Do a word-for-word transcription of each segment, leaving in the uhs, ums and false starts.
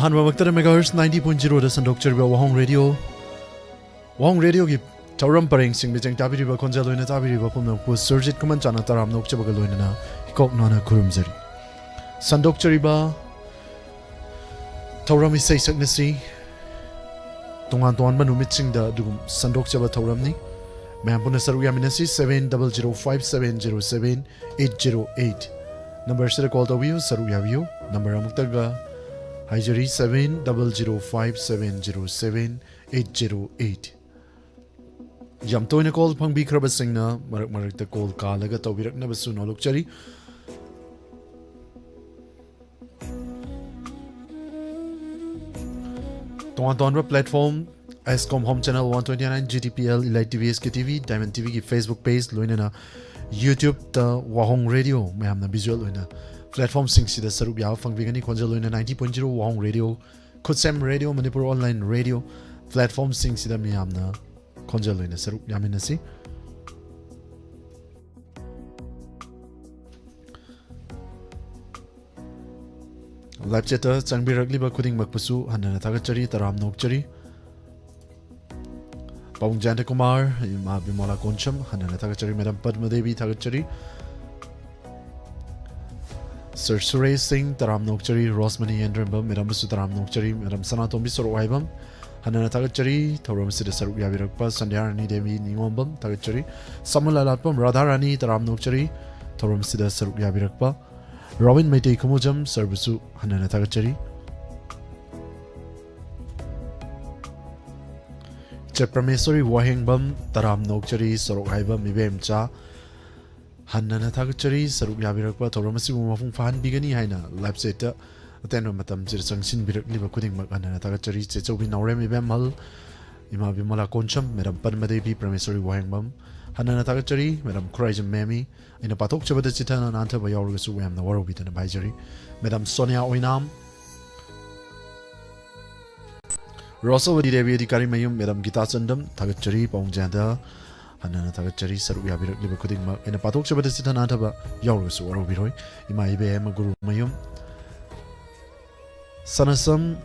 ꯑꯍꯥꯟꯕꯃꯛꯇꯗ megahertz ninety point zeroꯗ ꯁꯟꯗꯣꯛꯆꯔꯤꯕ ꯋꯥꯍꯣꯡ radio, ꯋꯥꯍꯣꯡ ꯔꯦꯗꯤꯑꯣꯒꯤ ꯊꯧꯔꯝ ꯄꯔꯦꯡꯁꯤꯡ ꯃꯤꯆꯪ ꯇꯥꯕꯤꯔꯤꯕ ꯈꯣꯟꯖꯦꯜ ꯑꯣꯏꯅ ꯇꯥꯕꯤꯔꯤꯕ ꯄꯨꯝꯅꯃꯛꯄꯨ ꯁꯨꯔꯖꯤꯠ ꯈꯨꯃꯟꯆꯥꯅ ꯇꯔꯥꯝꯅ ꯑꯣꯛꯆꯕꯒ ꯂꯣꯏꯅꯅ ꯏꯀꯣꯛ ꯅꯥꯅ ꯈꯨꯔꯨꯝꯖꯔꯤ꯫ ꯁꯟꯗꯣꯛꯆꯔꯤꯕ ꯊꯧꯔꯝ ꯏꯁꯩ ꯁꯛꯅꯁꯤ ꯇꯣꯉꯥꯟ ꯇꯣꯉꯥꯟꯕ ꯅꯨꯃꯤꯠꯁꯤꯡꯗ ꯑꯗꯨꯒꯨꯝ ꯁꯟꯗꯣꯛꯆꯕ ꯊꯧꯔꯝꯅꯤ꯫ ꯃꯌꯥꯝ ꯄꯨꯟꯅ ꯁꯔꯨꯛ ꯌꯥꯃꯤꯟꯅꯁꯤ꯫ Seven double zero five seven zero seven eight zero eight numberꯁꯤꯗ call ꯇꯧꯕꯤꯌꯨ, ꯁꯔꯨꯛ ꯌꯥꯕꯤꯌꯨ꯫ Number ꯑꯃꯨꯛꯇꯒ ꯍꯥꯏꯖꯔꯤ, seven double zero five seven zero seven eight zero eight꯫ ꯌꯥꯝ ꯇꯣꯏꯅ call ꯐꯪꯕꯤꯈ꯭ꯔꯕꯁꯤꯡꯅ ꯃꯔꯛ ꯃꯔꯛꯇ call ꯀꯥꯜꯂꯒ ꯇꯧꯕꯤꯔꯛꯅꯕꯁꯨ ꯅꯣꯜꯂꯨꯛꯆꯔꯤ꯫ ꯇꯣꯉꯥꯟ ꯇꯣꯉꯥꯟꯕ platform, Escom Home Channel one twenty nine, G T P L, Elite T V, S K T V, Diamond TVꯒꯤ Facebook page, ꯂꯣꯏꯅꯅ YouTubeꯇ ꯋꯥꯍꯣꯡ radio ꯃꯌꯥꯝꯅ visual ꯑꯣꯏꯅ platformꯁꯤꯡꯁꯤꯗ ꯁꯔꯨꯛ ꯌꯥꯕ ꯐꯪꯕꯤꯒꯅꯤ꯫ ꯈꯣꯟꯖꯦꯜ ꯑꯣꯏꯅ ninety point zero ꯋꯥꯍꯣꯡ ꯔꯦꯗꯤꯑꯣ, ꯈꯨꯠꯁꯦꯝ ꯔꯦꯗꯤꯑꯣ, ꯃꯅꯤꯄꯨꯔ online radio platformꯁꯤꯡꯁꯤꯗ ꯃꯤꯌꯥꯝꯅ ꯈꯣꯟꯖꯦꯜ ꯑꯣꯏꯅ ꯁꯔꯨꯛ ꯌꯥꯃꯤꯟꯅꯁꯤ꯫ Live chatꯇ ꯆꯪꯕꯤꯔꯛꯂꯤꯕ ꯈꯨꯗꯤꯡꯃꯛꯄꯨꯁꯨ ꯍꯟꯅꯅ ꯊꯥꯒꯠꯆꯔꯤ, ꯇꯔꯥꯝꯅ ꯑꯣꯛꯆꯔꯤ꯫ ꯄꯥꯕꯨꯡ ꯖꯌꯟꯇ ꯀꯨꯃꯥꯔ, ꯏꯃꯥ ꯕꯤꯃꯣꯂꯥ ꯀꯣꯟꯁꯝ, ꯍꯟꯅꯅ ꯊꯥꯒꯠꯆꯔꯤ꯫ Madam ꯄꯗꯃ ꯗꯦꯕꯤ, ꯊꯥꯒꯠꯆꯔꯤ꯫ Sir ꯁꯨꯔꯦꯁ ꯁꯤꯡ, ꯇꯔꯥꯝꯅ ꯑꯣꯛꯆꯔꯤ꯫ ꯔꯣꯁꯃꯅꯤ ꯌꯦꯟꯗ꯭ꯔꯦꯝꯕꯝ, Madamꯕꯨꯁꯨ ꯇꯔꯥꯝꯅ ꯑꯣꯛꯆꯔꯤ꯫ Madam ꯁꯅꯥꯇꯣꯝꯕꯤ ꯁꯣꯔꯣꯛ ꯍꯥꯏꯕꯝ, ꯍꯟꯅꯅ ꯊꯥꯒꯠꯆꯔꯤ꯫ ꯊꯧꯔꯝ ꯑꯁꯤꯗ ꯁꯔꯨꯛ ꯌꯥꯕꯤꯔꯛꯄ ꯁꯟꯙ꯭ꯌꯥꯔꯥꯅꯤ ꯗꯦꯕꯤ ꯅꯤꯉꯣꯝꯕꯝ, ꯊꯥꯒꯠꯆꯔꯤ꯫ ꯁꯥꯃꯨ ꯂꯥꯏꯂꯥꯠꯄꯝ ꯔꯥꯙꯥꯔꯥꯅꯤ, ꯇꯔꯥꯝꯅ ꯑꯣꯛꯆꯔꯤ꯫ ꯊꯧꯔꯝ ꯑꯁꯤꯗ ꯁꯔꯨꯛ ꯌꯥꯕꯤꯔꯛꯄ ꯔꯣꯕꯤꯟ ꯃꯩꯇꯩ ꯈꯨꯃꯨꯖꯝ sirꯕꯨꯁꯨ ꯍꯟꯅꯅ ꯊꯥꯒꯠꯆꯔꯤ꯫ ꯏꯆꯦ ꯄ꯭ꯔꯃꯦꯁꯣꯔꯤ ꯋꯥꯍꯦꯡꯕꯝ, ꯇꯔꯥꯝꯅ ꯑꯣꯛꯆꯔꯤ꯫ ꯁꯣꯔꯣꯛ ꯍꯥꯏꯕꯝ ꯏꯕꯦꯝꯆꯥ, ꯍꯟꯅꯅ ꯊꯥꯒꯠꯆꯔꯤ꯫ ꯁꯔꯨꯛ ꯌꯥꯕꯤꯔꯛꯄ ꯊꯧꯔꯝ ꯑꯁꯤꯕꯨ ꯃꯄꯨꯡ ꯐꯥꯍꯟꯕꯤꯒꯅꯤ ꯍꯥꯏꯅ live chatꯇ ꯑꯇꯦꯟꯕ ꯃꯇꯝꯁꯤꯗ ꯆꯪꯁꯤꯟꯕꯤꯔꯛꯂꯤꯕ ꯈꯨꯗꯤꯡꯃꯛ ꯍꯟꯅꯅ ꯊꯥꯒꯠꯆꯔꯤ꯫ ꯆꯦꯆꯧꯕꯤ ꯅꯥꯎꯔꯦꯝ ꯏꯕꯦꯝꯍꯜ, ꯏꯃꯥ ꯕꯤꯃꯂꯥ ꯀꯣꯟꯁꯝ, Madam ꯄꯗꯃ ꯗꯦꯕꯤ, ꯄ꯭ꯔꯃꯦꯁꯣꯔꯤ ꯋꯥꯍꯦꯡꯕꯝ, ꯍꯟꯅꯅ ꯊꯥꯒꯠꯆꯔꯤ꯫ Madam ꯈꯨꯔꯥꯏꯖꯝ ꯃꯦꯃꯤ, ꯑꯩꯅ ꯄꯥꯊꯣꯛꯆꯕꯗ ꯆꯤꯊꯅ ꯅꯥꯟꯊꯕ ꯌꯥꯎꯔꯒꯁꯨ ꯃꯌꯥꯝꯅ ꯋꯥꯔꯧꯕꯤꯗꯅꯕ ꯍꯥꯏꯖꯔꯤ꯫ Madam ꯁꯣꯅꯤꯌꯥ ꯑꯣꯏꯅꯥꯝ, ꯔꯣꯁꯣꯕꯗꯤ ꯗꯦꯕꯤ ꯑꯙꯤꯀꯥꯔꯤ ꯃꯌꯨꯝ, Madam ꯒꯤꯇꯥ ꯆꯟꯗꯝ, ꯊꯥꯒꯠꯆꯔꯤ꯫ ꯄꯥꯕꯨꯡ ꯖꯌꯟꯇ, ꯍꯟꯅꯅ ꯊꯥꯒꯠꯆꯔꯤ꯫ ꯁꯔꯨꯛ ꯌꯥꯕꯤꯔꯛꯂꯤꯕ ꯈꯨꯗꯤꯡꯃꯛ ꯑꯩꯅ ꯄꯥꯊꯣꯛꯆꯕꯗ ꯆꯤꯊ ꯅꯥꯟꯊꯕ ꯌꯥꯎꯔꯒꯁꯨ ꯋꯥꯔꯧꯕꯤꯔꯣꯏ꯫ ꯏꯃꯥ ꯏꯕꯦꯝꯃ ꯒꯨꯔꯨ ꯃꯌꯨꯝ, ꯁꯅꯁꯝ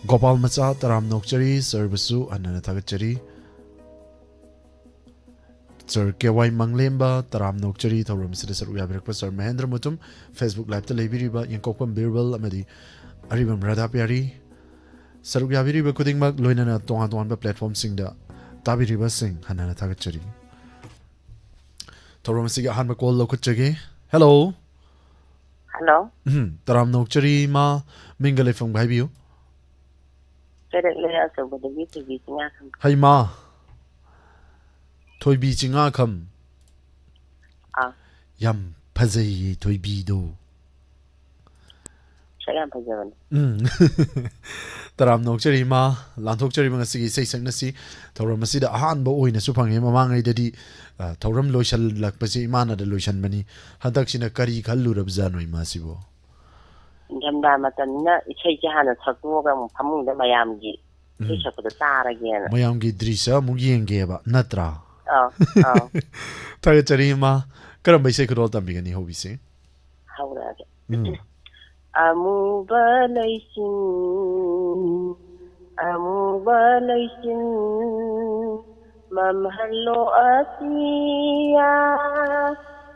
ꯒꯣꯄꯥꯜ ꯃꯆꯥ, ꯇꯔꯥꯝꯅ ꯑꯣꯛꯆꯔꯤ꯫ ꯁꯔꯕꯨꯁꯨ ꯍꯟꯅ ꯍꯟꯅ ꯊꯥꯒꯠꯆꯔꯤ꯫ ꯁꯔ ꯀꯦ ꯋꯥꯏ ꯃꯪꯂꯦꯝꯕ, ꯇꯔꯥꯝꯅ ꯑꯣꯛꯆꯔꯤ ꯊꯧꯔꯝ ꯑꯁꯤꯗ ꯁꯔꯨꯛ ꯌꯥꯕꯤꯔꯛꯄ ꯁꯔ ꯃꯍꯦꯟꯗ꯭ꯔ ꯃꯨꯇꯨꯝ, Facebook Live-ꯇ ꯂꯩꯕꯤꯔꯤꯕ ꯌꯦꯡꯀꯣꯛꯄꯝ ꯕꯤꯔꯕꯜ ꯑꯃꯗꯤ ꯑꯔꯤꯕꯝ ꯔꯥꯙꯥ ꯄꯤꯌꯥꯔꯤ, ꯁꯔꯨꯛ ꯌꯥꯕꯤꯔꯤꯕ ꯈꯨꯗꯤꯡꯃꯛ, ꯂꯣꯏꯅꯅ ꯇꯣꯉꯥꯟ ꯇꯣꯉꯥꯟꯕ platform-ꯁꯤꯡꯗ ꯇꯥꯕꯤꯔꯤꯕꯁꯤꯡ ꯍꯟꯅ ꯍꯟꯅ ꯊꯥꯒꯠꯆꯔꯤ꯫ ꯊꯧꯔꯝ ꯑꯁꯤꯒꯤ ꯑꯍꯥꯟꯕ call ꯂꯧꯈꯠꯆꯒꯦ꯫ Hello꯫ Hello꯫ ꯎꯝ, ꯇꯔꯥꯝꯅ ꯑꯣꯛꯆꯔꯤ ꯏꯃꯥ, ꯃꯤꯡꯒ ꯂꯩꯐꯝꯒ ꯍꯥꯏꯕꯤꯌꯨ꯫ ꯀꯩꯔꯛ ꯂꯩꯔꯛ ꯑꯆꯧꯕꯗꯒꯤ ꯊꯣꯏꯕꯤ ꯆꯤꯡꯉꯥꯈꯝ꯫ ꯍꯩꯃꯥ, ꯊꯣꯏꯕꯤ ꯆꯤꯡꯉꯥꯈꯝ꯫ ꯑꯥ꯫ ꯌꯥꯝ ꯐꯖꯩꯌꯦ ꯊꯣꯏꯕꯤꯗꯣ꯫ ꯁꯛ ꯌꯥꯝ ꯐꯖꯕꯅꯦ꯫ ꯎꯝ꯫ ꯇꯔꯥꯝꯅ ꯑꯣꯛꯆꯔꯤ ꯏꯃꯥ, ꯂꯥꯟꯊꯣꯛꯆꯔꯤꯕ ꯉꯁꯤꯒꯤ ꯏꯁꯩ ꯁꯛꯅꯁꯤ ꯊꯧꯔꯝ ꯑꯁꯤꯗ ꯑꯍꯥꯟꯕ ꯑꯣꯏꯅꯁꯨ ꯐꯪꯉꯦ꯫ ꯃꯃꯥꯡꯉꯩꯗꯗꯤ, ꯑ, ꯊꯧꯔꯝ ꯂꯣꯏꯁꯤꯜꯂꯛꯄꯁꯤ ꯏꯃꯥꯅꯗ ꯂꯣꯏꯁꯤꯟꯕꯅꯤ꯫ ꯍꯟꯗꯛꯁꯤꯅ ꯀꯔꯤ ꯈꯜꯂꯨꯔꯕꯖꯥꯠꯅꯣ ꯏꯃꯥꯁꯤꯕꯣ? ꯅꯤꯡꯊꯝꯊꯥ ꯃꯇꯝꯅꯤꯅ ꯏꯁꯩꯁꯦ ꯍꯥꯟꯅ ꯁꯛꯇꯣꯛꯑꯒ ꯑꯃꯨꯛ ꯐꯃꯨꯡꯗ ꯃꯌꯥꯝꯒꯤ ꯏꯁꯩ ꯎꯝ꯫ ꯁꯛꯄꯗꯣ ꯇꯥꯔꯒꯦꯅ꯫ ꯃꯌꯥꯝꯒꯤ ꯗ꯭ꯔꯤꯁ ꯑꯃꯨꯛ ꯌꯦꯡꯒꯦꯕ, ꯅꯠꯇ꯭ꯔꯥ? ꯑꯥꯎ, ꯑꯥꯎ꯫ ꯊꯥꯒꯠꯆꯔꯤ ꯏꯃꯥ꯫ ꯀꯔꯝꯕ ꯏꯁꯩ ꯈꯨꯗꯣꯜ ꯇꯝꯕꯤꯒꯅꯤ ꯍꯧꯕꯤꯁꯦ? ꯍꯧꯔꯛꯑꯒꯦ꯫ ꯎꯝ꯫ ꯑꯃꯨꯕ ꯂꯩꯆꯤꯟ, ꯑꯃꯨꯕ ꯂꯩꯆꯤꯟ, ꯃꯝꯍꯜꯂꯣ ꯑꯇꯤꯌꯥ,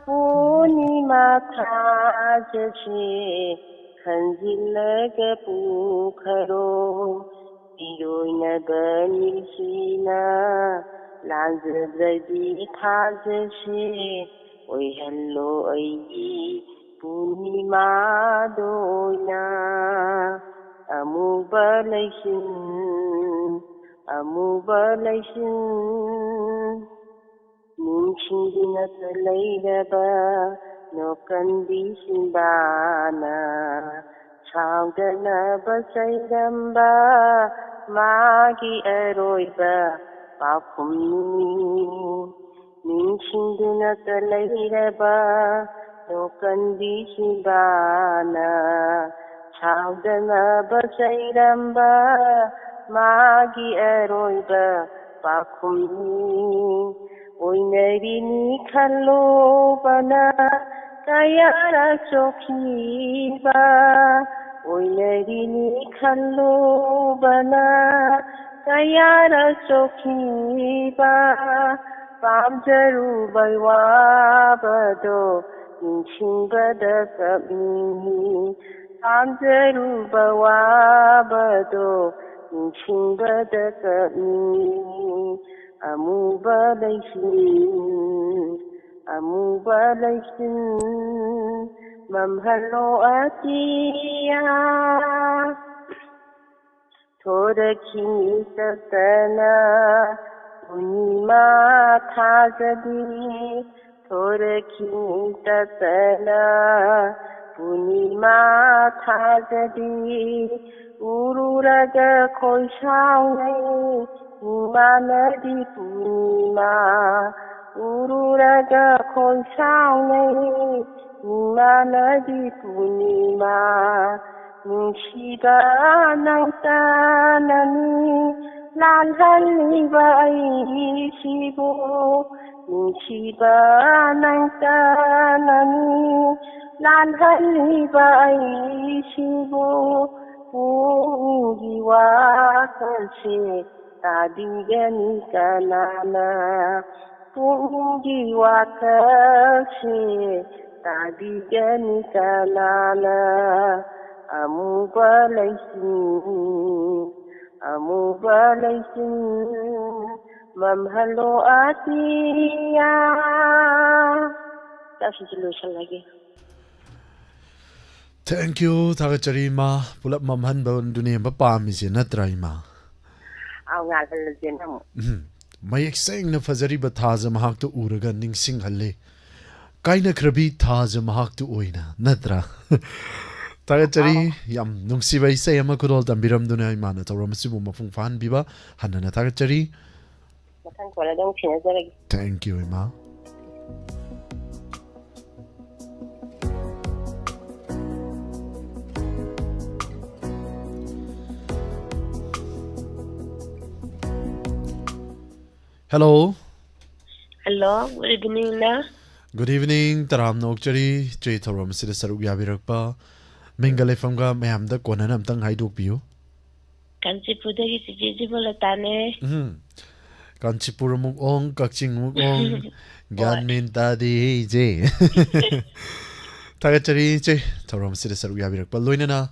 ꯄꯨꯔꯅꯤꯃꯥ ꯊꯥꯖꯁꯦ ꯈꯟꯖꯤꯜꯂꯒ ꯄꯨꯈꯔꯣ꯫ ꯏꯔꯣꯏꯅꯕ ꯃꯤꯁꯤꯅ ꯂꯥꯟꯖꯗ꯭ꯔꯗꯤ ꯊꯥꯖꯁꯦ, ꯑꯣꯏꯍꯜꯂꯣ ꯑꯩꯒꯤ ꯄꯨꯔꯅꯤꯃꯥꯗ ꯑꯣꯏꯅ꯫ ꯑꯃꯨꯕ ꯂꯩꯆꯤꯟ, ꯑꯃꯨꯕ ꯂꯩꯆꯤꯟ, ꯅꯤꯡꯁꯤꯡꯗꯨꯅꯇ ꯂꯩꯔꯕ ꯅꯣꯛꯀꯟꯕꯤ ꯁꯤꯡꯕꯥꯅ ꯁꯥꯎꯗꯅꯕ ꯆꯩꯔꯝꯕ ꯃꯥꯒꯤ ꯑꯔꯣꯏꯕ ꯄꯥꯎꯈꯨꯝꯅꯤ꯫ ꯅꯤꯡꯁꯤꯡꯗꯨꯅꯇ ꯂꯩꯔꯕ ꯅꯣꯛꯀꯟꯕꯤ ꯁꯤꯡꯕꯥꯅ ꯁꯥꯎꯗꯅꯕ ꯆꯩꯔꯝꯕ ꯃꯥꯒꯤ ꯑꯔꯣꯏꯕ ꯄꯥꯎꯈꯨꯝꯅꯤ꯫ ꯑꯣꯏꯅꯔꯤꯅꯤ ꯈꯜꯂꯣꯕꯅ ꯀꯌꯥꯔꯛ ꯆꯣꯛꯈꯤꯕ ꯑꯣꯏꯅꯔꯤꯅꯤ ꯈꯜꯂꯨꯕꯅ ꯀꯌꯥꯔꯛ ꯆꯣꯛꯈꯤꯕ, ꯄꯥꯝꯖꯔꯨꯕꯩ ꯋꯥꯕꯗꯣ ꯅꯤꯡꯁꯤꯡꯕꯗ ꯀꯞꯅꯤꯡꯉꯤ꯫ ꯄꯥꯝꯖꯔꯨꯕ ꯋꯥꯕꯗꯣ ꯅꯤꯡꯁꯤꯡꯕꯗ ꯀꯞꯅꯤꯡꯉꯤ꯫ ꯑꯃꯨꯕ ꯂꯩꯆꯤꯟ, ꯑꯃꯨꯕ ꯂꯩꯆꯤꯟ, ꯃꯝꯍꯜꯂꯣ ꯑꯇꯤꯌꯥ꯫ ꯊꯣꯔꯛꯈꯤꯅꯤ ꯇꯠꯇꯅ ꯄꯨꯔꯅꯤꯃꯥ ꯊꯥꯖꯗꯤ, ꯊꯣꯔꯛꯈꯤꯅꯤ ꯇꯠꯇꯅ ꯄꯨꯔꯅꯤꯃꯥ ꯊꯥꯖꯗꯤ꯫ ꯎꯔꯨꯔꯒ ꯈꯣꯏ ꯁꯥꯎꯅꯩ ꯃꯤꯃꯥꯟꯅꯗꯤ ꯄꯨꯔꯅꯤꯃꯥ, ꯎꯔꯨꯔꯒ ꯈꯣꯏ ꯁꯥꯎꯅꯩ ꯃꯤꯃꯥꯟꯅꯗꯤ ꯄꯨꯔꯅꯤꯃꯥ꯫ ꯅꯨꯡꯁꯤꯕ ꯅꯪꯇꯅꯅꯤ ꯂꯥꯜꯍꯜꯂꯤꯕ ꯑꯩꯁꯤꯕꯨ, ꯅꯨꯡꯁꯤꯕ ꯅꯪꯇꯅꯅꯤ ꯂꯥꯜꯍꯜꯂꯤꯕ ꯑꯩꯁꯤꯕꯨ꯫ ꯄꯨꯛꯅꯤꯡꯒꯤ ꯋꯥꯈꯜꯁꯦ ꯇꯥꯕꯤꯒꯅꯤ ꯀꯅꯥꯅ? ꯄꯨꯛꯅꯤꯡꯒꯤ ꯋꯥꯈꯜꯁꯦ ꯇꯥꯕꯤꯒꯅꯤ ꯀꯅꯥꯅ? ꯑꯃꯨꯕ ꯂꯩꯆꯤꯟ, ꯑꯃꯨꯕ ꯂꯩꯆꯤꯟ, ꯃꯝꯍꯜꯂꯣ ꯑꯇꯤꯌꯥ꯫ ꯆꯥꯁꯤꯁꯨ ꯂꯣꯏꯁꯜꯂꯒꯦ꯫ Thank you, ꯊꯥꯒꯠꯆꯔꯤ ꯏꯃꯥ꯫ ꯄꯨꯂꯞ ꯃꯝꯍꯟꯕꯗꯨꯅꯦꯕ ꯄꯥꯝꯃꯤꯁꯦ, ꯅꯠꯇ꯭ꯔꯥ ꯏꯃꯥ? ꯑꯥꯎ, ꯉꯥꯜꯍꯜꯂꯁꯦ ꯅꯪ꯫ ꯎꯝ꯫ ꯃꯌꯦꯛ ꯁꯦꯡꯅ ꯐꯖꯔꯤꯕ ꯊꯥꯖ ꯃꯍꯥꯛꯇ ꯎꯔꯒ ꯅꯤꯡꯁꯤꯡꯍꯜꯂꯦ꯫ ꯀꯥꯏꯅꯈ꯭ꯔꯕꯤ ꯊꯥꯖ ꯃꯍꯥꯛꯇ ꯑꯣꯏꯅ, ꯅꯠꯇ꯭ꯔꯥ? ꯊꯥꯒꯠꯆꯔꯤ꯫ ꯑꯥꯎ꯫ ꯌꯥꯝ ꯅꯨꯡꯁꯤꯕ ꯏꯁꯩ ꯑꯃ ꯈꯨꯗꯣꯜ ꯇꯝꯕꯤꯔꯝꯗꯨꯅ ꯏꯃꯥꯅ ꯊꯧꯔꯝ ꯑꯁꯤꯕꯨ ꯃꯄꯨꯡ ꯐꯥꯍꯟꯕꯤꯕ ꯍꯟꯅꯅ ꯊꯥꯒꯠꯆꯔꯤ꯫ ꯃꯊꯪ ꯀꯣꯜꯗ ꯑꯃꯨꯛ ꯊꯦꯡꯅꯖꯔꯒꯦ꯫ Thank you, ꯏꯃꯥ꯫ Hello. Hello, good evening, ꯅ꯫ Good evening, ꯇꯔꯥꯝꯅ ꯑꯣꯛꯆꯔꯤ ꯆꯦ ꯊꯧꯔꯝ ꯑꯁꯤꯗ ꯁꯔꯨꯛ ꯌꯥꯕꯤꯔꯛꯄ꯫ ꯃꯤꯡꯒ ꯂꯩꯐꯝꯒ ꯃꯌꯥꯝꯗ ꯀꯣꯟꯅꯅ ꯑꯝꯇꯪ ꯍꯥꯏꯗꯣꯛꯄꯤꯌꯨ꯫ ꯀꯥꯟꯆꯤꯄꯨꯔꯗꯒꯤ ꯆꯤꯆꯦ ꯖꯤꯕꯣꯂꯇꯥꯅꯦ꯫ ꯎꯝ꯫ ꯀꯥꯟꯆꯤꯄꯨꯔ ꯑꯃꯨꯛ ꯑꯣꯡ, ꯀꯛꯆꯤꯡ ꯑꯃꯨꯛ ꯑꯣꯡ, ꯒ꯭ꯌꯥꯟ ꯍꯣꯏ꯫ ꯃꯦꯟ ꯇꯥꯗꯦ ꯏꯆꯦ꯫ ꯊꯥꯒꯠꯆꯔꯤ ꯏꯆꯦ, ꯊꯧꯔꯝ ꯑꯁꯤꯗ ꯁꯔꯨꯛ ꯌꯥꯕꯤꯔꯛꯄ꯫ ꯂꯣꯏꯅꯅ,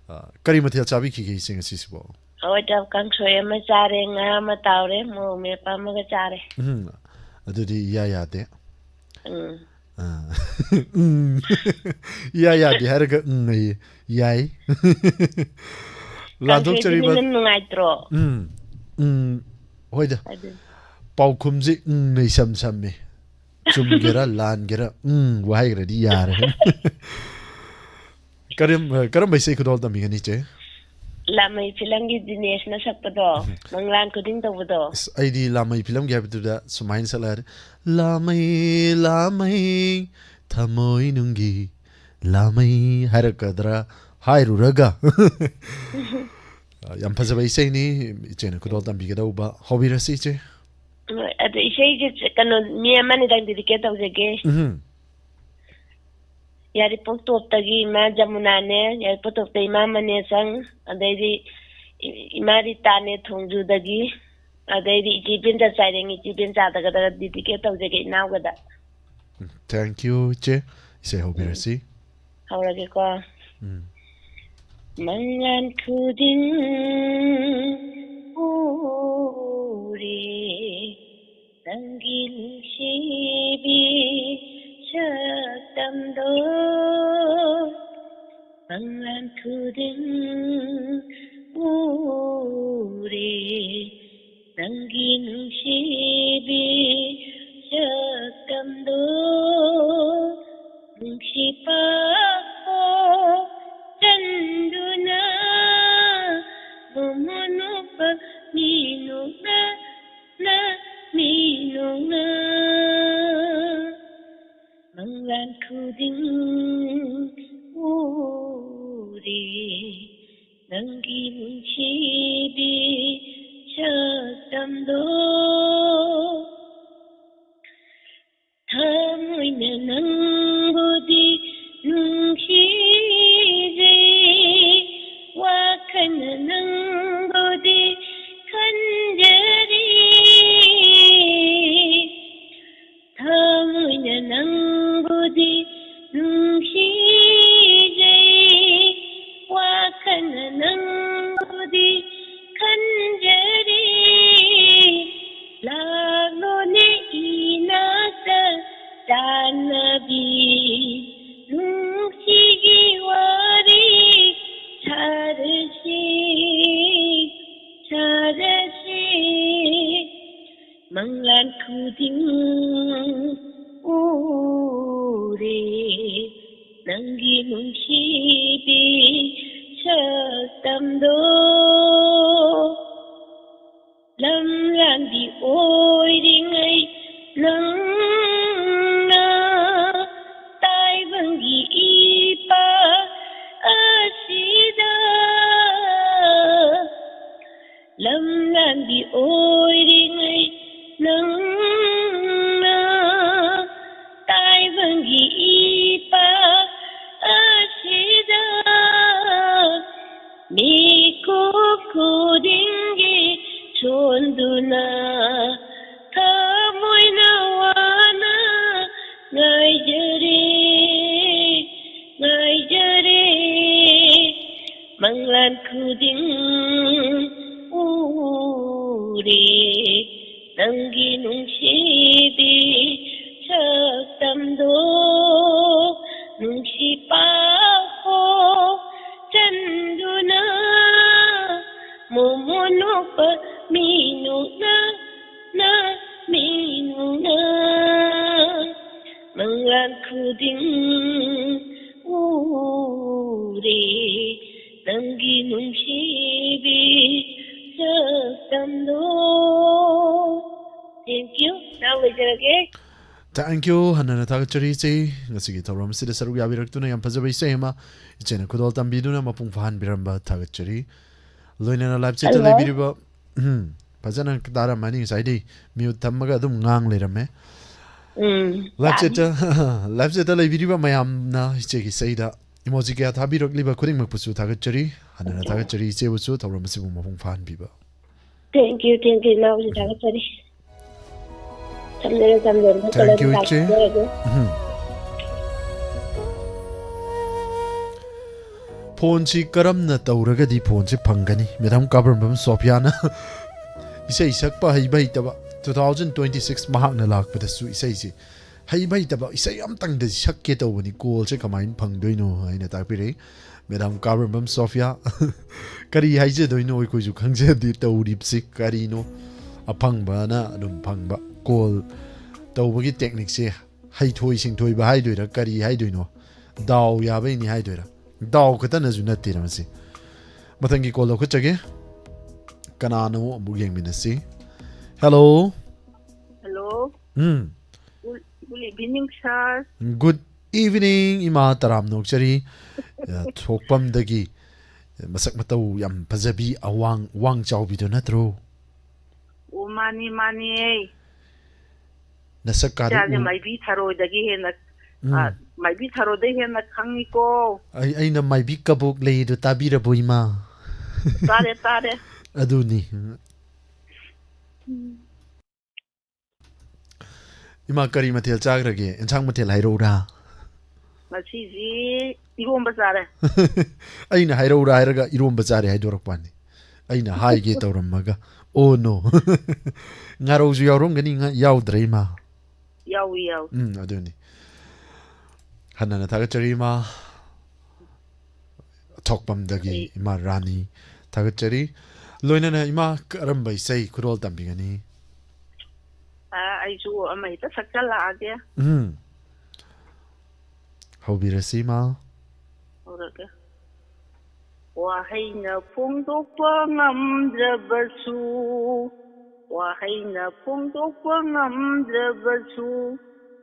ꯑ, ꯀꯔꯤ ꯃꯊꯦꯜ ꯆꯥꯕꯤꯈꯤꯒꯦ ꯏꯆꯦ ꯉꯁꯤꯁꯤꯕꯣ? ꯍꯋꯥꯏ ꯊ꯭ꯔꯥꯛ ꯀꯥꯡꯁꯣꯏ ꯑꯃ ꯆꯥꯔꯦ, ꯉꯥ ꯑꯃ ꯇꯥꯎꯔꯦ, ꯃꯣꯔꯣꯛ ꯃꯦꯠꯄ ꯑꯃꯒ ꯆꯥꯔꯦ꯫ ꯎꯝ, ꯑꯗꯨꯗꯤ ꯏꯌꯥ ꯌꯥꯗꯦ꯫ ꯎꯝ꯫ ꯑ, ꯎꯝ꯫ ꯏꯌꯥ ꯌꯥꯗꯦ ꯍꯥꯏꯔꯒ ꯎꯝ ꯑꯌꯦ꯫ ꯌꯥꯏ꯫ ꯂꯥꯟꯊꯣꯛꯆꯔꯤꯕ ꯀꯥꯡꯁꯣꯏꯗꯨꯅ ꯅꯨꯡꯉꯥꯏꯇ꯭ꯔꯣ? ꯎꯝ, ꯎꯝ, ꯍꯣꯏꯗ꯫ ꯑꯗꯨ ꯄꯥꯎꯈꯨꯝꯁꯤ ꯎꯝꯅ ꯏꯁꯝ ꯁꯝꯃꯤ꯫ ꯆꯨꯝꯒꯦꯔꯥ ꯂꯥꯟꯒꯦꯔꯥ ꯎꯝꯕꯨ ꯍꯥꯏꯈ꯭ꯔꯗꯤ ꯌꯥꯔꯦ꯫ ꯀꯔꯝ-, ꯀꯔꯝꯕ ꯏꯁꯩ ꯈꯨꯗꯣꯜ ꯇꯝꯕꯤꯒꯅꯤ ꯏꯆꯦ? ꯂꯥꯃꯩ ꯐꯤꯂꯝꯒꯤ ꯗꯤꯅꯦꯁꯅ ꯁꯛꯄꯗꯣ, ꯃꯪꯂꯥꯟ ꯈꯨꯗꯤꯡ ꯇꯧꯕꯗꯣ꯫ ꯑꯁ, ꯑꯩꯗꯤ ꯂꯥꯃꯩ ꯐꯤꯂꯝꯒꯤ ꯍꯥꯏꯕꯗꯨꯗ ꯁꯨꯃꯥꯏꯅ ꯁꯛꯂꯛꯑꯗꯤ, "ꯂꯥꯃꯩ, ꯂꯥꯃꯩ, ꯊꯃꯣꯏ ꯅꯨꯡꯒꯤ ꯂꯥꯃꯩ" ꯍꯥꯏꯔꯛꯀꯗ꯭ꯔꯥ ꯍꯥꯏꯔꯨꯔꯒ꯫ ꯌꯥꯝ ꯐꯖꯕ ꯏꯁꯩꯅꯤ, ꯏꯆꯦꯅ ꯈꯨꯗꯣꯜ ꯇꯝꯕꯤꯒꯗꯧꯕ꯫ ꯍꯧꯕꯤꯔꯁꯤ ꯏꯆꯦ꯫ ꯍꯣꯏ, ꯑꯗꯨ ꯏꯁꯩꯁꯦ ꯀꯩꯅꯣ, ꯃꯤ ꯑꯃꯅꯤꯗꯪ ꯗꯤꯗꯤꯀꯦꯠ ꯇꯧꯖꯒꯦ꯫ ꯎꯝ꯫ ꯌꯥꯏꯔꯤꯄꯣꯛ ꯇꯣꯞꯇꯒꯤ ꯏꯃꯥ ꯖꯃꯨꯅꯥꯅꯦ, ꯌꯥꯏꯔꯤꯄꯣꯛ ꯇꯣꯞꯇ ꯏꯃꯥ ꯃꯅꯦꯁꯪ, ꯑꯗꯩꯗꯤ ꯏ-, ꯏꯃꯥ ꯔꯤꯇꯥꯅꯦ ꯊꯣꯡꯖꯨꯗꯒꯤ, ꯑꯗꯩꯗꯤ ꯏꯆꯦ ꯕꯦꯟꯆꯥ ꯆꯥꯏꯔꯦꯡ, ꯏꯆꯦ ꯕꯦꯟꯆꯥꯗꯒ ꯗꯤꯗꯤꯀꯦꯠ ꯇꯧꯖꯒꯦ ꯏꯅꯥꯎꯒꯗ꯫ Thank you ꯏꯆꯦ꯫ ꯏꯁꯩ ꯍꯧꯕꯤꯔꯁꯤ꯫ ꯍꯧꯔꯒꯦꯀꯣ꯫ ꯎꯝ꯫ ꯃꯪꯂꯥꯟ ꯈꯨꯗꯤꯡ ꯎꯔꯦ ꯅꯪꯒꯤ ꯅꯨꯡꯁꯤꯕꯤ ꯁꯛꯇꯝꯗꯣ꯫ ꯃꯪꯂꯥꯟ ꯈꯨꯗꯤꯡ ꯎꯔꯦ ꯅꯪꯒꯤ ꯅꯨꯡꯁꯤꯕꯤ ꯁꯛꯇꯝꯗꯣ꯫ ꯅꯨꯡꯁꯤ ꯄꯥꯛꯄ ꯆꯟꯗꯨꯅ ꯃꯣꯃꯣꯟ ꯅꯣꯛꯄ ꯃꯤ ꯅꯣꯛꯅ ꯅ ꯃꯤ ꯅꯣꯛꯅ꯫ ꯃꯪꯂꯥꯟ ꯈꯨꯗꯤꯡ ꯎꯔꯦ ꯅꯪꯒꯤ ꯅꯨꯡꯁꯤꯕꯤ ꯁꯛꯇꯝꯗꯣ꯫ ꯊꯃꯣꯏꯅ ꯅꯪꯕꯨꯗꯤ ꯅꯨꯡꯁꯤꯔꯤ ꯗꯣ ꯂꯝꯂꯥꯟꯕꯤ ꯑꯣꯏꯔꯤꯉꯩ ꯅꯪꯅ ꯇꯥꯏꯕꯪꯒꯤ ꯏꯄꯥꯛ ꯑꯁꯤꯗ ꯂꯝꯂꯥꯟꯕꯤ ꯑꯣꯏꯔꯤꯉꯩ ꯅꯪꯅ ꯇꯥꯏꯕꯪꯒꯤ ꯏꯄꯥꯛ ꯑꯁꯤꯗ ꯃꯤꯀꯨꯞ ꯈꯨꯗꯤꯡꯒꯤ ꯁꯣꯟꯗꯨꯅ ꯊꯃꯣꯏꯅ ꯋꯥꯅ ꯉꯥꯏꯖꯔꯦ, ꯉꯥꯏꯖꯔꯦ꯫ ꯃꯪꯂꯥꯟ ꯈꯨꯗꯤꯡ ꯎꯔꯦ ꯅꯪꯒꯤ ꯅꯨꯡꯁꯤꯕꯤ ꯁꯛꯇꯝꯗꯣ꯫ ꯅꯨꯡꯁꯤ ꯄꯥꯎꯈꯣꯡ ꯆꯟꯗꯨꯅ ꯃꯣꯃꯣꯟ ꯅꯣꯛꯄ ꯃꯤꯅꯣꯛꯅ ꯃꯤꯅꯣꯛꯅ ꯃꯪꯂꯥꯟ ꯈꯨꯗꯤꯡ ꯎꯔꯦ ꯅꯪꯒꯤ ꯅꯨꯡꯁꯤꯕꯤ ꯁꯛꯇꯝꯗꯣ꯫ Thank you. Now ꯂꯣꯏꯖꯔꯒꯦ꯫ Thank you. ꯍꯟꯅꯅ ꯊꯥꯒꯠꯆꯔꯤ ꯏꯆꯦ, ꯉꯁꯤꯒꯤ ꯊꯧꯔꯝ ꯑꯁꯤꯗ ꯁꯔꯨꯛ ꯌꯥꯕꯤꯔꯛꯇꯨꯅ꯫ ꯌꯥꯝ ꯐꯖꯕ ꯏꯁꯩ ꯑꯃ ꯏꯆꯦꯅ ꯈꯨꯗꯣꯜ ꯇꯝꯕꯤꯗꯨꯅ ꯃꯄꯨꯡ ꯐꯥꯍꯟꯕꯤꯔꯝꯕ ꯊꯥꯒꯠꯆꯔꯤ꯫ ꯂꯣꯏꯅꯅ live chat ꯇ ꯍꯜꯂꯣ꯫ ꯂꯩꯕꯤꯔꯤꯕ, ꯎꯝ, ꯐꯖꯅ ꯇꯥꯔꯝꯃꯅꯤ, ꯉꯁꯥꯏꯗꯤ mute ꯊꯝꯃꯒ ꯑꯗꯨꯝ ꯉꯥꯡ ꯂꯩꯔꯝꯃꯦ꯫ ꯎꯝ, live chat ꯇ, live chat ꯇ ꯂꯩꯕꯤꯔꯤꯕ ꯃꯌꯥꯝꯅ ꯏꯆꯦꯒꯤ ꯏꯁꯩꯗ emoji ꯀꯌꯥ ꯊꯥꯕꯤꯔꯛꯂꯤꯕ ꯈꯨꯗꯤꯡꯃꯛꯄꯨꯁꯨ ꯊꯥꯒꯠꯆꯔꯤ꯫ ꯍꯟꯅꯅ ꯊꯥꯒꯠꯆꯔꯤ ꯏꯆꯦꯕꯨꯁꯨ ꯊꯧꯔꯝ ꯑꯁꯤꯕꯨ ꯃꯄꯨꯡ ꯐꯥꯍꯟꯕꯤꯕ꯫ Thank you, thank you, ꯏꯅꯥꯎꯁꯨ ꯊꯥꯒꯠꯆꯔꯤ꯫ ꯊꯝꯖꯔꯦ, ꯊꯝꯖꯔꯦ꯫ Thank you, ꯏꯆꯦ꯫ ꯎꯝ꯫ ꯐꯣꯟꯁꯤ ꯀꯔꯝꯅ ꯇꯧꯔꯒꯗꯤ ꯐꯣꯟꯁꯤ ꯐꯪꯒꯅꯤ? Madam ꯀꯥꯕ꯭ꯔꯝꯕꯝ ꯁꯣꯐꯤꯌꯥꯅ ꯏꯁꯩ ꯁꯛꯄ ꯍꯩꯕ ꯍꯩꯇꯕ, two thousand twenty six ꯃꯍꯥꯛꯅ ꯂꯥꯛꯄꯗꯁꯨ ꯏꯁꯩꯁꯤ ꯍꯩꯕ ꯍꯩꯇꯕ ꯏꯁꯩ ꯑꯝꯇꯪꯗꯤ ꯁꯛꯀꯦ ꯇꯧꯕꯅꯤ, call ꯁꯦ ꯀꯃꯥꯏꯅ ꯐꯪꯗꯣꯏꯅꯣ ꯍꯥꯏꯅ ꯇꯥꯛꯄꯤꯔꯛꯏ꯫ Madam ꯀꯥꯕ꯭ꯔꯝꯕꯝ ꯁꯣꯐꯤꯌꯥ, ꯀꯔꯤ ꯍꯥꯏꯖꯗꯣꯏꯅꯣ ꯑꯩꯈꯣꯏꯁꯨ ꯈꯪꯖꯗꯦ ꯇꯧꯔꯤꯕꯁꯤ ꯀꯔꯤꯅꯣ? ꯑꯐꯪꯕꯅ ꯑꯗꯨꯝ ꯐꯪꯕ, call ꯇꯧꯕꯒꯤ technique ꯁꯦ ꯍꯩꯊꯣꯏ ꯁꯤꯡꯊꯣꯏꯕ ꯍꯥꯏꯗꯣꯏꯔꯥ, ꯀꯔꯤ ꯍꯥꯏꯗꯣꯏꯅꯣ? ꯗꯥꯎ ꯌꯥꯕꯩꯅꯤ ꯍꯥꯏꯗꯣꯏꯔꯥ? ꯗꯥꯎ ꯈꯛꯇꯅꯁꯨ ꯅꯠꯇꯦꯅ ꯃꯁꯤ꯫ ꯃꯊꯪꯒꯤ ꯀꯣꯜ ꯂꯧꯈꯠꯆꯒꯦ꯫ ꯀꯅꯥꯅꯣ ꯑꯃꯨꯛ ꯌꯦꯡꯃꯤꯟꯅꯁꯤ꯫ ꯍꯦꯜꯂꯣ꯫ ꯍꯜꯂꯣ꯫ ꯎꯝ꯫ Good evening, sir. Good evening, ꯏꯃꯥ ꯇꯔꯥꯝꯅ ꯑꯣꯛꯆꯔꯤ꯫ ꯑ, ꯊꯣꯛꯄꯝꯗꯒꯤ ꯃꯁꯛ ꯃꯇꯧ ꯌꯥꯝ ꯐꯖꯕꯤ, ꯑꯋꯥꯡ ꯋꯥꯡ ꯆꯥꯎꯕꯤꯗꯨ ꯅꯠꯇ꯭ꯔꯣ? ꯑꯣ, ꯃꯥꯅꯤ, ꯃꯥꯅꯤ꯫ ꯅꯁꯛ ꯀꯥꯗꯨ ꯏꯆꯥꯁꯦ ꯎ- ꯃꯥꯏꯕꯤ ꯊꯔꯣꯏꯗꯒꯤ ꯍꯦꯟꯅ, ꯎꯝ꯫ ꯑ, ꯃꯥꯏꯕꯤ ꯊꯔꯣꯏꯗꯒꯤ ꯍꯦꯟꯅ ꯈꯪꯉꯤꯀꯣ꯫ ꯑꯩ, ꯑꯩꯅ ꯃꯥꯏꯕꯤ ꯀꯕꯣꯛ ꯂꯩꯗꯨ ꯇꯥꯕꯤꯔꯕꯣ, ꯏꯃꯥ? ꯇꯥꯔꯦ, ꯇꯥꯔꯦ꯫ ꯑꯗꯨꯅꯤ꯫ ꯎꯝ꯫ ꯏꯃꯥ, ꯀꯔꯤ ꯃꯊꯦꯜ ꯆꯥꯈ꯭ꯔꯒꯦ? ꯑꯦꯟꯁꯥꯡ ꯃꯊꯦꯜ ꯍꯥꯏꯔꯛꯎꯔꯥ? ꯉꯁꯤꯁꯤ ꯏꯔꯣꯝꯕ ꯆꯥꯔꯦ꯫ ꯑꯩꯅ ꯍꯥꯏꯔꯛꯎꯔꯥ ꯍꯥꯏꯔꯒ ꯏꯔꯣꯝꯕ ꯆꯥꯔꯦ ꯍꯥꯏꯗꯣꯔꯛꯄꯅꯤ꯫ ꯑꯩꯅ ꯍꯥꯏꯒꯦ ꯇꯧꯔꯝꯃꯒ꯫ ꯑꯣ, ꯅꯣ꯫ ꯉꯥꯔꯧꯁꯨ ꯌꯥꯎꯔꯝꯒꯅꯤ, ꯉꯥ-, ꯌꯥꯎꯗ꯭ꯔꯦ, ꯏꯃꯥ? ꯌꯥꯎꯏ, ꯌꯥꯎꯏ꯫ ꯎꯝ, ꯑꯗꯨꯅꯤ꯫ ꯍꯟꯅꯅ ꯊꯥꯒꯠꯆꯔꯤ, ꯏꯃꯥ꯫ ꯊꯣꯛꯄꯝꯗꯒꯤ ꯑꯩ ꯏꯃꯥ ꯔꯥꯅꯤ ꯊꯥꯒꯠꯆꯔꯤ꯫ ꯂꯣꯏꯅꯅ ꯏꯃꯥ, ꯀꯔꯝꯕ ꯏꯁꯩ ꯈꯨꯗꯣꯜ ꯇꯝꯕꯤꯒꯅꯤ? ꯑ, ꯑꯩꯁꯨ ꯑꯃ ꯍꯦꯛꯇ ꯁꯛꯆꯜꯂꯛꯑꯒꯦ꯫ ꯎꯝ꯫ ꯍꯧꯕꯤꯔꯁꯤ, ꯏꯃꯥ꯫ ꯍꯧꯔꯒꯦ꯫ ꯋꯥꯍꯩꯅ ꯐꯣꯡꯗꯣꯛꯄ ꯉꯝꯗ꯭ꯔꯕꯁꯨ, ꯋꯥꯍꯩꯅ ꯐꯣꯡꯗꯣꯛꯄ ꯉꯝꯗ꯭ꯔꯕꯁꯨ,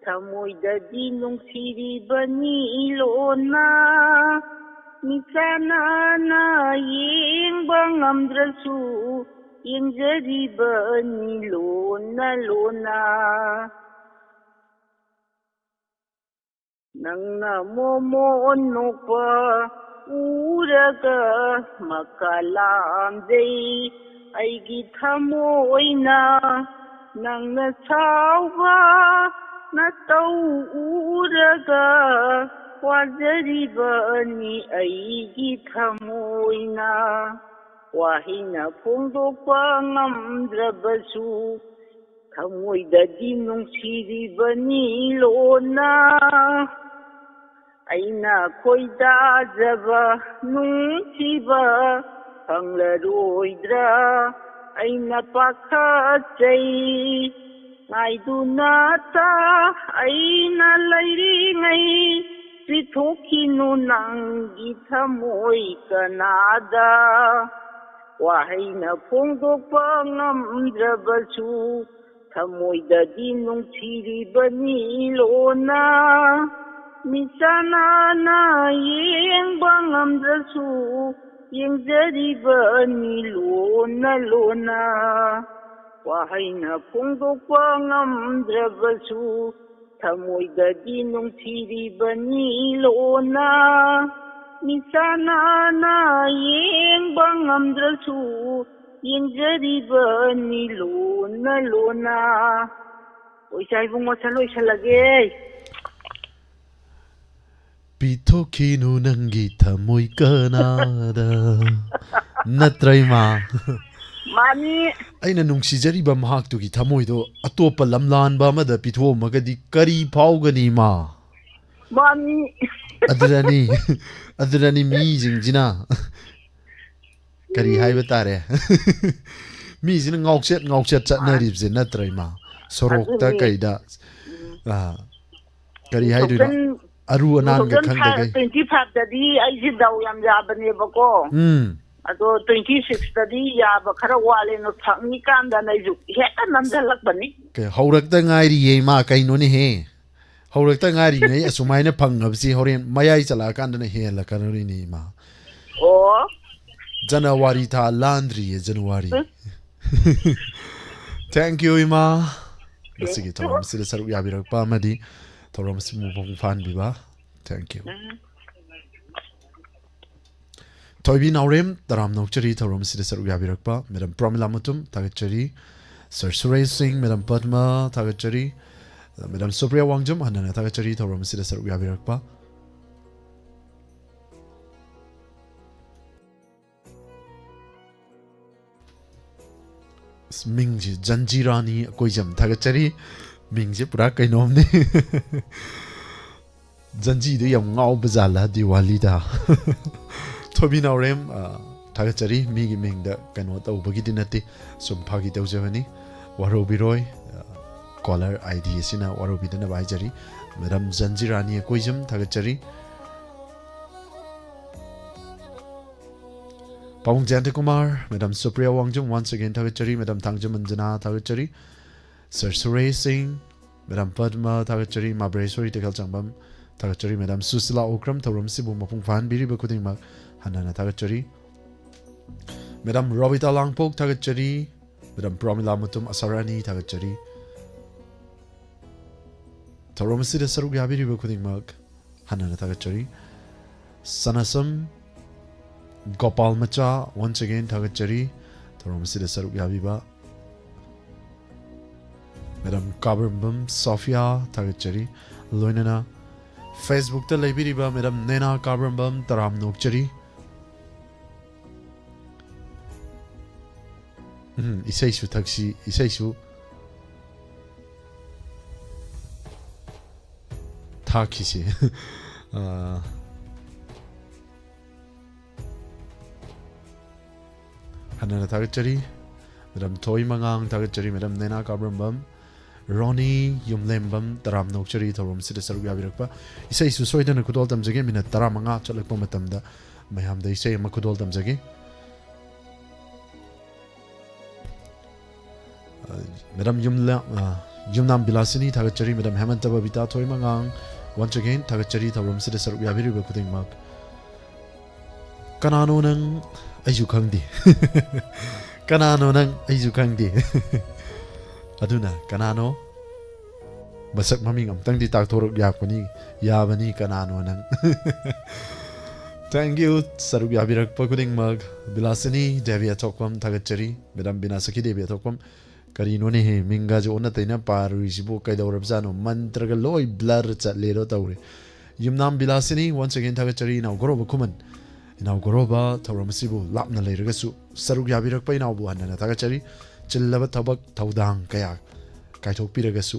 ꯊꯃꯣꯏꯗꯗꯤ ꯅꯨꯡꯁꯤꯔꯤꯕꯅꯤ ꯂꯣꯟꯅ꯫ ꯃꯤꯠꯆꯥꯟꯅꯅ ꯌꯦꯡꯕ ꯉꯝꯗ꯭ꯔꯁꯨ, ꯌꯦꯡꯖꯔꯤꯕꯅꯤ ꯂꯣꯟꯅ ꯂꯣꯟꯅ꯫ ꯅꯪꯅ ꯃꯣꯃꯣꯟ ꯅꯣꯛꯄ ꯎꯔꯒ ꯃꯀꯥ ꯂꯥꯝꯖꯩ ꯑꯩꯒꯤ ꯊꯃꯣꯏꯅ꯫ ꯅꯪꯅ ꯁꯥꯎꯕ ꯅꯇꯧ ꯎꯔꯒ ꯋꯥꯖꯔꯤꯕꯅꯤ ꯑꯩꯒꯤ ꯊꯃꯣꯏꯅ꯫ ꯋꯥꯍꯩꯅ ꯐꯣꯡꯗꯣꯛꯄ ꯉꯝꯗ꯭ꯔꯕꯁꯨ, ꯊꯃꯣꯏꯗꯗꯤ ꯅꯨꯡꯁꯤꯔꯤꯕꯅꯤ ꯂꯣꯟꯅ꯫ ꯑꯩꯅ ꯈꯣꯏꯗꯥꯖꯕ ꯅꯨꯡꯁꯤꯕ ꯐꯪꯂꯔꯣꯏꯗ꯭ꯔꯥ ꯑꯩꯅ ꯄꯥꯈꯠꯆꯩ꯫ ꯉꯥꯏꯗꯨꯅꯇ ꯑꯩꯅ ꯂꯩꯔꯤꯉꯩ ꯄꯤꯊꯣꯛꯈꯤꯅꯨ ꯅꯪꯒꯤ ꯊꯃꯣꯏ ꯀꯅꯥꯗ꯫ ꯋꯥꯍꯩꯅ ꯐꯣꯡꯗꯣꯛꯄ ꯉꯝꯗ꯭ꯔꯕꯁꯨ ꯊꯃꯣꯏꯗꯗꯤ ꯅꯨꯡꯁꯤꯔꯤꯕꯅꯤ ꯂꯣꯟꯅ꯫ ꯃꯤꯠꯁꯥꯅꯅ ꯌꯦꯡꯕ ꯉꯝꯗ꯭ꯔꯁꯨ ꯌꯦꯡꯖꯔꯤꯕꯅꯤ ꯂꯣꯟꯅ ꯂꯣꯟꯅ꯫ ꯋꯥꯍꯩꯅ ꯐꯣꯡꯗꯣꯛꯄ ꯉꯝꯗ꯭ꯔꯕꯁꯨ ꯊꯃꯣꯏꯗꯗꯤ ꯅꯨꯡꯁꯤꯔꯤꯕꯅꯤ ꯂꯣꯟꯅ꯫ ꯃꯤꯠꯁꯥꯅꯅ ꯌꯦꯡꯕ ꯉꯝꯗ꯭ꯔꯁꯨ ꯌꯦꯡꯖꯔꯤꯕꯅꯤ ꯂꯣꯟꯅ ꯂꯣꯟꯅ꯫ ꯑꯣ, ꯏꯆꯥ ꯏꯕꯨꯡꯉꯣ, ꯁꯟ ꯂꯣꯏꯁꯜꯂꯒꯦ꯫ ꯄꯤꯊꯣꯛꯈꯤꯅꯨ ꯅꯪꯒꯤ ꯊꯃꯣꯏ ꯀꯅꯥꯗ꯫ ꯅꯠꯇ꯭ꯔ, ꯏꯃꯥ? ꯃꯥꯅꯤ꯫ ꯑꯩꯅ ꯅꯨꯡꯁꯤꯖꯔꯤꯕ ꯃꯍꯥꯛꯇꯨꯒꯤ ꯊꯃꯣꯏꯗꯣ ꯑꯇꯣꯞꯄ ꯂꯝꯂꯥꯟꯕ ꯑꯃꯗ ꯄꯤꯊꯣꯛꯑꯝꯃꯒꯗꯤ ꯀꯔꯤ ꯐꯥꯎꯒꯅꯤ, ꯏꯃꯥ? ꯃꯥꯅꯤ꯫ ꯑꯗꯨꯗꯅꯤ, ꯑꯗꯨꯗꯅꯤ ꯃꯤꯁꯤꯡꯁꯤꯅ ꯀꯔꯤ ꯍꯥꯏꯕ ꯇꯥꯔꯦ? ꯃꯤꯁꯤꯅ ꯉꯥꯎꯆꯦꯠ ꯉꯥꯎꯆꯦꯠ ꯆꯠꯅꯔꯤꯕꯁꯦ ꯅꯠꯇ꯭ꯔ, ꯏꯃꯥ? ꯁꯣꯔꯣꯛꯇ ꯑꯗꯨꯅꯤ꯫ ꯀꯩꯗ, ꯎꯝ꯫ ꯑꯥ, ꯀꯔꯤ ꯍꯥꯏꯗꯣꯏꯅꯣ? Two thousand, ꯑꯔꯨ ꯑꯅꯥꯟꯒ ꯈꯪꯗꯒꯩ꯫ Twenty five ꯇꯗꯤ ꯑꯩꯁꯦ ꯗꯥꯎ ꯌꯥꯝ ꯌꯥꯕꯅꯦꯕꯀꯣ꯫ ꯎꯝ꯫ ꯑꯗꯣ twenty six ꯇꯗꯤ ꯌꯥꯕ ꯈꯔ ꯋꯥꯠꯂꯦꯅ ꯐꯪꯉꯤꯀꯥꯟꯗꯅ ꯑꯩꯁꯨ ꯍꯦꯛꯇ ꯅꯝꯁꯤꯜꯂꯛꯄꯅꯤ꯫ ꯀꯩ, ꯍꯧꯔꯛꯇ ꯉꯥꯏꯔꯤꯌꯦ, ꯏꯃꯥ, ꯀꯩꯅꯣꯅꯦꯍꯦ? ꯍꯧꯔꯛꯇ ꯉꯥꯏꯔꯤꯉꯩ ꯑꯁꯨꯃꯥꯏꯅ ꯐꯪꯉꯕꯁꯤ ꯍꯣꯔꯦꯟ ꯃꯌꯥꯏ ꯆꯠꯂꯛꯑꯀꯥꯟꯗꯅ ꯍꯦꯜꯂꯛꯀꯗꯧꯔꯤꯅꯦ, ꯏꯃꯥ꯫ ꯑꯣ꯫ ꯖꯅꯋꯥꯔꯤ ꯊꯥ ꯂꯥꯟꯗ꯭ꯔꯤꯌꯦ, ꯖꯅꯋꯥꯔꯤ꯫ ꯎꯝ꯫ Thank you, ꯏꯃꯥ꯫ ꯉꯁꯤꯒꯤ ꯊꯧꯔꯝ ꯑꯁꯤꯗ ꯁꯔꯨꯛ ꯌꯥꯕꯤꯔꯛꯄ ꯑꯃꯗꯤ ꯊꯧꯔꯝ ꯑꯁꯤꯕꯨ ꯃꯄꯨꯡ ꯐꯥꯍꯟꯕꯤꯕ꯫ Thank you꯫ ꯎꯝ꯫ ꯊꯣꯏꯕꯤ ꯅꯥꯎꯔꯦꯝ, ꯇꯔꯥꯝꯅ ꯑꯣꯛꯆꯔꯤ ꯊꯧꯔꯝ ꯑꯁꯤꯗ ꯁꯔꯨꯛ ꯌꯥꯕꯤꯔꯛꯄ꯫ Madam ꯄ꯭ꯔꯃꯤꯂꯥ ꯃꯇꯨꯝ, ꯊꯥꯒꯠꯆꯔꯤ꯫ Sir ꯁꯨꯔꯦꯁ ꯁꯤꯡ, Madam ꯄꯗꯃ, ꯊꯥꯒꯠꯆꯔꯤ꯫ Madam ꯁꯨꯄ꯭ꯔꯤꯌꯥ ꯋꯥꯡꯖꯝ, ꯍꯟꯅ ꯍꯟꯅ ꯊꯥꯒꯠꯆꯔꯤ ꯊꯧꯔꯝ ꯑꯁꯤꯗ ꯁꯔꯨꯛ ꯌꯥꯕꯤꯔꯛꯄ꯫ ꯑꯁ, ꯃꯤꯡꯁꯤ ꯖꯟꯖꯤꯔꯥꯅꯤ ꯑꯀꯣꯏꯖꯝ, ꯊꯥꯒꯠꯆꯔꯤ꯫ ꯃꯤꯡꯁꯦ ꯄꯨꯔꯥ ꯀꯩꯅꯣꯝꯅꯤ꯫ ꯖꯟꯖꯤꯗꯣ ꯌꯥꯝ ꯉꯥꯎꯕ ꯖꯥꯠꯂ ꯗꯤꯋꯥꯂꯤꯗ? ꯊꯣꯏꯕꯤ ꯅꯥꯎꯔꯦꯝ, ꯑ, ꯊꯥꯒꯠꯆꯔꯤ꯫ ꯃꯤꯒꯤ ꯃꯤꯡꯗ ꯀꯩꯅꯣ ꯇꯧꯕꯒꯤꯗꯤ ꯅꯠꯇꯦ, ꯁꯨꯝ ꯐꯥꯒꯤ ꯇꯧꯖꯕꯅꯤ, ꯋꯥꯔꯧꯕꯤꯔꯣꯏ꯫ ꯑ, caller ID ꯑꯁꯤꯅ ꯋꯥꯔꯧꯕꯤꯗꯅꯕ ꯍꯥꯏꯖꯔꯤ꯫ Madam ꯖꯟꯖꯤꯔꯥꯅꯤ ꯑꯀꯣꯏꯖꯝ, ꯊꯥꯒꯠꯆꯔꯤ꯫ ꯄꯥꯕꯨꯡ ꯖꯌꯟꯇ Kumar, Madam Supriya ꯋꯥꯡꯖꯝ, once again ꯊꯥꯒꯠꯆꯔꯤ꯫ Madam ꯊꯥꯡꯖꯝ ꯑꯟꯖꯅꯥ, ꯊꯥꯒꯠꯆꯔꯤ꯫ Sir ꯁꯨꯔꯦꯁ ꯁꯤꯡ, Madam ꯄꯗꯃ, ꯊꯥꯒꯠꯆꯔꯤ꯫ ꯃꯥꯕ꯭ꯔꯦꯁꯣꯔꯤ ꯇꯦꯈꯦꯜ ꯆꯪꯕꯝ, ꯊꯥꯒꯠꯆꯔꯤ꯫ Madam ꯁꯨꯁꯤꯂꯥ ꯑꯣꯀ꯭ꯔꯝ, ꯊꯧꯔꯝꯁꯤꯕꯨ ꯃꯄꯨꯡ ꯐꯥꯍꯟꯕꯤꯔꯤꯕ ꯈꯨꯗꯤꯡꯃꯛ ꯍꯟꯅ ꯍꯟꯅ ꯊꯥꯒꯠꯆꯔꯤ꯫ Madam ꯔꯣꯕꯤꯇꯥ ꯂꯥꯡꯄꯣꯛ, ꯊꯥꯒꯠꯆꯔꯤ꯫ Madam ꯄ꯭ꯔꯣꯃꯤꯂꯥ ꯃꯨꯇꯨꯝ, ꯑꯁꯥꯔꯥꯅꯤ, ꯊꯥꯒꯠꯆꯔꯤ꯫ ꯊꯧꯔꯝ ꯑꯁꯤꯗ ꯁꯔꯨꯛ ꯌꯥꯕꯤꯔꯤꯕ ꯈꯨꯗꯤꯡꯃꯛ ꯍꯟꯅ ꯍꯟꯅ ꯊꯥꯒꯠꯆꯔꯤ꯫ ꯁꯅꯥꯁꯝ ꯒꯣꯄꯥꯜ ꯃꯆꯥ, once again ꯊꯥꯒꯠꯆꯔꯤ ꯊꯧꯔꯝ ꯑꯁꯤꯗ ꯁꯔꯨꯛ ꯌꯥꯕꯤꯕ꯫ Madam ꯀꯥꯕ꯭ꯔꯝꯕꯝ ꯁꯣꯐꯤꯌꯥ, ꯊꯥꯒꯠꯆꯔꯤ꯫ ꯂꯣꯏꯅꯅ Facebook ꯇ ꯂꯩꯕꯤꯔꯤꯕ Madam ꯅꯦꯅꯥ ꯀꯥꯕ꯭ꯔꯝꯕꯝ, ꯇꯔꯥꯝꯅ ꯑꯣꯛꯆꯔꯤ꯫ ꯎꯝ, ꯏꯁꯩꯁꯨ ꯊꯛꯁꯤ, ꯏꯁꯩꯁꯨ ꯊꯥꯛꯈꯤꯁꯤ꯫ ꯑꯥ, ꯍꯟꯅ ꯍꯟꯅ ꯊꯥꯒꯠꯆꯔꯤ꯫ Madam ꯊꯣꯏ ꯃꯉꯥꯡ, ꯊꯥꯒꯠꯆꯔꯤ꯫ Madam ꯅꯦꯅꯥ ꯀꯥꯕ꯭ꯔꯝꯕꯝ, ꯔꯣꯅꯤ ꯌꯨꯝꯂꯦꯝꯕꯝ, ꯇꯔꯥꯝꯅ ꯑꯣꯛꯆꯔꯤ ꯊꯧꯔꯝꯁꯤꯗ ꯁꯔꯨꯛ ꯌꯥꯕꯤꯔꯛꯄ꯫ ꯏꯁꯩꯁꯨ ꯁꯣꯏꯗꯅ ꯈꯨꯗꯣꯜ ꯇꯝꯖꯒꯦ꯫ Minute ꯇꯔꯥꯃꯉꯥ ꯆꯠꯂꯛꯄ ꯃꯇꯝꯗ ꯃꯌꯥꯝꯗ ꯏꯁꯩ ꯑꯃ ꯈꯨꯗꯣꯜ ꯇꯝꯖꯒꯦ꯫ ꯑ, Madam ꯌꯨꯝꯂ-, ꯑ, ꯌꯨꯝꯅꯥꯝ ꯕꯤꯂꯥꯁꯤꯅꯤ, ꯊꯥꯒꯠꯆꯔꯤ꯫ Madam ꯍꯦꯃꯟꯇ ꯕꯕꯤꯇꯥ ꯊꯣꯏꯃꯉꯥꯡ, once again ꯊꯥꯒꯠꯆꯔꯤ ꯊꯧꯔꯝꯁꯤꯗ ꯁꯔꯨꯛ ꯌꯥꯕꯤꯔꯤꯕ ꯈꯨꯗꯤꯡꯃꯛ꯫ ꯀꯅꯥꯅꯣ ꯅꯪ? ꯑꯩꯁꯨ ꯈꯪꯗꯦ꯫ ꯀꯅꯥꯅꯣ ꯅꯪ? ꯑꯩꯁꯨ ꯈꯪꯗꯦ꯫ ꯑꯗꯨꯅ ꯀꯅꯥꯅꯣ? ꯃꯁꯛ ꯃꯃꯤꯡ ꯑꯝꯇꯪꯗꯤ ꯇꯥꯛꯊꯣꯔꯛ ꯌꯥꯄꯅꯤ, ꯌꯥꯕꯅꯤ, ꯀꯅꯥꯅꯣ ꯅꯪ? Thank you꯫ ꯁꯔꯨꯛ ꯌꯥꯕꯤꯔꯛꯄ ꯈꯨꯗꯤꯡꯃꯛ ꯕꯤꯂꯥꯁꯤꯅꯤ ꯗꯦꯕꯤ ꯑꯊꯣꯛꯄꯝ, ꯊꯥꯒꯠꯆꯔꯤ꯫ Madam ꯕꯤꯅꯥꯁꯈꯤ ꯗꯦꯕꯤ ꯑꯊꯣꯛꯄꯝ, ꯀꯔꯤꯅꯣꯅꯦꯍꯦ, ꯃꯤꯡꯒꯁꯦ ꯑꯣꯟꯅ ꯇꯩꯅ ꯄꯥꯔꯨꯔꯤꯁꯤꯕꯨ ꯀꯩꯗꯧꯔꯕꯖꯥꯠꯅꯣ? ꯃꯟꯇ꯭ꯔꯒ ꯂꯣꯏ blur ꯆꯠꯂꯦꯗꯣ ꯇꯧꯔꯦ꯫ ꯌꯨꯝꯅꯥꯝ ꯕꯤꯂꯥꯁꯤꯅꯤ, once again ꯊꯥꯒꯠꯆꯔꯤ꯫ ꯏꯅꯥꯎ ꯒꯣꯔꯣꯕ ꯈꯨꯃꯟ, ꯏꯅꯥꯎ ꯒꯣꯔꯣꯕ ꯊꯧꯔꯝ ꯑꯁꯤꯕꯨ ꯂꯥꯞꯅ ꯂꯩꯔꯒꯁꯨ ꯁꯔꯨꯛ ꯌꯥꯕꯤꯔꯛꯄ ꯏꯅꯥꯎꯕꯨ ꯍꯟꯅ ꯍꯟꯅ ꯊꯥꯒꯠꯆꯔꯤ꯫ ꯆꯤꯜꯂꯕ ꯊꯕꯛ ꯊꯧꯗꯥꯡ ꯀꯌꯥ ꯀꯥꯏꯊꯣꯛꯄꯤꯔꯒꯁꯨ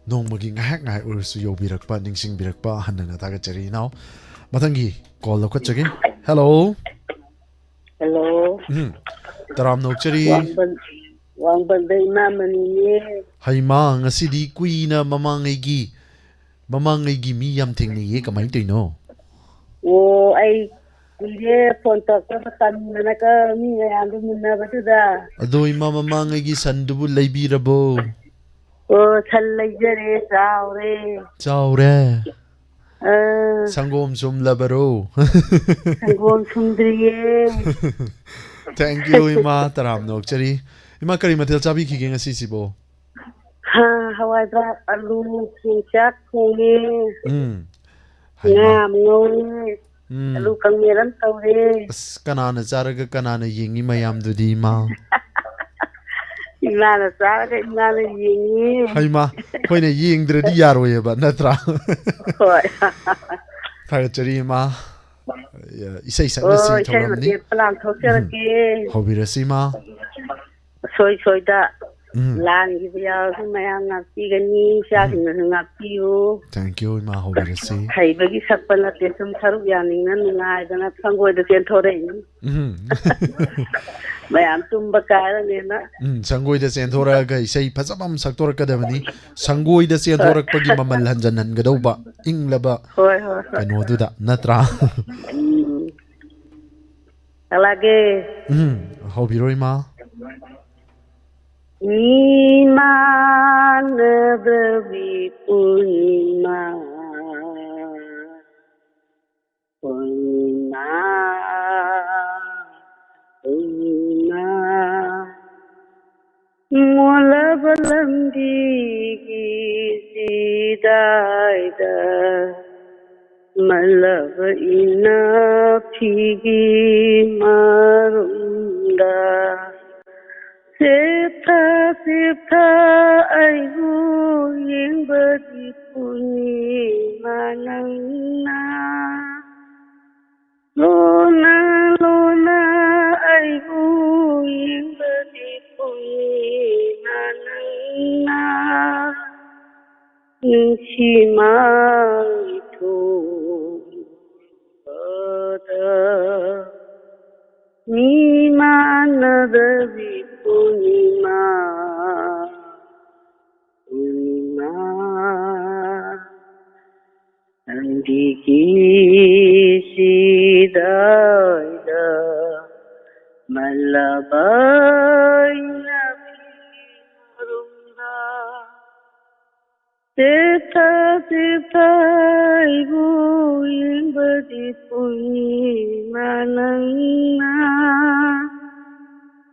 ꯅꯣꯡꯃꯒꯤ ꯉꯥꯏꯍꯥꯛ ꯉꯥꯏꯍꯥꯛ ꯑꯣꯏꯔꯁꯨ ꯌꯧꯕꯤꯔꯛꯄ, ꯅꯤꯡꯁꯤꯡꯕꯤꯔꯛꯄ ꯍꯟꯅ ꯍꯟꯅ ꯊꯥꯒꯠꯆꯔꯤ ꯏꯅꯥꯎ꯫ ꯃꯊꯪꯒꯤ call ꯂꯧꯈꯠꯆꯒꯦ꯫ Hello꯫ Hello꯫ ꯎꯝ꯫ ꯇꯔꯥꯝꯅ ꯑꯣꯛꯆꯔꯤ꯫ ꯋꯥꯡꯕꯟ-, ꯋꯥꯡꯕꯟꯗ ꯏꯃꯥ ꯃꯅꯤꯅꯦ꯫ ꯍꯩꯃꯥ, ꯉꯁꯤꯗꯤ ꯀꯨꯏꯅ ꯃꯃꯥꯡꯉꯩꯒꯤ, ꯃꯃꯥꯡꯉꯩꯒꯤ ꯃꯤ ꯌꯥꯝ ꯊꯦꯡꯅꯩꯌꯦ, ꯀꯃꯥꯏꯅ ꯇꯧꯔꯤꯅꯣ? ꯑꯣ, ꯑꯩ ꯀꯨꯏꯔꯦ ꯐꯣꯟ ꯇꯧꯔꯛꯇꯕ, ꯇꯟꯗꯅꯒ ꯃꯤ ꯃꯌꯥꯝꯗꯨ ꯃꯨꯟꯅꯕꯗꯨꯗ꯫ ꯑꯗꯣ ꯏꯃꯥ, ꯃꯃꯥꯡꯉꯩꯒꯤ ꯁꯟꯗꯨꯕꯨ ꯂꯩꯕꯤꯔꯕꯣ? ꯑꯣ, ꯁꯟ ꯂꯩꯖꯔꯦ, ꯆꯥꯎꯔꯦ꯫ ꯆꯥꯎꯔꯦ? ꯑꯥ꯫ ꯁꯪꯒꯣꯝ ꯁꯨꯝꯂꯕꯔꯣ? ꯁꯪꯒꯣꯝ ꯁꯨꯝꯗ꯭ꯔꯤꯌꯦ꯫ Thank you, ꯏꯃꯥ, ꯇꯔꯥꯝꯅ ꯑꯣꯛꯆꯔꯤ꯫ ꯏꯃꯥ, ꯀꯔꯤ ꯃꯊꯦꯜ ꯆꯥꯕꯤꯈꯤꯒꯦ ꯉꯁꯤꯁꯤꯕꯣ? ꯍꯥ, ꯍꯋꯥꯏ ꯊ꯭ꯔꯥꯛ, ꯑꯂꯨ, ꯌꯣꯡꯆꯥꯛ ꯊꯣꯡꯉꯦ꯫ ꯎꯝ꯫ ꯉꯥ ꯍꯩꯃꯥ꯫ ꯑꯃ ꯉꯧꯔꯦ꯫ ꯎꯝ꯫ ꯑꯂꯨ ꯀꯥꯡꯃꯦꯠ ꯑꯃ ꯇꯧꯔꯦ꯫ ꯑꯁ, ꯀꯅꯥꯅ ꯆꯥꯔꯒ ꯀꯅꯥꯅ ꯌꯦꯡꯉꯤ ꯃꯌꯥꯝꯗꯨꯗꯤ, ꯏꯃꯥ? ꯏꯃꯥꯅ ꯆꯥꯔꯒ ꯏꯃꯥꯅ ꯌꯦꯡꯉꯤ꯫ ꯍꯩꯃꯥ, ꯑꯩꯈꯣꯏꯅ ꯌꯦꯡꯗ꯭ꯔꯗꯤ ꯌꯥꯔꯣꯏꯑꯕ, ꯅꯠꯇ꯭ꯔꯥ? ꯍꯣꯏ꯫ ꯊꯥꯒꯠꯆꯔꯤ, ꯏꯃꯥ꯫ ꯏꯁꯩ ꯁꯛꯅꯁꯤ ꯑꯣ, ꯏꯁꯩ ꯊꯧꯔꯝꯅꯤ꯫ ꯃꯇꯦꯛ ꯑꯃ ꯂꯥꯡꯊꯣꯛꯆꯔꯛꯀꯦ꯫ ꯎꯝ꯫ ꯍꯧꯕꯤꯔꯁꯤ, ꯏꯃꯥ꯫ ꯑꯁꯣꯏ ꯁꯣꯏꯗ ꯎꯝ꯫ ꯂꯥꯟꯈꯤꯕ ꯌꯥꯎꯔꯁꯨ ꯃꯌꯥꯝ ꯉꯥꯛꯄꯤꯒꯅꯤ, ꯏꯆꯥꯁꯤꯡꯅꯁꯨ ꯉꯥꯛꯄꯤꯌꯨ꯫ Thank you, ꯏꯃꯥ, ꯍꯧꯕꯤꯔꯁꯤ꯫ ꯍꯩꯕꯒꯤ ꯁꯛꯄ ꯅꯠꯇꯦ, ꯁꯨꯝ ꯁꯔꯨꯛ ꯌꯥꯅꯤꯡꯅ ꯅꯨꯡꯉꯥꯏꯗꯅ ꯁꯪꯒꯣꯏꯗ ꯆꯦꯟꯊꯣꯔꯛꯏꯅꯤ꯫ ꯎꯝ꯫ ꯃꯌꯥꯝ ꯇꯨꯝꯕ ꯀꯥꯏꯔꯅꯦꯅ꯫ ꯎꯝ, ꯁꯪꯒꯣꯏꯗ ꯆꯦꯟꯊꯣꯔꯛꯑꯒ ꯏꯁꯩ ꯐꯖꯕ ꯑꯃ ꯁꯛꯇꯣꯔꯛꯀꯗꯕꯅꯤ꯫ ꯁꯪꯒꯣꯏꯗ ꯆꯦꯟꯊꯣꯔꯛꯄꯒꯤ ꯃꯃꯜ ꯍꯟꯖꯟꯍꯟꯒꯗꯧꯕ ꯏꯪꯂꯕ ꯍꯣꯏ, ꯍꯣꯏ, ꯍꯣꯏ꯫ ꯀꯩꯅꯣꯗꯨꯗ, ꯅꯠꯇ꯭ꯔꯥ? ꯎꯝ꯫ ꯀꯂꯥꯒꯦ꯫ ꯎꯝ, ꯍꯧꯕꯤꯔꯣ, ꯏꯃꯥ꯫ ꯃꯤꯃꯥꯟꯅꯗꯕꯤ ꯄꯨꯔꯅꯤꯃꯥ, ꯄꯨꯔꯅꯤꯃꯥ, ꯄꯨꯔꯅꯤꯃꯥ꯫ ꯃꯣꯠꯂꯕ ꯂꯝꯕꯤꯒꯤ ꯆꯤꯗꯥꯏꯗ, ꯃꯜꯂꯕ ꯏꯅꯥꯛꯐꯤꯒꯤ ꯃꯔꯨꯝꯗ, ꯆꯦꯞꯊ ꯆꯦꯞꯊ ꯑꯩꯕꯨ ꯌꯦꯡꯕꯗꯤ ꯄꯨꯔꯅꯤꯃꯥ ꯅꯪꯅ꯫ ꯂꯣꯟꯅ ꯂꯣꯟꯅ ꯑꯩꯕꯨ ꯌꯦꯡꯕꯗꯤ ꯄꯨꯛꯅꯤꯡꯅ ꯅꯪꯅ ꯅꯨꯡꯁꯤ ꯃꯥꯡꯊꯣꯛꯄꯗ ꯃꯤ ꯃꯥꯟꯅꯗꯕꯤ ꯄꯨꯔꯅꯤꯃꯥ ꯀꯤꯁꯤꯗꯥꯏꯗ ꯃꯂꯕꯥꯏꯅ ꯐꯤꯔꯨꯝꯗ ꯇꯦꯊꯥ ꯇꯦꯊꯥꯏꯕꯨ ꯌꯦꯡꯕꯗꯤ ꯄꯨꯔꯅꯤꯃꯥ ꯅꯪꯅ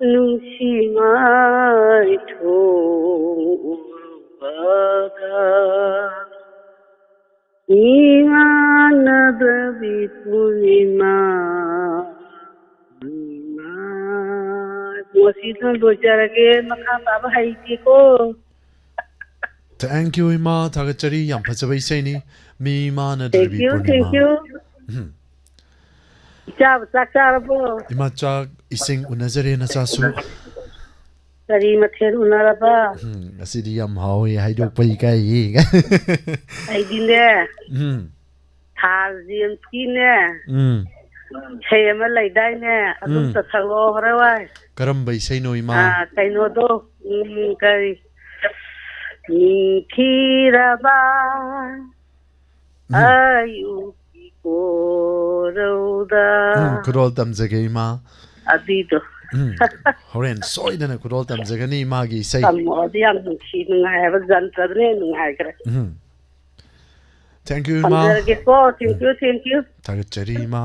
ꯅꯨꯡꯁꯤ ꯃꯥꯏꯊꯣꯡ ꯎꯔꯨꯕꯗ ꯏꯃꯥꯟꯅꯗꯕꯤ ꯄꯨꯔꯅꯤꯃꯥ, ꯄꯨꯔꯅꯤꯃꯥ꯫ ꯉꯁꯤꯗ ꯂꯣꯏꯖꯔꯒꯦ, ꯃꯈꯥ ꯇꯥꯕ ꯍꯩꯇꯦꯀꯣ꯫ Thank you, ꯏꯃꯥ, ꯊꯥꯒꯠꯆꯔꯤ, ꯌꯥꯝ ꯐꯖꯕ ꯏꯁꯩꯅꯤ꯫ ꯃꯤ ꯃꯥꯟꯅꯗ꯭ꯔꯕꯤ ꯄꯨꯔꯅꯤꯃꯥ꯫ Thank you, thank you꯫ ꯎꯝ꯫ ꯏꯆꯥꯕꯨ ꯆꯥꯛ ꯆꯥꯔꯕꯣ? ꯏꯃꯥ, ꯆꯥꯛ ꯏꯁꯤꯡ ꯎꯅꯖꯔꯦ, ꯅꯆꯥꯁꯨ꯫ ꯀꯔꯤ ꯃꯊꯦꯜ ꯎꯅꯔꯕ? ꯎꯝ, ꯉꯁꯤꯗꯤ ꯌꯥꯝ ꯍꯥꯎꯋꯦ, ꯍꯥꯏꯗꯣꯛꯄ ꯏꯀꯥꯏꯌꯦ꯫ ꯑꯩꯗꯤꯅꯦ, ꯎꯝ꯫ ꯊꯥ ꯖꯦꯝꯁꯀꯤꯅꯦ, ꯎꯝ꯫ ꯏꯁꯩ ꯑꯃ ꯂꯩꯗꯥꯏꯅꯦ, ꯑꯗꯨꯝ ꯎꯝ꯫ ꯇ ꯁꯛꯂꯛꯑꯣ ꯍꯣꯔꯦꯟ ꯋꯥꯏ꯫ ꯀꯔꯝꯕ ꯏꯁꯩꯅꯣ, ꯏꯃꯥ? ꯑꯥ, ꯀꯩꯅꯣꯗꯣ, ꯎꯝ, ꯀꯔꯤ, ꯅꯤꯡꯊꯤꯔꯕ ꯎꯝ꯫ ꯑꯌꯨꯛꯀꯤ ꯀꯣꯔꯧꯗ꯫ ꯎꯝ, ꯈꯨꯗꯣꯜ ꯇꯝꯖꯒꯦ, ꯏꯃꯥ꯫ ꯑꯗꯨꯏꯗꯣ꯫ ꯎꯝ, ꯍꯣꯔꯦꯟ ꯁꯣꯏꯗꯅ ꯈꯨꯗꯣꯜ ꯇꯝꯖꯒꯅꯤ ꯏꯃꯥꯒꯤ ꯏꯁꯩ꯫ ꯇꯝꯃꯣ, ꯑꯗꯨ ꯌꯥꯝ ꯅꯨꯡꯁꯤ, ꯅꯨꯡꯉꯥꯏ ꯍꯥꯏꯕ, ꯖꯟꯇ꯭ꯔꯗꯨꯅ ꯍꯦꯟꯅ ꯅꯨꯡꯉꯥꯏꯈ꯭ꯔꯦ꯫ ꯎꯝ꯫ Thank you, ꯏꯃꯥ꯫ ꯊꯝꯖꯔꯒꯦꯀꯣ, thank you, thank you꯫ ꯊꯥꯒꯠꯆꯔꯤ, ꯏꯃꯥ꯫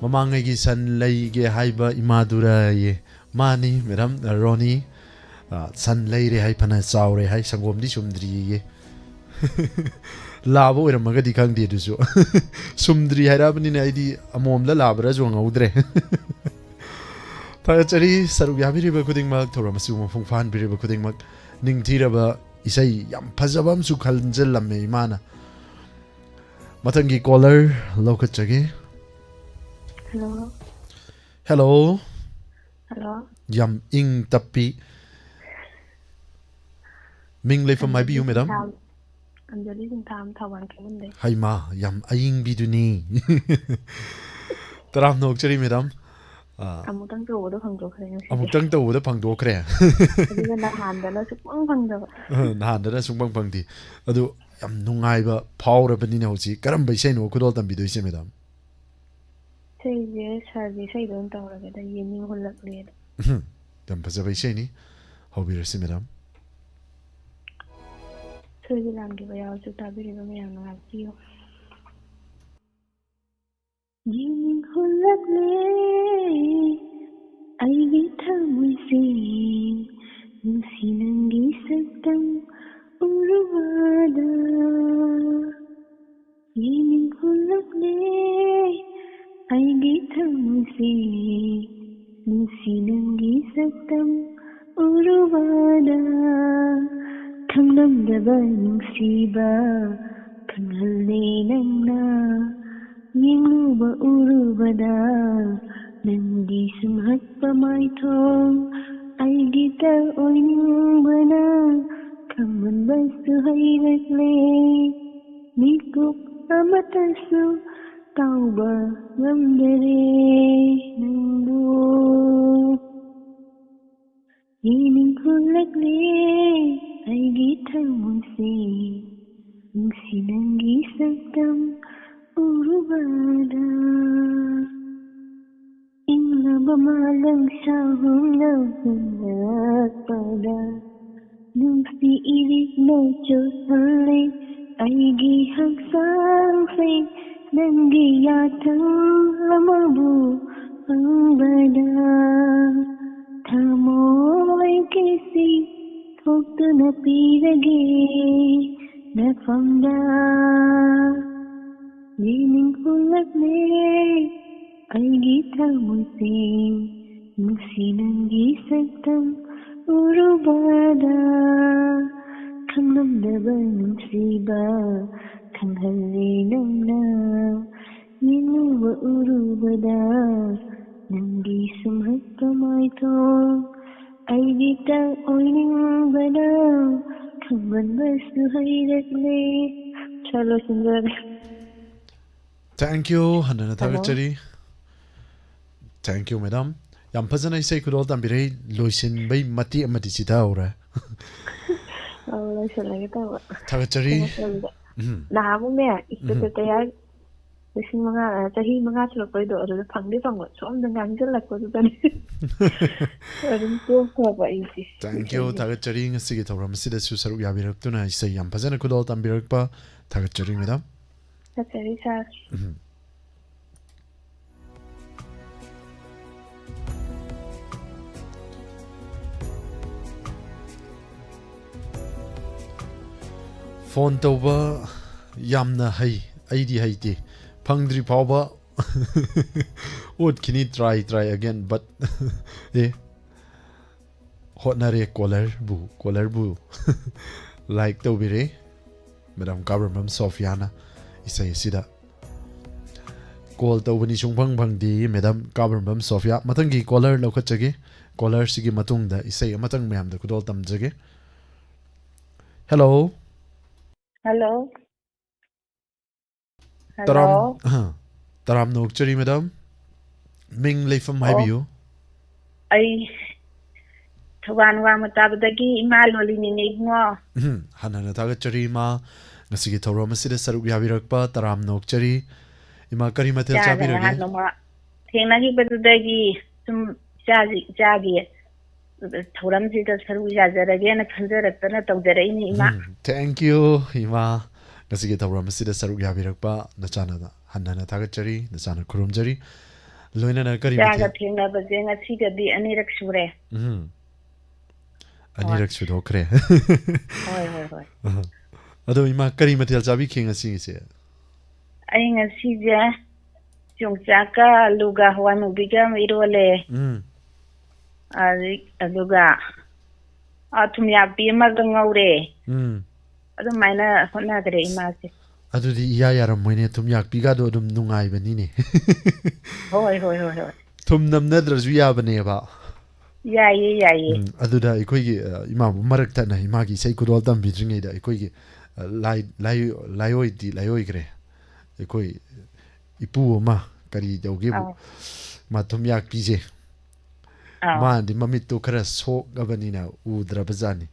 ꯃꯃꯥꯡꯉꯩꯒꯤ ꯁꯟ ꯂꯩꯒꯦ ꯍꯥꯏꯕ ꯏꯃꯥꯗꯨꯔꯌꯦ꯫ ꯃꯥꯅꯤ, ꯃꯦꯗꯥꯝ ꯔꯣꯅꯤ꯫ ꯑ, ꯁꯟ ꯂꯩꯔꯦ ꯍꯥꯏ, ꯐꯅ ꯆꯥꯎꯔꯦ ꯍꯥꯏ, ꯁꯪꯒꯣꯝꯗꯤ ꯁꯨꯝꯗ꯭ꯔꯤꯌꯦ꯫ ꯂꯥꯕ ꯑꯣꯏꯔꯝꯃꯒꯗꯤ ꯈꯪꯗꯦ ꯑꯗꯨꯁꯨ꯫ ꯁꯨꯝꯗ꯭ꯔꯤ ꯍꯥꯏꯔꯛꯑꯕꯅꯤꯅ ꯑꯩꯗꯤ ꯑꯃꯣꯝꯂ ꯂꯥꯕꯔꯁꯨ ꯍꯪꯍꯧꯗ꯭ꯔꯦ꯫ ꯊꯥꯒꯠꯆꯔꯤ, ꯁꯔꯨꯛ ꯌꯥꯕꯤꯔꯤꯕ ꯈꯨꯗꯤꯡꯃꯛ, ꯊꯧꯔꯝ ꯑꯁꯤꯕꯨ ꯃꯄꯨꯡ ꯐꯥꯍꯟꯕꯤꯔꯤꯕ ꯈꯨꯗꯤꯡꯃꯛ꯫ ꯅꯤꯡꯊꯤꯔꯕ ꯏꯁꯩ ꯌꯥꯝ ꯐꯖꯕ ꯑꯃꯁꯨ ꯈꯟꯖꯜꯂꯝꯃꯦ ꯏꯃꯥꯅ꯫ ꯃꯊꯪꯒꯤ caller ꯂꯧꯈꯠꯆꯒꯦ꯫ Hello꯫ Hello꯫ Hello꯫ ꯌꯥꯝ ꯏꯪ ꯇꯞꯄꯤ꯫ ꯃꯤꯡ ꯂꯩꯐꯝ ꯍꯥꯏꯕꯤꯌꯨ, ꯑꯟꯖꯂꯤ ꯃꯦꯗꯥꯝ꯫ ꯁꯤꯡꯊꯥꯝ-, ꯑꯟꯖꯂꯤ ꯁꯤꯡꯊꯥꯝ, ꯊꯧꯕꯥꯜ ꯈꯦꯃꯨꯟꯗꯩ꯫ ꯍꯩꯃꯥ, ꯌꯥꯝ ꯑꯏꯪꯕꯤꯗꯨꯅꯤ꯫ ꯇꯔꯥꯝꯅ ꯑꯣꯛꯆꯔꯤ, ꯃꯦꯗꯥꯝ꯫ ꯑꯥ, ꯑꯃꯨꯛꯇꯪ ꯇꯧꯕꯗ ꯐꯪꯗꯣꯛꯈ꯭ꯔꯦ ꯉꯁꯤꯗꯤ꯫ ꯑꯃꯨꯛꯇꯪ ꯇꯧꯕꯗ ꯐꯪꯗꯣꯛꯈ꯭ꯔꯦ꯫ ꯑꯗꯨꯒ ꯅꯍꯥꯟꯗꯅ ꯁꯨꯡꯐꯪ ꯐꯪꯗꯕ꯫ ꯑ, ꯅꯍꯥꯟꯗꯅ ꯁꯨꯡꯐꯪ ꯐꯪꯗꯦ꯫ ꯑꯗꯨ ꯌꯥꯝ ꯅꯨꯡꯉꯥꯏꯕ ꯐꯥꯎꯔꯕꯅꯤꯅ ꯍꯧꯖꯤꯛ ꯀꯔꯝꯕ ꯏꯁꯩꯅꯣ ꯈꯨꯗꯣꯜ ꯇꯝꯕꯤꯗꯣꯏꯁꯦ, ꯃꯦꯗꯥꯝ? ꯏꯁꯩꯁꯦ ꯁꯥꯔꯒꯤ ꯏꯁꯩꯗꯣ ꯑꯣꯏꯅ ꯇꯧꯔꯒꯦꯗ, ꯌꯦꯡꯅꯤꯡ ꯍꯨꯜꯂꯛꯂꯦꯗ꯫ ꯌꯥꯝ ꯐꯖꯕ ꯏꯁꯩꯅꯤ, ꯍꯧꯕꯤꯔꯁꯤ, ꯃꯦꯗꯥꯝ꯫ ꯁꯣꯏꯈꯤꯕ ꯂꯥꯟꯈꯤꯕ ꯌꯥꯎꯔꯁꯨ ꯇꯥꯕꯤꯔꯤꯕ ꯃꯌꯥꯝꯅ ꯉꯥꯛꯄꯤꯌꯨ꯫ ꯌꯦꯡꯅꯤꯡ ꯍꯨꯜꯂꯛꯂꯦ ꯑꯩꯒꯤ ꯊꯃꯣꯏꯁꯦ, ꯅꯨꯡꯁꯤ ꯅꯪꯒꯤ ꯁꯛꯇꯝ ꯎꯔꯨꯕꯗ꯫ ꯌꯦꯡꯅꯤꯡ ꯍꯨꯜꯂꯛꯂꯦ ꯑꯩꯒꯤ ꯊꯃꯣꯏꯁꯦ, ꯅꯨꯡꯁꯤ ꯅꯪꯒꯤ ꯁꯛꯇꯝ ꯎꯔꯨꯕꯗ꯫ ꯈꯪꯂꯝꯗꯕ ꯅꯨꯡꯁꯤꯕ ꯈꯪꯍꯜꯂꯦ ꯅꯪꯅ, ꯌꯦꯡꯂꯨꯕ ꯎꯔꯨꯕꯗ꯫ ꯅꯪꯒꯤ ꯁꯨꯝꯍꯠꯄ ꯃꯥꯏꯊꯣꯡ ꯑꯩꯒꯤꯇ ꯑꯣꯏꯅꯤꯡꯕꯅ, ꯈꯪꯃꯟꯕꯁꯨ ꯍꯩꯔꯛꯂꯦ꯫ ꯃꯤꯀꯨꯞ ꯑꯃꯇꯁꯨ ꯇꯥꯎꯕ ꯉꯝꯗꯔꯦ ꯅꯪꯕꯨ꯫ ꯌꯦꯡꯅꯤꯡ ꯍꯨꯜꯂꯛꯂꯦ ꯑꯩꯒꯤ ꯊꯃꯣꯏꯁꯦ, ꯅꯨꯡꯁꯤ ꯅꯪꯒꯤ ꯁꯛꯇꯝ ꯎꯔꯨꯕꯗ꯫ ꯏꯪꯂꯕ ꯃꯥꯂꯪ ꯁꯥꯍꯨꯝꯅ ꯍꯨꯝꯂꯛꯄꯗ, ꯅꯨꯡꯁꯤ ꯏꯔꯤꯛꯅ ꯆꯣꯠꯍꯜꯂꯦ ꯑꯩꯒꯤ ꯍꯛꯆꯥꯡꯁꯦ, ꯅꯪꯒꯤ ꯌꯥꯊꯪ ꯑꯃꯕꯨ ꯐꯪꯕꯗ꯫ ꯊꯃꯣꯏ ꯀꯤꯁꯤ ꯊꯣꯛꯇꯨꯅ ꯄꯤꯔꯒꯦ ꯅꯐꯝꯗ꯫ ꯌꯦꯡꯅꯤꯡ ꯍꯨꯜꯂꯛꯂꯦ ꯑꯩꯒꯤ ꯊꯃꯣꯏꯁꯦ, ꯅꯨꯡꯁꯤ ꯅꯪꯒꯤ ꯁꯛꯇꯝ ꯎꯔꯨꯕꯗ꯫ ꯈꯪꯂꯝꯗꯕ ꯅꯨꯡꯁꯤꯕ ꯈꯪꯍꯜꯂꯦ ꯅꯪꯅ, ꯌꯦꯡꯂꯨꯕ ꯎꯔꯨꯕꯗ꯫ ꯅꯪꯒꯤ ꯁꯨꯝꯍꯠꯄ ꯃꯥꯏꯊꯣꯡ ꯑꯩꯒꯤꯇ ꯑꯣꯏꯅꯤꯡꯕꯅ, ꯈꯪꯃꯟꯕꯁꯨ ꯍꯩꯔꯛꯂꯦ꯫ ꯁꯥꯔ, ꯂꯣꯏꯁꯤꯟꯖꯔꯒꯦ꯫ Thank you, ꯍꯟꯅ Hello. ꯊꯥꯒꯠꯆꯔꯤ꯫ Thank you, madam. ꯌꯥꯝ ꯐꯖꯅ ꯏꯁꯩ ꯈꯨꯗꯣꯜ ꯇꯝꯕꯤꯔꯛꯏ꯫ ꯂꯣꯏꯁꯤꯟꯕꯩ ꯃꯇꯦꯛ ꯑꯃꯗꯤ ꯆꯤꯊꯍꯧꯔꯦ꯫ ꯑꯧ, ꯂꯣꯏꯁꯤꯜꯂꯒꯦ ꯇꯧꯕ꯫ ꯊꯥꯒꯠꯆꯔꯤ꯫ ꯀꯩꯅꯣ ꯇꯧꯕꯗ, ꯎꯝ꯫ ꯅꯍꯥꯟꯃꯨꯛꯅꯦ, ꯏꯁꯇꯦꯇꯁ ꯎꯝ꯫ ꯇꯌꯥꯔ ꯂꯤꯁꯤꯡ ꯃꯉꯥ, ꯑ, ꯆꯍꯤ ꯃꯉꯥ ꯁꯨꯔꯛꯄꯩꯗꯣ, ꯑꯗꯨꯗ ꯐꯪꯗꯤ ꯐꯪꯕ, ꯁꯣꯝꯗ ꯉꯥꯡꯁꯤꯜꯂꯛꯄꯗꯨꯗꯅꯦ꯫ ꯑꯗꯨꯝ ꯇꯣꯛꯈ꯭ꯔꯕ ꯑꯩꯁꯦ꯫ Thank you, ꯊꯥꯒꯠꯆꯔꯤ꯫ ꯉꯁꯤꯒꯤ ꯊꯧꯔꯝ ꯑꯁꯤꯗꯁꯨ ꯁꯔꯨꯛ ꯌꯥꯕꯤꯔꯛꯇꯨꯅ ꯏꯁꯩ ꯌꯥꯝ ꯐꯖꯅ ꯈꯨꯗꯣꯜ ꯇꯝꯕꯤꯔꯛꯄ ꯊꯥꯒꯠꯆꯔꯤ, ꯃꯦꯗꯥꯝ꯫ ꯊꯥꯒꯠꯆꯔꯤ, ꯁꯥꯔ꯫ ꯎꯝ꯫ ꯐꯣꯟ ꯇꯧꯕ ꯌꯥꯝꯅ ꯍꯩ, ꯑꯩꯗꯤ ꯍꯩꯇꯦ꯫ ꯐꯪꯗ꯭ꯔꯤ ꯐꯥꯎꯕ ꯑꯣꯠꯈꯤꯅꯤ, try, try again, but ꯑꯦ, ꯍꯣꯠꯅꯔꯦ꯫ ꯀꯣꯂꯔꯕꯨ, ꯀꯣꯂꯔꯕꯨ like ꯇꯧꯕꯤꯔꯦ꯫ ꯃꯦꯗꯥꯝ ꯀꯥꯕ꯭ꯔꯝꯕꯝ ꯁꯣꯐꯤꯌꯥꯅ ꯏꯁꯩ ꯑꯁꯤꯗ ꯀꯣꯜ ꯇꯧꯕꯅꯤ ꯁꯨꯡꯐꯪ ꯐꯪꯗꯦ, ꯃꯦꯗꯥꯝ ꯀꯥꯕ꯭ꯔꯝꯕꯝ ꯁꯣꯐꯤꯌꯥ꯫ ꯃꯊꯪꯒꯤ ꯀꯣꯂꯔ ꯂꯧꯈꯠꯆꯒꯦ꯫ ꯀꯣꯂꯔꯁꯤꯒꯤ ꯃꯇꯨꯡꯗ ꯏꯁꯩ ꯑꯃꯇꯪ ꯃꯌꯥꯝꯗ ꯈꯨꯗꯣꯜ ꯇꯝꯖꯒꯦ꯫ ꯍꯦꯜꯂꯣ꯫ ꯍꯜꯂꯣ꯫ ꯇꯔꯥꯝ, ꯍꯜꯂꯣ꯫ ꯑꯍ, ꯇꯔꯥꯝꯅ ꯑꯣꯛꯆꯔꯤ, ꯃꯦꯗꯥꯝ꯫ ꯃꯤꯡ, ꯂꯩꯐꯝ ꯑꯣ꯫ ꯍꯥꯏꯕꯤꯌꯨ꯫ ꯑꯩ ꯊꯧꯕꯥꯜ ꯋꯥꯡꯃ ꯇꯥꯕꯗꯒꯤ ꯏꯃꯥ ꯂꯣꯂꯤꯅꯤꯅꯦ, ꯏꯕꯨꯡꯉꯣ꯫ ꯎꯝ, ꯍꯟꯅ ꯍꯟꯅ ꯊꯥꯒꯠꯆꯔꯤ, ꯏꯃꯥ꯫ ꯉꯁꯤꯒꯤ ꯊꯧꯔꯝ ꯑꯁꯤꯗ ꯁꯔꯨꯛ ꯌꯥꯕꯤꯔꯛꯄ ꯇꯔꯥꯝꯅ ꯑꯣꯛꯆꯔꯤ꯫ ꯏꯃꯥ, ꯀꯔꯤ ꯃꯊꯦꯜ ꯏꯆꯥꯒ ꯆꯥꯕꯤꯔꯒꯦ? ꯅꯍꯥꯟ ꯅꯣꯡꯃ ꯊꯦꯡꯅꯈꯤꯕꯗꯨꯗꯒꯤ ꯁꯨꯝ ꯏꯆꯥꯁꯤ, ꯏꯆꯥꯒꯤ ꯊꯧꯔꯝꯁꯤꯗ ꯁꯔꯨꯛ ꯌꯥꯖꯔꯒꯦꯅ ꯈꯟꯖꯔꯛꯇꯅ ꯇꯧꯖꯔꯛꯏꯅꯤ, ꯏꯃꯥ꯫ ꯎꯝ, thank you, ꯏꯃꯥ꯫ ꯉꯁꯤꯒꯤ ꯊꯧꯔꯝ ꯑꯁꯤꯗ ꯁꯔꯨꯛ ꯌꯥꯕꯤꯔꯛꯄ ꯅꯆꯥꯅ ꯍꯟꯅ ꯍꯟꯅ ꯊꯥꯒꯠꯆꯔꯤ, ꯅꯆꯥꯅ ꯈꯨꯔꯨꯝꯖꯔꯤ꯫ ꯂꯣꯏꯅꯅ ꯀꯔꯤ ꯏꯆꯥꯒ ꯃꯊꯦꯜ? ꯊꯦꯡꯅꯕꯁꯦ ꯉꯁꯤꯒꯗꯤ ꯑꯅꯤꯔꯛ ꯁꯨꯔꯦ꯫ ꯎꯝ꯫ ꯑꯅꯤꯔꯛ ꯁꯨꯗꯣꯛꯈ꯭ꯔꯦ꯫ ꯍꯣꯏ, ꯍꯣꯏ, ꯍꯣꯏ꯫ ꯑꯍ꯫ ꯑꯗꯣ ꯏꯃꯥ, ꯀꯔꯤ ꯃꯊꯦꯜ ꯆꯥꯕꯤꯈꯤ ꯉꯁꯤꯒꯤꯁꯦ? ꯑꯩ ꯉꯁꯤꯁꯦ ꯌꯣꯡꯆꯥꯛꯀ ꯑꯂꯨꯒ ꯍꯋꯥꯏ ꯃꯨꯕꯤꯒ ꯑꯃ ꯏꯔꯣꯜꯂꯦ꯫ ꯎꯝ꯫ ꯑꯗꯩ, ꯑꯗꯨꯒ, ꯑ, ꯊꯨꯝꯌꯥꯛꯄꯤ ꯑꯃꯒ ꯉꯧꯔꯦ꯫ ꯎꯝ꯫ ꯑꯗꯨꯃꯥꯏꯅ ꯍꯣꯠꯅꯈ꯭ꯔꯦ ꯏꯃꯥꯁꯦ꯫ ꯑꯗꯨꯗꯤ ꯏꯌꯥ ꯌꯥꯔꯝꯃꯣꯏꯅꯦ, ꯊꯨꯝꯌꯥꯛꯄꯤꯒꯗꯣ ꯑꯗꯨꯝ ꯅꯨꯡꯉꯥꯏꯕꯅꯤꯅꯦ꯫ ꯍꯣꯏ, ꯍꯣꯏ, ꯍꯣꯏ, ꯍꯣꯏ꯫ ꯊꯨꯝ ꯅꯝꯅꯗ꯭ꯔꯁꯨ ꯌꯥꯕꯅꯦꯕ꯫ ꯌꯥꯏꯌꯦ, ꯌꯥꯏꯌꯦ꯫ ꯎꯝ, ꯑꯗꯨꯗ ꯑꯩꯈꯣꯏꯒꯤ, ꯑ, ꯏꯃꯥꯕꯨ ꯃꯔꯛ ꯊꯠꯅ ꯏꯃꯥꯒꯤ ꯏꯁꯩ ꯈꯨꯗꯣꯜ ꯇꯝꯕꯤꯗ꯭ꯔꯤꯉꯩꯗ ꯑꯩꯈꯣꯏꯒꯤ, ꯑ, ꯂꯥꯏ-, ꯂꯥꯏ-, ꯂꯥꯏꯑꯣꯏꯗꯤ ꯂꯥꯏꯑꯣꯏꯈ꯭ꯔꯦ꯫ ꯑꯩꯈꯣꯏ ꯏꯄꯨ ꯑꯃ ꯀꯔꯤ ꯇꯧꯒꯦꯕꯨ, ꯑꯧ꯫ ꯃꯥ ꯊꯨꯝꯌꯥꯛꯄꯤꯁꯦ꯫ ꯑꯧ꯫ ꯃꯥꯅꯗꯤ ꯃꯃꯤꯠꯇꯣ ꯈꯔ ꯁꯣꯛꯑꯕꯅꯤꯅ ꯎꯗ꯭ꯔꯕꯖꯥꯠꯅꯤ꯫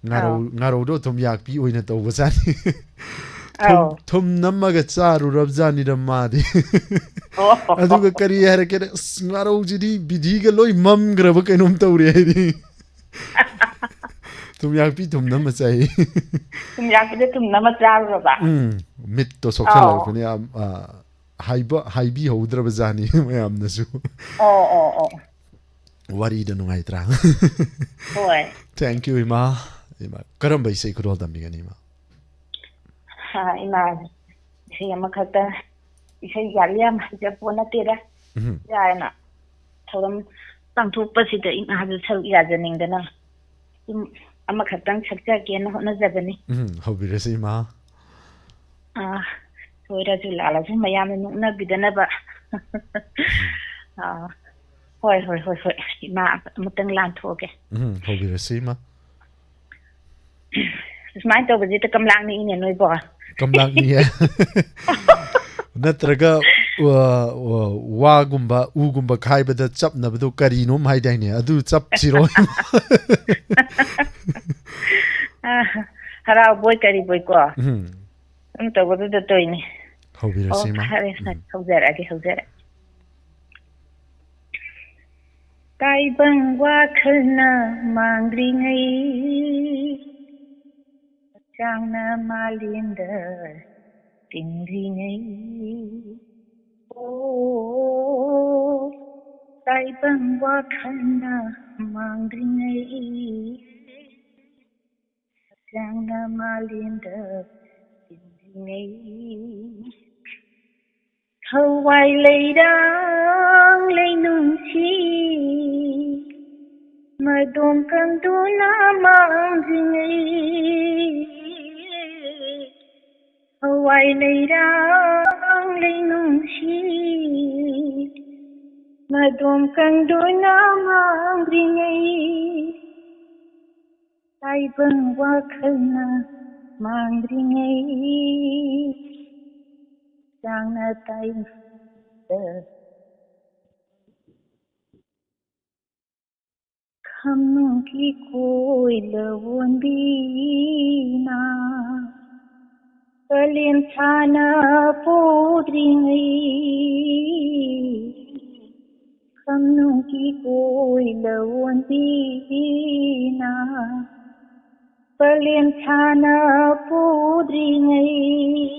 ꯉꯥꯔꯧ, ꯑꯥꯎ꯫ ꯉꯥꯔꯧꯗꯣ ꯊꯨꯝ ꯌꯥꯛꯄꯤ ꯑꯣꯏꯅ ꯇꯧꯕꯖꯥꯠꯅꯤ꯫ ꯊꯨꯝ, ꯑꯥꯎ꯫ ꯊꯨꯝ ꯅꯝꯃꯒ ꯆꯥꯔꯨꯔꯕꯖꯥꯠꯅꯤꯗ ꯃꯥꯗꯤ꯫ ꯑꯣ꯫ ꯑꯗꯨꯒ ꯀꯔꯤ ꯍꯥꯏꯔꯛꯀꯦꯅ, "ꯑꯁ, ꯉꯥꯔꯧꯁꯤꯗꯤ ꯕꯤꯙꯤꯒ ꯂꯣꯏ ꯃꯝꯈ꯭ꯔꯕ ꯀꯩꯅꯣꯝ ꯇꯧꯔꯦ" ꯍꯥꯏꯗꯤ꯫ ꯊꯨꯝ ꯌꯥꯛꯄꯤ ꯊꯨꯝ ꯅꯝꯃ ꯆꯥꯏ꯫ ꯊꯨꯝ ꯌꯥꯛꯄꯤꯗ ꯊꯨꯝ ꯅꯝꯃ ꯆꯥꯔꯨꯔꯕ? ꯎꯝ, ꯃꯤꯠꯇꯣ ꯑꯥꯎ꯫ ꯁꯣꯛꯆꯜꯂꯛꯄꯅꯦ ꯌꯥꯝ, ꯑ, ꯍꯥꯏꯕ-, ꯍꯥꯏꯕꯤꯍꯧꯗ꯭ꯔꯕꯖꯥꯠꯅꯤ ꯃꯌꯥꯝꯅꯁꯨ꯫ ꯑꯣ, ꯑꯣ, ꯑꯣ꯫ ꯋꯥꯔꯤꯗꯣ ꯅꯨꯡꯉꯥꯏꯇ꯭ꯔꯥ? ꯍꯣꯏ꯫ Thank you, ꯏꯃꯥ꯫ ꯏꯃꯥ, ꯀꯔꯝꯕ ꯏꯁꯩ ꯈꯨꯗꯣꯜ ꯇꯝꯕꯤꯒꯅꯤ, ꯏꯃꯥ? ꯑ, ꯏꯃꯥ, ꯏꯁꯩ ꯑꯃꯈꯛꯇ, ꯏꯁꯩ ꯌꯥꯝ ꯌꯥꯝ ꯍꯩꯖꯄꯣꯠ ꯅꯠꯇꯦꯗ꯫ ꯎꯝ꯫ ꯌꯥꯔꯦꯅ꯫ ꯊꯧꯔꯝ ꯄꯥꯡꯊꯣꯛꯄꯁꯤꯗ ꯏꯃꯥꯁꯨ ꯁꯔꯨꯛ ꯌꯥꯖꯅꯤꯡꯗꯅ ꯁꯨꯝ ꯑꯃꯈꯛꯇꯪ ꯁꯛꯆꯒꯦꯅ ꯍꯣꯠꯅꯖꯕꯅꯤ꯫ ꯎꯝ, ꯍꯧꯕꯤꯔꯁꯤ, ꯏꯃꯥ꯫ ꯑꯥ, ꯁꯣꯏꯔꯁꯨ ꯂꯥꯜꯂꯁꯨ ꯃꯌꯥꯝꯅ ꯅꯣꯛꯅꯕꯤꯗꯅꯕ꯫ ꯑꯥ, ꯍꯣꯏ, ꯍꯣꯏ, ꯍꯣꯏ, ꯍꯣꯏ꯫ ꯏꯃꯥ ꯑꯃꯇꯪ ꯂꯥꯟꯊꯣꯛꯑꯒꯦ꯫ ꯎꯝ, ꯍꯧꯕꯤꯔꯁꯤ, ꯏꯃꯥ꯫ ꯁꯨꯃꯥꯏꯅ ꯇꯧꯕꯁꯤꯗ ꯀꯝꯂꯥꯡ ꯅꯤꯛꯏꯅꯦ ꯅꯣꯏꯕꯣ꯫ ꯀꯝꯂꯥꯡ ꯅꯤꯛꯑꯦ꯫ ꯅꯠꯇ꯭ꯔꯒ, ꯋꯥ-, ꯋꯥ-, ꯋꯥꯒꯨꯝꯕ, ꯎꯒꯨꯝꯕ ꯈꯥꯏꯕꯗ ꯆꯞꯅꯕꯗꯣ ꯀꯔꯤꯅꯣꯝ ꯍꯥꯏꯗꯥꯏꯅꯦ? ꯑꯗꯨ ꯆꯞꯁꯤꯔꯣ? ꯑ, ꯍꯔꯥꯎꯕꯣꯏ ꯀꯔꯤꯕꯣꯏꯀꯣ꯫ ꯎꯝ꯫ ꯑꯗꯨꯝ ꯇꯧꯕꯗꯨꯗ ꯇꯧꯏꯅꯦ꯫ ꯍꯧꯕꯤꯔꯁꯤ, ꯑꯣ, ꯏꯃꯥ꯫ ꯐꯔꯦ, ꯐꯔꯦ꯫ ꯎꯝ꯫ ꯍꯧꯖꯔꯛꯑꯒꯦ, ꯍꯧꯖꯔꯛꯑꯒꯦ꯫ ꯇꯥꯏꯕꯪ ꯋꯥꯈꯜꯅ ꯃꯥꯡꯗ꯭ꯔꯤꯉꯩ, ꯍꯛꯆꯥꯡꯅ ꯃꯥꯂꯦꯝꯗ ꯇꯤꯟꯗ꯭ꯔꯤꯉꯩ꯫ ꯑꯣ, ꯇꯥꯏꯕꯪ ꯋꯥꯈꯜꯅ ꯃꯥꯡꯗ꯭ꯔꯤꯉꯩ, ꯍꯛꯆꯥꯡꯅ ꯃꯥꯂꯦꯝꯗ ꯇꯤꯟꯗ꯭ꯔꯤꯉꯩ꯫ ꯊꯋꯥꯏ ꯂꯩꯔꯥꯡ ꯂꯩꯅꯨꯡꯁꯤ ꯃꯗꯣꯝ ꯀꯪꯗꯨꯅ ꯃꯥꯡꯗ꯭ꯔꯤꯉꯩ꯫ ꯊꯋꯥꯏ ꯂꯩꯔꯥꯡ ꯂꯩꯅꯨꯡꯁꯤ ꯃꯗꯣꯝ ꯀꯪꯗꯨꯅ ꯃꯥꯡꯗ꯭ꯔꯤꯉꯩ꯫ ꯇꯥꯏꯕꯪ ꯋꯥꯈꯜꯅ ꯃꯥꯡꯗ꯭ꯔꯤꯉꯩ꯫ ꯆꯥꯡꯅ ꯇꯥꯏꯕꯪꯗ ꯈꯝꯅꯨꯡꯒꯤ ꯀꯣꯏꯂ ꯑꯣꯟꯕꯤꯅ ꯀꯥꯂꯦꯟ ꯁꯥꯟꯅ ꯄꯨꯗ꯭ꯔꯤꯉꯩ, ꯈꯝꯅꯨꯡꯒꯤ ꯀꯣꯏꯂ ꯑꯣꯟꯕꯤꯅ ꯀꯥꯂꯦꯟ ꯁꯥꯟꯅ ꯄꯨꯗ꯭ꯔꯤꯉꯩ,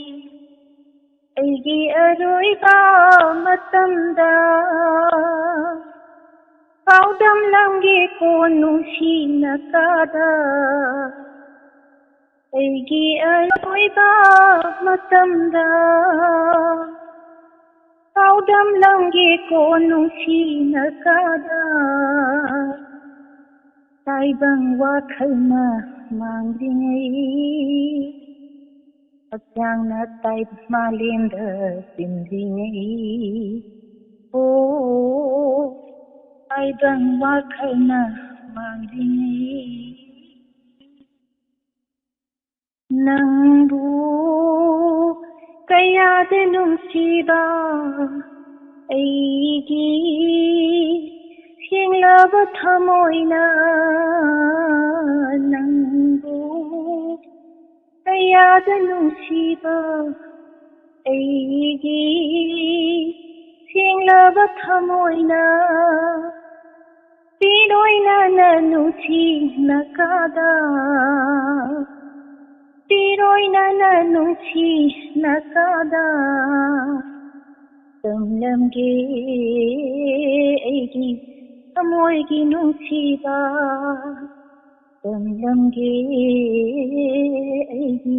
ꯑꯩꯒꯤ ꯑꯔꯣꯏꯕ ꯃꯇꯝꯗ ꯄꯥꯎꯗꯝ ꯂꯝꯒꯦ ꯀꯣ ꯅꯨꯡꯁꯤꯅ ꯀꯥꯗ, ꯑꯩꯒꯤ ꯑꯔꯣꯏꯕ ꯃꯇꯝꯗ ꯄꯥꯎꯗꯝ ꯂꯝꯒꯦ ꯀꯣ ꯅꯨꯡꯁꯤꯅ ꯀꯥꯗ, ꯇꯥꯏꯕꯪ ꯋꯥꯈꯜꯅ ꯃꯥꯡꯗ꯭ꯔꯤꯉꯩ, ꯍꯛꯆꯥꯡꯅ ꯇꯥꯏꯕꯪ ꯃꯥꯂꯦꯝꯗ ꯆꯤꯟꯗ꯭ꯔꯤꯉꯩ꯫ ꯑꯣ, ꯇꯥꯏꯕꯪ ꯋꯥꯈꯜꯅ ꯃꯥꯡꯗ꯭ꯔꯤꯉꯩ꯫ ꯅꯪꯕꯨ ꯀꯌꯥꯗ ꯅꯨꯡꯁꯤꯕ ꯑꯩꯒꯤ ꯁꯦꯡꯂꯕ ꯊꯃꯣꯏꯅ, ꯅꯪꯕꯨ ꯀꯌꯥꯗ ꯅꯨꯡꯁꯤꯕ ꯑꯩꯒꯤ ꯁꯦꯡꯂꯕ ꯊꯃꯣꯏꯅ, ꯄꯤꯔꯣꯏꯅꯅ ꯅꯨꯡꯁꯤꯅ ꯀꯥꯗ, ꯄꯤꯔꯣꯏꯅꯅ ꯅꯨꯡꯁꯤꯅ ꯀꯥꯗ, ꯇꯝꯂꯝꯒꯦ ꯑꯩꯒꯤ ꯊꯃꯣꯏꯒꯤ ꯅꯨꯡꯁꯤꯕ, ꯇꯝꯂꯝꯒꯦ ꯑꯩꯒꯤ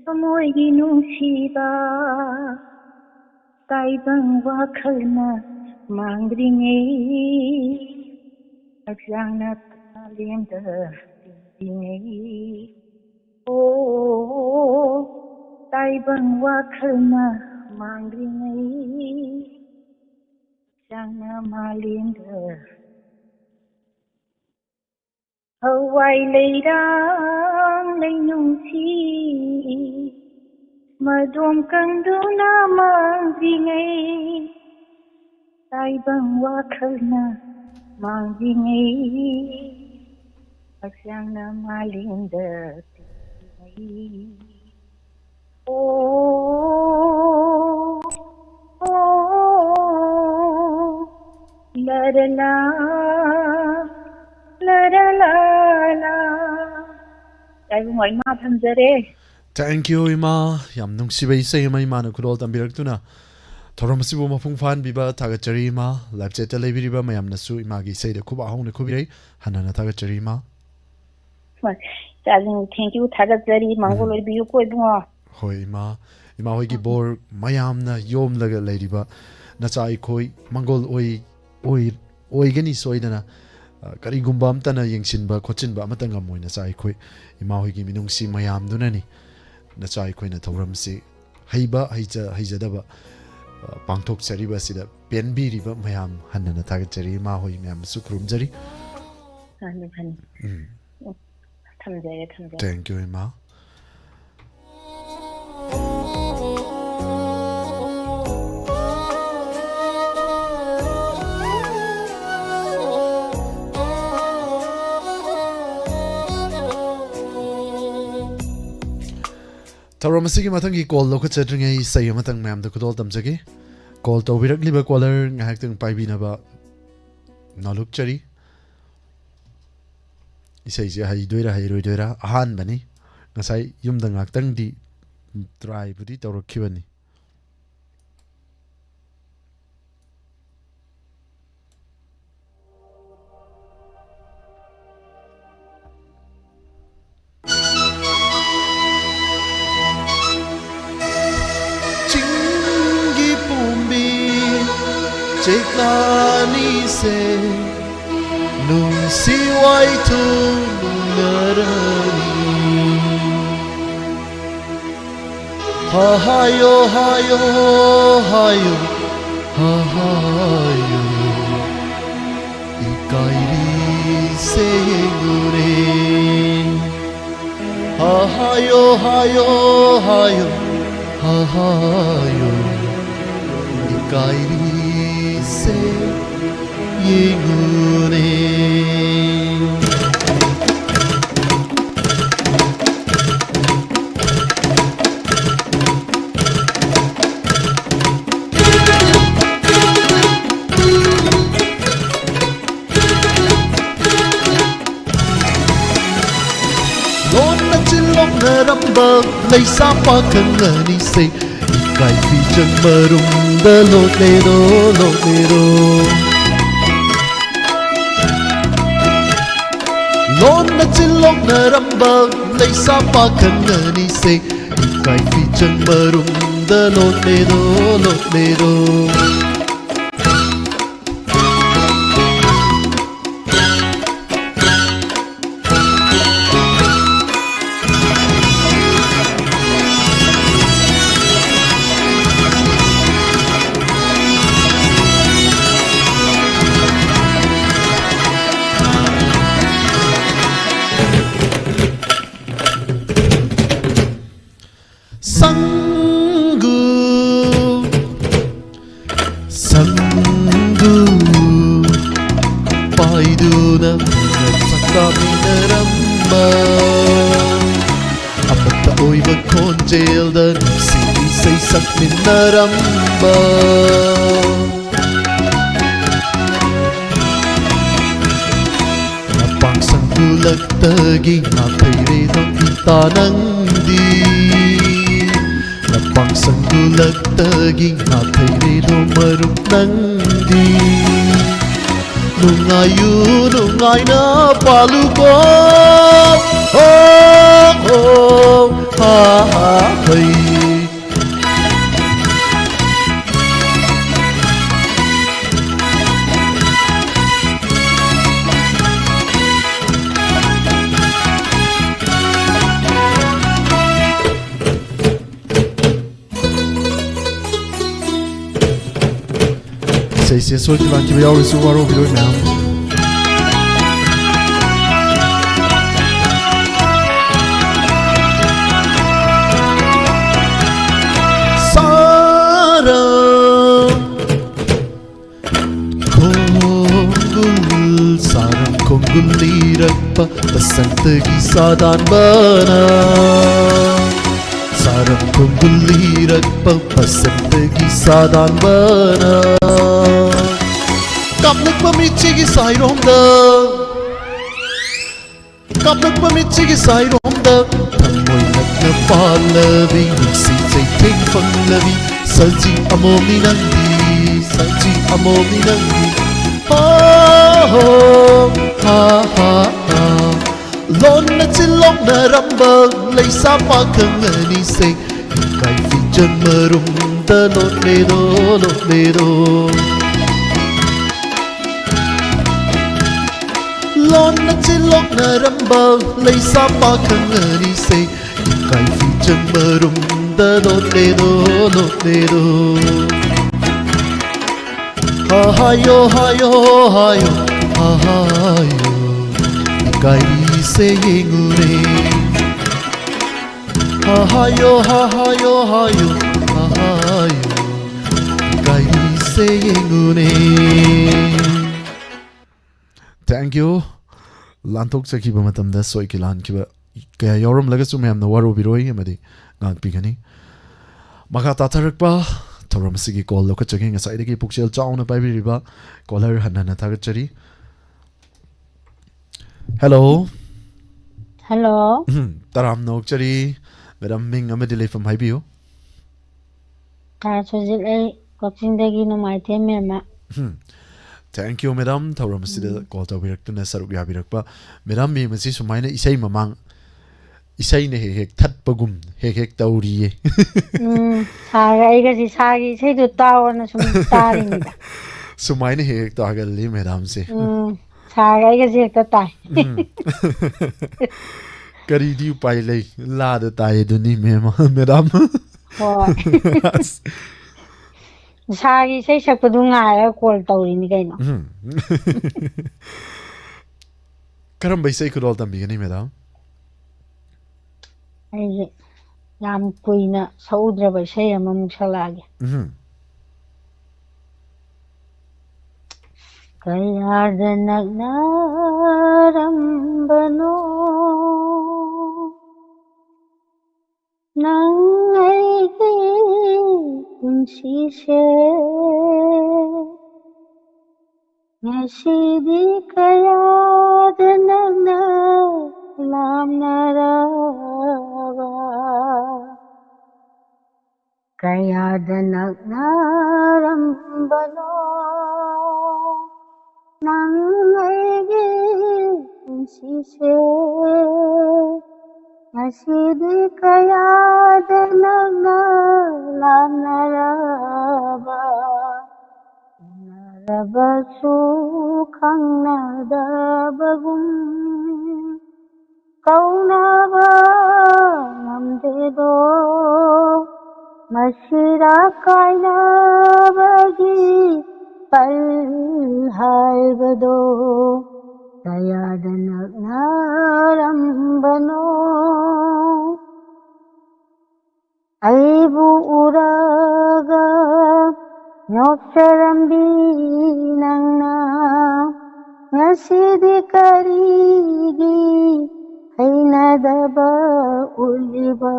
ꯊꯃꯣꯏꯒꯤ ꯅꯨꯡꯁꯤꯕ꯫ ꯇꯥꯏꯕꯪ ꯋꯥꯈꯜꯅ ꯃꯥꯡꯗ꯭ꯔꯤꯉꯩ, ꯍꯛꯆꯥꯡꯅ ꯃꯥꯂꯦꯝꯗ ꯆꯤꯟꯗ꯭ꯔꯤꯉꯩ꯫ ꯑꯣ, ꯇꯥꯏꯕꯪ ꯋꯥꯈꯜꯅ ꯃꯥꯡꯗ꯭ꯔꯤꯉꯩ, ꯍꯛꯆꯥꯡꯅ ꯃꯥꯂꯦꯝꯗ꯫ ꯍꯋꯥꯏ ꯂꯩꯔꯥꯡ ꯂꯩꯅꯨꯡꯁꯤ ꯃꯗꯣꯝ ꯀꯪꯗꯨꯅ ꯃꯥꯡꯗ꯭ꯔꯤꯉꯩ, ꯇꯥꯏꯕꯪ ꯋꯥꯈꯜꯅ ꯃꯥꯡꯂꯤꯉꯩ ꯍꯛꯆꯥꯡꯅ ꯃꯥꯂꯦꯝꯗ ꯄꯤꯛꯂꯤꯉꯩ꯫ ꯑꯣ, ꯑꯣ, ꯂꯔꯂꯥ, ꯂꯔꯂꯥꯂꯥ꯫ ꯌꯥꯏꯕꯨꯡꯉꯣ, ꯏꯃꯥ ꯊꯝꯖꯔꯦ꯫ Thank you, ꯏꯃꯥ꯫ ꯌꯥꯝ ꯅꯨꯡꯁꯤꯕ ꯏꯁꯩ ꯑꯃ ꯏꯃꯥꯅ ꯈꯨꯗꯣꯜ ꯇꯝꯕꯤꯔꯛꯇꯨꯅ ꯊꯧꯔꯝ ꯑꯁꯤꯕꯨ ꯃꯄꯨꯡ ꯐꯥꯍꯟꯕꯤꯕ ꯊꯥꯒꯠꯆꯔꯤ, ꯏꯃꯥ꯫ Live chat ꯇ ꯂꯩꯕꯤꯔꯤꯕ ꯃꯌꯥꯝꯅꯁꯨ ꯏꯃꯥꯒꯤ ꯏꯁꯩꯗ ꯈꯨꯕꯥꯛ ꯍꯧꯅ ꯈꯨꯕꯤꯔꯩ꯫ ꯍꯟꯅ ꯍꯟꯅ ꯊꯥꯒꯠꯆꯔꯤ, ꯏꯃꯥ꯫ ꯍꯣꯏ, ꯏꯆꯥꯁꯤꯡ, thank you, ꯊꯥꯒꯠꯆꯔꯤ꯫ ꯃꯥꯡꯒꯣꯜ ꯎꯝ꯫ ꯑꯣꯏꯕꯤꯌꯨꯀꯣ, ꯏꯕꯨꯡꯉꯣ꯫ ꯍꯣꯏ, ꯏꯃꯥ꯫ ꯏꯃꯥ ꯍꯣꯏꯒꯤ ꯎꯝ꯫ ꯕꯣꯔ ꯃꯌꯥꯝꯅ ꯌꯣꯝꯂꯒ ꯂꯩꯔꯤꯕ ꯅꯆꯥ ꯑꯩꯈꯣꯏ ꯃꯥꯡꯒꯣꯜ ꯑꯣꯏ-, ꯑꯣꯏ-, ꯑꯣꯏꯒꯅꯤ ꯁꯣꯏꯗꯅ꯫ ꯑ, ꯀꯔꯤꯒꯨꯝꯕ ꯑꯝꯇꯅ ꯌꯦꯡꯁꯤꯟꯕ ꯈꯣꯠꯆꯤꯟꯕ ꯑꯃꯠꯇ ꯉꯝꯃꯣꯏ ꯅꯆꯥ ꯑꯩꯈꯣꯏ꯫ ꯏꯃꯥ ꯍꯣꯏꯒꯤ ꯃꯤꯅꯨꯡꯁꯤ ꯃꯌꯥꯝꯗꯨꯅꯅꯤ ꯅꯆꯥ ꯑꯩꯈꯣꯏꯅ ꯊꯧꯔꯝꯁꯤ ꯍꯩꯕ, ꯍꯩꯖ-, ꯍꯩꯖꯗꯕ, ꯑ, ꯄꯥꯡꯊꯣꯛꯆꯔꯤꯕ ꯑꯁꯤꯗ ꯄꯦꯟꯕꯤꯔꯤꯕ ꯃꯌꯥꯝ ꯍꯟꯅꯅ ꯊꯥꯒꯠꯆꯔꯤ꯫ ꯏꯃꯥ ꯍꯣꯏ ꯃꯌꯥꯝꯕꯨꯁꯨ ꯈꯨꯔꯨꯝꯖꯔꯤ꯫ ꯐꯅꯤ, ꯐꯅꯤ꯫ ꯎꯝ꯫ ꯎꯝ꯫ ꯊꯝꯖꯔꯦ, ꯊꯝꯖꯔꯦ꯫ Thank you, ꯏꯃꯥ꯫ ꯊꯧꯔꯝ ꯑꯁꯤꯒꯤ ꯃꯊꯪꯒꯤ call ꯂꯧꯈꯠꯆꯗ꯭ꯔꯤꯉꯩ ꯏꯁꯩ ꯑꯃꯇꯪ ꯃꯌꯥꯝꯗ ꯈꯨꯗꯣꯜ ꯇꯝꯖꯒꯦ꯫ Call ꯇꯧꯕꯤꯔꯛꯂꯤꯕ caller ꯉꯥꯏꯍꯥꯛꯇꯪ ꯄꯥꯏꯕꯤꯅꯕ ꯅꯣꯜꯂꯨꯛꯆꯔꯤ꯫ ꯏꯁꯩꯁꯦ ꯍꯩꯗꯣꯏꯔꯥ ꯍꯩꯔꯣꯏꯗꯣꯏꯔꯥ? ꯑꯍꯥꯟꯕꯅꯤ꯫ ꯉꯁꯥꯏ ꯌꯨꯝꯗ ꯉꯥꯛꯇꯪꯗꯤ try ꯕꯨꯗꯤ ꯇꯧꯔꯛꯈꯤꯕꯅꯤ꯫ ꯆꯤꯡꯒꯤ ꯄꯣꯝꯕꯤ ꯆꯦꯛꯂꯥꯅꯤꯁꯦ ꯅꯨꯡꯁꯤ ꯋꯥꯏꯊꯨꯡꯅꯔꯅꯤ꯫ ꯍꯥ ꯍꯥꯏꯌꯣ, ꯍꯥꯏꯌꯣ, ꯍꯥꯏꯌꯣ, ꯍꯥ ꯍꯥꯏꯌꯣ, ꯏꯀꯥꯏꯔꯤꯁꯦ ꯌꯦꯡꯉꯨꯔꯦ꯫ ꯍꯥ ꯍꯥꯏꯌꯣ, ꯍꯥꯏꯌꯣ, ꯍꯥꯏꯌꯣ, ꯍꯥ ꯍꯥꯏꯌꯣ, ꯏꯀꯥꯏꯔꯤ ꯁꯦ ꯌꯦꯡꯉꯨꯅꯦ꯫ ꯂꯣꯟꯅ ꯆꯤꯜꯂꯣꯛꯅꯔꯝꯕ ꯂꯩꯁꯥ ꯄꯥꯈꯪ ꯑꯅꯤꯁꯦ ꯏꯀꯥꯏ ꯐꯤꯖꯪ ꯃꯔꯨꯝꯗ ꯂꯣꯠꯂꯦꯗꯣ, ꯂꯣꯠꯂꯦꯗꯣ꯫ ꯂꯣꯟꯅ ꯆꯤꯜꯂꯣꯛꯅꯔꯝꯕ ꯂꯩꯁꯥ ꯄꯥꯈꯪ ꯑꯅꯤꯁꯦ ꯏꯀꯥꯏ ꯐꯤꯖꯪ ꯃꯔꯨꯝꯗ ꯂꯣꯠꯂꯦꯗꯣ, ꯂꯣꯠꯂꯦꯗꯣ꯫ ꯁꯪꯒꯨ, ꯁꯪꯒꯨ ꯄꯥꯏꯗꯨꯅ ꯆꯥꯛ ꯆꯥꯃꯤꯟꯅꯔꯝꯕ, ꯑꯃꯠꯇ ꯑꯣꯏꯕ ꯈꯣꯟꯖꯦꯜꯗ ꯅꯨꯡꯁꯤ ꯏꯁꯩ ꯁꯛꯃꯤꯟꯅꯔꯝꯕ꯫ ꯅꯄꯥꯡ ꯁꯪꯒꯨꯂꯛꯇꯒꯤ ꯉꯥꯊꯩꯔꯦꯗꯣ ꯏꯇꯥ ꯅꯪꯗꯤ꯫ ꯅꯄꯥꯡ ꯁꯪꯒꯨꯂꯛꯇꯒꯤ ꯉꯥꯊꯩꯔꯦꯗꯣ ꯃꯔꯨꯞ ꯅꯪꯗꯤ꯫ ꯅꯨꯡꯉꯥꯏꯌꯨ ꯅꯨꯡꯉꯥꯏꯅ ꯄꯥꯜꯂꯨꯀꯣ꯫ ꯍꯣ, ꯍꯣ, ꯍꯥ, ꯍꯥ, ꯍꯩ꯫ ꯏꯁꯩꯁꯦ ꯁꯣꯏꯗꯅ ꯂꯥꯛꯈꯤꯕ ꯌꯥꯎꯔꯁꯨ ꯋꯥꯔꯧꯕꯤꯔꯣꯏ ꯃꯌꯥꯝ꯫ ꯁꯥꯔ ꯕꯁꯟꯇꯒꯤ ꯁꯥꯗꯥꯟꯕꯅ, ꯁꯥꯔꯝ ꯈꯣꯡꯒꯨꯜ ꯂꯤꯔꯛꯄ ꯕꯁꯟꯇꯒꯤ ꯁꯥꯗꯥꯟꯕꯅ, ꯀꯥꯞꯂꯛꯄ ꯃꯤꯠꯁꯤꯒꯤ ꯁꯥꯏꯔꯣꯝꯗ, ꯀꯥꯞꯂꯛꯄ ꯃꯤꯠꯁꯤꯒꯤ ꯁꯥꯏꯔꯣꯝꯗ, ꯊꯃꯣꯏ ꯅꯛꯅ ꯄꯥꯜꯂꯕꯤ, ꯅꯨꯡꯁꯤ ꯆꯩꯊꯦꯡ ꯐꯪꯂꯕꯤ, ꯁꯖꯤ ꯑꯃꯣꯝꯅꯤ ꯅꯪꯗꯤ, ꯁꯖꯤ ꯑꯃꯣꯝꯅꯤ ꯅꯪꯗꯤ꯫ ꯍꯣ, ꯍꯣ, ꯍꯥ, ꯍꯥ, ꯍꯥ꯫ ꯂꯣꯟꯅ ꯆꯤꯜꯂꯣꯛꯅꯔꯝꯕ ꯂꯩꯁꯥ ꯄꯥꯈꯪ ꯑꯅꯤꯁꯦ, ꯏꯀꯥꯏ ꯐꯤꯖꯪ ꯃꯔꯨꯝꯗ ꯂꯣꯠꯂꯦꯗꯣ, ꯂꯣꯠꯂꯦꯗꯣ꯫ ꯂꯣꯟꯅ ꯆꯤꯜꯂꯣꯛꯅꯔꯝꯕ ꯂꯩꯁꯥ ꯄꯥꯈꯪ ꯑꯅꯤꯁꯦ, ꯏꯀꯥꯏ ꯐꯤꯖꯪ ꯃꯔꯨꯝꯗ ꯂꯣꯠꯂꯦꯗꯣ, ꯂꯣꯠꯂꯦꯗꯣ꯫ ꯍꯥ ꯍꯥꯏꯌꯣ, ꯍꯥꯏꯌꯣ, ꯍꯥꯏꯌꯣ, ꯍꯥ ꯍꯥꯏꯌꯣ, ꯏꯀꯥꯏꯔꯤꯁꯦ ꯌꯦꯡꯉꯨꯅꯦ꯫ ꯍꯥ ꯍꯥꯏꯌꯣ, ꯍꯥ ꯍꯥꯏꯌꯣ, ꯍꯥꯏꯌꯣ, ꯍꯥ ꯍꯥꯏꯌꯣ, ꯏꯀꯥꯏꯔꯤꯁꯦ ꯌꯦꯡꯉꯨꯅꯦ꯫ Thank you꯫ ꯂꯥꯟꯊꯣꯛꯆꯈꯤꯕ ꯃꯇꯝꯗ ꯁꯣꯏꯈꯤ ꯂꯥꯟꯈꯤꯕ ꯀꯌꯥ ꯌꯥꯎꯔꯝꯂꯒꯁꯨ ꯃꯌꯥꯝꯅ ꯋꯥꯔꯧꯕꯤꯔꯣꯏ ꯑꯃꯗꯤ ꯉꯥꯛꯄꯤꯒꯅꯤ꯫ ꯃꯈꯥ ꯇꯥꯊꯔꯛꯄ ꯊꯧꯔꯝ ꯑꯁꯤꯒꯤ ꯀꯣꯜ ꯂꯧꯈꯠꯆꯒꯦ꯫ ꯉꯁꯥꯏꯗꯒꯤ ꯄꯨꯛꯆꯦꯜ ꯆꯥꯎꯅ ꯄꯥꯏꯕꯤꯔꯤꯕ ꯀꯣꯂꯔ ꯍꯟꯅ ꯍꯟꯅ ꯊꯥꯒꯠꯆꯔꯤ꯫ ꯍꯦꯜꯂꯣ꯫ ꯍꯦꯜꯂꯣ꯫ ꯎꯝ, ꯇꯔꯥꯝꯅ ꯑꯣꯛꯆꯔꯤ꯫ ꯃꯦꯗꯥꯝ, ꯃꯤꯡ ꯑꯃꯗꯤ ꯂꯩꯐꯝ ꯍꯥꯏꯕꯤꯌꯨ꯫ ꯁꯥꯔ ꯁꯨꯖꯤꯠ, ꯑꯩ ꯀꯛꯆꯤꯡꯗꯒꯤ ꯅꯨꯡꯉꯥꯏꯊꯦꯝ ꯃꯦꯝꯃ꯫ ꯎꯝ꯫ Thank you, ꯃꯦꯗꯥꯝ, ꯊꯧꯔꯝ ꯑꯁꯤꯗ ꯎꯝ꯫ ꯀꯣꯜ ꯇꯧꯕꯤꯔꯛꯇꯨꯅ ꯁꯔꯨꯛ ꯌꯥꯕꯤꯔꯛꯄ꯫ ꯃꯦꯗꯥꯝ, ꯃꯦꯝ ꯑꯁꯤ ꯁꯨꯃꯥꯏꯅ ꯏꯁꯩ ꯃꯃꯥꯡ ꯏꯁꯩꯅ ꯍꯦꯛ ꯍꯦꯛ ꯊꯠꯄꯒꯨꯝ ꯍꯦꯛ ꯍꯦꯛ ꯇꯧꯔꯤꯌꯦ꯫ ꯎꯝ, ꯁꯥꯔꯒ ꯑꯩꯒꯁꯤ ꯁꯥꯔꯒꯤ ꯏꯁꯩꯗꯣ ꯇꯥꯎꯑꯣꯅ ꯁꯨꯝ ꯇꯥꯔꯤꯅꯤꯗ꯫ ꯁꯨꯃꯥꯏꯅ ꯍꯦꯛ ꯍꯦꯛ ꯇꯥꯒꯜꯂꯤ ꯃꯦꯗꯥꯝꯁꯦ꯫ ꯎꯝ, ꯁꯥꯔꯒ ꯑꯩꯒꯁꯦ ꯍꯦꯛꯇ ꯇꯥꯏ꯫ ꯎꯝ꯫ ꯀꯔꯤꯗꯤ ꯎꯄꯥꯏ ꯂꯩ? ꯂꯥꯗ ꯇꯥꯏ ꯑꯗꯨꯅꯤ, ꯃꯦꯝ, ꯃꯦꯗꯥꯝ꯫ ꯍꯣꯏ꯫ ꯑꯁ꯫ ꯏꯁꯥꯒꯤ ꯏꯁꯩ ꯁꯛꯄꯗꯨ ꯉꯥꯏꯔꯒ ꯀꯣꯜ ꯇꯧꯔꯤꯅꯤ ꯀꯩꯅꯣ꯫ ꯎꯝ꯫ ꯀꯔꯝꯕ ꯏꯁꯩ ꯈꯨꯗꯣꯜ ꯇꯝꯕꯤꯒꯅꯤ, ꯃꯦꯗꯥꯝ? ꯑꯩꯁꯦ ꯌꯥꯝ ꯀꯨꯏꯅ ꯁꯛꯎꯗ꯭ꯔꯕ ꯏꯁꯩ ꯑꯃꯃꯨꯛ ꯁꯛꯂꯛꯑꯒꯦ꯫ ꯎꯝ꯫ ꯀꯌꯥꯗ ꯅꯛꯅꯔꯝꯕꯅꯣ ꯅꯪ ꯑꯩꯒꯤ ꯄꯨꯟꯁꯤꯁꯦ꯫ ꯉꯁꯤꯗꯤ ꯀꯌꯥꯗ ꯅꯛꯅ ꯂꯥꯞꯅꯔꯕ, ꯀꯌꯥꯗ ꯅꯛꯅꯔꯝꯕꯅꯣ ꯅꯪ ꯑꯩꯒꯤ ꯄꯨꯟꯁꯤꯁꯦ꯫ ꯉꯁꯤꯗꯤ ꯀꯌꯥꯗ ꯅꯛꯅ ꯂꯥꯞꯅꯔꯕ, ꯎꯅꯔꯕꯁꯨ ꯈꯪꯅꯗꯕꯒꯨꯝ ꯀꯧꯅꯕ ꯉꯝꯗꯦꯗꯣ꯫ ꯃꯁꯤꯔꯥ ꯀꯥꯏꯅꯕꯒꯤ ꯄꯜ ꯍꯥꯏꯕꯗꯣ ꯀꯌꯥꯗ ꯅꯛꯅꯔꯝꯕꯅꯣ꯫ ꯑꯩꯕꯨ ꯎꯔꯒ ꯅꯣꯛꯆꯔꯝꯕꯤ ꯅꯪꯅ ꯉꯁꯤꯗꯤ ꯀꯔꯤꯒꯤ ꯍꯩꯅꯗꯕ ꯎꯠꯂꯤꯕ?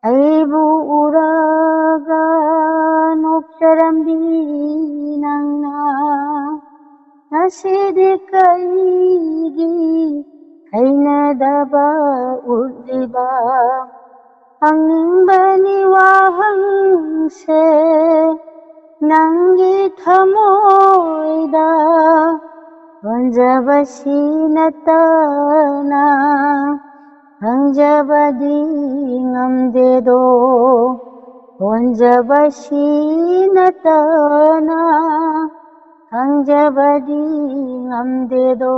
ꯑꯩꯕꯨ ꯎꯔꯒ ꯅꯣꯛꯆꯔꯝꯕꯤ ꯅꯪꯅ ꯉꯁꯤꯗꯤ ꯀꯔꯤꯒꯤ ꯍꯩꯅꯗꯕ ꯎꯠꯂꯤꯕ? ꯍꯪꯅꯤꯡꯕꯅꯤ ꯋꯥꯍꯪꯁꯦ ꯅꯪꯒꯤ ꯊꯃꯣꯏꯗ ꯍꯣꯟꯖꯕꯁꯤ ꯅꯠꯇꯅ ꯍꯪꯖꯕꯗꯤ ꯉꯝꯗꯦꯗꯣ꯫ ꯍꯣꯟꯖꯕꯁꯤ ꯅꯠꯇꯅ ꯍꯪꯖꯕꯗꯤ ꯉꯝꯗꯦꯗꯣ꯫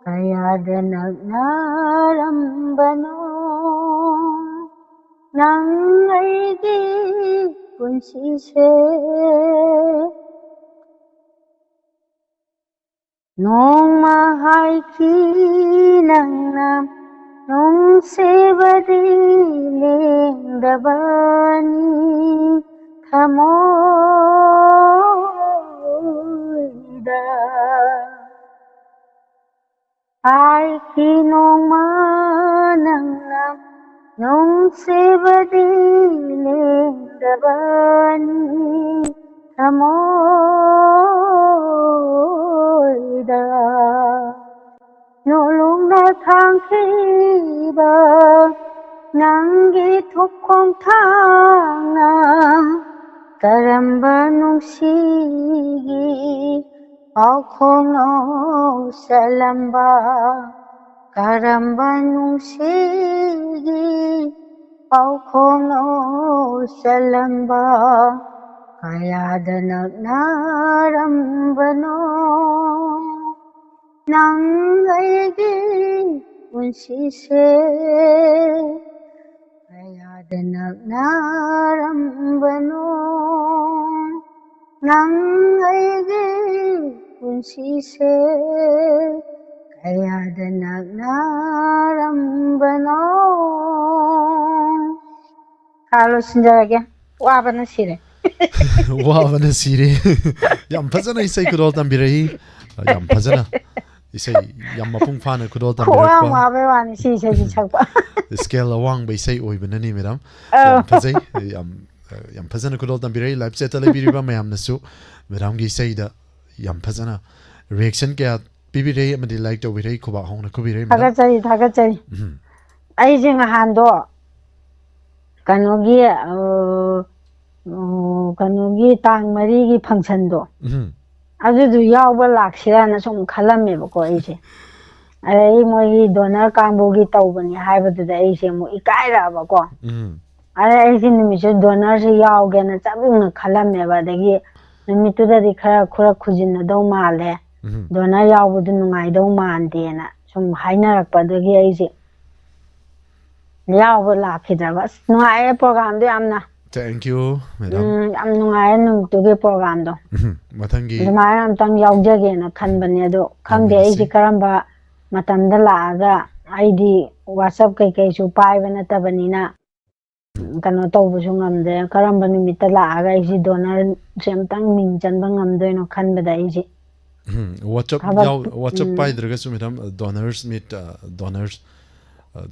ꯀꯌꯥꯗ ꯅꯛꯅꯔꯝꯕꯅꯣ ꯅꯪ ꯑꯩꯒꯤ ꯄꯨꯟꯁꯤꯁꯦ꯫ ꯅꯣꯡꯃ ꯍꯥꯏꯈꯤ ꯅꯪꯅ ꯅꯨꯡꯁꯤꯕꯗꯤ ꯂꯦꯡꯗꯕꯅꯤ꯫ ꯊꯃꯣꯏ ꯍꯥꯏꯈꯤ ꯅꯣꯡꯃ ꯅꯪꯅ, ꯅꯨꯡꯁꯤꯕꯗꯤ ꯂꯦꯡꯗꯕꯅꯤ ꯊꯃꯣꯏꯗ꯫ ꯅꯣꯂꯨꯛꯅ ꯊꯥꯡꯈꯤꯕ ꯅꯪꯒꯤ ꯊꯨꯞ ꯈꯣꯡꯊꯥꯡꯅ ꯀꯔꯝꯕ ꯅꯨꯡꯁꯤꯒꯤ ꯄꯥꯎꯈꯣꯡꯅꯣ ꯆꯜꯂꯝꯕ? ꯀꯔꯝꯕ ꯅꯨꯡꯁꯤꯒꯤ ꯄꯥꯎꯈꯣꯡꯅꯣ ꯆꯜꯂꯝꯕ? ꯀꯌꯥꯗ ꯅꯛꯅꯔꯝꯕꯅꯣ ꯅꯪ ꯑꯩꯒꯤ ꯄꯨꯟꯁꯤꯁꯦ? ꯀꯌꯥꯗ ꯅꯛꯅꯔꯝꯕꯅꯣ ꯅꯪ ꯑꯩꯒꯤ ꯄꯨꯟꯁꯤꯁꯦ? ꯀꯌꯥꯗ ꯅꯛꯅꯔꯝꯕꯅꯣ? ꯈꯥ, ꯂꯣꯏꯁꯤꯟꯖꯔꯒꯦ꯫ ꯋꯥꯕꯅ ꯁꯤꯔꯦ꯫ ꯋꯥꯕꯅ ꯁꯤꯔꯦ꯫ ꯌꯥꯝ ꯐꯖꯅ ꯏꯁꯩ ꯈꯨꯗꯣꯜ ꯇꯝꯕꯤꯔꯛꯏ꯫ ꯌꯥꯝ ꯐꯖꯅ ꯏꯁꯩ ꯌꯥꯝ ꯃꯄꯨꯡ ꯐꯥꯅ ꯈꯨꯗꯣꯜ ꯈꯨꯋꯥꯡ ꯇꯝꯕꯤꯔꯛꯄ꯫ ꯋꯥꯕꯩ ꯋꯥꯅꯤ ꯁꯤ ꯏꯁꯩꯁꯤ ꯁꯛꯄ꯫ Scale ꯑꯋꯥꯡꯕ ꯏꯁꯩ ꯑꯣꯏꯕꯅꯅꯤ, ꯃꯦꯗꯥꯝ꯫ ꯑꯧ꯫ ꯌꯥꯝ ꯐꯖꯩ꯫ ꯌꯥꯝ, ꯌꯥꯝ ꯐꯖꯅ ꯈꯨꯗꯣꯜ ꯇꯝꯕꯤꯔꯛꯏ꯫ Live chat ꯇ ꯂꯩꯕꯤꯔꯤꯕ ꯃꯌꯥꯝꯅꯁꯨ ꯃꯦꯗꯥꯝꯒꯤ ꯏꯁꯩꯗ ꯌꯥꯝ ꯐꯖꯅ reaction ꯀꯌꯥ ꯄꯤꯕꯤꯔꯛꯏ ꯑꯃꯗꯤ like ꯇꯧꯕꯤꯔꯛꯏ, ꯈꯨꯕꯥꯛ ꯍꯧꯅ ꯈꯨꯕꯤꯔꯛꯏ, ꯃꯦꯗꯥꯝ꯫ ꯊꯥꯒꯠꯆꯔꯤ, ꯊꯥꯒꯠꯆꯔꯤ꯫ ꯎꯝ꯫ ꯑꯩꯁꯦ ꯅꯍꯥꯟꯗꯣ ꯀꯩꯅꯣꯒꯤ, ꯑ, ꯎꯝ, ꯀꯩꯅꯣꯒꯤ ꯇꯥꯡ ꯃꯔꯤꯒꯤ function ꯗꯣ, ꯎꯝ꯫ ꯑꯗꯨꯗꯨ ꯌꯥꯎꯕ ꯂꯥꯛꯁꯤꯔꯥꯅ ꯁꯨꯝ ꯈꯜꯂꯝꯃꯦꯕꯀꯣ ꯑꯩꯁꯦ꯫ ꯑꯗꯩ ꯃꯣꯏꯒꯤ donor ꯀꯥꯡꯕꯨꯒꯤ ꯇꯧꯕꯅꯤ ꯍꯥꯏꯕꯗꯨꯗ ꯑꯩꯁꯦ ꯑꯃꯨꯛ ꯏꯀꯥꯏꯔꯛꯑꯕꯀꯣ꯫ ꯎꯝ꯫ ꯑꯗꯩ ꯑꯩꯁꯦ ꯅꯨꯃꯤꯠꯁꯨ donor ꯁꯦ ꯌꯥꯎꯒꯦꯅ ꯆꯞ ꯌꯨꯡꯅ ꯈꯜꯂꯝꯃꯦꯕ꯫ ꯑꯗꯒꯤ ꯅꯨꯃꯤꯠꯇꯨꯗꯗꯤ ꯈꯔ ꯈꯨꯔꯛ ꯈꯨꯖꯤꯟꯅꯗꯧ ꯃꯥꯜꯂꯦ, ꯎꯝ꯫ Donor ꯌꯥꯎꯕꯗꯨ ꯅꯨꯡꯉꯥꯏꯗꯧ ꯃꯥꯟꯗꯦꯅ ꯁꯨꯝ ꯍꯥꯏꯅꯔꯛꯄꯗꯒꯤ ꯑꯩꯁꯦ ꯌꯥꯎꯕ ꯂꯥꯛꯈꯤꯗ꯭ꯔꯕ꯫ ꯑꯁ, ꯅꯨꯡꯉꯥꯏꯌꯦ program ꯗꯣ ꯌꯥꯝꯅ꯫ Thank you, madam. ꯎꯝ, ꯌꯥꯝ ꯅꯨꯡꯉꯥꯏꯌꯦ ꯅꯨꯃꯤꯠꯇꯨꯒꯤ program ꯗꯣ꯫ ꯎꯝ, ꯃꯊꯪꯒꯤ ꯑꯗꯨꯃꯥꯏꯅ ꯑꯝꯇꯪ ꯌꯥꯎꯖꯒꯦꯅ ꯈꯟꯕꯅꯦ, ꯑꯗꯣ ꯈꯪꯗꯦ ꯌꯥꯎꯃꯤꯟꯅꯁꯤ꯫ ꯑꯩꯁꯦ ꯀꯔꯝꯕ ꯃꯇꯝꯗ ꯂꯥꯛꯑꯒ, ꯑꯩꯗꯤ WhatsApp ꯀꯩꯀꯩꯁꯨ ꯄꯥꯏꯕ ꯅꯠꯇꯕꯅꯤꯅ, ꯀꯩꯅꯣ ꯇꯧꯕꯁꯨ ꯉꯝꯗꯦ꯫ ꯀꯔꯝꯕ ꯅꯨꯃꯤꯠꯇ ꯂꯥꯛꯑꯒ ꯑꯩꯁꯦ donor ꯁꯦ ꯑꯝꯇꯪ ꯃꯤꯡ ꯆꯟꯕ ꯉꯝꯗꯣꯏꯅꯣ ꯈꯟꯕꯗ ꯑꯩꯁꯦ ꯎꯝ, WhatsApp ꯊꯕꯛ- ꯌꯥꯎ WhatsApp ꯎꯝ꯫ ꯄꯥꯏꯗ꯭ꯔꯒꯁꯨ ꯃꯦꯗꯥꯝ, ꯗꯣꯅꯔꯁ ꯃꯤꯠ, ꯗꯣꯅꯔꯁ,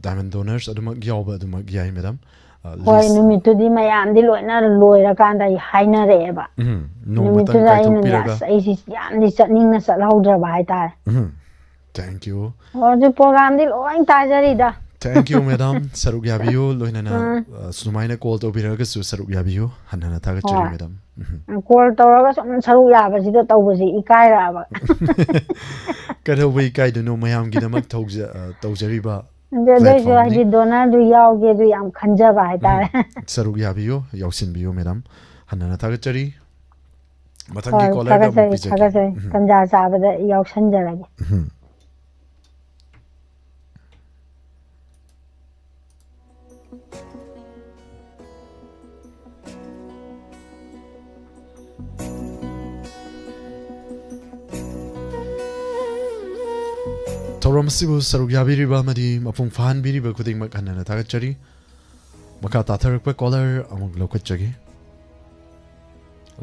ꯗꯥꯏꯃꯟ ꯗꯣꯅꯔꯁ ꯑꯗꯨꯃꯛ ꯌꯥꯎꯕ ꯑꯗꯨꯃꯛ ꯌꯥꯏ ꯃꯦꯗꯥꯝ꯫ ꯍꯣꯏ, ꯅꯨꯃꯤꯠꯇꯨꯗꯤ ꯃꯌꯥꯝꯗꯤ ꯂꯣꯏꯅ ꯂꯣꯏꯔꯀꯥꯟꯗ ꯑꯩ ꯍꯥꯏꯅꯔꯛꯑꯦꯕ꯫ ꯎꯝ, ꯅꯣꯡꯃꯇꯪ ꯅꯨꯃꯤꯠꯇꯨꯗ ꯑꯩꯅꯅꯦ, ꯀꯥꯏꯊꯣꯛꯄꯤꯔꯒ ꯑꯁ, ꯑꯩꯁꯤ ꯌꯥꯝꯗꯤ ꯆꯠꯅꯤꯡꯅ ꯆꯠꯍꯧꯗ꯭ꯔꯕ ꯍꯥꯏꯇꯥꯔꯦ꯫ ꯎꯝ, thank you꯫ ꯑꯣ, ꯑꯗꯨ ꯄ꯭ꯔꯣꯒꯥꯝꯗꯤ ꯂꯣꯏ ꯇꯥꯖꯔꯤꯗ꯫ Thank you ꯃꯦꯗꯥꯝ, ꯁꯔꯨꯛ ꯌꯥꯕꯤꯌꯨ꯫ ꯂꯣꯏꯅꯅ ꯎꯝ꯫ ꯑ, ꯁꯨꯃꯥꯏꯅ ꯀꯣꯜ ꯇꯧꯕꯤꯔꯒꯁꯨ ꯁꯔꯨꯛ ꯌꯥꯕꯤꯌꯨ꯫ ꯍꯟꯅ ꯍꯟꯅ ꯊꯥꯒꯠꯆꯔꯤ ꯍꯣꯏ꯫ ꯃꯦꯗꯥꯝ꯫ ꯎꯝ꯫ ꯀꯣꯜ ꯇꯧꯔꯒ ꯁꯨꯝ ꯁꯔꯨꯛ ꯌꯥꯕꯁꯤꯗ ꯇꯧꯕꯁꯤ ꯏꯀꯥꯏꯔꯛꯑꯕ꯫ ꯀꯩꯗꯧꯕ ꯏꯀꯥꯏꯗꯣꯏꯅꯣ? ꯃꯌꯥꯝꯒꯤꯗꯃꯛ ꯊꯧꯖ-, ꯑ, ꯇꯧꯖꯔꯤꯕ ꯑꯗꯨ ꯑꯗꯨꯏꯁꯨ platformꯅꯤ꯫ ꯍꯥꯏꯗꯤ ꯗꯣꯅꯔꯗꯨ ꯌꯥꯎꯒꯦ, ꯑꯗꯨ ꯌꯥꯝ ꯈꯟꯖꯕ ꯍꯥꯏꯇꯥꯔꯦ꯫ ꯁꯔꯨꯛ ꯌꯥꯕꯤꯌꯨ, ꯌꯥꯎꯁꯤꯟꯕꯤꯌꯨ ꯃꯦꯗꯥꯝ꯫ ꯍꯟꯅ ꯍꯟꯅ ꯊꯥꯒꯠꯆꯔꯤ꯫ ꯃꯊꯪꯒꯤ ꯍꯣꯏ, ꯀꯣꯂꯔꯗ ꯑꯃꯨꯛ ꯊꯥꯒꯠꯆꯔꯤ, ꯄꯤꯖꯒꯦ꯫ ꯊꯥꯒꯠꯆꯔꯤ꯫ ꯎꯝ꯫ ꯇꯟꯖꯥ ꯆꯥꯕꯗ ꯌꯥꯎꯁꯟꯖꯔꯒꯦ꯫ ꯎꯝ꯫ ꯊꯧꯔꯝ ꯑꯁꯤꯕꯨ ꯁꯔꯨꯛ ꯌꯥꯕꯤꯔꯤꯕ ꯑꯃꯗꯤ ꯃꯄꯨꯡ ꯐꯥꯍꯟꯕꯤꯔꯤꯕ ꯈꯨꯗꯤꯡꯃꯛ ꯍꯟꯅ ꯍꯟꯅ ꯊꯥꯒꯠꯆꯔꯤ꯫ ꯃꯈꯥ ꯇꯥꯊꯔꯛꯄ ꯀꯣꯂꯔ ꯑꯃꯨꯛ ꯂꯧꯈꯠꯆꯒꯦ꯫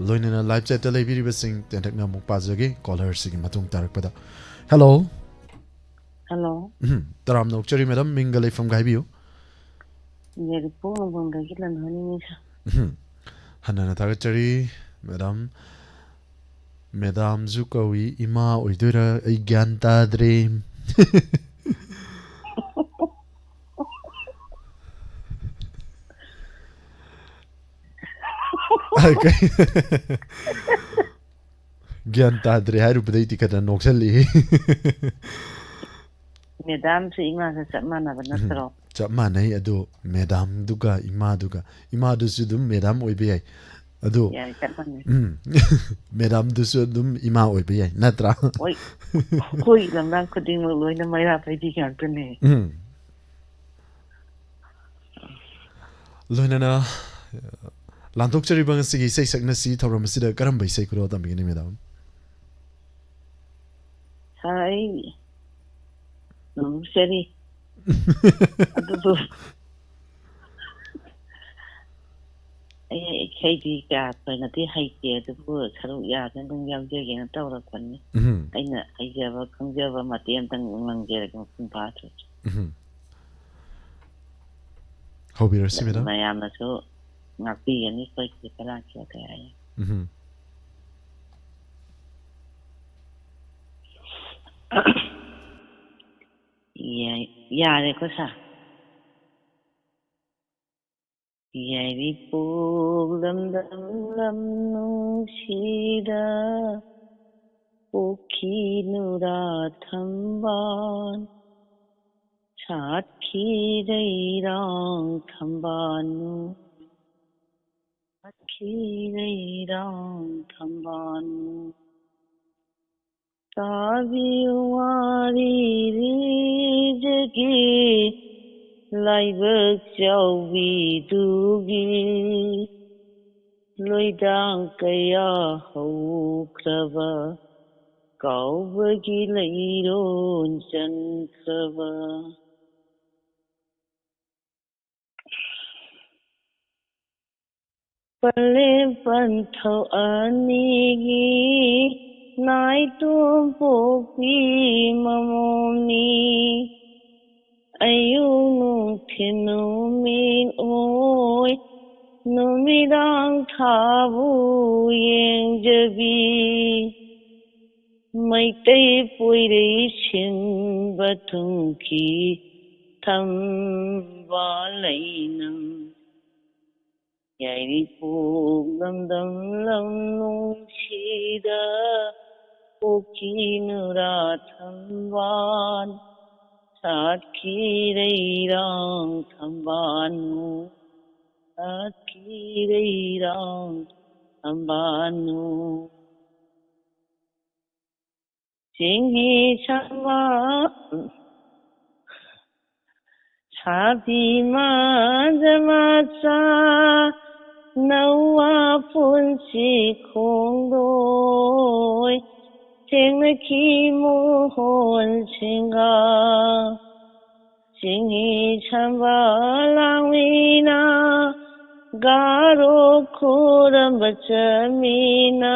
ꯂꯣꯏꯅꯅ ꯂꯥꯏꯚ ꯆꯦꯠꯇ ꯂꯩꯕꯤꯔꯤꯕꯁꯤꯡ ꯇꯦꯟꯇꯛꯅ ꯑꯃꯨꯛ ꯄꯥꯖꯒꯦ ꯀꯣꯂꯔꯁꯤꯒꯤ ꯃꯇꯨꯡ ꯇꯥꯔꯛꯄꯗ꯫ ꯍꯦꯜꯂꯣ꯫ ꯍꯜꯂꯣ꯫ ꯎꯝ, ꯇꯔꯥꯝꯅ ꯑꯣꯛꯆꯔꯤ ꯃꯦꯗꯥꯝ, ꯃꯤꯡꯒ ꯂꯩꯐꯝꯒ ꯍꯥꯏꯕꯤꯌꯨ꯫ ꯌꯥꯏꯔꯤꯄꯣꯛ ꯅꯝꯕꯣꯜꯗꯒꯤ ꯂꯟꯍꯣꯏꯅꯤꯅꯦ ꯁꯥꯔ꯫ ꯎꯝ, ꯍꯟꯅ ꯍꯟꯅ ꯊꯥꯒꯠꯆꯔꯤ ꯃꯦꯗꯥꯝ꯫ ꯃꯦꯗꯥꯝꯁꯨ ꯀꯧꯏ, ꯏꯃꯥ ꯑꯣꯏꯗꯣꯏꯔꯥ? ꯑꯩ ꯒ꯭ꯌꯥꯟ ꯇꯥꯗ꯭ꯔꯦ꯫ ꯒ꯭ꯌꯥꯟ ꯇꯥꯗ꯭ꯔꯦ ꯍꯥꯏꯔꯨꯕꯗꯩꯗꯤ ꯈꯔ ꯅꯣꯛꯁꯜꯂꯛꯏ꯫ ꯃꯦꯗꯥꯝꯁꯨ ꯏꯃꯥꯒ ꯆꯞ ꯃꯥꯟꯅꯕ ꯅꯠꯇ꯭ꯔꯣ? ꯆꯞ ꯃꯥꯟꯅꯩ꯫ ꯑꯗꯣ ꯃꯦꯗꯥꯝꯗꯨꯒ ꯏꯃꯥꯗꯨꯒ, ꯏꯃꯥꯗꯨꯁꯨ ꯑꯗꯨꯝ ꯃꯦꯗꯥꯝ ꯑꯣꯏꯕ ꯌꯥꯏ꯫ ꯑꯗꯣ ꯌꯥꯏ, ꯆꯞ ꯃꯥꯟꯅꯩ꯫ ꯎꯝ, ꯃꯦꯗꯥꯝꯗꯨꯁꯨ ꯑꯗꯨꯝ ꯏꯃꯥ ꯑꯣꯏꯕ ꯌꯥꯏ, ꯅꯠꯇ꯭ꯔꯥ? ꯍꯣꯏ, ꯑꯩꯈꯣꯏ ꯂꯝꯗꯥꯡ ꯈꯨꯗꯤꯡꯃꯛ ꯂꯣꯏꯅ ꯃꯩꯔꯥ ꯄꯥꯏꯕꯤ ꯉꯥꯛꯇꯅꯦ꯫ ꯎꯝ꯫ ꯂꯣꯏꯅꯅ ꯂꯥꯟꯊꯣꯛꯆꯔꯤꯕ ꯉꯁꯤꯒꯤ ꯏꯁꯩ ꯁꯛꯅꯁꯤ ꯊꯧꯔꯝ ꯑꯁꯤꯗ ꯀꯔꯝꯕ ꯏꯁꯩ ꯈꯨꯗꯣꯜ ꯇꯝꯕꯤꯒꯅꯤ ꯃꯦꯗꯥꯝ? ꯁꯥꯔ, ꯑꯩ ꯅꯣꯡꯆꯔꯤ꯫ ꯑꯗꯨꯕꯨ ꯑꯩ ꯑꯩꯗꯤ ꯀꯌꯥ ꯊꯣꯏꯅꯗꯤ ꯍꯩꯇꯦ, ꯑꯗꯨꯕꯨ ꯁꯔꯨꯛ ꯌꯥꯗꯅ ꯑꯗꯨꯝ ꯌꯥꯎꯖꯒꯦꯅ ꯇꯧꯔꯛꯄꯅꯤ꯫ ꯎꯝ ꯑꯩꯅ ꯍꯩꯖꯕ ꯈꯪꯖꯕ ꯃꯇꯦꯛ ꯑꯃꯇꯪ ꯉꯥꯡꯖꯔꯒꯦ, ꯃꯄꯨꯡ ꯐꯥꯗ꯭ꯔꯁꯨ꯫ ꯎꯝ ꯍꯧꯕꯤꯔꯁꯤ ꯃꯦꯗꯥꯝ꯫ ꯃꯌꯥꯝꯅꯁꯨ ꯉꯥꯛꯄꯤꯒꯅꯤ ꯑꯩꯈꯣꯏꯒꯤ ꯀꯂꯥ ꯀꯌꯥ ꯀꯌꯥ꯫ ꯎꯝ ꯌꯥꯏ-, ꯌꯥꯔꯦꯀꯣ ꯁꯥꯔ? ꯌꯥꯏꯔꯤꯄꯣꯛ ꯂꯝꯗꯝ ꯂꯝ ꯅꯨꯡꯁꯤꯗ, ꯄꯣꯛꯈꯤ ꯅꯨꯔꯥ ꯊꯝꯕꯥꯜ, ꯁꯥꯠꯈꯤ ꯂꯩꯔꯥꯡ ꯊꯝꯕꯥꯜꯅꯨ, ꯁꯥꯠꯈꯤ ꯂꯩꯔꯥꯡ ꯊꯝꯕꯥꯜꯅꯨ꯫ ꯇꯥꯕꯤꯌꯨ ꯋꯥꯔꯤ ꯂꯤꯖꯒꯦ ꯂꯥꯏꯕꯛ ꯆꯥꯎꯕꯤꯗꯨꯒꯤ, ꯂꯣꯏꯗꯥꯡ ꯀꯌꯥ ꯍꯧꯈ꯭ꯔꯕ, ꯀꯥꯎꯕꯒꯤ ꯂꯩꯔꯣꯟ ꯆꯟꯈ꯭ꯔꯕ꯫ ꯄꯂꯦꯝ ꯄꯟꯊꯧ ꯑꯅꯤꯒꯤ ꯅꯥꯏꯇꯣꯝ ꯄꯣꯛꯄꯤ ꯃꯃꯣꯝꯅꯤ꯫ ꯑꯌꯨꯛ ꯅꯨꯡꯊꯤꯜ ꯅꯨꯃꯤꯠ ꯑꯣꯏ, ꯅꯨꯃꯤꯗꯥꯡ ꯊꯥꯕꯨ ꯌꯦꯡꯖꯕꯤ꯫ ꯃꯩꯇꯩ ꯄꯣꯏꯔꯩ ꯁꯤꯟꯕ ꯊꯨꯡꯈꯤ ꯊꯝꯕꯥꯜ ꯂꯩꯅꯝ꯫ ꯌꯥꯏꯔꯤꯄꯣꯛ ꯂꯝꯗꯝ ꯂꯝ ꯅꯨꯡꯁꯤꯗ, ꯄꯣꯛꯈꯤ ꯅꯨꯔꯥ ꯊꯝꯕꯥꯜ, ꯁꯥꯠꯈꯤ ꯂꯩꯔꯥꯡ ꯊꯝꯕꯥꯜꯅꯨ, ꯁꯥꯠꯈꯤ ꯂꯩꯔꯥꯡ ꯊꯝꯕꯥꯜꯅꯨ꯫ ꯆꯤꯡꯍꯤ ꯁꯝꯕ ꯁꯥꯕꯤ ꯃꯥꯟꯖ ꯃꯆꯥ, ꯅꯧꯋꯥ ꯄꯨꯟꯁꯤ ꯈꯣꯡꯗꯣꯏ, ꯊꯦꯡꯅꯈꯤ ꯃꯣꯍꯣꯟ ꯁꯤꯡꯒꯥ꯫ ꯆꯤꯡꯍꯤ ꯁꯝꯕ ꯂꯥꯡꯃꯤꯅ, ꯒꯥꯔꯣ ꯈꯨꯔꯝꯕ ꯆꯠꯃꯤꯅ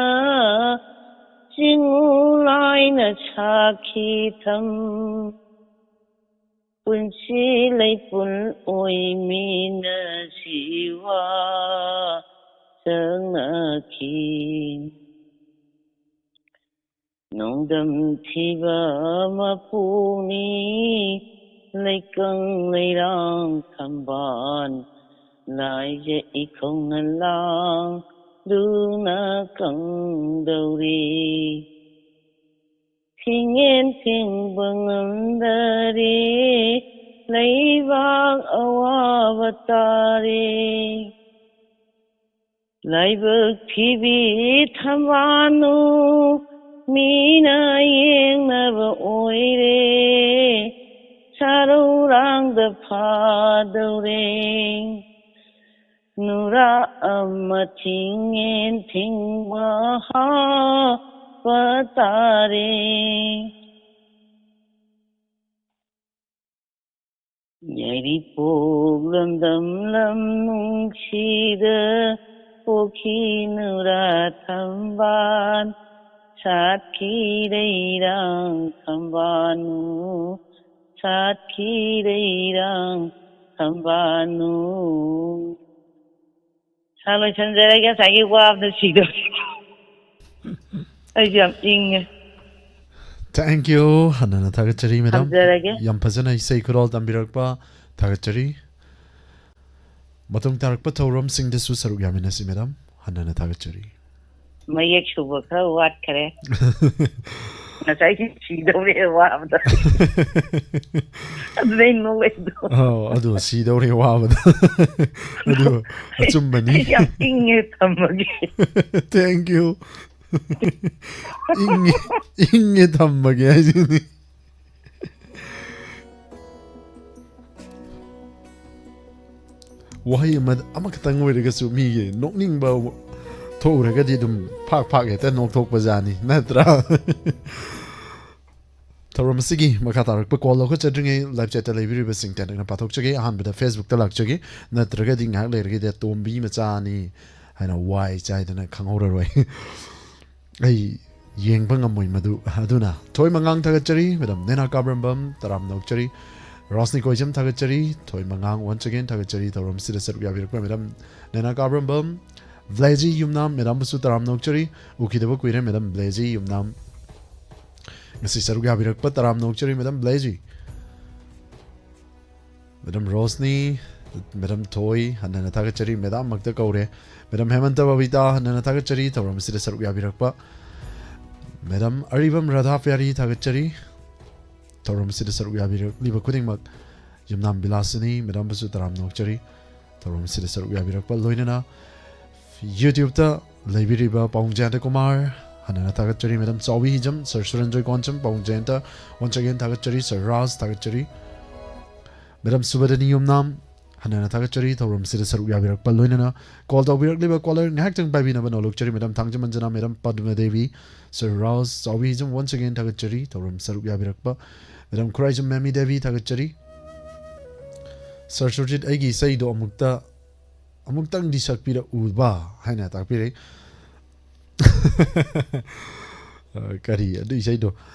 ꯆꯤꯡꯉꯨ ꯂꯥꯏꯅ ꯁꯥꯈꯤ ꯊꯝ꯫ ꯄꯨꯟꯁꯤ ꯂꯩꯄꯨꯟ ꯑꯣꯏꯃꯤꯟꯅꯁꯤ ꯋꯥ ꯁꯛꯅꯈꯤ꯫ ꯅꯣꯡꯗꯝ ꯊꯤꯕ ꯃꯄꯨꯅꯤ ꯂꯩꯀꯪ ꯂꯩꯔꯥꯡ ꯊꯝꯕꯥꯜ ꯂꯥꯏꯖ ꯏꯈꯧꯅ ꯂꯥꯡꯗꯨꯅ ꯀꯪꯗꯧꯔꯤ꯫ ꯊꯤꯡꯉꯦꯟ ꯊꯤꯡꯕ ꯉꯝꯗꯔꯦ ꯂꯩꯕꯥꯛ ꯑꯋꯥꯕ ꯇꯥꯔꯦ꯫ ꯂꯥꯏꯕꯛ ꯊꯤꯕꯤ ꯊꯝꯕꯥꯜꯅꯨ ꯃꯤꯅ ꯌꯦꯡꯅꯕ ꯑꯣꯏꯔꯦ ꯁꯥꯔꯧꯔꯥꯡꯗ ꯐꯥꯗꯧꯔꯦ꯫ ꯅꯨꯔꯥ ꯑꯃ ꯊꯤꯡꯉꯦꯟ ꯊꯤꯡꯕ ꯍꯥꯞꯄ ꯇꯥꯔꯦ꯫ ꯌꯥꯏꯔꯤꯄꯣꯛ ꯂꯝꯗꯝ ꯂꯝ ꯅꯨꯡꯁꯤꯗ ꯄꯣꯛꯈꯤ ꯅꯨꯔꯥ ꯊꯝꯕꯥꯜ ꯁꯥꯠꯈꯤꯔꯩꯔꯥꯡ ꯊꯝꯕꯥꯜꯅꯨ ꯁꯥꯠꯈꯤꯔꯩꯔꯥꯡ ꯊꯝꯕꯥꯜꯅꯨ꯫ ꯁꯥ ꯂꯣꯏꯁꯟꯖꯔꯒꯦ ꯉꯁꯥꯏꯒꯤ ꯋꯥꯕꯗ ꯁꯤꯗꯧꯔꯦ꯫ ꯑꯩꯁꯦ ꯌꯥꯝ ꯏꯪꯉꯦ꯫ Thank you. ꯍꯟꯅꯅ ꯊꯥꯒꯠꯆꯔꯤ ꯃꯦꯗꯥꯝ꯫ ꯊꯝꯖꯔꯒꯦ꯫ ꯌꯥꯝ ꯐꯖꯅ ꯏꯁꯩ ꯈꯨꯗꯣꯜ ꯇꯝꯕꯤꯔꯛꯄ ꯊꯥꯒꯠꯆꯔꯤ꯫ ꯃꯇꯨꯡ ꯇꯥꯔꯛꯄ ꯊꯧꯔꯝꯁꯤꯡꯗꯁꯨ ꯁꯔꯨꯛ ꯌꯥꯃꯤꯟꯅꯁꯤ ꯃꯦꯗꯥꯝ꯫ ꯍꯟꯅꯅ ꯊꯥꯒꯠꯆꯔꯤ꯫ ꯃꯌꯦꯛ ꯁꯨꯕ ꯈꯔ ꯋꯥꯠꯈꯔꯦ꯫ ꯉꯁꯥꯏꯒꯤ ꯁꯤꯗꯧꯔꯦ ꯋꯥꯕꯗ꯫ ꯑꯗꯨꯗꯩ ꯅꯣꯛꯂꯛꯏꯗꯣ꯫ ꯑꯧ, ꯑꯗꯨ ꯁꯤꯗꯧꯔꯦ ꯋꯥꯕꯗ꯫ ꯑꯗꯨ ꯑꯆꯨꯝꯕꯅꯤ꯫ ꯑꯩ ꯌꯥꯝ ꯏꯪꯉꯦ, ꯊꯝꯃꯒꯦ꯫ Thank you. ꯏꯪꯉꯦ, ꯏꯪꯉꯦ, ꯊꯝꯃꯒꯦ ꯍꯥꯏꯁꯤꯅꯤ꯫ ꯋꯥꯍꯩ ꯑꯃ, ꯑꯃꯈꯛꯇꯪ ꯑꯣꯏꯔꯒꯁꯨ ꯃꯤꯒꯤ ꯅꯣꯛꯅꯤꯡꯕ ꯊꯣꯛꯎꯔꯒꯗꯤ ꯑꯗꯨꯝ ꯐꯥꯛ ꯐꯥꯛ ꯍꯦꯛꯇ ꯅꯣꯛꯊꯣꯛꯄ ꯖꯥꯠꯅꯤ, ꯅꯠꯇ꯭ꯔꯥ? ꯊꯧꯔꯝ ꯑꯁꯤꯒꯤ ꯃꯈꯥ ꯇꯥꯔꯛꯄ ꯀꯣꯜ ꯂꯧꯈꯠꯆꯗ꯭ꯔꯤꯉꯩ ꯂꯥꯏꯚ ꯆꯦꯠꯇ ꯂꯩꯕꯤꯔꯤꯕꯁꯤꯡ ꯇꯦꯟꯇꯛꯅ ꯄꯥꯊꯣꯛꯆꯒꯦ꯫ ꯑꯍꯥꯟꯕꯗ ꯐꯦꯁꯕꯨꯛꯇ ꯂꯥꯛꯆꯒꯦ, ꯅꯠꯇ꯭ꯔꯒꯗꯤ ꯉꯥꯏꯍꯥꯛ ꯂꯩꯔꯒꯗꯤ ꯇꯣꯝꯕꯤ ꯃꯆꯥꯅꯤ ꯍꯥꯏꯅ ꯋꯥꯏ ꯆꯥꯏꯗꯅ ꯈꯪꯍꯧꯔꯔꯣꯏ꯫ ꯑꯩ ꯌꯦꯡꯕ ꯉꯝꯃꯣꯏ ꯃꯗꯨ꯫ ꯑꯗꯨꯅ ꯊꯣꯏ ꯃꯉꯥꯡ ꯊꯥꯒꯠꯆꯔꯤ, ꯃꯦꯗꯥꯝ ꯅꯦꯅꯥ ꯀꯥꯕ꯭ꯔꯝꯕꯝ ꯇꯔꯥꯝꯅ ꯑꯣꯛꯆꯔꯤ꯫ ꯔꯣꯁꯅꯤ ꯀꯣꯏꯖꯝ ꯊꯥꯒꯠꯆꯔꯤ, ꯊꯣꯏ ꯃꯉꯥꯡ once again ꯊꯥꯒꯠꯆꯔꯤ꯫ ꯊꯧꯔꯝꯁꯤꯗ ꯁꯔꯨꯛ ꯌꯥꯕꯤꯔꯛꯄ ꯃꯦꯗꯥꯝ ꯅꯦꯅꯥ ꯀꯥꯕ꯭ꯔꯝꯕꯝ꯫ ꯕ꯭ꯂꯦꯖꯤ ꯌꯨꯝꯅꯥꯝ ꯃꯦꯗꯥꯝꯕꯨꯁꯨ ꯇꯔꯥꯝꯅ ꯑꯣꯛꯆꯔꯤ꯫ ꯎꯈꯤꯗꯕ ꯀꯨꯏꯔꯦ ꯃꯦꯗꯥꯝ ꯕ꯭ꯂꯦꯖꯤ ꯌꯨꯝꯅꯥꯝ꯫ ꯉꯁꯤ ꯁꯔꯨꯛ ꯌꯥꯕꯤꯔꯛꯄ ꯇꯔꯥꯝꯅ ꯑꯣꯛꯆꯔꯤ ꯃꯦꯗꯥꯝ ꯕ꯭ꯂꯦꯖꯤ꯫ ꯃꯦꯗꯥꯝ ꯔꯣꯁꯅꯤ, ꯃꯦꯗꯥꯝ ꯊꯣꯏ, ꯍꯟꯅ ꯍꯟꯅ ꯊꯥꯒꯠꯆꯔꯤ꯫ ꯃꯦꯗꯥꯝ ꯃꯛꯇ ꯀꯧꯔꯦ꯫ ꯃꯦꯗꯥꯝ ꯍꯦꯃꯟꯇ ꯕꯕꯤꯇꯥ, ꯍꯟꯅ ꯍꯟꯅ ꯊꯥꯒꯠꯆꯔꯤ ꯊꯧꯔꯝ ꯑꯁꯤꯗ ꯁꯔꯨꯛ ꯌꯥꯕꯤꯔꯛꯄ꯫ ꯃꯦꯗꯥꯝ ꯑꯔꯤꯕꯝ ꯔꯥꯙꯥ ꯄ꯭ꯌꯥꯔꯤ, ꯊꯥꯒꯠꯆꯔꯤ ꯊꯧꯔꯝ ꯑꯁꯤꯗ ꯁꯔꯨꯛ ꯌꯥꯕꯤꯔꯛꯂꯤꯕ ꯈꯨꯗꯤꯡꯃꯛ꯫ ꯌꯨꯝꯅꯥꯝ ꯕꯤꯂꯥꯁꯤꯅꯤ, ꯃꯦꯗꯥꯝꯕꯨꯁꯨ ꯇꯔꯥꯝꯅ ꯑꯣꯛꯆꯔꯤ ꯊꯧꯔꯝ ꯑꯁꯤꯗ ꯁꯔꯨꯛ ꯌꯥꯕꯤꯔꯛꯄ꯫ ꯂꯣꯏꯅꯅ ꯌꯨꯇ꯭ꯌꯨꯕꯇ ꯂꯩꯕꯤꯔꯤꯕ ꯄꯥꯕꯨꯡ ꯖꯌꯟꯇ ꯀꯨꯃꯥꯔ, ꯍꯟꯅ ꯍꯟꯅ ꯊꯥꯒꯠꯆꯔꯤ꯫ ꯃꯦꯗꯥꯝ ꯆꯥꯎꯕꯤ ꯍꯤꯖꯝ, ꯁꯔ ꯁꯨꯔꯟꯖꯣꯏ ꯀꯣꯟꯆꯝ, ꯄꯥꯕꯨꯡ ꯖꯌꯟꯇ once again ꯊꯥꯒꯠꯆꯔꯤ꯫ ꯁꯔ ꯔꯥꯖ ꯊꯥꯒꯠꯆꯔꯤ꯫ ꯃꯦꯗꯥꯝ ꯁꯨꯕꯗꯅꯤ ꯌꯨꯝꯅꯥꯝ, ꯍꯟꯅ ꯍꯟꯅ ꯊꯥꯒꯠꯆꯔꯤ ꯊꯧꯔꯝꯁꯤꯗ ꯁꯔꯨꯛ ꯌꯥꯕꯤꯔꯛꯄ꯫ ꯂꯣꯏꯅꯅ ꯀꯣꯜ ꯇꯧꯕꯤꯔꯛꯂꯤꯕ ꯀꯣꯂꯔ ꯉꯥꯏꯍꯥꯛꯇꯪ ꯄꯥꯏꯕꯤꯅꯕ ꯅꯣꯜꯂꯨꯛꯆꯔꯤ꯫ ꯃꯦꯗꯥꯝ ꯊꯥꯡꯖꯃꯟꯖꯅꯥ, madam Padma Devi, sir Raj Chaobi Hijam once again ꯊꯥꯒꯠꯆꯔꯤ ꯊꯧꯔꯝ ꯁꯔꯨꯛ ꯌꯥꯕꯤꯔꯛꯄ꯫ ꯃꯦꯗꯥꯝ ꯈꯨꯔꯥꯏꯖꯝ ꯃꯦꯃꯤ ꯗꯦꯕꯤ ꯊꯥꯒꯠꯆꯔꯤ꯫ ꯁꯔ ꯁꯨꯔꯖꯤꯠ, ꯑꯩꯒꯤ ꯏꯁꯩꯗꯣ ꯑꯃꯨꯛꯇ, ꯑꯃꯨꯛꯇꯪꯗꯤ ꯁꯛꯄꯤꯔꯛꯎꯕ ꯍꯥꯏꯅ ꯇꯥꯛꯄꯤꯔꯛꯏ꯫ ꯑ, ꯀꯔꯤ ꯑꯗꯨ ꯏꯁꯩꯗꯣ?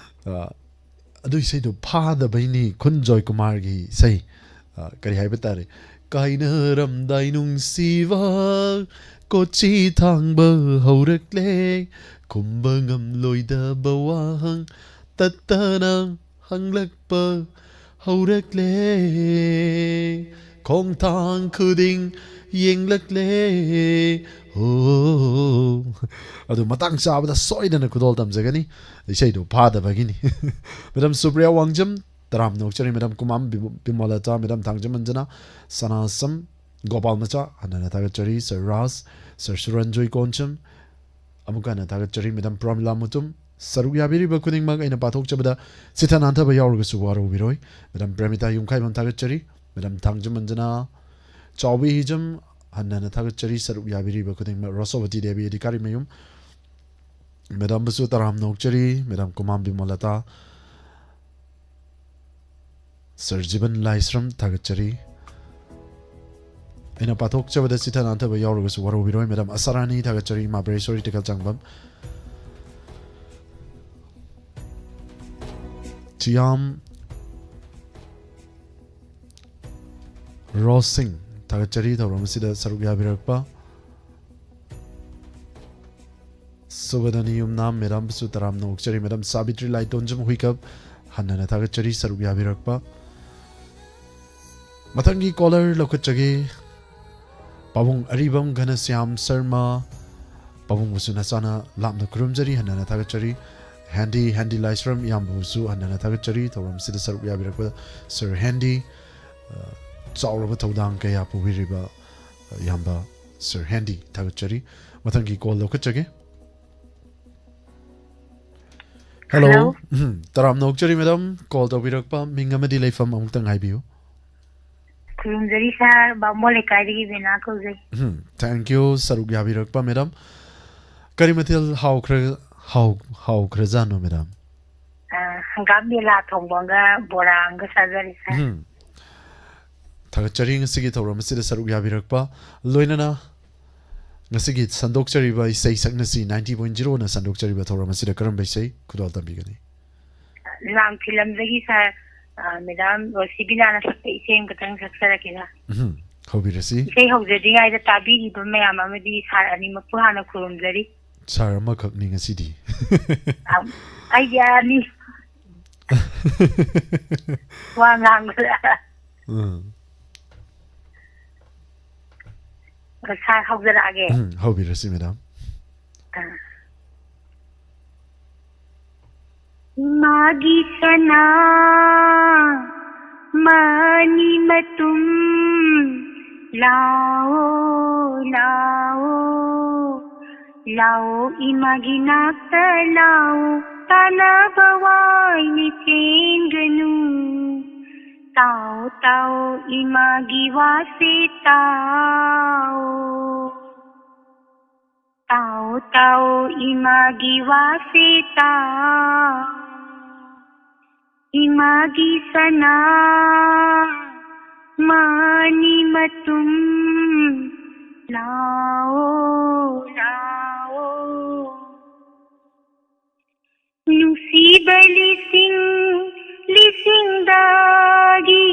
ꯑ, ꯑꯗꯨ ꯏꯁꯩꯗꯣ ꯐꯥꯗꯕꯩꯅꯤ, ꯈꯨꯟ ꯖꯣꯏꯀꯨꯃꯥꯔꯒꯤ ꯏꯁꯩ꯫ ꯑ, ꯀꯔꯤ ꯍꯥꯏꯕ ꯇꯥꯔꯦ? ꯀꯥꯏꯅꯔꯝꯗꯥꯏ ꯅꯨꯡꯁꯤꯕ, ꯀꯣꯆꯤ ꯊꯥꯡꯕ ꯍꯧꯔꯛꯂꯦ, ꯈꯨꯝꯕ ꯉꯝꯂꯣꯏꯗꯕ ꯋꯥꯍꯪ ꯇꯠꯇꯅ ꯍꯪꯂꯛꯄ ꯍꯧꯔꯛꯂꯦ, ꯈꯣꯡꯊꯥꯡ ꯈꯨꯗꯤꯡ ꯌꯦꯡꯂꯛꯂꯦ꯫ ꯑꯣ, ꯑꯗꯨ ꯃꯇꯥꯡ ꯆꯥꯕꯗ ꯁꯣꯏꯗꯅ ꯈꯨꯗꯣꯜ ꯇꯝꯖꯒꯅꯤ, ꯏꯁꯩꯗꯨ ꯐꯥꯗꯕꯒꯤꯅꯤ꯫ ꯃꯦꯗꯥꯝ ꯁꯨꯄ꯭ꯔꯤꯌꯥ ꯋꯥꯡꯖꯝ, ꯇꯔꯥꯝꯅ ꯑꯣꯛꯆꯔꯤ꯫ ꯃꯦꯗꯥꯝ ꯀꯨꯃꯥꯝ ꯕꯤꯃꯣ-, ꯕꯤꯃꯣꯂꯇꯥ, ꯃꯦꯗꯥꯝ ꯊꯥꯡꯖꯃꯟꯖꯅꯥ, ꯁꯅꯥꯁꯝ ꯒꯣꯄꯥꯜ ꯃꯆꯥ, ꯍꯟꯅ ꯍꯟꯅ ꯊꯥꯒꯠꯆꯔꯤ꯫ ꯁꯔ ꯔꯥꯖ, ꯁꯔ ꯁꯨꯔꯟꯖꯣꯏ ꯀꯣꯟꯆꯝ, ꯑꯃꯨꯛꯀ ꯍꯟꯅ ꯊꯥꯒꯠꯆꯔꯤ꯫ ꯃꯦꯗꯥꯝ ꯄ꯭ꯔꯃꯤꯂꯥ ꯃꯨꯇꯨꯝ, ꯁꯔꯨꯛ ꯌꯥꯕꯤꯔꯤꯕ ꯈꯨꯗꯤꯡꯃꯛ ꯑꯩꯅ ꯄꯥꯊꯣꯛꯆꯕꯗ ꯆꯤꯊ ꯅꯥꯟꯊꯕ ꯌꯥꯎꯔꯒꯁꯨ ꯋꯥꯔꯧꯕꯤꯔꯣꯏ꯫ ꯃꯦꯗꯥꯝ ꯄ꯭ꯔꯦꯃꯤꯇꯥ ꯌꯨꯝꯈꯥꯏꯕꯝ ꯊꯥꯒꯠꯆꯔꯤ꯫ ꯃꯦꯗꯥꯝ ꯊꯥꯡꯖꯃꯟꯖꯅꯥ ꯆꯥꯎꯕꯤ ꯍꯤꯖꯝ, ꯍꯟꯅ ꯍꯟꯅ ꯊꯥꯒꯠꯆꯔꯤ꯫ ꯁꯔꯨꯛ ꯌꯥꯕꯤꯔꯤꯕ ꯈꯨꯗꯤꯡꯃꯛ꯫ ꯔꯣꯁꯣꯕꯇꯤ ꯗꯦꯕꯤ ꯑꯙꯤꯀꯥꯔꯤ ꯃꯌꯨꯝ, ꯃꯦꯗꯥꯝꯕꯨꯁꯨ ꯇꯔꯥꯝꯅ ꯑꯣꯛꯆꯔꯤ꯫ ꯃꯦꯗꯥꯝ ꯀꯨꯃꯥꯝ ꯕꯤꯃꯣꯂꯇꯥ, ꯁꯔ ꯖꯤꯕꯟ ꯂꯥꯏꯁ꯭ꯔꯝ, ꯊꯥꯒꯠꯆꯔꯤ꯫ ꯑꯩꯅ ꯄꯥꯊꯣꯛꯆꯕꯗ ꯆꯤꯊ ꯅꯥꯟꯊꯕ ꯌꯥꯎꯔꯒꯁꯨ ꯋꯥꯔꯧꯕꯤꯔꯣꯏ꯫ ꯃꯦꯗꯥꯝ ꯑꯁꯥꯔꯥꯅꯤ, ꯊꯥꯒꯠꯆꯔꯤ꯫ ꯏꯃꯥ ꯕ꯭ꯔꯦꯁꯣꯔꯤ ꯇꯦꯀꯜ ꯆꯥꯡꯕꯝ꯫ ꯆꯤꯌꯥꯝ ꯔꯣꯁ ꯁꯤꯡ, ꯊꯥꯒꯠꯆꯔꯤ ꯊꯧꯔꯝ ꯑꯁꯤꯗ ꯁꯔꯨꯛ ꯌꯥꯕꯤꯔꯛꯄ꯫ ꯁꯨꯕꯗꯅꯤ ꯌꯨꯝꯅꯥꯝ ꯃꯦꯗꯥꯝꯕꯨꯁꯨ ꯇꯔꯥꯝꯅ ꯑꯣꯛꯆꯔꯤ꯫ ꯃꯦꯗꯥꯝ ꯁꯥꯕꯤꯇ꯭ꯔꯤ ꯂꯥꯏꯇꯣꯟꯖꯝ ꯍꯨꯏꯀꯞ, ꯍꯟꯅꯅ ꯊꯥꯒꯠꯆꯔꯤ ꯁꯔꯨꯛ ꯌꯥꯕꯤꯔꯛꯄ꯫ ꯃꯊꯪꯒꯤ ꯀꯣꯂꯔ ꯂꯧꯈꯠꯆꯒꯦ꯫ ꯄꯥꯕꯨꯡ ꯑꯔꯤꯕꯝ ꯘꯅꯁ꯭ꯌꯥꯝ ꯁꯔꯃ, ꯄꯥꯕꯨꯡꯕꯨꯁꯨ ꯅꯆꯥꯅ ꯂꯥꯞꯅ ꯈꯨꯔꯨꯝꯖꯔꯤ, ꯍꯟꯅꯅ ꯊꯥꯒꯠꯆꯔꯤ꯫ ꯍꯦꯟꯗꯤ, ꯍꯦꯟꯗꯤ ꯂꯥꯏꯁ꯭ꯔꯝ ꯏꯌꯥꯝꯕꯕꯨꯁꯨ ꯍꯟꯅꯅ ꯊꯥꯒꯠꯆꯔꯤ ꯊꯧꯔꯝꯁꯤꯗ ꯁꯔꯨꯛ ꯌꯥꯕꯤꯔꯛꯄ ꯁꯔ ꯍꯦꯟꯗꯤ꯫ ꯑ, ꯆꯥꯎꯔꯕ ꯊꯧꯗꯥꯡ ꯀꯌꯥ ꯄꯨꯕꯤꯔꯤꯕ, ꯑ, ꯏꯌꯥꯝꯕ ꯁꯔ ꯍꯦꯟꯗꯤ, ꯊꯥꯒꯠꯆꯔꯤ꯫ ꯃꯊꯪꯒꯤ ꯀꯣꯜ ꯂꯧꯈꯠꯆꯒꯦ꯫ ꯍꯜꯂꯣ꯫ ꯍꯜꯂꯣ꯫ ꯎꯝ, ꯇꯔꯥꯝꯅ ꯑꯣꯛꯆꯔꯤ ꯃꯦꯗꯥꯝ, ꯀꯣꯜ ꯇꯧꯕꯤꯔꯛꯄ ꯃꯤꯡ ꯑꯃꯗꯤ ꯂꯩꯐꯝ ꯑꯃꯨꯛꯇꯪ ꯍꯥꯏꯕꯤꯌꯨ꯫ ꯈꯨꯔꯨꯝꯖꯔꯤ ꯁꯥꯔ, ꯕꯥꯃꯣꯟ ꯂꯩꯀꯥꯏꯗꯒꯤ ꯕꯦꯅꯥ ꯀꯧꯖꯩ꯫ ꯎꯝ, thank you, ꯁꯔꯨꯛ ꯌꯥꯕꯤꯔꯛꯄ ꯃꯦꯗꯥꯝ꯫ ꯀꯔꯤ ꯃꯊꯦꯜ ꯍꯥꯎꯈ꯭ꯔ-, ꯍꯥꯎ-, ꯍꯥꯎꯈ꯭ꯔꯖꯥꯠꯅꯣ ꯃꯦꯗꯥꯝ? ꯑ, ꯍꯪꯒꯥꯝ ꯕꯦꯂꯥ ꯊꯣꯡꯕ ꯑꯃꯒ ꯕꯣꯔꯥ ꯑꯃꯒ ꯆꯥꯖꯔꯦ ꯁꯥꯔ꯫ ꯎꯝ꯫ ꯊꯥꯒꯠꯆꯔꯤ ꯉꯁꯤꯒꯤ ꯊꯧꯔꯝ ꯑꯁꯤꯗ ꯁꯔꯨꯛ ꯌꯥꯕꯤꯔꯛꯄ꯫ ꯂꯣꯏꯅꯅ ꯉꯁꯤꯒꯤ ꯁꯟꯗꯣꯛꯆꯔꯤꯕ ꯏꯁꯩ ꯁꯛꯅꯁꯤ ninety point zeroꯅ ꯁꯟꯗꯣꯛꯆꯔꯤꯕ ꯊꯧꯔꯝ ꯑꯁꯤꯗ ꯀꯔꯝꯕ ꯏꯁꯩ ꯈꯨꯗꯣꯜ ꯇꯝꯕꯤꯒꯅꯤ? ꯂꯥꯡ ꯐꯤꯂꯝꯗꯒꯤ ꯁꯥꯔ, ꯑ, ꯃꯦꯗꯥꯝ ꯔꯣꯁꯤꯕꯤꯅꯥꯅ ꯁꯛꯄ ꯏꯁꯩ ꯑꯃꯈꯛꯇꯪ ꯁꯛꯆꯔꯛꯀꯦ ꯁꯥꯔ꯫ ꯎꯝ, ꯍꯧꯕꯤꯔꯁꯤ꯫ ꯏꯁꯩ ꯍꯧꯖꯗ꯭ꯔꯤꯉꯩꯗ ꯇꯥꯕꯤꯔꯤꯕ ꯃꯌꯥꯝ ꯑꯃꯗꯤ ꯁꯥꯔ ꯑꯅꯤꯃꯛꯄꯨ ꯍꯥꯟꯅ ꯈꯨꯔꯨꯝꯖꯔꯤ꯫ ꯁꯥꯔ ꯑꯃꯈꯛꯅꯤ ꯉꯁꯤꯗꯤ꯫ ꯑ, ꯑꯩꯗꯤ ꯑꯅꯤ꯫ ꯋꯥ ꯉꯥꯡꯕꯗ꯫ ꯎꯝ꯫ ꯁꯥꯔ ꯍꯧꯖꯔꯛꯑꯒꯦ꯫ ꯎꯝ, ꯍꯧꯕꯤꯔꯁꯤ ꯃꯦꯗꯥꯝ꯫ ꯑ꯫ ꯏꯃꯥꯒꯤ ꯁꯅꯥ ꯃꯅꯤ ꯃꯇꯨꯝ, ꯂꯥꯛꯑꯣ, ꯂꯥꯛꯑꯣ, ꯂꯥꯛꯑꯣ ꯏꯃꯥꯒꯤ ꯅꯥꯛꯇ ꯂꯥꯛꯑꯣ, ꯇꯥꯅꯕ ꯋꯥꯏꯅꯦ ꯆꯦꯟꯒꯅꯨ, ꯇꯥꯎ, ꯇꯥꯎ ꯏꯃꯥꯒꯤ ꯋꯥꯁꯦ ꯇꯥꯎ꯫ ꯇꯥꯎ, ꯇꯥꯎ ꯏꯃꯥꯒꯤ ꯋꯥꯁꯦ ꯇꯥꯎ꯫ ꯏꯃꯥꯒꯤ ꯁꯅꯥ ꯃꯥꯅꯤ ꯃꯇꯨꯝ, ꯂꯥꯛꯑꯣ, ꯂꯥꯛꯑꯣ꯫ ꯅꯨꯡꯁꯤꯕ ꯂꯤꯁꯤꯡ ꯂꯤꯁꯤꯡꯗꯒꯤ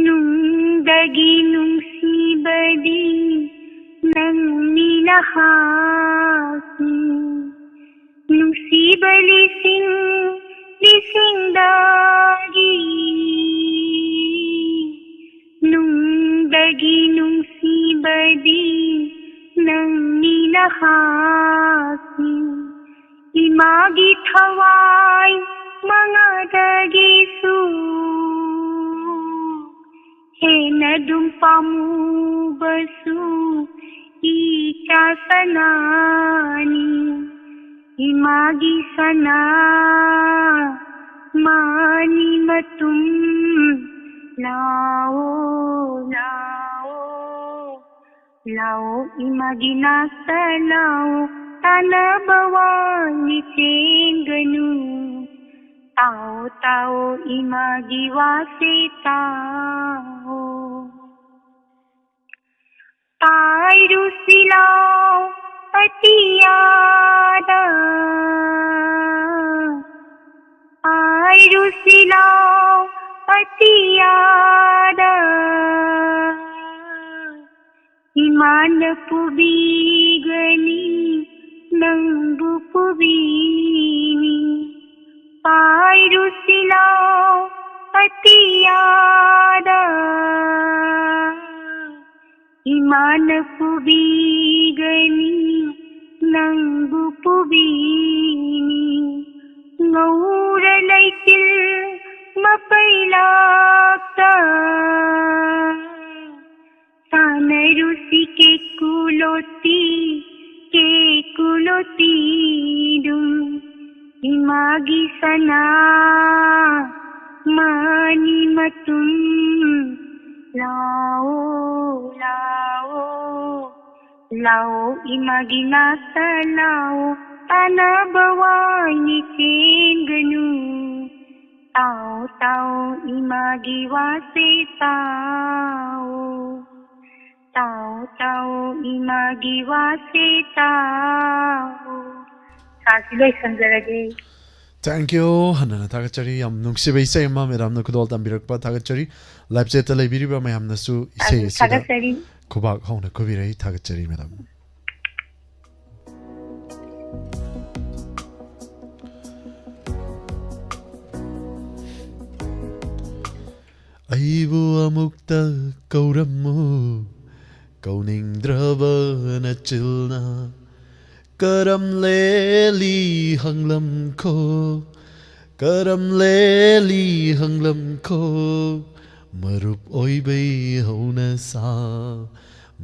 ꯅꯨꯡꯗꯒꯤ ꯅꯨꯡꯁꯤꯕꯗꯤ ꯅꯪꯅꯤ ꯅꯍꯥꯛꯅꯤ꯫ ꯅꯨꯡꯁꯤꯕ ꯂꯤꯁꯤꯡ ꯂꯤꯁꯤꯡꯗꯒꯤ ꯅꯨꯡꯗꯒꯤ ꯅꯨꯡꯁꯤꯕꯗꯤ ꯅꯪꯅꯤ ꯅꯍꯥꯛꯅꯤ꯫ ꯏꯃꯥꯒꯤ ꯊꯋꯥꯏ ꯃꯉꯥꯗꯒꯤꯁꯨ ꯍꯦꯟꯅ ꯑꯗꯨꯝ ꯄꯥꯝꯃꯨꯕꯁꯨ ꯏꯆꯥ ꯁꯅꯥꯅꯤ꯫ ꯏꯃꯥꯒꯤ ꯁꯅꯥ ꯃꯥꯅꯤ ꯃꯇꯨꯝ, ꯂꯥꯛꯑꯣ, ꯂꯥꯛꯑꯣ꯫ ꯂꯥꯛꯑꯣ ꯏꯃꯥꯒꯤ ꯅꯥꯛꯇ ꯂꯥꯛꯑꯣ, ꯇꯥꯟꯅꯕ ꯋꯥꯅꯤ ꯆꯦꯟꯒꯅꯨ꯫ ꯇꯥꯎ ꯇꯥꯎ ꯏꯃꯥꯒꯤ ꯋꯥꯁꯦ ꯇꯥꯎ꯫ ꯄꯥꯏꯔꯨꯁꯤ ꯂꯥꯎ ꯑꯇꯤꯌꯥꯗ, ꯄꯥꯏꯔꯨꯁꯤ ꯂꯥꯎ ꯑꯇꯤꯌꯥꯗ꯫ ꯏꯃꯥꯅ ꯄꯨꯕꯤꯒꯅꯤ, ꯅꯪꯕꯨ ꯄꯨꯕꯤꯅꯤ꯫ ꯄꯥꯏꯔꯨꯁꯤ ꯂꯥꯎ ꯑꯇꯤꯌꯥꯗ, ꯏꯃꯥꯅ ꯄꯨꯕꯤꯒꯅꯤ, ꯅꯪꯕꯨ ꯄꯨꯕꯤꯅꯤ꯫ ꯉꯧꯔ ꯂꯩꯆꯤꯜ ꯃꯄꯩꯂꯥꯛꯇ ꯁꯥꯟꯅꯔꯨꯁꯤ ꯀꯦꯀꯨ ꯂꯣꯇꯤ, ꯀꯦꯀꯨ ꯂꯣꯇꯤꯗꯨꯝ꯫ ꯏꯃꯥꯒꯤ ꯁꯅꯥ ꯃꯥꯅꯤ ꯃꯇꯨꯝ, ꯂꯥꯛꯑꯣ, ꯂꯥꯛꯑꯣ, ꯂꯥꯛꯑꯣ ꯏꯃꯥꯒꯤ ꯅꯥꯛꯇ ꯂꯥꯛꯑꯣ꯫ ꯇꯥꯅꯕ ꯋꯥꯏꯅꯤ ꯆꯦꯟꯒꯅꯨ꯫ ꯇꯥꯎ, ꯇꯥꯎ, ꯏꯃꯥꯒꯤ ꯋꯥꯁꯦ ꯇꯥꯎ꯫ ꯇꯥꯎ, ꯇꯥꯎ, ꯏꯃꯥꯒꯤ ꯋꯥꯁꯦ ꯇꯥꯎ꯫ ꯁꯥꯁꯤ ꯂꯣꯏꯁꯤꯟꯖꯔꯒꯦ꯫ Thank you. ꯍꯟꯅꯅ ꯊꯥꯒꯠꯆꯔꯤ꯫ ꯌꯥꯝ ꯅꯨꯡꯁꯤꯕ ꯏꯁꯩ ꯑꯃ ꯃꯦꯗꯥꯝꯅ ꯈꯨꯗꯣꯜ ꯇꯝꯕꯤꯔꯛꯄ ꯊꯥꯒꯠꯆꯔꯤ꯫ Live chat ꯇ ꯂꯩꯕꯤꯔꯤꯕ ꯃꯌꯥꯝꯅꯁꯨ ꯏꯁꯩ ꯑꯗꯨ ꯑꯁꯤꯗ ꯊꯥꯒꯠꯆꯔꯤ꯫ ꯈꯨꯕꯥꯛ ꯍꯧꯅ ꯈꯨꯕꯤꯔꯛꯏ꯫ ꯊꯥꯒꯠꯆꯔꯤ ꯃꯦꯗꯥꯝ꯫ ꯑꯩꯕꯨ ꯑꯃꯨꯛꯇ ꯀꯧꯔꯝꯃꯨ, ꯀꯧꯅꯤꯡꯗ꯭ꯔꯕ ꯅꯆꯤꯜꯅ꯫ ꯀꯔꯝ ꯂꯦꯜꯂꯤ ꯍꯪꯂꯝꯈꯣ, ꯀꯔꯝ ꯂꯦꯜꯂꯤ ꯍꯪꯂꯝꯈꯣ꯫ ꯃꯔꯨꯞ ꯑꯣꯏꯕꯩ ꯍꯧꯅꯁꯥ,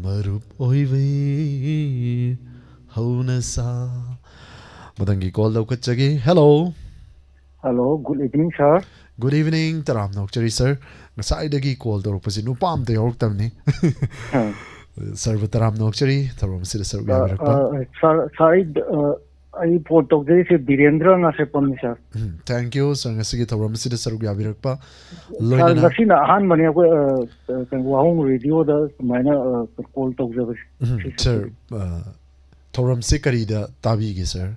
ꯃꯔꯨꯞ ꯑꯣꯏꯕꯩ ꯍꯧꯅꯁꯥ꯫ ꯃꯊꯪꯒꯤ call ꯂꯧꯈꯠꯆꯒꯦ꯫ Hello꯫ Hello, good evening, sir꯫ Good evening, ꯇꯔꯥꯝꯅ ꯑꯣꯛꯆꯔꯤ, sir꯫ ꯉꯁꯥꯏꯗꯒꯤ call ꯇꯧꯔꯛꯄꯁꯤ ꯅꯨꯄꯥ ꯑꯝꯇ ꯌꯥꯎꯔꯛꯇꯕꯅꯤ꯫ ꯎꯝ꯫ Sir ꯕꯨ ꯇꯔꯥꯝꯅ ꯑꯣꯛꯆꯔꯤ, ꯊꯧꯔꯝ ꯑꯁꯤꯗ ꯁꯔꯨꯛ ꯑ, ꯌꯥꯕꯤꯔꯛꯄ꯫ ꯑ, sir, sir, ꯑꯩ, ꯑ, ꯑꯩ phone ꯇꯧꯖꯔꯤꯁꯦ Birendra ꯉꯥꯁꯦꯞꯄꯝꯅꯤ, sir꯫ Um, thank you, sir, ꯉꯁꯤꯒꯤ ꯊꯧꯔꯝ ꯑꯁꯤꯗ ꯁꯔꯨꯛ ꯌꯥꯕꯤꯔꯛꯄ꯫ Sir, ꯂꯣꯏꯅꯅ ꯉꯁꯤꯅ ꯑꯍꯥꯟꯕꯅꯦ ꯑꯩꯈꯣꯏ, ꯑ, ꯑ, ꯀꯩꯅꯣ, ꯋꯥꯍꯣꯡ radio ꯗ ꯁꯨꯃꯥꯏꯅ, ꯑ, call ꯇꯧꯖꯕꯁꯦ꯫ ꯎꯝ, ꯁꯤꯁꯦ sir, ꯑ, ꯊꯧꯔꯝꯁꯦ ꯀꯔꯤꯗ ꯇꯥꯕꯤꯒꯦ, sir?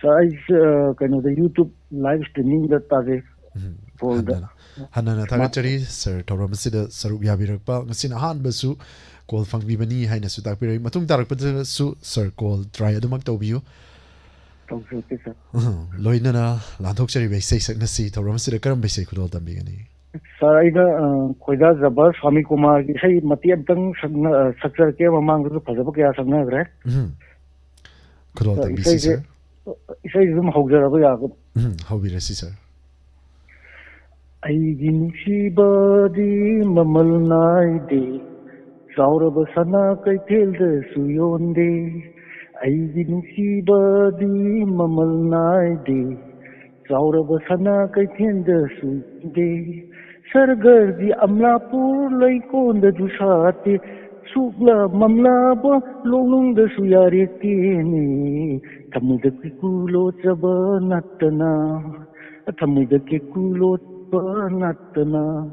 Sir, ꯑꯩꯁꯦ, ꯑ, ꯀꯩꯅꯣꯗ, YouTube live streaming ꯗ ꯇꯥꯖꯩ꯫ ꯎꯝ, call ꯗ꯫ ꯍꯟꯅꯅ, ꯍꯟꯅꯅ ꯊꯥꯒꯠꯆꯔꯤ, sir, ꯊꯧꯔꯝ ꯑꯁꯤꯗ ꯁꯔꯨꯛ ꯌꯥꯕꯤꯔꯛꯄ꯫ ꯉꯁꯤꯅ ꯑꯍꯥꯟꯕꯁꯨ call ꯐꯪꯕꯤꯕꯅꯤ ꯍꯥꯏꯅꯁꯨ ꯇꯥꯛꯄꯤꯔꯛꯏ꯫ ꯃꯇꯨꯡ ꯇꯥꯔꯛꯄꯗꯁꯨ, sir, call try ꯑꯗꯨꯃꯛ ꯇꯧꯕꯤꯌꯨ꯫ ꯇꯧꯖꯔꯛꯀꯦ, sir꯫ ꯎꯝ, ꯂꯣꯏꯅꯅ ꯂꯥꯟꯊꯣꯛꯆꯔꯤꯕ ꯏꯁꯩ ꯁꯛꯅꯁꯤ꯫ ꯊꯧꯔꯝ ꯑꯁꯤꯗ ꯀꯔꯝꯕ ꯏꯁꯩ ꯈꯨꯗꯣꯜ ꯇꯝꯕꯤꯒꯅꯤ? Sir, ꯑꯩꯅ, ꯑ, ꯈꯣꯏꯗꯥꯖꯕ ꯁ꯭ꯋꯥꯃꯤ ꯀꯨꯃꯥꯔꯒꯤ ꯏꯁꯩ ꯃꯇꯦꯛ ꯑꯝꯇꯪ ꯁꯛꯅ-, ꯑ, ꯁꯛꯆꯔꯛꯀꯦ꯫ ꯃꯃꯥꯡꯗꯁꯨ ꯐꯖꯕ ꯀꯌꯥ ꯁꯛꯅꯈ꯭ꯔꯦ꯫ ꯎꯝ꯫ ꯈꯨꯗꯣꯜ ꯑ, ꯇꯝꯕꯤꯁꯤ, ꯏꯁꯩꯁꯦ, sir꯫ ꯏꯁꯩꯁꯦ ꯑꯗꯨꯝ ꯍꯧꯖꯔꯕ ꯌꯥꯒꯗ꯭ꯔꯥ? ꯎꯝ, ꯍꯧꯕꯤꯔꯁꯤ, sir꯫ ꯑꯩꯒꯤ ꯅꯨꯡꯁꯤꯕꯗꯤ ꯃꯃꯜ ꯅꯥꯏꯗꯦ, ꯆꯥꯎꯔꯕ ꯁꯅꯥ ꯀꯩꯊꯦꯜꯗꯁꯨ ꯌꯣꯟꯗꯦ꯫ ꯑꯩꯒꯤ ꯅꯨꯡꯁꯤꯕꯗꯤ ꯃꯃꯜ ꯅꯥꯏꯗꯦ, ꯆꯥꯎꯔꯕ ꯁꯅꯥ ꯀꯩꯊꯦꯜꯗꯁꯨ ꯌꯣꯟꯗꯦ꯫ ꯁꯔꯒꯔꯒꯤ ꯑꯝꯂꯥꯄꯨꯔ ꯂꯩꯀꯣꯟꯗꯁꯨ ꯁꯥꯠꯇꯦ, ꯁꯨꯛꯂꯥ ꯃꯝꯂꯥꯕ ꯂꯣꯛꯅꯨꯡꯗꯁꯨ ꯌꯥꯔꯦꯇꯦꯅꯦ, ꯊꯃꯣꯏꯗ ꯀꯤꯀꯨ ꯂꯣꯠꯆꯕ ꯅꯠꯇꯅ, ꯊꯃꯣꯏꯗ ꯀꯤꯀꯨ ꯂꯣꯠꯄ ꯅꯠꯇꯅ꯫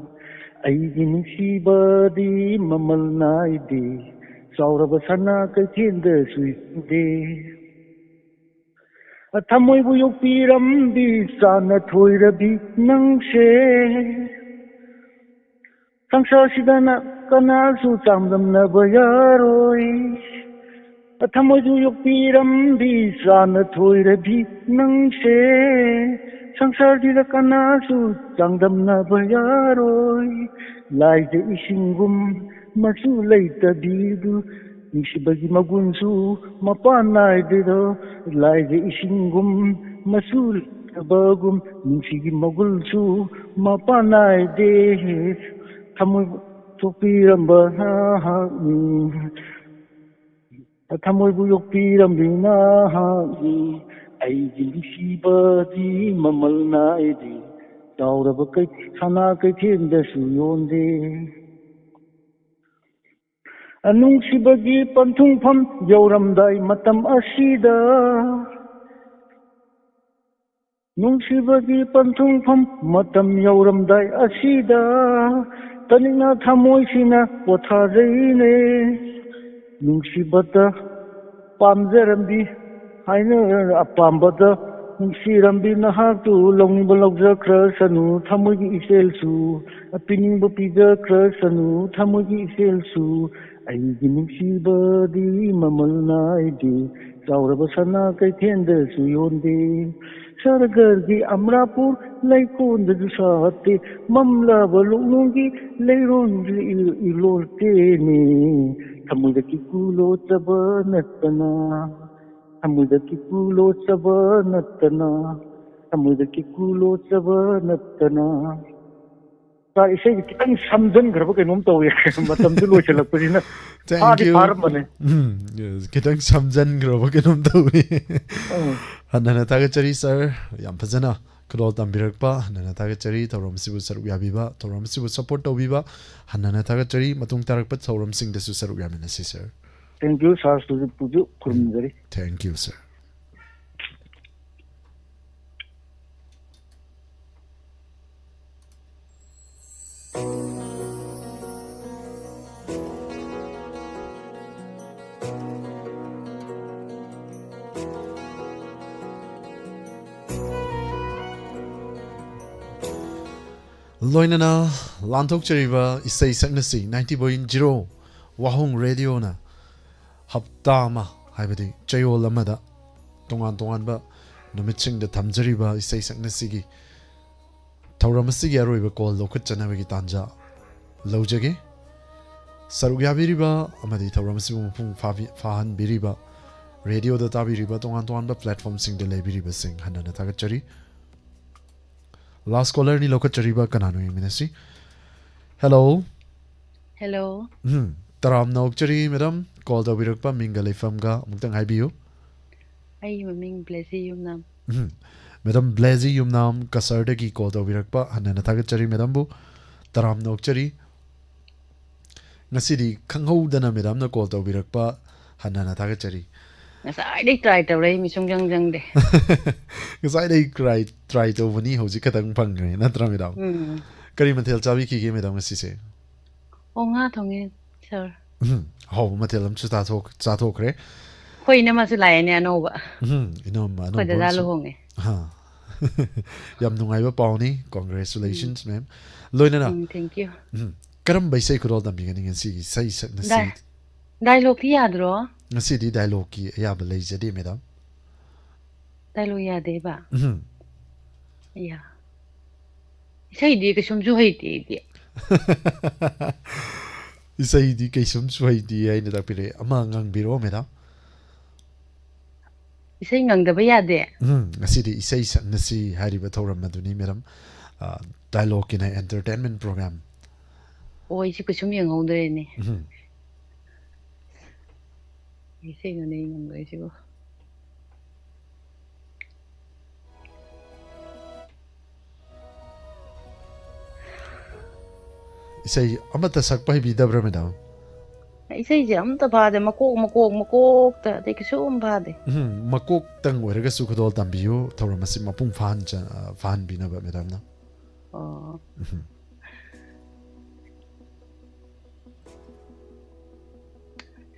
ꯑꯩꯒꯤ ꯅꯨꯡꯁꯤꯕꯗꯤ ꯃꯃꯜ ꯅꯥꯏꯗꯦ, ꯆꯥꯎꯔꯕ ꯁꯅꯥ ꯀꯩꯊꯦꯜꯗꯁꯨ ꯌꯣꯟꯗꯦ꯫ ꯊꯃꯣꯏꯕꯨ ꯌꯣꯛꯄꯤꯔꯝꯕꯤ ꯆꯥꯅ ꯊꯣꯏꯔꯕꯤ ꯅꯪꯁꯦ, ꯁꯪꯁꯥꯔꯁꯤꯗꯅ ꯀꯅꯥꯁꯨ ꯆꯥꯡꯗꯝꯅꯕ ꯌꯥꯔꯣꯏ꯫ ꯊꯃꯣꯏꯕꯨ ꯌꯣꯛꯄꯤꯔꯝꯕꯤ ꯆꯥꯅ ꯊꯣꯏꯔꯕꯤ ꯅꯪꯁꯦ, ꯁꯪꯁꯥꯔꯁꯤꯗ ꯀꯅꯥꯁꯨ ꯆꯥꯡꯗꯝꯅꯕ ꯌꯥꯔꯣꯏ꯫ ꯂꯥꯏꯗ ꯏꯁꯤꯡꯒꯨꯝ ꯃꯆꯨ ꯂꯩꯇꯕꯤꯗꯨ, ꯅꯨꯡꯁꯤꯕꯒꯤ ꯃꯒꯨꯟꯁꯨ ꯃꯄꯥꯟ ꯅꯥꯏꯗꯦꯗꯣ꯫ ꯂꯥꯏꯗ ꯏꯁꯤꯡꯒꯨꯝ ꯃꯆꯨ ꯂꯩꯇꯕꯒꯨꯝ, ꯅꯨꯡꯁꯤꯒꯤ ꯃꯒꯨꯟꯁꯨ ꯃꯄꯥꯟ ꯅꯥꯏꯗꯦ꯫ ꯊꯃꯣꯏ ꯊꯣꯛꯄꯤꯔꯝꯕ ꯅꯍꯥꯛꯅꯤ, ꯊꯃꯣꯏꯕꯨ ꯌꯣꯛꯄꯤꯔꯝꯕꯤ ꯅꯍꯥꯛꯅꯤ꯫ ꯑꯩꯒꯤ ꯅꯨꯡꯁꯤꯕꯗꯤ ꯃꯃꯜ ꯅꯥꯏꯗꯦ, ꯆꯥꯎꯔꯕ ꯀꯩ-, ꯁꯅꯥ ꯀꯩꯊꯦꯜꯗꯁꯨ ꯌꯣꯟꯗꯦ꯫ ꯅꯨꯡꯁꯤꯕꯒꯤ ꯄꯟꯊꯨꯡꯐꯝ ꯌꯧꯔꯝꯗꯥꯏ ꯃꯇꯝ ꯑꯁꯤꯗ, ꯅꯨꯡꯁꯤꯕꯒꯤ ꯄꯟꯊꯨꯡꯐꯝ ꯃꯇꯝ ꯌꯧꯔꯝꯗꯥꯏ ꯑꯁꯤꯗ, ꯇꯅꯤꯛꯅ ꯊꯃꯣꯏꯁꯤꯅ ꯄꯣꯊꯥꯖꯩꯅꯦ꯫ ꯅꯨꯡꯁꯤꯕꯗ ꯄꯥꯝꯖꯔꯝꯕꯤ, ꯍꯥꯏꯅ ꯑꯄꯥꯝꯕꯗ ꯅꯨꯡꯁꯤꯔꯝꯕꯤ ꯅꯍꯥꯛꯇꯨ ꯂꯧꯅꯤꯡꯕ ꯂꯧꯖꯈ꯭ꯔꯁꯅꯨ, ꯊꯃꯣꯏꯒꯤ ꯏꯆꯦꯜꯁꯨ ꯄꯤꯅꯤꯡꯕ ꯄꯤꯖꯈ꯭ꯔꯁꯅꯨ, ꯊꯃꯣꯏꯒꯤ ꯏꯆꯦꯜꯁꯨ꯫ ꯑꯩꯒꯤ ꯅꯨꯡꯁꯤꯕꯗꯤ ꯃꯃꯜ ꯅꯥꯏꯗꯦ, ꯆꯥꯎꯔꯕ ꯁꯅꯥ ꯀꯩꯊꯦꯜꯗꯁꯨ ꯌꯣꯟꯗꯦ꯫ ꯁꯔꯒꯔꯒꯤ ꯑꯃꯔꯥꯄꯨꯔ ꯂꯩꯀꯣꯟꯗꯁꯨ ꯁꯥꯠꯇꯦ, ꯃꯝꯂꯕ ꯂꯣꯛꯅꯨꯡꯒꯤ ꯂꯩꯔꯣꯟꯗ ꯏ-, ꯏꯔꯣꯜꯇꯦꯅꯦ꯫ ꯊꯃꯣꯏꯗ ꯀꯤꯀꯨ ꯂꯣꯠꯆꯕ ꯅꯠꯇꯅ, ꯊꯃꯣꯏꯗ ꯀꯤꯀꯨ ꯂꯣꯠꯆꯕ ꯅꯠꯇꯅ, ꯊꯃꯣꯏꯗ ꯀꯤꯀꯨ ꯂꯣꯠꯆꯕ ꯅꯠꯇꯅ꯫ ꯁꯥꯔ, ꯏꯁꯩꯁꯦ ꯈꯤꯇꯪ ꯁꯝꯖꯟꯈ꯭ꯔꯕ ꯀꯩꯅꯣꯝ ꯇꯧꯋꯦ꯫ ꯃꯇꯝꯁꯨ ꯂꯣꯏꯁꯤꯜꯂꯛꯄꯅꯤꯅ꯫ Thank ꯐꯥꯗꯤ you. ꯐꯥꯔꯝꯕꯅꯦ꯫ ꯎꯝ, ꯈꯤꯇꯪ ꯁꯝꯖꯟꯈ꯭ꯔꯕ ꯀꯩꯅꯣꯝ ꯇꯧꯋꯤ꯫ ꯎꯝ꯫ ꯍꯟꯅ ꯍꯟꯅ ꯊꯥꯒꯠꯆꯔꯤ ꯁꯥꯔ, ꯌꯥꯝ ꯐꯖꯅ ꯈꯨꯗꯣꯜ ꯇꯝꯕꯤꯔꯛꯄ ꯍꯟꯅ ꯍꯟꯅ ꯊꯥꯒꯠꯆꯔꯤ꯫ ꯊꯧꯔꯝ ꯑꯁꯤꯕꯨ ꯁꯔꯨꯛ ꯌꯥꯕꯤꯕ, ꯊꯧꯔꯝ ꯑꯁꯤꯕꯨ ꯁꯞꯄꯣꯔꯠ ꯇꯧꯕꯤꯕ ꯍꯟꯅ ꯍꯟꯅ ꯊꯥꯒꯠꯆꯔꯤ꯫ ꯃꯇꯨꯡ ꯇꯥꯔꯛꯄ ꯊꯧꯔꯝꯁꯤꯡꯗꯁꯨ ꯁꯔꯨꯛ ꯌꯥꯃꯤꯟꯅꯁꯤ ꯁꯥꯔ꯫ Thank you, sir ꯁꯨꯖꯤꯠꯄꯨꯁꯨ ꯈꯨꯔꯨꯝꯖꯔꯤ꯫ Thank you, sir. ꯂꯣꯏꯅꯅ ꯂꯥꯟꯊꯣꯛꯆꯔꯤꯕ ꯏꯁꯩ ꯁꯛꯅꯁꯤ ninety point zero ꯋꯥꯍꯣꯡ ꯔꯦꯗꯤꯑꯣꯅ ꯍꯞꯇꯥ ꯑꯃ, ꯍꯥꯏꯕꯗꯤ ꯆꯌꯣꯜ ꯑꯃꯗ ꯇꯣꯉꯥꯟ ꯇꯣꯉꯥꯟꯕ ꯅꯨꯃꯤꯠꯁꯤꯡꯗ ꯊꯝꯖꯔꯤꯕ ꯏꯁꯩ ꯁꯛꯅꯁꯤꯒꯤ ꯊꯧꯔꯝ ꯑꯁꯤꯒꯤ ꯑꯔꯣꯏꯕ ꯀꯣꯜ ꯂꯧꯈꯠꯆꯅꯕꯒꯤ ꯇꯥꯟꯖꯥ ꯂꯧꯖꯒꯦ꯫ ꯁꯔꯨꯛ ꯌꯥꯕꯤꯔꯤꯕ ꯑꯃꯗꯤ ꯊꯧꯔꯝ ꯑꯁꯤꯕꯨ ꯃꯄꯨꯡ ꯐꯥꯕꯤ-, ꯐꯥꯍꯟꯕꯤꯔꯤꯕ, ꯔꯦꯗꯤꯑꯣꯗ ꯇꯥꯕꯤꯔꯤꯕ, ꯇꯣꯉꯥꯟ ꯇꯣꯉꯥꯟꯕ ꯄ꯭ꯂꯦꯠꯐꯣꯝꯁꯤꯡꯗ ꯂꯩꯕꯤꯔꯤꯕꯁꯤꯡ ꯍꯟꯅ ꯍꯟꯅ ꯊꯥꯒꯠꯆꯔꯤ꯫ ꯂꯥꯁ ꯀꯣꯂꯔꯅꯤ ꯂꯧꯈꯠꯆꯔꯤꯕ, ꯀꯅꯥꯅꯣ ꯌꯦꯡꯃꯤꯟꯅꯁꯤ꯫ ꯍꯦꯜꯂꯣ꯫ ꯍꯦꯜꯂꯣ꯫ ꯎꯝ, ꯇꯔꯥꯝꯅ ꯑꯣꯛꯆꯔꯤ ꯃꯦꯗꯥꯝ, ꯀꯣꯜ ꯇꯧꯕꯤꯔꯛꯄ ꯃꯤꯡꯒ ꯂꯩꯐꯝꯒ ꯑꯃꯨꯛꯇꯪ ꯍꯥꯏꯕꯤꯌꯨ꯫ ꯑꯩꯒꯤ ꯃꯃꯤꯡ ꯕ꯭ꯂꯦꯖꯤ ꯌꯨꯝꯅꯥꯝ꯫ ꯎꯝ, ꯃꯦꯗꯥꯝ ꯕ꯭ꯂꯦꯖꯤ ꯌꯨꯝꯅꯥꯝ ꯀꯁꯔꯗꯒꯤ ꯀꯣꯜ ꯇꯧꯕꯤꯔꯛꯄ, ꯍꯟꯅ ꯍꯟꯅ ꯊꯥꯒꯠꯆꯔꯤ ꯃꯦꯗꯥꯝꯕꯨ꯫ ꯇꯔꯥꯝꯅ ꯑꯣꯛꯆꯔꯤ꯫ ꯉꯁꯤꯗꯤ ꯈꯪꯍꯧꯗꯅ ꯃꯦꯗꯥꯝꯅ ꯀꯣꯜ ꯇꯧꯕꯤꯔꯛꯄ, ꯍꯟꯅ ꯍꯟꯅ ꯊꯥꯒꯠꯆꯔꯤ꯫ ꯉꯁꯥꯏꯗꯩ ꯇ꯭ꯔꯥꯏ ꯇꯧꯔꯛꯏ, ꯃꯤ ꯁꯨꯡꯆꯪ ꯆꯪꯗꯦ꯫ ꯉꯁꯥꯏꯗꯩ ꯇ꯭ꯔꯥꯏ, ꯇ꯭ꯔꯥꯏ ꯇꯧꯕꯅꯤ, ꯍꯧꯖꯤꯛ ꯈꯛꯇꯪ ꯐꯪꯈ꯭ꯔꯦ, ꯅꯠꯇ꯭ꯔꯥ ꯃꯦꯗꯥꯝ? ꯎꯝ꯫ ꯀꯔꯤ ꯃꯊꯦꯜ ꯆꯥꯕꯤꯈꯤꯒꯦ ꯃꯦꯗꯥꯝ ꯉꯁꯤꯁꯦ? ꯑꯣ, ꯉꯥ ꯊꯣꯡꯉꯦ, ꯁꯥꯔ꯫ ꯎꯝ, ꯑꯍꯥꯎꯕ ꯃꯊꯦꯜ ꯑꯃꯁꯨ ꯆꯥꯊꯣꯛ-, ꯆꯥꯊꯣꯛꯈ꯭ꯔꯦ꯫ ꯑꯩꯈꯣꯏ ꯏꯅꯝꯃꯁꯨ ꯂꯥꯛꯑꯦꯅꯦ, ꯑꯅꯧꯕ꯫ ꯎꯝ, ꯏꯅꯝꯃ ꯑꯩꯈꯣꯏ ꯑꯅꯧꯕ ꯗꯗꯥ ꯑꯃꯁꯨ꯫ ꯂꯨꯍꯣꯡꯉꯦ꯫ ꯑꯍꯥ꯫ ꯌꯥꯝ ꯅꯨꯡꯉꯥꯏꯕ ꯄꯥꯎꯅꯤ꯫ Congratulations, ꯎꯝ꯫ ꯃꯦꯝ꯫ ꯂꯣꯏꯅꯅ, ꯎꯝ, thank you꯫ ꯎꯝ, ꯀꯔꯝꯕ ꯏꯁꯩ ꯈꯨꯗꯣꯜ ꯇꯝꯕꯤꯒꯅꯤ ꯉꯁꯤꯒꯤ ꯏꯁꯩ ꯁꯛꯅꯁꯤ? ꯗꯥꯏ-, ꯗꯥꯏꯂꯣꯛꯇꯤ ꯌꯥꯗ꯭ꯔꯣ? ꯉꯁꯤꯗꯤ ꯗꯥꯏꯂꯣꯛꯀꯤ ꯑꯌꯥꯕ ꯂꯩꯖꯗꯦ, ꯃꯦꯗꯥꯝ꯫ ꯗꯥꯏꯂꯣꯛ ꯌꯥꯗꯦꯕ? ꯎꯝ꯫ ꯑꯌꯥ꯫ ꯏꯁꯩꯗꯤ ꯀꯩꯁꯨꯝꯁꯨ ꯍꯩꯇꯦ ꯑꯩꯗꯤ꯫ ꯏꯁꯩꯗꯤ ꯀꯩꯁꯨꯝꯁꯨ ꯍꯩꯇꯦ ꯍꯥꯏꯅ ꯇꯥꯛꯄꯤꯔꯛꯑꯦ꯫ ꯑꯃ ꯉꯪꯕꯤꯔꯛꯑꯣ, ꯃꯦꯗꯥꯝ꯫ ꯏꯁꯩ ꯉꯪꯗꯕ ꯌꯥꯗꯦ? ꯎꯝ, ꯉꯁꯤꯗꯤ ꯏꯁꯩ ꯁꯛꯅꯁꯤ ꯍꯥꯏꯔꯤꯕ ꯊꯧꯔꯝ ꯑꯗꯨꯅꯤ, ꯃꯦꯗꯥꯝ꯫ ꯑ, Dialogue ꯀꯤꯅ entertainment program꯫ ꯑꯣ, ꯑꯩꯁꯨ ꯀꯩꯁꯨꯝ ꯌꯦꯡꯍꯧꯗ꯭ꯔꯦꯅꯦ꯫ ꯎꯝ꯫ ꯏꯁꯩꯅꯣꯅꯦ ꯌꯦꯡꯉꯝꯗꯣꯏꯁꯤꯕꯣ꯫ ꯏꯁꯩ ꯑꯃꯠꯇ ꯁꯛꯄ ꯍꯩꯕꯤꯗꯕ꯭ꯔꯥ, madam? ꯏꯁꯩꯁꯦ ꯑꯝꯇ ꯐꯥꯗꯦ, ꯃꯀꯣꯛ ꯃꯀꯣꯛ ꯃꯀꯣꯛꯇ ꯑꯇꯩ ꯀꯩꯁꯨꯝ ꯐꯥꯗꯦ꯫ ꯎꯝ, ꯃꯀꯣꯛꯇꯪ ꯑꯣꯏꯔꯒꯁꯨ ꯈꯨꯗꯣꯜ ꯇꯝꯕꯤꯌꯨ, ꯊꯧꯔꯝ ꯑꯁꯤ ꯃꯄꯨꯡ ꯐꯥꯍꯟ-, ꯐꯥꯍꯟꯕꯤꯅꯕ madamꯅ꯫ ꯑꯣ꯫ ꯎꯝ꯫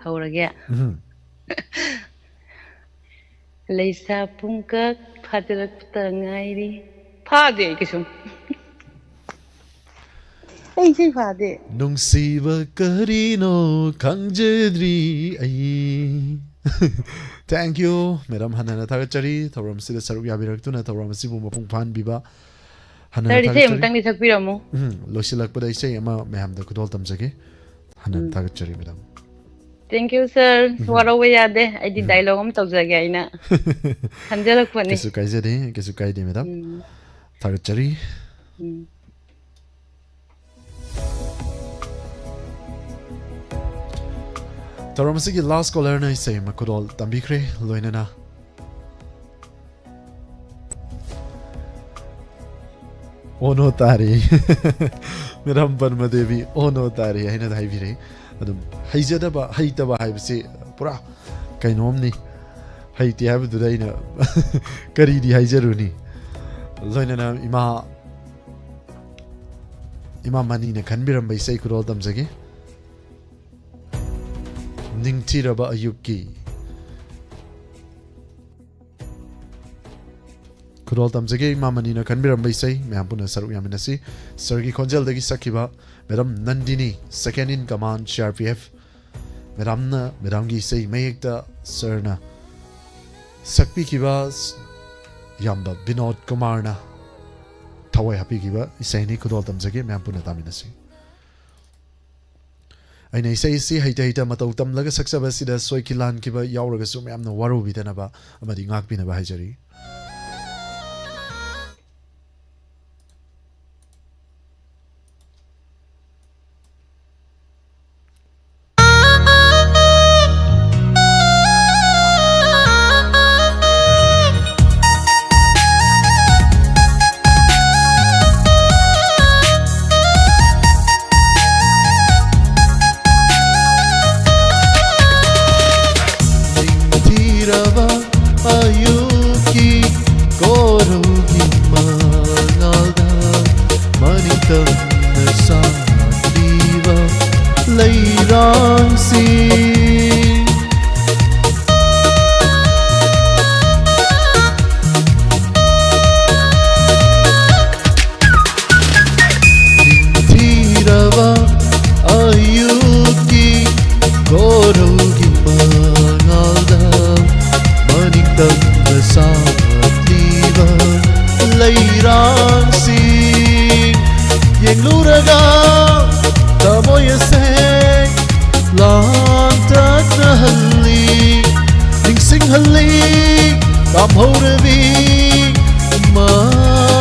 ꯍꯧꯔꯒꯦ꯫ ꯎꯝ꯫ ꯂꯩꯁꯥ ꯄꯨꯡꯀꯛ ꯐꯥꯖꯤꯜꯂꯛꯄꯇ ꯉꯥꯏꯔꯤ꯫ ꯐꯥꯗꯦ ꯑꯩ ꯀꯩꯁꯨꯝ꯫ ꯑꯩ ꯏꯁꯩ ꯐꯥꯗꯦ꯫ ꯅꯨꯡꯁꯤꯕ ꯀꯔꯤꯅꯣ ꯈꯪꯖꯗ꯭ꯔꯤ ꯑꯩ꯫ Thank you, madam, ꯍꯟꯅ ꯍꯟꯅ ꯊꯥꯒꯠꯆꯔꯤ꯫ ꯊꯧꯔꯝꯁꯤꯗ ꯁꯔꯨꯛ ꯌꯥꯕꯤꯔꯛꯇꯨꯅ ꯊꯧꯔꯝ ꯑꯁꯤꯕꯨ ꯃꯄꯨꯡ ꯐꯥꯍꯟꯕꯤꯕ ꯍꯟꯅ ꯍꯟꯅ Sir, ꯏꯁꯩ ꯊꯥꯒꯠꯆꯔꯤ꯫ ꯑꯃꯨꯛꯇꯪꯗꯤ ꯁꯛꯄꯤꯔꯝꯃꯨ꯫ ꯎꯝ, ꯂꯣꯏꯁꯤꯜꯂꯛꯄꯗ ꯏꯁꯩ ꯑꯃ ꯃꯌꯥꯝꯗ ꯈꯨꯗꯣꯜ ꯇꯝꯖꯒꯦ꯫ ꯍꯟꯅ ꯍꯟꯅ ꯎꯝ꯫ ꯊꯥꯒꯠꯆꯔꯤ, madam꯫ Thank you, sir. ꯎꯝ꯫ ꯋꯥꯔꯧꯕ ꯌꯥꯗꯦ꯫ ꯑꯩꯗꯤ ꯎꯝ꯫ Dialogue ꯑꯃ ꯇꯧꯖꯒꯦ ꯑꯩꯅ꯫ ꯈꯟꯖꯔꯛꯄꯅꯤ꯫ ꯀꯩꯁꯨ ꯀꯥꯏꯖꯗꯦ, ꯀꯩꯁꯨ ꯀꯥꯏꯗꯦ, madam꯫ ꯎꯝ꯫ ꯊꯥꯒꯠꯆꯔꯤ꯫ ꯎꯝ꯫ ꯊꯧꯔꯝ ꯑꯁꯤꯒꯤ last callerꯅ ꯏꯁꯩ ꯑꯃ ꯈꯨꯗꯣꯜ ꯇꯝꯕꯤꯈ꯭ꯔꯦ, ꯂꯣꯏꯅꯅ꯫ ꯑꯣꯅꯣ ꯇꯥꯔꯦ꯫ Madam ꯄꯗꯃꯥ ꯗꯦꯕꯤ, ꯑꯣꯅꯣ ꯇꯥꯔꯦ ꯍꯥꯏꯅ ꯍꯥꯏꯕꯤꯔꯦ꯫ ꯑꯗꯨꯝ ꯍꯩꯖꯗꯕ, ꯍꯩꯇꯕ ꯍꯥꯏꯕꯁꯤ ꯄꯨꯔꯥ ꯀꯩꯅꯣꯝꯅꯤ꯫ ꯍꯩꯇꯦ ꯍꯥꯏꯕꯗꯨꯗ ꯑꯩꯅ ꯀꯔꯤꯗꯤ ꯍꯥꯏꯖꯔꯨꯅꯤ꯫ ꯂꯣꯏꯅꯅ ꯏꯃꯥ, ꯏꯃꯥ ꯃꯅꯤꯅ ꯈꯟꯕꯤꯔꯝꯕ ꯏꯁꯩ ꯈꯨꯗꯣꯜ ꯇꯝꯖꯒꯦ꯫ ꯅꯤꯡꯊꯤꯔꯕ ꯑꯌꯨꯛꯀꯤ꯫ ꯈꯨꯗꯣꯜ ꯇꯝꯖꯒꯦ, ꯏꯃꯥ ꯃꯅꯤꯅ ꯈꯟꯕꯤꯔꯝꯕ ꯏꯁꯩ, ꯃꯌꯥꯝ ꯄꯨꯟꯅ ꯁꯔꯨꯛ ꯌꯥꯃꯤꯟꯅꯁꯤ꯫ Sirꯒꯤ ꯈꯣꯟꯖꯦꯜꯗꯒꯤ ꯁꯛꯈꯤꯕ Madam Nandini, second in command, C R P F꯫ Madamꯅ, madamꯒꯤ ꯏꯁꯩ ꯃꯌꯦꯛꯇ sirꯅ ꯁꯛꯄꯤꯈꯤꯕ ꯏꯌꯥꯝꯕ ꯕꯤꯅꯣꯗ ꯀꯨꯃꯥꯔꯅ ꯊꯋꯥꯏ ꯍꯥꯞꯄꯤꯈꯤꯕ ꯏꯁꯩꯅꯤ꯫ ꯈꯨꯗꯣꯜ ꯇꯝꯖꯒꯦ, ꯃꯌꯥꯝ ꯄꯨꯟꯅ ꯇꯥꯃꯤꯟꯅꯁꯤ꯫ ꯑꯩꯅ ꯏꯁꯩ ꯑꯁꯤ ꯍꯩꯇ ꯍꯩꯇ ꯃꯇꯧ ꯇꯝꯂꯒ ꯁꯛꯆꯕ ꯑꯁꯤꯗ ꯁꯣꯏꯈꯤ ꯂꯥꯟꯈꯤꯕ ꯌꯥꯎꯔꯒꯁꯨ ꯃꯌꯥꯝꯅ ꯋꯥꯔꯧꯕꯤꯗꯅꯕ ꯑꯃꯗꯤ ꯉꯥꯛꯄꯤꯅꯕ ꯍꯥꯏꯖꯔꯤ꯫ ꯂꯩꯔꯥꯡꯁꯤꯡ꯫ ꯅꯤꯡꯊꯤꯔꯕ ꯑꯌꯨꯛꯀꯤ ꯀꯣꯔꯧꯒꯤ ꯃꯉꯥꯜꯗ ꯃꯅꯤꯡꯇꯝꯅ ꯁꯥꯠꯂꯤꯕ ꯂꯩꯔꯥꯡꯁꯤꯡ ꯌꯦꯡꯂꯨꯔꯒ ꯊꯃꯣꯏ ꯑꯁꯦ ꯂꯥꯡꯇꯛꯅꯍꯜꯂꯤ, ꯅꯤꯡꯁꯤꯡꯍꯜꯂꯤ ꯇꯝꯍꯧꯔꯕꯤ ꯃꯍꯥꯛꯄꯨ꯫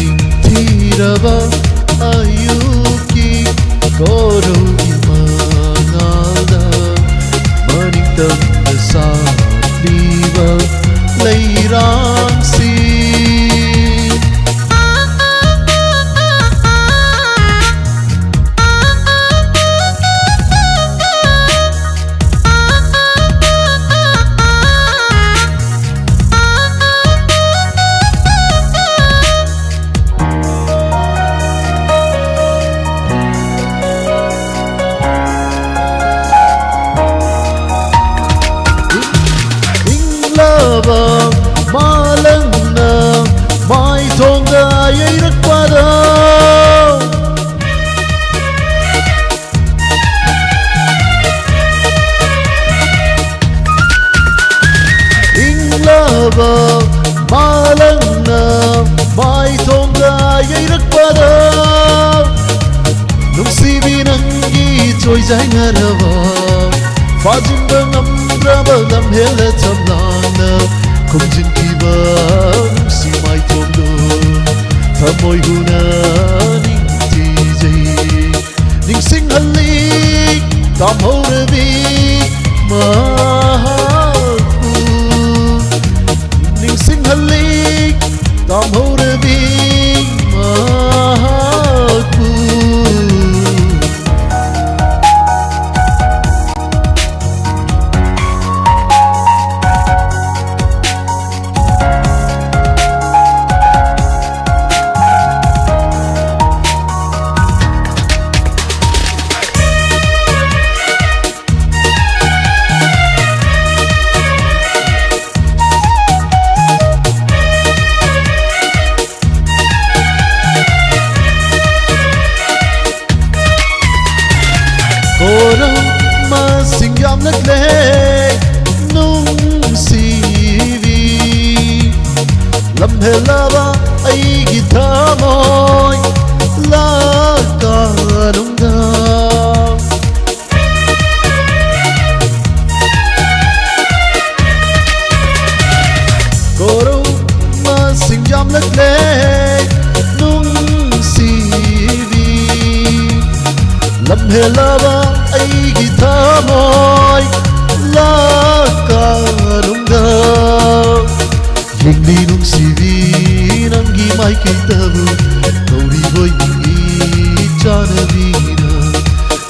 ꯅꯤꯡꯊꯤꯔꯕ ꯑꯌꯨꯛꯀꯤ ꯀꯣꯔꯧꯒꯤ ꯃꯉꯥꯜꯗ ꯃꯅꯤꯡꯇꯝꯅ ꯁꯥꯠꯂꯤꯕ ꯂꯩꯔꯥꯡꯁꯤꯡ꯫ ꯏꯪꯂꯕ ꯃꯥꯂꯪꯅ ꯃꯥꯏꯊꯣꯡꯗ ꯌꯩꯔꯛꯄꯗ ꯏꯪꯂꯕ ꯃꯥꯂꯪꯅ ꯃꯥꯏꯊꯣꯡꯗ ꯌꯩꯔꯛꯄꯗ ꯅꯨꯡꯁꯤꯕꯤ ꯅꯪꯒꯤ ꯆꯣꯏꯖꯥꯏꯅꯔꯕ ꯐꯥꯖꯤꯟꯕ ꯉꯝꯗ꯭ꯔꯕ ꯂꯝꯍꯦꯜꯂ ꯆꯝꯂꯥꯡꯅ ꯈꯨꯝꯖꯤꯟꯈꯤꯕ ꯅꯨꯡꯁꯤ ꯃꯥꯏꯊꯣꯡꯗꯣ ꯊꯃꯣꯏ ꯍꯨꯅ ꯅꯤꯡꯊꯤꯖꯩ꯫ ꯅꯤꯡꯁꯤꯡꯍꯜꯂꯤ ꯇꯝꯍꯧꯔꯕꯤ ꯃꯍꯥꯛꯄꯨ꯫ ꯅꯤꯡꯁꯤꯡꯍꯜꯂꯤ ꯇꯝꯍꯧꯔꯕꯤ ꯃꯍꯥꯛꯄꯨ꯫ ꯂꯝꯍꯦꯜꯂꯕ ꯑꯩꯒꯤ ꯊꯃꯣꯏ ꯂꯥꯛꯀꯅꯨꯡꯗ꯫ ꯀꯣꯔꯧ ꯃꯁꯤꯡ ꯌꯥꯝꯂꯛꯂꯦ ꯅꯨꯡꯁꯤꯕꯤ꯫ ꯂꯝꯍꯦꯜꯂꯕ ꯑꯩꯒꯤ ꯊꯃꯣꯏ ꯂꯥꯛꯀꯅꯨꯡꯗ꯫ ꯌꯦꯡꯂꯤ ꯅꯨꯡꯁꯤꯕꯤ ꯅꯪꯒꯤ ꯃꯥꯏꯀꯩꯗꯕꯨ ꯀꯧꯔꯤꯕꯣꯏ ꯅꯤꯡꯏ ꯆꯥꯅꯕꯤꯅ꯫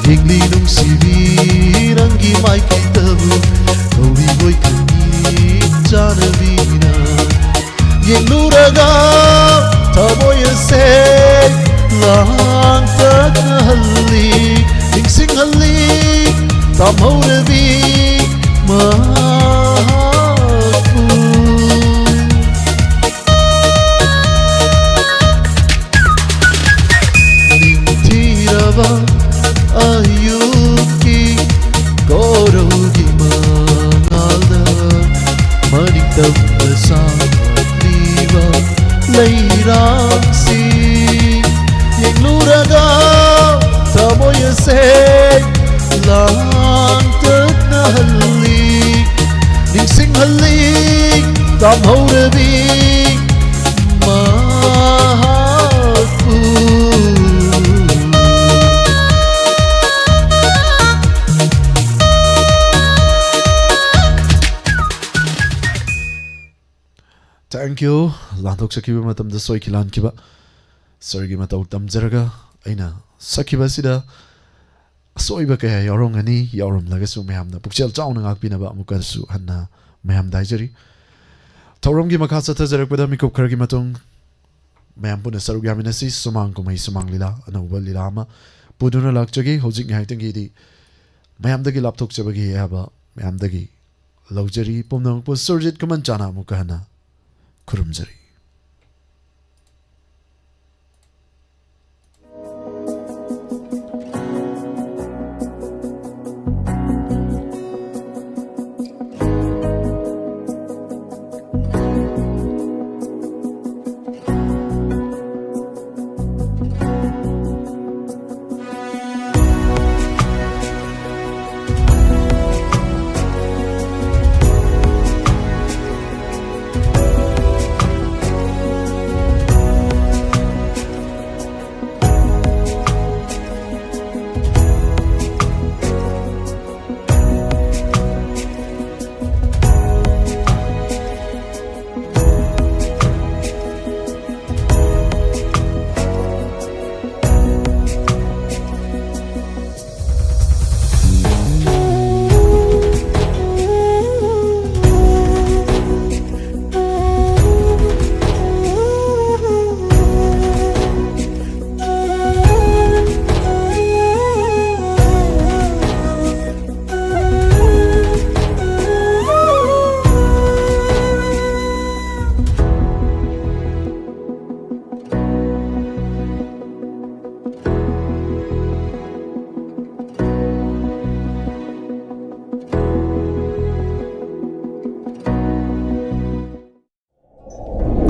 ꯌꯦꯡꯂꯤ ꯅꯨꯡꯁꯤꯕꯤ ꯅꯪꯒꯤ ꯃꯥꯏꯀꯩꯗꯕꯨ ꯀꯧꯔꯤꯕꯣꯏ ꯈꯪꯏ ꯆꯥꯅꯕꯤꯅ꯫ ꯌꯦꯡꯂꯨꯔꯒ ꯊꯃꯣꯏ ꯑꯁꯦ ꯂꯥꯡꯇꯛꯅꯍꯜꯂꯤ, ꯅꯤꯡꯁꯤꯡꯍꯜꯂꯤ ꯇꯝꯍꯧꯔꯕꯤ ꯃꯍꯥꯛꯄꯨ꯫ ꯅꯤꯡꯊꯤꯔꯕ ꯑꯌꯨꯛꯀꯤ ꯀꯣꯔꯧꯒꯤ ꯃꯉꯥꯜꯗ ꯃꯅꯤꯡꯇꯝꯅ ꯁꯥꯠꯂꯤꯕ ꯂꯩꯔꯥꯡꯁꯤ ꯌꯦꯡꯂꯨꯔꯒ ꯊꯃꯣꯏ ꯑꯁꯦ ꯂꯥꯡꯇꯛꯅꯍꯜꯂꯤ, ꯅꯤꯡꯁꯤꯡꯍꯜꯂꯤ ꯇꯝꯍꯧꯔꯕꯤ ꯃꯍꯥꯛꯄꯨ꯫ Thank you꯫ ꯂꯥꯟꯊꯣꯛꯆꯈꯤꯕ ꯃꯇꯝꯗ ꯁꯣꯏꯈꯤ ꯂꯥꯟꯈꯤꯕ ꯁꯔꯒꯤ ꯃꯇꯧ ꯇꯝꯖꯔꯒ ꯑꯩꯅ ꯁꯛꯈꯤꯕ ꯑꯁꯤꯗ ꯑꯁꯣꯏꯕ ꯀꯌꯥ ꯌꯥꯎꯔꯝꯒꯅꯤ, ꯌꯥꯎꯔꯝꯂꯒꯁꯨ ꯃꯌꯥꯝꯅ ꯄꯨꯛꯆꯦꯜ ꯆꯥꯎꯅ ꯉꯥꯛꯄꯤꯅꯕ ꯑꯃꯨꯛꯀꯁꯨ ꯍꯟꯅ ꯃꯌꯥꯝꯗ ꯍꯥꯏꯖꯔꯤ꯫ ꯊꯧꯔꯝꯒꯤ ꯃꯈꯥ ꯆꯠꯊꯖꯔꯛꯄꯗ ꯃꯤꯀꯨꯞ ꯈꯔꯒꯤ ꯃꯇꯨꯡ ꯃꯌꯥꯝ ꯄꯨꯟꯅ ꯁꯔꯨꯛ ꯌꯥꯃꯤꯟꯅꯁꯤ꯫ ꯁꯨꯃꯥꯡ ꯀꯨꯝꯍꯩ ꯁꯨꯃꯥꯡ ꯂꯤꯂꯥ ꯑꯅꯧꯕ ꯂꯤꯂꯥ ꯑꯃ ꯄꯨꯗꯨꯅ ꯂꯥꯛꯆꯒꯦ꯫ ꯍꯧꯖꯤꯛ ꯉꯥꯏꯍꯥꯛꯇꯪꯒꯤꯗꯤ ꯃꯌꯥꯝꯗꯒꯤ ꯂꯥꯞꯊꯣꯛꯆꯕꯒꯤ ꯑꯌꯥꯕ ꯃꯌꯥꯝꯗꯒꯤ ꯂꯧꯖꯔꯤ꯫ ꯄꯨꯝꯅꯃꯛꯄꯨ ꯁꯨꯔꯖꯤꯠ ꯈꯨꯃꯟ ꯆꯥꯅ ꯑꯃꯨꯛꯀ ꯍꯟꯅ ꯈꯨꯔꯨꯝꯖꯔꯤ꯫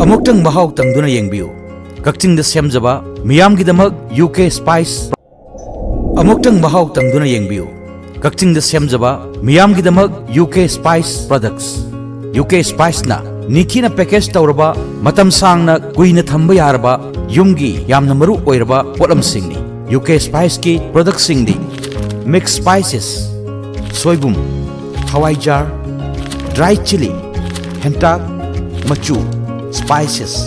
ꯑꯃꯨꯛꯇꯪ ꯃꯍꯥꯎ ꯇꯪꯗꯨꯅ ꯌꯦꯡꯕꯤꯌꯨ꯫ ꯀꯛꯆꯤꯡꯗ ꯁꯦꯝꯖꯕ ꯃꯤꯌꯥꯝꯒꯤꯗꯃꯛ ꯌꯨ ꯀꯦ ꯁ꯭ꯄꯥꯏꯁ꯫ ꯑꯃꯨꯛꯇꯪ ꯃꯍꯥꯎ ꯇꯪꯗꯨꯅ ꯌꯦꯡꯕꯤꯌꯨ꯫ ꯀꯛꯆꯤꯡꯗ ꯁꯦꯝꯖꯕ ꯃꯤꯌꯥꯝꯒꯤꯗꯃꯛ U K spice products. U K ꯁ꯭ꯄꯥꯏꯁꯅ ꯅꯤꯡꯊꯤꯅ ꯄꯦꯀꯦꯖ ꯇꯧꯔꯕ, ꯃꯇꯝ ꯁꯥꯡꯅ ꯀꯨꯏꯅ ꯊꯝꯕ ꯌꯥꯔꯕ ꯌꯨꯝꯒꯤ ꯌꯥꯝꯅ ꯃꯔꯨ ꯑꯣꯏꯔꯕ ꯄꯣꯠꯂꯝꯁꯤꯡꯅꯤ꯫ ꯌꯨ ꯀꯦ ꯁ꯭ꯄꯥꯏꯁꯀꯤ ꯄ꯭ꯔꯗꯛꯁꯤꯡꯗꯤ ꯃꯤꯛꯁ ꯁ꯭ꯄꯥꯏꯁꯦꯁ, ꯁꯣꯏꯕꯨꯝ, ꯍꯋꯥꯏꯖꯥꯔ, ꯗ꯭ꯔꯥꯏ ꯆꯤꯂꯤ, ꯍꯦꯟꯇꯥꯛ, ꯃꯆꯨ, ꯁ꯭ꯄꯥꯏꯁꯦꯁ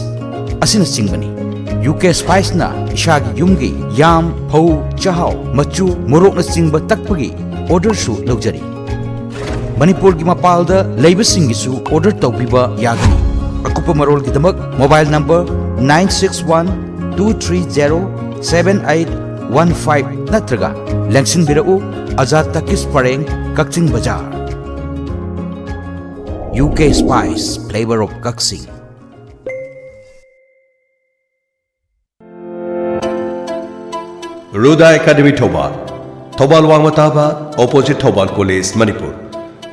ꯑꯁꯤꯅꯆꯤꯡꯕꯅꯤ꯫ ꯌꯨ ꯀꯦ ꯁ꯭ꯄꯥꯏꯁꯅ ꯏꯁꯥꯒꯤ ꯌꯨꯝꯒꯤ ꯌꯥꯝ, ꯐꯧ, ꯆꯥꯛꯍꯥꯎ, ꯃꯆꯨ, ꯃꯣꯔꯣꯛꯅꯆꯤꯡꯕ ꯇꯛꯄꯒꯤ ꯑꯣꯔꯗꯔꯁꯨ ꯂꯧꯖꯔꯤ꯫ ꯃꯅꯤꯄꯨꯔꯒꯤ ꯃꯄꯥꯜꯗ ꯂꯩꯕꯁꯤꯡꯒꯤꯁꯨ ꯑꯣꯔꯗꯔ ꯇꯧꯕꯤꯕ ꯌꯥꯒꯅꯤ꯫ ꯑꯀꯨꯞꯄ ꯃꯔꯣꯜꯒꯤꯗꯃꯛ mobile number nine six one two three zero seven eight one five ꯅꯠꯇ꯭ꯔꯒ ꯂꯦꯡꯁꯤꯟꯕꯤꯔꯛꯎ, ꯑꯖꯥꯗ ꯇꯀꯤꯁ ꯄꯔꯦꯡ, ꯀꯛꯆꯤꯡ ꯕꯖꯥꯔ꯫ U K spice, flavor of ꯀꯛꯆꯤꯡ꯫ ꯔꯨꯗꯥ ꯑꯦꯀꯥꯗꯃꯤ ꯊꯧꯕꯥꯜ, ꯊꯧꯕꯥꯜ ꯋꯥꯡꯃ ꯇꯥꯕ, opposite Thoubal college, Manipur.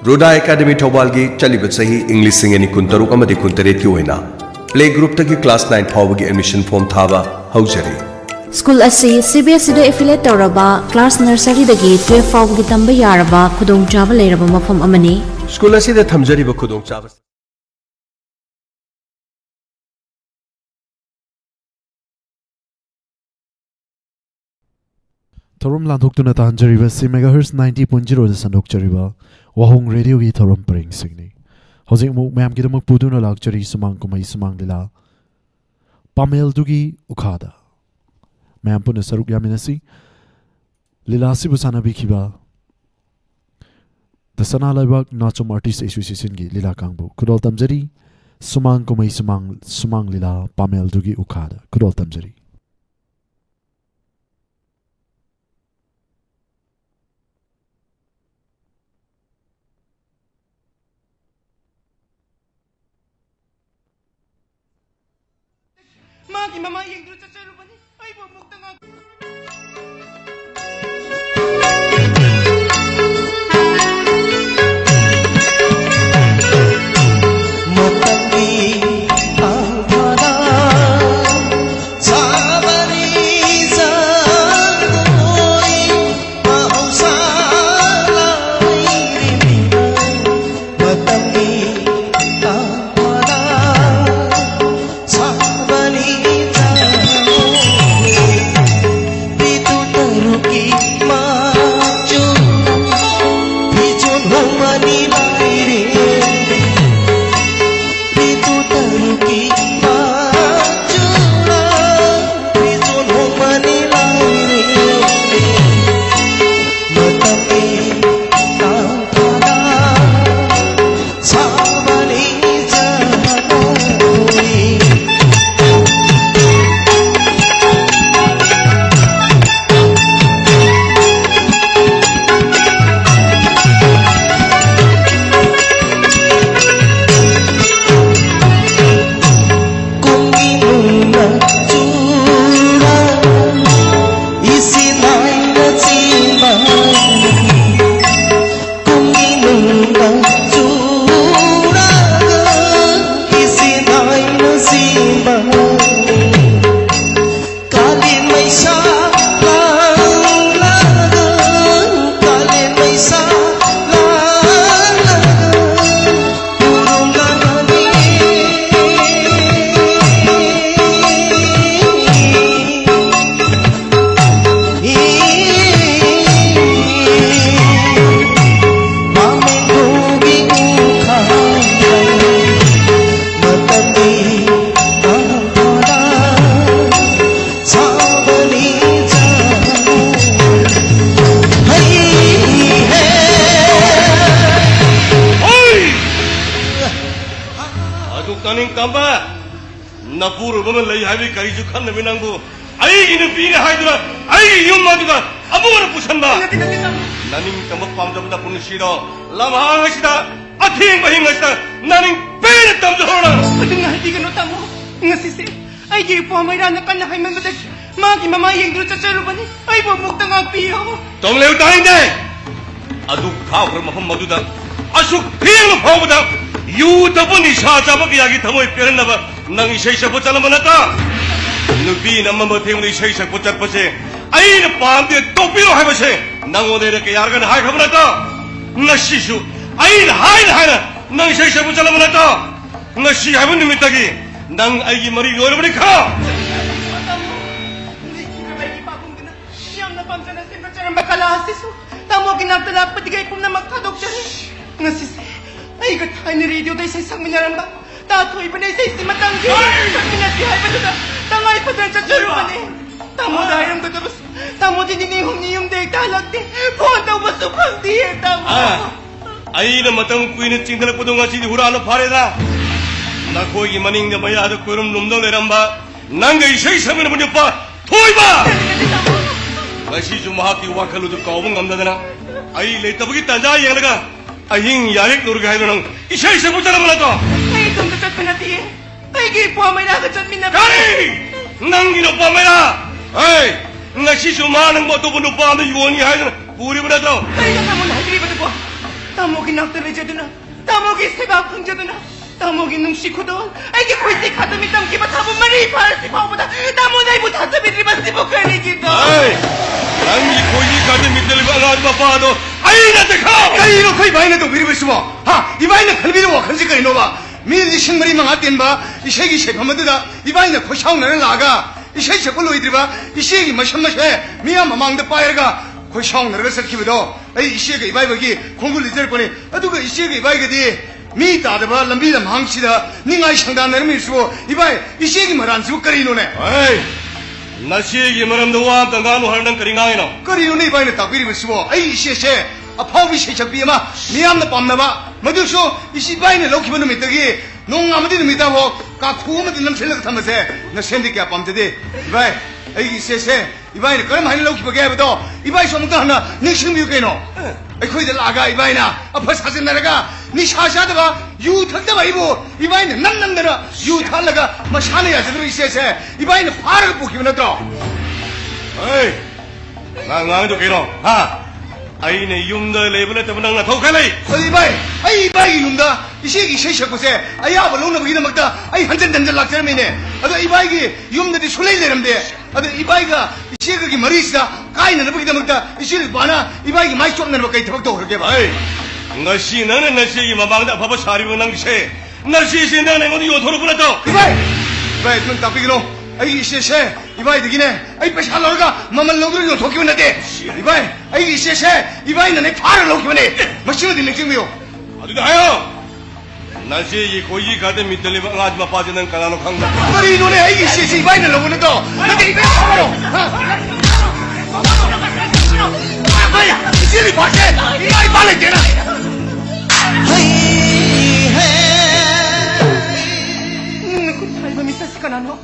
Ruda academy ꯊꯧꯕꯥꯜꯒꯤ ꯆꯠꯂꯤꯕ ꯆꯍꯤ ꯏꯪ ꯂꯤꯁꯤꯡ ꯑꯅꯤ ꯀꯨꯟꯇꯔꯨꯛ ꯑꯃꯗꯤ ꯀꯨꯟꯇꯔꯦꯠꯀꯤ ꯑꯣꯏꯅ ꯄ꯭ꯂꯦ ꯒ꯭ꯔꯨꯞꯇꯒꯤ ꯀ꯭ꯂꯥꯁ ꯅꯥꯏꯟ ꯐꯥꯎꯕꯒꯤ ꯑꯦꯗꯃꯤꯁꯟ ꯐꯣꯔꯝ ꯊꯥꯕ ꯍꯧꯖꯔꯤ꯫ ꯁ꯭ꯀꯨꯜ ꯑꯁꯤ ꯁꯤ ꯕꯤ ꯑꯦꯁ ꯏꯗ ꯑꯦꯐꯤꯂꯦꯠ ꯇꯧꯔꯕ ꯀ꯭ꯂꯥꯁ ꯅꯔꯁꯔꯤꯗꯒꯤ ꯇꯨꯌꯦꯜꯐ ꯐꯥꯎꯕꯒꯤ ꯇꯝꯕ ꯌꯥꯔꯕ ꯈꯨꯗꯣꯡꯆꯥꯕ ꯂꯩꯔꯕ ꯃꯐꯝ ꯑꯃꯅꯤ꯫ ꯁ꯭ꯀꯨꯜ ꯑꯁꯤꯗ ꯊꯝꯖꯔꯤꯕ ꯈꯨꯗꯣꯡꯆꯥꯕ ꯊꯧꯔꯝ ꯂꯥꯟꯊꯣꯛꯇꯨꯅ ꯇꯥꯍꯟꯖꯔꯤꯕꯁꯤ megahertz ninety point zero ꯗ ꯁꯟꯗꯣꯛꯆꯔꯤꯕ ꯋꯥꯍꯣꯡ ꯔꯦꯗꯤꯑꯣꯒꯤ ꯊꯧꯔꯝ ꯄꯔꯦꯡꯁꯤꯡꯅꯤ꯫ ꯍꯧꯖꯤꯛ ꯑꯃꯨꯛ ꯃꯌꯥꯝꯒꯤꯗꯃꯛ ꯄꯨꯗꯨꯅ ꯂꯥꯛꯆꯔꯤ ꯁꯨꯃꯥꯡ ꯀꯨꯝꯍꯩ ꯁꯨꯃꯥꯡ ꯂꯤꯂꯥ ꯄꯥꯃꯦꯜꯗꯨꯒꯤ ꯎꯈꯥꯗ꯫ ꯃꯌꯥꯝ ꯄꯨꯟꯅ ꯁꯔꯨꯛ ꯌꯥꯃꯤꯟꯅꯁꯤ꯫ ꯂꯤꯂꯥ ꯑꯁꯤꯕꯨ ꯁꯥꯟꯅꯕꯤꯈꯤꯕ ꯗ ꯁꯅꯥ ꯂꯩꯕꯥꯛ ꯅꯥꯆꯣꯝ ꯑꯥꯔꯇꯤꯁ ꯑꯦꯁꯣꯁꯤꯌꯦꯁꯟꯒꯤ ꯂꯤꯂꯥ ꯀꯥꯡꯕꯨ ꯈꯨꯗꯣꯜ ꯇꯝꯖꯔꯤ꯫ ꯁꯨꯃꯥꯡ ꯀꯨꯝꯍꯩ ꯁꯨꯃꯥꯡ, ꯁꯨꯃꯥꯡ ꯂꯤꯂꯥ ꯄꯥꯃꯦꯜꯗꯨꯒꯤ ꯎꯈꯥꯗ ꯈꯨꯗꯣꯜ ꯇꯝꯖꯔꯤ꯫ ꯃꯥꯒꯤ ꯃꯃꯥ ꯌꯦꯡꯗꯨꯅ ꯆꯠꯆꯔꯨꯕꯅꯤ꯫ ꯑꯩꯕꯨ ꯑꯃꯨꯛꯇ ꯉꯥꯡ- ꯃꯇꯝꯒꯤ ꯇꯥꯅꯤꯡ ꯇꯝꯕ, ꯅꯄꯨꯔꯣꯏꯕ ꯑꯃ ꯂꯩ ꯍꯥꯏꯕꯒꯤ ꯀꯔꯤꯁꯨ ꯈꯟꯗꯕꯤ ꯅꯪꯕꯨ ꯑꯩꯒꯤ ꯅꯨꯄꯤꯅꯦ ꯍꯥꯏꯗꯨꯅ ꯑꯩꯒꯤ ꯌꯨꯝ ꯑꯗꯨꯗ ꯑꯃꯨꯛ ꯍꯟꯅ ꯄꯨꯁꯟꯕ꯫ ꯅꯠꯇꯦ, ꯅꯠꯇꯦ, ꯇꯥꯃꯣ꯫ ꯅꯅꯤꯡ ꯇꯝꯕ ꯄꯥꯝꯖꯕ ꯅꯄꯨꯟꯁꯤꯗꯣ ꯂꯝꯍꯥꯡ ꯑꯁꯤꯗ, ꯑꯊꯦꯡꯕ ꯑꯍꯤꯡ ꯑꯁꯤꯗ ꯅꯅꯤꯡ ꯄꯦꯟꯅ ꯇꯝꯖꯍꯧꯔꯣ꯫ ꯑꯗꯨꯝꯅ ꯍꯥꯏꯕꯤꯒꯅꯨ, ꯇꯥꯃꯣ꯫ ꯉꯁꯤꯁꯦ ꯑꯩꯒꯤ ꯏꯄ꯭ꯋꯥ ꯃꯩꯔꯥꯅ ꯀꯟꯅ ꯍꯥꯏꯃꯟꯕꯗꯒꯤ ꯃꯥꯒꯤ ꯃꯃꯥ ꯌꯦꯡꯗꯨꯅ ꯆꯠꯆꯔꯨꯕꯅꯤ꯫ ꯑꯩꯕꯨ ꯑꯃꯨꯛꯇ ꯉꯥꯛꯄꯤꯌꯨ꯫ ꯇꯣꯡꯂꯦꯎ ꯇꯥꯏꯅꯦ꯫ ꯑꯗꯨ ꯈꯥꯎꯈ꯭ꯔ ꯃꯐꯝ ꯑꯗꯨꯗ ꯑꯁꯨꯛ ꯊꯦꯡꯅ ꯐꯥꯎꯕꯗ ꯌꯨ ꯊꯛꯄ ꯅꯤꯁꯥ ꯆꯥꯕ ꯀꯌꯥꯒꯤ ꯊꯃꯣꯏ ꯄꯦꯜꯍꯟꯅꯕ ꯅꯪ ꯏꯁꯩ ꯁꯛꯄ ꯆꯠꯂꯝꯕ ꯅꯠꯇ꯭ꯔꯣ? ꯅꯨꯄꯤꯅ ꯑꯃꯝꯕ ꯊꯦꯡꯕꯗ ꯏꯁꯩ ꯁꯛꯄ ꯆꯠꯄꯁꯦ ꯑꯩꯅ ꯄꯥꯝꯗꯦ, ꯇꯣꯛꯄꯤꯔꯣ ꯍꯥꯏꯕꯁꯦ ꯅꯪꯉꯣꯟꯗ ꯑꯩꯅ ꯀꯌꯥꯔꯛ ꯍꯥꯏꯈ꯭ꯔꯕ ꯅꯠꯇ꯭ꯔꯣ? ꯉꯁꯤꯁꯨ ꯑꯩꯅ ꯍꯥꯏꯅ ꯍꯥꯏꯅ ꯅꯪ ꯏꯁꯩ ꯁꯛꯄ ꯆꯠꯂꯝꯕ ꯅꯠꯇ꯭ꯔꯣ? ꯉꯁꯤ ꯍꯥꯏꯕ ꯅꯨꯃꯤꯠꯇꯒꯤ ꯅꯪ ꯑꯩꯒꯤ ꯃꯔꯤ ꯂꯣꯏꯔꯕꯅꯤ ꯈꯪꯉꯣ꯫ ꯂꯩꯈꯤꯗ꯭ꯔꯕ ꯑꯩꯒꯤ ꯄꯥꯕꯨꯡꯗꯨꯅ ꯌꯥꯝꯅ ꯄꯥꯝꯖꯅ ꯁꯦꯝꯒꯠꯆꯔꯝꯕ ꯀꯂꯥ ꯑꯁꯤꯁꯨ ꯇꯥꯃꯣꯒꯤ ꯅꯥꯛꯇ ꯂꯥꯛꯄꯗꯒꯤ ꯑꯩ ꯄꯨꯝꯅꯃꯛ ꯊꯥꯗꯣꯛꯆꯔꯦ꯫ ꯉꯁꯤꯁꯦ ꯑꯩꯒ ꯊꯥꯏꯅ ꯔꯦꯗꯤꯑꯣꯗ ꯏꯁꯩ ꯁꯛꯃꯤꯟꯅꯔꯝꯕ ꯇꯥ ꯊꯣꯏꯕꯅ ꯏꯁꯩꯁꯤ ꯃꯇꯝꯒꯤ ꯁꯛꯃꯤꯟꯅꯁꯤ ꯍꯥꯏꯕꯗꯨꯗ ꯇꯉꯥꯏ ꯐꯗꯅ ꯆꯠꯆꯔꯨꯕꯅꯦ꯫ ꯇꯥꯃꯣꯗ ꯍꯥꯏꯔꯝꯒꯗꯕꯁꯨ ꯇꯥꯃꯣꯗꯤ ꯅꯤꯅꯤ ꯍꯨꯝꯅꯤ ꯌꯨꯝꯗ ꯍꯦꯛꯇ ꯍꯜꯂꯛꯇꯦ꯫ ꯐꯣꯟ ꯇꯧꯕꯁꯨ ꯐꯪꯗꯦ, ꯇꯥꯃꯣ꯫ ꯑꯥ, ꯑꯩꯅ ꯃꯇꯝ ꯀꯨꯏꯅ ꯆꯤꯡꯊꯔꯛꯄꯗꯣ ꯉꯁꯤꯗꯤ ꯍꯨꯔꯥꯟꯕ ꯐꯥꯔꯦꯗ꯫ ꯅꯈꯣꯏꯒꯤ ꯃꯅꯤꯡꯗ ꯃꯌꯥꯗ ꯀꯣꯏꯔꯨꯝ ꯂꯨꯝꯗꯧ ꯂꯩꯔꯝꯕ ꯅꯪꯒ ꯏꯁꯩ ꯁꯛꯃꯤꯟꯅꯕ ꯅꯨꯄꯥ ꯊꯣꯏꯕ! ꯉꯁꯤꯁꯨ ꯃꯍꯥꯛꯀꯤ ꯋꯥꯈꯜ ꯑꯗꯨ ꯀꯥꯎꯕ ꯉꯝꯗꯗꯅ ꯑꯩ ꯂꯩꯇꯕꯒꯤ ꯇꯥꯟꯖꯥ ꯌꯦꯡꯂꯒ ꯑꯍꯤꯡ ꯌꯥꯔꯦꯛꯂꯨꯔꯒꯦ ꯍꯥꯏꯗꯨꯅ ꯅꯪ ꯏꯁꯩ ꯁꯛꯄ ꯆꯠꯂꯝꯕ ꯅꯠꯇ꯭ꯔꯣ? ꯑꯩ ꯏꯇꯣꯝꯇ ꯆꯠꯄ ꯅꯠꯇꯤꯌꯦ꯫ ꯑꯩꯒꯤ ꯏꯄ꯭ꯋꯥ ꯃꯩꯔꯥꯒ ꯆꯠꯃꯤꯟꯅꯕ꯫ ꯀꯔꯤ? ꯅꯪꯒꯤ ꯅꯨꯄꯥ ꯃꯩꯔꯥ? ꯍꯦ! ꯉꯁꯤꯁꯨ ꯃꯥ ꯅꯪꯕꯨ ꯑꯇꯣꯞꯄ ꯅꯨꯄꯥ ꯑꯃꯗ ꯌꯣꯟꯅꯤ ꯍꯥꯏꯗꯨꯅ ꯄꯨꯔꯤꯕ ꯅꯠꯇ꯭ꯔꯣ? ꯀꯔꯤꯅꯣ ꯇꯥꯃꯣꯅ ꯍꯥꯏꯕꯤꯔꯤꯕꯗꯨꯕꯣ? ꯇꯥꯃꯣꯒꯤ ꯅꯥꯛꯇ ꯂꯩꯖꯗꯨꯅ, ꯇꯥꯃꯣꯒꯤ ꯁꯦꯕꯥ ꯐꯪꯖꯗꯨꯅ, ꯇꯥꯃꯣꯒꯤ ꯅꯨꯡꯁꯤ ꯈꯨꯗꯣꯜ ꯑꯩꯒꯤ ꯈꯣꯏꯁꯤ ꯈꯥꯗꯃꯤ ꯇꯝꯈꯤꯕ ꯊꯥꯕ ꯃꯔꯤ ꯐꯥꯔꯁꯤ ꯐꯥꯎꯕꯗ ꯇꯥꯃꯣꯅ ꯑꯩꯕꯨ ꯊꯥꯖꯕꯤꯗ꯭ꯔꯤꯕꯁꯤꯕꯨ ꯀꯔꯤꯒꯤꯅꯣ? ꯍꯦ! ꯅꯪꯒꯤ ꯈꯣꯏꯁꯤ ꯈꯥꯗꯃꯤ ꯇꯝꯂꯤꯕ ꯑꯉꯥꯡ ꯃꯄꯥꯗꯣ ꯑꯩ ꯅꯠꯇꯦ ꯈꯪ! ꯀꯔꯤꯅꯣ ꯑꯩꯈꯣꯏ ꯏꯕꯥꯏꯅ ꯇꯧꯕꯤꯔꯤꯕꯁꯤꯕꯣ? ꯍꯥ? ꯏꯕꯥꯏꯅ ꯈꯟꯕꯤꯔꯤꯕ ꯋꯥꯈꯜꯁꯤ ꯀꯔꯤꯅꯣꯕ? ꯃꯤ ꯂꯤꯁꯤꯡ ꯃꯔꯤ ꯃꯉꯥ ꯇꯤꯟꯕ ꯏꯁꯩꯒꯤ ꯁꯩꯐꯝ ꯑꯗꯨꯗ ꯏꯕꯥꯏꯅ ꯈꯣꯏꯁꯥꯎꯅꯔ ꯂꯥꯛꯑꯒ ꯏꯁꯩ ꯁꯛꯄ ꯂꯣꯏꯗ꯭ꯔꯤꯕ ꯏꯆꯦꯒꯤ ꯃꯁꯝ ꯑꯁꯦ ꯃꯤꯌꯥꯝ ꯃꯃꯥꯡꯗ ꯄꯥꯏꯔꯒ ꯈꯣꯏꯁꯥꯎꯅꯔꯒ ꯆꯠꯈꯤꯕꯗꯣ ꯑꯩ ꯏꯆꯦꯒ ꯏꯕꯥꯏꯕꯒꯤ ꯈꯣꯡꯒꯨꯜ ꯂꯤꯖꯔꯛꯄꯅꯤ꯫ ꯑꯗꯨꯒ ꯏꯆꯦꯒ ꯏꯕꯥꯏꯒꯗꯤ ꯃꯤ ꯇꯥꯗꯕ ꯂꯝꯕꯤ ꯂꯝꯍꯥꯡꯁꯤꯗ ꯅꯤꯡꯉꯥꯏ ꯁꯪꯗꯥꯟꯅꯔꯝꯃꯤꯁꯤꯕꯨ ꯏꯕꯥꯏ, ꯏꯆꯦꯒꯤ ꯃꯔꯥꯟꯁꯤꯕꯨ ꯀꯔꯤꯅꯣꯅꯦ? ꯍꯩ! ꯅꯆꯦꯒꯤ ꯃꯔꯝꯗ ꯋꯥ ꯑꯝꯇ ꯉꯥꯡꯅꯨ ꯍꯥꯏꯔ ꯅꯪ ꯀꯔꯤ ꯉꯥꯡꯉꯤꯅꯣ? ꯀꯔꯤꯅꯣꯅꯦ ꯏꯕꯥꯏꯅ ꯇꯥꯛꯄꯤꯔꯤꯕꯁꯤꯕꯣ? ꯑꯩ ꯏꯆꯦꯁꯦ ꯑꯐꯥꯎꯕꯤ ꯏꯁꯩ ꯁꯛꯄꯤ ꯑꯃ ꯃꯤꯌꯥꯝꯅ ꯄꯥꯝꯅꯕ, ꯃꯗꯨꯁꯨ ꯏꯆꯦ ꯏꯕꯥꯏꯅ ꯂꯧꯈꯤꯕ ꯅꯨꯃꯤꯠꯇꯒꯤ ꯅꯣꯡ ꯑꯃꯗꯤ ꯅꯨꯃꯤꯗꯥꯡꯐꯥꯎ ꯀꯥꯈꯨ ꯑꯃꯗ ꯅꯝꯁꯤꯜꯂꯒ ꯊꯝꯕꯁꯦ ꯅꯁꯦꯟꯗꯤ ꯀꯌꯥ ꯄꯥꯝꯖꯗꯦ꯫ ꯏꯕꯥꯏ, ꯑꯩꯒꯤ ꯏꯆꯦꯁꯦ ꯏꯕꯥꯏꯅ ꯀꯔꯝ ꯍꯥꯏꯅ ꯂꯧꯈꯤꯕꯒꯦ ꯍꯥꯏꯕꯗꯣ ꯏꯕꯥꯏꯁꯨ ꯑꯃꯨꯛꯇ ꯍꯟꯅ ꯅꯤꯡꯁꯤꯡꯕꯤꯌꯨ ꯀꯩꯅꯣ꯫ ꯑꯩꯈꯣꯏꯗ ꯂꯥꯛꯑꯒ ꯏꯕꯥꯏꯅ ꯑꯐ ꯁꯥꯖꯤꯟꯅꯔꯒ ꯅꯤꯁꯥ ꯆꯥꯗꯕ, ꯌꯨ ꯊꯛꯇꯕ ꯑꯩꯕꯨ ꯏꯕꯥꯏꯅ ꯅꯝ ꯅꯝꯗꯅ ꯌꯨ ꯊꯛꯂꯒ ꯃꯁꯥꯅ ꯌꯥꯖꯗꯕ ꯏꯆꯦꯁꯦ ꯏꯕꯥꯏꯅ ꯐꯥꯔꯒ ꯄꯨꯈꯤꯕ ꯅꯠꯇ꯭ꯔꯣ? ꯑꯩ ꯉꯥꯡ-, ꯉꯥꯡꯉꯤꯗꯣ ꯀꯩꯅꯣ? ꯍꯥ? ꯑꯩꯅ ꯌꯨꯝꯗ ꯂꯩꯕ ꯅꯠꯇꯕ ꯅꯪ ꯅꯊꯧ ꯈꯔ ꯂꯩ꯫ ꯑꯗꯨ ꯏꯕꯥꯏ, ꯑꯩ ꯏꯕꯥꯏꯒꯤ ꯌꯨꯝꯗ ꯏꯆꯦꯒꯤ ꯏꯁꯩ ꯁꯛꯄꯁꯦ ꯑꯌꯥꯕ ꯂꯧꯅꯕꯒꯤꯗꯃꯛꯇ ꯑꯩ ꯍꯟꯖꯟ ꯍꯟꯖꯟ ꯂꯥꯛꯆꯔꯝꯃꯤꯅꯦ꯫ ꯑꯗꯣ ꯏꯕꯥꯏꯒꯤ ꯌꯨꯝꯗꯗꯤ ꯁꯨꯡꯂꯩ ꯂꯩꯔꯝꯗꯦ꯫ ꯑꯗꯣ ꯏꯕꯥꯏꯒ ꯏꯆꯦꯒꯒꯤ ꯃꯔꯤꯁꯤꯗ ꯀꯥꯏꯅꯅꯕꯒꯤꯗꯃꯛꯇ ꯏꯆꯦ ꯅꯨꯄꯥꯅ ꯏꯕꯥꯏꯒꯤ ꯃꯥꯏ ꯆꯣꯞꯅꯅꯕ ꯀꯩ ꯊꯕꯛ ꯇꯧꯈ꯭ꯔꯒꯦꯕ? ꯑꯩ, ꯉꯁꯤ ꯅꯪꯅ ꯅꯆꯦꯒꯤ ꯃꯃꯥꯡꯗ ꯑꯐꯕ ꯁꯥꯔꯤꯕ ꯅꯪꯁꯦ, ꯅꯆꯦꯁꯦ ꯅꯪꯅ ꯑꯩꯉꯣꯟꯗ ꯌꯣꯟꯊꯣꯔꯛꯄ ꯅꯠꯇ꯭ꯔꯣ? ꯏꯕꯥꯏ! ꯏꯕꯥꯏ, ꯑꯗꯨꯃꯥꯏꯅ ꯇꯥꯛꯄꯤꯒꯅꯨ꯫ ꯑꯩꯒꯤ ꯏꯆꯦꯁꯦ ꯏꯕꯥꯏꯗꯒꯤꯅꯦ ꯑꯩ ꯄꯩꯁꯥ ꯂꯧꯔꯒ ꯃꯃꯜ ꯂꯧꯗꯨꯅ ꯌꯣꯟꯊꯣꯛꯈꯤꯕ ꯅꯠꯇꯦ꯫ ꯏꯕꯥꯏ, ꯑꯩꯒꯤ ꯏꯆꯦꯁꯦ ꯏꯕꯥꯏꯅꯅꯦ ꯐꯥꯔ ꯂꯧꯈꯤꯕꯅꯦ꯫ ꯃꯁꯤꯃꯗꯤ ꯅꯤꯡꯁꯤꯡꯕꯤꯌꯨ꯫ ꯑꯗꯨꯗ ꯍꯥꯏꯌꯣ, ꯅꯆꯦꯒꯤ ꯈꯣꯏꯒꯤ ꯈꯥꯗ ꯃꯤꯠꯇ ꯂꯩꯕ ꯑꯉꯥꯡ ꯃꯄꯥꯁꯦ ꯅꯪ ꯀꯅꯥꯅꯣ ꯈꯪꯕ꯭ꯔꯥ? ꯀꯔꯤꯅꯣꯅꯦ, ꯑꯩꯒꯤ ꯏꯆꯦꯁꯤ ꯏꯕꯥꯏꯅ ꯂꯧꯕ ꯅꯠꯇ꯭ꯔꯣ? ꯅꯠꯇꯦ, ꯏꯕꯥꯏ ꯐꯥꯔꯣ꯫ ꯍꯥ? ꯏꯕꯥꯏ, ꯏꯆꯦꯒꯤ ꯄꯥꯔꯁꯦ ꯏꯃꯥ ꯏꯄꯥ ꯂꯩꯇꯦꯅ꯫ ꯅꯪꯅ ꯈꯨꯠ ꯊꯥꯔꯤꯕ ꯃꯤꯁꯛꯁꯤ ꯀꯅꯥꯅꯣ?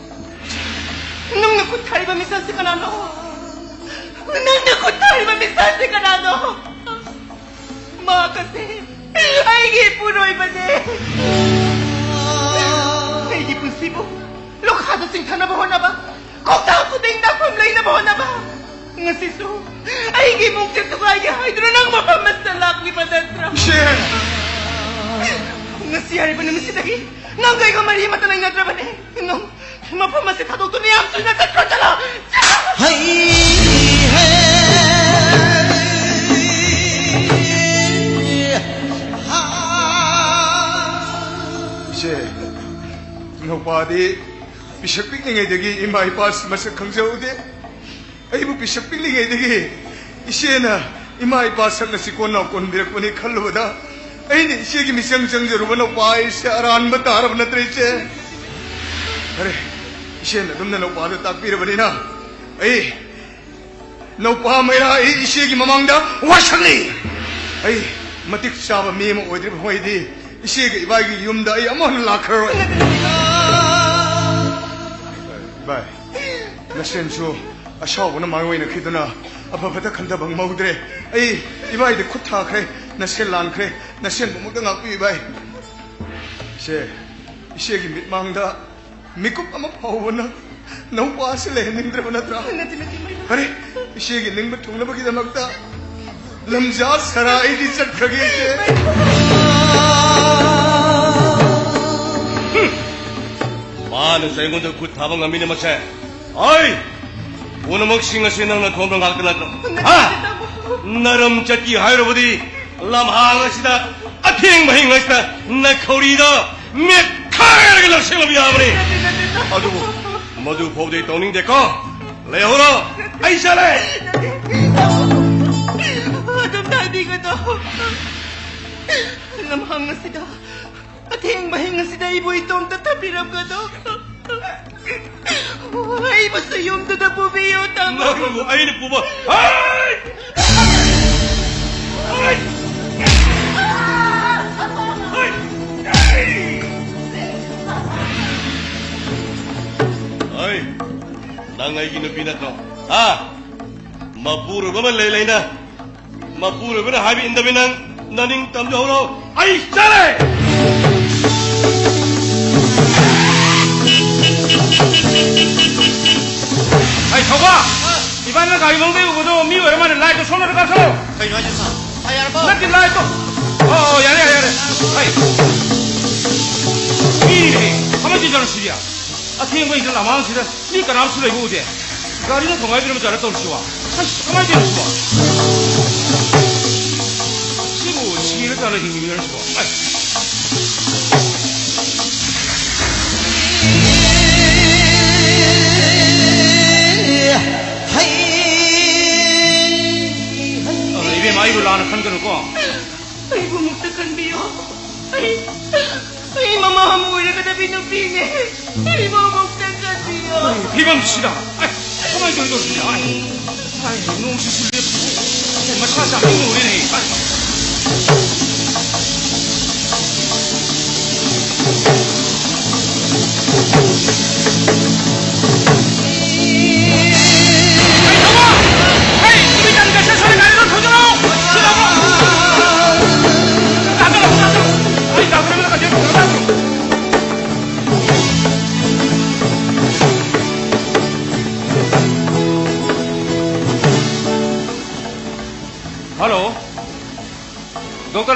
ꯅꯪꯅ ꯈꯨꯠ ꯊꯥꯔꯤꯕ ꯃꯤꯁꯛꯁꯤ ꯀꯅꯥꯅꯣ? ꯅꯪꯅ ꯈꯨꯠ ꯊꯥꯔꯤꯕ ꯃꯤꯁꯛꯁꯤ ꯀꯅꯥꯅꯣ? ꯃꯍꯥꯛ ꯑꯁꯤ ꯑꯩꯒꯤ ꯏꯄꯨꯔꯣꯏꯕꯅꯦ꯫ ꯑꯩꯒꯤ ꯄꯨꯟꯁꯤꯕꯨ ꯂꯣꯈꯥꯗ ꯆꯤꯡꯊꯅꯕ ꯍꯣꯠꯅꯕ, ꯈꯣꯡꯊꯥꯡ ꯈꯨꯗꯤꯡꯗ ꯐꯝ ꯂꯩꯅꯕ ꯍꯣꯠꯅꯕ, ꯉꯁꯤꯁꯨ ꯑꯩꯒꯤ ꯏꯃꯨꯡꯁꯦ ꯊꯨꯒꯥꯏꯒꯦ ꯍꯥꯏꯗꯨꯅ ꯅꯪ ꯃꯐꯝ ꯑꯁꯤꯗ ꯂꯥꯛꯂꯤꯕ ꯅꯠꯇ꯭ꯔꯥ? ꯏꯆꯦ! ꯉꯁꯤ ꯍꯥꯏꯔꯤꯕ ꯅꯨꯃꯤꯠꯁꯤꯗꯒꯤ ꯅꯪꯒ ꯑꯩꯒ ꯃꯔꯤ ꯑꯃꯠꯇ ꯂꯩꯅꯗ꯭ꯔꯕꯅꯦ꯫ ꯅꯪ ꯃꯐꯝ ꯑꯁꯤ ꯊꯥꯗꯣꯛꯇꯨꯅ ꯌꯥꯝ ꯊꯨꯅ ꯆꯠꯈ꯭ꯔꯣ, ꯆꯠꯂꯣ! ꯆꯠꯂꯣ! ꯍꯩ ꯍꯦ꯫ ꯏꯆꯦ, ꯅꯧꯄꯥꯗꯤ ꯄꯤꯁꯛ ꯄꯤꯛꯂꯤꯉꯩꯗꯒꯤ ꯏꯃꯥ ꯏꯄꯥ ꯃꯁꯛ ꯈꯪꯖꯍꯧꯗꯦ꯫ ꯑꯩꯕꯨ ꯄꯤꯁꯛ ꯄꯤꯛꯂꯤꯉꯩꯗꯒꯤ ꯏꯆꯦꯅ ꯏꯃꯥ ꯏꯄꯥ ꯁꯛꯅ ꯆꯤꯀꯣꯟ ꯅꯥꯎꯀꯣꯟꯕꯤꯔꯛꯄꯅꯤ ꯈꯜꯂꯨꯕꯗ ꯑꯩꯅ ꯏꯆꯦꯒꯤ ꯃꯤꯆꯪ ꯆꯪꯖꯔꯨꯕ ꯅꯧꯄꯥ ꯑꯩꯁꯦ ꯑꯔꯥꯟꯕ ꯇꯥꯔꯕ ꯅꯠꯇ꯭ꯔꯦ ꯏꯆꯦ? ꯐꯔꯦ, ꯏꯆꯦꯅ ꯑꯗꯨꯝꯅ ꯅꯧꯄꯥꯗꯨ ꯇꯥꯛꯄꯤꯔꯕꯅꯤꯅ ꯑꯩ ꯅꯧꯄꯥ ꯃꯩꯔꯥ ꯑꯩ ꯏꯆꯦꯒꯤ ꯃꯃꯥꯡꯗ ꯋꯥꯁꯛꯂꯤ꯫ ꯑꯩ ꯃꯇꯤꯛ ꯆꯥꯕ ꯃꯤ ꯑꯃ ꯑꯣꯏꯗ꯭ꯔꯤꯕ ꯐꯥꯎꯗꯤ ꯏꯆꯦꯒ ꯏꯕꯥꯏꯒꯤ ꯌꯨꯝꯗ ꯑꯩ ꯑꯃꯨꯛ ꯍꯟꯅ ꯂꯥꯛꯈ꯭ꯔꯔꯣꯏ꯫ ꯏꯕꯥꯏ, ꯅꯁꯦꯟꯁꯨ ꯑꯁꯥꯎꯕꯅ ꯃꯥꯏꯑꯣꯏꯅꯈꯤꯗꯨꯅ ꯑꯐꯕꯗ ꯈꯟꯊꯕ ꯉꯝꯍꯧꯗ꯭ꯔꯦ꯫ ꯑꯩ ꯏꯕꯥꯏꯗ ꯈꯨꯠ ꯊꯥꯈ꯭ꯔꯦ, ꯅꯁꯦꯟ ꯂꯥꯟꯈ꯭ꯔꯦ, ꯅꯁꯦꯟꯕꯨ ꯑꯃꯨꯛꯇ ꯉꯥꯛꯄꯤꯌꯨ ꯏꯕꯥꯏ꯫ ꯏꯆꯦ, ꯏꯆꯦꯒꯤ ꯃꯤꯠꯃꯥꯡꯗ ꯃꯤꯀꯨꯞ ꯑꯃ ꯐꯥꯎꯕ ꯅꯪ ꯅꯧꯄꯥꯁꯤ ꯂꯩꯍꯟꯅꯤꯡꯗ꯭ꯔꯕ ꯅꯠꯇ꯭ꯔꯥ? ꯅꯠꯇꯦ, ꯅꯠꯇꯦ, ꯏꯃꯥ, ꯏꯃꯥ꯫ ꯐꯔꯦ, ꯏꯆꯦꯒꯤ ꯅꯤꯡꯕ ꯊꯨꯡꯅꯕꯒꯤꯗꯃꯛꯇ ꯂꯝꯖꯥ ꯁꯔꯥ ꯑꯩꯗꯤ ꯆꯠꯈ꯭ꯔꯒꯦ, ꯏꯆꯦ꯫ ꯃꯥꯅꯁꯨ ꯑꯩꯉꯣꯟꯗ ꯈꯨꯠ ꯊꯥꯕ ꯉꯝꯃꯤꯅꯦ ꯃꯁꯦ꯫ ꯑꯩ ꯄꯨꯝꯅꯃꯛꯁꯤꯡ ꯑꯁꯤ ꯅꯪꯅ ꯊꯣꯡꯕ ꯉꯥꯛꯇ ꯅꯠꯇ꯭ꯔꯣ? ꯍꯥ? ꯅꯔꯝ ꯆꯠꯄꯤ ꯍꯥꯏꯔꯕꯗꯤ ꯂꯝꯍꯥꯡ ꯑꯁꯤꯗ ꯑꯊꯦꯡꯕ ꯑꯍꯤꯡ ꯑꯁꯤꯗ ꯅꯈꯧꯔꯤꯗ ꯃꯦꯠꯈꯥꯏꯔꯒ ꯂꯧꯁꯤꯜꯂꯕ ꯌꯥꯕꯅꯤ꯫ ꯑꯗꯨꯕꯨ ꯃꯗꯨ ꯐꯥꯎꯗꯤ ꯇꯧꯅꯤꯡꯗꯦꯀꯣ꯫ ꯂꯩꯍꯧꯔꯣ, ꯑꯩ ꯆꯠꯂꯦ꯫ ꯑꯗꯨꯝ ꯍꯥꯏꯕꯤꯒꯅꯨ꯫ ꯂꯝꯍꯥꯡ ꯑꯁꯤꯗ ꯑꯊꯦꯡꯕ ꯑꯍꯤꯡ ꯑꯁꯤꯗ ꯑꯩꯕꯨ ꯏꯇꯣꯝꯇ ꯊꯝꯕꯤꯔꯝꯒꯅꯨ꯫ ꯑꯩꯕꯨꯁꯨ ꯌꯨꯝꯗꯨꯗ ꯄꯨꯕꯤꯌꯨ, ꯇꯥꯃꯣ꯫ ꯅꯪꯕꯨ ꯑꯩꯅ ꯄꯨꯕ? ꯍꯩ! ꯍꯩ! ꯍꯩ! ꯍꯩ! ꯅꯪ ꯑꯩꯒꯤ ꯅꯨꯄꯤ ꯅꯠꯇ꯭ꯔꯣ? ꯍꯥ? ꯃꯄꯨꯔꯣꯏꯕ ꯑꯃ ꯂꯩ ꯂꯩꯅ ꯃꯄꯨꯔꯣꯏꯕꯅ ꯍꯥꯏꯕ ꯏꯟꯗꯕꯤ ꯅꯪ ꯅꯅꯤꯡ ꯇꯝꯖꯍꯧꯔꯣ꯫ ꯑꯩ ꯆꯠꯂꯦ꯫ ꯑꯩ ꯊꯧꯕ, ꯏꯕꯥꯅꯤꯅ ꯒꯥꯔꯤ ꯃꯅꯨꯡꯗ ꯎꯕꯗꯣ ꯃꯤ ꯑꯣꯏꯔ ꯃꯥꯜꯂꯦ꯫ ꯂꯥꯏꯠꯇꯣ ꯁꯣꯝꯗ ꯀꯥꯞꯊꯣꯛꯑꯣ꯫ ꯀꯩꯅꯣ ꯍꯥꯏꯁꯤꯕꯣ? ꯁꯥꯔ, ꯌꯥꯔꯕꯣ? ꯅꯠꯇꯦ, ꯂꯥꯏꯠꯇꯣ꯫ ꯑꯣ, ꯑꯣ, ꯌꯥꯔꯦ, ꯌꯥꯔꯦ, ꯌꯥꯔꯦ꯫ ꯑꯩ ꯃꯤꯅꯦ꯫ ꯀꯃꯥꯏꯅ ꯇꯧꯔꯤꯖꯥꯠꯅꯣ ꯁꯤꯗꯤ? ꯑꯊꯦꯡꯕ ꯑꯩꯁꯨ ꯂꯃꯥꯡꯁꯤꯗ ꯃꯤ ꯀꯅꯥꯝꯁꯨ ꯂꯩꯕ ꯎꯗꯦ꯫ ꯒꯥꯔꯤꯅ ꯊꯣꯡꯒꯥꯏꯕꯤꯔꯝꯕ ꯖꯥꯠꯂ ꯇꯧꯔꯤꯁꯤꯕꯣ? ꯑꯁ, ꯀꯃꯥꯏꯅ ꯇꯧꯔꯤꯅꯣ ꯁꯤꯕꯣ? ꯁꯤꯕꯨ ꯁꯤꯔ ꯖꯥꯠꯂ ꯍꯤꯡꯉꯤꯕ ꯖꯥꯠꯂ ꯁꯤꯕꯣ? ꯑꯁ꯫ ꯑ, ꯏꯕꯦꯝꯃ, ꯑꯩꯕꯨ ꯂꯥꯟꯅ ꯈꯟꯒꯅꯨꯀꯣ꯫ ꯑꯩꯕꯨ ꯑꯃꯨꯛꯇ ꯈꯟꯕꯤꯌꯣ꯫ ꯑꯩ, ꯑꯩ ꯃꯃꯥ ꯑꯃ ꯑꯣꯏꯔꯒꯗꯕꯤ ꯅꯨꯄꯤꯅꯦ꯫ ꯑꯩꯕꯨ ꯑꯃꯨꯛꯇ ꯈꯟꯕꯤꯌꯣ꯫ ꯐꯤꯕꯝꯁꯤꯗ, ꯑꯩ, ꯀꯃꯥꯏꯅ ꯇꯧꯔꯤꯅꯣ ꯁꯤꯗ? ꯑꯩ, ꯑꯩ, ꯅꯣꯡꯁꯤꯁꯨ ꯂꯦꯞꯇꯦ꯫ ꯑꯩ, ꯃꯁꯥ ꯆꯥꯛꯅꯤꯡ ꯂꯣꯏꯔꯦꯅꯦ꯫ ꯑꯩ꯫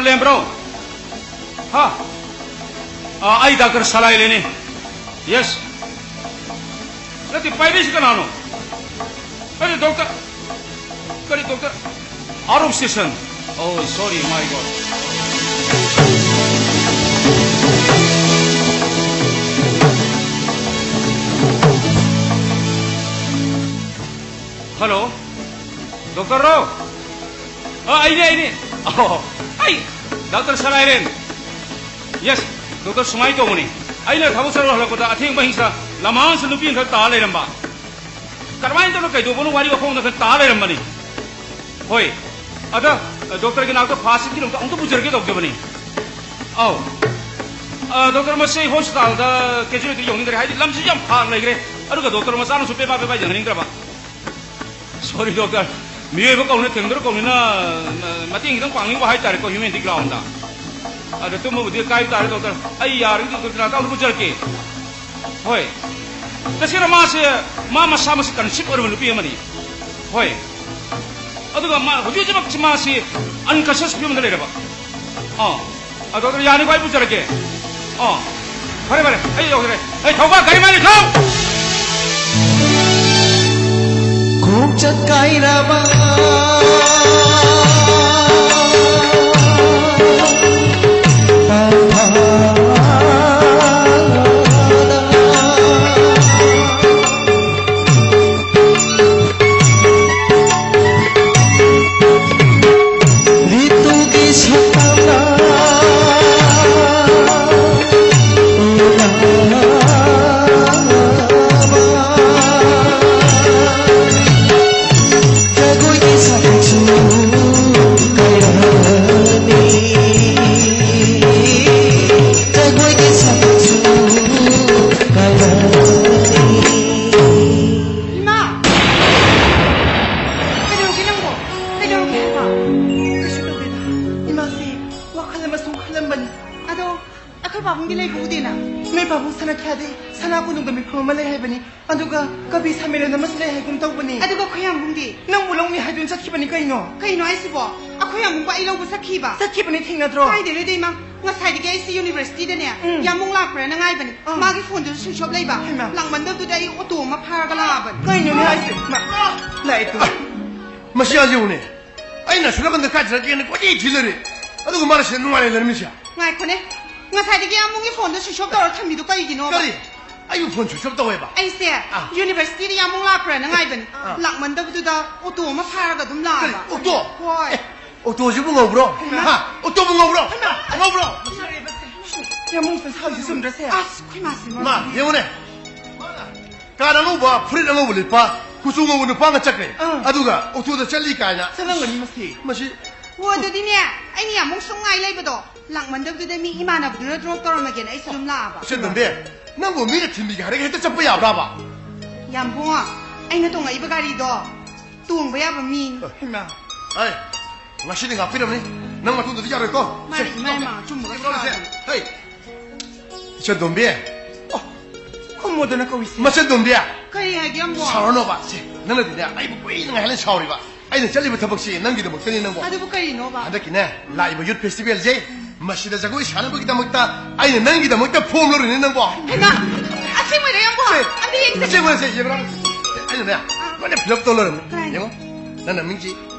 ꯂꯩꯔꯝꯕ꯭ꯔꯣ? ꯍꯥ? ꯑꯥ, ꯑꯩ ꯗꯥꯛꯇꯔ ꯁꯂꯥꯏ ꯂꯩꯅꯦ꯫ ꯌꯦꯁ꯫ ꯅꯠꯇꯦ, ꯄꯥꯏꯔꯛꯏꯁꯤ ꯀꯅꯥꯅꯣ? ꯀꯔꯤ ꯗꯣꯛꯇꯔ? ꯀꯔꯤ doctor? Out of station. Oh, sorry, my God. Hello? ꯗꯣꯛꯇꯔꯔꯣ? ꯑ, ꯑꯩꯅꯦ, ꯑꯩꯅꯦ꯫ ꯑꯣ, ꯑꯩ ꯗꯥꯛꯇꯔ ꯁꯂꯥꯏꯔꯦꯟ꯫ ꯌꯦꯁ, ꯗꯣꯛꯇꯔ, ꯁꯨꯃꯥꯏꯅ ꯇꯧꯕꯅꯤ꯫ ꯑꯩꯅ ꯊꯕꯛ ꯆꯠꯂꯨ ꯍꯜꯂꯛꯄꯗ ꯑꯊꯦꯡꯕ ꯑꯍꯤꯡꯁꯤꯗ ꯂꯝꯍꯥꯡꯁꯤꯗ ꯅꯨꯄꯤ ꯑꯃꯈꯛ ꯇꯥꯔ ꯂꯩꯔꯝꯕ꯫ ꯀꯔꯝꯍꯥꯏꯅ ꯇꯧꯅ ꯀꯩꯗꯧꯕꯅꯣ ꯋꯥꯔꯤ ꯋꯥꯈꯣꯡꯗ ꯈꯔ ꯇꯥꯔ ꯂꯩꯔꯝꯕꯅꯤ꯫ ꯍꯣꯏ, ꯑꯗ, ꯗꯣꯛꯇꯔꯒꯤ ꯅꯥꯛꯇ ꯐꯥꯁ ꯑꯦꯗꯀꯤ ꯑꯝꯇ, ꯑꯝꯇ ꯄꯨꯖꯔꯛꯀꯦ ꯇꯧꯖꯕꯅꯤ꯫ ꯑꯧ꯫ ꯑ, ꯗꯣꯛꯇꯔ, ꯃꯁꯤ ꯍꯣꯁꯄꯤꯇꯥꯜꯗ ꯀꯦꯖꯨꯋꯦꯜꯇꯤ ꯌꯧꯅꯤꯡꯗ꯭ꯔꯦ, ꯍꯥꯏꯗꯤ ꯂꯝꯁꯤ ꯌꯥꯝ ꯐꯥꯔ ꯂꯩꯈ꯭ꯔꯦ꯫ ꯑꯗꯨꯒ ꯗꯣꯛꯇꯔ ꯃꯆꯥꯅꯁꯨ ꯄꯦꯄꯥ ꯄꯦꯄꯥ ꯌꯦꯡꯍꯟꯅꯤꯡꯗ꯭ꯔꯕ꯫ ꯁꯣꯔꯤ ꯗꯣꯛꯇꯔ, ꯃꯤꯑꯣꯏꯕ ꯀꯧꯅ ꯊꯦꯡꯅꯔ ꯀꯧꯅꯤꯅ, ꯃ-, ꯃꯇꯦꯡ ꯈꯤꯇꯪ ꯄꯥꯡꯅꯤꯡꯕ ꯍꯥꯏꯇꯥꯔꯦꯀꯣ, ꯍ꯭ꯌꯨꯃꯦꯟ ꯒ꯭ꯔꯥꯎꯟꯗ꯫ ꯑꯗ ꯇꯨꯝꯕꯕꯨꯗꯤ ꯀꯥꯏꯕ ꯇꯥꯔꯦ ꯗꯣꯛꯇꯔ, ꯑꯩ ꯌꯥꯔꯒꯗꯤ ꯗꯣꯛꯇꯔ ꯅꯥꯛꯇ ꯑꯃꯨꯛ ꯄꯨꯖꯔꯛꯀꯦ꯫ ꯍꯣꯏ, ꯇꯁꯦꯡꯅ ꯃꯥꯁꯦ, ꯃꯥ ꯃꯁꯥ ꯃꯁꯤ ꯀꯟꯁꯤꯞ ꯑꯣꯏꯔꯕ ꯅꯨꯄꯤ ꯑꯃꯅꯤ꯫ ꯍꯣꯏ, ꯑꯗꯨꯒ ꯃꯥ ꯍꯧꯖꯤꯛ ꯍꯧꯖꯤꯛꯃꯛꯁꯤ ꯃꯥꯁꯤ ꯑꯟꯀꯟꯁꯤꯌꯁ ꯐꯤꯕꯝꯗ ꯂꯩꯔꯕ꯫ ꯑꯥ, ꯑꯗꯣ ꯌꯥꯅꯤꯀꯣ, ꯑꯩ ꯄꯨꯖꯔꯛꯀꯦ꯫ ꯑꯥ, ꯐꯔꯦ ꯐꯔꯦ, ꯑꯩ ꯌꯧꯖꯔꯦ꯫ ꯑꯩ ꯊꯧꯕ ꯒꯥꯔꯤ ꯃꯥꯂꯤ ꯊꯧ! ꯈꯣꯡꯆꯠ ꯀꯥꯏꯔꯕ ꯇꯥꯟꯊꯥꯗ ꯔꯤꯇꯨꯒꯤ ꯁꯛꯇꯝꯅ ꯎꯠꯂꯕ ꯖꯒꯣꯏꯒꯤ ꯁꯛꯁꯨ ꯄꯥꯕꯨꯡꯗꯤ ꯂꯩꯕ ꯎꯗꯦꯅ꯫ ꯅꯣꯏ ꯄꯥꯕꯨꯡ ꯁꯅꯥꯈ꯭ꯌꯥꯗꯤ ꯁꯅꯥ ꯀꯣꯅꯨꯡꯗ ꯃꯤꯐꯝ ꯑꯃ ꯂꯩ ꯍꯥꯏꯕꯅꯤ꯫ ꯑꯗꯨꯒ ꯀꯕꯤ ꯁꯝꯃꯦꯂꯟ ꯑꯃꯁꯨ ꯂꯩ ꯍꯥꯏꯒꯨꯝ ꯇꯧꯕꯅꯤ꯫ ꯑꯗꯨꯒ ꯑꯩꯈꯣꯏ ꯌꯥꯝꯕꯨꯡꯗꯤ? ꯅꯪꯕꯨ ꯂꯧꯅꯤ ꯍꯥꯏꯗꯨꯅ ꯆꯠꯈꯤꯕꯅꯤ ꯀꯩꯅꯣ? ꯀꯩꯅꯣ ꯍꯥꯏꯁꯤꯕꯣ? ꯑꯩꯈꯣꯏ ꯌꯥꯝꯕꯨꯡꯕꯨ ꯑꯩ ꯂꯧꯕ ꯆꯠꯈꯤꯕ? ꯆꯠꯈꯤꯕꯅꯤ, ꯊꯦꯡꯅꯗ꯭ꯔꯣ? ꯀꯥꯏꯗꯩꯅꯣꯗ ꯏꯃꯥ? ꯉꯁꯥꯏꯗꯒꯤ ꯑꯩꯁꯤ ꯌꯨꯅꯤꯚꯔꯁꯤꯇꯤꯗꯅꯦ ꯎꯝ꯫ ꯌꯥꯝꯕꯨꯡ ꯂꯥꯛꯄ꯭ꯔꯥꯅ ꯉꯥꯏꯕꯅꯤ꯫ ꯑꯥ꯫ ꯃꯥꯒꯤ ꯐꯣꯟꯗꯨꯁꯨ ꯁ꯭ꯋꯤꯆ ꯑꯣꯐ ꯂꯩꯕ꯫ ꯍꯩꯃꯥ꯫ ꯂꯥꯛꯃꯟꯗꯕꯗꯨꯗ ꯑꯩ ꯑꯣꯇꯣ ꯑꯃ ꯐꯥꯔꯒ ꯂꯥꯛꯑꯕꯅꯤ꯫ ꯀꯩꯅꯣꯅꯦ ꯍꯥꯏꯁꯦ? ꯃꯥ, ꯂꯥꯛꯑꯦ ꯇꯨ꯫ ꯃꯁꯤ ꯌꯥꯝ ꯌꯦꯡꯉꯨꯅꯦ꯫ ꯑꯩꯅ ꯑꯁꯣꯝ ꯅꯥꯀꯟꯗ ꯀꯥꯏ ꯆꯠꯂꯒꯦꯅ ꯀꯣꯏꯊꯤ ꯊꯤ ꯂꯩꯔꯦ꯫ ꯑꯗꯨꯒ ꯃꯥꯅ ꯁꯤꯗ ꯅꯨꯡꯉꯥꯏꯅ ꯂꯩꯔꯝꯃꯤꯁꯦ꯫ ꯉꯥꯏꯈꯣꯅꯦ꯫ ꯉꯁꯥꯏꯗꯒꯤ ꯌꯥꯝꯕꯨꯡꯒꯤ ꯐꯣꯟꯗꯣ ꯁ꯭ꯋꯤꯆ ꯑꯣꯐ ꯇꯧꯔ ꯊꯝꯃꯤꯗꯣ ꯀꯩꯒꯤꯅꯣꯕ? ꯀꯔꯤ? ꯑꯩꯕꯨ ꯐꯣꯟ ꯁ꯭ꯋꯤꯆ ꯑꯣꯐ ꯇꯧꯋꯦꯕ? ꯑꯩꯁꯦ ꯑꯥ꯫ ꯌꯨꯅꯤꯚꯔꯁꯤꯇꯤꯗ ꯌꯥꯝꯕꯨꯡ ꯂꯥꯛꯄ꯭ꯔꯥꯅ ꯉꯥꯏꯕꯅꯤ꯫ ꯑꯥ꯫ ꯂꯥꯛꯃꯟꯗꯕꯗꯨꯗ ꯑꯣꯇꯣ ꯑꯃ ꯐꯥꯔꯒ ꯑꯗꯨꯝ ꯀꯔꯤ? ꯂꯥꯛꯑꯕ꯫ ꯑꯣꯇꯣ? ꯍꯣꯏ꯫ ꯑꯦ, ꯑꯣꯇꯣꯁꯤꯕꯨ ꯉꯧꯕ꯭ꯔꯣ? ꯍꯩꯃꯥ꯫ ꯍꯥ? ꯑꯣꯇꯣꯕꯨ ꯉꯧꯕ꯭ꯔꯣ? ꯍꯩꯃꯥ꯫ ꯉꯧꯕ꯭ꯔꯣ? ꯌꯥꯝꯕꯨꯡ ꯁꯤꯗ ꯁꯥꯎꯔꯤꯁꯦ ꯆꯨꯝꯗ꯭ꯔꯁꯦ? ꯑꯁ, ꯑꯩꯈꯣꯏ ꯃꯥꯁꯦ ꯃꯥ, ꯌꯦꯡꯉꯨꯅꯦ꯫ ꯀꯥꯔ ꯑꯉꯧꯕ, ꯐꯨꯔꯤꯠ ꯑꯉꯧꯕ ꯂꯤꯠꯄ, ꯀꯨꯆꯨ ꯉꯧꯕ ꯅꯨꯄꯥ ꯑꯃ ꯆꯠꯈ꯭ꯔꯦ꯫ ꯑꯥ꯫ ꯑꯗꯨꯒ ꯑꯣꯇꯣꯗ ꯆꯠꯂꯤ ꯀꯥꯏꯅ꯫ ꯆꯠꯂꯝꯒꯅꯤ ꯃꯁꯤ꯫ ꯃꯁꯤ꯫ ꯑꯣ, ꯑꯗꯨꯗꯤꯅꯦ, ꯑꯩꯅ ꯌꯥꯝꯕꯨꯡ ꯁꯨꯝ ꯉꯥꯏ ꯂꯩꯕꯗꯣ, ꯂꯥꯛꯃꯟꯗꯕꯗꯨꯗ ꯃꯤ ꯏꯃꯥꯟꯅꯕꯗꯨꯅ ꯗ꯭ꯔꯣꯞ ꯇꯧꯔꯝꯃꯒꯦꯅ ꯑꯩꯁꯨ ꯑꯗꯨꯝ ꯂꯥꯛꯑꯕ꯫ ꯏꯆꯟ ꯇꯣꯝꯕꯤ, ꯅꯪꯕꯨ ꯃꯤꯅ ꯊꯤꯟꯕꯤꯒꯦ ꯍꯥꯏꯔꯒ ꯍꯦꯛꯇ ꯆꯠꯄ ꯌꯥꯕ꯭ꯔꯥꯕ? ꯌꯥꯝꯕꯨꯡ, ꯑꯩꯅ ꯇꯣꯡꯉꯛꯏꯕ ꯒꯥꯔꯤꯗꯣ ꯇꯣꯡꯕ ꯌꯥꯕ ꯃꯤ꯫ ꯍꯩꯃꯥ꯫ ꯑꯩ, ꯉꯁꯤꯗꯤ ꯉꯥꯛꯄꯤꯔꯝꯅꯤ꯫ ꯅꯪ ꯃꯇꯨꯡꯗꯗꯤ ꯌꯥꯔꯣꯏꯀꯣ꯫ ꯃꯥꯅꯤ, ꯁꯦ, ꯏꯃꯥ, ꯏꯃꯥ, ꯑꯆꯨꯝꯕꯒ ꯁꯦ, ꯁꯦ, ꯁꯥꯗꯅ꯫ ꯍꯩ, ꯏꯆꯟ ꯇꯣꯝꯕꯤ꯫ ꯑꯣ, ꯈꯨꯝꯃꯣꯗꯅ ꯀꯧꯏꯁꯦ꯫ ꯃꯆꯟ ꯇꯣꯝꯕꯤ꯫ ꯀꯔꯤ ꯍꯥꯏꯒꯦ, ꯑꯃꯨꯛ? ꯁꯥꯎꯔꯅꯣꯕ꯫ ꯁꯦ, ꯅꯪꯅꯗꯤꯅꯦ, ꯑꯩꯕꯨ ꯀꯨꯏꯅ ꯉꯥꯏꯍꯜꯂꯦ ꯁꯥꯎꯔꯤꯕ꯫ ꯑꯩꯅ ꯆꯠꯂꯤꯕ ꯊꯕꯛꯁꯤ ꯅꯪꯒꯤꯗꯃꯛꯇꯅꯤ, ꯅꯪꯕꯣ꯫ ꯑꯗꯨꯕꯨ ꯀꯔꯤꯅꯣꯕ? ꯍꯟꯗꯛꯀꯤꯅꯦ, ꯂꯥꯛꯏꯕ ꯌꯨꯠ ꯐꯦꯁꯇꯤꯚꯦꯜꯁꯦ, ꯃꯁꯤꯗ ꯖꯒꯣꯏ ꯁꯥꯅꯕꯒꯤꯗꯃꯛꯇ ꯑꯩꯅ ꯅꯪꯒꯤꯗꯃꯛꯇ ꯐꯣꯝ ꯂꯧꯔꯤꯅꯦ, ꯅꯪꯕꯣ꯫ ꯍꯩꯃꯥ, ꯑꯁꯦꯡꯕꯩꯔꯣ, ꯌꯥꯝꯕꯣ? ꯁꯦ, ꯑꯝꯇ ꯌꯦꯡꯁꯦ꯫ ꯑꯁꯦꯡꯕꯩ, ꯁꯦ, ꯌꯦꯡꯉꯨꯔꯣ꯫ ꯑꯩꯅꯅꯦ, ꯂꯣꯏꯅ ꯐꯤꯜ ꯑꯞ ꯇꯧ ꯂꯣꯏꯔꯕꯅꯤ꯫ ꯀꯅꯥꯅꯣ? ꯌꯦꯡꯉꯣ, ꯅꯪ ꯅꯃꯤꯡꯁꯤ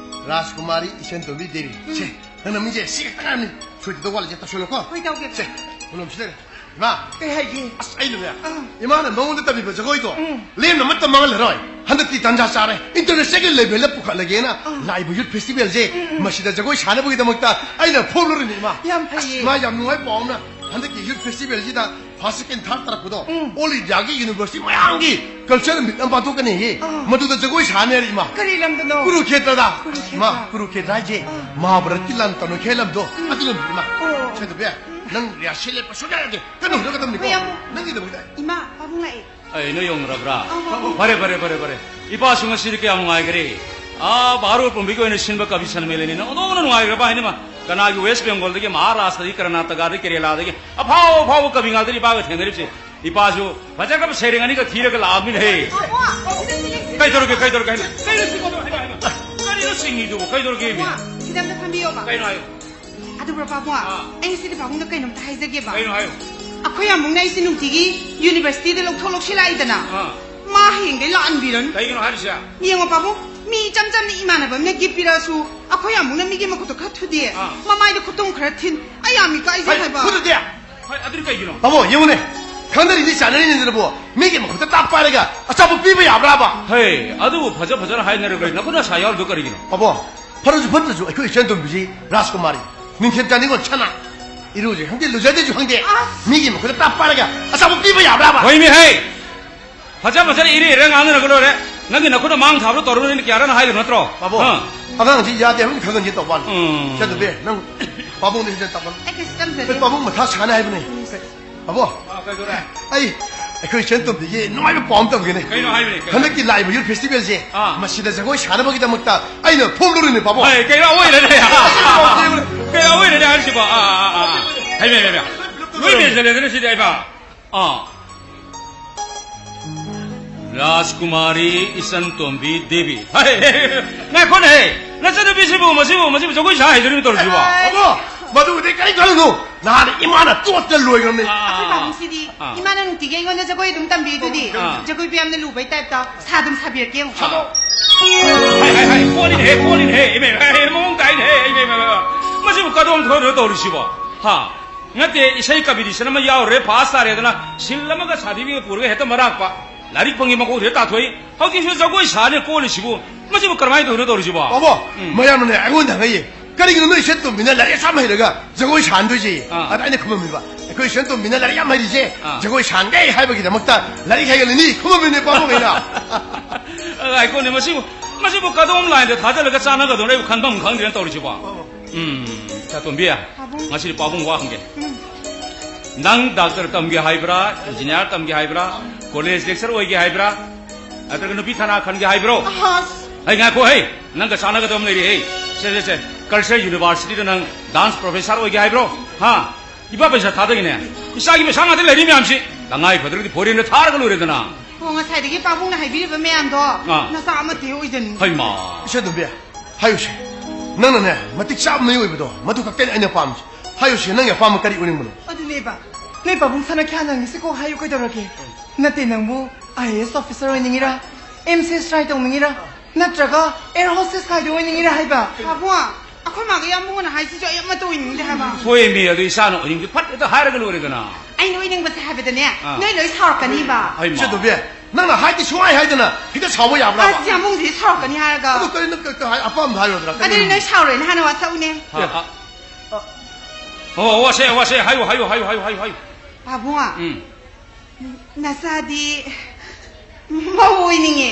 ꯔꯥꯖꯀꯨꯃꯥꯔꯤ ꯏꯆꯟ ꯇꯣꯝꯕꯤ ꯗꯦꯕꯤ꯫ ꯎꯝ꯫ ꯁꯦ, ꯅꯪ ꯅꯃꯤꯡꯁꯦ ꯁꯤ ꯈꯛꯇ ꯉꯥꯏꯔꯝꯅꯤ꯫ ꯁꯣꯏꯗꯗꯧ ꯋꯥꯠꯂꯤꯁꯦ, ꯇꯧꯁꯜꯂꯣꯀꯣ꯫ ꯍꯣꯏ, ꯇꯧꯒꯦ꯫ ꯁꯦ, ꯀꯣꯂꯣꯝꯁꯤꯗ꯫ ꯏꯃꯥ꯫ ꯀꯩ ꯍꯥꯏꯒꯦ? ꯑꯁ, ꯑꯩꯅꯅꯦ, ꯑꯥ꯫ ꯏꯃꯥꯅ ꯃꯉꯣꯟꯗ ꯇꯝꯕꯤꯕ ꯖꯒꯣꯏꯗꯣ ꯎꯝ꯫ ꯂꯦꯝꯅ ꯑꯃꯠꯇ ꯃꯥꯡꯍꯜꯂꯔꯣꯏ꯫ ꯍꯟꯗꯛꯇꯤ ꯇꯥꯟꯖꯥ ꯆꯥꯔꯦ, ꯏꯟꯇꯔꯅꯦꯁꯅꯦꯜꯒꯤ ꯂꯦꯚꯦꯜꯗ ꯄꯨꯈꯠꯂꯒꯦꯅ ꯑꯥ꯫ ꯂꯥꯛꯏꯕ ꯌꯨꯠ ꯐꯦꯁꯇꯤꯚꯦꯜꯁꯦ ꯎꯝ, ꯎꯝ꯫ ꯃꯁꯤꯗ ꯖꯒꯣꯏ ꯁꯥꯅꯕꯒꯤꯗꯃꯛꯇ ꯑꯩꯅ ꯐꯣꯝ ꯂꯧꯔꯤꯅꯦ, ꯏꯃꯥ꯫ ꯌꯥꯝ ꯑꯁ, ꯐꯩꯌꯦ꯫ ꯏꯃꯥ, ꯌꯥꯝ ꯅꯨꯡꯉꯥꯏ ꯄꯥꯎ ꯑꯃꯅ꯫ ꯍꯟꯗꯛꯀꯤ ꯌꯨꯠ ꯐꯦꯁꯇꯤꯚꯦꯜꯁꯤꯗ ꯐꯥꯔꯁ, ꯁꯦꯀꯦꯟ, ꯊꯥꯔꯠ ꯇꯥꯔꯛꯄꯗꯣ ꯎꯝ꯫ ꯑꯣꯜ ꯏꯟꯗꯤꯌꯥꯒꯤ ꯌꯨꯅꯤꯚꯔꯁꯤꯇꯤ ꯃꯌꯥꯝꯒꯤ ꯀꯜꯆꯔꯦꯜ ꯃꯤꯠ ꯑꯃ ꯄꯥꯡꯊꯣꯛꯀꯅꯤꯌꯦ꯫ ꯑꯥ꯫ ꯃꯗꯨꯗ ꯖꯒꯣꯏ ꯁꯥꯅꯤ ꯍꯥꯏꯔꯦ, ꯏꯃꯥ꯫ ꯀꯔꯤ ꯂꯝꯗꯅꯣ? ꯀꯨꯔꯨꯈꯦꯇ꯭ꯔꯗ꯫ ꯀꯨꯔꯨꯈꯦꯇ꯭ꯔ꯫ ꯏꯃꯥ, ꯀꯨꯔꯨꯈꯦꯇ꯭ꯔ ꯍꯥꯏꯁꯦ ꯑꯥ꯫ ꯃꯍꯥꯚꯥꯔꯠꯀꯤ ꯂꯥꯟ ꯇꯧꯅꯈꯤ ꯍꯥꯏ ꯂꯝꯗꯣ, ꯎꯝ꯫ ꯑꯗꯨ ꯂꯝꯗꯣ, ꯏꯃꯥ꯫ ꯑꯣ꯫ ꯁꯦ, ꯇꯣꯝꯕꯤ, ꯅꯪ ꯔꯤꯍꯥꯔꯁꯦꯜ ꯂꯦꯞꯄ ꯁꯨꯡꯌꯥ ꯌꯥꯗꯦ꯫ ꯀꯟꯅ ꯍꯣꯠꯅꯒꯗꯕꯅꯤꯀꯣ꯫ ꯍꯣꯏ, ꯌꯥꯝꯕꯨꯡ꯫ ꯅꯪꯒꯤꯗꯃꯛꯇ꯫ ꯏꯃꯥ, ꯄꯥꯕꯨꯡ ꯂꯥꯛꯑꯦ꯫ ꯑꯩ, ꯅꯣꯏ ꯌꯧꯅꯔꯕ꯭ꯔꯥ? ꯑꯧ, ꯑꯧ꯫ ꯐꯔꯦ, ꯐꯔꯦ, ꯐꯔꯦ, ꯐꯔꯦ꯫ ꯏꯄꯥꯁꯨ ꯉꯁꯤꯗꯤ ꯀꯌꯥꯝ ꯅꯨꯡꯉꯥꯏꯈ꯭ꯔꯦ꯫ ꯑꯥ, ꯚꯥꯔꯣꯠ ꯄꯨꯝꯕꯒꯤ ꯑꯣꯏꯅ ꯁꯤꯟꯕ ꯀꯕꯤ ꯁꯟꯃꯦꯂꯟꯅꯤꯅ ꯑꯣꯟꯊꯣꯛꯅ ꯅꯨꯡꯉꯥꯏꯈ꯭ꯔꯕ ꯍꯥꯏꯅꯤꯃ꯫ ꯀꯅꯥꯒꯤ ꯋꯦꯁ ꯕꯦꯡꯒꯣꯜꯗꯒꯤ, ꯃꯍꯥꯔꯥꯁꯇ꯭ꯔꯗꯒꯤ, ꯀꯔꯅꯥꯇꯀꯥꯗꯒꯤ, ꯀꯦꯔꯦꯂꯥꯗꯒꯤ ꯑꯐꯥꯎ ꯑꯐꯥꯎꯕ ꯀꯕꯤ ꯉꯥꯛꯇꯅꯤ ꯏꯄꯥꯒ ꯊꯦꯡꯅꯔꯤꯕꯁꯦ꯫ ꯏꯄꯥꯁꯨ ꯐꯖꯈ꯭ꯔꯕ ꯁꯩꯔꯦꯡ ꯑꯅꯤꯒ ꯊꯤꯔꯒ ꯂꯥꯛꯑꯕꯅꯤꯅꯦꯍꯦ꯫ ꯄꯥꯕꯨꯡ, ꯁꯤꯗ ꯁꯤ ꯌꯦꯡꯁꯤ꯫ ꯀꯩꯗꯧꯔꯒꯦ, ꯀꯩꯗꯧꯔꯒꯦ ꯍꯥꯏꯅꯣ? ꯀꯩꯅꯣ ꯁꯤꯕꯣ? ꯍꯥꯏꯕ, ꯍꯥꯏꯕ꯫ ꯀꯔꯤꯅꯣ ꯁꯤꯡꯉꯤꯗꯨꯕꯣ? ꯀꯩꯗꯧꯔꯒꯦ ꯃꯤ? ꯄꯥꯕꯨꯡ, ꯁꯤꯗ ꯑꯝꯇ ꯐꯝꯕꯤꯌꯣꯕ꯫ ꯀꯩꯅꯣ ꯍꯥꯏꯌꯣ? ꯑꯗꯨꯕꯨ ꯄꯥꯕꯨꯡ, ꯑꯥ꯫ ꯑꯩ ꯉꯁꯤꯗꯤ ꯄꯥꯕꯨꯡꯗ ꯀꯩꯅꯣꯝꯇ ꯍꯥꯏꯖꯒꯦꯕ꯫ ꯀꯩꯅꯣ ꯍꯥꯏꯌꯣ? ꯑꯩꯈꯣꯏ ꯌꯥꯝꯕꯨꯡꯅ ꯑꯩꯁꯦ ꯅꯨꯡꯇꯤꯒꯤ ꯌꯨꯅꯤꯚꯔꯁꯤꯇꯤꯗ ꯂꯧꯊꯣꯛ ꯂꯧꯁꯤꯜ ꯂꯥꯛꯏꯗꯅ꯫ ꯑꯥ꯫ ꯃꯥ ꯍꯌꯦꯡꯗꯩ ꯂꯥꯛꯍꯟꯕꯤꯔꯅꯨ꯫ ꯀꯩꯒꯤꯅꯣ ꯍꯥꯏꯔꯤꯁꯦ? ꯌꯦꯡꯉꯣ ꯄꯥꯕꯨꯡ, ꯃꯤ ꯏꯆꯝ ꯆꯝꯅ ꯏꯃꯥꯟꯅꯕ ꯑꯃꯅ ꯒꯤꯐ ꯄꯤꯔꯛꯑꯁꯨ ꯑꯩꯈꯣꯏ ꯌꯥꯝꯕꯨꯡꯅ ꯃꯤꯒꯤ ꯃꯈꯨꯠꯇꯣ ꯈꯔ ꯊꯨꯗꯦꯛ, ꯑꯥ꯫ ꯃꯃꯥꯏꯗ ꯈꯨꯇꯨꯝ ꯈꯔ ꯊꯤꯟ꯫ ꯑꯩ ꯌꯥꯝ ꯏꯀꯥꯏꯖꯩ ꯍꯥꯏꯕ꯫ ꯐꯨꯗꯗꯦ꯫ ꯍꯣꯏ, ꯑꯗꯨꯗꯤ ꯀꯩꯒꯤꯅꯣ? ꯄꯥꯕꯨꯡ, ꯌꯦꯡꯉꯨꯅꯦ꯫ ꯈꯪꯅꯔꯤꯗꯤ ꯆꯥꯟꯅꯔꯤꯅꯤꯗꯅꯕꯨ, ꯃꯤꯒꯤ ꯃꯈꯨꯠꯇ ꯇꯥꯞ ꯄꯥꯏꯔꯒ ꯑꯆꯥꯄꯣꯠ ꯄꯤꯕ ꯌꯥꯕ꯭ꯔꯥꯕ? ꯍꯦ, ꯑꯗꯨꯕꯨ ꯐꯖ ꯐꯖꯅ ꯍꯥꯏꯅꯔꯒ ꯅꯈꯨꯠ ꯅꯁꯥ ꯌꯥꯎꯔꯤꯗꯣ ꯀꯔꯤꯒꯤꯅꯣ? ꯄꯥꯕꯨꯡ, ꯐꯔꯁꯨ ꯐꯠꯇ꯭ꯔꯁꯨ ꯑꯩꯈꯣꯏ ꯏꯆꯟ ꯇꯣꯝꯕꯤꯁꯤ ꯔꯥꯖꯀꯨꯃꯥꯔꯤ, ꯅꯤꯡꯊꯦꯝ ꯆꯥꯅꯤꯡꯉꯣ ꯁꯅꯥ, ꯏꯔꯨꯁꯦ ꯈꯪꯗꯦ, ꯂꯨꯖꯗꯦꯁꯨ ꯈꯪꯗꯦ, ꯑꯁ! ꯃꯤꯒꯤ ꯃꯈꯨꯠꯇ ꯇꯥꯞ ꯄꯥꯏꯔꯒ ꯑꯆꯥꯄꯣꯠ ꯄꯤꯕ ꯌꯥꯕ꯭ꯔꯥꯕ? ꯍꯣꯏꯃꯤ ꯍꯦ! ꯐꯖ ꯐꯖꯅ ꯏꯔꯦ ꯏꯔꯦ ꯉꯥꯡꯅꯔꯒ ꯂꯣꯏꯔꯦ꯫ ꯅꯪꯒꯤ ꯅꯈꯨꯠꯅ ꯃꯥꯡ ꯊꯥꯕꯗꯣ ꯇꯧꯔꯨꯅꯨ, ꯑꯩꯅ ꯀꯌꯥꯔꯛ ꯍꯥꯏꯈ꯭ꯔꯕ ꯅꯠꯇ꯭ꯔꯣ? ꯄꯥꯕꯨꯡ, ꯑꯥ꯫ ꯑꯉꯥꯡꯁꯤ ꯌꯥꯗꯦ ꯍꯥꯏꯕ ꯈꯪꯍꯟꯒꯦ ꯇꯧꯕ ꯋꯥꯅꯤ꯫ ꯎꯝ꯫ ꯏꯆꯟ ꯇꯣꯝꯕꯤ, ꯅꯪ ꯄꯥꯕꯨꯡꯗ ꯍꯦꯟꯅ ꯇꯧꯒꯅꯨ꯫ ꯑꯩ ꯀꯩꯁꯨ ꯇꯝꯖꯗꯦ꯫ ꯑꯩ ꯄꯥꯕꯨꯡ ꯃꯊꯥ ꯁꯥꯅ ꯍꯥꯏꯕꯅꯦ꯫ ꯎꯝ꯫ ꯄꯥꯕꯨꯡ, ꯑꯥ, ꯀꯩꯗꯧꯔꯦ? ꯑꯩ, ꯑꯩꯈꯣꯏ ꯏꯆꯟ ꯇꯣꯝꯕꯤꯒꯤ ꯅꯨꯡꯉꯥꯏꯕ ꯄꯥꯎ ꯑꯃ ꯇꯝꯒꯦꯅꯦ꯫ ꯀꯩꯅꯣ ꯍꯥꯏꯕꯅꯦ? ꯀꯩꯅꯣ? ꯍꯟꯗꯛꯀꯤ ꯂꯥꯛꯏꯕ ꯌꯨꯠ ꯐꯦꯁꯇꯤꯚꯦꯜꯁꯦ, ꯑꯥ꯫ ꯃꯁꯤꯗ ꯖꯒꯣꯏ ꯁꯥꯅꯕꯒꯤꯗꯃꯛꯇ ꯑꯩꯅ ꯐꯣꯝ ꯂꯧꯔꯤꯅꯦ, ꯄꯥꯕꯨꯡ꯫ ꯍꯣꯏ, ꯀꯩꯅꯣ ꯑꯣꯏꯔꯦꯅꯦ? ꯀꯩꯅꯣ ꯑꯣꯏꯔꯦꯅꯦ ꯍꯥꯏꯔꯤꯁꯤꯕꯣ? ꯑꯥ, ꯑꯥ, ꯑꯥ, ꯑꯥ꯫ ꯍꯩꯃ, ꯍꯩꯃ, ꯍꯩꯃ꯫ ꯂꯣꯏ ꯃꯦꯟꯁꯤꯜꯂꯦꯗꯅ ꯁꯤꯗꯤ ꯑꯩꯕ꯫ ꯑꯥ꯫ ꯔꯥꯖꯀꯨꯃꯥꯔꯤ ꯏꯆꯟ ꯇꯣꯝꯕꯤ ꯗꯦꯕꯤ꯫ ꯍꯩ, ꯍꯩ, ꯍꯩ, ꯉꯥꯏꯈꯣꯅꯦ, ꯍꯦ꯫ ꯅꯆꯟꯅꯨꯄꯤꯁꯤꯕꯨ, ꯃꯁꯤꯕꯨ, ꯃꯁꯤꯕꯨ ꯖꯒꯣꯏ ꯁꯥ ꯍꯩꯗꯣꯔꯤꯕ ꯇꯧꯔꯤꯁꯤꯕꯣ? ꯑꯕꯣ, ꯃꯗꯨꯕꯨꯗꯤ ꯀꯔꯤꯝ ꯈꯜꯂꯨꯅꯨ꯫ ꯅꯍꯥꯟ ꯏꯃꯥꯅ ꯆꯣꯠꯇ ꯂꯣꯏꯈ꯭ꯔꯕꯅꯤ꯫ ꯑꯥ, ꯑꯩꯈꯣꯏ ꯑꯥ, ꯄꯥꯕꯨꯡꯁꯤꯗꯤ ꯑꯥ꯫ ꯏꯃꯥꯅ ꯅꯨꯡꯇꯤꯒꯤ ꯑꯩꯉꯣꯟꯗ ꯖꯒꯣꯏ ꯑꯗꯨꯝ ꯇꯝꯕꯤꯗꯨꯗꯤ꯫ ꯑꯥ꯫ ꯖꯒꯣꯏꯕꯨ ꯌꯥꯝꯅ ꯂꯨꯕꯩ ꯇꯥꯏꯞꯇ ꯁꯥ ꯑꯗꯨꯝ ꯁꯥꯕꯤꯔꯛꯀꯦ ꯌꯦꯡꯉꯨ꯫ ꯑꯥ꯫ ꯍꯥꯏ, ꯍꯥꯏ, ꯍꯥꯏ, ꯄꯣꯠꯅꯤꯅꯦꯍꯦ, ꯄꯣꯠꯅꯤꯅꯦꯍꯦ, ꯏꯃꯩ, ꯍꯥꯏ, ꯍꯥꯏ, ꯃꯑꯣꯡ ꯇꯥꯏꯅꯦꯍꯦ, ꯏꯃꯩ, ꯏꯃꯩ, ꯏꯃꯩ, ꯏꯃꯩ꯫ ꯃꯁꯤꯕꯨ ꯀꯗꯣꯝ ꯊꯣꯏꯅꯣ ꯇꯧꯔꯤꯁꯤꯕꯣ? ꯍꯥ? ꯅꯠꯇꯦ, ꯏꯁꯩ ꯀꯝꯄꯤꯇꯤꯁꯟ ꯑꯃ ꯌꯥꯎꯔꯨꯔꯦ, ꯐꯥꯁ ꯇꯥꯔꯦꯗꯅ, ꯁꯤꯜ ꯑꯃꯒ ꯁꯥꯔꯇꯤꯐꯤꯀꯦꯠ ꯄꯨꯔꯒ ꯍꯦꯛꯇ ꯃꯔꯥꯛꯄ꯫ ꯂꯥꯏꯔꯤꯛ ꯐꯪꯉꯤ ꯃꯀꯣꯛꯇ ꯍꯦꯛ ꯇꯥꯊꯣꯛꯏ꯫ ꯍꯧꯖꯤꯛꯁꯨ ꯖꯒꯣꯏ ꯁꯥꯅꯤ ꯀꯣꯜꯂꯤꯁꯤꯕꯨ, ꯃꯁꯤꯕꯨ ꯀꯔꯝꯍꯥꯏꯅ ꯇꯧꯔꯤꯅꯣ ꯇꯧꯔꯤꯁꯤꯕꯣ? ꯕꯥꯕꯣ, ꯎꯝ꯫ ꯃꯌꯥꯝꯅꯅꯦ ꯑꯩꯉꯣꯟꯗ ꯍꯪꯉꯛꯏ, "ꯀꯔꯤꯒꯤꯅꯣ ꯅꯣꯏ ꯏꯆꯟ ꯇꯣꯝꯕꯤꯅ ꯂꯥꯏꯔꯤꯛ ꯑꯁꯨꯛ ꯌꯥꯝ ꯍꯩꯔꯒ ꯖꯒꯣꯏ ꯁꯥꯍꯟꯗꯣꯏꯁꯦ?" ꯑꯥ꯫ ꯑꯗ ꯑꯩꯅ ꯈꯨꯝꯃꯝꯃꯤꯕ, "ꯑꯩꯈꯣꯏ ꯏꯆꯟ ꯇꯣꯝꯕꯤꯅ ꯂꯥꯏꯔꯤꯛ ꯌꯥꯝ ꯍꯩꯔꯤꯁꯦ ꯑꯥ꯫ ꯖꯒꯣꯏ ꯁꯥꯍꯟꯒꯦ ꯍꯥꯏꯕꯒꯤꯗꯃꯛꯇ ꯂꯥꯏꯔꯤꯛ ꯍꯩꯍꯜꯂꯤꯅꯤ", ꯈꯨꯝꯃꯝꯃꯤꯅꯦ ꯄꯥꯕꯨꯡ ꯑꯩꯅ꯫ ꯑ, ꯉꯥꯏꯈꯣꯅꯦ, ꯃꯁꯤꯕꯨ, ꯃꯁꯤꯕꯨ ꯀꯗꯣꯝ ꯂꯥꯏꯟꯗ ꯊꯥꯖꯤꯜꯂꯒ ꯆꯥꯟꯅꯒꯗꯧꯅꯣ ꯑꯩꯕꯨ ꯈꯟꯐꯝ ꯈꯪꯗ꯭ꯔꯦꯅ ꯇꯧꯔꯤꯁꯤꯕꯣ꯫ ꯕꯥꯕꯣ꯫ ꯎꯝ, ꯏꯆꯥꯇꯣꯝꯕꯤ, ꯄꯥꯕꯨꯡ꯫ ꯉꯁꯤꯗꯤ ꯄꯥꯕꯨꯡ ꯋꯥ ꯍꯪꯒꯦ꯫ ꯎꯝ꯫ ꯅꯪ ꯗꯥꯛꯇꯔ ꯇꯝꯒꯦ ꯍꯥꯏꯕ꯭ꯔꯥ, ꯏꯟꯖꯤꯅꯤꯌꯥꯔ ꯇꯝꯒꯦ ꯍꯥꯏꯕ꯭ꯔꯥ, ꯀꯣꯂꯦꯖ ꯂꯦꯛꯆꯔ ꯑꯣꯏꯒꯦ ꯍꯥꯏꯕ꯭ꯔꯥ, ꯅꯠꯇ꯭ꯔꯒ ꯅꯨꯄꯤ ꯊꯥꯅ ꯈꯟꯒꯦ ꯍꯥꯏꯕ꯭ꯔꯣ? ꯑꯁ! ꯍꯩ, ꯉꯥꯏꯈꯣ ꯍꯩ, ꯅꯪꯒ ꯆꯥꯟꯅꯒꯗꯕ ꯑꯃ ꯂꯩꯔꯦ ꯍꯩ꯫ ꯁꯦ, ꯁꯦ, ꯁꯦ, Culture Universityꯗ ꯅꯪ dance professor ꯑꯣꯏꯒꯦ ꯍꯥꯏꯕ꯭ꯔꯣ? ꯍꯥ? ꯏꯄꯥ ꯄꯩꯁꯥ ꯊꯥꯗꯒꯤꯅꯦ꯫ ꯏꯆꯥꯒꯤ ꯄꯩꯁꯥ ꯉꯥꯛꯇ ꯂꯩꯔꯤ ꯃꯌꯥꯝꯁꯤ꯫ ꯇꯉꯥꯏ ꯐꯗ꯭ꯔꯒꯗꯤ foreignꯗ ꯊꯥꯔꯒ ꯂꯣꯏꯔꯦꯗꯅ꯫ ꯑꯣ, ꯉꯁꯥꯏꯗꯒꯤ ꯄꯥꯕꯨꯡꯅ ꯍꯥꯏꯕꯤꯔꯤꯕ ꯃꯌꯥꯝꯗꯣ ꯑꯥ꯫ ꯅꯆꯥ ꯑꯃꯠꯇ ꯑꯣꯏꯖꯅꯤꯡꯗꯦ꯫ ꯍꯩꯃꯥ꯫ ꯏꯆꯦ ꯇꯣꯝꯕꯤ, ꯍꯥꯏꯌꯨꯁꯦ꯫ ꯅꯪꯅꯅꯦ, ꯃꯇꯤꯛ ꯆꯥꯕ ꯃꯤ ꯑꯣꯏꯕꯗꯣ, ꯃꯗꯨ ꯈꯛꯇꯅꯤ ꯑꯩꯅ ꯄꯥꯝꯃꯤꯁꯦ꯫ ꯍꯥꯏꯌꯨꯁꯦ, ꯅꯪꯒꯤ ꯑꯄꯥꯝꯕ ꯀꯔꯤ ꯑꯣꯏꯅꯤꯡꯕꯅꯣ? ꯑꯗꯨꯅꯦꯕ, ꯅꯣꯏ ꯄꯥꯕꯨꯡ ꯁꯅꯥꯈ꯭ꯌꯥꯅ ꯍꯪꯉꯤꯁꯦ ꯀꯣꯛ ꯍꯥꯏꯌꯨ ꯀꯩꯗꯧꯔꯒꯦ? ꯅꯠꯇꯦ, ꯅꯪꯕꯨ IAS officer ꯑꯣꯏꯅꯤꯡꯉꯤꯔꯥ? MCS try ꯇꯧꯅꯤꯡꯉꯤꯔꯥ? ꯅꯠꯇ꯭ꯔꯒ air hostess ꯈꯥꯏꯗꯣ ꯑꯣꯏꯅꯤꯡꯉꯤꯔꯥ ꯍꯥꯏꯕ? ꯄꯥꯕꯨꯡ, ꯑꯩꯈꯣꯏ ꯃꯥꯒ ꯏꯌꯥꯝꯕꯨꯡꯉꯣꯅ ꯍꯥꯏꯁꯤꯁꯨ ꯑꯩ ꯑꯃꯠꯇ ꯑꯣꯏꯅꯤꯡꯗꯦ ꯍꯥꯏꯕ꯫ ꯍꯣꯏ, ꯃꯤ ꯑꯗꯨ ꯏꯆꯥꯅ ꯑꯣꯏꯅꯤꯡꯗꯦ ꯐꯠ ꯍꯦꯛꯇ ꯍꯥꯏꯔꯒ ꯂꯣꯏꯔꯦꯗꯅ꯫ ꯑꯩꯅ ꯑꯣꯏꯅꯤꯡꯕꯁꯦ ꯍꯥꯏꯕꯗꯅꯦ, ꯑꯥ꯫ ꯅꯣꯏ ꯂꯣꯏ ꯁꯥꯎꯔꯛꯀꯅꯤꯕ꯫ ꯍꯩꯃꯥ꯫ ꯏꯆꯦ ꯇꯣꯝꯕꯤ, ꯅꯪꯅ ꯍꯥꯏꯗꯤ ꯁꯨꯡꯍꯥꯏ ꯍꯥꯏꯗꯅ ꯍꯦꯛꯇ ꯁꯥꯎꯕ ꯌꯥꯕ꯭ꯔꯥ? ꯑꯁ, ꯏꯌꯥꯝꯕꯨꯡꯁꯤꯗꯤ ꯁꯥꯎꯔꯛꯀꯅꯤ ꯍꯥꯏꯔꯒ꯫ ꯑꯗꯨ ꯀꯔꯤ ꯅꯪ ꯀ-, ꯀ-, ꯍꯥꯏ-, ꯑꯄꯥꯝꯕ ꯍꯥꯏꯔꯣꯗꯅ? ꯑꯗꯨꯗꯤ ꯅꯣꯏ ꯁꯥꯎꯔꯣꯏꯅ ꯍꯥꯟꯅ ꯋꯥꯁꯛꯎꯅꯦ꯫ ꯑ, ꯑ, ꯑꯣ, ꯋꯥꯁꯦ, ꯋꯥꯁꯦ, ꯍꯥꯏꯌꯨ, ꯍꯥꯏꯌꯨ, ꯍꯥꯏꯌꯨ, ꯍꯥꯏꯌꯨ, ꯍꯥꯏꯌꯨ꯫ ꯄꯥꯕꯨꯡ꯫ ꯎꯝ꯫ ꯅꯆꯥꯗꯤ ꯃꯧ ꯑꯣꯏꯅꯤꯡꯉꯦ꯫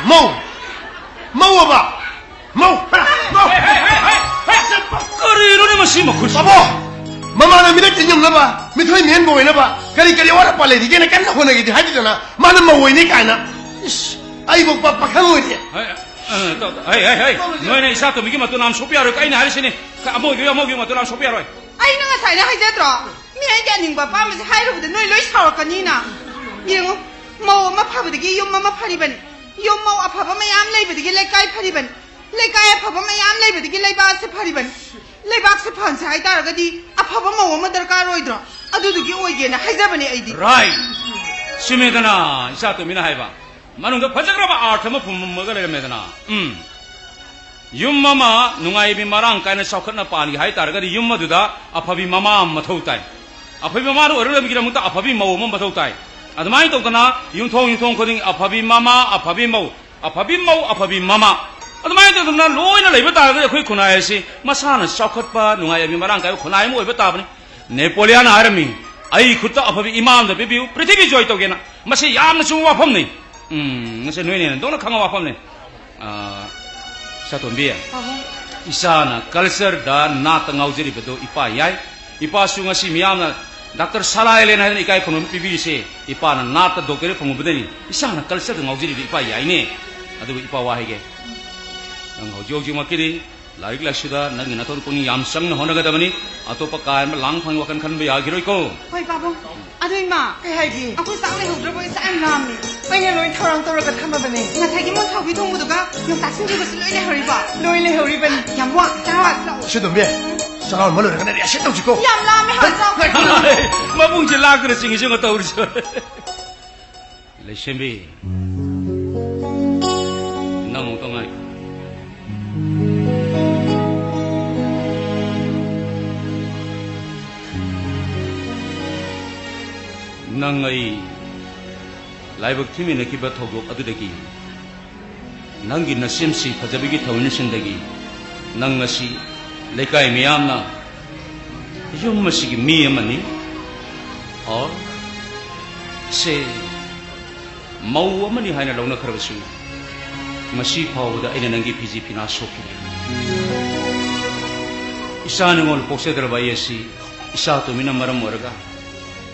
ꯃꯧ? ꯃꯧ ꯑꯕ? ꯃꯧ? ꯍꯦ, ꯃꯧ? ꯍꯦ, ꯍꯦ, ꯍꯦ, ꯍꯦ, ꯍꯦ! ꯀꯔꯤꯅꯣꯅꯦ ꯃꯁꯤ ꯃꯈꯨꯠꯁꯤ? ꯕꯥꯕꯣ! ꯃꯃꯥꯅ ꯃꯤꯔꯛ ꯇꯤꯟ ꯌꯨꯝꯅꯕ, ꯃꯤꯊꯣꯏ ꯃꯤꯍꯦꯟꯕ ꯑꯣꯏꯅꯕ, ꯀꯔꯤ ꯀꯔꯤ ꯑꯋꯥꯠ ꯑꯄꯥ ꯂꯩꯔꯤꯒꯦꯅ ꯀꯟꯅ ꯍꯣꯠꯅꯒꯦꯗꯤ ꯍꯥꯏꯗꯗꯅ, ꯃꯥꯅ ꯃꯧ ꯑꯣꯏꯅꯤ ꯀꯥꯏꯅ꯫ ꯏꯁ, ꯑꯩꯕꯨ ꯄ-, ꯄꯥꯈꯪ ꯑꯣꯏꯔꯤ꯫ ꯍꯦ, ꯑ, ꯇꯧ-, ꯇꯧ-, ꯍꯦ, ꯍꯦ, ꯍꯦ! ꯅꯣꯏꯅ ꯏꯆꯥ ꯇꯣꯝꯕꯤꯒꯤ ꯃꯇꯨ ꯅꯥꯝ ꯁꯣꯛꯄ ꯌꯥꯔꯣꯏ꯫ ꯑꯩꯅ ꯍꯥꯏꯔꯤꯁꯤꯅꯤ, ꯑꯃꯧꯗꯨ ꯑꯃꯧꯒꯤ ꯃꯇꯨ ꯅꯥꯝ ꯁꯣꯛꯄ ꯌꯥꯔꯣꯏ꯫ ꯑꯩꯅ ꯉꯁꯥꯏꯅ ꯍꯥꯏꯖꯗ꯭ꯔꯣ? ꯃꯤ ꯑꯩꯒꯤ ꯑꯅꯤꯡꯕ ꯑꯄꯥꯝꯕꯁꯦ ꯍꯥꯏꯔꯨꯕꯗ ꯅꯣꯏ ꯂꯣꯏ ꯁꯥꯎꯔꯛꯀꯅꯤꯅ꯫ ꯌꯦꯡꯉꯨ, ꯃꯧ ꯑꯃ ꯐꯕꯗꯒꯤ ꯌꯨꯝ ꯑꯃ ꯐꯔꯤꯕꯅꯤ꯫ ꯌꯨꯝ ꯃꯧ ꯑꯐꯕ ꯃꯌꯥꯝ ꯂꯩꯕꯗꯒꯤ ꯂꯩꯀꯥꯏ ꯐꯔꯤꯕꯅꯤ꯫ ꯂꯩꯀꯥꯏ ꯑꯐꯕ ꯃꯌꯥꯝ ꯂꯩꯕꯗꯒꯤ ꯂꯩꯕꯥꯛ ꯑꯁꯤ ꯐꯔꯤꯕꯅꯤ꯫ ꯂꯩꯕꯥꯛꯁꯦ ꯐꯍꯟꯁꯦ ꯍꯥꯏꯇꯥꯔꯒꯗꯤ ꯑꯐꯕ ꯃꯧ ꯑꯃ ꯗꯔꯀꯥꯔ ꯑꯣꯏꯗ꯭ꯔꯣ? ꯑꯗꯨꯗꯨꯒꯤ ꯑꯣꯏꯒꯦꯅ ꯍꯥꯏꯖꯕꯅꯦ ꯑꯩꯗꯤ꯫ Right. ꯆꯨꯝꯃꯦꯗꯅ, ꯏꯆꯥ ꯇꯣꯝꯕꯤꯅ ꯍꯥꯏꯕ꯫ ꯃꯅꯨꯡꯗ ꯐꯖꯈ꯭ꯔꯕ ꯑꯥꯔꯊ ꯑꯃ ꯐꯨꯝꯃꯒ ꯂꯩꯔꯝꯃꯦꯗꯅ꯫ ꯎꯝ꯫ ꯌꯨꯝ ꯑꯃ ꯅꯨꯡꯉꯥꯏꯕꯤ ꯃꯔꯥꯡ ꯀꯥꯏꯅ ꯆꯥꯎꯈꯠꯅ ꯄꯥꯟꯒꯦ ꯍꯥꯏ ꯇꯥꯔꯒꯗꯤ ꯌꯨꯝ ꯑꯗꯨꯗ ꯑꯐꯕꯤ ꯃꯃꯥ ꯑꯃ ꯃꯊꯧ ꯇꯥꯏ꯫ ꯑꯐꯕꯤ ꯃꯃꯥꯗ ꯑꯣꯏꯔꯛꯅꯕꯒꯤꯗꯃꯛꯇ ꯑꯐꯕꯤ ꯃꯧ ꯑꯃ ꯃꯊꯧ ꯇꯥꯏ꯫ ꯑꯗꯨꯃꯥꯏꯅ ꯇꯧꯗꯅ ꯌꯨꯝꯊꯣꯡ ꯌꯨꯝꯊꯣꯡ ꯈꯨꯗꯤꯡ ꯑꯐꯕꯤ ꯃꯃꯥ, ꯑꯐꯕꯤ ꯃꯧ, ꯑꯐꯕꯤ ꯃꯧ, ꯑꯐꯕꯤ ꯃꯃꯥ꯫ ꯑꯗꯨꯃꯥꯏꯅ ꯇꯧꯗꯅ ꯂꯣꯏꯅ ꯂꯩꯕ ꯇꯥꯔꯒꯗꯤ ꯑꯩꯈꯣꯏ ꯈꯨꯟꯅꯥꯏ ꯑꯁꯤ ꯃꯁꯥꯅ ꯆꯥꯎꯈꯠꯄ, ꯅꯨꯡꯉꯥꯏꯕꯤ ꯃꯔꯥꯡ ꯀꯥꯏꯕ ꯈꯨꯟꯅꯥꯏ ꯑꯃ ꯑꯣꯏꯕ ꯇꯥꯕꯅꯤ꯫ ꯅꯦꯄꯣꯂꯤꯌꯥꯟꯅ ꯍꯥꯏꯔꯝꯃꯤ, "ꯑꯩ ꯈꯨꯠꯇ ꯑꯐꯕꯤ ꯏꯃꯥ ꯑꯃꯗ ꯄꯤꯕꯤꯌꯨ, ꯄ꯭ꯔꯤꯊꯤꯕꯤ ꯖꯣꯏ ꯇꯧꯒꯦꯅ"꯫ ꯃꯁꯤ ꯌꯥꯝꯅ ꯆꯨꯝꯕ ꯋꯥꯐꯝꯅꯤ꯫ ꯎꯝ, ꯃꯁꯤ ꯅꯣꯏꯅ ꯍꯦꯟꯅ ꯗꯣꯛꯅ ꯈꯪꯕ ꯋꯥꯐꯝꯅꯤ꯫ ꯑꯥ, ꯁꯥꯇꯣꯝꯕꯤ, ꯄꯥꯕꯨꯡ꯫ ꯏꯆꯥꯅ ꯀꯜꯆꯔꯗ, ꯅꯥꯠꯇ ꯉꯥꯎꯖꯔꯤꯕꯗꯣ ꯏꯄꯥ ꯌꯥꯏ꯫ ꯏꯄꯥꯁꯨ ꯉꯁꯤ ꯃꯤꯌꯥꯝꯅ ꯗꯥꯛꯇꯔ ꯁꯂꯥꯏꯂꯦꯟ ꯍꯥꯏꯗꯅ ꯏꯀꯥꯏ ꯈꯨꯝꯅꯕ ꯄꯤꯕꯤꯔꯤꯁꯦ, ꯏꯄꯥꯅ ꯅꯥꯠꯇ ꯗꯣꯛꯇꯔꯦꯠ ꯐꯪꯉꯨꯕꯗꯅꯤ꯫ ꯏꯆꯥꯅ ꯀꯜꯆꯔꯗ ꯉꯥꯎꯖꯔꯤꯕ ꯏꯄꯥ ꯌꯥꯏꯅꯦ꯫ ꯑꯗꯨꯕꯨ ꯏꯄꯥ ꯋꯥ ꯍꯥꯏꯒꯦ꯫ ꯅꯪ ꯍꯧꯖꯤꯛ ꯍꯧꯖꯤꯛꯃꯛꯀꯤꯗꯤ ꯂꯥꯏꯔꯤꯛ ꯂꯥꯏꯁꯨꯗ ꯅꯪꯒꯤ ꯅꯊꯧ ꯄꯨꯛꯅꯤꯡ ꯌꯥꯝ ꯆꯪꯅ ꯍꯣꯠꯅꯒꯗꯕꯅꯤ꯫ ꯑꯇꯣꯞꯄ ꯀꯥ ꯑꯃ ꯂꯥꯡ ꯐꯥꯡꯒꯤ ꯋꯥꯈꯜ ꯈꯟꯕ ꯌꯥꯈꯤꯔꯣꯏꯀꯣ꯫ ꯍꯣꯏ ꯄꯥꯕꯨꯡ꯫ ꯑꯗꯨ ꯏꯃꯥ, ꯀꯩ ꯍꯥꯏꯒꯦ? ꯑꯩꯈꯣꯏ ꯆꯥꯛ ꯂꯩꯍꯧꯗ꯭ꯔꯕꯣ? ꯏꯆꯥ ꯌꯥꯝ ꯂꯥꯝꯃꯦ꯫ ꯑꯩꯅ ꯂꯣꯏ ꯊꯧꯔꯥꯡ ꯇꯧꯔꯒ ꯊꯝꯃꯕꯅꯦ꯫ ꯉꯁꯥꯏꯒꯤ ꯃꯣꯟ ꯁꯧꯒ꯭ꯔꯤ ꯊꯣꯡꯕꯗꯨꯒ ꯌꯣꯡꯆꯥꯛ ꯁꯤꯡꯖꯨꯒꯁꯨ ꯂꯣꯏ ꯂꯩꯍꯧꯔꯤꯕꯣ? ꯂꯣꯏ ꯂꯩꯍꯧꯔꯤꯕꯅꯤ꯫ ꯌꯥꯝ ꯋꯥ, ꯆꯔꯥ ꯋꯥꯁꯤ ꯂꯥꯛꯑꯣ꯫ ꯁꯤ ꯇꯣꯝꯕꯤ, ꯆꯔꯥ ꯋꯥꯟꯕ ꯂꯣꯏꯔꯒꯅꯦ ꯔꯦꯁ ꯇꯧꯁꯤꯀꯣ꯫ ꯌꯥꯝ ꯂꯥꯝꯃꯦ, ꯍꯥꯟꯅ ꯆꯥꯎ꯫ ꯃꯕꯨꯡꯁꯦ ꯂꯥꯛꯇꯅ ꯆꯤꯡꯉꯤꯁꯦ ꯌꯦꯡꯉꯣ ꯇꯧꯔꯤꯁꯦ꯫ ꯂꯩꯁꯦꯝꯕꯤ, ꯅꯪ ꯑꯃꯨꯛꯇ ꯉꯥꯏꯈꯣ꯫ ꯅꯪ ꯑꯩ ꯂꯥꯏꯕꯛ ꯊꯤꯃꯤꯟꯅꯈꯤꯕ ꯊꯧꯗꯣꯛ ꯑꯗꯨꯗꯒꯤ, ꯅꯪꯒꯤ ꯅꯁꯦꯝꯁꯤ ꯐꯖꯕꯒꯤ ꯊꯧꯅꯤꯁꯤꯡꯗꯒꯤ ꯅꯪ ꯉꯁꯤ ꯂꯩꯀꯥꯏ ꯃꯤꯌꯥꯝꯅ ꯌꯨꯝ ꯑꯁꯤꯒꯤ ꯃꯤ ꯑꯃꯅꯤ, ꯑꯣ, ꯁꯦ, ꯃꯧ ꯑꯃꯅꯤ ꯍꯥꯏꯅ ꯂꯧꯅꯈ꯭ꯔꯕꯁꯨ, ꯉꯁꯤ ꯐꯥꯎꯕꯗ ꯑꯩꯅ ꯅꯪꯒꯤ ꯐꯤꯖꯤ ꯐꯤꯅꯥ ꯁꯣꯛꯈꯤꯗꯦ꯫ ꯏꯆꯥ ꯅꯤꯉꯣꯜ ꯄꯣꯛꯆꯗ꯭ꯔꯕ ꯑꯩ ꯑꯁꯤ ꯏꯆꯥ ꯇꯣꯝꯕꯤꯅ ꯃꯔꯝ ꯑꯣꯏꯔꯒ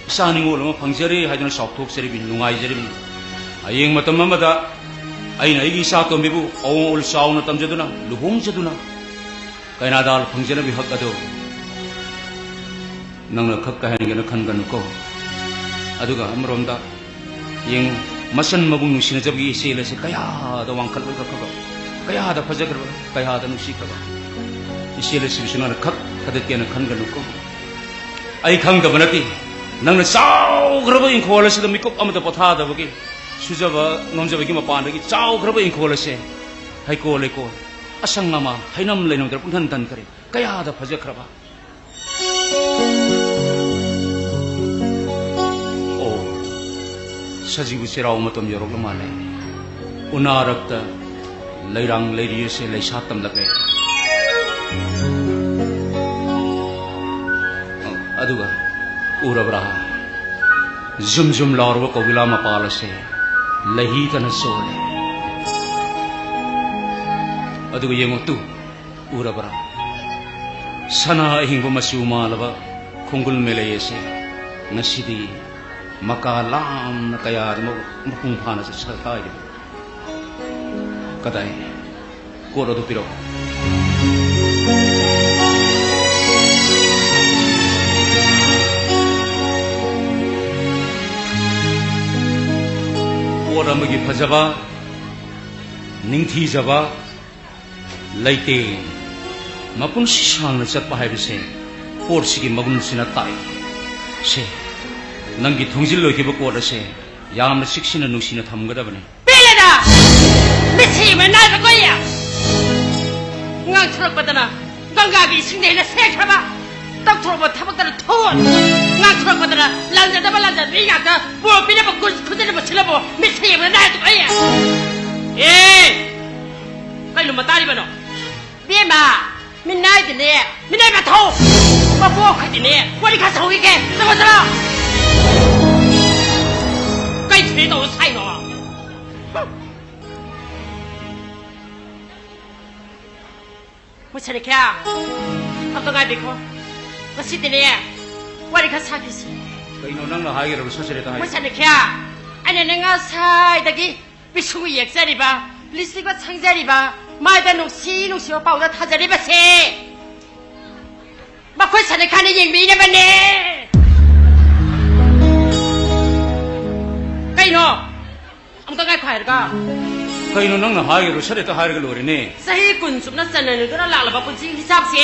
ꯏꯆꯥ ꯅꯤꯉꯣꯜ ꯑꯃ ꯐꯪꯖꯔꯦ ꯍꯥꯏꯗꯨꯅ ꯆꯥꯎꯊꯣꯛꯆꯔꯤꯕꯅꯤ, ꯅꯨꯡꯉꯥꯏꯖꯔꯤꯕꯅꯤ꯫ ꯍꯌꯦꯡ ꯃꯇꯝ ꯑꯃꯗ ꯑꯩꯅ ꯑꯩꯒꯤ ꯏꯆꯥ ꯇꯣꯝꯕꯤꯕꯨ ꯑꯋꯣꯡ ꯑꯋꯣꯜ ꯆꯥꯎꯅ ꯇꯝꯖꯗꯨꯅ, ꯂꯨꯍꯣꯡꯖꯗꯨꯅ, ꯀꯩꯅꯥꯗꯥꯜ ꯐꯪꯖꯅꯕꯒꯤ ꯍꯛ ꯑꯗꯨ ꯅꯪꯅ ꯈꯛ ꯀꯥꯏꯍꯟꯒꯦꯅ ꯈꯟꯒꯅꯨꯀꯣ꯫ ꯑꯗꯨꯒ ꯑꯃꯔꯣꯝꯗ ꯌꯦꯡꯉꯨ, ꯃꯆꯟ ꯃꯕꯨꯡ ꯅꯨꯡꯁꯤꯅꯖꯕꯒꯤ ꯏꯆꯦꯜ ꯑꯁꯤ ꯀꯌꯥꯗ ꯋꯥꯡꯈꯠꯂꯒ ꯐꯕ, ꯀꯌꯥꯗ ꯐꯖꯈ꯭ꯔꯕ, ꯀꯌꯥꯗ ꯅꯨꯡꯁꯤꯈ꯭ꯔꯕ ꯏꯆꯦꯜ ꯑꯁꯤꯕꯨꯁꯨ ꯅꯪꯅ ꯈꯛ ꯊꯥꯗꯠꯀꯦꯅ ꯈꯟꯒꯅꯨꯀꯣ꯫ ꯑꯩ ꯈꯪꯗꯕ ꯅꯠꯇꯦ, ꯅꯪꯅ ꯆꯥꯎꯈ꯭ꯔꯕ ꯏꯪꯈꯣꯜ ꯑꯁꯤꯗ ꯃꯤꯀꯨꯞ ꯑꯃꯗ ꯄꯣꯊꯥꯗꯕꯒꯤ, ꯁꯨꯖꯕ ꯅꯣꯝꯖꯕꯒꯤ ꯃꯄꯥꯟꯗꯒꯤ ꯆꯥꯎꯈ꯭ꯔꯕ ꯏꯪꯈꯣꯜ ꯑꯁꯦ ꯍꯩꯀꯣꯜ ꯂꯩꯀꯣꯜ, ꯑꯁꯪ ꯑꯃꯥꯟ, ꯍꯩꯅꯝ ꯂꯩꯅꯝꯗ ꯄꯨꯡꯊꯟ ꯊꯟꯈ꯭ꯔꯦ꯫ ꯀꯌꯥꯗ ꯐꯖꯈ꯭ꯔꯕ꯫ ꯑꯣ, ꯁꯖꯤꯕꯨ ꯆꯩꯔꯥꯎ ꯃꯇꯝ ꯌꯧꯔꯛꯂ ꯃꯥꯜꯂꯦ꯫ ꯎꯅꯥꯔꯛꯇ ꯂꯩꯔꯥꯡ ꯂꯩꯔꯤ ꯑꯁꯦ ꯂꯩꯁꯥ ꯇꯝꯂꯛꯂꯦ꯫ ꯑꯗꯨꯒ ꯎꯔꯕ꯭ꯔꯥ? ꯖꯨꯝ ꯖꯨꯝ ꯂꯥꯎꯔꯕ ꯀꯧꯕꯤꯂꯥ ꯃꯄꯥꯜ ꯑꯁꯦ ꯂꯩꯍꯤꯗꯅ ꯆꯣꯜꯂꯦ꯫ ꯑꯗꯨꯒ ꯌꯦꯡꯉꯨ ꯇꯨ, ꯎꯔꯕ꯭ꯔꯥ? ꯁꯅꯥ ꯑꯍꯤꯡꯕ ꯃꯆꯨ ꯃꯥꯜꯂꯕ ꯈꯣꯡꯒꯨꯜ ꯃꯦꯂꯩ ꯑꯁꯦ ꯉꯁꯤꯗꯤ ꯃꯀꯥ ꯂꯥꯝꯅ ꯀꯌꯥꯗ ꯃꯄꯨꯡ ꯐꯥꯅ ꯆꯠꯁꯤꯜꯂꯛ ꯀꯥꯏꯔꯤꯕ꯫ ꯀꯗꯥꯏ? ꯀꯣꯠ ꯑꯗꯨ ꯄꯤꯔꯛꯎ꯫ ꯄꯣꯠ ꯑꯃꯒꯤ ꯐꯖꯕ, ꯅꯤꯡꯊꯤꯖꯕ, ꯂꯩꯇꯦꯡ, ꯃꯄꯨꯟꯁꯤ ꯁꯥꯡꯅ ꯆꯠꯄ ꯍꯥꯏꯕꯁꯦ ꯄꯣꯠꯁꯤꯒꯤ ꯃꯒꯨꯟꯁꯤꯅ ꯇꯥꯛꯏ꯫ ꯁꯦ, ꯅꯪꯒꯤ ꯊꯣꯡꯖꯤꯜ ꯂꯣꯏꯈꯤꯕ ꯀꯣꯠ ꯑꯁꯦ ꯌꯥꯝꯅ ꯆꯦꯛꯁꯤꯟꯅ ꯅꯨꯡꯁꯤꯅ ꯊꯝꯒꯗꯕꯅꯤ꯫ ꯄꯦꯜꯂꯦꯗ! ꯃꯤꯠꯁꯤ ꯌꯦꯡꯕ ꯅꯥꯏꯕ ꯀꯣꯏꯌꯦ! ꯉꯥꯡꯊꯣꯔꯛꯄꯗꯅ ꯒꯪꯒꯥꯒꯤ ꯏꯁꯤꯡꯗ ꯍꯦꯟꯅ ꯁꯦꯡꯈ꯭ꯔꯕ, ꯇꯧꯊꯣꯔꯛꯄ ꯊꯕꯛꯇꯅ ꯊꯣꯡ, ꯉꯥꯡꯊꯣꯔꯛꯄꯗꯅ ꯂꯥꯟꯖꯗꯕ ꯂꯥꯟꯖꯕꯤ ꯉꯥꯛꯇ ꯄꯣꯔꯛꯄꯤꯅꯕ ꯈꯨꯠ-, ꯈꯨꯖꯤꯟꯅꯕ ꯁꯤꯜꯂꯕꯣ? ꯃꯤꯠꯁꯤ ꯌꯦꯡꯕ ꯅꯥꯏꯕ ꯀꯣꯏꯌꯦ! ꯑꯦ! ꯀꯩꯅꯣ ꯃꯇꯥꯔꯤꯕꯅꯣ? ꯕꯦꯝꯃ! ꯃꯤꯅꯥꯏꯗꯅꯦ, ꯃꯤꯅꯥꯏ ꯃꯊꯧ! ꯃꯕꯣꯛ ꯈꯗꯤꯅꯦ, ꯋꯥꯔꯤ ꯈꯔ ꯁꯥꯎꯈꯤꯒꯦ꯫ ꯆꯠꯂꯣ, ꯆꯠꯂꯣ! ꯀꯩ ꯊꯨꯗꯦꯛ ꯇꯧꯔ ꯁꯥꯏꯅꯣ? ꯃꯣꯏ ꯁꯥꯅꯤꯈ꯭ꯌꯥ, ꯑꯝꯇ ꯉꯥꯏꯕꯤꯈꯣ꯫ ꯉꯁꯤꯗꯤꯅꯦ, ꯋꯥꯔꯤ ꯈꯔ ꯁꯥꯈꯤꯁꯤ꯫ ꯀꯩꯅꯣ ꯅꯪꯅ ꯍꯥꯏꯒꯗꯕ? ꯁꯠ ꯁꯠ ꯍꯦꯛꯇ ꯍꯥꯏꯌꯨ꯫ ꯃꯣꯏ ꯁꯥꯅꯤꯈ꯭ꯌꯥ, ꯑꯩꯅꯅꯦ ꯉꯁꯥꯏꯗꯒꯤ ꯄꯤꯁꯨꯝꯒ ꯌꯦꯛꯆꯔꯤꯕ, ꯂꯤꯞꯁꯇꯤꯛꯀ ꯁꯪꯖꯔꯤꯕ, ꯃꯥꯏꯗ ꯅꯨꯡꯁꯤ ꯅꯨꯡꯁꯤꯕ ꯄꯥꯎꯗ ꯊꯥꯖꯔꯤꯕꯁꯦ ꯃꯈꯣꯏ ꯁꯥꯅꯤꯈ꯭ꯌꯥꯅ ꯌꯦꯡꯕꯤꯅꯕꯅꯦ꯫ ꯀꯩꯅꯣ? ꯑꯃꯨꯛꯇ ꯉꯥꯏꯈꯣ ꯍꯥꯏꯔꯒ꯫ ꯀꯩꯅꯣ ꯅꯪꯅ ꯍꯥꯏꯒꯗꯕ? ꯁꯠ ꯍꯦꯛꯇ ꯍꯥꯏꯔꯒ ꯂꯣꯏꯔꯦꯅꯦ꯫ ꯆꯍꯤ ꯀꯨꯟ ꯆꯨꯞꯅ ꯆꯟꯅꯅꯗꯨꯅ ꯂꯥꯛꯂꯕ ꯄꯨꯟꯁꯤ ꯍꯤꯁꯥꯞꯁꯦ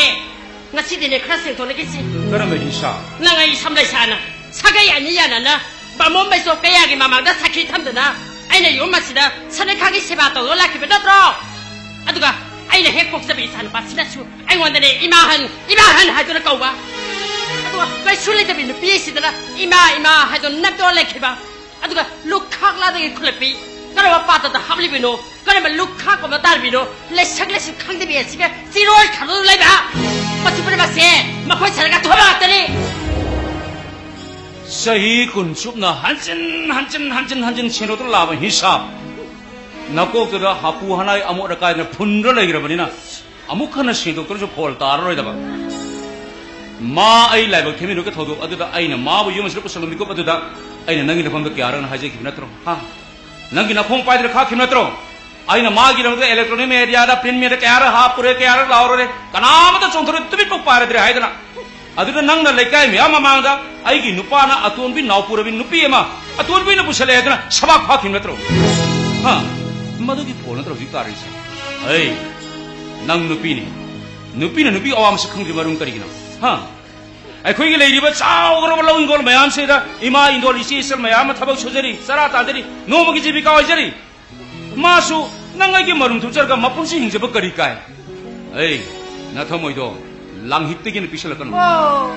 ꯉꯁꯤꯗꯤꯅꯦ ꯈꯔ ꯁꯦꯡꯗꯣꯛꯅꯈꯤꯁꯤ꯫ ꯀꯔꯝꯕ ꯍꯤꯁꯥꯞ? ꯅꯪ ꯑꯩ ꯁꯝ ꯂꯩꯁꯥꯅ ꯁꯥꯒꯩ ꯑꯅꯤ ꯌꯥꯅꯅ ꯕꯥꯃꯣꯟ ꯕꯩꯁꯣ ꯀꯌꯥꯒꯤ ꯃꯃꯥꯡꯗ ꯁꯥꯈꯤ ꯊꯝꯗꯅ ꯑꯩꯅ ꯌꯨꯝ ꯑꯁꯤꯗ ꯁꯥꯅꯤꯈ꯭ꯌꯥꯒꯤ ꯁꯦꯕꯥ ꯇꯧꯗꯨꯅ ꯂꯥꯛꯈꯤꯕ ꯅꯠꯇ꯭ꯔꯣ? ꯑꯗꯨꯒ ꯑꯩꯅ ꯍꯦꯛ ꯄꯣꯛꯆꯕ ꯏꯆꯥꯅꯨꯄꯥꯁꯤꯅꯁꯨ ꯑꯩꯉꯣꯟꯗꯅꯦ ꯏꯃꯥꯍꯟ, ꯏꯃꯥꯍꯟ ꯍꯥꯏꯗꯨꯅ ꯀꯧꯕ꯫ ꯑꯗꯨꯒ ꯀꯩꯁꯨ ꯂꯩꯇꯕꯤ ꯅꯨꯄꯤ ꯑꯁꯤꯗꯅ ꯏꯃꯥ, ꯏꯃꯥ ꯍꯥꯏꯗꯨꯅ ꯅꯞꯇꯨꯅ ꯂꯩꯈꯤꯕ꯫ ꯑꯗꯨꯒ ꯂꯨꯈꯥꯛ ꯂꯥꯗꯒꯤ ꯈꯨꯜꯂꯛꯄꯤ ꯀꯔꯝꯕ ꯄꯥꯇ꯭ꯔꯗ ꯍꯥꯞꯂꯤꯕꯅꯣ? ꯀꯔꯝꯕ ꯂꯨꯈꯥꯛ ꯑꯃ ꯇꯥꯔꯤꯕꯅꯣ? ꯂꯩꯁꯛ ꯂꯩꯁꯛ ꯈꯪꯗꯕꯤ ꯑꯁꯤꯒ ꯆꯤꯔꯣꯏ ꯈꯥꯗꯨꯅ ꯂꯩꯕ꯫ ꯃꯁꯤ ꯄꯨꯝꯅꯃꯛꯁꯦ ꯃꯈꯣꯏ ꯁꯥꯅꯤꯈ꯭ꯌꯥ ꯊꯣꯛꯍꯟꯕ ꯉꯥꯛꯇꯅꯤ꯫ ꯆꯍꯤ ꯀꯨꯟ ꯆꯨꯞꯅ ꯍꯟꯖꯤꯟ ꯍꯟꯖꯤꯟ ꯍꯟꯖꯤꯟ ꯍꯟꯖꯤꯟ ꯁꯦꯡꯗꯣꯛꯇꯨꯅ ꯂꯥꯛꯑꯕ ꯍꯤꯁꯥꯞ ꯅꯀꯣꯛꯇꯨꯗ ꯍꯥꯄꯨ ꯍꯅꯥꯏ ꯑꯃꯣꯠ ꯑꯀꯥꯏꯗꯨꯅ ꯐꯨꯟꯗꯨꯅ ꯂꯩꯈ꯭ꯔꯕꯅꯤꯅ ꯑꯃꯨꯛ ꯍꯟꯅ ꯁꯦꯡꯗꯣꯛꯇ꯭ꯔꯁꯨ ꯐꯣꯜ ꯇꯥꯔꯔꯣꯏꯗꯕ꯫ ꯃꯥ ꯑꯩ ꯂꯥꯏꯕꯛ ꯊꯤꯃꯤꯟꯅꯕꯒꯤ ꯊꯧꯗꯣꯛ ꯑꯗꯨꯗ ꯑꯩꯅ ꯃꯥꯕꯨ ꯌꯨꯝ ꯑꯁꯤꯗ ꯄꯨꯁꯜꯂꯕ ꯃꯤꯀꯨꯞ ꯑꯗꯨꯗ ꯑꯩꯅ ꯅꯪꯒꯤ ꯅꯐꯝꯗ ꯀꯌꯥꯔꯛꯅ ꯍꯥꯏꯖꯈꯤꯕ ꯅꯠꯇ꯭ꯔꯣ? ꯍꯥ? ꯅꯪꯒꯤ ꯅꯈꯣꯡ ꯄꯥꯏꯗꯨꯅ ꯈꯥꯛꯈꯤꯕ ꯅꯠꯇ꯭ꯔꯣ? ꯑꯩꯅ ꯃꯥꯒꯤꯗꯃꯛꯇ electronic mediaꯗ, print mediaꯗ ꯀꯌꯥꯔꯛ ꯍꯥꯞꯄꯨꯔꯦ, ꯀꯌꯥꯔꯛ ꯂꯥꯎꯔꯨꯔꯦ, ꯀꯅꯥꯃꯠꯇ ꯆꯣꯡꯊꯣꯔꯛ, ꯇꯨꯃꯤꯠ ꯄꯥꯏꯔꯗ꯭ꯔꯦ ꯍꯥꯏꯗꯅ꯫ ꯑꯗꯨꯅ ꯅꯪꯅ ꯂꯩꯀꯥꯏ ꯃꯌꯥꯝ ꯃꯃꯥꯡꯗ ꯑꯩꯒꯤ ꯅꯨꯄꯥꯅ ꯑꯇꯣꯟꯕꯤ ꯅꯥꯎꯄꯨꯔꯕꯤ ꯅꯨꯄꯤ ꯑꯃ ꯑꯇꯣꯟꯕꯤꯅ ꯄꯨꯁꯜꯂꯛꯑꯦ ꯍꯥꯏꯗꯅ ꯁꯕꯥꯛ ꯐꯥꯈꯤꯕ ꯅꯠꯇ꯭ꯔꯣ? ꯍꯥ? ꯃꯗꯨꯒꯤ ꯐꯣꯟ ꯅꯠꯇ꯭ꯔꯣ ꯍꯧꯖꯤꯛ ꯇꯥꯔꯤꯁꯦ? ꯑꯩ, ꯅꯪ ꯅꯨꯄꯤꯅꯤ꯫ ꯅꯨꯄꯤꯅ ꯅꯨꯄꯤ ꯑꯋꯥ ꯃꯁꯛ ꯈꯪꯗ꯭ꯔꯤ ꯃꯔꯝ ꯀꯔꯤꯒꯤꯅꯣ? ꯍꯥ? ꯑꯩꯈꯣꯏꯒꯤ ꯂꯩꯔꯤꯕ ꯆꯥꯎꯈ꯭ꯔꯕ ꯂꯧ ꯍꯤꯡꯒꯣꯜ ꯃꯌꯥꯝꯁꯤꯗ ꯏꯃꯥ ꯏꯟꯗꯣꯜ, ꯏꯆꯦ ꯏꯆꯜ ꯃꯌꯥꯝ ꯑꯃ ꯊꯕꯛ ꯁꯨꯖꯔꯤ, ꯆꯔꯥ ꯇꯥꯟꯖꯔꯤ, ꯅꯣꯡꯃꯒꯤ ꯖꯤꯕꯤꯀꯥ ꯑꯣꯏꯖꯔꯤ꯫ ꯃꯥꯁꯨ ꯅꯪ ꯑꯩꯒꯤ ꯃꯔꯨꯝ ꯊꯨꯞꯆꯔꯒ ꯃꯄꯨꯟꯁꯤ ꯍꯤꯡꯖꯕ ꯀꯔꯤ ꯀꯥꯏ? ꯑꯩ, ꯅꯊꯃꯣꯏꯗꯣ ꯂꯥꯡꯍꯤꯛꯇꯒꯤꯅ ꯄꯤꯛꯁꯜꯂꯛꯀꯅꯨ꯫ ꯑꯣ,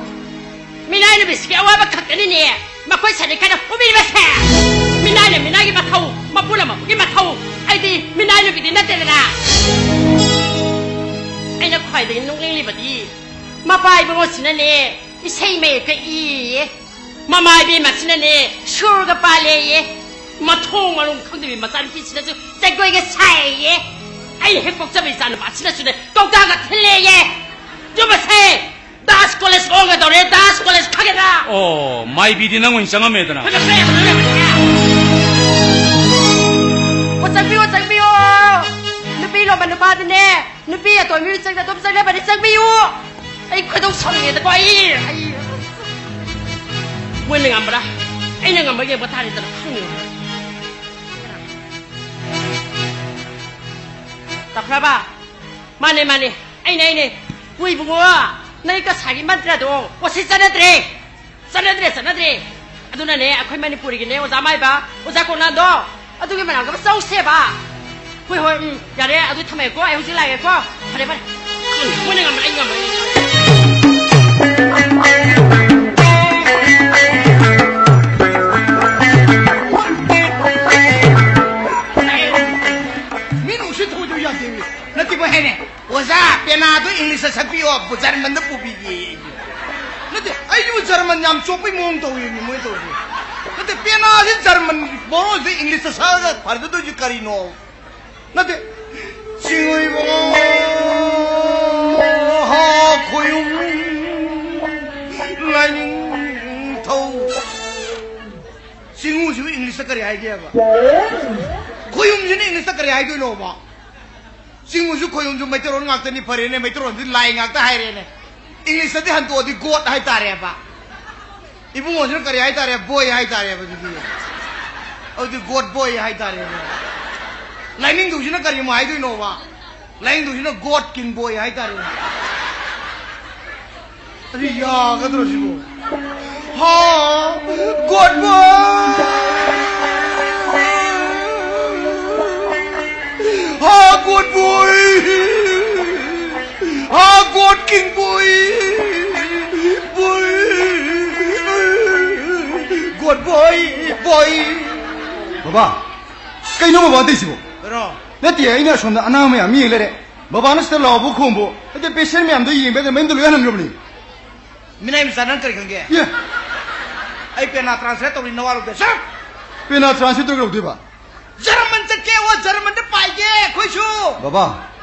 ꯃꯤꯅꯥꯏ ꯅꯨꯃꯤꯠꯁꯤꯒꯤ ꯑꯋꯥꯕ ꯈꯛꯇꯅꯤꯅꯦ꯫ ꯃꯈꯣꯏ ꯁꯥꯏꯅ ꯀꯟꯅ ꯐꯨꯕꯤꯔꯤꯕꯁꯦ꯫ ꯃꯤꯅꯥꯏꯅ ꯃꯤꯅꯥꯏꯒꯤ ꯃꯊꯧ, ꯃꯄꯨꯅ ꯃꯄꯨꯒꯤ ꯃꯊꯧ꯫ ꯑꯩꯗꯤ ꯃꯤꯅꯥꯏ ꯅꯨꯄꯤꯗꯤ ꯅꯠꯇꯦꯗꯅ꯫ ꯑꯩꯅ ꯈ꯭ꯋꯥꯏꯗꯒꯤ ꯅꯣꯛꯅꯤꯡꯂꯤꯕꯗꯤ ꯃꯄꯥ ꯏꯕꯨꯡꯉꯣꯁꯤꯅꯅꯦ, ꯏꯁꯩ ꯃꯌꯦꯛꯀ ꯏꯌꯦ꯫ ꯃꯃꯥ ꯏꯕꯦꯝꯃꯁꯤꯅꯅꯦ, ꯁꯨꯔꯒ ꯄꯥꯜꯂꯦꯌꯦ꯫ ꯃꯊꯣꯡ ꯃꯔꯝ ꯈꯪꯗꯕꯤ ꯃꯆꯥꯅꯨꯄꯤꯁꯤꯅꯁꯨ ꯖꯒꯣꯏꯒ ꯁꯥꯏꯌꯦ꯫ ꯑꯩꯅ ꯍꯦꯛ ꯄꯣꯛꯆꯕ ꯏꯆꯥ ꯅꯨꯄꯥꯁꯤꯅꯁꯨꯅꯦ, ꯀꯧꯇꯥꯒ ꯊꯤꯜꯂꯦꯌꯦ꯫ ꯌꯨꯝ ꯑꯁꯦ ꯗꯥꯟꯁ ꯀꯣꯂꯦꯖ ꯑꯣꯟꯒꯗꯧꯔꯦ, ꯗꯥꯟꯁ ꯀꯣꯂꯦꯖ ꯈꯪꯒꯗ꯭ꯔꯥ? ꯑꯣ, ꯃꯥꯏꯕꯤꯗꯤ ꯅꯪ ꯑꯣꯏꯅ ꯆꯪꯉꯝꯃꯦꯗꯅ꯫ ꯈꯪꯒꯗ꯭ꯔꯥ? ꯑꯣ, ꯆꯪꯕꯤꯌꯣ, ꯆꯪꯕꯤꯌꯣ꯫ ꯅꯨꯄꯤ ꯂꯣꯟꯕ ꯅꯨꯄꯥꯗꯨꯅꯦ, ꯅꯨꯄꯤ ꯑꯇꯣꯝꯕꯤ ꯆꯪꯗ ꯑꯗꯨꯝ ꯆꯪꯅꯕꯅꯤ, ꯆꯪꯕꯤꯌꯨ꯫ ꯑꯩ ꯈꯣꯏꯗꯧ ꯁꯥꯎꯅꯤꯡꯉꯦꯗꯀꯣ, ꯑꯩ, ꯑꯩ꯫ ꯃꯣꯏꯅ ꯉꯝꯕ꯭ꯔꯥ? ꯑꯩꯅ ꯉꯝꯕ꯭ꯔꯥ ꯌꯦꯡꯕ ꯇꯥꯔꯦꯗꯅ, ꯈꯪꯉꯦ꯫ ꯇꯥꯈ꯭ꯔꯕ? ꯃꯥꯅꯦ, ꯃꯥꯅꯦ꯫ ꯑꯩꯅꯦ, ꯑꯩꯅꯦ꯫ ꯍꯣꯏ ꯏꯕꯨꯡꯉꯣ, ꯅꯪ ꯀꯁꯥꯒꯤ ꯃꯟꯇ꯭ꯔꯗꯣ ꯀꯣꯠꯁꯤ ꯆꯠꯅꯗ꯭ꯔꯦ꯫ ꯆꯠꯅꯗ꯭ꯔꯦ, ꯆꯠꯅꯗ꯭ꯔꯦ꯫ ꯑꯗꯨꯅꯅꯦ, ꯑꯩꯈꯣꯏ ꯃꯅꯤꯄꯨꯔꯤꯒꯤꯅꯦ, ꯑꯣꯖꯥ ꯃꯥꯏꯕ, ꯑꯣꯖꯥ ꯀꯣꯛꯅꯥꯟꯗꯣ, ꯑꯗꯨꯒꯤ ꯃꯅꯥꯛꯇ ꯆꯧꯁꯦꯕ꯫ ꯍꯣꯏ, ꯍꯣꯏ, ꯎꯝ, ꯌꯥꯔꯦ, ꯑꯗꯨ ꯊꯝꯃꯒꯦꯀꯣ, ꯑꯩ ꯍꯧꯖꯤꯛ ꯂꯥꯛꯑꯒꯦꯀꯣ꯫ ꯐꯔꯦ, ꯐꯔꯦ꯫ ꯎꯝ, ꯃꯣꯏꯅ ꯉꯝꯃꯦ, ꯑꯩ ꯉꯝꯃꯦ, ꯑꯩ ꯉꯝꯃꯦ꯫ ꯃꯤꯅ ꯎꯁꯤꯠ ꯊꯑꯣꯏꯗꯧ ꯌꯥꯗꯦꯃꯤ꯫ ꯅꯠꯇꯦ, ꯃꯣꯏ ꯍꯥꯏꯅꯦ, "ꯑꯣꯖꯥ, ꯄꯦꯅꯥꯗꯣ ꯏꯪꯂꯤꯁꯇ ꯁꯛꯄꯤꯌꯣ, ꯖꯔꯃꯟꯗ ꯄꯨꯕꯤꯒꯦ" ꯑꯩꯗꯤ꯫ ꯅꯠꯇꯦ, ꯑꯩꯁꯤꯕꯨ ꯖꯔꯃꯟ ꯌꯥꯝ ꯆꯣꯞꯄꯩ ꯃꯑꯣꯡ ꯇꯧꯔꯤꯅꯤ ꯃꯣꯏ ꯇꯧꯔꯤꯁꯦ꯫ ꯅꯠꯇꯦ, ꯄꯦꯅꯥꯁꯤ ꯖꯔꯃꯟ ꯕꯣꯔꯣꯁꯤ ꯏꯪꯂꯤꯁꯇ ꯁꯛꯑꯒ ꯐꯔꯗꯣꯏꯁꯤ ꯀꯔꯤꯅꯣ? ꯅꯠꯇꯦ, ꯆꯤꯡꯉꯨꯏꯕ ꯍꯥ ꯈꯣꯌꯨꯝ ꯂꯥꯏꯅꯤꯡꯊꯧ꯫ ꯆꯤꯡꯉꯨꯁꯤꯕꯨ ꯏꯪꯂꯤꯁꯇ ꯀꯔꯤ ꯍꯥꯏꯒꯦꯕ? ꯈꯣꯌꯨꯝꯁꯤꯅ ꯏꯪꯂꯤꯁꯇ ꯀꯔꯤ ꯍꯥꯏꯗꯣꯏꯅꯣꯕ? ꯆꯤꯡꯉꯨꯁꯨ ꯈꯣꯌꯨꯝꯁꯨ ꯃꯩꯇꯩꯔꯣꯟ ꯉꯥꯛꯇꯅꯤ, ꯐꯔꯦꯅꯦ, ꯃꯩꯇꯩꯔꯣꯟꯗꯤ ꯂꯥꯏ ꯉꯥꯛꯇ ꯍꯥꯏꯔꯦꯅꯦ꯫ ꯏꯪꯂꯤꯁꯇꯗꯤ ꯍꯟꯗꯣꯛꯑꯗꯤ ꯒꯣꯠ ꯍꯥꯏꯇꯥꯔꯦꯕ꯫ ꯏꯕꯨꯡꯉꯣꯁꯤꯅ ꯀꯔꯤ ꯍꯥꯏꯇꯥꯔꯦ? ꯕꯣꯏ ꯍꯥꯏꯇꯥꯔꯦꯕ ꯑꯗꯨꯗꯤ꯫ ꯑꯗꯨꯗꯤ ꯒꯣꯠ ꯕꯣꯏ ꯍꯥꯏꯇꯥꯔꯦꯕ꯫ ꯂꯥꯏꯅꯤꯡꯊꯧꯁꯤꯅ ꯀꯔꯤ ꯑꯃꯨꯛ ꯍꯥꯏꯗꯣꯏꯅꯣꯕ? ꯂꯥꯏꯅꯤꯡꯊꯧꯁꯤꯅ ꯒꯣꯠ ꯀꯤꯡ ꯕꯣꯏ ꯍꯥꯏꯇꯥꯔꯦ꯫ ꯑꯗꯨ ꯌꯥꯒꯗ꯭ꯔꯣ ꯁꯤꯕꯨ? ꯍꯥ, ꯒꯣꯠ ꯕꯣꯏ! ꯍꯥ, ꯒꯣꯠ ꯕꯣꯏ! ꯍꯥ, ꯒꯣꯠ ꯀꯤꯡ ꯕꯣꯏ! ꯕꯣꯏ! ꯒꯣꯠ ꯕꯣꯏ! ꯕꯣꯏ! ꯕꯕꯥ, ꯀꯩꯅꯣ ꯕꯕꯥ ꯇꯧꯏꯁꯤꯕꯣ? ꯀꯩꯅꯣ? ꯅꯠꯇꯦ, ꯑꯩꯅ ꯑꯁꯣꯝꯗ ꯑꯅꯥꯕ ꯃꯌꯥꯝ ꯌꯦꯡ ꯂꯩꯔꯦ꯫ ꯕꯕꯥꯅ ꯁꯤꯗ ꯂꯥꯎꯕ ꯈꯣꯡꯕ, ꯅꯠꯇꯦ, ꯄꯦꯁꯦꯟ ꯃꯌꯥꯝꯗꯣ ꯌꯦꯡꯕ ꯌꯥꯗꯦ, ꯃꯌꯨꯝꯗ ꯂꯣꯏ ꯍꯟꯍꯟꯈ꯭ꯔꯕꯅꯤ꯫ ꯃꯤꯅꯥꯏ ꯃꯆꯥ, ꯅꯪ ꯀꯔꯤ ꯈꯪꯒꯦ? ꯑꯦ! ꯑꯩ ꯄꯦꯅꯥ ꯇ꯭ꯔꯥꯟꯁꯂꯦꯠ ꯇꯧꯔꯤ, ꯅꯋꯥ ꯂꯧꯗꯦ꯫ ꯁꯠ! ꯄꯦꯅꯥ ꯇ꯭ꯔꯥꯟꯁꯂꯦꯠ ꯇꯧꯔꯒ ꯂꯧꯗꯣꯏꯕ? ꯖꯔꯃꯟ ꯆꯠꯀꯦ, ꯑꯣ, ꯖꯔꯃꯟꯗ ꯄꯥꯏꯒꯦ ꯑꯩꯈꯣꯏꯁꯨ꯫ ꯕꯕꯥ,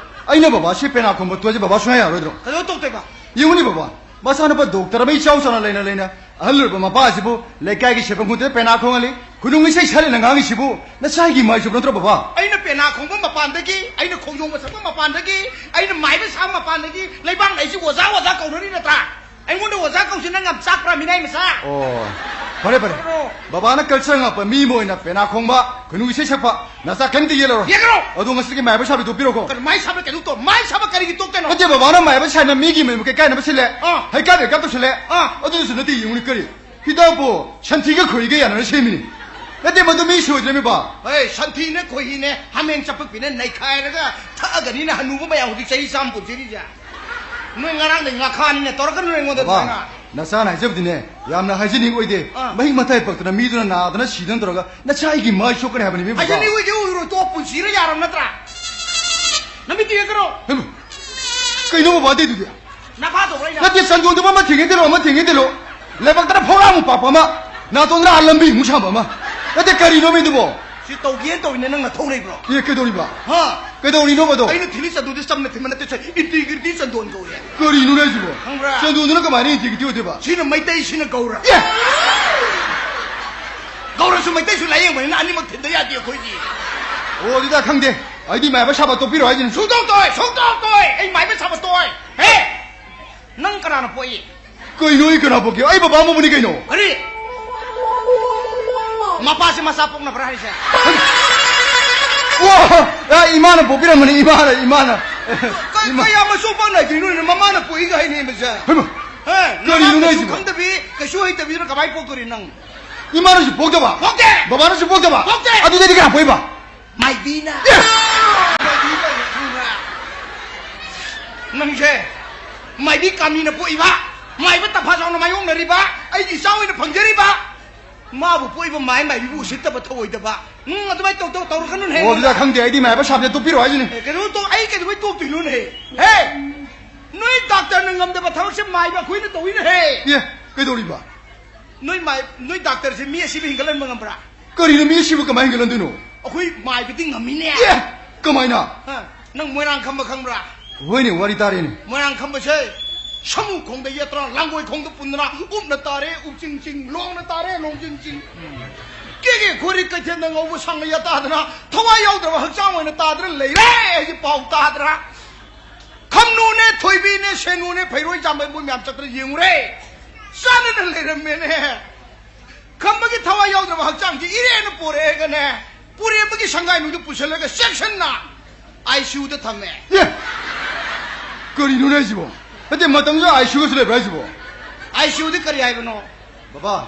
ꯑꯩꯅ ꯕꯕꯥꯁꯤ ꯄꯦꯅꯥ ꯈꯣꯡꯕ ꯇꯣꯛꯑꯁꯤ ꯕꯕꯥ ꯁꯨꯡꯌꯥ ꯌꯥꯔꯣꯏꯗ꯭ꯔꯣ? ꯀꯩꯗꯧ ꯇꯣꯛꯇꯣꯏꯕ? ꯌꯦꯡꯉꯨꯅꯦ ꯕꯕꯥ, ꯃꯆꯥꯅꯨꯄꯥ ꯗꯣꯛꯇꯔ ꯑꯃ ꯏꯆꯥꯎ ꯆꯥꯎꯅ ꯂꯩꯅ ꯂꯩꯅ, ꯑꯍꯜ ꯑꯣꯏꯔꯕ ꯃꯄꯥ ꯑꯁꯤꯕꯨ ꯂꯩꯀꯥꯏꯒꯤ ꯁꯦꯟꯐꯝ ꯈꯪꯗꯦ ꯄꯦꯅꯥ ꯈꯣꯡꯍꯜꯂꯤ, ꯈꯨꯅꯨꯡ ꯏꯁꯩ ꯁꯛꯍꯜꯂꯤꯅ ꯉꯥꯡꯉꯤꯁꯤꯕꯨ ꯅꯆꯥꯒꯤ ꯃꯥꯏ ꯆꯨꯞꯄ ꯅꯠꯇ꯭ꯔꯣ ꯕꯕꯥ? ꯑꯩꯅ ꯄꯦꯅꯥ ꯈꯣꯡꯕ ꯃꯄꯥꯟꯗꯒꯤ, ꯑꯩꯅ ꯈꯣꯡꯖꯣꯝꯕ ꯁꯛꯄ ꯃꯄꯥꯟꯗꯒꯤ, ꯑꯩꯅ ꯃꯥꯏꯕ ꯁꯥꯕ ꯃꯄꯥꯟꯗꯒꯤ, ꯂꯩꯕꯥꯛ ꯂꯩꯁꯤ ꯑꯣꯖꯥ ꯑꯣꯖꯥ ꯀꯧꯅꯔꯤ ꯅꯠꯇ꯭ꯔꯥ? ꯑꯩꯉꯣꯟꯗ ꯑꯣꯖꯥ ꯀꯧꯁꯤ ꯅꯪ ꯌꯥꯝ ꯆꯥꯛꯄ꯭ꯔꯥ, ꯃꯤꯅꯥꯏ ꯃꯆꯥ? ꯑꯣ, ꯐꯔꯦ, ꯐꯔꯦ꯫ ꯀꯩꯅꯣ? ꯕꯕꯥꯅ ꯀꯜꯆꯔ ꯉꯥꯛꯄ ꯃꯤ ꯑꯃ ꯑꯣꯏꯅ ꯄꯦꯅꯥ ꯈꯣꯡꯕ, ꯈꯨꯅꯨꯡ ꯏꯁꯩ ꯁꯛꯄ, ꯅꯆꯥ ꯀꯔꯤꯝꯇ ꯌꯦꯜꯂꯔꯣꯏ꯫ ꯌꯦꯜꯂꯔꯣꯏ? ꯑꯗꯣ ꯉꯁꯤꯒꯤ ꯃꯥꯏꯕ ꯁꯥꯕꯤꯗꯣ ꯄꯤꯔꯣꯀꯣ꯫ ꯀꯩꯅꯣ, ꯃꯥꯏ ꯁꯥꯕ ꯀꯩꯅꯣ ꯇꯧ-, ꯃꯥꯏ ꯁꯥꯕ ꯀꯔꯤꯒꯤ ꯇꯣꯛꯇꯣꯏꯅꯣ? ꯅꯠꯇꯦ, ꯕꯕꯥꯅ ꯃꯥꯏꯕ ꯁꯥꯏꯅ ꯃꯤꯒꯤ ꯃꯌꯨꯝ ꯀꯩꯀꯥꯏꯅꯕ ꯁꯤꯜꯂꯦ꯫ ꯑꯥ꯫ ꯍꯩꯀꯥ ꯕꯦꯛꯀꯞ ꯇꯧꯁꯤꯜꯂꯦ꯫ ꯑꯥ꯫ ꯑꯗꯨꯗꯨꯁꯨ ꯅꯠꯇꯦ, ꯌꯦꯡꯉꯨꯅꯦ ꯀꯔꯤ꯫ ꯍꯤꯗꯥꯛꯄꯨ ꯁꯟꯊꯤꯒ ꯈꯣꯏꯍꯤꯒ ꯌꯥꯅꯔ ꯁꯦꯝꯃꯤꯅꯤ꯫ ꯅꯠꯇꯦ, ꯃꯗꯨ ꯃꯤ ꯁꯣꯏꯗ꯭ꯔꯃꯤꯕ꯫ ꯍꯣꯏ, ꯁꯟꯊꯤꯅꯦ ꯈꯣꯏꯍꯤꯅꯦ ꯍꯥꯃꯦꯡ ꯆꯄꯛꯄꯤꯅꯦ ꯅꯩꯈꯥꯏꯔꯒ ꯊꯛꯑꯒꯅꯤꯅ ꯍꯅꯨꯕ ꯃꯌꯥꯝ ꯍꯧꯖꯤꯛ ꯆꯍꯤ ꯆꯥꯝ ꯄꯨꯟꯁꯤꯔꯤꯁꯦ꯫ ꯅꯣꯏ ꯉꯔꯥꯡꯗꯩ ꯉꯥꯈꯥꯅꯤꯅꯦ, ꯇꯧꯔꯛꯀꯅꯨ ꯑꯩꯉꯣꯟꯗ ꯕꯕꯥ, ꯑꯗꯨꯃꯥꯏꯅ꯫ ꯅꯆꯥꯅ ꯍꯥꯏꯖꯕꯗꯤꯅꯦ, ꯌꯥꯝꯅ ꯍꯥꯏꯖꯅꯤꯡ ꯑꯣꯏꯗꯦ꯫ ꯑꯥ꯫ ꯃꯍꯤꯛ ꯃꯇꯥꯏ ꯄꯛꯇꯅ ꯃꯤꯗꯨꯅ ꯅꯥꯗꯅ ꯁꯤꯗꯅ ꯇꯧꯔꯒ ꯅꯆꯥ ꯑꯩꯒꯤ ꯃꯥꯏ ꯁꯣꯛꯀꯅꯤ ꯍꯥꯏꯕꯅꯤ, ꯕꯕꯥ꯫ ꯍꯥꯏꯖꯅꯤꯡ ꯑꯣꯏꯗꯦ, ꯑꯣꯏꯔꯣꯏ, ꯇꯣꯛꯑꯣ, ꯄꯨꯟꯁꯤꯔ ꯌꯥꯔꯕ ꯅꯠꯇ꯭ꯔꯥ? ꯅꯃꯤꯠꯇꯨ ꯌꯦꯡꯀꯅꯣ꯫ ꯍꯩꯃꯥ, ꯀꯩꯅꯣ ꯕꯕꯥ ꯇꯧꯗꯨꯗꯤ? ꯅꯈꯥ ꯇꯧꯕ꯭ꯔꯥ ꯑꯩꯅ? ꯅꯠꯇꯦ, ꯆꯟꯗꯣꯟꯗꯨꯕꯨ ꯑꯃ ꯊꯦꯡꯉꯦ ꯇꯤꯜꯂꯣ, ꯑꯃ ꯊꯦꯡꯉꯦ ꯇꯤꯜꯂꯣ꯫ ꯂꯥꯏꯕꯛꯇꯅ ꯐꯧꯔꯥꯃꯨꯛ ꯄꯥꯛꯄ ꯑꯃ, ꯅꯥꯇꯣꯟꯗꯅ ꯑꯥ ꯂꯝꯕꯤꯃꯨꯛ ꯁꯥꯡꯕ ꯑꯃ꯫ ꯅꯠꯇꯦ, ꯀꯔꯤꯅꯣ ꯃꯤꯗꯨꯕꯣ? ꯁꯤ ꯇꯧꯒꯦꯅ ꯇꯧꯔꯤꯅꯦ, ꯅꯪ ꯅꯊꯧ ꯂꯩꯕ꯭ꯔꯣ? ꯑꯦ, ꯀꯩꯗꯧꯔꯤꯕ? ꯍꯥ? ꯀꯩꯗꯧꯔꯤꯅꯣꯕ ꯑꯗꯣ? ꯑꯩꯅ ꯊꯤꯜꯂꯤ ꯆꯟꯗꯣꯟꯗꯤ ꯆꯝꯅ ꯊꯤꯟꯕ ꯅꯠꯇꯦ, ꯁꯦ, ꯏꯟꯇꯤꯒ꯭ꯔꯤꯇꯤ ꯆꯟꯗꯣꯟ ꯀꯧꯔꯦ꯫ ꯀꯔꯤꯅꯣꯅꯦ ꯍꯥꯏꯁꯤꯕꯣ? ꯈꯪꯕ꯭ꯔꯥ? ꯆꯟꯗꯣꯟꯗꯨꯅ ꯀꯃꯥꯏꯅ ꯏꯟꯇꯤꯒ꯭ꯔꯤꯇꯤ ꯑꯣꯏꯗꯣꯏꯕ? ꯁꯤꯅ ꯃꯩꯇꯩ, ꯁꯤꯅ ꯒꯧꯔ꯫ ꯑꯦ! ꯒꯧꯔꯁꯨ ꯃꯩꯇꯩꯁꯨ ꯂꯥꯏꯌꯦꯡꯕꯅꯤꯅ ꯑꯅꯤꯃꯛ ꯊꯤꯟꯗ ꯌꯥꯗꯦ ꯑꯩꯈꯣꯏꯗꯤ꯫ ꯑꯣ, ꯑꯗꯨꯗ ꯈꯪꯗꯦ꯫ ꯑꯩꯗꯤ ꯃꯥꯏꯕ ꯁꯥꯕ ꯇꯣꯛꯄꯤꯔꯣ ꯍꯥꯏꯁꯤꯅꯤ꯫ ꯁꯨꯡꯇꯣꯛ ꯇꯣꯛꯑꯣꯏ, ꯁꯨꯡꯇꯣꯛ ꯇꯣꯛꯑꯣꯏ꯫ ꯑꯩ ꯃꯥꯏꯕ ꯁꯥꯕ ꯇꯣꯛꯑꯣꯏ꯫ ꯍꯦ! ꯅꯪ ꯀꯅꯥꯅ ꯄꯣꯛꯏ? ꯀꯩꯅꯣ, ꯑꯩ ꯀꯅꯥ ꯄꯣꯛꯀꯦ? ꯑꯩ ꯕꯕꯥ ꯑꯃꯕꯨꯅꯤ ꯀꯩꯅꯣ꯫ ꯀꯔꯤ? ꯃꯄꯥꯁꯦ ꯃꯆꯥ ꯄꯣꯛꯅꯕ꯭ꯔꯥ ꯍꯥꯏꯁꯦ? ꯑꯣ, ꯑ, ꯏꯃꯥꯅ ꯄꯣꯛꯄꯤꯔꯝꯕꯅꯤ, ꯏꯃꯥꯅ, ꯏꯃꯥꯅ꯫ ꯀ-, ꯏꯃꯥ- ꯀꯌꯥ ꯃꯆꯨ ꯄꯛꯅꯗ꯭ꯔꯤꯅꯣꯅꯦ? ꯃꯃꯥꯅ ꯄꯣꯛꯏꯒ ꯍꯥꯏꯅꯦ ꯃꯁꯦ꯫ ꯍꯩꯃꯥ, ꯍꯦ, ꯀꯔꯤꯅꯣꯅꯦ ꯅꯃꯥ ꯀꯩꯁꯨ ꯍꯥꯏꯁꯤꯕꯣ? ꯈꯪꯗꯕꯤ, ꯀꯩꯁꯨ ꯍꯩꯇꯕꯤꯗꯨꯅ ꯀꯃꯥꯏꯅ ꯄꯣꯛꯇꯣꯔꯤ ꯅꯪ? ꯏꯃꯥꯅꯁꯨ ꯄꯣꯛꯇꯕ? ꯄꯣꯛꯇꯦ! ꯕꯕꯥꯅꯁꯨ ꯄꯣꯛꯇꯕ? ꯄꯣꯛꯇꯦ! ꯑꯗꯨꯗꯤ ꯑꯩꯗꯤ ꯀꯅꯥ ꯄꯣꯛꯏꯕ? ꯃꯥꯏꯕꯤꯅ꯫ ꯑꯦ! ꯃꯥꯏꯕꯤ ꯀꯔꯤ ꯈꯪꯕ꯭ꯔꯥ? ꯅꯪꯁꯦ ꯃꯥꯏꯕꯤ ꯀꯥꯃꯤꯅ ꯄꯣꯛꯏꯕ, ꯃꯥꯏꯕ ꯇꯝꯐꯥ ꯆꯥꯎꯅ ꯃꯥꯌꯣꯛꯅꯔꯤꯕ, ꯑꯩꯒꯤ ꯏꯆꯥ ꯑꯣꯏꯅ ꯐꯪꯖꯔꯤꯕ, ꯃꯥꯕꯨ ꯄꯣꯛꯏꯕ ꯃꯥꯏ ꯃꯥꯏꯕꯤꯕꯨ ꯎꯁꯤꯠꯇꯕ ꯊꯧꯑꯣꯏꯗꯕ꯫ ꯎꯝ, ꯑꯗꯨꯃꯥꯏꯅ ꯇꯧ-, ꯇꯧ-, ꯇꯧꯔꯛꯀꯅꯨꯅꯦ꯫ ꯑꯣ, ꯑꯗꯨꯗ ꯈꯪꯗꯦ, ꯑꯩꯗꯤ ꯃꯥꯏꯕ ꯁꯥꯕꯁꯦ ꯇꯣꯛꯄꯤꯔꯣ ꯍꯥꯏꯁꯤꯅꯦ꯫ ꯑꯦ, ꯀꯩꯗꯧ ꯇꯣꯛ-, ꯑꯩ ꯀꯩꯗꯧꯕꯩ ꯇꯣꯛꯇꯣꯏꯅꯣꯅꯦ? ꯍꯦ! ꯅꯣꯏ ꯗꯥꯛꯇꯔꯅ ꯉꯝꯗꯕ ꯊꯕꯛꯁꯦ ꯃꯥꯏꯕ ꯑꯩꯈꯣꯏꯅ ꯇꯧꯏꯅꯦꯍꯦ꯫ ꯑꯦ, ꯀꯩꯗꯧꯔꯤꯕ? ꯅꯣꯏ ꯃꯥꯏ-, ꯅꯣꯏ ꯗꯥꯛꯇꯔꯁꯦ ꯃꯤ ꯑꯁꯤꯕ ꯍꯤꯡꯒꯠꯍꯟꯕ ꯉꯝꯕ꯭ꯔꯥ? ꯀꯔꯤꯅꯣ, ꯃꯤ ꯑꯁꯤꯕ ꯀꯃꯥꯏꯅ ꯍꯤꯡꯒꯠꯍꯟꯗꯣꯏꯅꯣ? ꯑꯩꯈꯣꯏ ꯃꯥꯏꯕꯗꯤ ꯉꯝꯃꯤꯅꯦ꯫ ꯑꯦ! ꯀꯃꯥꯏꯅ? ꯍꯥ? ꯅꯪ ꯃꯣꯏꯔꯥꯡ ꯈꯝꯕ ꯈꯪꯕ꯭ꯔꯥ? ꯍꯣꯏꯅꯦ, ꯋꯥꯔꯤ ꯇꯥꯔꯦꯅꯦ꯫ ꯃꯣꯏꯔꯥꯡ ꯈꯝꯕꯁꯦ ꯁꯃꯨ ꯈꯣꯡꯗ ꯌꯦꯠꯇꯅ, ꯂꯥꯡꯒꯣꯏ ꯈꯣꯡꯗ ꯄꯨꯟꯗꯅ, ꯎꯞꯅ ꯇꯥꯔꯦ, ꯎꯞꯆꯤꯡ ꯆꯤꯡ, ꯂꯣꯡꯅ ꯇꯥꯔꯦ, ꯂꯣꯡꯖꯤꯡ ꯆꯤꯡ꯫ ꯀꯦꯒꯦ ꯈꯣꯔꯤ ꯀꯩꯊꯦꯜꯗ ꯉꯧꯕ ꯁꯪꯅ ꯌꯥ ꯇꯥꯗꯅ, ꯊꯋꯥꯏ ꯌꯥꯎꯗ꯭ꯔꯕ ꯍꯛꯆꯥꯡ ꯑꯣꯏꯅ ꯇꯥꯗꯅ ꯂꯩꯔꯦ ꯍꯥꯏꯁꯦ ꯄꯥꯎ ꯇꯥꯗ꯭ꯔꯥ? ꯈꯝꯅꯨꯅꯦ, ꯊꯣꯏꯕꯤꯅꯦ, ꯁꯦꯅꯨꯅꯦ, ꯐꯩꯔꯣꯏ ꯆꯥꯝꯕꯩ ꯃꯣꯏ ꯃꯌꯥꯝ ꯆꯠꯇꯅ ꯌꯦꯡꯉꯨꯔꯦ꯫ ꯆꯥꯟꯅꯅ ꯂꯩꯔꯝꯃꯦꯅꯦ꯫ ꯈꯝꯕꯒꯤ ꯊꯋꯥꯏ ꯌꯥꯎꯗ꯭ꯔꯕ ꯍꯛꯆꯥꯡꯁꯤ ꯏꯔꯦꯅ ꯄꯣꯔꯛꯑꯒꯅꯦ, ꯄꯨꯔꯦꯝꯕꯒꯤ ꯁꯪꯒꯥꯏꯅꯨꯡꯗ ꯄꯨꯁꯤꯜꯂꯒ ꯆꯦꯛꯁꯤꯟꯅ ICUꯗ ꯊꯝꯃꯦ꯫ ꯑꯦ! ꯀꯔꯤꯅꯣꯅꯦ ꯍꯥꯏꯁꯤꯕꯣ? ꯅꯠꯇꯦ, ꯃꯇꯝꯗꯨꯗ ICUꯒꯁꯨ ꯂꯩꯕ꯭ꯔꯥ ꯍꯥꯏꯁꯤꯕꯣ? ICUꯗꯤ ꯀꯔꯤ ꯍꯥꯏꯕꯅꯣ? ꯕꯕꯥ,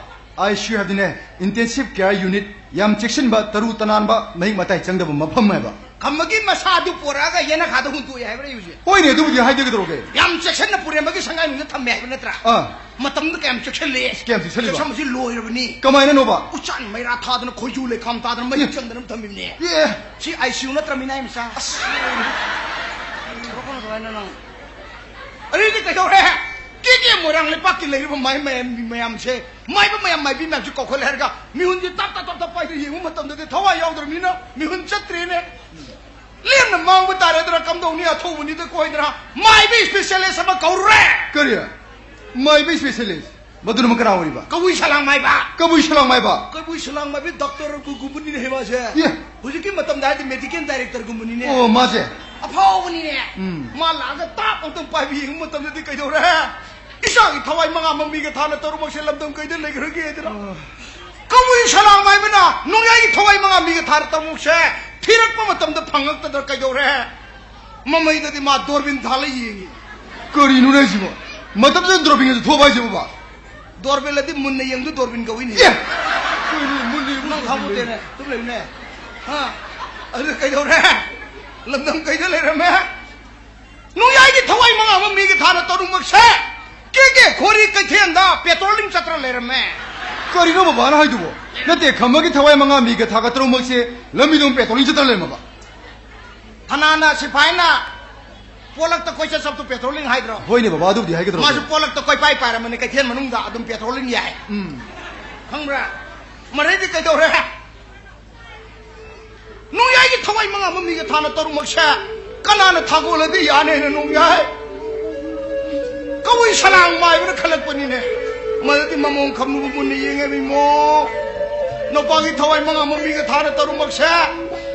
ICU ꯍꯥꯏꯕꯗꯤꯅꯦ, Intensive Care Unit, ꯌꯥꯝ ꯆꯦꯛꯁꯤꯟꯕ, ꯇꯔꯨ ꯇꯅꯥꯟꯕ, ꯃꯍꯤꯛ ꯃꯇꯥꯏ ꯆꯪꯗꯕ ꯃꯐꯝ ꯍꯥꯏꯕ꯫ ꯈꯝꯕꯒꯤ ꯃꯁꯥꯗꯨ ꯄꯣꯔꯛꯑꯒ ꯌꯦꯅꯈꯥꯗ ꯍꯨꯟꯇꯣꯛꯑꯦ ꯍꯥꯏꯕ꯭ꯔꯥ ꯍꯧꯖꯤꯛ? ꯍꯣꯏꯅꯦ, ꯑꯗꯨꯕꯨꯗꯤ ꯍꯥꯏꯗꯦ ꯀꯩꯗꯧꯔꯒꯦ? ꯌꯥꯝ ꯆꯦꯛꯁꯤꯟꯅ ꯄꯨꯔꯦꯝꯕꯒꯤ ꯁꯪꯒꯥꯏꯅꯨꯡꯗ ꯊꯝꯃꯦ ꯍꯥꯏꯕ ꯅꯠꯇ꯭ꯔꯥ? ꯑꯥ꯫ ꯃꯇꯝꯗꯨꯗ ꯀꯌꯥꯝ ꯆꯦꯛꯁꯤꯜꯂꯤ? ꯀꯌꯥꯝ ꯆꯦꯛꯁꯤꯜꯂꯤꯕ? ꯆꯦꯛꯁꯤꯟꯕꯁꯤ ꯂꯣꯏꯔꯕꯅꯤ꯫ ꯀꯃꯥꯏꯅꯅꯣꯕ? ꯎꯆꯥꯟ ꯃꯩꯔꯥ ꯊꯥꯗꯅ, ꯈꯣꯏꯖꯨ ꯂꯩꯈꯥꯝ ꯊꯥꯗꯅ, ꯃꯍꯤꯛ ꯆꯪꯗꯅ ꯊꯝꯃꯤꯕꯅꯦ꯫ ꯑꯦ꯫ ꯁꯤ ICU ꯅꯠꯇ꯭ꯔ, ꯃꯤꯅꯥꯏ ꯃꯆꯥ? ꯑꯁ꯫ ꯇꯧꯔꯛꯀꯅꯨ ꯑꯗꯨꯃꯥꯏꯅ ꯅꯪ꯫ ꯑꯗꯨꯗꯤ ꯀꯩꯗꯧꯔꯦ? ꯀꯦ ꯀꯦ ꯃꯣꯏꯔꯥꯡ ꯂꯩꯄꯥꯛꯀꯤ ꯂꯩꯔꯤꯕ ꯃꯥꯏ ꯃꯌꯥꯝ, ꯃꯌꯥꯝꯁꯦ, ꯃꯥꯏꯕ ꯃꯌꯥꯝ, ꯃꯥꯏꯕꯤ ꯃꯌꯥꯝꯁꯦ ꯀꯧꯈꯠꯂꯦ ꯍꯥꯏꯔꯒ ꯃꯤꯍꯨꯟꯁꯦ ꯇꯞ ꯇꯞ ꯇꯞ ꯇꯞ ꯄꯥꯏꯗ ꯌꯦꯡꯕ ꯃꯇꯝꯗꯗꯤ ꯊꯋꯥꯏ ꯌꯥꯎꯗ꯭ꯔꯕꯅꯤꯅ ꯃꯤꯍꯨꯟ ꯆꯠꯇ꯭ꯔꯦꯅꯦ꯫ ꯂꯦꯝꯅ ꯃꯥꯡꯕ ꯇꯥꯔꯦꯗꯅ, ꯀꯝꯗꯧꯅꯤ? ꯑꯊꯧꯕꯅꯤꯗ ꯀꯣꯏꯗꯅ ꯃꯥꯏꯕ specialist ꯑꯃ ꯀꯧꯔꯨꯔꯦ꯫ ꯀꯔꯤ? ꯃꯥꯏꯕ specialist? ꯃꯗꯨꯅ ꯑꯃꯨꯛ ꯀꯅꯥ ꯑꯣꯏꯔꯤꯕ? ꯀꯕꯨꯏ ꯁꯂꯥꯡ ꯃꯥꯏꯕ꯫ ꯀꯕꯨꯏ ꯁꯂꯥꯡ ꯃꯥꯏꯕ? ꯀꯕꯨꯏ ꯁꯂꯥꯡ ꯃꯥꯏꯕꯤ ꯗꯣꯛꯇꯔꯒꯨꯝꯕꯅꯤꯅꯦ ꯃꯥꯁꯦ꯫ ꯑꯦ꯫ ꯍꯧꯖꯤꯛꯀꯤ ꯃꯇꯝꯗ ꯍꯥꯏꯗꯤ ꯃꯦꯗꯤꯀꯦꯜ ꯗꯥꯏꯔꯦꯛꯇꯔꯒꯨꯝꯕꯅꯤꯅꯦ꯫ ꯑꯣ, ꯃꯥꯁꯦ? ꯑꯐꯥꯎꯕꯅꯤꯅꯦ꯫ ꯎꯝ꯫ ꯃꯥ ꯂꯥꯛꯑꯒ ꯇꯥꯞ ꯑꯃꯨꯛꯇꯪ ꯄꯥꯏꯕ ꯌꯦꯡꯕ ꯃꯇꯝꯗꯗꯤ ꯀꯩꯗꯧꯔꯦ? ꯏꯆꯥꯒꯤ ꯊꯋꯥꯏ ꯃꯉꯥ ꯃꯃꯤꯒ ꯊꯥꯅ ꯇꯔꯨꯛꯃꯛꯁꯦ ꯂꯝꯗꯝ ꯀꯩꯗ ꯂꯩꯈ꯭ꯔꯒꯦ ꯍꯥꯏꯗꯅ꯫ ꯑ꯫ ꯀꯕꯨꯏ ꯁꯂꯥꯡ ꯃꯥꯏꯕꯅ ꯅꯣꯡꯌꯥꯏꯒꯤ ꯊꯋꯥꯏ ꯃꯉꯥ ꯃꯤꯒ ꯊꯥꯅ ꯇꯔꯨꯛꯃꯛꯁꯦ ꯊꯤꯔꯛꯄ ꯃꯇꯝꯗ ꯐꯪꯉꯛꯇꯗꯅ ꯀꯩꯗꯧꯔꯦ? ꯃꯃꯩꯗꯗꯤ ꯃꯥ ꯗꯣꯔꯕꯤꯟ ꯊꯥꯜꯂ ꯌꯦꯡꯉꯤ꯫ ꯀꯔꯤꯅꯣꯅꯦ ꯍꯥꯏꯁꯤꯕꯣ? ꯃꯇꯝꯗꯨꯗ ꯗꯣꯔꯕꯤꯟꯒꯁꯨ ꯊꯣꯛꯑꯕ ꯍꯥꯏꯁꯤꯕꯣ, ꯕꯥ? ꯗꯣꯔꯕꯤꯟ ꯑꯗꯤ ꯃꯨꯟꯅ ꯌꯦꯡꯗꯨ ꯗꯣꯔꯕꯤꯟ ꯀꯧꯏꯅꯦ꯫ ꯑꯦ! ꯀꯔꯤꯅꯣ ꯃꯨꯟꯅ ꯌꯦꯡꯗꯨ ꯅꯪ ꯗꯣꯔꯕꯤꯟ ꯈꯪꯄꯣꯠꯇꯦꯅꯦ꯫ ꯀꯧꯏ? ꯑꯗꯨꯝ ꯂꯩꯌꯨꯅꯦ꯫ ꯍꯥ? ꯑꯗꯨ ꯀꯩꯗꯧꯔꯦ? ꯂꯝꯗꯝ ꯀꯩꯗ ꯂꯩꯔꯝꯃꯦ? ꯅꯣꯡꯌꯥꯏꯒꯤ ꯊꯋꯥꯏ ꯃꯉꯥ ꯑꯃ ꯃꯤꯒ ꯊꯥꯅ ꯇꯔꯨꯛꯃꯛꯁꯦ ꯀꯦ ꯀꯦ ꯈꯣꯔꯤ ꯀꯩꯊꯦꯜꯗ ꯄꯦꯇ꯭ꯔꯣꯂꯤꯡ ꯆꯠꯇ꯭ꯔ ꯂꯩꯔꯝꯃꯦ꯫ ꯀꯔꯤꯅꯣ ꯕꯕꯥꯅ ꯍꯥꯏꯗꯨꯕꯣ? ꯅꯠꯇꯦ, ꯈꯝꯕꯒꯤ ꯊꯋꯥꯏ ꯃꯉꯥ ꯃꯤꯒ ꯊꯥꯒ ꯇꯔꯨꯛꯃꯛꯁꯦ ꯂꯝꯕꯤꯗ ꯑꯃꯨꯛ ꯄꯦꯇ꯭ꯔꯣꯂꯤꯡ ꯆꯠꯇ꯭ꯔ ꯂꯩꯔꯝꯃꯕ? ꯊꯅꯥꯅ ꯁꯤꯐꯥꯏꯅ ꯄꯣꯂꯛꯇ ꯀꯣꯏꯆꯠ ꯆꯠꯄꯗꯨ ꯄꯦꯇ꯭ꯔꯣꯂꯤꯡ ꯍꯥꯏꯗ꯭ꯔꯣ? ꯍꯣꯏꯅꯦ ꯕꯕꯥ, ꯑꯗꯨꯕꯨꯗꯤ ꯍꯥꯏꯒꯗ꯭ꯔꯣ? ꯃꯥꯁꯨ ꯄꯣꯂꯛꯇ ꯀꯣꯏꯄꯥꯏ ꯄꯥꯏꯔꯝꯕꯅꯤ ꯀꯩꯊꯦꯜ ꯃꯅꯨꯡꯗ ꯑꯗꯨꯝ ꯄꯦꯇ꯭ꯔꯣꯂꯤꯡ ꯌꯥꯏ꯫ ꯎꯝ꯫ ꯈꯪꯕ꯭ꯔꯥ? ꯃꯔꯩꯗꯤ ꯀꯩꯗꯧꯔꯦ? ꯅꯣꯡꯌꯥꯏꯒꯤ ꯊꯋꯥꯏ ꯃꯉꯥ ꯃꯃꯤꯒ ꯊꯥꯅ ꯇꯔꯨꯛꯃꯛꯁꯦ ꯀꯅꯥꯅ ꯊꯥꯒꯣꯜꯂꯗꯤ ꯌꯥꯅꯦꯅ ꯅꯣꯡꯌꯥꯏ ꯀꯕꯨꯏ ꯁꯂꯥꯡ ꯃꯥꯏꯕꯅ ꯈꯜꯂꯛꯄꯅꯤꯅꯦ꯫ ꯃꯗꯨꯗꯤ ꯃꯃꯣꯡ ꯈꯝꯅꯨꯕꯨ ꯃꯨꯟꯅ ꯌꯦꯡꯉꯦ ꯏꯃꯣ꯫ ꯅꯨꯄꯥꯒꯤ ꯊꯋꯥꯏ ꯃꯉꯥ ꯃꯃꯤꯒ ꯊꯥꯅ ꯇꯔꯨꯛꯃꯛꯁꯦ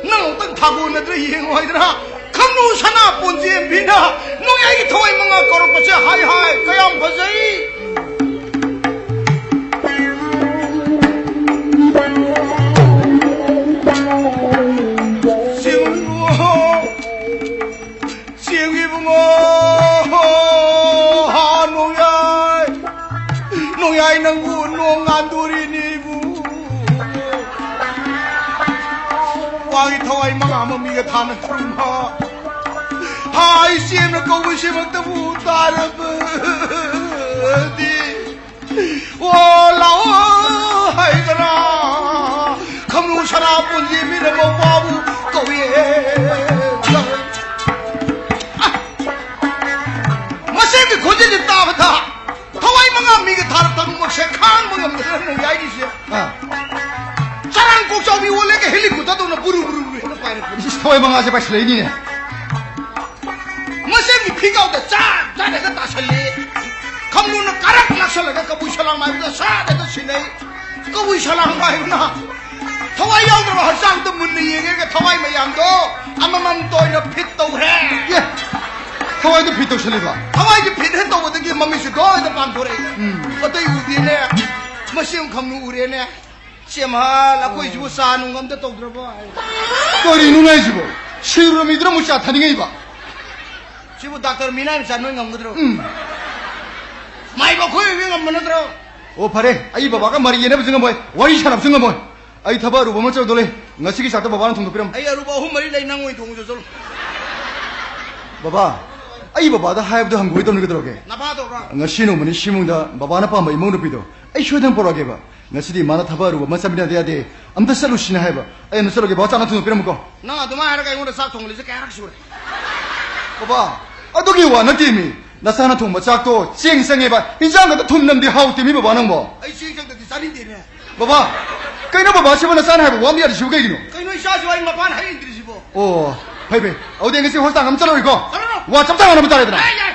ꯅꯪ ꯑꯃꯨꯛꯇꯪ ꯊꯥꯒꯣꯟꯅꯗ꯭ꯔꯥ ꯌꯦꯡꯉꯣ ꯍꯥꯏꯗꯅ ꯈꯝꯅꯨ ꯁꯅꯥ ꯄꯣꯟꯖꯦꯝꯕꯤꯅ ꯅꯣꯡꯌꯥꯏꯒꯤ ꯊꯋꯥꯏ ꯃꯉꯥ ꯀꯧꯔꯛꯄꯁꯦ ꯍꯥꯏ ꯍꯥꯏ ꯀꯌꯥꯝ ꯐꯖꯩ꯫ ꯆꯦꯡꯉꯨ ꯏꯕꯨꯡꯉꯣ, ꯆꯦꯡꯉꯨ ꯏꯕꯨꯡꯉꯣ, ꯍꯥ, ꯅꯣꯡꯌꯥꯏ, ꯅꯣꯡꯌꯥꯏ ꯅꯪꯕꯨ ꯅꯣꯡ ꯉꯥꯟꯗꯣꯔꯤꯅꯤ ꯏꯕꯨꯡꯉꯣ꯫ ꯋꯥꯒꯤ ꯊꯋꯥꯏ ꯃꯉꯥ ꯃꯃꯤꯒ ꯊꯥꯅ ꯇꯔꯨꯛꯃ꯫ ꯍꯥ, ꯏꯆꯦꯝꯅ ꯀꯧꯕ ꯏꯆꯦꯃꯛꯇꯕꯨ ꯇꯥꯔꯕꯗꯤ꯫ ꯑꯣ, ꯂꯥꯛꯑꯣ ꯍꯥꯏꯗꯅ ꯈꯝꯅꯨ ꯁꯅꯥ ꯄꯨꯟꯁꯤ ꯃꯤꯅ ꯃꯧꯄꯥꯕꯨ ꯀꯧꯏ꯫ ꯃꯁꯤꯒꯤ ꯈꯣꯟꯖꯦꯜꯁꯤ ꯇꯥꯕꯗ ꯊꯋꯥꯏ ꯃꯉꯥ ꯃꯤꯒ ꯊꯥꯔ ꯇꯔꯨꯛꯃꯛꯁꯦ ꯈꯥꯡꯕ ꯉꯝꯗꯗꯅ ꯅꯣꯡꯌꯥꯏꯒꯤꯁꯦ꯫ ꯑꯥ꯫ ꯆꯔꯥꯡ ꯀꯣꯛꯆꯥꯎꯕꯤ ꯑꯣꯜꯂꯦꯒ ꯍꯦꯂꯤꯀꯨꯇꯔꯗꯧꯅ ꯕꯨꯔꯨ ꯕꯨꯔꯨ ꯕꯨꯔꯨ ꯍꯦꯛꯇ ꯄꯥꯏꯔꯛꯄꯅꯤ꯫ ꯏꯁ, ꯊꯋꯥꯏ ꯃꯉꯥꯁꯦ ꯄꯥꯏꯁꯤꯜꯂꯛꯏꯅꯤꯅꯦ꯫ ꯃꯁꯤꯒꯤ ꯐꯤꯒꯥꯎꯗ ꯆꯥꯛ ꯆꯥꯅꯒ ꯇꯥꯁꯜꯂꯤ꯫ ꯈꯝꯅꯨꯅ ꯀꯥꯔꯛ ꯂꯥꯛꯁꯜꯂꯤ꯫ ꯆꯠꯂꯒ ꯀꯕꯨꯏ ꯁꯂꯥꯡ ꯃꯥꯏꯕꯗ ꯁꯥꯠ ꯍꯦꯛꯇ ꯁꯤꯟꯅꯩ꯫ ꯀꯕꯨꯏ ꯁꯂꯥꯡ ꯃꯥꯏꯕꯅ ꯊꯋꯥꯏ ꯌꯥꯎꯗ꯭ꯔꯕ ꯍꯛꯆꯥꯡꯗꯣ ꯃꯨꯟꯅ ꯌꯦꯡꯉꯒ ꯊꯋꯥꯏ ꯃꯌꯥꯝꯗꯣ ꯑꯃꯃꯝꯇ ꯑꯣꯏꯅ ꯐꯤꯠ ꯇꯧꯈ꯭ꯔꯦ꯫ ꯑꯦ, ꯊꯋꯥꯏꯗꯣ ꯐꯤꯠ ꯇꯧꯁꯜꯂꯤꯕ? ꯊꯋꯥꯏꯗꯤ ꯐꯤꯠ ꯍꯦꯛ ꯇꯧꯕꯗꯒꯤ ꯃꯃꯤꯠꯁꯨ ꯗꯣꯏꯗ ꯄꯥꯟꯊꯣꯔꯛꯏ꯫ ꯎꯝ꯫ ꯑꯇꯩ ꯎꯗꯦꯅꯦ, ꯃꯁꯤ ꯑꯃꯈꯛꯅ ꯎꯔꯦꯅꯦ꯫ ꯆꯦꯝꯍꯥꯜ, ꯑꯩꯈꯣꯏꯁꯤꯕꯨ ꯆꯥ ꯅꯨꯡ ꯑꯝꯇ ꯇꯧꯗ꯭ꯔꯕꯣ? ꯀꯔꯤꯅꯣ ꯍꯥꯏꯁꯤꯕꯣ? ꯁꯤꯔꯨꯔ ꯃꯤꯗꯨꯅ ꯑꯃꯨꯛ ꯆꯥ ꯊꯛꯅꯤꯡꯉꯛꯏꯕ? ꯁꯤꯕꯨ ꯗꯥꯛꯇꯔ ꯃꯤꯅꯥꯏ ꯃꯆꯥ ꯅꯣꯏ ꯉꯝꯒꯗ꯭ꯔꯣ? ꯎꯝ꯫ ꯃꯥꯏꯕ ꯑꯩꯈꯣꯏ ꯑꯣꯏꯕꯤ ꯉꯝꯕ ꯅꯠꯇ꯭ꯔꯣ? ꯑꯣ, ꯐꯔꯦ, ꯑꯩ ꯕꯕꯥꯒ ꯃꯔꯩ ꯌꯦꯠꯅꯕꯁꯨ ꯉꯝꯃꯣꯏ, ꯋꯥꯔꯤ ꯁꯥꯟꯅꯕꯁꯨ ꯉꯝꯃꯣꯏ꯫ ꯑꯩ ꯊꯕꯛ ꯑꯔꯨꯕ ꯑꯃ ꯆꯠꯂꯨꯗꯧ ꯂꯩ꯫ ꯉꯁꯤꯒꯤ ꯆꯥꯛꯇꯣ ꯕꯕꯥꯅ ꯊꯣꯡꯗꯣꯛꯄꯤꯔꯝꯃꯣ꯫ ꯑꯩ ꯑꯔꯨꯕ ꯑꯍꯨꯝ ꯃꯔꯤ ꯂꯩ, ꯅꯪ ꯑꯣꯏꯅ ꯊꯣꯡꯉꯨꯆꯣ, ꯆꯠꯂꯣ꯫ ꯕꯕꯥ, ꯑꯩ ꯕꯕꯥꯗ ꯍꯥꯏꯕꯗꯣ ꯍꯪꯒꯣꯏ ꯇꯧꯅꯤ ꯀꯩꯗꯧꯔꯒꯦ? ꯅꯄꯥꯗꯧꯔꯣ? ꯉꯁꯤ ꯅꯣꯡꯃ ꯅꯤꯅꯤ ꯁꯤ ꯏꯃꯨꯡꯗ ꯕꯕꯥꯅ ꯄꯥꯝꯕ ꯏꯃꯧ ꯅꯨꯄꯤꯗꯣ ꯑꯩ ꯁꯣꯏꯗꯅ ꯄꯨꯔꯛꯑꯒꯦꯕ꯫ ꯉꯁꯤꯗꯤ ꯃꯥꯅ ꯊꯕꯛ ꯑꯔꯨꯕ ꯑꯃ ꯆꯠꯃꯤꯟꯅꯗ ꯌꯥꯗꯦ꯫ ꯑꯝꯇ ꯆꯠꯂꯨꯁꯤꯅ ꯍꯥꯏꯕ꯫ ꯑꯩ ꯑꯝꯇ ꯆꯠꯂꯨꯒꯦ, ꯕꯕꯥ ꯆꯥꯛꯅ ꯊꯣꯡꯗꯣꯛꯄꯤꯔꯝꯃꯨꯀꯣ꯫ ꯅꯪ ꯑꯗꯨꯃꯥꯏꯅ ꯍꯥꯏꯔꯒ ꯑꯩꯉꯣꯟꯗ ꯆꯥꯛ ꯊꯣꯡꯍꯜꯂꯤꯁꯦ ꯀꯌꯥꯔꯛ ꯁꯨꯔꯦ? ꯕꯕꯥ, ꯑꯗꯨꯒꯤ ꯋꯥ ꯅꯠꯇꯦꯃꯤ꯫ ꯅꯆꯥꯅ ꯊꯣꯡꯕ ꯆꯥꯛꯇꯣ ꯆꯦꯡ ꯆꯪꯉꯦꯕ, ꯍꯤꯟꯖꯥꯡꯒꯗꯣ ꯊꯨꯝ ꯅꯝꯗꯦ, ꯍꯥꯎꯇꯦꯃꯤ ꯕꯕꯥ ꯅꯪꯕꯣ꯫ ꯑꯩ ꯆꯦꯡ ꯆꯪꯗꯗꯤ ꯆꯥꯅꯤꯡꯗꯦꯅꯦ꯫ ꯕꯕꯥ, ꯀꯩꯅꯣ ꯕꯕꯥꯁꯤꯕꯨ ꯅꯆꯥꯅ ꯍꯥꯏꯕ ꯋꯥ ꯑꯝꯇ ꯌꯥꯗ꯭ꯔꯤꯁꯤꯕꯨ ꯀꯩꯒꯤꯅꯣ? ꯀꯩꯅꯣ ꯏꯆꯥꯁꯤꯕꯨ ꯑꯩ ꯃꯄꯥꯟ ꯍꯩꯍꯟꯗ꯭ꯔꯤꯁꯤꯕꯣ? ꯑꯣ, ꯐꯩ ꯐꯩ꯫ ꯑꯗꯨꯗꯤ ꯉꯁꯤ ꯍꯣꯁꯄꯤꯇꯥꯜ ꯑꯃ ꯆꯠꯂꯔꯣꯏꯀꯣ? ꯆꯠꯂꯔꯣꯏ꯫ ꯋꯥ ꯆꯞ ꯆꯥ ꯉꯥꯡꯅꯕ ꯇꯥꯔꯦꯗꯅ꯫ ꯌꯥꯏ, ꯌꯥꯏ꯫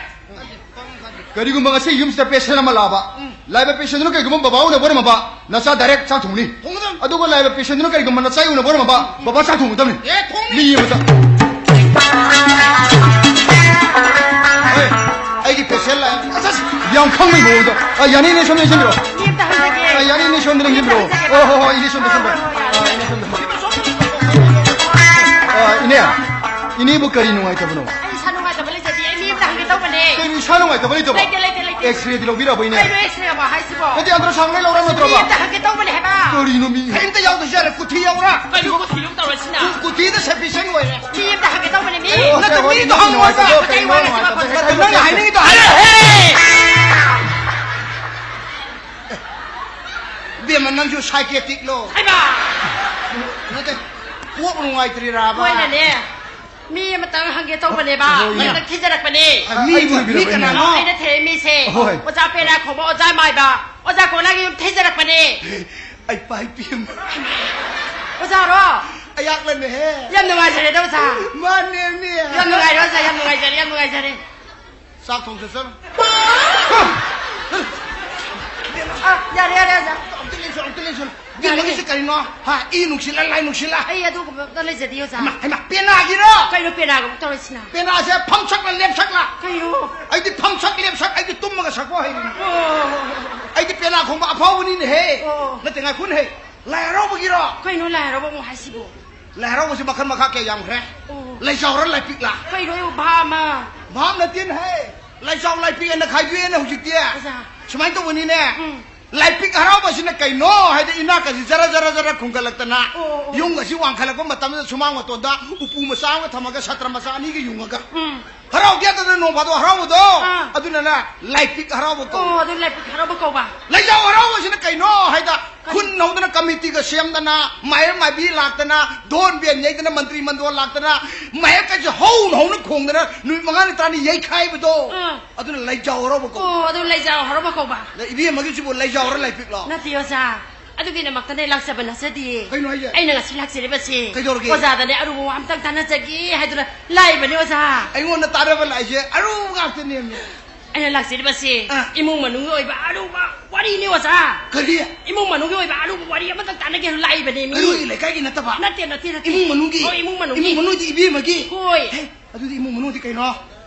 ꯀꯔꯤꯒꯨꯝꯕ ꯉꯁꯤ ꯌꯨꯝꯁꯤꯗ ꯄꯦꯁꯦꯟ ꯑꯃ ꯂꯥꯛꯑꯕ, ꯎꯝ꯫ ꯂꯥꯛꯏꯕ ꯄꯦꯁꯦꯟꯗꯨꯅ ꯀꯔꯤꯒꯨꯝꯕ ꯕꯕꯥ ꯎꯅꯕ ꯑꯣꯏꯔꯝꯃꯕ, ꯅꯆꯥ ꯗꯥꯏꯔꯦꯛ ꯆꯥꯛ ꯊꯣꯡꯅꯤ꯫ ꯊꯣꯡꯒꯗꯕꯅꯤ꯫ ꯑꯗꯨꯒ ꯂꯥꯛꯏꯕ ꯄꯦꯁꯦꯟꯗꯨꯅ ꯀꯔꯤꯒꯨꯝꯕ ꯅꯆꯥ ꯎꯅꯕ ꯑꯣꯏꯔꯝꯃꯕ, ꯕꯕꯥ ꯆꯥꯛ ꯊꯣꯡꯒꯗꯕꯅꯤ꯫ ꯑꯦ, ꯊꯣꯡꯅꯤ꯫ ꯃꯤ ꯑꯃꯇ꯫ ꯑꯦ, ꯑꯩꯒꯤ ꯄꯦꯁꯦꯟ ꯂꯥꯛꯑꯦ꯫ ꯑꯁ, ꯑꯁ, ꯌꯥꯝ ꯈꯪꯕꯩ ꯃꯑꯣꯡꯗ꯫ ꯑ, ꯌꯥꯅꯤ, ꯏꯅꯦ, ꯁꯣꯝꯗ ꯂꯦꯡꯁꯤꯟꯕꯤꯔꯣ꯫ ꯃꯤ ꯑꯝꯇ ꯍꯪꯖꯒꯦ꯫ ꯑ, ꯌꯥꯅꯤ, ꯏꯅꯦ, ꯁꯣꯝꯗ ꯂꯦꯡꯁꯤꯟꯕꯤꯔꯣ꯫ ꯃꯤ ꯑꯝꯇ ꯍꯪꯖꯒꯦ꯫ ꯑꯣ, ꯍꯣ, ꯍꯣ, ꯏꯅꯦ, ꯁꯣꯝꯗ, ꯁꯣꯝꯗ꯫ ꯍꯣꯏ, ꯍꯣꯏ, ꯌꯥꯅꯤ, ꯑ, ꯌꯥꯅꯤ꯫ ꯏꯅꯦ, ꯁꯣꯝꯗ꯫ ꯑ, ꯏꯅꯦ, ꯏꯅꯦꯕꯨ ꯀꯔꯤ ꯅꯨꯡꯉꯥꯏꯇꯕꯅꯣ? ꯑꯩ ꯏꯁꯥ ꯅꯨꯡꯉꯥꯏꯇꯕ ꯂꯩꯖꯗꯦ꯫ ꯑꯩ ꯃꯤ ꯑꯝꯇ ꯍꯪꯒꯦ ꯇꯧꯕꯅꯦ꯫ ꯀꯩꯅꯣ, ꯏꯁꯥ ꯅꯨꯡꯉꯥꯏꯇꯕ ꯂꯩꯇꯕ? ꯂꯩꯇꯦ, ꯂꯩꯇꯦ, ꯂꯩꯇꯦ꯫ X-ray ꯗꯤ ꯂꯧꯕꯤꯔꯕ, ꯏꯅꯦ? ꯀꯩꯅꯣ X-ray ꯕ ꯍꯥꯏꯁꯤꯕꯣ? ꯅꯠꯇꯦ, ultrasound ꯂꯩ ꯂꯧꯔꯕ ꯅꯠꯇ꯭ꯔꯣꯕ? ꯃꯤ ꯑꯝꯇ ꯍꯪꯒꯦ ꯇꯧꯕꯅꯦ ꯍꯥꯏꯕ꯫ ꯀꯔꯤꯅꯣ ꯃꯤ? ꯀꯩꯝꯇ ꯌꯥꯎꯗ꯭ꯔꯁꯨ ꯌꯥꯔꯦ, ꯀꯨꯊꯤ ꯌꯥꯎꯔꯥ? ꯀꯩꯅꯣ ꯀꯨꯊꯤ ꯂꯧ ꯇꯧꯔꯁꯤꯅ? ꯀꯨꯊꯤꯗ sufficient ꯑꯣꯏꯔꯦ꯫ ꯃꯤ ꯑꯝꯇ ꯍꯪꯒꯦ ꯇꯧꯕꯅꯦ, ꯃꯤ꯫ ꯑꯣ, ꯅꯠꯇꯦ, ꯍꯣꯏ, ꯃꯤꯗꯣ ꯍꯪꯉꯣ꯫ ꯅꯨꯡꯉꯥꯏꯇꯕ, ꯀꯩ ꯀꯩꯅꯣ ꯋꯥꯔꯤꯅꯣ? ꯅꯨꯡꯉꯥꯏꯇꯕ? ꯀꯩ ꯅꯪꯅ ꯍꯥꯏꯅꯤꯡꯉꯤꯗꯣ ꯍꯥꯏꯔꯣ꯫ ꯏꯕꯦꯝꯃ, ꯅꯪꯁꯨ psychiatric ꯂꯣ? ꯍꯩꯃꯥ! ꯅꯠꯇꯦ, ꯀꯣꯛ ꯅꯨꯡꯉꯥꯏꯇ꯭ꯔꯤꯔꯥꯕ? ꯍꯣꯏꯅꯅꯦ, ꯃꯤ ꯑꯃꯇꯪ ꯍꯪꯒꯦ ꯇꯧꯕꯅꯦꯕ꯫ ꯍꯣꯏ, ꯏꯃꯥ꯫ ꯅꯪ ꯊꯤꯖꯔꯛꯄꯅꯦ꯫ ꯑ, ꯃꯤꯕꯨ, ꯑꯩ ꯃꯤ ꯊꯤꯖꯔꯛꯄꯅꯦ꯫ ꯀꯅꯥꯅꯣ? ꯑꯩꯅ ꯊꯦꯝꯃꯤꯁꯦ꯫ ꯍꯣꯏ꯫ ꯑꯣꯖꯥ ꯄꯦꯔꯥ ꯈꯣꯡꯕ ꯑꯣꯖꯥ ꯃꯥꯏꯕ꯫ ꯑꯣꯖꯥ ꯀꯣꯂꯥꯒꯤ ꯌꯨꯝ ꯊꯤꯖꯔꯛꯄꯅꯦ꯫ ꯑꯩ ꯄꯥꯏ ꯄꯤꯌꯝ꯫ ꯑꯣꯖꯥꯔꯣ? ꯑꯩꯍꯥꯛꯂꯅꯦꯍꯦ꯫ ꯌꯥꯝ ꯅꯨꯡꯉꯥꯏꯖꯔꯦꯗ, ꯑꯣꯖꯥ꯫ ꯃꯥꯅꯦꯃꯤ꯫ ꯌꯥꯝ ꯅꯨꯡꯉꯥꯏꯔꯦ, ꯑꯣꯖꯥ, ꯌꯥꯝ ꯅꯨꯡꯉꯥꯏꯖꯔꯦ, ꯌꯥꯝ ꯅꯨꯡꯉꯥꯏꯖꯔꯦ꯫ ꯆꯥꯛ ꯊꯣꯡ ꯆꯠꯆꯔꯣ꯫ ꯌꯥꯔꯦ, ꯌꯥꯔꯦ, ꯑꯣꯖꯥ꯫ ꯑꯝꯇ ꯂꯦꯡꯁꯜꯂꯨ, ꯑꯝꯇ ꯂꯦꯡꯁꯜꯂꯨ꯫ ꯏꯕꯦꯝꯃ, ꯌꯥꯔꯦ꯫ ꯁꯤ ꯀꯔꯤꯅꯣ? ꯍꯥ, ꯏ ꯅꯨꯡꯁꯤꯠꯂ, ꯂꯥꯏ ꯅꯨꯡꯁꯤꯠꯂ? ꯑꯩ ꯑꯗꯨꯒꯨꯝꯕ ꯑꯝꯇ ꯂꯩꯖꯗꯦ, ꯑꯣꯖꯥ꯫ ꯍꯩꯃꯥ, ꯍꯩꯃꯥ, ꯄꯦꯅꯥꯒꯤꯔꯣ? ꯀꯩꯅꯣ ꯄꯦꯅꯥꯒ ꯑꯃꯨꯛ ꯇꯧꯔꯤꯁꯤꯅ? ꯄꯦꯅꯥꯁꯦ ꯐꯝꯁꯛꯂ, ꯂꯦꯞꯁꯛꯂ? ꯀꯩꯅꯣ? ꯑꯩꯗꯤ ꯐꯝꯁꯛ, ꯂꯦꯞꯁꯛ, ꯑꯩꯗꯤ ꯇꯨꯝꯃꯒ ꯁꯛꯄ ꯍꯩꯔꯤꯅꯤ꯫ ꯑꯣ꯫ ꯑꯩꯗꯤ ꯄꯦꯅꯥ ꯈꯣꯡꯕ ꯑꯐꯥꯎꯕꯅꯤꯅꯦꯍꯦ꯫ ꯑꯣ꯫ ꯅꯠꯇꯦ, ꯉꯥꯏꯈꯣꯅꯦꯍꯦ꯫ ꯂꯥꯏ ꯍꯔꯥꯎꯕꯒꯤꯔꯣ? ꯀꯩꯅꯣ ꯂꯥꯏ ꯍꯔꯥꯎꯕ ꯑꯃꯨꯛ ꯍꯥꯏꯁꯤꯕꯣ? ꯂꯥꯏ ꯍꯔꯥꯎꯕꯁꯤ ꯃꯈꯜ ꯃꯈꯥ ꯀꯌꯥ ꯌꯥꯝꯈ꯭ꯔꯦ꯫ ꯑꯣ꯫ ꯂꯩꯖꯥꯎꯔ ꯂꯥꯏꯄꯤꯛꯂꯥ? ꯀꯩꯅꯣ ꯑꯩꯕꯨ ꯚꯥꯞ ꯑꯃ꯫ ꯚꯥꯞ ꯅꯠꯇꯦꯅꯦꯍꯦ꯫ ꯂꯩꯖꯥꯎ ꯂꯥꯏꯄꯤꯛ ꯑꯅ ꯈꯥꯏꯗꯣꯛꯑꯦꯅꯦ ꯍꯧꯖꯤꯛꯇꯤ꯫ ꯑꯣꯖꯥ꯫ ꯁꯨꯃꯥꯏꯅ ꯇꯧꯕꯅꯤꯅꯦ꯫ ꯎꯝ꯫ ꯂꯥꯏꯄꯤꯛ ꯍꯔꯥꯎꯕꯁꯤꯅ ꯀꯩꯅꯣ ꯍꯥꯏꯗꯤ ꯏꯅꯥꯛꯀꯁꯤ ꯖꯔ ꯖꯔ ꯖꯔ ꯈꯨꯝꯒꯠꯂꯛꯇꯅ ꯑꯣ, ꯑꯣ, ꯑꯣ꯫ ꯌꯨꯝꯒꯁꯤ ꯋꯥꯡꯈꯠꯂꯛꯄ ꯃꯇꯝꯗ ꯁꯨꯃꯥꯡ ꯃꯇꯣꯟꯗ ꯎꯄꯨ ꯃꯆꯥ ꯑꯃꯒ ꯊꯝꯃꯒ ꯁꯥꯇ꯭ꯔ ꯃꯆꯥ ꯑꯅꯤꯒ ꯌꯨꯡꯉꯒ ꯎꯝ꯫ ꯍꯔꯥꯎꯗꯦꯗꯅ ꯅꯣꯡ ꯐꯥꯗꯣꯛ ꯍꯔꯥꯎꯕꯗꯣ꯫ ꯑꯥ꯫ ꯑꯗꯨꯅꯅꯦ ꯂꯥꯏꯄꯤꯛ ꯍꯔꯥꯎꯕ ꯀꯧꯕ꯫ ꯑꯣ, ꯑꯗꯨ ꯂꯥꯏꯄꯤꯛ ꯍꯔꯥꯎꯕ ꯀꯧꯕ꯫ ꯂꯩꯖꯥꯎ ꯍꯔꯥꯎꯕꯁꯤꯅ ꯀꯩꯅꯣ ꯍꯥꯏꯗ ꯀꯔꯤ? ꯈꯨꯟ ꯍꯧꯗꯅ ꯀꯃꯤꯇꯤꯒ ꯁꯦꯝꯗꯅ ꯃꯥꯏꯕ ꯃꯥꯏꯕꯤ ꯂꯥꯛꯇꯅ ꯙꯣꯟ ꯕꯦꯟ ꯌꯩꯗꯅ ꯃꯟꯇ꯭ꯔꯤ ꯃꯟꯗꯣꯟ ꯂꯥꯛꯇꯅ ꯃꯥꯏꯛꯀꯁꯦ ꯍꯧꯅ ꯍꯧꯅ ꯈꯣꯡꯗꯅ ꯅꯨꯃꯤꯠ ꯃꯉꯥꯅꯤ ꯇꯔꯥꯅꯤ ꯌꯩꯈꯥꯏꯕꯗꯣ꯫ ꯑꯥ꯫ ꯑꯗꯨꯅ ꯂꯩꯖꯥꯎ ꯍꯔꯥꯎꯕ ꯀꯧꯕ꯫ ꯑꯣ, ꯑꯗꯨ ꯂꯩꯖꯥꯎ ꯍꯔꯥꯎꯕ ꯀꯧꯕ꯫ ꯑꯗ ꯏꯕꯦꯝꯃꯒꯤꯁꯤꯕꯨ ꯂꯩꯖꯥꯎꯔ ꯂꯥꯏꯄꯤꯛꯂꯣ? ꯅꯠꯇꯦ, ꯑꯣꯖꯥ꯫ ꯑꯗꯨꯒꯤꯗꯃꯛꯇꯅꯦ ꯂꯥꯛꯆꯕ ꯅꯠꯆꯗꯤꯌꯦ꯫ ꯀꯩꯅꯣ ꯍꯥꯏꯁꯦ? ꯑꯩꯅ ꯉꯁꯤ ꯂꯥꯛꯆꯔꯤꯕꯁꯦ ꯀꯩꯗꯧꯔꯒꯦ? ꯑꯣꯖꯥꯗꯅꯦ ꯑꯔꯨꯕ ꯋꯥ ꯑꯝꯇꯪ ꯇꯥꯟꯅꯖꯒꯦ ꯍꯥꯏꯗꯨꯅ ꯂꯥꯛꯏꯕꯅꯦ, ꯑꯣꯖꯥ꯫ ꯑꯩꯉꯣꯟꯗ ꯇꯥꯟꯅꯕ ꯂꯥꯛꯏꯁꯦ ꯑꯔꯨꯕ ꯉꯥꯛꯇꯅꯦꯃꯤ꯫ ꯑꯩꯅ ꯂꯥꯛꯆꯔꯤꯕꯁꯦ ꯑꯥ꯫ ꯏꯃꯨꯡ ꯃꯅꯨꯡꯒꯤ ꯑꯣꯏꯕ ꯑꯔꯨꯕ ꯋꯥꯔꯤꯅꯤ, ꯑꯣꯖꯥ꯫ ꯀꯔꯤ? ꯏꯃꯨꯡ ꯃꯅꯨꯡꯒꯤ ꯑꯣꯏꯕ ꯑꯔꯨꯕ ꯋꯥꯔꯤ ꯑꯃꯇꯪ ꯇꯥꯟꯅꯒꯦ ꯍꯥꯏꯅ ꯂꯥꯛꯏꯕꯅꯦꯃꯤ꯫ ꯀꯩꯅꯣꯒꯤ ꯂꯩꯀꯥꯏꯒꯤ ꯅꯠꯇꯕ? ꯅꯠꯇꯦ, ꯅꯠꯇꯦ, ꯅꯠꯇꯦ꯫ ꯏꯃꯨꯡ ꯃꯅꯨꯡꯒꯤ? ꯍꯣꯏ, ꯏꯃꯨꯡ ꯃꯅꯨꯡꯒꯤ꯫ ꯏꯃꯨꯡ ꯃꯅꯨꯡꯗꯤ ꯏꯕꯦꯝꯃꯒꯤ? ꯍꯣꯏ꯫ ꯍꯦ, ꯑꯗꯨꯗꯤ ꯏꯃꯨꯡ ꯃꯅꯨꯡꯗꯤ ꯀꯩꯅꯣ?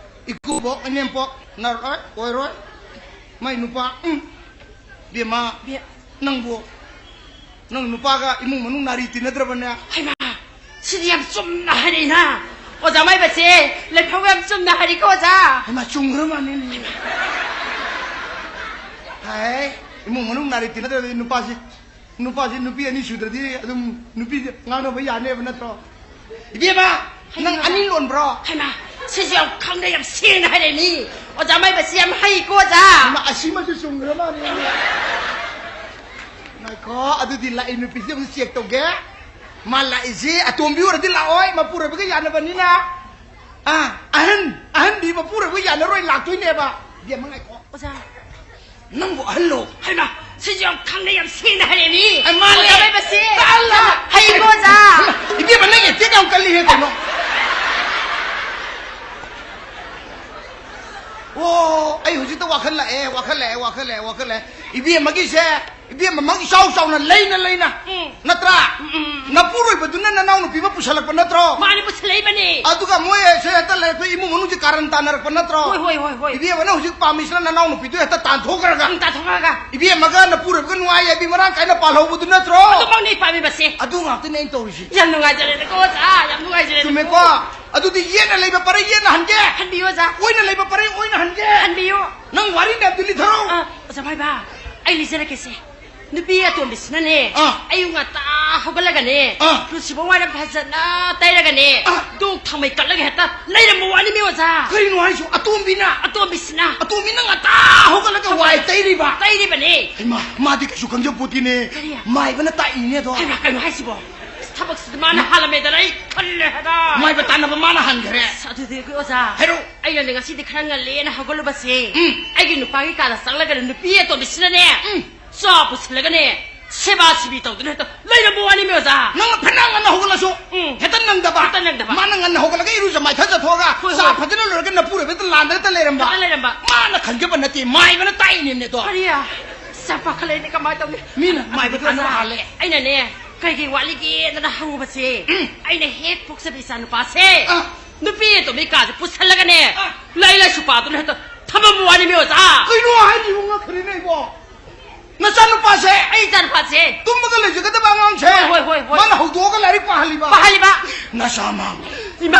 ꯏꯀꯨꯕꯣꯛ, ꯏꯅꯦꯝꯄꯣꯛ, ꯅꯔꯣꯏ, ꯑꯣꯏꯔꯣꯏ꯫ ꯃꯥꯏ ꯅꯨꯄꯥ, ꯎꯝ꯫ ꯕꯦꯝꯃ, ꯕꯦ- ꯅꯪꯕꯨ, ꯅꯪ ꯅꯨꯄꯥꯒ ꯏꯃꯨꯡ ꯃꯅꯨꯡ ꯅꯥꯔꯤ ꯇꯤꯟꯅꯗ꯭ꯔꯕꯅꯦ? ꯍꯩꯃꯥ, ꯁꯤꯗꯤ ꯌꯥꯝ ꯆꯨꯝꯅ ꯍꯥꯏꯔꯛꯏꯅ꯫ ꯑꯣꯖꯥ ꯃꯥꯏꯕꯁꯦ, ꯂꯩꯐꯝ ꯌꯥꯝ ꯆꯨꯝꯅ ꯍꯥꯏꯔꯤꯀꯣ, ꯑꯣꯖꯥ꯫ ꯍꯩꯃꯥ, ꯆꯨꯝꯈ꯭ꯔ ꯃꯥꯜꯂꯦꯅꯦ꯫ ꯍꯥꯏ, ꯏꯃꯨꯡ ꯃꯅꯨꯡ ꯅꯥꯔꯤ ꯇꯤꯟꯅꯗ꯭ꯔꯗꯤ ꯅꯨꯄꯥꯁꯤ, ꯅꯨꯄꯥꯁꯤ ꯅꯨꯄꯤ ꯑꯅꯤ ꯁꯨꯗ꯭ꯔꯗꯤ ꯑꯗꯨꯝ ꯅꯨꯄꯤꯁꯦ ꯉꯥꯡꯅꯕ ꯌꯥꯅꯦꯕ ꯅꯠꯇ꯭ꯔꯣ? ꯏꯕꯦꯝꯃ, ꯅꯪ ꯍꯩꯃꯥ꯫ ꯑꯅꯤ ꯂꯣꯟꯕ꯭ꯔꯣ? ꯍꯩꯃꯥ, ꯁꯤꯁꯨ ꯌꯥꯝ ꯈꯪꯅ ꯌꯥꯝ ꯁꯦꯡꯅ ꯍꯥꯏꯔꯛꯏꯅꯤ꯫ ꯑꯣꯖꯥ ꯃꯥꯏꯕꯁꯤ ꯌꯥꯝ ꯍꯩꯀꯣ, ꯑꯣꯖꯥ꯫ ꯍꯩꯃꯥ, ꯑꯁꯤꯃꯁꯨ ꯆꯨꯝꯈ꯭ꯔ ꯃꯥꯜꯂꯦ꯫ ꯉꯥꯏꯈꯣ, ꯑꯗꯨꯗꯤ ꯂꯥꯛꯏ ꯅꯨꯄꯤꯁꯤ ꯑꯃꯨꯛ ꯆꯦꯛ ꯇꯧꯒꯦ꯫ ꯃꯥ ꯂꯥꯛꯏꯁꯤ ꯑꯇꯣꯝꯕꯤ ꯑꯣꯏꯔꯗꯤ ꯂꯥꯛꯑꯣꯏ, ꯃꯄꯨꯔꯣꯏꯕꯒ ꯌꯥꯅꯕꯅꯤꯅ꯫ ꯑꯥ, ꯑꯍꯟ, ꯑꯍꯟꯗꯤ ꯃꯄꯨꯔꯣꯏꯕꯒ ꯌꯥꯅꯔꯣꯏ, ꯂꯥꯛꯇꯣꯏꯅꯦꯕ꯫ ꯏꯕꯦꯝꯃ, ꯉꯥꯏꯈꯣ꯫ ꯑꯣꯖꯥ꯫ ꯅꯪꯕꯨ ꯑꯍꯜꯂꯣ? ꯍꯩꯃꯥ, ꯁꯤꯁꯨ ꯌꯥꯝ ꯈꯪꯅ ꯌꯥꯝ ꯁꯦꯡꯅ ꯍꯥꯏꯔꯛꯏꯅꯤ꯫ ꯑꯦ, ꯃꯥꯅꯦ꯫ ꯑꯣꯖꯥ ꯃꯥꯏꯕꯁꯤ꯫ ꯇꯥꯍꯜꯂꯣ꯫ ꯍꯩꯀꯣ, ꯑꯣꯖꯥ꯫ ꯏꯕꯦꯝꯃ, ꯅꯪ ꯑꯦꯛꯇꯤꯡ ꯌꯥꯝ ꯀꯜꯂꯤꯍꯦ ꯀꯩꯅꯣ꯫ ꯑꯣ, ꯑꯩ ꯍꯧꯖꯤꯛꯇ ꯋꯥꯈꯜ ꯂꯥꯛꯑꯦ, ꯋꯥꯈꯜ ꯂꯥꯛꯑꯦ, ꯋꯥꯈꯜ ꯂꯥꯛꯑꯦ, ꯋꯥꯈꯜ ꯂꯥꯛꯑꯦ꯫ ꯏꯕꯦꯝꯃꯒꯤꯁꯦ, ꯏꯕꯦꯝꯃ ꯃꯛ ꯏꯆꯥꯎ ꯆꯥꯎꯅ ꯂꯩꯅ ꯂꯩꯅ, ꯎꯝ꯫ ꯅꯠꯇ꯭ꯔꯥ? ꯎꯝ, ꯎꯝ, ꯎꯝ꯫ ꯅꯄꯨꯔꯣꯏꯕꯗꯨꯅ ꯅꯅꯥꯎ ꯅꯨꯄꯤ ꯑꯃ ꯄꯨꯁꯜꯂꯛꯄ ꯅꯠꯇ꯭ꯔꯣ? ꯃꯥꯅꯤ, ꯄꯨꯁꯜꯂꯛꯏꯕꯅꯤ꯫ ꯑꯗꯨꯒ ꯃꯣꯏ ꯑꯁꯦ ꯍꯦꯛꯇ ꯂꯩ, ꯑꯩꯈꯣꯏ ꯏꯃꯨꯡ ꯃꯅꯨꯡꯁꯦ ꯀꯥꯔꯟ ꯇꯥꯟꯅꯔꯛꯄ ꯅꯠꯇ꯭ꯔꯣ? ꯍꯣꯏ, ꯍꯣꯏ, ꯍꯣꯏ, ꯍꯣꯏ꯫ ꯏꯕꯦꯝꯃꯅ ꯍꯧꯖꯤꯛ ꯄꯥꯝꯃꯤꯁꯤꯅ ꯅꯅꯥꯎ ꯅꯨꯄꯤꯗꯨ ꯍꯦꯛꯇ ꯇꯥꯟꯊꯣꯛꯈ꯭ꯔꯒ꯫ ꯎꯝ, ꯇꯥꯟꯊꯣꯛꯈ꯭ꯔꯒ꯫ ꯏꯕꯦꯝꯃꯒ ꯅꯄꯨꯔꯣꯏꯕꯒ ꯅꯨꯡꯉꯥꯏ ꯌꯥꯏꯕꯤ ꯃꯔꯥꯡ ꯀꯥꯏꯅ ꯄꯥꯜꯍꯧꯕꯗꯨ ꯅꯠꯇ꯭ꯔꯣ? ꯑꯗꯨꯃꯛꯅꯤ ꯄꯥꯝꯃꯤꯕꯁꯦ꯫ ꯑꯗꯨ ꯉꯥꯛꯇꯅꯦ ꯑꯩꯅ ꯇꯧꯔꯤꯁꯦ꯫ ꯌꯥꯝ ꯅꯨꯡꯉꯥꯏꯖꯔꯦꯗꯀꯣ, ꯑꯣꯖꯥ, ꯌꯥꯝ ꯅꯨꯡꯉꯥꯏꯖꯔꯦꯗꯀꯣ꯫ ꯆꯨꯝꯃꯦꯀꯣ? ꯑꯗꯨꯗꯤ ꯌꯦꯠꯅ ꯂꯩꯕ ꯄꯔꯩ ꯌꯦꯠꯅ ꯍꯟꯒꯦ꯫ ꯍꯟꯕꯤꯌꯨ, ꯑꯣꯖꯥ꯫ ꯑꯣꯏꯅ ꯂꯩꯕ ꯄꯔꯩ ꯑꯣꯏꯅ ꯍꯟꯒꯦ꯫ ꯍꯟꯕꯤꯌꯨ꯫ ꯅꯪ ꯋꯥꯔꯤ ꯃꯌꯥꯝꯗꯨ ꯂꯤꯊꯔꯛꯑꯣ꯫ ꯑ, ꯑꯣꯖꯥ ꯃꯥꯏꯕ, ꯑꯩ ꯂꯤꯖꯔꯛꯀꯦꯁꯦ꯫ ꯅꯨꯄꯤ ꯑꯇꯣꯝꯕꯤꯁꯤꯅꯅꯦ, ꯑꯥ꯫ ꯑꯌꯨꯛ ꯉꯟꯇꯥ ꯍꯧꯒꯠꯂꯒꯅꯦ, ꯑꯥ꯫ ꯇꯨꯜꯁꯤꯕꯣꯡ ꯋꯥꯏꯔꯝ ꯐꯖꯅ ꯇꯩꯔꯒꯅꯦ, ꯑꯥ꯫ ꯙꯨꯛ ꯊꯥꯎꯃꯩ ꯀꯠꯂꯒ ꯍꯦꯛꯇ ꯂꯩꯔꯝꯕ ꯋꯥꯅꯤꯃꯤ, ꯑꯣꯖꯥ꯫ ꯀꯔꯤꯅꯣ ꯍꯥꯏꯁꯤꯕꯣ? ꯑꯇꯣꯝꯕꯤꯅ? ꯑꯇꯣꯝꯕꯤꯁꯤꯅ꯫ ꯑꯇꯣꯝꯕꯤꯅ ꯉꯟꯇꯥ ꯍꯧꯒꯠꯂꯒ ꯋꯥꯏ ꯇꯩꯔꯤꯕ? ꯇꯩꯔꯤꯕꯅꯦ꯫ ꯍꯩꯃꯥ, ꯃꯥꯗꯤ ꯀꯩꯁꯨ ꯈꯪꯖꯄꯣꯠꯇꯦꯅꯦ꯫ ꯀꯔꯤ? ꯃꯥꯏꯕꯅ ꯇꯥꯛꯏꯅꯦ ꯑꯗꯣ꯫ ꯍꯩꯃꯥ, ꯀꯩꯅꯣ ꯍꯥꯏꯁꯤꯕꯣ? ꯊꯕꯛꯁꯤꯗꯤ ꯃꯥꯅ ꯍꯥꯜꯂꯝꯃꯦꯗꯅ ꯑꯩ ꯈꯜꯂꯦ ꯍꯥꯏꯕ꯫ ꯃꯥꯏꯕ ꯇꯥꯟꯅꯕ ꯃꯥꯅ ꯍꯟꯈ꯭ꯔꯦ꯫ ꯑꯁ, ꯑꯗꯨꯗꯤ ꯑꯩꯈꯣꯏ ꯑꯣꯖꯥ, ꯍꯥꯏꯔꯛꯑꯣ꯫ ꯑꯩꯅꯅꯦ ꯉꯁꯤꯗꯤ ꯈꯔ ꯉꯜꯂꯦꯅ ꯍꯧꯒꯠꯂꯨꯕꯁꯦ, ꯎꯝ꯫ ꯑꯩꯒꯤ ꯅꯨꯄꯥꯒꯤ ꯀꯥꯗ ꯆꯪꯂꯒꯅꯦ ꯅꯨꯄꯤ ꯑꯇꯣꯝꯕꯤꯁꯤꯅꯅꯦ, ꯎꯝ꯫ ꯆꯥ ꯄꯨꯁꯤꯜꯂꯒꯅꯦ ꯁꯦꯕꯥ ꯁꯤꯕꯤ ꯇꯧꯗꯅ ꯍꯦꯛꯇ ꯂꯩꯔꯝꯕ ꯋꯥꯅꯤꯃꯤ ꯑꯣꯖꯥ꯫ ꯅꯪꯅ ꯐꯅ ꯉꯟꯅ ꯍꯧꯒꯠꯂꯁꯨ, ꯎꯝ꯫ ꯍꯦꯛꯇ ꯅꯪꯗꯕ꯫ ꯍꯦꯛꯇ ꯅꯪꯗꯕ꯫ ꯃꯥꯅ ꯉꯟꯅ ꯍꯧꯒꯠꯂꯒ ꯏꯔꯨꯖ ꯃꯥꯏꯊꯖ ꯊꯣꯛꯑꯒ, ꯍꯣꯏ, ꯆꯥ ꯍꯣꯏ꯫ ꯐꯖꯅ ꯂꯣꯏꯔꯒ ꯅꯄꯨꯔꯣꯏꯕꯗ ꯂꯥꯟꯗ ꯍꯦꯛꯇ ꯂꯩꯔꯝꯕ꯫ ꯍꯦꯛꯇ ꯂꯩꯔꯝꯕ꯫ ꯃꯥꯅ ꯈꯟꯖꯕ ꯅꯠꯇꯦ, ꯃꯥꯏꯕꯅ ꯇꯥꯛꯏꯅꯦꯅꯦ ꯑꯗꯣ꯫ ꯀꯔꯤ? ꯌꯥꯝ ꯄꯥꯈꯠꯂꯛꯏꯅꯦ, ꯀꯃꯥꯏꯅ ꯇꯧꯅꯤ? ꯃꯤꯅ ꯃꯥꯏꯕ ꯑꯗꯨꯗꯤ ꯇꯥꯟꯅꯕ ꯑꯣꯖꯥ, ꯍꯥꯜꯂꯦ꯫ ꯑꯩꯅꯅꯦ, ꯀꯩ ꯀꯩ ꯋꯥꯠꯂꯤꯒꯦꯗꯅ ꯍꯪꯉꯨꯕꯁꯦ, ꯎꯝ꯫ ꯑꯩꯅ ꯍꯦꯛ ꯄꯣꯛꯆꯕ ꯏꯆꯥ ꯅꯨꯄꯥꯁꯦ, ꯑꯥ꯫ ꯅꯨꯄꯤ ꯑꯇꯣꯝꯕꯤ ꯀꯥꯁꯦ ꯄꯨꯁꯜꯂꯒꯅꯦ, ꯑꯥ꯫ ꯂꯥꯏꯔꯤꯛ ꯂꯥꯏꯁꯨ ꯄꯥꯗꯨꯅ ꯍꯦꯛꯇ ꯊꯝꯃꯝꯕ ꯋꯥꯅꯤꯃꯤ ꯑꯣꯖꯥ꯫ ꯀꯩꯅꯣ ꯍꯥꯏꯔꯤꯕꯣ? ꯉꯛꯈ꯭ꯔꯦꯅꯦ ꯑꯩꯕꯣ꯫ ꯅꯆꯥꯅꯨꯄꯥꯁꯦ? ꯑꯩ ꯏꯆꯥꯅꯨꯄꯥꯁꯦ꯫ ꯇꯨꯝꯃꯒ ꯂꯩꯖꯒꯗꯕ ꯑꯉꯥꯡꯁꯦ? ꯍꯣꯏ, ꯍꯣꯏ, ꯍꯣꯏ, ꯍꯣꯏ꯫ ꯃꯥꯅ ꯍꯧꯗꯣꯛꯑꯒ ꯂꯥꯏꯔꯤꯛ ꯄꯥꯍꯜꯂꯤꯕ? ꯄꯥꯍꯜꯂꯤꯕ? ꯅꯆꯥ ꯃꯥꯡ꯫ ꯏꯃꯥ!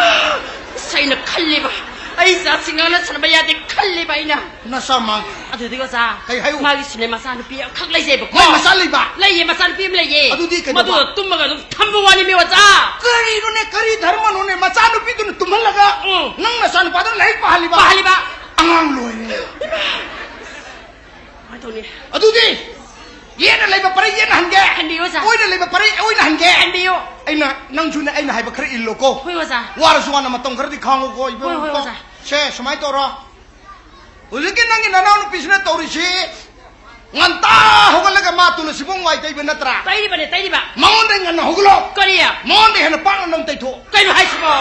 ꯑꯁ, ꯑꯩꯅ ꯈꯜꯂꯤꯕ, ꯑꯩ ꯏꯆꯥꯁꯤ ꯉꯥꯡꯅ ꯁꯥꯟꯅꯕ ꯌꯥꯗꯦ ꯈꯜꯂꯤꯕ ꯑꯩꯅ꯫ ꯅꯆꯥ ꯃꯥꯡ꯫ ꯑꯗꯨꯗꯤ ꯑꯣꯖꯥ, ꯀꯩ ꯍꯥꯏꯌꯨ? ꯃꯥꯒꯤꯁꯨꯅꯦ ꯃꯆꯥꯅꯨꯄꯤ ꯑꯃꯈꯛ ꯂꯩꯖꯩꯕꯀꯣ꯫ ꯃꯥꯏ ꯃꯆꯥ ꯂꯩꯕ? ꯂꯩꯌꯦ, ꯃꯆꯥꯅꯨꯄꯤ ꯑꯃ ꯂꯩꯌꯦ꯫ ꯑꯗꯨꯗꯤ ꯀꯩꯗꯧꯕ? ꯃꯗꯨ ꯇꯨꯝꯃꯒ ꯑꯗꯨꯝ ꯊꯝꯕ ꯋꯥꯅꯤꯃꯤ ꯑꯣꯖꯥ꯫ ꯀꯔꯤꯅꯣꯅꯦ, ꯀꯔꯤ ꯙꯔꯃꯅꯣꯅꯦ? ꯃꯆꯥꯅꯨꯄꯤꯗꯨꯅ ꯇꯨꯝꯍꯜꯂꯒ ꯎꯝ꯫ ꯅꯪ ꯅꯆꯥꯅꯨꯄꯥꯗꯨꯅ ꯂꯥꯏꯔꯤꯛ ꯄꯥꯍꯜꯂꯤꯕ? ꯄꯥꯍꯜꯂꯤꯕ꯫ ꯑꯉꯥꯡ ꯂꯣꯏꯔꯦ꯫ ꯀꯃꯥꯏꯅ ꯇꯧꯅꯤ? ꯑꯗꯨꯗꯤ ꯌꯦꯠꯅ ꯂꯩꯕ ꯄꯔꯩ ꯌꯦꯠꯅ ꯍꯟꯒꯦ꯫ ꯍꯟꯕꯤꯌꯨ, ꯑꯣꯖꯥ꯫ ꯑꯣꯏꯅ ꯂꯩꯕ ꯄꯔꯩ ꯑꯣꯏꯅ ꯍꯟꯒꯦ꯫ ꯍꯟꯕꯤꯌꯨ꯫ ꯑꯩꯅ, ꯅꯪꯁꯨꯅꯦ ꯑꯩꯅ ꯍꯥꯏꯕ ꯈꯔ ꯏꯜꯂꯣꯀꯣ꯫ ꯍꯣꯏ, ꯑꯣꯖꯥ꯫ ꯋꯥꯔꯁꯨ ꯋꯥꯅ ꯃꯇꯝ ꯈꯔꯗꯤ ꯈꯥꯡꯉꯨꯀꯣ, ꯏꯕꯦꯝꯃ꯫ ꯍꯣꯏ, ꯍꯣꯏ, ꯑꯣꯖꯥ꯫ ꯁꯦ, ꯁꯨꯃꯥꯏꯅ ꯇꯧꯔꯣ꯫ ꯍꯧꯖꯤꯛꯀꯤ ꯅꯪꯒꯤ ꯅꯅꯥꯎꯅꯨꯄꯤꯁꯤꯅ ꯇꯧꯔꯤꯁꯤ, ꯉꯟꯇꯥ ꯍꯧꯒꯠꯂꯒ ꯃꯥ ꯇꯨꯜꯁꯤꯕꯣꯡ ꯋꯥꯏ ꯇꯩꯕ ꯅꯠꯇ꯭ꯔꯥ? ꯇꯩꯔꯤꯕꯅꯦ, ꯇꯩꯔꯤꯕ꯫ ꯃꯉꯣꯟꯗ ꯉꯟꯅ ꯍꯧꯒꯠꯂꯣ꯫ ꯀꯔꯤ? ꯃꯉꯣꯟꯗ ꯍꯦꯟꯅ ꯄꯥꯛꯅ ꯅꯪ ꯇꯩꯊꯣꯛꯑꯣ꯫ ꯀꯩꯅꯣ ꯍꯥꯏꯁꯤꯕꯣ?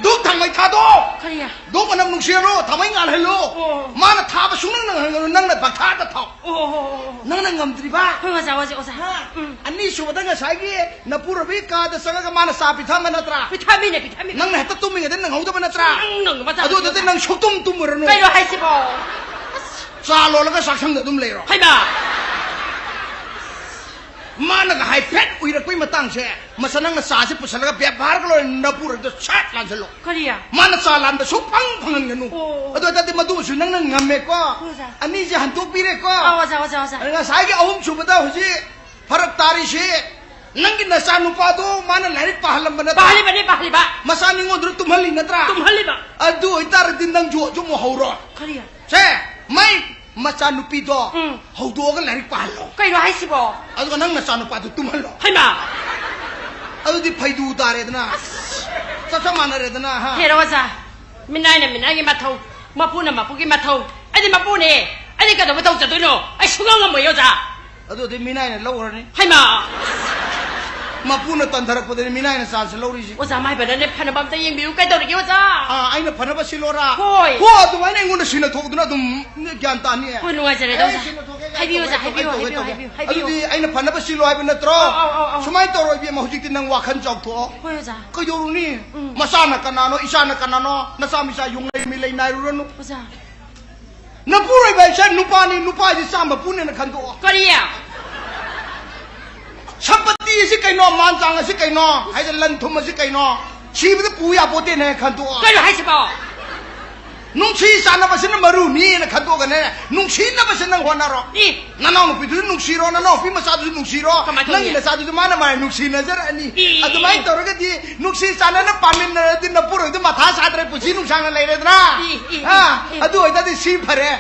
ꯙꯨꯞ ꯊꯥꯡꯃꯩ ꯊꯥꯗꯣ꯫ ꯀꯔꯤ? ꯙꯨꯞ ꯃꯅꯝ ꯅꯨꯡꯁꯤꯍꯜꯂꯣ, ꯊꯥꯡꯃꯩ ꯉꯥꯜꯍꯜꯂꯣ꯫ ꯑꯣ꯫ ꯃꯥꯅ ꯊꯥꯕ ꯁꯨꯡꯅꯪ ꯅꯪꯍꯟꯒꯅꯨ, ꯅꯪꯅ ꯄꯪꯊꯥꯗ ꯊꯥꯎ꯫ ꯑꯣ, ꯑꯣ, ꯑꯣ, ꯑꯣ꯫ ꯅꯪꯅ ꯉꯝꯗ꯭ꯔꯤꯕ? ꯍꯣꯏ, ꯑꯣꯖꯥ, ꯑꯣꯖꯥ, ꯑꯣꯖꯥ꯫ ꯍꯥ? ꯎꯝ꯫ ꯑꯅꯤꯁꯨꯕꯗ ꯉꯁꯥꯏꯒꯤ ꯅꯄꯨꯔꯣꯏꯕꯒꯤ ꯀꯥꯗ ꯆꯪꯉꯒ ꯃꯥꯅ ꯆꯥ ꯄꯤꯊꯛꯑꯝꯕ ꯅꯠꯇ꯭ꯔꯥ? ꯄꯤꯊꯛꯑꯝꯃꯤꯅꯦ, ꯄꯤꯊꯛꯑꯝꯃꯤꯅꯦ꯫ ꯅꯪꯅ ꯍꯦꯛꯇ ꯇꯨꯝꯃꯤꯉꯩꯗ ꯅꯪꯍꯧꯗꯕ ꯅꯠꯇ꯭ꯔꯥ? ꯁꯨꯡꯅꯪ ꯅꯪꯗꯕ ꯆꯥ ꯑꯗꯨꯗꯨꯗꯤ ꯄꯤꯊꯛꯑꯝꯃꯤꯅꯦ꯫ ꯅꯪ ꯁꯨꯛꯇꯨꯝ ꯇꯨꯝꯃꯨꯔꯅꯨ꯫ ꯀꯩꯅꯣ ꯍꯥꯏꯁꯤꯕꯣ? ꯑꯁ꯫ ꯆꯥ ꯂꯣꯜꯂꯒ ꯆꯥꯛꯁꯪꯗ ꯑꯗꯨꯝ ꯂꯩꯔꯣ꯫ ꯍꯩꯃꯥ! ꯃꯥꯅꯒ ꯍꯥꯏꯐꯦꯠ ꯎꯏꯔꯛꯄꯩ ꯃꯇꯥꯡꯁꯦ, ꯃꯁꯥ ꯅꯪꯅ ꯆꯥꯁꯦ ꯄꯨꯁꯜꯂꯒ ꯕꯦꯕꯥꯔꯒ ꯂꯣꯏꯅ ꯅꯄꯨꯔꯣꯏꯕꯗꯣ ꯁꯠ ꯂꯥꯟꯁꯤꯜꯂꯣ꯫ ꯀꯔꯤ? ꯃꯥꯅ ꯆꯥ ꯂꯥꯟꯕ ꯁꯨꯡꯐꯪ ꯐꯪꯍꯟꯒꯅꯨ꯫ ꯑꯣ, ꯑꯣ꯫ ꯑꯗꯨ ꯑꯣꯏ ꯇꯥꯔꯗꯤ ꯃꯗꯨꯁꯨ ꯅꯪꯅ ꯉꯝꯃꯦꯀꯣ꯫ ꯍꯣꯏ, ꯑꯣꯖꯥ꯫ ꯑꯅꯤꯁꯦ ꯍꯟꯗꯣꯛꯄꯤꯔꯦꯀꯣ꯫ ꯑꯥ, ꯑꯣꯖꯥ, ꯑꯣꯖꯥ, ꯑꯣꯖꯥ꯫ ꯉꯁꯥꯏꯒꯤ ꯑꯍꯨꯝ ꯁꯨꯕꯗ ꯍꯧꯖꯤꯛ ꯐꯔꯛ ꯇꯥꯔꯤꯁꯤ, ꯅꯪꯒꯤ ꯅꯆꯥ ꯅꯨꯄꯥꯗꯣ ꯃꯥꯅ ꯂꯥꯏꯔꯤꯛ ꯄꯥꯍꯜꯂꯝꯕ ꯅꯠꯇ꯭ꯔꯥ? ꯄꯥꯍꯜꯂꯤꯕꯅꯤ, ꯄꯥꯍꯜꯂꯤꯕ꯫ ꯃꯆꯥ ꯃꯤꯉꯣꯟꯗꯨꯅ ꯇꯨꯝꯍꯜꯂꯤ ꯅꯠꯇ꯭ꯔꯥ? ꯇꯨꯝꯍꯜꯂꯤꯕ꯫ ꯑꯗꯨ ꯑꯣꯏꯇꯥꯔꯗꯤ ꯅꯪꯁꯨ ꯑꯗꯨꯝ ꯍꯧꯔꯣ꯫ ꯀꯔꯤ? ꯁꯦ, ꯃꯩ ꯃꯆꯥꯅꯨꯄꯤꯗꯣ ꯎꯝ꯫ ꯍꯧꯗꯣꯛꯑꯒ ꯂꯥꯏꯔꯤꯛ ꯄꯥꯍꯜꯂꯣ꯫ ꯀꯩꯅꯣ ꯍꯥꯏꯁꯤꯕꯣ? ꯑꯗꯨꯒ ꯅꯪ ꯅꯆꯥꯅꯨꯄꯥꯗꯨ ꯇꯨꯝꯍꯜꯂꯣ꯫ ꯍꯩꯃꯥ! ꯑꯗꯨꯗꯤ ꯐꯩꯗꯨ ꯇꯥꯔꯦꯗꯅ꯫ ꯑꯁ! ꯆꯞ ꯆꯞ ꯃꯥꯟꯅꯔꯦꯗꯅ, ꯍꯥ? ꯍꯦꯔꯣ ꯑꯣꯖꯥ, ꯃꯤꯅꯥꯏꯅ ꯃꯤꯅꯥꯏꯒꯤ ꯃꯊꯧ, ꯃꯄꯨꯅ ꯃꯄꯨꯒꯤ ꯃꯊꯧ꯫ ꯑꯩꯗꯤ ꯃꯄꯨꯅꯦ꯫ ꯑꯩꯗꯤ ꯀꯩꯗꯧꯕ ꯇꯧꯖꯗꯣꯏꯅꯣ? ꯑꯩ ꯁꯨꯡꯉꯝ ꯉꯝꯃꯣꯏ, ꯑꯣꯖꯥ꯫ ꯑꯗꯨꯗꯤ ꯃꯤꯅꯥꯏꯅ ꯂꯧꯈ꯭ꯔꯅꯤ꯫ ꯍꯩꯃꯥ! ꯃꯄꯨꯅ ꯇꯟꯊꯔꯛꯄꯗꯅꯤ ꯃꯤꯅꯥꯏꯅ ꯆꯥꯟꯁ ꯂꯧꯔꯤꯁꯤ꯫ ꯑꯣꯖꯥ ꯃꯥꯏꯕꯅꯅꯦ ꯐꯅꯕ ꯑꯝꯇ ꯌꯦꯡꯕꯤꯌꯨ꯫ ꯀꯩꯗꯧꯔꯒꯦ, ꯑꯣꯖꯥ? ꯑꯥ, ꯑꯩꯅ ꯐꯅꯕ ꯁꯤꯜꯂꯣꯔꯥ? ꯍꯣꯏ꯫ ꯍꯣ, ꯑꯗꯨꯃꯥꯏꯅ ꯑꯩꯉꯣꯟꯗ ꯁꯤꯟꯅ ꯊꯣꯛꯇꯅ ꯑꯗꯨꯝ ꯒ꯭ꯌꯥꯟ ꯇꯥꯅꯤ꯫ ꯍꯣꯏ, ꯅꯨꯡꯉꯥꯏꯖꯔꯦ, ꯑꯦ, ꯑꯣꯖꯥ꯫ ꯁꯤꯟꯅ ꯊꯣꯛꯀꯦ, ꯍꯥꯏꯕꯤꯌꯨ, ꯇꯧꯒꯦ, ꯑꯣꯖꯥ, ꯇꯧꯒꯦ, ꯍꯥꯏꯕꯤꯌꯨ, ꯇꯧꯒꯦ, ꯍꯥꯏꯕꯤꯌꯨ, ꯇꯧꯒꯦ꯫ ꯍꯥꯏꯕꯤꯌꯨ, ꯍꯥꯏꯕꯤꯌꯨ꯫ ꯑꯗꯨꯗꯤ ꯑꯩꯅ ꯐꯅꯕ ꯁꯤꯜꯂꯣ ꯍꯥꯏꯕ ꯅꯠꯇ꯭ꯔꯣ? ꯑꯧ, ꯑꯧ, ꯑꯧ, ꯑꯧ꯫ ꯁꯨꯃꯥꯏꯅ ꯇꯧꯔꯣ, ꯏꯕꯦꯝꯃ, ꯍꯧꯖꯤꯛꯇꯤ ꯅꯪ ꯋꯥꯈꯜ ꯆꯥꯎꯊꯣꯛꯑꯣ꯫ ꯍꯣꯏ, ꯑꯣꯖꯥ꯫ ꯀꯩꯗꯧꯔꯨꯅꯤ? ꯎꯝ꯫ ꯃꯆꯥꯅ ꯀꯅꯥꯅꯣ, ꯏꯆꯥꯅ ꯀꯅꯥꯅꯣ, ꯅꯆꯥ ꯃꯤꯆꯥ ꯌꯨꯝ ꯂꯩ ꯃꯤ ꯂꯩ ꯅꯥꯏꯔꯨꯔꯅꯨ꯫ ꯑꯣꯖꯥ꯫ ꯅꯄꯨꯔꯣꯏꯕ ꯍꯥꯏꯁꯦ ꯅꯨꯄꯥꯅꯤ, ꯅꯨꯄꯥ ꯍꯥꯏꯁꯦ ꯆꯥꯝꯕ ꯄꯨꯅꯦꯅ ꯈꯟꯗꯣꯛꯑꯣ꯫ ꯀꯔꯤ? ꯁꯝꯄꯇꯤ ꯑꯁꯤ ꯀꯩꯅꯣ, ꯃꯥꯟ ꯆꯥꯡ ꯑꯁꯤ ꯀꯩꯅꯣ, ꯍꯥꯏꯗꯤ ꯂꯟ ꯊꯨꯝ ꯑꯁꯤ ꯀꯩꯅꯣ, ꯁꯤꯕꯗ ꯄꯨ ꯌꯥꯄꯣꯠꯇꯦꯅ ꯈꯟꯗꯣꯛꯑꯣ꯫ ꯀꯩꯅꯣ ꯍꯥꯏꯁꯤꯕꯣ? ꯅꯨꯡꯁꯤ ꯆꯥꯟꯅꯕꯁꯤꯅ ꯃꯔꯨꯅꯤꯅ ꯈꯟꯗꯣꯛꯑꯒꯅꯦ, ꯅꯨꯡꯁꯤꯅꯕꯁꯤ ꯅꯪ ꯍꯣꯠꯅꯔꯣ꯫ ꯏ꯫ ꯅꯅꯥꯎ ꯅꯨꯄꯤꯗꯨꯁꯨ ꯅꯨꯡꯁꯤꯔꯣ, ꯅꯅꯥꯎ ꯅꯨꯄꯤ ꯃꯆꯥꯗꯨꯁꯨ ꯅꯨꯡꯁꯤꯔꯣ, ꯀꯃꯥꯏ ꯇꯧꯅꯤ? ꯅꯪꯒꯤ ꯅꯆꯥꯗꯨꯁꯨ ꯃꯥꯅ ꯃꯥꯅ ꯅꯨꯡꯁꯤꯅꯖꯔꯛꯑꯅꯤ꯫ ꯏ, ꯏ, ꯑꯗꯨꯃꯥꯏꯅ ꯏ꯫ ꯇꯧꯔꯒꯗꯤ ꯅꯨꯡꯁꯤ ꯆꯥꯟꯅꯅ ꯄꯥꯟꯃꯤꯟꯅꯔꯗꯤ ꯅꯄꯨꯔꯣꯏꯕꯗ ꯃꯊꯥ ꯁꯥꯗ꯭ꯔꯦ, ꯄꯨꯟꯁꯤ ꯅꯨꯡꯁꯥꯡꯅ ꯂꯩꯔꯦꯗꯅ꯫ ꯏ, ꯏ, ꯍꯥ? E, E. ꯑꯗꯨ ꯑꯣꯏꯇꯥꯔꯗꯤ ꯁꯤ ꯐꯔꯦ꯫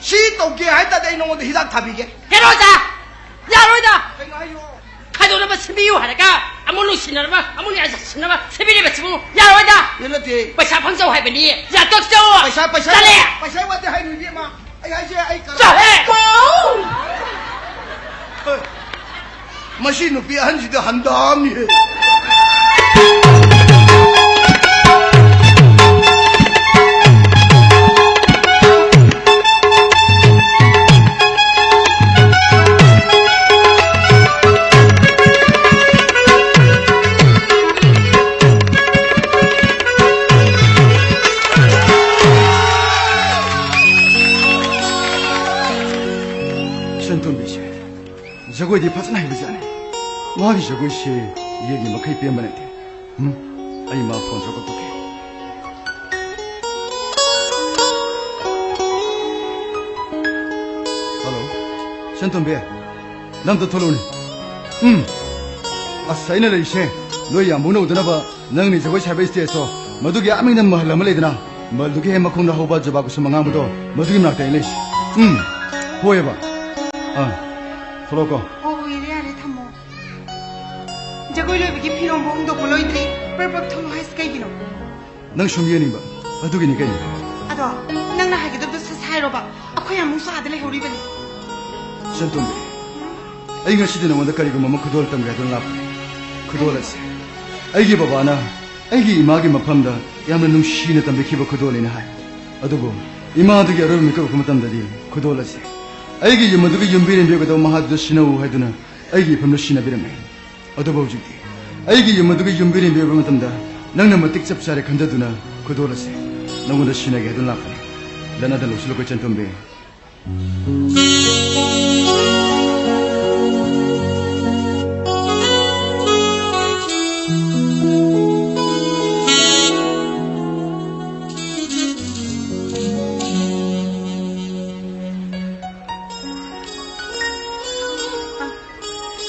ꯁꯤ ꯇꯧꯒꯦ ꯍꯥꯏ ꯇꯥꯔꯗꯤ ꯑꯩ ꯅꯉꯣꯟꯗ ꯍꯤꯗꯥꯛ ꯊꯥꯕꯤꯒꯦ꯫ ꯍꯦꯔꯣꯗ! ꯌꯥꯔꯣꯏꯗ! ꯀꯩꯅꯣ ꯍꯥꯏꯁꯤꯕꯣ? ꯈꯥꯏꯗꯣꯛꯅꯕ ꯁꯦꯝꯕꯤꯌꯨ ꯍꯥꯏꯔꯒ ꯑꯃꯨꯛ ꯅꯨꯡꯁꯤꯅꯔꯕ, ꯑꯃꯨꯛ ꯌꯥꯁꯤꯟꯅꯕ ꯁꯦꯝꯕꯤꯔꯤꯕꯁꯤꯕꯨ ꯌꯥꯔꯣꯏꯗ! ꯌꯥ ꯅꯠꯇꯦ꯫ ꯄꯩꯁꯥ ꯐꯪꯖꯧ ꯍꯥꯏꯕꯅꯤ꯫ ꯌꯥꯇꯣꯛꯆꯧ! ꯄꯩꯁꯥ, ꯄꯩꯁꯥ, ꯇꯜꯂꯦ! ꯄꯩꯁꯥ ꯋꯥꯗꯦ ꯍꯥꯏꯅꯨ, ꯏꯕꯦꯝꯃ꯫ ꯑꯩ ꯍꯥꯏꯁꯦ, ꯑꯩ ꯀꯔꯝ- ꯆꯠꯂꯦ! ꯍꯣꯏ꯫ ꯃꯁꯤ ꯅꯨꯄꯤ ꯑꯍꯟꯁꯤꯗꯤ ꯍꯟꯗꯥꯝꯅꯤꯍꯦ꯫ ꯁꯟꯇꯣꯝꯕꯤꯁꯦ ꯖꯒꯣꯏꯗꯤ ꯐꯖꯅ ꯍꯩꯕꯖꯥꯠꯅꯤ꯫ ꯃꯥꯒꯤ ꯖꯒꯣꯏꯁꯦ ꯌꯦꯡꯉꯤ ꯃꯈꯩ ꯄꯦꯟꯕ ꯅꯠꯇꯦ꯫ ꯎꯝ, ꯑꯩ ꯃꯥ ꯐꯣꯟ ꯇꯧꯔꯒ ꯀꯧꯊꯣꯛꯀꯦ꯫ ꯍꯜꯂꯣ, ꯁꯟꯇꯣꯝꯕꯤ, ꯅꯪ ꯑꯝꯇ ꯊꯣꯛꯂꯛꯎꯅꯦ꯫ ꯎꯝ, ꯑꯁ, ꯑꯩꯅ ꯂꯩꯔꯤꯁꯦ ꯅꯣꯏ ꯌꯥꯝꯕꯨꯡꯅ ꯎꯗꯅꯕ ꯅꯪꯅ ꯖꯒꯣꯏ ꯁꯥꯕ stageꯇꯣ, ꯃꯗꯨꯒꯤ ꯑꯥ ꯃꯅꯤꯡꯗ ꯃꯍꯜ ꯑꯃ ꯂꯩꯗꯅ, ꯃꯍꯜꯗꯨꯒꯤ ꯍꯦꯛ ꯃꯈꯣꯡꯗ ꯍꯧꯕ ꯖꯨꯕꯥ ꯀꯨꯁꯨꯝ ꯑꯉꯥꯡꯕꯗꯣ, ꯃꯗꯨꯒꯤ ꯃꯅꯥꯛꯇ ꯑꯩ ꯂꯩꯁꯤ꯫ ꯎꯝ, ꯍꯣꯏꯑꯕ꯫ ꯑꯥ, ꯊꯣꯛꯂꯛꯑꯣꯀꯣ꯫ ꯑꯣ, ꯌꯥꯔꯦ, ꯌꯥꯔꯦ, ꯊꯝꯃꯣ꯫ ꯖꯒꯣꯏ ꯂꯣꯏꯕꯒꯤ ꯐꯤꯔꯣꯟꯕꯨ ꯍꯣꯡꯗꯣꯛꯄ ꯂꯣꯏꯗ꯭ꯔꯤ꯫ ꯄ꯭ꯔꯞ ꯄ꯭ꯔꯞ ꯊꯣꯛꯂꯛꯑꯣ ꯍꯥꯏꯁꯤ ꯀꯩꯒꯤꯅꯣ? ꯅꯪ ꯁꯨꯝ ꯌꯦꯡꯅꯤꯡꯕ, ꯑꯗꯨꯒꯤꯅꯤ ꯀꯩꯅꯣ꯫ ꯑꯗꯣ, ꯅꯪꯅ ꯍꯥꯏꯒꯗꯕꯗꯣ ꯁꯠ ꯁꯠ ꯍꯥꯏꯔꯣꯕ꯫ ꯑꯩꯈꯣꯏ ꯑꯃꯨꯛꯁꯨ ꯑꯥꯗ ꯂꯩꯍꯧꯔꯤꯕꯅꯤ꯫ ꯁꯟꯇꯣꯝꯕꯤ, ꯑꯩ ꯉꯁꯤꯗꯤ ꯅꯉꯣꯟꯗ ꯀꯔꯤꯒꯨꯝꯕ ꯑꯃ ꯈꯨꯗꯣꯜ ꯇꯝꯒꯦ ꯍꯥꯏꯗꯨꯅ ꯂꯥꯛꯄꯅꯤ꯫ ꯈꯨꯗꯣꯜ ꯑꯁꯦ ꯑꯩꯒꯤ ꯕꯕꯥꯅ ꯑꯩꯒꯤ ꯏꯃꯥꯒꯤ ꯃꯐꯝꯗ ꯌꯥꯝꯅ ꯅꯨꯡꯁꯤꯅ ꯇꯝꯕꯤꯈꯤꯕ ꯈꯨꯗꯣꯜꯅꯤꯅ ꯍꯥꯏ꯫ ꯑꯗꯨꯕꯨ ꯏꯃꯥꯗꯨꯒꯤ ꯑꯔꯣꯏꯕ ꯃꯤꯀꯨꯞ ꯎꯔꯛꯄ ꯃꯇꯝꯗꯗꯤ ꯈꯨꯗꯣꯜ ꯑꯁꯦ ꯑꯩꯒꯤ ꯌꯨꯝ ꯑꯗꯨꯒꯤ ꯌꯨꯝꯕꯤꯔꯦꯝꯕꯤ ꯑꯣꯏꯒꯗꯕ ꯃꯍꯥꯛꯇꯨꯗ ꯁꯤꯟꯅꯧ ꯍꯥꯏꯗꯨꯅ ꯑꯩꯒꯤ ꯏꯐꯝꯗ ꯁꯤꯟꯅꯕꯤꯔꯝꯃꯦ꯫ ꯑꯗꯨꯕꯨ ꯍꯧꯖꯤꯛꯇꯤ ꯑꯩꯒꯤ ꯌꯨꯝ ꯑꯗꯨꯒꯤ ꯌꯨꯝꯕꯤꯔꯦꯝꯕꯤ ꯑꯣꯏꯕ ꯃꯇꯝꯗ ꯅꯪꯅ ꯃꯇꯤꯛ ꯆꯞ ꯆꯥꯔꯦ ꯈꯟꯖꯗꯨꯅ ꯈꯨꯗꯣꯜ ꯑꯁꯦ ꯅꯪꯉꯣꯟꯗ ꯁꯤꯟꯅꯒꯦ ꯍꯥꯏꯗꯨꯅ ꯂꯥꯛꯄꯅꯤ꯫ ꯂꯟꯅꯗ ꯂꯧꯁꯤꯜꯂꯨꯀꯣ ꯏꯆꯟꯇꯣꯝꯕꯤ꯫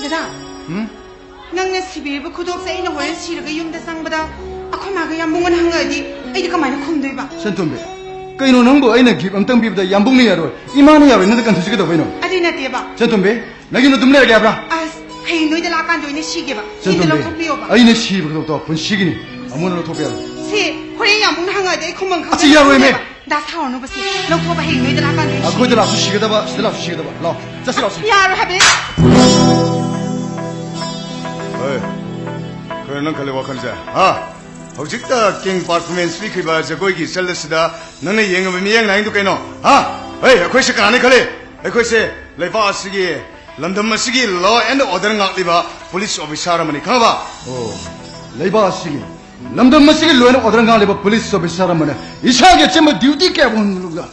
ꯗꯗꯥ, ꯎꯝ? ꯅꯪꯅ ꯁꯤꯕꯤꯔꯤꯕ ꯈꯨꯗꯣꯞꯁꯦ ꯑꯩꯅ ꯍꯣꯔꯦꯟ ꯁꯤꯔꯒ ꯌꯨꯝꯗ ꯆꯪꯕꯗ ꯑꯩꯈꯣꯏ ꯃꯥꯒ ꯌꯥꯝꯕꯨꯡꯒꯅ ꯍꯪꯉꯛꯑꯗꯤ ꯑꯩꯗꯤ ꯀꯃꯥꯏꯅ ꯈꯨꯝꯗꯣꯏꯕ? ꯁꯟꯇꯣꯝꯕꯤ, ꯀꯩꯅꯣ ꯅꯪꯕꯨ? ꯑꯩꯅ gift ꯑꯝꯇꯪ ꯄꯤꯕꯗ ꯌꯥꯝꯕꯨꯡꯅ ꯌꯥꯔꯣꯏ, ꯏꯃꯥꯅ ꯌꯥꯔꯣꯏ, ꯅꯪꯗ ꯀꯟꯊꯣꯛꯁꯤ ꯀꯩꯗꯧꯕꯩꯅꯣ? ꯑꯗꯨꯏ ꯅꯠꯇꯦꯕ꯫ ꯁꯟꯇꯣꯝꯕꯤ, ꯅꯪ ꯌꯨꯝꯗ ꯑꯗꯨꯝ ꯂꯩꯔꯒꯦ ꯍꯥꯏꯕ꯭ꯔꯥ? ꯑꯁ, ꯍꯌꯦꯡ ꯅꯣꯏꯗ ꯂꯥꯛꯀꯥꯟꯗ ꯑꯣꯏꯅ ꯁꯤꯒꯦꯕ꯫ ꯌꯨꯝꯗ ꯁꯟꯇꯣꯝꯕꯤ, ꯂꯧꯊꯣꯛꯄꯤꯌꯣꯕ꯫ ꯑꯩꯅ ꯁꯤꯕ ꯈꯨꯗꯣꯞꯇꯣ ꯄꯨꯟꯁꯤꯒꯤꯅꯤ, ꯑꯃꯨꯛ ꯍꯟꯅ ꯂꯧꯊꯣꯛꯄ ꯌꯥꯔꯣꯏ꯫ ꯁꯤ ꯍꯣꯔꯦꯟ ꯌꯥꯝꯕꯨꯡꯅ ꯍꯪꯉꯛꯑꯗꯤ ꯑꯩ ꯈꯨꯝꯕꯝ ꯑꯁꯤ ꯈꯪꯗꯦꯕ꯫ ꯌꯥꯔꯣꯏꯃꯦ꯫ ꯗꯥ ꯁꯥꯎꯔꯅꯨꯕ ꯁꯤ꯫ ꯂꯧꯊꯣꯛꯑꯕ ꯍꯌꯦꯡ ꯅꯣꯏꯗ ꯂꯥꯛꯀꯥꯟꯗ ꯑꯩ ꯁꯤꯒꯦ꯫ ꯑꯩꯈꯣꯏꯗ ꯂꯥꯛꯁꯨ ꯁꯤꯒꯗꯕ, ꯁꯤꯗ ꯂꯥꯛꯁꯨ ꯁꯤꯒꯗꯕ꯫ ꯂꯥꯛꯑꯣ, ꯆꯠꯁꯤ ꯂꯥꯛꯑꯣ꯫ ꯌꯥꯔꯣꯏ ꯍꯥꯏꯕꯅꯤ꯫ ꯍꯣꯏ, ꯀꯩꯅꯣ ꯅꯪ ꯈꯜꯂꯤ ꯋꯥꯈꯜꯁꯦ? ꯍꯥ? ꯍꯧꯖꯤꯛꯇ king performance ꯄꯤꯈ꯭ꯔꯤꯕ ꯖꯒꯣꯏꯒꯤ ꯏꯆꯜ ꯑꯁꯤꯗ ꯅꯪꯅ ꯌꯦꯡꯉꯕ ꯃꯤꯠꯌꯦꯡ ꯅꯥꯏꯗꯨ ꯀꯩꯅꯣ? ꯍꯥ? ꯍꯩ, ꯑꯩꯈꯣꯏꯁꯦ ꯀꯅꯥꯅꯤ ꯈꯜꯂꯤ? ꯑꯩꯈꯣꯏꯁꯦ ꯂꯩꯕꯥꯛ ꯑꯁꯤꯒꯤ, ꯂꯝꯗꯝ ꯑꯁꯤꯒꯤ law and order ꯉꯥꯛꯂꯤꯕ police officer ꯑꯃꯅꯤ, ꯈꯪꯉꯕ? ꯑꯣ, ꯂꯩꯕꯥꯛ ꯑꯁꯤꯒꯤ, ꯂꯝꯗꯝ ꯑꯁꯤꯒꯤ law and order ꯉꯥꯛꯂꯤꯕ police officer ꯑꯃꯅ ꯏꯁꯥꯒꯤ ꯑꯆꯝꯕ duty ꯀꯌꯥꯕꯨ ꯍꯟꯂꯨꯕꯗ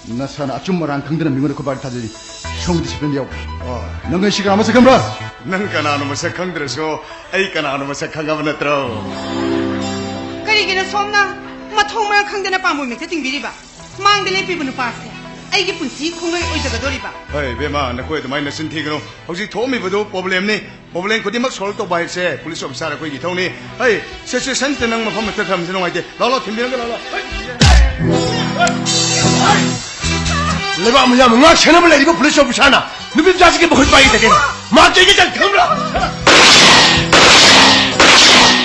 ꯅꯁꯥꯅ ꯑꯆꯨꯝ ꯑꯔꯥꯟ ꯈꯪꯗꯅ ꯃꯤꯉꯣꯟꯗ ꯈꯨꯄꯥꯛ ꯊꯥꯖꯔꯤ꯫ ꯊꯧ ꯗꯤꯁꯤꯄ꯭ꯂꯤꯟ ꯌꯥꯎꯕ꯫ ꯑꯣ꯫ ꯅꯪ ꯑꯩꯁꯤ ꯀꯅꯥ ꯃꯁꯛ ꯈꯪꯕ꯭ꯔꯥ? ꯅꯪ ꯀꯅꯥꯅꯣ ꯃꯁꯛ ꯈꯪꯗ꯭ꯔꯁꯨ ꯑꯩ ꯀꯅꯥꯅꯣ ꯃꯁꯛ ꯈꯪꯉꯕ ꯅꯠꯇ꯭ꯔꯣ? ꯀꯔꯤꯒꯤꯅꯣ ꯁꯣꯝꯅ ꯃꯊꯣꯡ ꯃꯔꯝ ꯈꯪꯗꯅ ꯄꯥꯝꯕꯣꯝ ꯍꯦꯛꯇ ꯆꯤꯡꯕꯤꯔꯤꯕ? ꯃꯥꯡꯗ ꯂꯦꯞꯄꯤꯕ ꯅꯨꯄꯥꯁꯦ ꯑꯩꯒꯤ ꯄꯨꯟꯁꯤ ꯈꯣꯡꯂꯣꯏ ꯑꯣꯏꯖꯒꯗꯧꯔꯤꯕ꯫ ꯍꯣꯏ, ꯏꯕꯦꯝꯃ, ꯅꯈꯣꯏ ꯑꯗꯨꯃꯥꯏꯅ ꯆꯤꯟ ꯊꯤꯒꯅꯨ꯫ ꯍꯧꯖꯤꯛ ꯊꯣꯛꯑꯝꯃꯤꯕꯗꯨ ꯄ꯭ꯔꯣꯕ꯭ꯂꯦꯝꯅꯤ꯫ ꯄ꯭ꯔꯣꯕ꯭ꯂꯦꯝ ꯈꯨꯗꯤꯡꯃꯛ ꯁꯣꯜꯕ ꯇꯧꯕ ꯍꯥꯏꯕꯁꯦ ꯄꯨꯂꯤꯁ ꯑꯣꯐꯤꯁꯥꯔ ꯑꯩꯈꯣꯏꯒꯤ ꯏꯊꯧꯅꯤ꯫ ꯍꯩ, ꯁꯤꯆꯨꯋꯦꯁꯟꯁꯤꯗ ꯅꯪ ꯃꯐꯝ ꯑꯃꯗ ꯊꯝꯕꯁꯦ ꯅꯨꯡꯉꯥꯏꯇꯦ꯫ ꯂꯥꯛꯑꯣ, ꯂꯥꯛꯑꯣ, ꯊꯤꯟꯕꯤꯔꯝꯒꯦ, ꯂꯥꯛꯑꯣ, ꯂꯥꯛꯑꯣ꯫ ꯂꯩꯕꯥꯛ ꯃꯌꯥꯝ ꯉꯥꯛ ꯁꯦꯟꯅꯕ ꯂꯩꯔꯤꯕ ꯄꯨꯂꯤꯁ ꯑꯣꯐꯤꯁꯥꯔꯅ ꯅꯨꯄꯤ ꯃꯆꯥꯁꯤꯒꯤ ꯃꯈꯨꯠ ꯄꯥꯏꯔꯤꯗ ꯀꯩꯅꯣ? ꯃꯥ ꯆꯩꯒꯦ ꯆꯠ ꯈꯪꯕ꯭ꯔꯥ?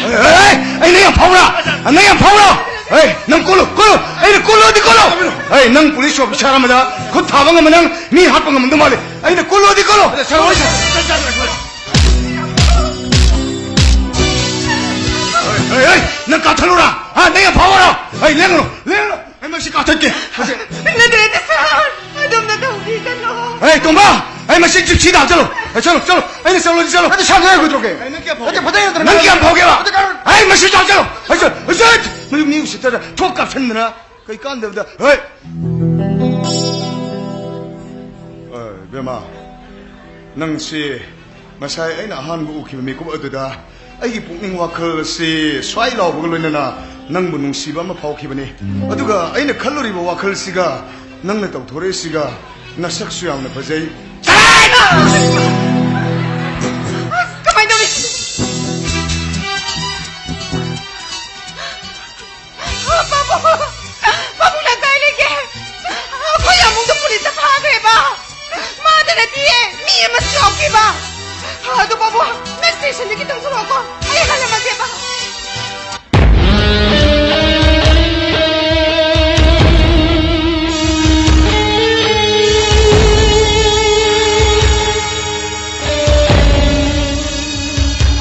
ꯑꯦ, ꯑꯩ ꯅꯪ ꯌꯥꯝ ꯐꯥꯎꯕ꯭ꯔꯥ? ꯅꯪ ꯌꯥꯝ ꯐꯥꯎꯕ꯭ꯔꯥ? ꯑꯦ, ꯅꯪ ꯀꯣꯜꯂꯨ, ꯀꯣꯜꯂꯨ꯫ ꯑꯩꯅ ꯀꯣꯜꯂꯨꯗꯤ ꯀꯣꯜꯂꯨ꯫ ꯑꯦ, ꯅꯪ ꯄꯨꯂꯤꯁ ꯑꯣꯐꯤꯁꯥꯔ ꯑꯃꯗ ꯈꯨꯠ ꯊꯥꯕ ꯉꯝꯕ ꯅꯪ ꯃꯤ ꯍꯥꯠꯄ ꯉꯝꯗꯧ ꯃꯥꯜꯂꯦ꯫ ꯑꯩꯅ ꯀꯣꯜꯂꯨꯗꯤ ꯀꯣꯜꯂꯨ꯫ ꯑꯦ, ꯑꯦ, ꯑꯦ, ꯅꯪ ꯀꯥꯊꯠꯂꯨꯔꯥ? ꯍꯥ, ꯅꯪ ꯌꯥꯝ ꯐꯥꯎꯕ꯭ꯔꯥ? ꯑꯦ, ꯂꯦꯡꯉꯨ, ꯂꯦꯡꯉꯨ꯫ ꯑꯩ ꯃꯁꯤ ꯀꯥꯊꯠꯀꯦ꯫ ꯅꯠꯇ꯭ꯔꯦꯅꯦ ꯁꯥꯔ, ꯑꯗꯨꯝꯅ ꯇꯧꯕꯤꯒꯅꯨ꯫ ꯑꯦ, ꯇꯣꯝꯕ, ꯑꯩ ꯃꯁꯤ ꯖꯤꯞꯁꯤꯗ ꯍꯥꯞꯆꯜꯂꯨ꯫ ꯑꯦ, ꯆꯠꯂꯨ, ꯆꯠꯂꯨ, ꯑꯩꯅ ꯆꯠꯂꯨ, ꯆꯠꯂꯨ꯫ ꯑꯗꯨ ꯁꯥꯟꯅ ꯌꯥꯔꯣꯏꯗ꯭ꯔꯣ, ꯀꯩ? ꯑꯩ ꯅꯪ ꯀꯌꯥꯝ ꯐꯥꯎꯒꯦ? ꯅꯠꯇꯦ, ꯐꯖꯩ ꯅꯠꯇ꯭ꯔꯣ? ꯅꯪ ꯀꯌꯥꯝ ꯐꯥꯎꯒꯦꯕ? ꯑꯗꯨ ꯀꯥꯔꯣ꯫ ꯑꯩ ꯃꯁꯤ ꯆꯥꯎ ꯆꯠꯂꯨ꯫ ꯑꯩ ꯆꯠ-, ꯑꯩ ꯆꯠ-, ꯃꯗꯨ ꯃꯤ ꯎꯁꯤꯠꯇꯗ ꯊꯣꯛ ꯀꯥꯞꯁꯟꯗꯅ ꯀꯩ ꯀꯥꯟꯗꯕꯗ, ꯍꯦ! ꯑꯦ, ꯏꯕꯦꯝꯃ, ꯅꯪꯁꯤ ꯉꯁꯥꯏ ꯑꯩꯅ ꯑꯍꯥꯟꯕ ꯎꯈꯤꯕ ꯃꯤꯀꯨꯞ ꯑꯗꯨꯗ ꯑꯩꯒꯤ ꯄꯨꯛꯅꯤꯡ ꯋꯥꯈꯜ ꯑꯁꯤ ꯁ꯭ꯋꯥꯏ ꯂꯥꯎꯕꯒ ꯂꯣꯏꯅꯅ ꯅꯪꯕꯨ ꯅꯨꯡꯁꯤꯕ ꯑꯃ ꯐꯥꯎꯈꯤꯕꯅꯤ꯫ ꯑꯗꯨꯒ ꯑꯩꯅ ꯈꯜꯂꯨꯔꯤꯕ ꯋꯥꯈꯜꯁꯤꯒ ꯅꯪꯅ ꯇꯧꯊꯣꯔꯛꯏꯁꯤꯒ ꯅꯁꯛꯁꯨ ꯌꯥꯝꯅ ꯐꯖꯩ꯫ ꯀꯃꯥꯏꯅ ꯇꯧꯔꯤ? ꯄꯥꯕꯨꯡ! ꯄꯥꯕꯨꯡ, ꯅꯪ ꯀꯥꯏ ꯂꯩꯒꯦ? ꯑꯩꯈꯣꯏ ꯌꯥꯝꯕꯨꯡꯗꯣ ꯄꯨꯂꯤꯁꯇ ꯐꯥꯈ꯭ꯔꯦꯕ꯫ ꯃꯥꯗ ꯅꯠꯇꯤꯌꯦ, ꯃꯤ ꯑꯃꯁꯨ ꯌꯥꯎꯈꯤꯕ꯫ ꯑꯗꯨ ꯄꯥꯕꯨꯡ, ꯅꯪ ꯁ꯭ꯇꯦꯁꯟꯗ ꯈꯤꯇꯪ ꯊꯣꯛꯂꯛꯑꯣꯀꯣ, ꯑꯩ ꯍꯜꯂꯝꯃꯒꯦꯕ꯫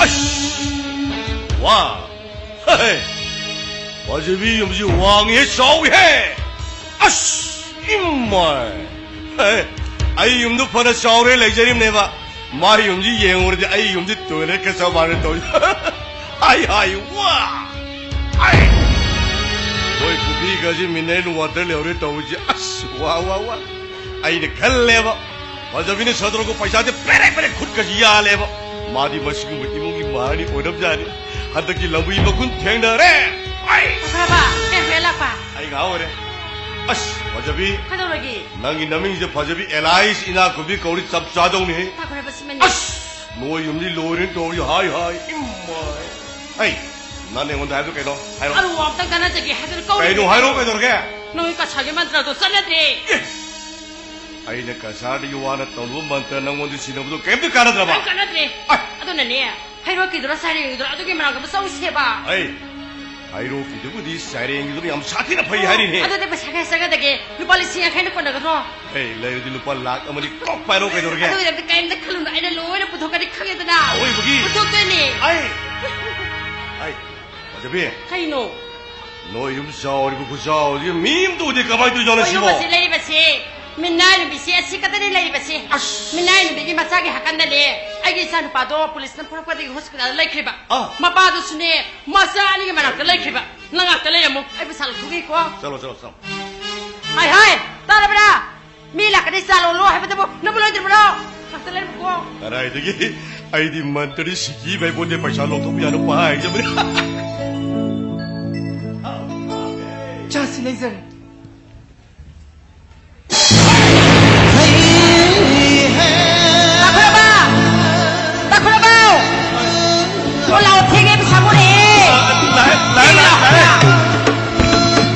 ꯑꯁ! ꯋꯥ! ꯍꯦ! ꯐꯖꯕꯤ ꯌꯨꯝꯁꯤ ꯋꯥꯡꯉꯤꯍꯦ, ꯆꯥꯎꯏꯍꯦ! ꯑꯁ! ꯏꯃꯥꯏ! ꯍꯦ! ꯑꯩ ꯌꯨꯝꯗꯨ ꯐꯅ ꯆꯥꯎꯔꯦ ꯂꯩꯖꯔꯤꯕꯅꯦꯕ꯫ ꯃꯥꯏ ꯌꯨꯝꯁꯤ ꯌꯦꯡꯉꯨꯔꯗꯤ ꯑꯩ ꯌꯨꯝꯁꯤ ꯇꯣꯏꯂꯦꯠꯀ ꯆꯞ ꯃꯥꯟꯅ ꯇꯧꯏ꯫ ꯍꯥꯏ, ꯍꯥꯏ, ꯋꯥ! ꯍꯥꯏ! ꯃꯣꯏ ꯄꯨꯈ꯭ꯔꯤꯒꯁꯤ ꯃꯤꯅꯔꯦꯜ ꯋꯥꯇꯔ ꯂꯩꯍꯧꯔꯦ ꯇꯧꯔꯤꯁꯤ꯫ ꯑꯁ! ꯋꯥ, ꯋꯥ, ꯋꯥ! ꯑꯩꯅ ꯈꯜꯂꯦꯕ꯫ ꯐꯖꯕꯤꯅ ꯁꯗ꯭ꯔꯣꯒ ꯄꯩꯁꯥꯁꯦ ꯄꯦꯔꯦꯛ ꯄꯦꯔꯦꯛ ꯈꯨꯠꯀꯁꯤ ꯌꯥꯜꯂꯦꯕ꯫ ꯃꯥꯗꯤ ꯃꯁꯤꯒꯨꯝꯕ ꯏꯃꯨꯡꯒꯤ ꯃꯍꯥꯔꯥꯅꯤ ꯑꯣꯏꯔꯕꯖꯥꯠꯅꯤ꯫ ꯍꯟꯗꯛꯀꯤ ꯂꯝꯕꯤ ꯃꯒꯨꯟ ꯊꯦꯡꯅꯔꯦ꯫ ꯑꯩ ꯐꯈ꯭ꯔꯕ? ꯀꯩ ꯍꯣꯏ ꯂꯥꯛꯄ? ꯑꯩ ꯉꯥꯏꯍꯥꯛ ꯑꯣꯏꯔꯦ꯫ ꯑꯁ, ꯐꯖꯕꯤ꯫ ꯀꯩꯗꯧꯔꯒꯦ? ꯅꯪꯒꯤ ꯅꯃꯤꯡꯁꯦ ꯐꯖꯕꯤ ꯑꯦꯂꯥꯏꯁ ꯏꯅꯥꯛꯈꯨꯟꯕꯤ ꯀꯧꯔꯤ ꯆꯞ ꯆꯥꯗꯧꯅꯤꯍꯦ꯫ ꯐꯈ꯭ꯔꯕ ꯁꯤꯃꯅꯤ꯫ ꯑꯁ! ꯅꯣꯏ ꯌꯨꯝꯗꯤ ꯂꯣꯏꯔꯦꯅ ꯇꯧꯔꯤ, ꯍꯥꯏ, ꯍꯥꯏ꯫ ꯏꯃꯥꯏ꯫ ꯑꯩ, ꯅꯪ ꯑꯩꯉꯣꯟꯗ ꯍꯥꯏꯕꯗꯨ ꯀꯩꯅꯣ? ꯍꯥꯏꯔꯣ꯫ ꯑꯔꯨꯕ ꯑꯝꯇꯪ ꯇꯥꯟꯅꯖꯒꯦ ꯍꯥꯏꯗꯅ ꯀꯧꯔꯤꯅꯦ꯫ ꯀꯩꯅꯣ? ꯍꯥꯏꯔꯣ, ꯀꯩꯗꯧꯔꯒꯦ? ꯅꯣꯏ ꯀꯁꯥꯒꯤ ꯃꯟꯇ꯭ꯔꯗꯣ ꯆꯠꯅꯗ꯭ꯔꯦ꯫ ꯑꯦ! ꯑꯩꯅ ꯀꯁꯥꯔꯗꯒꯤ ꯋꯥꯅ ꯇꯧꯔꯨꯕ ꯃꯟꯇ꯭ꯔ ꯅꯪꯉꯣꯟꯗ ꯁꯤꯟꯅꯕꯗꯣ ꯀꯩꯝꯇ ꯀꯥꯟꯅꯗ꯭ꯔꯕ? ꯀꯩꯝ ꯀꯥꯟꯅꯗ꯭ꯔꯦ꯫ ꯑꯩ! ꯑꯗꯨꯅꯅꯦ, ꯍꯩꯔꯣꯛꯀꯤꯗꯨꯔ ꯁꯩꯔꯦꯡꯒꯤꯗꯨꯔ ꯑꯗꯨꯒꯤ ꯃꯅꯥꯛꯇ ꯑꯃ ꯆꯧꯁꯦꯕ꯫ ꯑꯩ! ꯍꯩꯔꯣꯛꯀꯤꯗꯨꯕꯨꯗꯤ ꯁꯩꯔꯦꯡꯒꯤꯗꯨꯅ ꯌꯥꯝ ꯁꯥꯊꯤꯅ ꯐꯩ ꯍꯥꯏꯔꯤꯅꯦ꯫ ꯑꯗꯨꯗꯤ ꯄꯩꯁꯥ ꯀꯌꯥ ꯆꯪꯒꯗꯒꯦ? ꯂꯨꯄꯥ ꯂꯤꯁꯤꯡ ꯌꯥꯡꯈꯩꯅ ꯀꯣꯟꯅꯒꯗ꯭ꯔꯣ? ꯑꯦ, ꯂꯩꯔꯗꯤ ꯂꯨꯄꯥ ꯂꯥꯈ ꯑꯃꯅꯤ ꯀꯣꯛ ꯄꯥꯏꯔꯣ, ꯀꯩꯗꯧꯔꯒꯦ? ꯑꯗꯨꯒꯤꯗꯃꯛꯇ ꯀꯔꯤꯝꯇ ꯈꯜꯂꯨꯅꯨ, ꯑꯩꯅ ꯂꯣꯏꯅ ꯄꯨꯊꯣꯛꯀꯅꯤ, ꯈꯪꯉꯦꯗꯅ꯫ ꯑꯑꯣꯏꯕꯒꯤ? ꯄꯨꯊꯣꯛꯇꯣꯏꯅꯦ꯫ ꯑꯩ, ꯑꯩ, ꯐꯖꯕꯤ꯫ ꯀꯩꯅꯣ? ꯅꯣꯏ ꯌꯨꯝ ꯆꯥꯎꯔꯤꯕ ꯈꯨꯆꯥꯎꯁꯤ ꯃꯤ ꯑꯝꯇ ꯎꯗꯦ, ꯀꯃꯥꯏꯅ ꯇꯧꯔꯤꯖꯥꯠꯅꯣ ꯍꯣꯏ, ꯁꯤꯕꯣ? ꯌꯨꯝ ꯑꯁꯤ ꯂꯩꯔꯤꯕꯁꯤ ꯃꯤꯅꯥꯏ ꯅꯨꯄꯤꯁꯤ ꯑꯁꯤ ꯈꯛꯇꯅꯤ ꯂꯩꯔꯤꯕꯁꯤ꯫ ꯑꯁ! ꯃꯤꯅꯥꯏ ꯅꯨꯄꯤꯒꯤ ꯃꯆꯥꯒꯤ ꯍꯥꯀꯟꯗꯅꯦ ꯑꯩꯒꯤ ꯏꯆꯥꯅꯨꯄꯥꯗꯣ ꯄꯨꯂꯤꯁꯅ ꯐꯨꯔꯛꯄꯗꯒꯤ ꯍꯣꯁꯄꯤꯇꯥꯜꯗ ꯂꯩꯈ꯭ꯔꯤꯕ꯫ ꯑꯥ꯫ ꯃꯄꯥꯗꯨꯁꯨꯅꯦ ꯃꯆꯥ ꯑꯅꯤꯒꯤ ꯃꯅꯥꯛꯇ ꯂꯩꯈ꯭ꯔꯤꯕ꯫ ꯅꯪ ꯉꯥꯛꯇ ꯂꯩꯔꯝꯃꯣ, ꯑꯩ ꯄꯩꯁꯥ ꯂꯧꯊꯣꯛꯈꯤꯀꯣ꯫ ꯆꯠꯂꯣ, ꯆꯠꯂꯣ, ꯆꯠꯂꯣ꯫ ꯍꯥꯏ, ꯍꯥꯏ, ꯇꯥꯔꯕ꯭ꯔꯥ? ꯃꯤ ꯂꯥꯛꯀꯅꯤ, ꯆꯥ ꯂꯣꯜꯂꯣ ꯍꯥꯏꯕꯗꯕꯨ ꯅꯪꯕꯨ ꯂꯣꯏꯗ꯭ꯔꯤꯕ꯭ꯔꯣ? ꯉꯥꯛꯇ ꯂꯩꯔꯝꯃꯨꯀꯣ꯫ ꯀꯗꯥꯏꯗꯒꯤ? ꯑꯩꯗꯤ ꯃꯟꯇ꯭ꯔꯤ ꯁꯤꯀꯤ ꯐꯩꯄꯣꯠꯇꯦ, ꯄꯩꯁꯥ ꯂꯧꯊꯣꯛꯄ ꯌꯥꯅꯕ ꯄꯪꯍꯥꯏ ꯍꯥꯏꯖꯕꯅꯤ꯫ ꯆꯥꯁꯤ ꯂꯩꯖꯔꯦ꯫ ꯇꯥꯈꯨꯔꯕ! ꯇꯥꯈꯨꯔꯕ! ꯊꯣꯛꯂꯛꯑꯣ, ꯊꯦꯡꯉꯦ, ꯄꯩꯁꯥ ꯄꯨꯔꯛꯑꯦ꯫ ꯂꯥꯛꯑꯦ, ꯂꯥꯛꯑꯦ, ꯂꯥꯛꯑꯦ, ꯂꯥꯛꯑꯦ꯫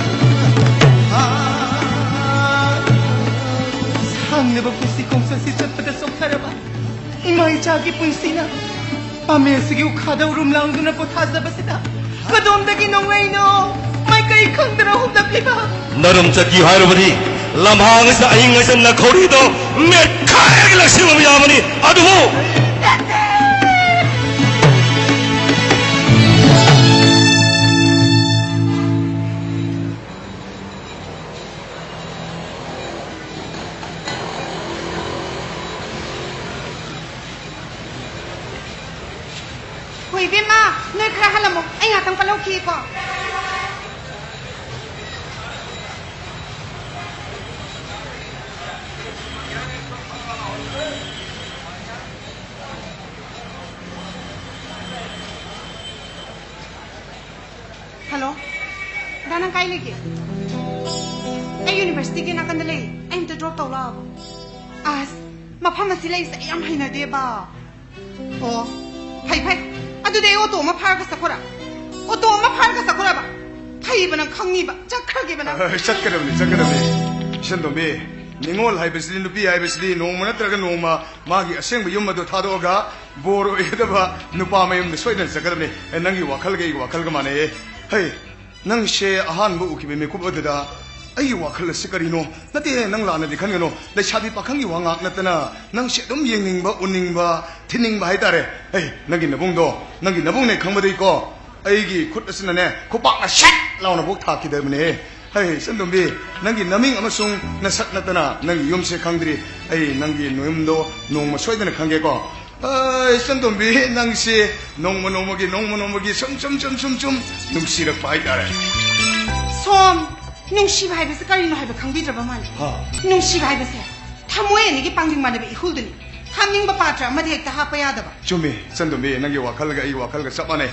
ꯁꯥꯡꯂꯕ ꯄꯨꯟꯁꯤ ꯈꯣꯡꯆꯠꯁꯤ ꯆꯠꯄꯗ ꯆꯣꯛꯊꯔꯕ ꯏꯃꯥ ꯏꯆꯥꯒꯤ ꯄꯨꯟꯁꯤꯅ ꯄꯥꯝꯕꯤ ꯑꯁꯤꯒꯤ ꯎꯈꯥꯗ ꯎꯔꯨꯝ ꯂꯥꯡꯗꯨꯅ ꯄꯣꯊꯥꯖꯕꯁꯤꯗ ꯀꯗꯣꯝꯗꯒꯤ ꯅꯣꯡꯂꯩꯅꯣ ꯃꯥꯏꯀꯩ ꯈꯪꯗꯅ ꯍꯨꯝꯂꯛꯂꯤꯕ? ꯅꯔꯨꯝ ꯆꯠꯈꯤꯌꯨ ꯍꯥꯏꯔꯕꯗꯤ ꯂꯝꯍꯥꯡ ꯑꯁꯤꯗ ꯑꯍꯤꯡ ꯑꯁꯤꯗ ꯅꯈꯧꯔꯤꯗꯣ ꯃꯦꯠꯈꯥꯏꯔꯒ ꯂꯪꯁꯤꯜꯂꯝꯕ ꯌꯥꯕꯅꯤ꯫ ꯑꯗꯨꯕꯨ ꯍꯣꯏ, ꯏꯕꯦꯝꯃ, ꯅꯣꯏ ꯈꯔ ꯍꯜꯂꯝꯃꯣ, ꯑꯩ ꯉꯥꯛꯇꯪ ꯄꯜꯂꯧꯈꯤꯒꯦꯀꯣ꯫ ꯀꯥꯏ ꯂꯩꯒꯦ? ꯑꯩ ꯌꯨꯅꯤꯚꯔꯁꯤꯇꯤꯒꯤ ꯅꯥꯀꯟꯗ ꯂꯩ꯫ ꯑꯩ ꯑꯝꯇ ꯗ꯭ꯔꯣꯞ ꯇꯧ ꯂꯥꯛꯑꯣ꯫ ꯑꯁ, ꯃꯐꯝ ꯑꯁꯤ ꯂꯩꯕꯁꯦ ꯑꯩ ꯌꯥꯝ ꯍꯩꯅꯗꯦꯕ꯫ ꯑꯣ, ꯐꯩ ꯐꯩ꯫ ꯑꯗꯨꯗꯤ ꯑꯩ ꯑꯣꯇꯣ ꯑꯃ ꯐꯥꯔꯒ ꯆꯠꯈꯣꯔꯥ? ꯑꯣꯇꯣ ꯑꯃ ꯐꯥꯔꯒ ꯆꯠꯈꯣꯔꯕ? ꯐꯩꯕ, ꯅꯪ ꯈꯪꯅꯤꯕ꯫ ꯆꯠꯈ꯭ꯔꯒꯦꯕ ꯅꯪ꯫ ꯑ, ꯆꯠꯀꯗꯕꯅꯤ, ꯆꯠꯀꯗꯕꯅꯤ꯫ ꯏꯆꯟꯇꯣꯝꯕꯤ, ꯅꯤꯉꯣꯜ ꯍꯥꯏꯕꯁꯤꯗꯤ, ꯅꯨꯄꯤ ꯍꯥꯏꯕꯁꯤꯗꯤ ꯅꯣꯡꯃ ꯅꯠꯇ꯭ꯔꯒ ꯅꯣꯡꯃ ꯃꯥꯒꯤ ꯑꯁꯦꯡꯕ ꯌꯨꯝ ꯑꯗꯨ ꯊꯥꯗꯣꯛꯑꯒ ꯕꯣꯔ ꯑꯣꯏꯒꯗꯕ ꯅꯨꯄꯥ ꯃꯌꯨꯝꯗ ꯁꯣꯏꯗꯅ ꯆꯠꯀꯗꯕꯅꯤ꯫ ꯑꯦ, ꯅꯪꯒꯤ ꯋꯥꯈꯜꯒ ꯑꯩꯒꯤ ꯋꯥꯈꯜꯒ ꯃꯥꯟꯅꯩꯌꯦ꯫ ꯍꯩ, ꯅꯪꯁꯦ ꯑꯍꯥꯟꯕ ꯎꯈꯤꯕ ꯃꯤꯀꯨꯞ ꯑꯗꯨꯗ ꯑꯩꯒꯤ ꯋꯥꯈꯜ ꯑꯁꯤ ꯀꯔꯤꯅꯣ? ꯅꯠꯇꯦ, ꯅꯪ ꯂꯥꯟꯅꯗꯤ ꯈꯟꯒꯅꯨ꯫ ꯂꯩꯁꯥꯕꯤ ꯄꯥꯈꯪꯒꯤ ꯋꯥ ꯉꯥꯛ ꯅꯠꯇꯅ ꯅꯪꯁꯦ ꯑꯗꯨꯝ ꯌꯦꯡꯅꯤꯡꯕ, ꯎꯅꯤꯡꯕ, ꯊꯤꯅꯤꯡꯕ ꯍꯥꯏꯇꯥꯔꯦ꯫ ꯍꯩ, ꯅꯪꯒꯤ ꯅꯕꯨꯡꯗꯣ, ꯅꯪꯒꯤ ꯅꯕꯨꯡꯅꯦ ꯈꯪꯕꯗꯒꯤꯀꯣ, ꯑꯩꯒꯤ ꯈꯨꯠ ꯑꯁꯤꯅ ꯈꯨꯄꯥꯛꯅ ꯁꯠ ꯂꯥꯎꯅ ꯕꯣꯛ ꯊꯥꯈꯤꯗꯕꯅꯦ꯫ ꯍꯩ, ꯏꯆꯟꯇꯣꯝꯕꯤ, ꯅꯪꯒꯤ ꯅꯃꯤꯡ ꯑꯃꯁꯨꯡ ꯅꯁꯛ ꯅꯠꯇꯅ ꯅꯪꯒꯤ ꯌꯨꯝꯁꯦ ꯈꯪꯗ꯭ꯔꯤ꯫ ꯑꯩ ꯅꯪꯒꯤ ꯌꯨꯝꯗꯣ ꯅꯣꯡꯃ ꯁꯣꯏꯗꯅ ꯈꯪꯒꯦꯀꯣ꯫ ꯑ, ꯏꯆꯟꯇꯣꯝꯕꯤ, ꯅꯪꯁꯦ ꯅꯣꯡꯃ ꯅꯣꯡꯃꯒꯤ, ꯅꯣꯡꯃ ꯅꯣꯡꯃꯒꯤ ꯁꯨꯝ, ꯁꯨꯝ, ꯁꯨꯝ, ꯁꯨꯝ, ꯁꯨꯝ ꯅꯨꯡꯁꯤꯔꯛꯄ ꯍꯥꯏꯇꯥꯔꯦ꯫ ꯁꯣꯝ, ꯅꯨꯡꯁꯤꯕ ꯍꯥꯏꯕꯁꯦ ꯀꯔꯤꯅꯣ ꯍꯥꯏꯕ ꯈꯪꯕꯤꯗ꯭ꯔꯕ ꯃꯥꯜꯂꯦ꯫ ꯍꯥ? ꯅꯨꯡꯁꯤꯕ ꯍꯥꯏꯕꯁꯦ ꯊꯃꯣꯏ ꯑꯅꯤꯒꯤ ꯄꯥꯡꯖꯤꯡ ꯃꯥꯟꯅꯕ ꯏꯍꯨꯜꯗꯨꯅꯤ꯫ ꯍꯥꯞꯅꯤꯡꯕ ꯄꯥꯇ꯭ꯔ ꯑꯃꯗ ꯍꯦꯛꯇ ꯍꯥꯞꯄ ꯌꯥꯗꯕ꯫ ꯆꯨꯝꯃꯤ, ꯏꯆꯟꯇꯣꯝꯕꯤ, ꯅꯪꯒꯤ ꯋꯥꯈꯜꯒ ꯑꯩꯒꯤ ꯋꯥꯈꯜꯒ ꯆꯞ ꯃꯥꯟꯅꯩ꯫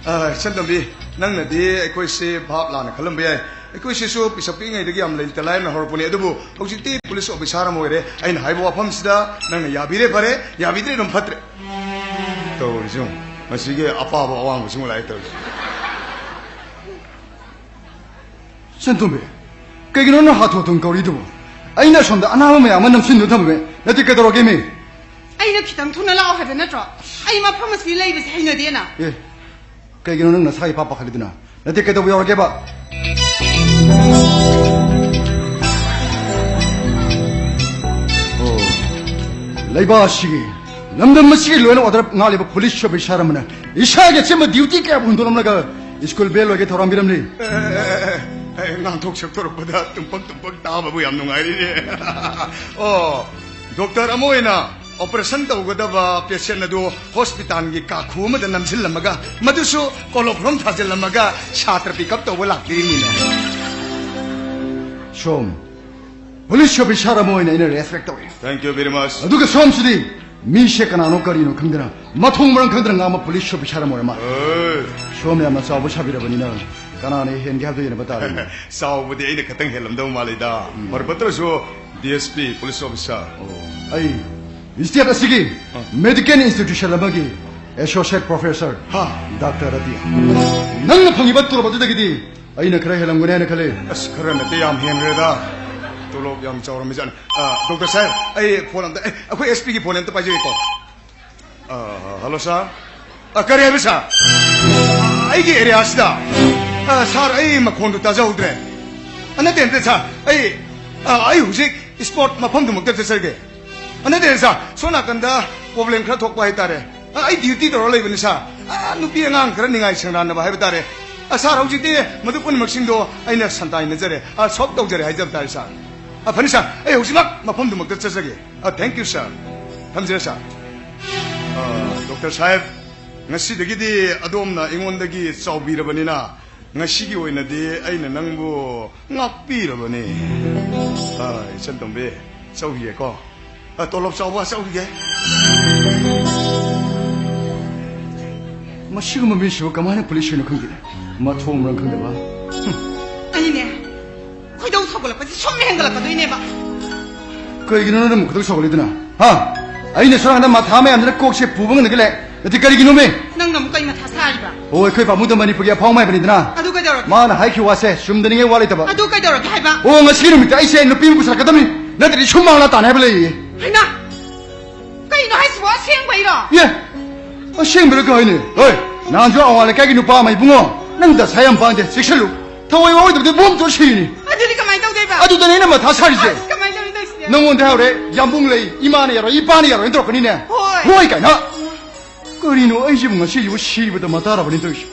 ꯑ, ꯏꯆꯟꯇꯣꯝꯕꯤ, ꯅꯪꯅꯗꯤ ꯑꯩꯈꯣꯏꯁꯦ ꯚꯥꯞ ꯂꯥꯟꯅ ꯈꯜꯂꯝꯕ ꯌꯥꯏ꯫ ꯑꯩꯈꯣꯏꯁꯤꯁꯨ ꯄꯤꯁꯛ ꯄꯤꯛꯏꯉꯩꯗꯒꯤ ꯌꯥꯝ ꯂꯩꯇ ꯂꯥꯏꯔꯅ ꯍꯧꯔꯛꯄꯅꯤ, ꯑꯗꯨꯕꯨ ꯍꯧꯖꯤꯛꯇꯤ ꯄꯨꯂꯤꯁ ꯑꯣꯐꯤꯁꯥꯔ ꯑꯃ ꯑꯣꯏꯔꯦ꯫ ꯑꯩꯅ ꯍꯥꯏꯕ ꯋꯥꯐꯝꯁꯤꯗ ꯅꯪꯅ ꯌꯥꯕꯤꯔꯦ ꯐꯔꯦ, ꯌꯥꯕꯤꯗ꯭ꯔꯦ ꯑꯗꯨꯝ ꯐꯠꯇ꯭ꯔꯦ꯫ ꯇꯧꯔꯤꯁꯦ ꯌꯦꯡꯉꯨ, ꯃꯁꯤꯒꯤ ꯑꯄꯥꯕ ꯑꯋꯥꯡꯕꯁꯤꯡꯕꯨ ꯂꯥꯛꯑꯦ ꯇꯧꯔꯤꯁꯦ꯫ ꯏꯆꯟꯇꯣꯝꯕꯤ, ꯀꯩꯒꯤꯅꯣ ꯅꯪ ꯍꯥꯊꯨ ꯍꯥꯊꯨ ꯀꯧꯔꯤꯗꯨꯕꯨ? ꯑꯩꯅ ꯑꯁꯣꯝꯗ ꯑꯅꯥꯕ ꯃꯌꯥꯝ ꯑꯃ ꯅꯝꯁꯤꯟꯗꯨꯅ ꯊꯝꯃꯦ꯫ ꯅꯠꯇꯦ, ꯀꯩꯗꯧꯔꯒꯦ ꯃꯤ? ꯑꯩꯅ ꯈꯤꯇꯪ ꯊꯨꯅ ꯂꯥꯛꯑꯣ ꯍꯥꯏꯕ ꯅꯠꯇ꯭ꯔꯣ? ꯑꯩ ꯃꯐꯝ ꯑꯁꯤꯗ ꯂꯩꯕꯁꯦ ꯍꯩꯅꯗꯦꯅ꯫ ꯑꯦ, ꯀꯩꯒꯤꯅꯣ ꯅꯪ ꯅꯁꯥ ꯏꯄꯥ ꯄꯥꯈꯠꯂꯤꯗꯨꯅ? ꯅꯠꯇꯦ, ꯀꯩꯗꯧꯕ ꯌꯥꯎꯔꯒꯦꯕ? ꯑꯣ, ꯂꯩꯕꯥꯛ ꯑꯁꯤꯒꯤ, ꯂꯝꯗꯝ ꯑꯁꯤꯒꯤ ꯂꯣꯏꯅ ꯑꯣꯔꯗꯔ ꯉꯥꯛꯂꯤꯕ ꯄꯨꯂꯤꯁ ꯑꯣꯐꯤꯁꯥꯔ ꯑꯃꯅ ꯏꯁꯥꯒꯤ ꯑꯆꯤꯟꯕ ꯗ꯭ꯌꯨꯇꯤ ꯀꯌꯥꯕꯨ ꯍꯨꯟꯗꯣꯛꯂꯝꯂꯒ ꯁ꯭ꯀꯨꯜ ꯕꯦꯜ ꯂꯣꯏꯒꯦ ꯊꯧꯔꯥꯡꯕꯤꯔꯝꯂꯤ꯫ ꯑꯦ, ꯑꯦ, ꯑꯦ, ꯑꯦ, ꯉꯥꯡꯊꯣꯛ ꯁꯛꯇꯣꯔꯛꯄꯗ ꯇꯨꯝꯄꯛ ꯇꯨꯝꯄꯛ ꯇꯥꯕꯕꯨ ꯌꯥꯝ ꯅꯨꯡꯉꯥꯏꯔꯤꯅꯦ꯫ ꯑꯣ, ꯗꯣꯛꯇꯔ ꯑꯃ ꯑꯣꯏꯅ ꯑꯣꯄꯔꯦꯁꯟ ꯇꯧꯒꯗꯕ ꯄꯦꯁꯦꯟ ꯑꯗꯨ ꯍꯣꯁꯄꯤꯇꯥꯜꯒꯤ ꯀꯥꯈꯨ ꯑꯃꯗ ꯅꯝꯁꯤꯜꯂꯝꯃꯒ, ꯃꯗꯨꯁꯨ ꯀꯣꯂꯣꯐꯣꯔꯝ ꯊꯥꯖꯤꯜꯂꯝꯃꯒ ꯁꯥꯇ꯭ꯔ ꯄꯤꯛ ꯑꯞ ꯇꯧꯕ ꯂꯥꯛꯄꯤꯔꯤꯅꯤꯅꯦ꯫ ꯁꯣꯝ, ꯄꯨꯂꯤꯁ ꯑꯣꯐꯤꯁꯥꯔ ꯑꯃ ꯑꯣꯏꯅ ꯑꯩꯅ ꯔꯦꯁꯄꯦꯛ ꯇꯧꯏ꯫ Thank you very much. ꯑꯗꯨꯒ ꯁꯣꯝꯁꯤꯗꯤ ꯃꯤꯁꯦ ꯀꯅꯥꯅꯣ ꯀꯔꯤꯅꯣ ꯈꯪꯗꯅ, ꯃꯊꯣꯡ ꯃꯔꯝ ꯈꯪꯗꯅ ꯉꯥꯡꯕ ꯄꯨꯂꯤꯁ ꯑꯣꯐꯤꯁꯥꯔ ꯑꯃ ꯑꯣꯏꯔ ꯃꯥꯜꯂꯦ꯫ ꯑꯦ꯫ ꯁꯣꯝ ꯌꯥꯝꯅ ꯆꯥꯎꯕ ꯁꯥꯕꯤꯔꯕꯅꯤꯅ ꯀꯅꯥꯅ ꯍꯦꯟꯒꯦ ꯍꯥꯏꯕꯗꯨ ꯌꯦꯡꯅꯕ ꯇꯥꯔꯦ꯫ ꯆꯥꯎꯕꯗꯤ ꯑꯩꯅ ꯈꯤꯇꯪ ꯍꯦꯜꯂꯝꯗꯧ ꯃꯥꯜꯂꯤꯗ꯫ ꯎꯝ꯫ ꯃꯔꯨꯞ ꯅꯠꯇ꯭ꯔꯁꯨ D S P, police officer꯫ ꯑꯣ, ꯑꯩ state ꯑꯁꯤꯒꯤ ꯑ꯫ Medical institution ꯑꯃꯒꯤ associate professor, ꯍꯥ? Doctor ꯔꯇꯤꯌꯥ꯫ ꯅꯪꯅ ꯐꯪꯉꯤꯕ ꯇꯣꯂꯣꯞ ꯑꯗꯨꯗꯒꯤꯗꯤ ꯑꯩꯅ ꯈꯔ ꯍꯦꯜꯂꯝꯒꯅꯤ ꯍꯥꯏꯅ ꯈꯜꯂꯤ꯫ ꯑꯁ, ꯈꯔ ꯅꯠꯇꯦ, ꯌꯥꯝ ꯍꯦꯟꯈ꯭ꯔꯦꯗ꯫ ꯇꯣꯂꯣꯞ ꯌꯥꯝ ꯆꯥꯎꯔꯝꯃꯤꯖꯥꯠꯅꯤ꯫ ꯑ, Doctor ꯁꯥꯍꯦꯕ, ꯑꯩ phone ꯑꯝꯇ, ꯑꯦ, ꯑꯩꯈꯣꯏ S P ꯒꯤ phone ꯑꯝꯇ ꯄꯥꯏꯖꯒꯦꯀꯣ꯫ ꯑ, hello sir꯫ ꯑ, ꯀꯔꯤ ꯍꯥꯏꯕ sir? ꯑꯩꯒꯤ area ꯑꯁꯤꯗ, ꯑ, sir, ꯑꯩ ꯃꯈꯣꯟꯗꯨ ꯇꯥꯖꯍꯧꯗ꯭ꯔꯦ꯫ ꯑ, ꯅꯠꯇꯦ, ꯅꯠꯇꯦ sir, ꯑꯩ, ꯑ, ꯑꯩ ꯍꯧꯖꯤꯛ spot ꯃꯐꯝꯗꯨꯃꯛꯇ ꯆꯠꯆꯒꯦ꯫ ꯑ, ꯅꯠꯇꯦ sir, ꯁꯣꯝ ꯅꯥꯀꯟꯗ problem ꯈꯔ ꯊꯣꯛꯄ ꯍꯥꯏꯇꯥꯔꯦ꯫ ꯑ, ꯑꯩ duty ꯇꯧꯔ ꯂꯩꯕꯅꯤ sir꯫ ꯑ, ꯅꯨꯄꯤ ꯑꯉꯥꯡ ꯈꯔ ꯅꯤꯡꯉꯥꯏ ꯁꯪꯗꯥꯟꯅꯕ ꯍꯥꯏꯕ ꯇꯥꯔꯦ꯫ ꯑ, sir, ꯍꯧꯖꯤꯛꯇꯤ ꯃꯗꯨ ꯄꯨꯝꯅꯃꯛꯁꯤꯡꯗꯣ ꯑꯩꯅ ꯁꯟꯇꯥꯏꯅꯖꯔꯦ, ꯑ, solve ꯇꯧꯖꯔꯦ ꯍꯥꯏꯖꯕ ꯇꯥꯔꯦ sir꯫ ꯑ, ꯐꯅꯤ sir, ꯑꯩ ꯍꯧꯖꯤꯛꯃꯛ ꯃꯐꯝꯗꯨꯃꯛꯇ ꯆꯠꯆꯒꯦ꯫ ꯑ, thank you sir꯫ ꯊꯝꯖꯔꯦ sir꯫ ꯑ, Doctor ꯁꯥꯍꯦꯕ, ꯉꯁꯤꯗꯒꯤꯗꯤ ꯑꯗꯣꯝꯅ ꯑꯩꯉꯣꯟꯗꯒꯤ ꯆꯥꯎꯕꯤꯔꯕꯅꯤꯅ, ꯉꯁꯤꯒꯤ ꯑꯣꯏꯅꯗꯤ ꯑꯩꯅ ꯅꯪꯕꯨ ꯉꯥꯛꯄꯤꯔꯕꯅꯤ꯫ ꯑ, ꯏꯆꯟ ꯇꯣꯝꯕꯤ, ꯆꯧꯈꯤꯒꯦꯀꯣ꯫ ꯑ, ꯇꯣꯂꯣꯞ ꯆꯥꯎꯕ ꯆꯧꯈꯤꯒꯦ꯫ ꯃꯁꯤꯒꯨꯝꯕ ꯃꯤꯁꯤꯕꯨ ꯀꯃꯥꯏꯅ police ꯑꯣꯏꯅꯣ ꯈꯪꯗꯦ꯫ ꯃꯊꯣꯡ ꯃꯔꯝ ꯈꯪꯗꯕ꯫ ꯍꯨꯝ꯫ ꯑꯩꯅꯦ, ꯈꯣꯏꯗꯧ ꯁꯥꯎꯒꯠꯂꯛꯄꯁꯤ ꯁꯨꯝ ꯍꯦꯟꯒꯠꯂꯛꯀꯗꯣꯏꯅꯦꯕ꯫ ꯀꯩꯒꯤꯅꯣ ꯅꯪꯅ ꯑꯃꯨꯛ ꯈꯣꯏꯗꯧ ꯁꯥꯎꯒꯠꯂꯤꯗꯨꯅ? ꯍꯥ? ꯑꯩꯅ ꯁꯣꯝ ꯅꯥꯀꯟꯗ ꯃꯊꯥ ꯃꯌꯥꯝꯗꯨꯅ ꯀꯣꯛꯁꯦ ꯄꯨꯕ ꯉꯝꯗꯒꯩ ꯂꯩ꯫ ꯅꯠꯇꯦ, ꯀꯔꯤꯒꯤꯅꯣꯃꯤ? ꯅꯪꯅ ꯑꯃꯨꯛ ꯀꯩ ꯃꯊꯥ ꯁꯥꯔꯤꯕ? ꯑꯣ, ꯑꯩꯈꯣꯏ ꯄꯥꯕꯨꯡꯗꯣ ꯃꯅꯤꯄꯨꯔꯒꯤ ꯑꯐꯥꯎꯕ ꯃꯥꯏꯕꯅꯤꯗꯅ꯫ ꯑꯗꯨ ꯀꯩꯗꯧꯔꯒꯦ? ꯃꯥꯅ ꯍꯥꯏꯈꯤꯕ ꯋꯥꯁꯦ ꯆꯨꯝꯗꯅꯤꯡꯉꯥꯏ ꯋꯥ ꯂꯩꯇꯕ꯫ ꯑꯗꯨ ꯀꯩꯗꯧꯔꯒꯦ ꯍꯥꯏꯕ? ꯑꯣ, ꯉꯁꯤꯒꯤ ꯅꯨꯃꯤꯠꯇ ꯑꯩꯁꯦ ꯅꯨꯄꯤ ꯑꯃ ꯄꯨꯁꯜꯂꯛꯀꯗꯕꯅꯤ, ꯅꯠꯇ꯭ꯔꯗꯤ ꯁꯨꯝ ꯃꯥꯡꯂꯥ ꯇꯥꯅꯤ ꯍꯥꯏꯕ ꯂꯩꯌꯦ꯫ ꯍꯩꯃꯥ! ꯀꯩꯅꯣ ꯍꯥꯏꯁꯤꯕꯣ, ꯑꯁꯦꯡꯕꯩꯔꯣ? ꯑꯦ, ꯑꯁꯦꯡꯕꯩꯔꯣ ꯀꯩ ꯍꯥꯏꯅꯤ? ꯍꯣꯏ, ꯅꯍꯥꯟꯁꯨ ꯑꯋꯥꯡ ꯂꯩꯀꯥꯏꯒꯤ ꯅꯨꯄꯥ ꯑꯃ, "ꯏꯕꯨꯡꯉꯣ, ꯅꯪ ꯗꯁꯥ ꯌꯥꯝ ꯄꯥꯡꯗꯦ, ꯆꯦꯛꯁꯤꯜꯂꯨ꯫ ꯊꯋꯥꯏ ꯋꯥꯑꯣꯏꯗꯕꯗ ꯕꯣꯝ ꯆꯣꯠ ꯁꯤꯔꯤꯅꯤ"꯫ ꯑꯗꯨꯗꯤ ꯀꯃꯥꯏꯅ ꯇꯧꯗꯣꯏꯕ? ꯑꯗꯨꯗꯅꯦ ꯑꯩꯅ ꯃꯊꯥ ꯁꯥꯔꯤꯁꯦ꯫ ꯑꯁ, ꯀꯃꯥꯏꯅ ꯇꯧꯅꯤ ꯇꯧꯔꯤꯁꯤꯗꯤ? ꯅꯪꯉꯣꯟꯗ ꯍꯥꯏꯍꯧꯔꯦ, ꯌꯥꯝꯕꯨꯡ ꯂꯩ, ꯏꯃꯥꯅ ꯌꯥꯔꯣꯏ, ꯏꯄꯥꯅ ꯌꯥꯔꯣꯏꯅ ꯇꯧꯔꯛꯀꯅꯤꯅꯦ꯫ ꯍꯣꯏ꯫ ꯍꯣꯏ ꯀꯥꯏꯅ꯫ ꯀꯔꯤꯅꯣ ꯑꯩꯁꯤꯕꯨ ꯉꯁꯤꯁꯤꯕꯨ ꯁꯤꯕꯗ ꯃꯇꯥꯔꯕꯅꯤ ꯇꯧꯔꯤꯁꯤ?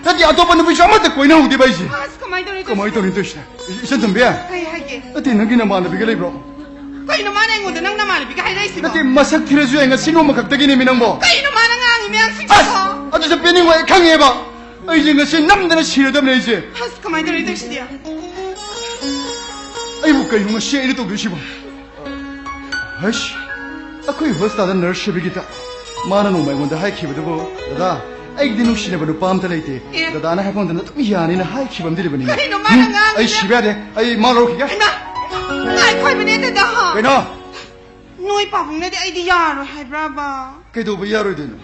ꯅꯠꯇꯦ, ꯑꯇꯣꯞꯄ ꯅꯨꯄꯤꯁꯨ ꯑꯃꯠꯇ ꯀꯣꯏꯅꯍꯧꯗꯦꯕ ꯑꯩꯁꯦ꯫ ꯑꯁ, ꯀꯃꯥꯏꯅ ꯇꯧꯅꯤ ꯀꯃꯥꯏꯅ ꯇꯧꯔꯤꯁꯤꯗꯤ? ꯇꯧꯅꯤ ꯇꯧꯔꯤꯁꯤꯅ? ꯏꯆꯟ ꯇꯣꯝꯕꯤ꯫ ꯀꯩ ꯍꯥꯏꯒꯦ? ꯅꯠꯇꯦ, ꯅꯪꯒꯤ ꯅꯃꯥꯟꯅꯕꯤꯒ ꯂꯩꯕ꯭ꯔꯣ? ꯀꯩꯅꯣ ꯃꯥꯅ ꯑꯩꯉꯣꯟꯗ ꯅꯪ ꯅꯃꯥꯟꯅꯕꯤꯒ ꯍꯥꯏꯔꯛꯏꯁꯤꯕꯣ? ꯅꯠꯇꯦ, ꯃꯁꯛ ꯊꯤꯔꯁꯨ ꯌꯥꯏ, ꯉꯁꯤ ꯅꯣꯡꯃ ꯈꯛꯇꯒꯤꯅꯦꯃꯤ ꯅꯪꯕꯣ꯫ ꯀꯩꯅꯣ ꯃꯥꯅ ꯉꯥꯡꯉꯤ ꯃꯌꯥꯝꯁꯤꯡꯁꯤꯕꯣ? ꯑꯁ! ꯑꯗꯨꯁꯨ ꯄꯦꯟꯅꯤꯡꯉꯣꯏ, ꯑꯩ ꯈꯪꯉꯦꯕ꯫ ꯑꯩꯁꯦ ꯉꯁꯤ ꯅꯝꯗꯅ ꯁꯤꯔꯗꯕꯅꯦ ꯑꯩꯁꯦ꯫ ꯑꯁ, ꯀꯃꯥꯏꯅ ꯇꯧꯔꯤ ꯇꯧꯔꯤꯁꯤꯗꯤ? ꯑꯩꯕꯨ ꯀꯩꯅꯣ ꯉꯁꯤ ꯑꯩꯅ ꯇꯧꯗꯣꯏꯁꯤꯕꯣ? ꯍꯩꯁ, ꯑꯩꯈꯣꯏ ꯍꯣꯁꯄꯤꯇꯥꯜꯗ ꯅꯔꯁ ꯁꯦꯕꯤꯒꯤꯇ꯫ ꯃꯥꯅ ꯅꯣꯡꯃ ꯑꯩꯉꯣꯟꯗ ꯍꯥꯏꯈꯤꯕꯗꯨꯕꯨ, "ꯗꯗꯥ, ꯑꯩꯒꯤꯗꯤ ꯅꯨꯡꯁꯤꯅꯕ ꯅꯨꯄꯥ ꯑꯝꯇ ꯂꯩꯇꯦ꯫ ꯑꯦ꯫ ꯗꯗꯥꯅ ꯍꯥꯏꯐꯝꯗꯅ ꯑꯗꯨꯝ ꯌꯥꯅꯤꯅ ꯍꯥꯏꯈꯤꯕ ꯑꯃꯗꯤ ꯂꯩꯕꯅꯤ꯫ ꯀꯩꯅꯣ ꯃꯥꯅ ꯎꯝ, ꯉꯥꯡꯉꯤꯁꯦ? ꯑꯩ ꯁꯤꯕ ꯌꯥꯗꯦ꯫ ꯑꯩ ꯃꯥ ꯂꯧꯔꯛꯈꯤꯒꯦ꯫ ꯏꯃꯥ! ꯉꯥꯏꯈꯣ ꯍꯥꯏꯕꯅꯦ, ꯗꯗꯥ꯫ ꯀꯩꯅꯣ? ꯅꯣꯏ ꯄꯥꯕꯨꯡꯅꯗꯤ ꯑꯩꯗꯤ ꯌꯥꯔꯣꯏ ꯍꯥꯏꯕ꯭ꯔꯕ? ꯀꯩꯗꯧꯕ ꯌꯥꯔꯣꯏꯗꯣꯏꯅꯣ?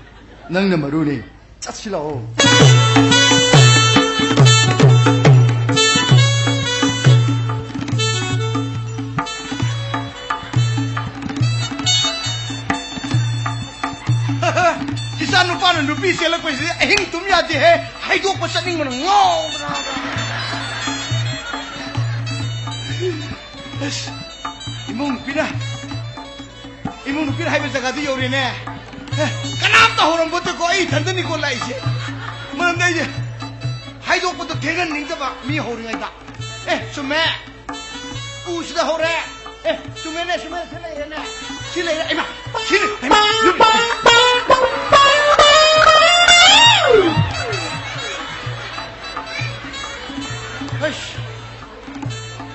ꯅꯪꯅ ꯃꯔꯨꯅꯤ꯫ ꯆꯠꯁꯤ ꯂꯥꯛꯑꯣ꯫ ꯏꯆꯥ ꯅꯨꯄꯥꯅ ꯅꯨꯄꯤ ꯆꯦꯜꯂꯛꯄꯁꯤꯗꯤ ꯑꯍꯤꯡ ꯇꯨꯝ ꯌꯥꯗꯦꯍꯦ꯫ ꯍꯩꯗꯣꯛꯄ ꯆꯠꯅꯤꯡꯕꯅ ꯉꯥꯎꯕ꯭ꯔꯥ? ꯑꯁ, ꯏꯃꯧ ꯅꯨꯄꯤꯅ, ꯏꯃꯧ ꯅꯨꯄꯤꯅ ꯍꯥꯏꯕ ꯖꯒꯥꯗꯨ ꯌꯧꯔꯦꯅꯦ꯫ ꯑꯦ, ꯀꯅꯥꯝꯇ ꯍꯧꯔꯝꯕꯣꯠꯇꯦꯀꯣ, ꯑꯩ ꯏꯊꯟꯗꯅꯤꯀꯣ ꯂꯥꯛꯏꯁꯦ꯫ ꯃꯔꯝꯗꯤ ꯑꯩꯁꯦ ꯍꯥꯏꯗꯣꯛꯄꯗꯣ ꯊꯦꯡꯍꯟꯅꯤꯡꯗꯕ ꯃꯤ ꯍꯧꯔꯤꯉꯩꯗ꯫ ꯑꯦ, ꯆꯨꯝꯃꯦ꯫ ꯎꯁꯤꯗ ꯍꯧꯔꯦ꯫ ꯑꯦ, ꯆꯨꯝꯃꯦꯅꯦ, ꯆꯨꯝꯃꯦꯅꯦ, ꯁꯤ ꯂꯩꯔꯦꯅꯦ꯫ ꯁꯤ ꯂꯩꯔꯦ, ꯏꯃꯥ, ꯁꯤ ꯂꯩ-, ꯏꯃꯥ, ꯌꯨꯝ꯫ ꯑꯩꯁ,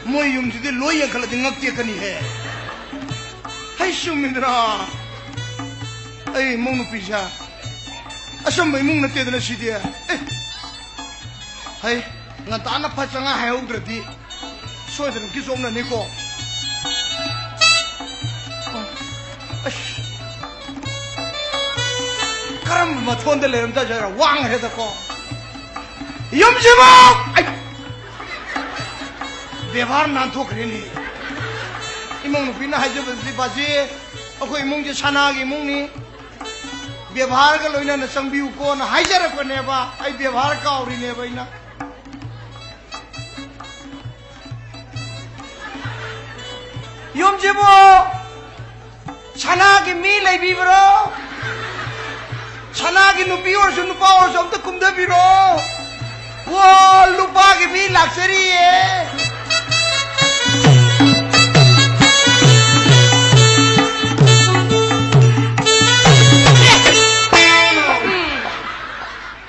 ꯃꯣꯏ ꯌꯨꯝꯁꯤꯗꯤ ꯂꯣꯏ ꯌꯦꯡꯈꯠꯂꯗꯤ ꯉꯛ ꯇꯦꯛꯀꯅꯤꯍꯦ꯫ ꯍꯩ, ꯆꯨꯝꯃꯤꯗꯅ꯫ ꯑꯩ ꯏꯃꯧ ꯅꯨꯄꯤꯁꯦ ꯑꯆꯝꯕ ꯏꯃꯨꯡ ꯅꯠꯇꯦꯗꯅ ꯁꯤꯗꯤ꯫ ꯑꯦ, ꯍꯩ, ꯉꯟꯇꯥꯅ ꯐꯠ ꯆꯉꯥ ꯍꯥꯏꯍꯧꯗ꯭ꯔꯗꯤ ꯁꯣꯏꯗꯅ ꯀꯤꯆꯣꯝꯅꯅꯤꯀꯣ꯫ ꯑꯁ, ꯀꯔꯝꯕ ꯃꯊꯣꯟꯗ ꯂꯩꯔꯝꯗꯖꯔ ꯋꯥꯡꯈ꯭ꯔꯦꯗꯀꯣ꯫ ꯌꯨꯝꯁꯤꯕꯨ! ꯑꯩ! ꯕꯦꯕꯥꯔ ꯅꯥꯟꯊꯣꯛꯈ꯭ꯔꯦꯅꯦ꯫ ꯏꯃꯧ ꯅꯨꯄꯤꯅ ꯍꯥꯏꯖꯕꯗꯗꯤ, "ꯕꯥꯖꯤ, ꯑꯩꯈꯣꯏ ꯏꯃꯨꯡꯁꯦ ꯁꯅꯥꯒꯤ ꯏꯃꯨꯡꯅꯤ, ꯕꯦꯕꯥꯔꯒ ꯂꯣꯏꯅꯅ ꯆꯪꯕꯤꯌꯨꯀꯣꯅ" ꯍꯥꯏꯖꯔꯛꯄꯅꯦꯕ꯫ ꯑꯩ ꯕꯦꯕꯥꯔ ꯀꯥꯎꯔꯤꯅꯦꯕ ꯑꯩꯅ꯫ ꯌꯨꯝꯁꯤꯕꯨ ꯁꯅꯥꯒꯤ ꯃꯤ ꯂꯩꯕꯤꯕ꯭ꯔꯣ? ꯁꯅꯥꯒꯤ ꯅꯨꯄꯤ ꯑꯣꯏꯔꯁꯨ ꯅꯨꯄꯥ ꯑꯣꯏꯔꯁꯨ ꯑꯝꯇ ꯀꯨꯝꯊꯕꯤꯔꯣ꯫ ꯋꯥ, ꯂꯨꯄꯥꯒꯤ ꯃꯤ ꯂꯥꯛꯆꯔꯤꯌꯦ꯫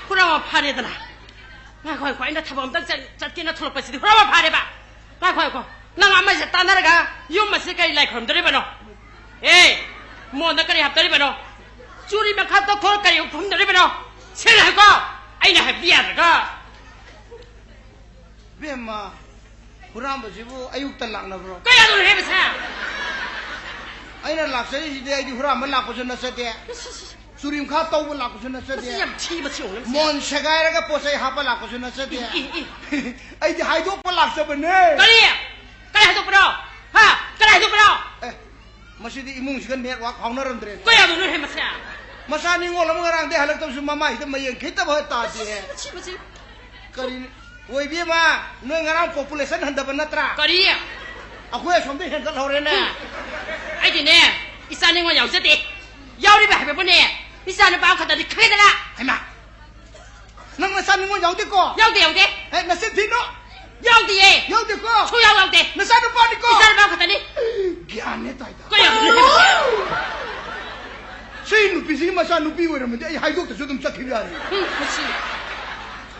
ꯄꯨꯔꯥ ꯐꯔꯦꯗꯅ꯫ ꯉꯥꯏꯈꯣ, ꯉꯥꯏꯈꯣ, ꯑꯩꯅ ꯊꯕꯛ ꯑꯝꯇꯪ ꯆꯠ-, ꯆꯠꯀꯦꯅ ꯊꯣꯛꯂꯛꯄꯁꯤꯗꯤ ꯍꯨꯔꯥꯟꯕ ꯐꯥꯔꯦꯕ꯫ ꯉꯥꯏꯈꯣ, ꯉꯥꯏꯈꯣ, ꯅꯪ ꯑꯃꯁꯦ ꯇꯥꯟꯅꯔꯒ ꯌꯨꯝ ꯑꯁꯤ ꯀꯔꯤ ꯂꯥꯏ ꯈꯨꯔꯨꯝꯗꯣꯔꯤꯕꯅꯣ? ꯑꯦ, ꯃꯣꯟꯗ ꯀꯔꯤ ꯍꯥꯞꯇꯣꯔꯤꯕꯅꯣ? ꯆꯨꯔꯤ ꯃꯈꯥ ꯇꯧꯊꯣꯛꯑ ꯀꯔꯤ ꯐꯨꯝꯗꯣꯔꯤꯕꯅꯣ? ꯁꯦꯡꯅ ꯍꯥꯏꯀꯣ, ꯑꯩꯅ ꯍꯥꯏꯕꯗꯤ ꯌꯥꯗ꯭ꯔꯒ꯫ ꯏꯕꯦꯝꯃ, ꯍꯨꯔꯥꯟꯕꯁꯤꯕꯨ ꯑꯌꯨꯛꯇ ꯂꯥꯛꯅꯕ꯭ꯔꯣ? ꯀꯌꯥꯗꯅꯣ ꯍꯦ ꯃꯁꯦ? ꯑꯩꯅ ꯂꯥꯛꯆꯔꯤꯁꯤꯗꯤ ꯑꯩꯗꯤ ꯍꯨꯔꯥꯟꯕ ꯂꯥꯛꯄꯁꯨ ꯅꯠꯆꯗꯦ꯫ ꯏꯁ, ꯏꯁ, ꯏꯁ꯫ ꯆꯨꯔꯤꯝꯈꯥ ꯇꯧꯕ ꯂꯥꯛꯄꯁꯨ ꯅꯠꯆꯗꯦ꯫ ꯃꯁꯤ ꯌꯥꯝ ꯊꯤ, ꯃꯁꯤ ꯌꯦꯡꯉꯨꯅꯦ, ꯃꯁꯤ꯫ ꯃꯣꯟ ꯁꯦꯒꯥꯏꯔꯒ ꯄꯣꯠ ꯆꯩ ꯍꯥꯞꯄ ꯂꯥꯛꯄꯁꯨ ꯅꯠꯆꯗꯦ꯫ E, E, E. ꯑꯩꯗꯤ ꯍꯥꯏꯗꯣꯛꯄ ꯂꯥꯛꯆꯕꯅꯦ꯫ ꯀꯔꯤ? ꯀꯔꯤ ꯍꯥꯏꯗꯣꯛꯄꯅꯣ? ꯍꯥ? ꯀꯔꯤ ꯍꯥꯏꯗꯣꯛꯄꯅꯣ? ꯑꯦ, ꯃꯁꯤꯗꯤ ꯏꯃꯨꯡꯁꯤꯒ network ꯐꯥꯎꯅꯔꯝꯗ꯭ꯔꯦ꯫ ꯀꯌꯥꯗꯅꯣ ꯍꯦ ꯃꯁꯦ? ꯃꯆꯥ ꯅꯤꯉꯣꯜ ꯑꯃ ꯉꯔꯥꯡꯗꯩ ꯍꯜꯂꯛꯇꯕꯁꯨ ꯃꯃꯥꯏꯗ ꯃꯌꯦꯡ ꯈꯤꯇꯕ ꯇꯥꯗꯦ꯫ ꯃꯁꯤ, ꯃꯁꯤ, ꯃꯁꯤ꯫ ꯀꯔꯤ? ꯑꯣꯏꯕꯤꯃ, ꯅꯣꯏ ꯉꯔꯥꯡ population ꯍꯟꯊꯕ ꯅꯠꯇ꯭ꯔꯥ? ꯀꯔꯤ? ꯑꯩꯈꯣꯏ ꯑꯁꯣꯝꯗ ꯍꯦꯟꯒꯠꯍꯧꯔꯦꯅꯦ꯫ ꯎꯝ꯫ ꯑꯩꯗꯤꯅꯦ, ꯏꯆꯥ ꯅꯤꯉꯣꯜ ꯌꯥꯎꯖꯗꯦ꯫ ꯌꯥꯎꯔꯤꯕ ꯍꯥꯏꯕꯕꯨꯅꯦ, ꯏꯆꯥ ꯅꯨꯄꯥ ꯑꯃꯈꯛꯇꯅꯤ ꯈꯪꯉꯦꯗꯅ꯫ ꯍꯩꯃꯥ! ꯅꯪ ꯅꯆꯥ ꯅꯤꯉꯣꯜ ꯌꯥꯎꯗꯦꯀꯣ? ꯌꯥꯎꯗꯦ, ꯌꯥꯎꯗꯦ꯫ ꯑꯦ, ꯅꯆꯤꯟ ꯊꯤꯅꯨ꯫ ꯌꯥꯎꯗꯤꯌꯦ꯫ ꯌꯥꯎꯗꯦꯀꯣ? ꯁꯨꯡꯌꯥꯎ ꯌꯥꯎꯗꯦ꯫ ꯅꯆꯥ ꯅꯨꯄꯥꯅꯤꯀꯣ? ꯏꯆꯥ ꯅꯨꯄꯥ ꯈꯛꯇꯅꯤ꯫ ꯒ꯭ꯌꯥꯟꯅꯦ ꯇꯥꯏꯗ꯫ ꯀꯌꯥꯝ ꯁꯤ ꯅꯨꯄꯤꯁꯤꯒꯤ ꯃꯆꯥ ꯅꯨꯄꯤ ꯑꯣꯏꯔꯝꯃꯗꯤ ꯑꯩ ꯍꯥꯏꯗꯣꯛꯇꯁꯨ ꯑꯗꯨꯝ ꯆꯠꯈꯤꯕ ꯌꯥꯔꯦ꯫ ꯎꯝ, ꯃꯁꯤ꯫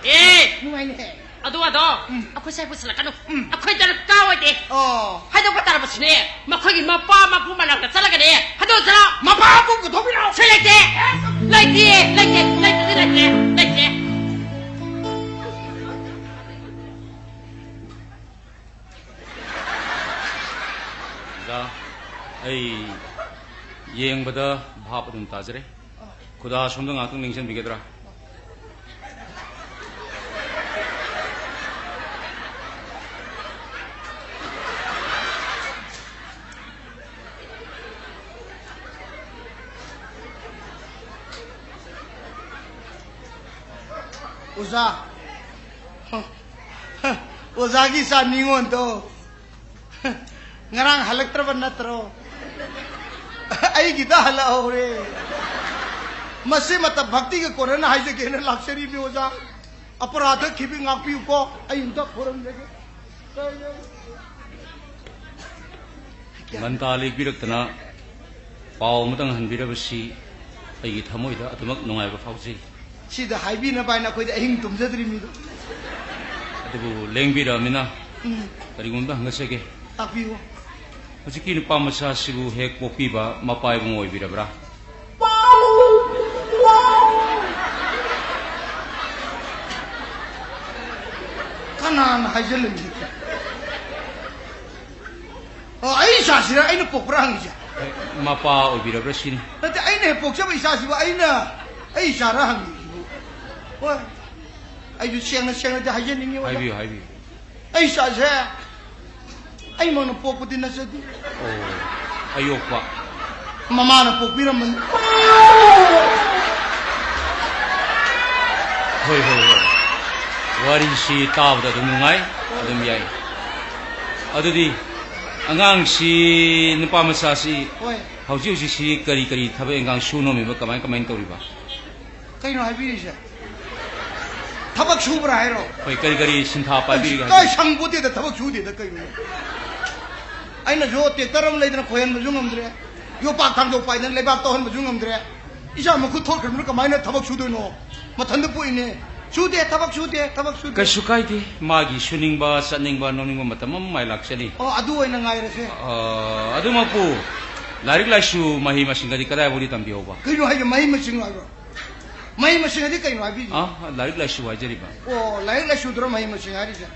ꯑꯦ! ꯅꯨꯡꯉꯥꯏꯅꯦ꯫ ꯑꯗꯨ ꯑꯗꯣ, ꯎꯝ꯫ ꯑꯩꯈꯣꯏ ꯁ꯭ꯋꯥꯏ ꯄꯨꯁꯤꯜꯂꯛꯀꯅꯨ꯫ ꯎꯝ꯫ ꯑꯩꯈꯣꯏ ꯗꯔꯀꯥꯔ ꯑꯣꯏꯗꯦ꯫ ꯑꯣ꯫ ꯍꯥꯏꯗꯣꯛꯄ ꯇꯥꯔꯕꯁꯤꯅꯦ, ꯃꯈꯣꯏꯒꯤ ꯃꯄꯥ ꯃꯄꯨ ꯃꯅꯥꯛꯇ ꯆꯠꯂꯒꯅꯦ, ꯍꯥꯏꯗꯣꯛꯆꯔꯣ꯫ ꯃꯄꯥ ꯃꯄꯨ ꯄꯨꯊꯣꯛꯄꯤꯔꯛꯑꯣ꯫ ꯁꯤ ꯂꯩꯇꯦ꯫ ꯂꯩꯇꯦ, ꯂꯩꯇꯦ, ꯂꯩꯇꯦ, ꯂꯩꯇꯦ, ꯂꯩꯇꯦ꯫ ꯑꯣꯖꯥ, ꯑꯩ ꯌꯦꯡꯕꯗ ꯚꯥꯞ ꯑꯗꯨꯝ ꯇꯥꯖꯔꯦ꯫ ꯈꯨꯗꯥ ꯁꯣꯝꯗ ꯉꯥꯛꯇꯪ ꯅꯤꯡꯁꯤꯡꯕꯤꯒꯗ꯭ꯔꯥ? ꯑꯣꯖꯥ, ꯑꯣꯖꯥꯒꯤ ꯏꯆꯥ ꯅꯤꯉꯣꯟꯗꯣ ꯉꯔꯥꯡ ꯍꯜꯂꯛꯇ꯭ꯔꯕ ꯅꯠꯇ꯭ꯔꯣ? ꯑꯩꯒꯤꯗ ꯍꯜꯂꯛꯍꯧꯔꯦ꯫ ꯃꯁꯤ ꯃꯇꯝ ꯚꯛꯇꯤꯒ ꯀꯣꯟꯅꯅ ꯍꯥꯏꯖꯒꯦꯅ ꯂꯥꯛꯆꯔꯤꯕꯅꯤ ꯑꯣꯖꯥ꯫ ꯑꯄꯔꯥꯙ ꯈꯤꯕꯤ ꯉꯥꯛꯄꯤꯌꯨꯀꯣ꯫ ꯑꯩ ꯑꯝꯇ ꯈꯣꯏꯔꯝꯖꯒꯦ꯫ ꯉꯟꯇꯥ ꯂꯦꯛꯄꯤꯔꯛꯇꯅ ꯄꯥꯎ ꯑꯃꯇꯪ ꯍꯟꯕꯤꯔꯕꯁꯤ ꯑꯩꯒꯤ ꯊꯃꯣꯏꯗ ꯑꯗꯨꯃꯛ ꯅꯨꯡꯉꯥꯏꯕ ꯐꯥꯎꯖꯩ꯫ ꯁꯤꯗ ꯍꯥꯏꯕꯤꯅꯕ ꯍꯥꯏꯅ ꯑꯩꯈꯣꯏꯗꯤ ꯑꯍꯤꯡ ꯇꯨꯝꯖꯗ꯭ꯔꯤꯃꯤꯗꯣ꯫ ꯑꯗꯨꯕꯨ ꯂꯦꯡꯕꯤꯔꯛꯑꯃꯤꯅ ꯎꯝ꯫ ꯀꯔꯤꯒꯨꯝꯕ ꯍꯪꯒꯠꯆꯒꯦ꯫ ꯇꯥꯛꯄꯤꯌꯨ꯫ ꯍꯧꯖꯤꯛꯀꯤ ꯅꯨꯄꯥ ꯃꯆꯥꯁꯤꯕꯨ ꯍꯦꯛ ꯄꯣꯛꯄꯤꯕ ꯃꯄꯥ ꯏꯕꯨꯡ ꯑꯣꯏꯕꯤꯔꯕ꯭ꯔꯥ? ꯀꯅꯥꯅ ꯍꯥꯏꯖꯜꯂꯝꯃꯤꯅꯣ? ꯑꯣ, ꯑꯩ ꯏꯆꯥꯁꯤꯔ ꯑꯩꯅ ꯄꯣꯛꯄ꯭ꯔꯥ ꯍꯪꯉꯤꯁꯦ? ꯃꯄꯥ ꯑꯣꯏꯕꯤꯔꯕ꯭ꯔꯥ ꯁꯤꯅꯤ꯫ ꯅꯠꯇꯦ, ꯑꯩꯅ ꯍꯦꯛ ꯄꯣꯛꯆꯕ ꯏꯆꯥꯁꯤꯕꯨ ꯑꯩꯅ, ꯑꯩ ꯏꯆꯥꯔ ꯍꯪꯉꯤꯁꯤꯕꯨ? ꯍꯣꯏ, ꯑꯩꯁꯨ ꯁꯦꯡꯅ ꯁꯦꯡꯅꯗꯤ ꯍꯥꯏꯖꯅꯤꯡꯉꯤ, ꯑꯣꯖꯥ꯫ ꯍꯥꯏꯕꯤꯌꯨ, ꯍꯥꯏꯕꯤꯌꯨ꯫ ꯑꯩ ꯏꯆꯥꯁꯦ ꯑꯩꯃꯛꯅ ꯄꯣꯛꯄꯗꯤ ꯅꯠꯆꯗꯦ꯫ ꯑꯣ, ꯑꯌꯣꯛꯄ꯫ ꯃꯃꯥꯅ ꯄꯣꯛꯄꯤꯔꯝꯕꯅꯤ꯫ ꯍꯣꯏ, ꯍꯣꯏ, ꯍꯣꯏ꯫ ꯋꯥꯔꯤꯁꯤ ꯇꯥꯕꯗ ꯑꯗꯨꯝ ꯅꯨꯡꯉꯥꯏ, ꯑꯗꯨꯝ ꯌꯥꯏ꯫ ꯑꯗꯨꯗꯤ ꯑꯉꯥꯡꯁꯤ, ꯅꯨꯄꯥ ꯃꯆꯥꯁꯤ ꯍꯣꯏ꯫ ꯍꯧꯖꯤꯛ ꯍꯧꯖꯤꯛꯁꯤ ꯀꯔꯤ ꯀꯔꯤ ꯊꯕꯛ ꯏꯟꯈꯥꯡ ꯁꯨ ꯅꯣꯝꯃꯤꯕ, ꯀꯃꯥꯏ ꯀꯃꯥꯏꯅ ꯇꯧꯔꯤꯕ? ꯀꯩꯅꯣ ꯍꯥꯏꯕꯤꯔꯤꯁꯦ? ꯊꯕꯛ ꯁꯨꯕ꯭ꯔꯥ ꯍꯥꯏꯔꯣ? ꯍꯣꯏ, ꯀꯔꯤ ꯀꯔꯤ ꯁꯤꯟꯊꯥ ꯄꯥꯏꯕꯤꯔꯤꯒꯦ ꯀꯥꯏ ꯍꯥꯏꯕꯤꯌꯨ꯫ ꯁꯪꯄꯣꯠꯇꯦꯗ ꯊꯕꯛ ꯁꯨꯗꯦꯗ ꯀꯩꯅꯣ? ꯑꯩꯅꯁꯨ ꯇꯦꯛꯇꯔ ꯑꯃ ꯂꯩꯗꯅ ꯈꯣꯏꯍꯟꯕꯁꯨ ꯉꯝꯗ꯭ꯔꯦ, ꯌꯣꯄꯥꯛ ꯊꯥꯡꯗꯣꯛ ꯄꯥꯏꯗꯅ ꯂꯩꯕꯥꯛ ꯇꯧꯍꯟꯕꯁꯨ ꯉꯝꯗ꯭ꯔꯦ꯫ ꯏꯆꯥ ꯃꯈꯨꯠ ꯊꯣꯛꯈ꯭ꯔꯕꯅꯤꯅ ꯀꯃꯥꯏꯅ ꯊꯕꯛ ꯁꯨꯗꯣꯏꯅꯣ? ꯃꯊꯟꯇ ꯄꯣꯛꯏꯅꯦ꯫ ꯁꯨꯗꯦ, ꯊꯕꯛ ꯁꯨꯗꯦ, ꯊꯕꯛ ꯁꯨꯗꯦ꯫ ꯀꯩꯁꯨ ꯀꯥꯏꯗꯦ, ꯃꯥꯒꯤ ꯁꯨꯅꯤꯡꯕ, ꯆꯠꯅꯤꯡꯕ, ꯅꯣꯝꯅꯤꯡꯕ ꯃꯇꯝ ꯑꯃ ꯃꯥꯏ ꯂꯥꯛꯆꯅꯤ꯫ ꯑꯣ, ꯑꯗꯨ ꯑꯣꯏꯅ ꯉꯥꯏꯔꯁꯦ꯫ ꯑ, ꯑꯗꯨꯃꯛꯄꯨ ꯂꯥꯏꯔꯤꯛ ꯂꯥꯏꯁꯨ, ꯃꯍꯩ ꯃꯁꯤꯡꯒꯗꯤ ꯀꯗꯥꯏꯐꯥꯎꯗꯤ ꯇꯝꯕꯤꯍꯧꯕ? ꯀꯩꯅꯣ ꯍꯥꯏꯁꯦ, ꯃꯍꯩ ꯃꯁꯤꯡ ꯍꯥꯏꯕ꯭ꯔꯣ? ꯃꯍꯩ ꯃꯁꯤꯡ ꯍꯥꯏꯗꯤ ꯀꯩꯅꯣ ꯍꯥꯏꯕꯤꯁꯦ? ꯑ, ꯂꯥꯏꯔꯤꯛ ꯂꯥꯏꯁꯨ ꯍꯥꯏꯖꯔꯤꯕ꯫ ꯑꯣ, ꯂꯥꯏꯔꯤꯛ ꯂꯥꯏꯁꯨꯗꯨꯔ ꯃꯍꯩ ꯃꯁꯤꯡ ꯍꯥꯏꯔꯤꯁꯦ?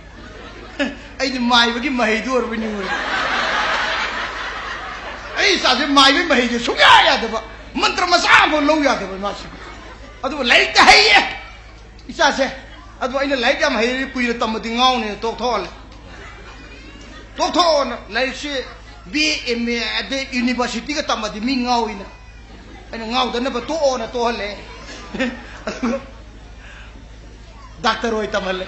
ꯑꯩꯗꯤ ꯃꯥꯏꯕꯒꯤ ꯃꯍꯩꯗꯨ ꯑꯣꯏꯔꯕꯣꯏ ꯅꯤꯡꯉꯨꯔꯦ꯫ ꯑꯩ ꯏꯆꯥꯁꯦ ꯃꯥꯏꯕꯒꯤ ꯃꯍꯩꯁꯦ ꯁꯨꯡꯌꯥ ꯌꯥꯗꯕ, ꯃꯟꯇ꯭ꯔ ꯃꯆꯥ ꯑꯃꯐꯥꯎ ꯂꯧ ꯌꯥꯗꯕ ꯃꯥꯁꯦ꯫ ꯑꯗꯨꯕꯨ ꯂꯥꯏꯔꯤꯛꯇꯤ ꯍꯩꯌꯦ ꯏꯆꯥꯁꯦ꯫ ꯑꯗꯨ ꯑꯩꯅ ꯂꯥꯏꯔꯤꯛ ꯌꯥꯝ ꯍꯩꯔꯦ, ꯀꯨꯏꯅ ꯇꯝꯃꯗꯤ ꯉꯥꯎꯅꯦꯅ ꯇꯣꯛꯊꯣꯛꯍꯜꯂꯦ꯫ ꯇꯣꯛꯊꯣꯛꯑꯣꯅ, ꯂꯥꯏꯔꯤꯛꯁꯦ ꯕꯤ ꯑꯦ, ꯑꯦꯝ ꯑꯦ, ꯑꯗꯩ ꯌꯨꯅꯤꯚꯔꯁꯤꯇꯤꯒ ꯇꯝꯃꯗꯤ ꯃꯤ ꯉꯥꯎꯏꯅ꯫ ꯑꯩꯅ ꯉꯥꯎꯗꯅꯕ ꯇꯣꯛꯑꯣꯅ ꯇꯣꯛꯍꯜꯂꯦ꯫ ꯗꯥꯛꯇꯔ ꯑꯣꯏ ꯇꯝꯍꯜꯂꯦ꯫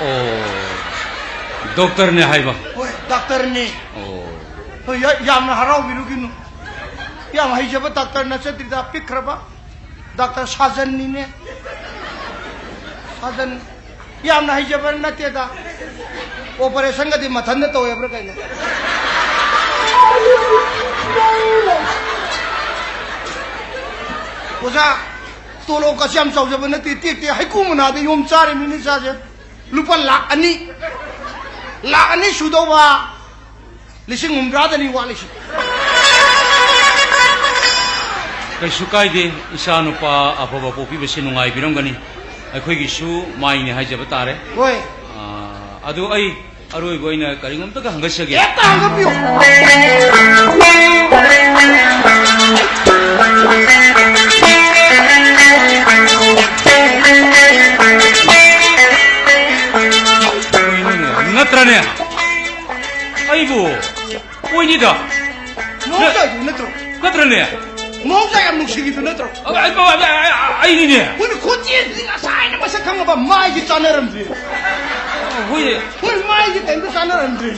ꯑꯣ, ꯗꯣꯛꯇꯔꯅꯦ ꯍꯥꯏꯕ? ꯍꯣꯏ, ꯗꯥꯛꯇꯔꯅꯦ꯫ ꯑꯣ꯫ ꯍꯣꯏ, ꯌꯥ-, ꯌꯥꯝꯅ ꯍꯔꯥꯎꯕꯤꯔꯨꯒꯤꯅꯨ꯫ ꯌꯥꯝ ꯍꯩꯖꯕ ꯗꯥꯛꯇꯔ ꯅꯠꯆꯗ꯭ꯔꯤꯗ, ꯄꯤꯛꯈ꯭ꯔꯕ꯫ ꯗꯥꯛꯇꯔ ꯁꯥꯖꯟꯅꯤꯅꯦ꯫ ꯁꯥꯖꯟ꯫ ꯌꯥꯝꯅ ꯍꯩꯖꯕ ꯅꯠꯇꯦꯗ꯫ ꯑꯣꯄꯔꯦꯁꯟꯒꯗꯤ ꯃꯊꯟꯇ ꯇꯧꯋꯦꯕ꯭ꯔꯥ ꯀꯩꯅꯣ? ꯑꯣꯖꯥ, ꯇꯣꯂꯣꯞꯀꯁꯦ ꯌꯥꯝ ꯆꯥꯎꯖꯕ ꯅꯠꯇꯦ, ꯇꯦꯛ ꯇꯦꯛ ꯍꯩꯀꯨ ꯃꯅꯥꯗ ꯌꯣꯝ ꯆꯥꯔꯤꯕꯅꯤꯅꯦ ꯏꯆꯥꯁꯦ꯫ ꯂꯨꯄꯥ ꯂꯥꯛ ꯑꯅꯤ, ꯂꯥꯛ ꯑꯅꯤ ꯁꯨꯗꯧꯕ꯫ ꯂꯤꯁꯤꯡ ꯍꯨꯝꯗ꯭ꯔꯥꯗꯅꯤ ꯋꯥꯠꯂꯤꯁꯤ꯫ ꯀꯩꯁꯨ ꯀꯥꯏꯗꯦ, ꯏꯆꯥꯅꯨꯄꯥ ꯑꯐꯕ ꯄꯣꯛꯄꯤꯕꯁꯤ ꯅꯨꯡꯉꯥꯏꯕꯤꯔꯝꯒꯅꯤ꯫ ꯑꯩꯈꯣꯏꯒꯤꯁꯨ ꯃꯥꯏꯅꯤ ꯍꯥꯏꯖꯕ ꯇꯥꯔꯦ꯫ ꯍꯣꯏ꯫ ꯑꯥ, ꯑꯗꯨ ꯑꯩ ꯑꯔꯣꯏꯕ ꯑꯣꯏꯅ ꯀꯔꯤꯒꯨꯝꯇꯒ ꯍꯪꯒꯠꯆꯒꯦ꯫ ꯍꯦꯛꯇ ꯍꯪꯒꯠꯄꯤꯌꯨ꯫ ꯅꯠꯇ꯭ꯔꯅꯦ? ꯑꯩꯕꯨ ꯑꯣꯏꯅꯤꯗ꯫ ꯃꯍꯧꯁꯥꯒꯤ ꯅꯠꯇ꯭ꯔꯣ? ꯅꯠꯇ꯭ꯔꯅꯦ? ꯃꯍꯧꯁꯥ ꯌꯥꯝ ꯅꯨꯡꯁꯤꯈꯤꯕꯗꯨ ꯅꯠꯇ꯭ꯔꯣ? ꯑ, ꯑ, ꯑ, ꯑ, ꯑ, ꯑꯩꯅꯤꯅꯦ꯫ ꯍꯣꯏꯅꯦ, ꯈꯣꯟꯖꯦꯜꯁꯤꯗꯤ ꯉꯁꯥꯏꯅ ꯃꯁꯛ ꯈꯪꯉꯕ ꯃꯥꯏꯁꯤ ꯆꯥꯟꯅꯔꯝꯗ꯭ꯔꯦ꯫ ꯍꯣꯏꯅꯦ꯫ ꯍꯣꯏ, ꯃꯥꯏꯁꯤ ꯀꯩꯝꯇ ꯆꯥꯟꯅꯔꯝꯗ꯭ꯔꯦ꯫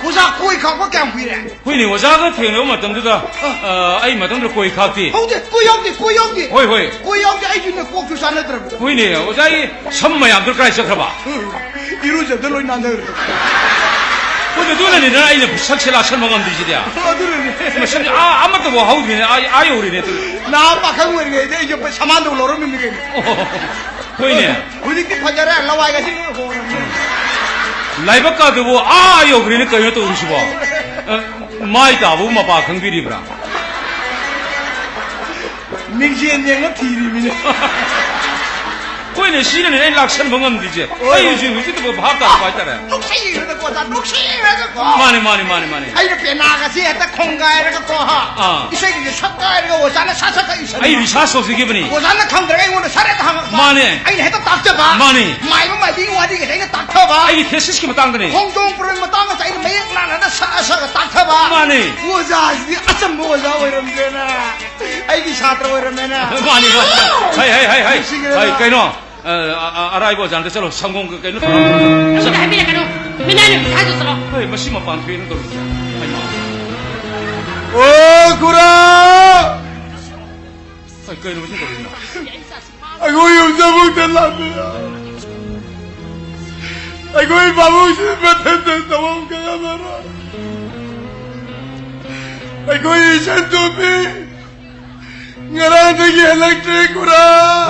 ꯑꯣꯖꯥ ꯀꯣꯏ ꯈꯥꯛꯄ ꯀꯌꯥꯝ ꯀꯨꯏꯔꯦ? ꯍꯣꯏꯅꯦ, ꯑꯣꯖꯥꯒ ꯊꯦꯡꯅꯕ ꯃꯇꯝꯗꯨꯗ, ꯑ, ꯑꯩ ꯃꯇꯝꯗꯨꯗ ꯀꯣꯏ ꯈꯥꯛꯇꯦ꯫ ꯍꯧꯗꯦ, ꯀꯣꯏ ꯌꯥꯎꯗꯦ, ꯀꯣꯏ ꯌꯥꯎꯗꯦ꯫ ꯍꯣꯏ, ꯍꯣꯏ꯫ ꯀꯣꯏ ꯌꯥꯎꯗꯦ, ꯑꯩꯁꯨꯅꯦ ꯀꯣꯛꯁꯨ ꯆꯥꯟꯅꯗ꯭ꯔꯕꯗꯣ꯫ ꯍꯣꯏꯅꯦ, ꯑꯣꯖꯥꯒꯤ ꯁꯝ ꯃꯌꯥꯝꯗꯨ ꯀꯗꯥꯏ ꯆꯠꯈ꯭ꯔꯕ? ꯏꯔꯨꯖꯕꯗ ꯂꯣꯏ ꯅꯥꯟꯊꯈ꯭ꯔꯦ꯫ ꯍꯣꯏ, ꯑꯗꯨꯅꯅꯤꯗꯅ ꯑꯩꯅ ꯁꯛꯁꯦ ꯂꯥꯛꯁꯟꯕ ꯉꯝꯗ꯭ꯔꯤꯁꯤꯗꯤ꯫ ꯑꯗꯨꯅꯅꯤ꯫ ꯃꯁꯤꯗꯤ ꯑꯥ, ꯑꯃꯠꯇꯐꯥꯎ ꯍꯧꯗ꯭ꯔꯤꯅꯦ, ꯑꯥ, ꯑꯥ ꯌꯧꯔꯤꯅꯦ ꯑꯗꯨ꯫ ꯅꯍꯥ ꯄꯥꯈꯪ ꯑꯣꯏꯔꯤꯉꯩꯗ ꯑꯩꯁꯨ ꯁꯃꯥꯟꯗꯧ ꯂꯧꯔꯝꯃꯤꯅꯤ ꯀꯩꯅꯣ꯫ ꯑꯣ, ꯍꯣꯏꯅꯦ꯫ ꯍꯧꯖꯤꯛꯇꯤ ꯐꯖꯔꯦ, ꯂꯋꯥꯏꯒꯁꯤ ꯂꯣꯏ ꯍꯣꯡꯉꯕꯅꯤ꯫ ꯂꯥꯏꯕꯛ ꯀꯥꯗꯨꯕꯨ ꯑꯥ ꯌꯧꯈ꯭ꯔꯦꯅꯦ, ꯀꯩꯅꯣ ꯇꯧꯔꯤꯁꯤꯕꯣ? ꯑ, ꯃꯥꯏ ꯇꯥꯕꯕꯨ ꯃꯄꯥ ꯈꯪꯕꯤꯔꯤꯕ꯭ꯔꯥ? ꯃꯤꯡꯁꯦꯜ ꯌꯦꯡꯉ ꯊꯤꯔꯤꯃꯤꯅꯦ꯫ ꯍꯣꯏꯅꯦ, ꯁꯤꯅꯅꯦ ꯑꯩ ꯂꯥꯛꯁꯟꯕ ꯉꯝꯗ꯭ꯔꯤꯁꯦ꯫ ꯍꯣꯏ, ꯑꯩ ꯍꯣꯏ꯫ ꯍꯧꯖꯤꯛ, ꯍꯧꯖꯤꯛꯇꯕꯨ ꯚꯥꯞ ꯇꯥꯔꯛꯄ ꯍꯥꯏꯇꯥꯔꯦ꯫ ꯅꯨꯡꯁꯤꯈ꯭ꯔꯦꯗꯀꯣ, ꯑꯣꯖꯥ, ꯅꯨꯡꯁꯤꯈ꯭ꯔꯦꯗꯀꯣ꯫ ꯃꯥꯅꯦ, ꯃꯥꯅꯦ, ꯃꯥꯅꯦ, ꯃꯥꯅꯦ꯫ ꯑꯩꯅ ꯄꯦꯅꯥꯒꯁꯦ ꯍꯦꯛꯇ ꯈꯣꯡꯒꯥꯏꯔꯒꯀꯣ, ꯍꯥ? ꯑꯥ꯫ ꯏꯁꯩꯒꯁꯦ ꯁꯛꯀꯥꯏꯔꯒ ꯑꯣꯖꯥꯅ ꯁꯠ ꯁꯠ ꯁꯛꯏꯁꯅꯤ꯫ ꯑꯩ ꯔꯤꯁꯥꯔꯁ ꯇꯧꯖꯈꯤꯕꯅꯤ꯫ ꯑꯣꯖꯥꯅ ꯈꯪꯗ꯭ꯔꯒ ꯑꯩꯉꯣꯟꯗ ꯁꯠ ꯍꯦꯛꯇ ꯍꯪꯉꯛꯄ꯫ ꯃꯥꯅꯦ꯫ ꯑꯩꯅ ꯍꯦꯛꯇ ꯇꯥꯛꯆꯕ꯫ ꯃꯥꯅꯦ꯫ ꯃꯥꯏꯕ ꯃꯥꯏꯕꯤꯒꯤ ꯋꯥꯔꯤꯒꯁꯦ ꯑꯩꯅ ꯇꯥꯛꯊꯕ꯫ ꯑꯩꯒꯤ ꯊꯦꯁꯤꯁꯀꯤ ꯃꯇꯥꯡꯗꯅꯦ꯫ ꯈꯣꯡꯖꯣꯝ ꯄ꯭ꯔꯣꯒ꯭ꯔꯥꯝ ꯃꯇꯥꯡꯗꯁꯨ ꯑꯩꯅ ꯃꯌꯦꯛ ꯂꯥꯟꯅ ꯁꯛꯑ ꯁꯛꯑꯒ ꯇꯥꯛꯊꯕ꯫ ꯃꯥꯅꯦ꯫ ꯑꯣꯖꯥꯁꯤꯗꯤ ꯑꯆꯝꯕ ꯑꯣꯖꯥ ꯑꯣꯏꯔꯝꯗ꯭ꯔꯦꯅ꯫ ꯑꯩꯒꯤ ꯁꯥꯇ꯭ꯔ ꯑꯣꯏꯔꯝꯃꯦꯅ꯫ ꯃꯥꯅꯤ, ꯃꯥꯅꯤ꯫ ꯍꯩ, ꯍꯩ, ꯍꯩ, ꯍꯩ꯫ ꯅꯨꯡꯁꯤꯈ꯭ꯔꯦꯗ꯫ ꯍꯩ, ꯀꯩꯅꯣ? ꯑ, ꯑ, ꯑ, ꯑꯔꯥꯏꯕ ꯑꯣꯖꯥ ꯑꯝꯇ ꯆꯠꯂꯣ, ꯁꯪꯒꯣꯝꯒ ꯀꯩꯅꯣ ꯇꯧꯔꯣ꯫ ꯆꯠꯂꯣ꯫ ꯑꯝꯇ ꯍꯥꯏꯕꯤꯔꯛꯀꯅꯨ꯫ ꯃꯤꯅꯥꯏꯅ ꯍꯥꯏꯗꯣ ꯆꯠꯂꯣ꯫ ꯍꯣꯏ, ꯃꯁꯤ ꯃꯄꯥꯟ ꯊꯣꯛꯑꯦꯅ ꯇꯧꯔꯤꯁꯦ꯫ ꯍꯩꯃꯥ꯫ ꯑꯣ, ꯈꯨꯔꯥ! ꯍꯣꯏ, ꯀꯩꯅꯣ ꯃꯁꯤ ꯇꯧꯔꯤꯁꯤꯅ? ꯑꯩꯈꯣꯏ ꯌꯨꯝꯗ ꯑꯃꯨꯛꯇ ꯂꯥꯛꯄꯤꯔꯣ꯫ ꯑꯩꯈꯣꯏ ꯄꯥꯕꯨꯡꯁꯤ ꯃꯊꯟꯇ ꯇꯧꯐꯝ ꯈꯪꯉꯝꯃꯔꯣꯏ꯫ ꯑꯩꯈꯣꯏ ꯏꯆꯟ ꯇꯣꯝꯕꯤ ꯉꯔꯥꯡꯗꯒꯤ ꯍꯜꯂꯛꯇ꯭ꯔꯦ, ꯈꯨꯔꯥ꯫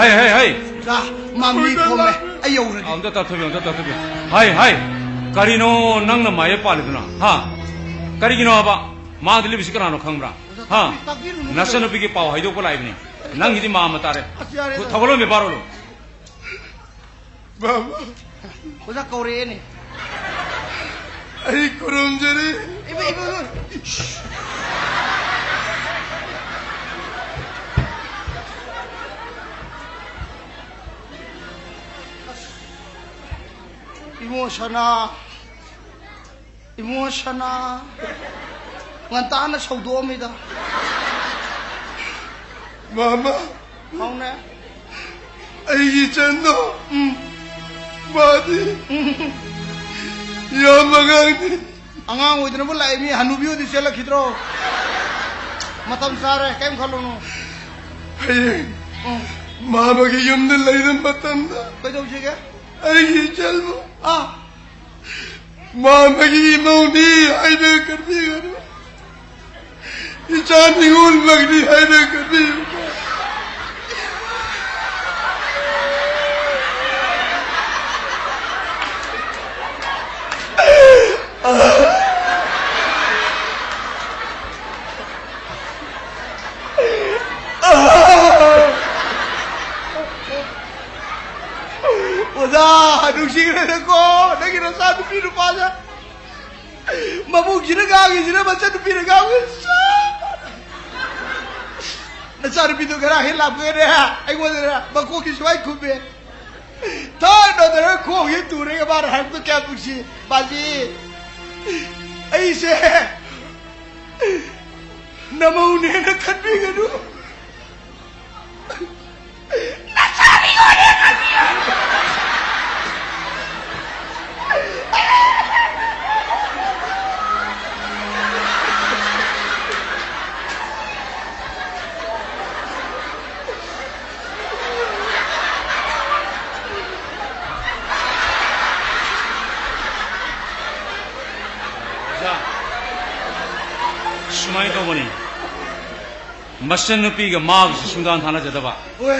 ꯍꯩ, ꯍꯩ, ꯍꯩ꯫ ꯂꯥ, ꯃꯥ ꯃꯤ ꯈꯣꯝꯃꯦ꯫ ꯑꯩ ꯌꯧꯔꯒꯦ꯫ ꯑꯝꯇ ꯇꯥꯊꯣꯛꯄꯤꯌꯨ, ꯑꯝꯇ ꯇꯥꯊꯣꯛꯄꯤꯌꯨ꯫ ꯍꯩ, ꯍꯩ꯫ ꯀꯔꯤꯅꯣ ꯅꯪꯅ ꯃꯥꯏ ꯄꯥꯜꯂꯤꯗꯨꯅ? ꯍꯥ? ꯀꯔꯤꯒꯤꯅꯣ ꯍꯥꯏꯕ? ꯃꯥꯡꯗ ꯂꯩꯕꯁꯤ ꯀꯅꯥꯅꯣ ꯈꯪꯕ꯭ꯔꯥ? ꯍꯥ? ꯇꯥꯛꯄꯤꯔꯨꯅꯨ꯫ ꯅꯆꯟꯅꯨꯄꯤꯒꯤ ꯄꯥꯎ ꯍꯥꯏꯗꯣꯛꯄ ꯂꯥꯛꯏꯕꯅꯤ꯫ ꯅꯪꯒꯤꯗꯤ ꯃꯥ ꯑꯃ ꯇꯥꯔꯦ꯫ ꯑꯁ, ꯌꯥꯔꯦꯗ꯫ ꯊꯧꯒꯠꯂꯣ, ꯕꯦꯕꯥꯔ ꯑꯣꯜꯂꯣ꯫ ꯕꯥꯕꯥ꯫ ꯑꯣꯖꯥ ꯀꯧꯔꯛꯑꯦꯅꯦ꯫ ꯑꯩ ꯈꯨꯔꯨꯝꯖꯔꯤ꯫ ꯏꯃꯥ, ꯏꯃꯥ, ꯏꯃꯥ꯫ ꯏꯕꯨꯡꯉꯣ ꯁꯅꯥ, ꯏꯕꯨꯡꯉꯣ ꯁꯅꯥ, ꯉꯟꯇꯥꯅ ꯁꯧꯗꯣꯛꯑꯝꯃꯤꯗ꯫ ꯃꯥꯃ, ꯍꯥꯎꯅꯦ꯫ ꯑꯩꯒꯤ ꯏꯆꯟꯗꯣ, ꯎꯝ, ꯃꯥꯗꯤ, ꯎꯝ, ꯌꯥꯝ ꯑꯉꯥꯡꯅꯤ꯫ ꯑꯉꯥꯡ ꯑꯣꯏꯗꯅꯕꯨ ꯂꯥꯛꯏ ꯃꯤ, ꯍꯅꯨꯕꯤ ꯑꯣꯏꯗꯤ ꯆꯦꯜꯂꯛꯈꯤꯗ꯭ꯔꯣ? ꯃꯇꯝ ꯆꯥꯔꯦ, ꯀꯩꯝ ꯈꯜꯂꯨꯅꯨ꯫ ꯍꯌꯦꯡ, ꯎꯝ, ꯃꯥꯃꯒꯤ ꯌꯨꯝꯗ ꯂꯩꯕ ꯃꯇꯝꯗ ꯀꯩꯗꯧꯁꯤꯒꯦ? ꯑꯩꯒꯤ ꯏꯆꯟꯕꯨ, ꯑꯥ, ꯃꯥꯃꯒꯤ ꯏꯃꯧꯅꯤ ꯍꯥꯏꯅ ꯈꯟꯕꯤꯒꯅꯨ꯫ ꯏꯆꯥ ꯅꯤꯉꯣꯜꯃꯛꯅꯤ ꯍꯥꯏꯅ ꯈꯟꯕꯤꯒꯅꯨ꯫ ꯑꯣꯖꯥ, ꯅꯨꯡꯁꯤꯈ꯭ꯔꯦꯗꯀꯣ, ꯅꯪꯒꯤ ꯅꯆꯥ ꯅꯨꯄꯤ ꯅꯨꯄꯥꯁꯦ꯫ ꯃꯕꯨꯡꯁꯤꯅ ꯉꯥꯡꯉꯤꯁꯤꯅ ꯃꯆꯟꯅꯨꯄꯤꯅ ꯉꯥꯡꯉꯤ ꯆꯞ ꯃꯥꯟꯅꯩ꯫ ꯅꯆꯥꯅꯨꯄꯤꯗꯣ ꯉꯔꯥꯡ ꯍꯦꯛ ꯂꯥꯛꯄꯒꯅꯦ, ꯑꯩꯉꯣꯟꯗꯅꯦ ꯃꯀꯣꯛꯁꯤ ꯁꯨꯃꯥꯏ ꯈꯨꯝꯃꯦ꯫ ꯊꯥꯡꯅꯗꯅ ꯈꯣꯡꯁꯤ ꯇꯨꯔꯒ ꯃꯥꯅ ꯍꯥꯏꯕꯗꯣ ꯀꯌꯥꯝ ꯅꯨꯡꯁꯤ꯫ ꯃꯥꯁꯤ ꯑꯩꯁꯦ ꯅꯃꯧꯅꯦꯅ ꯈꯟꯕꯤꯒꯅꯨ꯫ ꯑꯣꯖꯥ, ꯁꯨꯃꯥꯏꯅ ꯇꯧꯕꯅꯤ, ꯃꯆꯟꯅꯨꯄꯤꯒ ꯃꯥꯒꯁꯨ ꯁꯨꯡꯊꯥ ꯊꯥꯅꯖꯗꯕ꯫ ꯍꯣꯏ꯫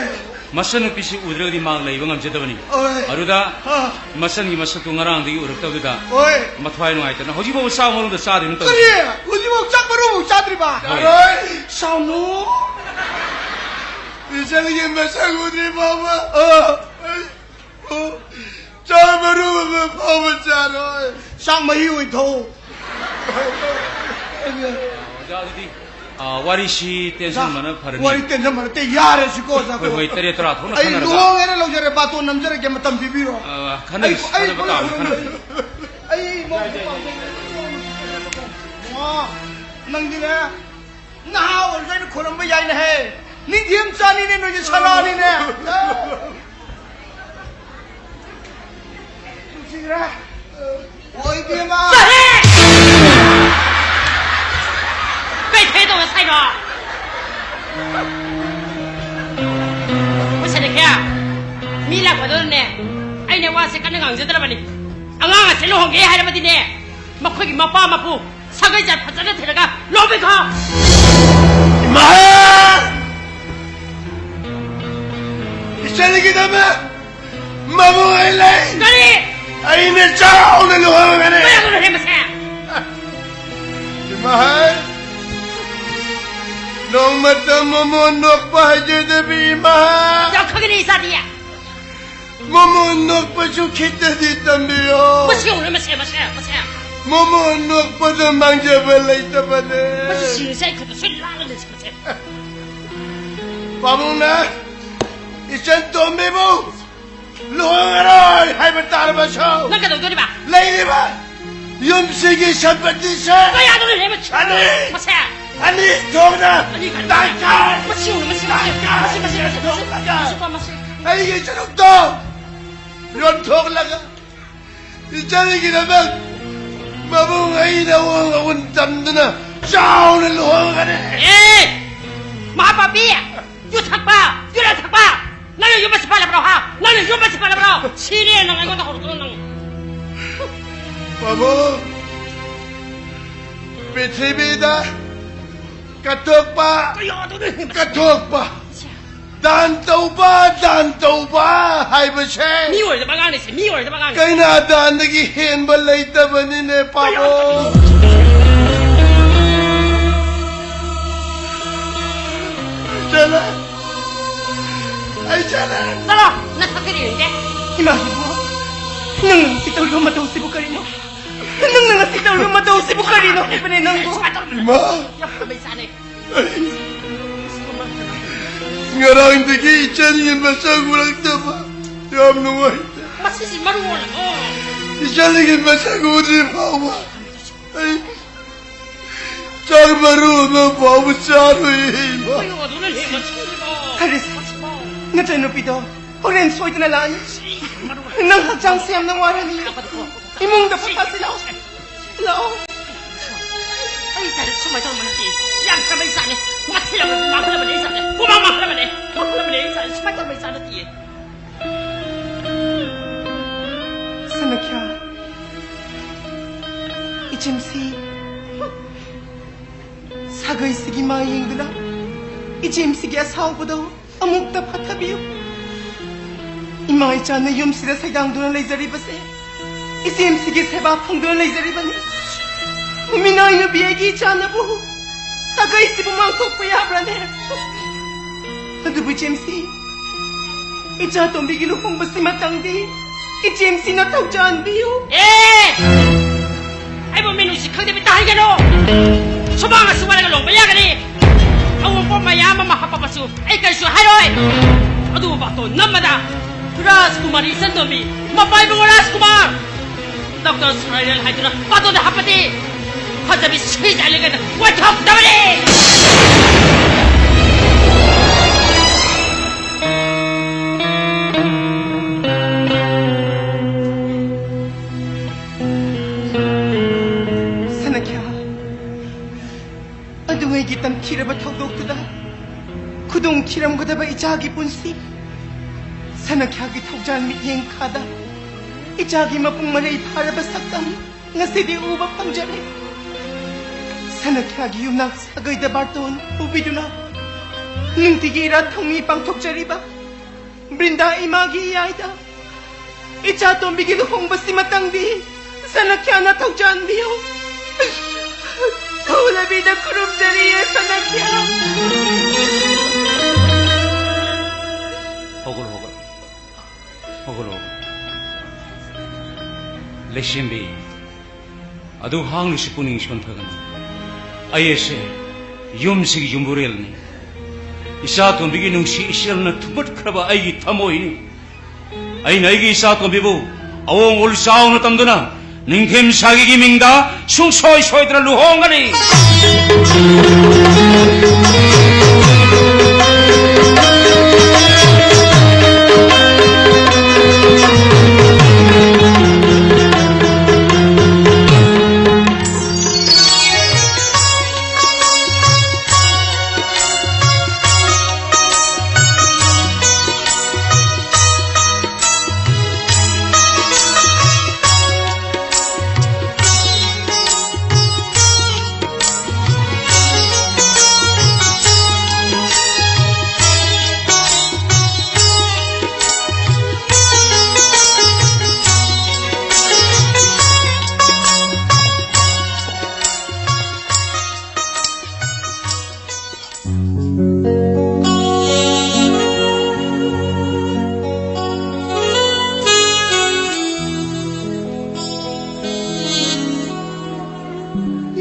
ꯃꯆꯟꯅꯨꯄꯤꯁꯤ ꯎꯗ꯭ꯔꯒꯗꯤ ꯃꯥ ꯂꯩꯕ ꯉꯝꯖꯗꯕꯅꯤ꯫ ꯍꯣꯏ꯫ ꯑꯗꯨꯗ ꯑꯥ꯫ ꯃꯆꯟꯒꯤ ꯃꯁꯛꯇꯨ ꯉꯔꯥꯡꯗꯒꯤ ꯎꯔꯛꯇꯕꯗꯨꯗ ꯍꯣꯏ꯫ ꯃꯊ꯭ꯋꯥꯏ ꯅꯨꯡꯉꯥꯏꯇꯅ ꯍꯧꯖꯤꯛꯐꯥꯎꯕ ꯆꯥꯛ ꯃꯔꯨꯝꯗ ꯆꯥꯗ꯭ꯔꯤꯕꯅꯤ ꯀꯔꯤ? ꯇꯧꯔꯤꯁꯦ꯫ ꯍꯧꯖꯤꯛꯐꯥꯎ ꯆꯥꯛ ꯃꯔꯨ ꯑꯃꯨꯛ ꯆꯥꯗ꯭ꯔꯤꯕ? ꯍꯣꯏ꯫ ꯆꯥꯎꯅꯨ꯫ ꯏꯆꯟꯒꯤ ꯃꯁꯛ ꯎꯗ꯭ꯔꯤ ꯐꯥꯎꯕ꯫ ꯑꯥ꯫ ꯑꯩ, ꯑꯣ, ꯆꯥꯛ ꯃꯔꯨ ꯑꯃ ꯐꯥꯎꯕ ꯆꯥꯔꯣꯏ꯫ ꯆꯥꯛ ꯃꯍꯤ ꯑꯣꯏꯅ ꯊꯛꯎ꯫ ꯑꯣꯖꯥ, ꯑꯗꯨꯗꯤ, ꯑ, ꯋꯥꯔꯤꯁꯤ ꯇꯦꯟꯁꯟꯕꯅ ꯐꯔꯅꯤ꯫ ꯋꯥꯔꯤ ꯇꯦꯟꯁꯟꯕ ꯅꯠꯇꯦ, ꯌꯥꯔꯦꯁꯤꯀꯣ, ꯑꯣꯖꯥ꯫ ꯍꯣꯏ, ꯍꯣꯏ, ꯇꯔꯦꯠ ꯇꯔꯥ ꯊꯣꯛꯅ ꯑꯩ ꯈꯟꯅꯔꯒ꯫ ꯂꯨꯍꯣꯡꯉꯦꯅ ꯂꯧꯖꯔꯦ, ꯕꯥꯇꯣꯟ ꯅꯝꯖꯔꯒꯦ, ꯃꯇꯝ ꯄꯤꯕꯤꯔꯣ꯫ ꯑ, ꯈꯟꯅꯁꯤ, ꯑꯩ, ꯑꯩ ꯈꯟꯅꯕ ꯇꯥꯕꯅꯤ, ꯈꯨꯂꯨꯝ-, ꯈꯟꯅꯕ꯫ ꯑꯩ ꯃꯧ-, ꯋꯥ, ꯅꯪꯗꯤꯅꯦ, ꯅꯍꯥ ꯑꯣꯏꯔꯁꯨ ꯑꯩꯅ ꯈꯣꯏꯔꯝꯕ ꯌꯥꯏꯅꯦꯍꯦ꯫ ꯅꯤꯡꯊꯤ ꯑꯃ ꯆꯥꯅꯤꯅꯦ, ꯅꯣꯏꯁꯦ ꯁꯅꯥꯅꯤꯅꯦ꯫ ꯅꯨꯡꯁꯤꯈ꯭ꯔꯦ꯫ ꯑꯣ, ꯏꯕꯦꯝꯃ꯫ ꯆꯠꯂꯦ! ꯀꯩ ꯊꯣꯛꯑꯦ ꯇꯧꯕ ꯁꯥꯏꯅꯣ? ꯃꯁꯤꯗ ꯀꯌꯥ? ꯃꯤ ꯂꯥꯛꯄꯗꯨꯅꯅꯦ, ꯑꯩꯅ ꯋꯥꯁꯦ ꯀꯟꯅ ꯉꯥꯡꯖꯗ꯭ꯔꯕꯅꯤ꯫ ꯑꯉꯥꯡ ꯑꯁꯦ ꯂꯨꯍꯣꯡꯒꯦ ꯍꯥꯏꯔꯕꯗꯤꯅꯦ, ꯃꯈꯣꯏꯒꯤ ꯃꯄꯥ ꯃꯄꯨ ꯁꯥꯒꯩ ꯆꯥ ꯐꯖꯅ ꯊꯤꯔꯒ ꯂꯨꯍꯣꯡꯕꯤꯈꯣ꯫ ꯏꯃꯥ! ꯏꯆꯟꯒꯤꯗꯃꯛ ꯃꯕꯨꯡ ꯑꯩ ꯂꯩ꯫ ꯀꯔꯤ? ꯑꯩꯅ ꯆꯥꯎꯅ ꯂꯨꯍꯣꯡꯒꯅꯤ꯫ ꯀꯌꯥꯗꯅꯣ ꯍꯦ ꯃꯁꯦ? ꯏꯃꯥ! ꯅꯣꯡꯃꯇ ꯃꯃꯣꯟ ꯅꯣꯛꯄ ꯍꯩꯖꯗꯕꯤ ꯏꯃꯥ! ꯌꯥꯝ ꯈꯪꯒꯅꯤ ꯏꯆꯥꯗꯤ꯫ ꯃꯃꯣꯟ ꯅꯣꯛꯄꯁꯨ ꯈꯤꯇꯗꯤ ꯇꯝꯕꯤꯌꯣ꯫ ꯃꯁꯤ ꯌꯦꯡꯉꯨꯅꯦ, ꯃꯁꯦ, ꯃꯁꯦ, ꯃꯁꯦ꯫ ꯃꯃꯣꯟ ꯅꯣꯛꯄꯗ ꯃꯥꯡꯖꯕ ꯂꯩꯇꯕꯅꯦ꯫ ꯃꯁꯤ ꯁꯤꯔꯤꯁꯦ ꯑꯩ ꯈꯨꯠꯇ ꯁꯣꯏ ꯂꯥꯛꯂꯒ ꯂꯩꯁꯤ, ꯃꯁꯦ꯫ ꯄꯥꯕꯨꯡꯅ ꯏꯆꯟ ꯇꯣꯝꯕꯤꯕꯨ ꯂꯨꯍꯣꯡꯉꯔꯣꯏ ꯍꯥꯏꯕ ꯇꯥꯔꯕꯁꯨ ꯅꯪ ꯀꯩꯗꯧꯗꯣꯔꯤꯕ? ꯂꯩꯔꯤꯕ ꯌꯨꯝꯁꯤꯒꯤ ꯁꯝꯄꯇꯤꯁꯦ ꯀꯌꯥꯗꯅꯣ ꯍꯦ, ꯃꯁꯦ? ꯑꯅꯤ! ꯃꯁꯦ꯫ ꯑꯅꯤ ꯊꯣꯛꯅ ꯑꯅꯤ ꯈꯛꯇ? ꯇꯪꯈꯥꯏ! ꯃꯁꯤ ꯌꯦꯡꯉꯨꯅꯦ, ꯃꯁꯤ, ꯃꯁꯤ, ꯃꯁꯤ, ꯃꯁꯤ, ꯃꯁꯤ, ꯃꯁꯤ, ꯃꯁꯤ, ꯃꯁꯤ, ꯃꯁꯤ꯫ ꯑꯩꯒꯤ ꯁꯔꯨꯛꯇꯣ ꯌꯣꯟꯊꯣꯛꯂꯒ ꯏꯆꯟꯒꯤꯗꯃꯛ ꯃꯕꯨꯡ ꯑꯩꯅ ꯑꯋꯣꯟ ꯑꯋꯣꯟ ꯇꯝꯗꯨꯅ ꯆꯥꯎꯅ ꯂꯨꯍꯣꯡꯒꯅꯤ꯫ ꯑꯦ! ꯃꯍꯥꯄꯥꯄꯤ! ꯌꯨ ꯊꯛꯄ! ꯌꯨꯔꯥ ꯊꯛꯄ! ꯅꯪꯅ ꯌꯨꯝ ꯑꯁꯤ ꯄꯥꯜꯂꯕ꯭ꯔꯣ, ꯍꯥ? ꯅꯪꯅ ꯌꯨꯝ ꯑꯁꯤ ꯄꯥꯜꯂꯕ꯭ꯔꯣ? ꯁꯤꯔꯦ ꯅꯪ ꯑꯩꯉꯣꯟꯗ ꯍꯧꯔꯛꯇꯅ ꯅꯪ꯫ ꯄꯥꯕꯨꯡ, ꯄ꯭ꯔꯤꯊꯤꯕꯤꯗ ꯀꯠꯊꯣꯛꯄ, ꯀꯌꯥꯗꯅꯣ ꯍꯦ, ꯃꯁꯤ? ꯀꯠꯊꯣꯛꯄ, ꯗꯥꯟ ꯇꯧꯕ, ꯗꯥꯟ ꯇꯧꯕ ꯍꯥꯏꯕꯁꯦ ꯃꯤ ꯑꯣꯏꯗꯕ ꯑꯉꯥꯡꯅꯦ ꯁꯤ, ꯃꯤ ꯑꯣꯏꯗꯕ ꯑꯉꯥꯡꯅꯦ꯫ ꯀꯩꯅꯥ ꯗꯥꯟꯗꯒꯤ ꯍꯦꯟꯕ ꯂꯩꯇꯕꯅꯤꯅꯦ, ꯄꯥꯕꯣ꯫ ꯆꯠꯂꯦ꯫ ꯑꯩ ꯆꯠꯂꯦ꯫ ꯆꯠꯂꯣ, ꯅꯁꯛꯇꯨꯗꯤ ꯌꯦꯡꯅꯤꯡꯗꯦ꯫ ꯏꯃꯥ, ꯏꯕꯨꯡꯉꯣ, ꯅꯪꯅ ꯉꯁꯤ ꯇꯧꯔꯤꯕ ꯃꯇꯧꯁꯤꯕꯨ ꯀꯔꯤꯅꯣ? ꯅꯪꯅ ꯉꯁꯤ ꯇꯧꯔꯤꯕ ꯃꯇꯧꯁꯤꯕꯨ ꯀꯔꯤꯅꯣ ꯍꯥꯏꯕꯅꯦ ꯅꯪꯕꯨ? ꯏꯃꯥ! ꯌꯥꯝ ꯐꯕ ꯏꯆꯥꯅꯦ꯫ ꯉꯔꯥꯡꯗꯒꯤ ꯏꯆꯟꯒꯤ ꯃꯁꯛ ꯎꯔꯛꯇꯕ ꯌꯥꯝ ꯅꯨꯡꯉꯥꯏꯇꯦ꯫ ꯃꯁꯤꯁꯤ ꯃꯔꯨ ꯑꯣꯏꯅ, ꯑꯣ꯫ ꯏꯆꯟꯒꯤ ꯃꯁꯛ ꯎꯗ꯭ꯔꯤ ꯐꯥꯎꯕ ꯑꯩ ꯆꯥꯛ ꯃꯔꯨ ꯑꯃ ꯐꯥꯎꯕ ꯆꯥꯔꯣꯏ, ꯏꯃꯥ꯫ ꯀꯩꯅꯣ ꯑꯗꯨꯅ ꯍꯦꯟꯅ ꯁꯤꯕꯣ? ꯐꯔꯦꯁꯦ, ꯅꯆꯟꯅꯨꯄꯤꯗꯣ ꯍꯣꯔꯦꯟ ꯁꯣꯏꯗꯅ ꯂꯥꯛꯑꯅꯤ꯫ ꯁꯤ ꯃꯔꯨ ꯑꯣꯏꯅ ꯅꯪ ꯍꯛꯆꯥꯡꯁꯦ ꯌꯥꯝꯅ ꯋꯥꯔꯅꯤ꯫ ꯏꯃꯨꯡꯗ ꯄꯣꯊꯥꯁꯤ ꯂꯥꯛꯑꯣ꯫ ꯂꯥꯛꯑꯣ꯫ ꯑꯩ ꯏꯆꯥꯁꯦ ꯁꯨꯃꯥꯏꯅ ꯇꯧꯔꯝꯕ ꯅꯠꯇꯦ꯫ ꯌꯥꯝ ꯐꯔꯕ ꯏꯆꯥꯅꯦ꯫ ꯉꯥꯛꯁꯤꯜꯂꯕ ꯃꯥꯡꯍꯜꯂꯕꯅꯦ ꯏꯆꯥꯁꯦ꯫ ꯄꯨꯃꯥꯡ ꯃꯥꯡꯍꯜꯂꯕꯅꯦ꯫ ꯃꯥꯡꯍꯜꯂꯕꯅꯦ ꯏꯆꯥꯁꯦ꯫ ꯁꯨꯃꯥꯏꯅ ꯇꯧꯔꯝꯕ ꯏꯆꯥ ꯅꯠꯇꯤꯌꯦ꯫ ꯁꯅꯈ꯭ꯌꯥ, ꯏꯆꯦꯝꯁꯤ ꯁꯥꯒꯩꯁꯤꯒꯤ ꯃꯥ ꯌꯦꯡꯗꯨꯅ ꯏꯆꯦꯝꯁꯤꯒꯤ ꯑꯁꯥꯎꯕꯗꯣ ꯑꯃꯨꯛꯇ ꯐꯊꯕꯤꯌꯨ꯫ ꯏꯃꯥ ꯏꯆꯥꯅ ꯌꯨꯝꯁꯤꯗ ꯁꯩꯗꯥꯡꯗꯨꯅ ꯂꯩꯖꯔꯤꯕꯁꯦ ꯏꯆꯦꯝꯁꯤꯒꯤ ꯁꯦꯕꯥ ꯐꯪꯗꯨꯅ ꯂꯩꯖꯔꯤꯕꯅꯤ꯫ ꯃꯤꯅꯥꯏ ꯅꯨꯄꯤ ꯑꯩꯒꯤ ꯏꯆꯥꯅꯕꯨ ꯁꯥꯒꯩꯁꯤꯕꯨ ꯃꯥꯡꯊꯣꯛꯄ ꯌꯥꯕ꯭ꯔꯅꯦ? ꯑꯗꯨꯕꯨ ꯏꯆꯦꯝꯁꯤ, ꯏꯆꯥ ꯇꯣꯝꯕꯤꯒꯤ ꯂꯨꯍꯣꯡꯕꯁꯤꯃꯇꯪꯗꯤ ꯏꯆꯦꯝꯁꯤꯅ ꯊꯧꯖꯥꯟꯕꯤꯌꯨ꯫ ꯑꯦ! ꯑꯩꯕꯨ ꯃꯤꯅꯨꯡꯁꯤ ꯈꯪꯗꯕꯤ ꯇꯥꯍꯟꯒꯅꯨ! ꯁꯨꯃꯥꯡ ꯑꯁꯤ ꯋꯥꯏꯔꯒ ꯂꯨꯍꯣꯡꯕ ꯌꯥꯒꯅꯤ꯫ ꯑꯋꯣꯟꯄꯣꯠ ꯃꯌꯥꯝ ꯑꯃ ꯍꯥꯞꯄꯕꯁꯨ ꯑꯩ ꯀꯔꯤꯁꯨ ꯍꯥꯏꯔꯣꯏ꯫ ꯑꯗꯨꯕꯨ ꯕꯥꯇꯣꯟ ꯅꯝꯕꯗ ꯔꯥꯖꯀꯨꯃꯥꯔꯤ ꯏꯆꯟ ꯇꯣꯝꯕꯤ, ꯃꯄꯥ ꯏꯕꯨꯡꯉꯣ ꯔꯥꯖꯀꯨꯃꯥꯔ, ꯗꯣꯛꯇꯔ ꯁꯨꯔꯥꯏꯔꯦꯜ ꯍꯥꯏꯗꯨꯅ ꯕꯥꯇꯣꯟꯗ ꯍꯥꯞꯄꯗꯤ ꯐꯖꯕꯤ ꯁꯤꯖ ꯑꯂꯤꯒꯗ ꯋꯥꯏꯊꯣꯛꯇꯕꯅꯤ! ꯁꯅꯈ꯭ꯌꯥ, ꯑꯗꯨꯉꯩꯒꯤ ꯇꯝꯊꯤꯔꯕ ꯊꯧꯗꯣꯛꯇꯨꯗ ꯈꯨꯗꯣꯡ ꯊꯤꯔꯝꯒꯗꯕ ꯏꯆꯥꯒꯤ ꯄꯨꯟꯁꯤ, ꯁꯅꯈ꯭ꯌꯥꯒꯤ ꯊꯧꯖꯥꯜ ꯃꯤꯠꯌꯦꯡ ꯃꯈꯥꯗ ꯏꯆꯥꯒꯤ ꯃꯄꯨꯡ ꯃꯔꯩ ꯐꯥꯔꯕ ꯁꯛꯇꯝ ꯉꯁꯤꯗꯤ ꯎꯕ ꯐꯪꯖꯔꯦ꯫ ꯁꯅꯈ꯭ꯌꯥꯒꯤ ꯌꯨꯝꯅꯥꯛ ꯁꯥꯒꯩꯗ ꯕꯥꯔꯇꯣꯟ ꯄꯨꯕꯤꯗꯨꯅ ꯅꯨꯡꯇꯤꯒꯤ ꯏꯔꯥꯠ ꯊꯧꯅꯤ ꯄꯥꯡꯊꯣꯛꯆꯔꯤꯕ ꯕ꯭ꯔꯤꯟꯗꯥ ꯏꯃꯥꯒꯤ ꯏꯌꯥꯏꯗ ꯏꯆꯥ ꯇꯣꯝꯕꯤꯒꯤ ꯂꯨꯍꯣꯡꯕꯁꯤꯃꯇꯪꯗꯤ ꯁꯅꯥꯈ꯭ꯌꯥꯅ ꯊꯧꯖꯥꯟꯕꯤꯌꯨ꯫ ꯊꯧꯂꯕꯤꯗ ꯈꯨꯔꯨꯝꯖꯔꯤꯌꯦ ꯁꯅꯥꯈ꯭ꯌꯥ꯫ ꯍꯧꯒꯠꯂꯣ, ꯍꯧꯒꯠꯂꯣ꯫ ꯍꯧꯒꯠꯂꯣ꯫ ꯂꯩꯁꯦꯝꯕꯤ, ꯑꯗꯨ ꯍꯥꯡꯂꯤꯁꯤ ꯄꯨꯛꯅꯤꯡ ꯁꯣꯟꯊꯒꯅꯨ꯫ ꯑꯩ ꯑꯁꯦ ꯌꯨꯝꯁꯤꯒꯤ ꯌꯨꯝꯕꯨꯔꯦꯜꯅꯤ꯫ ꯏꯆꯥ ꯇꯣꯝꯕꯤꯒꯤ ꯅꯨꯡꯁꯤ ꯏꯆꯦꯜꯅ ꯊꯨꯝꯕꯠꯈ꯭ꯔꯕ ꯑꯩꯒꯤ ꯊꯃꯣꯏꯅꯤ꯫ ꯑꯩꯅ ꯑꯩꯒꯤ ꯏꯆꯥ ꯇꯣꯝꯕꯤꯕꯨ ꯑꯑꯣꯡ ꯑꯣꯜ ꯆꯥꯎꯅ ꯇꯝꯗꯨꯅ ꯅꯤꯡꯊꯦꯝ ꯁꯥꯒꯤꯒꯤ ꯃꯤꯡꯗ ꯁꯨꯡꯁꯣꯏ ꯁꯣꯏꯗꯅ ꯂꯨꯍꯣꯡꯒꯅꯤ꯫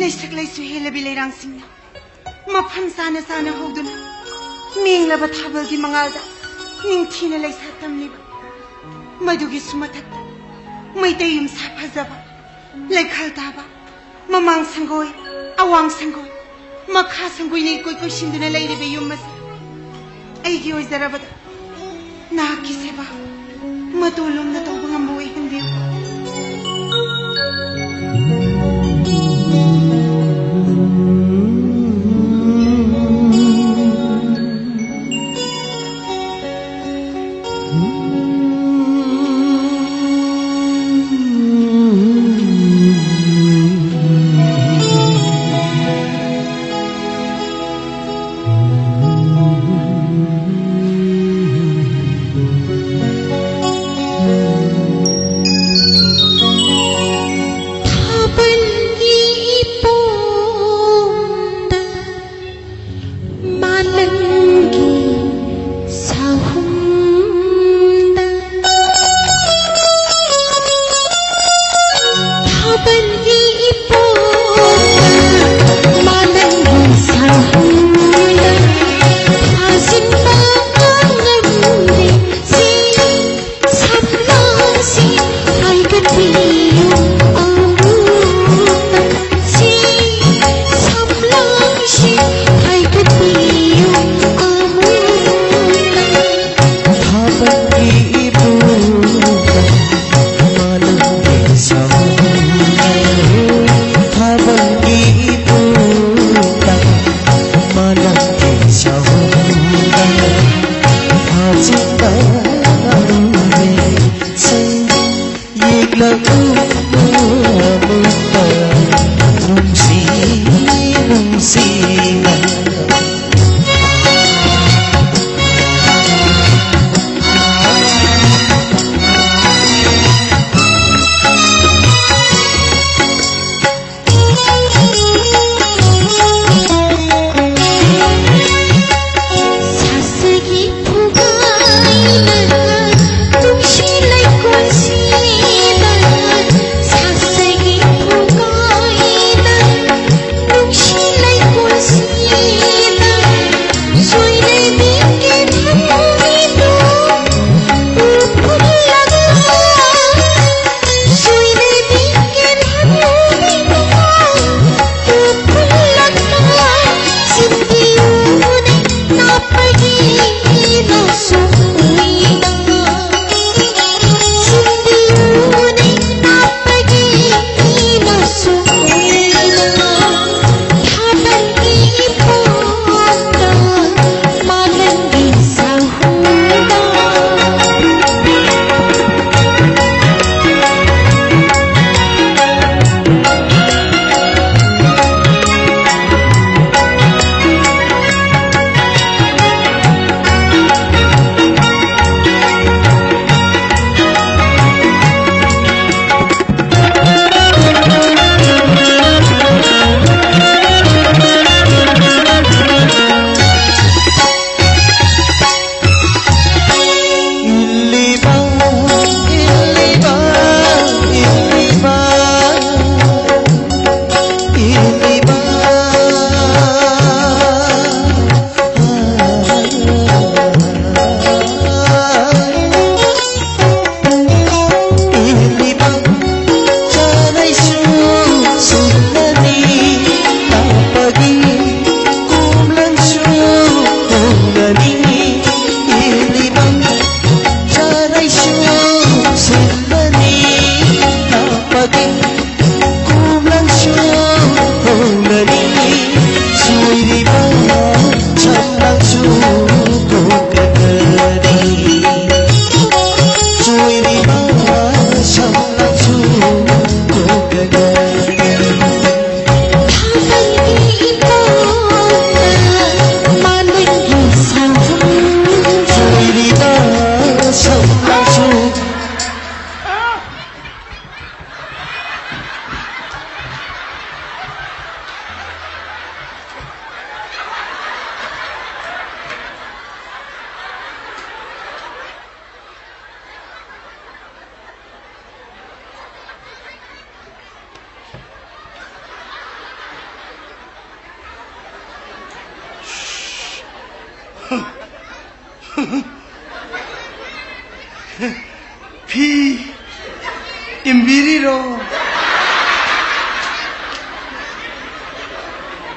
ꯂꯩꯁꯛ ꯂꯩꯁꯨ ꯍꯦꯜꯂꯕꯤ ꯂꯩꯔꯥꯡꯁꯤꯡꯅ ꯃꯐꯝ ꯆꯥꯅ ꯆꯥꯅ ꯍꯧꯗꯨꯅ ꯃꯦꯡꯂꯕ ꯊꯥꯕꯜꯒꯤ ꯃꯉꯥꯜꯗ ꯅꯤꯡꯊꯤꯅ ꯂꯩꯁꯥ ꯇꯝꯂꯤꯕ ꯃꯗꯨꯒꯤꯁꯨ ꯃꯊꯛꯇ ꯃꯩꯇꯩ ꯌꯨꯝꯁꯥ ꯐꯖꯕ, ꯂꯩꯈꯜ ꯇꯥꯕ, ꯃꯃꯥꯡ ꯁꯪꯒꯣꯏ, ꯑꯋꯥꯡ ꯁꯪꯒꯣꯏ, ꯃꯈꯥ ꯁꯪꯒꯣꯏꯅ ꯏꯀꯣꯏ ꯀꯣꯏꯁꯤꯟꯗꯨꯅ ꯂꯩꯔꯤꯕ ꯌꯨꯝ ꯑꯁꯤ ꯑꯩꯒꯤ ꯑꯣꯏꯖꯔꯕꯗ ꯅꯍꯥꯛꯀꯤ ꯁꯦꯕꯥ ꯃꯇꯣꯟ ꯂꯣꯝꯗ ꯇꯧꯕ ꯉꯝꯕ ꯑꯣꯏꯍꯟꯕꯤꯌꯨ꯫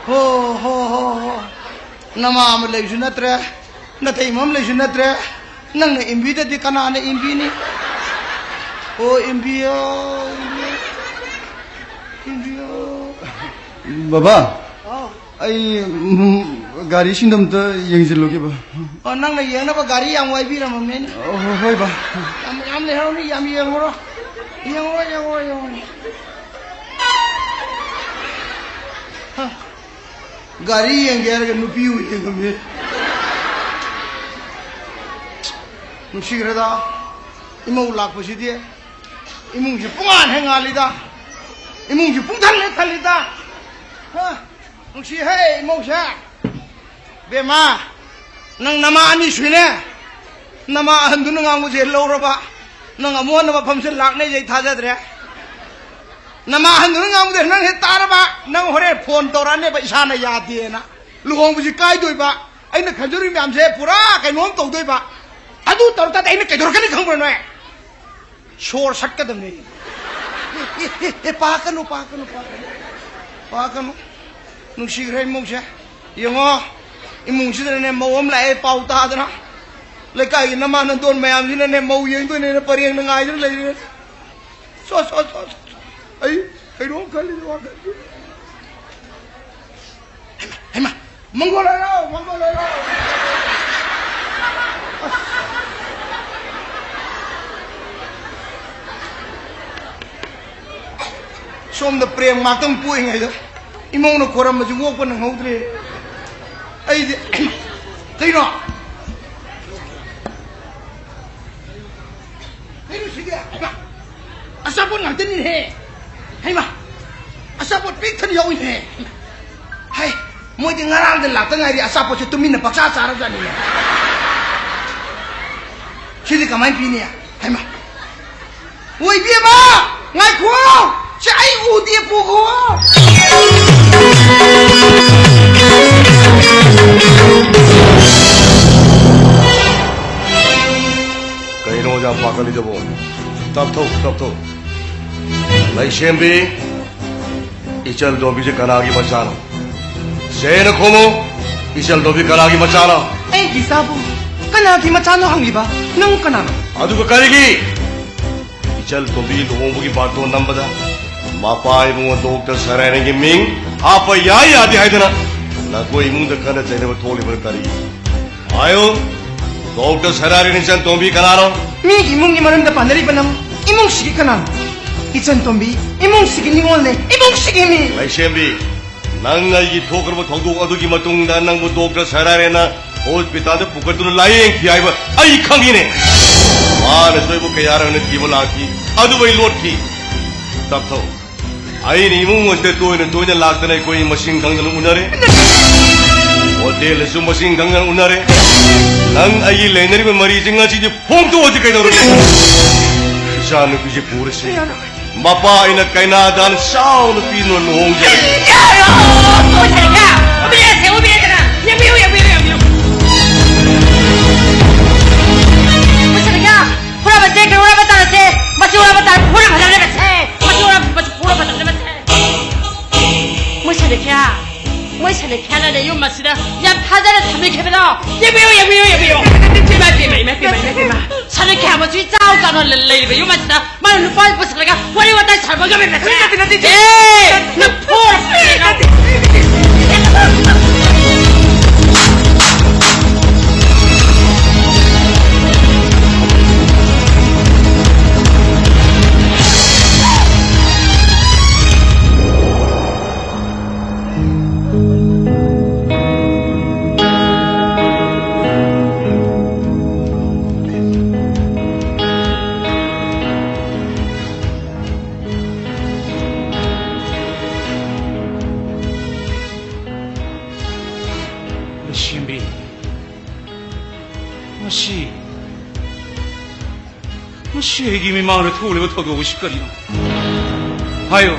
ꯍꯣ, ꯍꯣ, ꯍꯣ, ꯍꯣ꯫ ꯅꯃꯥ ꯑꯃ ꯂꯩꯁꯨ ꯅꯠꯇ꯭ꯔꯦ, ꯅꯇꯩꯃ ꯑꯃ ꯂꯩꯁꯨ ꯅꯠꯇ꯭ꯔꯦ, ꯅꯪꯅ ꯏꯟꯕꯤꯗꯗꯤ ꯀꯅꯥꯅ ꯏꯟꯕꯤꯅꯤ? ꯑꯣ, ꯏꯟꯕꯤꯌꯣ, ꯏꯟꯕꯤꯌꯣ, ꯏꯟꯕꯤꯌꯣ꯫ ꯕꯕꯥ, ꯑꯥꯎ꯫ ꯑꯩ, ꯎꯝ, ꯒꯥꯔꯤꯁꯤꯡꯗꯣ ꯑꯝꯇ ꯌꯦꯡꯁꯤꯜꯂꯨꯒꯦꯕ꯫ ꯑꯣ, ꯅꯪꯅ ꯌꯦꯡꯅꯕ ꯒꯥꯔꯤ ꯌꯥꯝ ꯋꯥꯏꯕꯤꯔꯝꯃꯕꯅꯤꯅꯦ꯫ ꯑꯣ, ꯍꯣꯏ, ꯍꯣꯏ, ꯕꯥ꯫ ꯌꯥꯝ, ꯌꯥꯝ ꯂꯩꯍꯧꯔꯝꯅꯤ, ꯌꯥꯝ ꯌꯦꯡꯉꯨꯔꯣ꯫ ꯌꯦꯡꯉꯨꯔꯣ, ꯌꯦꯡꯉꯨꯔꯣ, ꯌꯦꯡꯉꯨꯔꯣ꯫ ꯍ, ꯒꯥꯔꯤ ꯌꯦꯡꯒꯦ ꯍꯥꯏꯔꯒ ꯅꯨꯄꯤ ꯑꯣꯏꯅ ꯌꯦꯡꯉꯝꯃꯦ꯫ ꯅꯨꯡꯁꯤꯈ꯭ꯔꯦꯗ, ꯏꯃꯧ ꯂꯥꯛꯄꯁꯤꯗꯤ꯫ ꯏꯃꯨꯡꯁꯤ ꯄꯨꯡꯉꯥꯟ ꯍꯦꯛ ꯉꯥꯜꯂꯤꯗ, ꯏꯃꯨꯡꯁꯤ ꯄꯨꯡꯊꯜ ꯍꯦꯛ ꯊꯜꯂꯤꯗ꯫ ꯍ? ꯅꯨꯡꯁꯤꯍꯦ ꯏꯃꯧꯁꯦ꯫ ꯕꯦꯝꯃ, ꯅꯪ ꯅꯃꯥ ꯑꯅꯤ ꯁꯨꯏꯅꯦ꯫ ꯅꯃꯥ ꯑꯍꯟꯗꯨꯅ ꯉꯥꯡꯕꯁꯦ ꯂꯧꯔꯕ, ꯅꯪ ꯑꯃꯨꯛ ꯍꯟꯅ ꯃꯐꯝꯁꯦ ꯂꯥꯛꯅꯦꯁꯦ ꯑꯩ ꯊꯥꯖꯗ꯭ꯔꯦ꯫ ꯅꯃꯥ ꯑꯍꯟꯗꯨꯅ ꯉꯥꯡꯕꯗ ꯅꯪ ꯍꯦꯛ ꯇꯥꯔꯕ, ꯅꯪ ꯍꯣꯔꯦꯟ ꯐꯣꯟ ꯇꯧꯔꯛꯑꯅꯦꯕ, ꯏꯁꯥꯅ ꯌꯥꯗꯦꯅ꯫ ꯂꯨꯍꯣꯡꯕꯁꯤ ꯀꯥꯏꯗꯣꯏꯕ, ꯑꯩꯅ ꯈꯟꯖꯔꯨꯏ ꯃꯌꯥꯝꯁꯦ ꯄꯨꯔꯥ ꯀꯩꯅꯣꯝ ꯇꯧꯗꯣꯏꯕ꯫ ꯑꯗꯨ ꯇꯧꯔ ꯇꯥꯔꯗꯤ ꯑꯩꯅ ꯀꯩꯗꯧꯔꯛꯀꯅꯤ ꯈꯪꯕ꯭ꯔꯥ ꯅꯣꯏ? ꯁꯣꯔ ꯁꯠꯀꯗꯕꯅꯦ꯫ ꯑꯦ, ꯑꯦ, ꯑꯦ, ꯑꯦ, ꯄꯥꯀꯅꯨ, ꯄꯥꯀꯅꯨ, ꯄꯥꯀꯅꯨ꯫ ꯄꯥꯀꯅꯨ꯫ ꯅꯨꯡꯁꯤꯈ꯭ꯔꯦ ꯏꯃꯨꯡꯁꯦ꯫ ꯌꯦꯡꯉꯣ, ꯏꯃꯨꯡꯁꯤꯗꯅꯅꯦ ꯃꯧ ꯑꯃ ꯂꯥꯛꯑꯦ ꯄꯥꯎ ꯇꯥꯗꯅ꯫ ꯂꯩꯀꯥꯏꯒꯤ ꯅꯃꯥ ꯅꯟꯗꯣꯟ ꯃꯌꯥꯝꯁꯤꯅꯅꯦ ꯃꯧ ꯌꯦꯡꯗꯣꯏꯅꯦꯅ ꯄꯔꯦꯡꯅ ꯉꯥꯏꯗꯨꯅ ꯂꯩꯔꯦ꯫ ꯁꯣ, ꯁꯣ, ꯁꯣ, ꯁꯣ꯫ ꯑꯩ ꯀꯩꯅꯣꯝ ꯈꯜꯂꯤꯅꯦ ꯋꯥꯈꯜꯁꯦ꯫ ꯍꯩꯃꯥ, ꯍꯩꯃꯥ, ꯃꯪꯒꯣꯜ ꯍꯥꯏꯔꯣ, ꯃꯪꯒꯣꯜ ꯍꯥꯏꯔꯣ꯫ ꯁꯣꯝꯗ ꯄ꯭ꯔꯦꯝ ꯉꯥꯛꯇꯪ ꯄꯣꯛꯏꯉꯩꯗ ꯏꯃꯧꯅ ꯈꯣꯏꯔꯝꯕꯁꯤ ꯑꯣꯛꯄ ꯅꯪꯍꯧꯗ꯭ꯔꯦ꯫ ꯑꯩꯗꯤ, ꯀꯩꯅꯣ? ꯀꯩꯅꯣ ꯁꯤꯗꯤ? ꯍꯩꯃꯥ! ꯑꯆꯥꯄꯣꯠ ꯉꯥꯛꯇꯅꯤꯅꯦꯍꯦ! ꯍꯩꯃꯥ! ꯑꯆꯥꯄꯣꯠ ꯄꯤꯛ ꯊꯟꯅ ꯌꯥꯎꯏꯅꯦꯍꯦ! ꯍꯩ! ꯃꯣꯏꯗꯤ ꯉꯔꯥꯡꯗ ꯂꯥꯛꯇ ꯉꯥꯏꯔꯤ, ꯑꯆꯥꯄꯣꯠꯁꯦ ꯇꯨꯃꯤꯟꯅ ꯄꯪꯆꯥ ꯆꯥꯔꯕꯖꯥꯠꯅꯤꯅꯦ꯫ ꯁꯤꯗꯤ ꯀꯃꯥꯏꯅ ꯄꯤꯅꯤ? ꯍꯩꯃꯥ! ꯑꯣ, ꯏꯕꯦꯝꯃ! ꯉꯥꯏꯈꯣ! ꯁꯤ ꯑꯩ ꯎꯗꯦ, ꯄꯨꯈꯣ! ꯀꯩꯅꯣ ꯑꯣꯖꯥ ꯄꯥꯈꯠꯂꯤꯗꯨꯕꯣ? ꯇꯞꯊꯧ, ꯇꯞꯊꯧ꯫ ꯂꯩꯁꯦꯝꯕꯤ, ꯏꯆꯜ ꯇꯣꯝꯕꯤꯁꯦ ꯀꯅꯥꯒꯤ ꯃꯆꯥꯅꯣ? ꯁꯦꯡꯅ ꯈꯨꯝꯃꯨ, ꯏꯆꯜ ꯇꯣꯝꯕꯤ ꯀꯅꯥꯒꯤ ꯃꯆꯥꯅꯣ? ꯑꯩꯒꯤ ꯏꯆꯥꯕꯨ ꯀꯅꯥꯒꯤ ꯃꯆꯥꯅꯣ ꯍꯪꯂꯤꯕ? ꯅꯪ ꯀꯅꯥꯅꯣ? ꯑꯗꯨꯒ ꯀꯔꯤꯒꯤ ꯏꯆꯜ ꯇꯣꯝꯕꯤ ꯂꯨꯍꯣꯡꯕꯒꯤ ꯕꯥꯔꯇꯣꯟ ꯅꯝꯕꯗ ꯃꯄꯥ ꯏꯕꯨꯡꯉꯣ ꯗꯣꯛꯇꯔ ꯁꯔꯥꯏꯔꯦꯟꯒꯤ ꯃꯤꯡ ꯍꯥꯞꯄ ꯌꯥꯏ ꯌꯥꯗꯦ ꯍꯥꯏꯗꯅ ꯅꯈꯣꯏ ꯏꯃꯨꯡꯗ ꯈꯠꯅ ꯆꯩꯅꯕ ꯊꯣꯛꯂꯤꯕꯅ ꯀꯔꯤ? ꯍꯥꯏꯌꯨ, ꯗꯣꯛꯇꯔ ꯁꯔꯥꯏꯔꯦꯟ ꯏꯆꯟ ꯇꯣꯝꯕꯤ ꯀꯅꯥꯅꯣ? ꯃꯤꯒꯤ ꯏꯃꯨꯡꯒꯤ ꯃꯔꯝꯗ ꯄꯥꯟꯅꯔꯤꯕ ꯅꯪ ꯏꯃꯨꯡꯁꯤꯒꯤ ꯀꯅꯥꯅꯣ? ꯏꯆꯟ ꯇꯣꯝꯕꯤ ꯏꯃꯨꯡꯁꯤꯒꯤ ꯅꯤꯉꯣꯜꯅꯦ, ꯏꯃꯨꯡꯁꯤꯒꯤ ꯃꯤ꯫ ꯂꯩꯁꯦꯝꯕꯤ, ꯅꯪ ꯑꯩꯒꯤ ꯊꯣꯛꯈ꯭ꯔꯕ ꯊꯧꯗꯣꯛ ꯑꯗꯨꯒꯤ ꯃꯇꯨꯡꯗ ꯅꯪꯕꯨ ꯗꯣꯛꯇꯔ ꯁꯔꯥꯏꯔꯦꯟꯅ ꯍꯣꯁꯄꯤꯇꯥꯜꯗ ꯄꯨꯈꯠꯇꯨꯅ ꯂꯥꯌꯦꯡꯈꯤ ꯍꯥꯏꯕ ꯑꯩ ꯈꯪꯉꯤꯅꯦ꯫ ꯃꯥꯅꯁꯨ ꯑꯩꯕꯨ ꯀꯌꯥꯔꯛ ꯍꯟꯅ ꯊꯤꯕ ꯂꯥꯛꯈꯤ, ꯑꯗꯨꯕꯨ ꯑꯩ ꯂꯣꯠꯈꯤ꯫ ꯇꯞꯊꯧ꯫ ꯑꯩꯅ ꯏꯃꯨꯡ ꯑꯁꯤꯗ ꯇꯣꯏꯅ ꯇꯣꯏꯅ ꯂꯥꯛꯇꯅ ꯑꯩꯈꯣꯏ ꯃꯁꯤꯡ ꯈꯪꯗꯅ ꯎꯅꯔꯦ꯫ ꯍꯣꯇꯦꯜꯗꯁꯨ ꯃꯁꯤꯡ ꯈꯪꯗꯅ ꯎꯅꯔꯦ꯫ ꯅꯪ ꯑꯩꯒꯤ ꯂꯩꯅꯔꯤꯕ ꯃꯔꯤꯁꯦ ꯉꯁꯤꯗꯤ ꯐꯣꯡꯗꯣꯛꯑꯗꯤ ꯀꯩꯗꯧꯔꯒꯦ? ꯏꯆꯥ ꯅꯨꯄꯤꯁꯦ ꯄꯨꯔꯁꯤ꯫ ꯃꯄꯥ ꯑꯩꯅ ꯀꯩꯅꯥꯗꯥꯟ ꯆꯥꯎꯅ ꯄꯤꯗꯨꯅ ꯂꯨꯍꯣꯡꯖꯔꯦ꯫ ꯌꯥꯔꯣ! ꯃꯨꯊꯠꯂꯒ! ꯎꯕꯤꯔꯁꯦ, ꯎꯕꯤꯔꯁꯦ! ꯌꯦꯡꯕꯤꯌꯨ, ꯌꯦꯡꯕꯤꯌꯨ, ꯌꯦꯡꯕꯤꯌꯨ! ꯃꯨꯊꯠꯂꯒ! ꯍꯨꯔꯥꯟꯕꯁꯦ, ꯀꯩꯅꯣ ꯍꯨꯔꯥꯟꯕ ꯇꯥꯔꯁꯦ! ꯃꯁꯤ ꯍꯨꯔꯥꯟꯕ ꯇꯥꯔ ꯐꯨꯔ ꯐꯖꯕꯅꯦ ꯃꯁꯦ! ꯃꯁꯤ ꯍꯨꯔꯥꯟꯕ, ꯃꯁꯤ ꯐꯨꯔ ꯐꯖꯕꯅꯦ ꯃꯁꯦ! ꯃꯣꯏ ꯁꯅꯤꯈ꯭ꯌꯥ! ꯃꯣꯏ ꯁꯅꯤꯈ꯭ꯌꯥꯅꯅꯦ ꯌꯨꯝ ꯑꯁꯤꯗ ꯌꯥꯝ ꯊꯥꯖꯅ ꯊꯝꯕꯤꯈꯤꯕꯗꯣ! ꯌꯦꯡꯕꯤꯌꯨ, ꯌꯦꯡꯕꯤꯌꯨ, ꯌꯦꯡꯕꯤꯌꯨ! ꯏꯃꯥ, ꯏꯃꯥ, ꯏꯃꯥ, ꯏꯃꯥ, ꯏꯃꯥ! ꯁꯅꯤꯈ꯭ꯌꯥ ꯃꯁꯤ ꯆꯥꯎ ꯆꯥꯎꯅ ꯂꯩꯔꯤꯕ ꯌꯨꯝ ꯑꯁꯤꯗ ꯃꯥꯅ ꯅꯨꯄꯥ ꯄꯨꯁꯜꯂꯒ ꯋꯥꯔꯤ ꯋꯥꯇꯥꯏ ꯁꯥꯟꯅꯕ ꯉꯝꯃꯦ ꯃꯁꯦ! ꯅꯠꯇꯦ, ꯅꯠꯇꯦ, ꯅꯠꯇꯦ, ꯅꯠꯇꯦ꯫ ꯑꯦ! ꯅꯐꯨꯔ ꯐꯨꯔꯦ ꯅꯪ꯫ ꯂꯩꯁꯦꯝꯕꯤ, ꯃꯁꯤ, ꯃꯁꯤ ꯑꯩꯒꯤ ꯃꯤꯃꯥꯡꯗ ꯊꯣꯛꯂꯤꯕ ꯊꯧꯗꯣꯛ ꯑꯁꯤ ꯀꯔꯤꯅꯣ? ꯍꯥꯏꯌꯨ,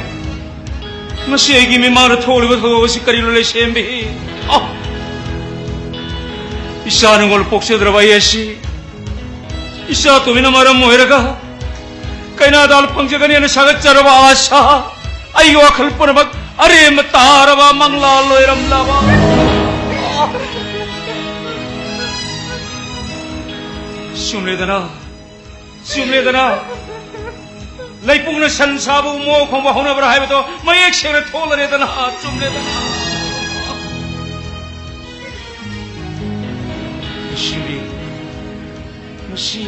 ꯃꯁꯤ ꯑꯩꯒꯤ ꯃꯤꯃꯥꯡꯗ ꯊꯣꯛꯂꯤꯕ ꯊꯧꯗꯣꯛ ꯑꯁꯤ ꯀꯔꯤꯅꯣ, ꯂꯩꯁꯦꯝꯕꯤ? ꯑꯣ! ꯏꯆꯥ ꯅꯨꯡꯉꯣꯜ ꯄꯣꯛꯆꯗ꯭ꯔꯕ ꯑꯩ ꯑꯁꯤ, ꯏꯆꯥ ꯇꯣꯝꯕꯤꯅ ꯃꯔꯝ ꯑꯣꯏꯔꯒ ꯀꯩꯅꯥꯗ ꯐꯪꯖꯒꯅꯤꯅ ꯁꯥꯒꯠꯆꯔꯕ ꯑꯥꯁꯥ, ꯑꯩꯒꯤ ꯋꯥꯈꯜ ꯄꯨꯝꯅꯃꯛ ꯑꯔꯦꯝꯕ ꯇꯥꯔꯕ, ꯃꯪꯂꯥ ꯂꯣꯏꯔꯝꯂꯕ꯫ ꯆꯨꯝꯂꯦꯗꯅ, ꯆꯨꯝꯂꯦꯗꯅ꯫ ꯂꯩꯄꯨꯡꯅ ꯁꯟ ꯁꯥꯕ ꯎꯃꯣ ꯈꯣꯡꯕ ꯍꯧꯅꯕ꯭ꯔꯥ ꯍꯥꯏꯕꯗꯣ ꯃꯌꯦꯛ ꯁꯦꯡꯅ ꯊꯣꯛꯂꯔꯦꯗꯅ꯫ ꯆꯨꯝꯂꯦꯗꯅ꯫ ꯂꯩꯁꯤꯔꯤ, ꯃꯁꯤ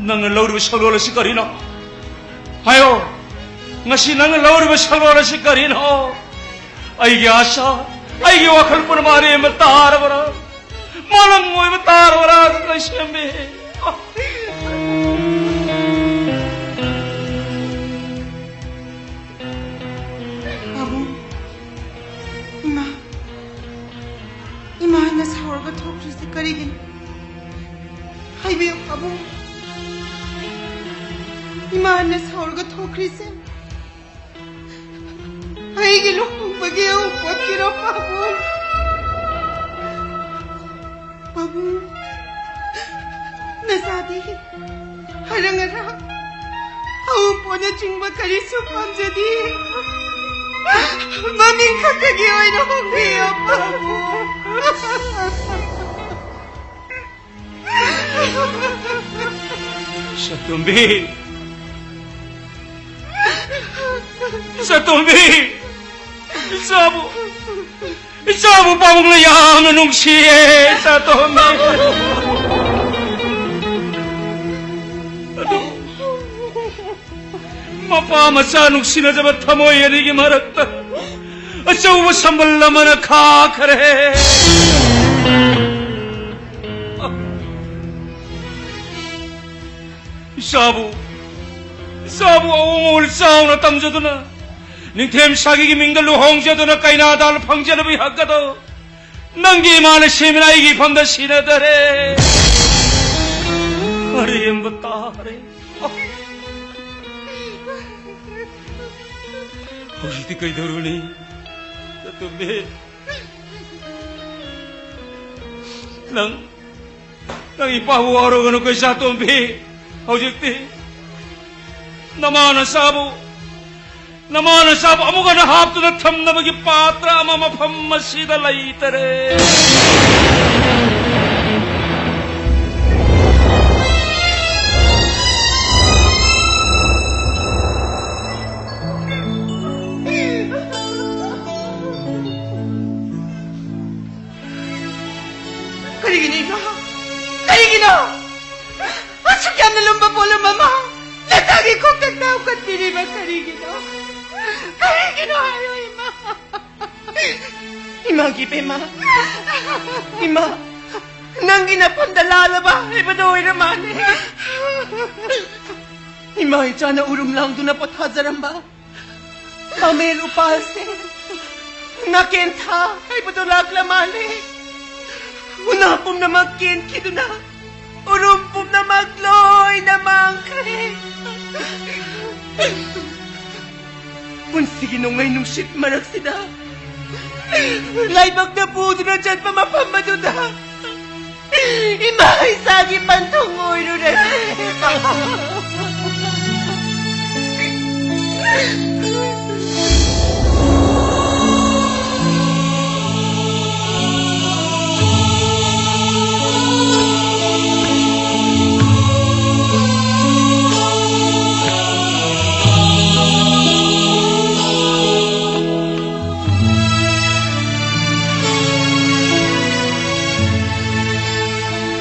ꯅꯪꯅ ꯂꯧꯔꯤꯕ ꯁꯛꯂꯣꯟ ꯑꯁꯤ ꯀꯔꯤꯅꯣ? ꯍꯥꯏꯌꯣ, ꯉꯁꯤ ꯅꯪꯅ ꯂꯧꯔꯤꯕ ꯁꯛꯂꯣꯟ ꯑꯁꯤ ꯀꯔꯤꯅꯣ? ꯑꯩꯒꯤ ꯑꯥꯁꯥ, ꯑꯩꯒꯤ ꯋꯥꯈꯜ ꯄꯨꯝꯅꯃꯛ ꯑꯔꯦꯝꯕ ꯇꯥꯔꯕ꯭ꯔꯥ? ꯃꯂꯪ ꯑꯣꯏꯕ ꯇꯥꯔꯕ꯭ꯔꯥ, ꯂꯩꯁꯦꯝꯕꯤ? ꯄꯥꯕꯨꯡ, ꯏꯃꯥ, ꯏꯃꯥꯅ ꯁꯥꯎꯔꯒ ꯊꯣꯛꯈ꯭ꯔꯤꯁꯦ ꯀꯔꯤꯒꯤꯅꯣ? ꯍꯥꯏꯕꯤꯌꯨ ꯄꯥꯕꯨꯡ, ꯏꯃꯥꯅ ꯁꯥꯎꯔꯒ ꯊꯣꯛꯈ꯭ꯔꯤꯁꯦ ꯑꯩꯒꯤ ꯂꯨꯍꯣꯡꯕꯒꯤ ꯑꯎꯟꯄꯣꯠꯀꯤꯔꯣ ꯄꯥꯕꯨꯡ? ꯄꯥꯕꯨꯡ, ꯅꯆꯥꯗꯤ ꯍꯔꯪ ꯑꯔꯥꯛ, ꯑꯎꯟꯄꯣꯠꯅꯆꯤꯡꯕ ꯀꯔꯤꯁꯨ ꯄꯥꯝꯖꯗꯦ꯫ ꯃꯃꯤꯡ ꯈꯛꯇꯒꯤ ꯑꯣꯏꯅ ꯍꯣꯡꯕꯤꯌꯨ ꯄꯥꯕꯨꯡ꯫ ꯁꯇꯣꯝꯕꯤ! ꯁꯇꯣꯝꯕꯤ! ꯏꯆꯥꯕꯨ, ꯏꯆꯥꯕꯨ ꯄꯥꯕꯨꯡꯅ ꯌꯥꯝꯅ ꯅꯨꯡꯁꯤꯌꯦ, ꯁꯇꯣꯝꯕꯤ! ꯑꯗꯨ ꯃꯄꯥ ꯃꯆꯥ ꯅꯨꯡꯁꯤꯅꯖꯕ ꯊꯃꯣꯏ ꯑꯅꯤꯒꯤ ꯃꯔꯛꯇ ꯑꯆꯧꯕ ꯁꯝꯕꯜ ꯑꯃꯅ ꯈꯥꯈ꯭ꯔꯦ꯫ ꯏꯆꯥꯕꯨ, ꯏꯆꯥꯕꯨ ꯑꯋꯣꯡ ꯑꯋꯣꯟ ꯆꯥꯎꯅ ꯇꯝꯖꯗꯨꯅ, ꯅꯤꯡꯊꯦꯝ ꯁꯥꯒꯤꯒꯤ ꯃꯤꯡꯗ ꯂꯨꯍꯣꯡꯖꯗꯨꯅ ꯀꯩꯅꯥꯗ ꯐꯪꯖꯅꯕꯒꯤ ꯍꯛ ꯑꯗꯣ ꯅꯪꯒꯤ ꯏꯃꯥꯅ ꯁꯦꯝꯃꯤꯅ ꯑꯩꯒꯤ ꯏꯐꯝꯗ ꯁꯤꯟꯅꯗꯔꯦ꯫ ꯑꯔꯦꯝꯕ ꯇꯥꯔꯦ꯫ ꯍꯧꯖꯤꯛꯇꯤ ꯀꯩꯗꯧꯔꯨꯅꯤ? ꯆꯇꯣꯝꯕꯤ, ꯅꯪ, ꯅꯪ ꯏꯄꯥꯕꯨ ꯋꯥꯔꯧꯒꯅꯨꯀꯣ, ꯏꯆꯥꯇꯣꯝꯕꯤ꯫ ꯍꯧꯖꯤꯛꯇꯤ ꯅꯃꯥ ꯅꯆꯥꯕꯨ, ꯅꯃꯥ ꯅꯆꯥꯕꯨ ꯑꯃꯨꯛ ꯍꯟꯅ ꯍꯥꯞꯇꯨꯅ ꯊꯝꯅꯕꯒꯤ ꯄꯥꯇ꯭ꯔ ꯑꯃ ꯃꯐꯝ ꯑꯁꯤꯗ ꯂꯩꯇꯔꯦ꯫ ꯀꯔꯤꯒꯤꯅꯣ, ꯏꯃꯥ? ꯀꯔꯤꯒꯤꯅꯣ? ꯑꯁꯨꯛ ꯌꯥꯝꯅ ꯂꯨꯝꯕ ꯄꯣꯠꯂꯨꯝ ꯑꯃ ꯅꯆꯥꯒꯤ ꯈꯣꯡꯊꯛꯇ ꯍꯥꯞꯀꯠꯄꯤꯔꯤꯕ ꯀꯔꯤꯒꯤꯅꯣ? ꯀꯔꯤꯒꯤꯅꯣ ꯍꯥꯏꯌꯣ, ꯏꯃꯥ? ꯏꯃꯥꯒꯤ ꯏꯕꯦꯝꯃ, ꯏꯃꯥ, ꯅꯪꯒꯤ ꯅꯐꯝꯗ ꯂꯥꯜꯂꯕ ꯍꯥꯏꯕꯗꯣ ꯑꯣꯏꯔ ꯃꯥꯜꯂꯦ꯫ ꯏꯃꯥ ꯏꯆꯥꯅ ꯎꯔꯨꯝ ꯂꯥꯡꯗꯨꯅ ꯄꯣꯊꯥꯖꯔꯝꯕ ꯄꯥꯃꯦꯜ ꯎꯄꯥꯜꯁꯦ ꯅꯥꯀꯦꯟꯊꯥ ꯍꯥꯏꯕꯗꯣ ꯂꯥꯛꯂ ꯃꯥꯜꯂꯦ꯫ ꯎꯅꯥ ꯄꯨꯝꯅꯃꯛ ꯀꯦꯟꯈꯤꯗꯨꯅ ꯎꯔꯨꯝ ꯄꯨꯝꯅꯃꯛ ꯂꯣꯏꯅ ꯃꯥꯡꯈ꯭ꯔꯦ꯫ ꯄꯨꯟꯁꯤꯒꯤ ꯅꯣꯡꯂꯩ ꯅꯨꯡꯁꯤꯠ ꯃꯔꯛꯁꯤꯗ ꯂꯥꯏꯕꯛꯅ ꯄꯨꯗꯨꯅ ꯆꯠꯄ ꯃꯐꯝ ꯑꯗꯨꯗ ꯏꯃꯥ ꯏꯆꯥꯒꯤ ꯄꯟꯊꯨꯡ ꯑꯣꯏꯔꯨꯔꯦ꯫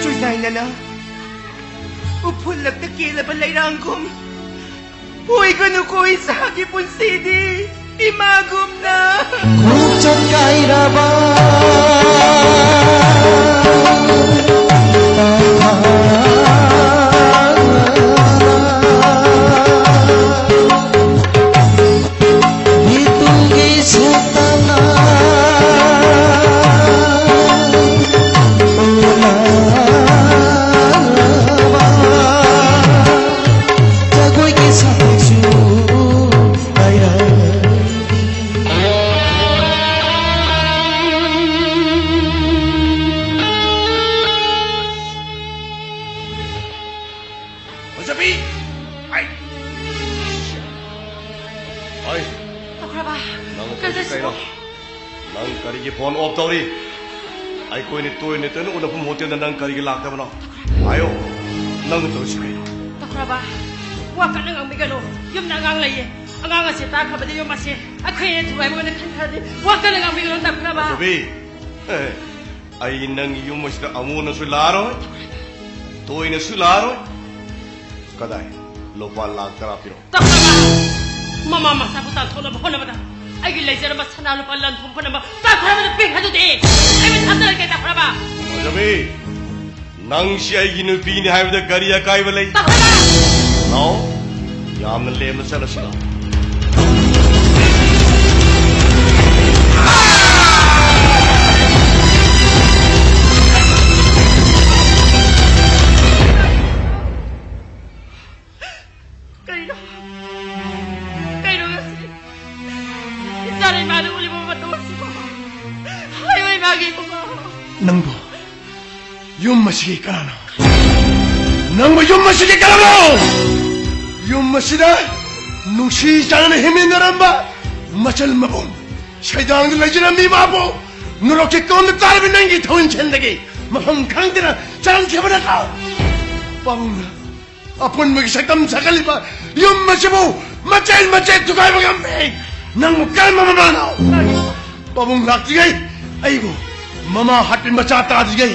ꯆꯨꯖꯥꯏꯅꯅ ꯎꯐꯨꯜꯂꯛꯇ ꯀꯦꯜꯂꯕ ꯂꯩꯔꯥꯡꯒꯨꯝ ꯑꯣꯏꯒꯅꯨꯀꯣ ꯏꯆꯥꯒꯤ ꯄꯨꯟꯁꯤꯗꯤ ꯏꯃꯥꯒꯨꯝꯅ꯫ ꯈꯣꯡꯆꯠ ꯀꯥꯏꯔꯕ ꯃꯤꯇꯨꯡꯒꯤ ꯁꯛꯇꯝꯅ ꯖꯒꯣꯏꯒꯤ ꯁꯥꯐꯨꯁꯨ ꯀꯌꯥ ꯅꯪ ꯀꯩꯗꯧꯁꯤ ꯀꯩꯅꯣ? ꯅꯪ ꯀꯔꯤꯒꯤ ꯐꯣꯟ ꯑꯣꯐ ꯇꯧꯔꯤ? ꯑꯩꯈꯣꯏꯅ ꯇꯣꯏꯅ ꯇꯣꯏꯅ ꯎꯅꯐꯝ ꯍꯣꯇꯦꯜꯗ ꯅꯪ ꯀꯔꯤꯒꯤ ꯂꯥꯛꯇꯕꯅꯣ? ꯍꯥꯏꯌꯣ, ꯅꯪ ꯇꯧꯔꯤꯁꯤ ꯀꯩꯅꯣ? ꯇꯧꯈ꯭ꯔꯕ? ꯋꯥ ꯀꯟꯅ ꯉꯥꯡꯕꯤꯒꯅꯨ꯫ ꯌꯨꯝꯗ ꯑꯉꯥꯡ ꯂꯩꯌꯦ꯫ ꯑꯉꯥꯡ ꯑꯁꯦ ꯇꯥꯈ꯭ꯔꯕꯗꯤ ꯌꯨꯝ ꯑꯁꯦ ꯑꯩꯈꯣꯏ ꯍꯦꯟꯅ ꯊꯨꯒꯥꯏꯕ ꯑꯣꯏꯅ ꯈꯟꯈ꯭ꯔꯗꯤ ꯋꯥ ꯀꯟꯅ ꯉꯥꯡꯕꯤꯒꯅꯨ, ꯇꯧꯈ꯭ꯔꯕ? ꯖꯣꯕꯤ, ꯑꯦ, ꯑꯩ ꯅꯪꯒꯤ ꯌꯨꯝ ꯑꯁꯤꯗ ꯑꯃꯨꯛ ꯍꯟꯅꯁꯨ ꯂꯥꯛꯑꯔꯣꯏ, ꯇꯣꯏꯅꯁꯨ ꯂꯥꯛꯑꯔꯣꯏ꯫ ꯀꯗꯥꯏ? ꯂꯨꯄꯥ ꯂꯥꯛ ꯇꯔꯥ ꯄꯤꯔꯛꯑꯣ꯫ ꯇꯧꯈ꯭ꯔꯕ? ꯃꯃꯥ ꯃꯆꯥꯕꯨ ꯇꯥꯟꯊꯣꯛꯅꯕ ꯍꯣꯠꯅꯕꯗ ꯑꯩꯒꯤ ꯂꯩꯖꯔꯝꯕ ꯁꯅꯥ ꯂꯨꯄꯥ ꯂꯟ ꯊꯨꯝ ꯄꯨꯝꯅꯃꯛ ꯇꯥꯟꯊꯣꯛꯅꯕꯗ ꯄꯤꯈ꯭ꯔꯗꯨꯗꯤ ꯑꯩ ꯃꯊꯥ ꯁꯥꯔꯒꯦ, ꯇꯧꯈ꯭ꯔꯕ? ꯐꯖꯕꯤ, ꯅꯪꯁꯤ ꯑꯩꯒꯤ ꯅꯨꯄꯤꯅꯤ ꯍꯥꯏꯕꯗ ꯀꯔꯤ ꯑꯀꯥꯏꯕ ꯂꯩ? ꯇꯧꯈ꯭ꯔꯕ? ꯂꯥꯛꯑꯣ, ꯌꯥꯝꯅ ꯂꯦꯝꯅ ꯆꯠꯂꯁꯤ ꯂꯥꯛꯑꯣ꯫ ꯀꯩꯅꯣ? ꯀꯩꯅꯣ ꯉꯁꯤ? ꯏꯆꯥꯅ ꯏꯃꯥꯗ ꯎꯠꯂꯤꯕ ꯃꯇꯧ ꯑꯁꯤꯕꯨ ꯍꯥꯏꯕ ꯏꯃꯥꯒꯤ ꯏꯕꯨꯡꯉꯣ꯫ ꯅꯪꯕꯨ ꯌꯨꯝ ꯑꯁꯤꯒꯤ ꯀꯅꯥꯅꯣ? ꯅꯪꯕꯨ ꯌꯨꯝ ꯑꯁꯤꯒꯤ ꯀꯅꯥꯅꯣ? ꯌꯨꯝ ꯑꯁꯤꯗ ꯅꯨꯡꯁꯤ ꯆꯥꯟꯅꯅ ꯍꯤꯡꯃꯤꯟꯅꯔꯝꯕ ꯃꯆꯜ ꯃꯄꯨꯝ ꯁꯩꯗꯥꯡꯗ ꯂꯩꯖꯔꯝꯃꯤ ꯃꯥꯕꯨ ꯅꯣꯔꯣꯛꯀꯤ ꯀꯣꯝꯗ ꯇꯥꯔꯤꯕ ꯅꯪꯒꯤ ꯊꯧꯍꯤꯟ ꯁꯦꯟꯗꯒꯤ ꯃꯐꯝ ꯈꯪꯗꯅ ꯆꯔꯝꯈꯤꯕ ꯅꯠꯇ꯭ꯔꯣ? ꯄꯥꯕꯨꯡꯅ ꯑꯄꯨꯟꯕꯒꯤ ꯁꯛꯇꯝ ꯁꯥꯒꯠꯂꯤꯕ ꯌꯨꯝ ꯑꯁꯤꯕꯨ ꯃꯆꯦꯠ ꯃꯆꯦꯠ ꯊꯨꯒꯥꯏꯕ ꯉꯝꯃꯤ꯫ ꯅꯪꯕꯨ ꯀꯔꯝꯕ ꯃꯃꯥꯅꯣ? ꯄꯥꯕꯨꯡ ꯂꯥꯛꯇ꯭ꯔꯤꯉꯩ ꯑꯩꯕꯨ ꯃꯃꯥ ꯍꯥꯠꯄꯤ ꯃꯆꯥ ꯇꯥꯗ꯭ꯔꯤꯉꯩ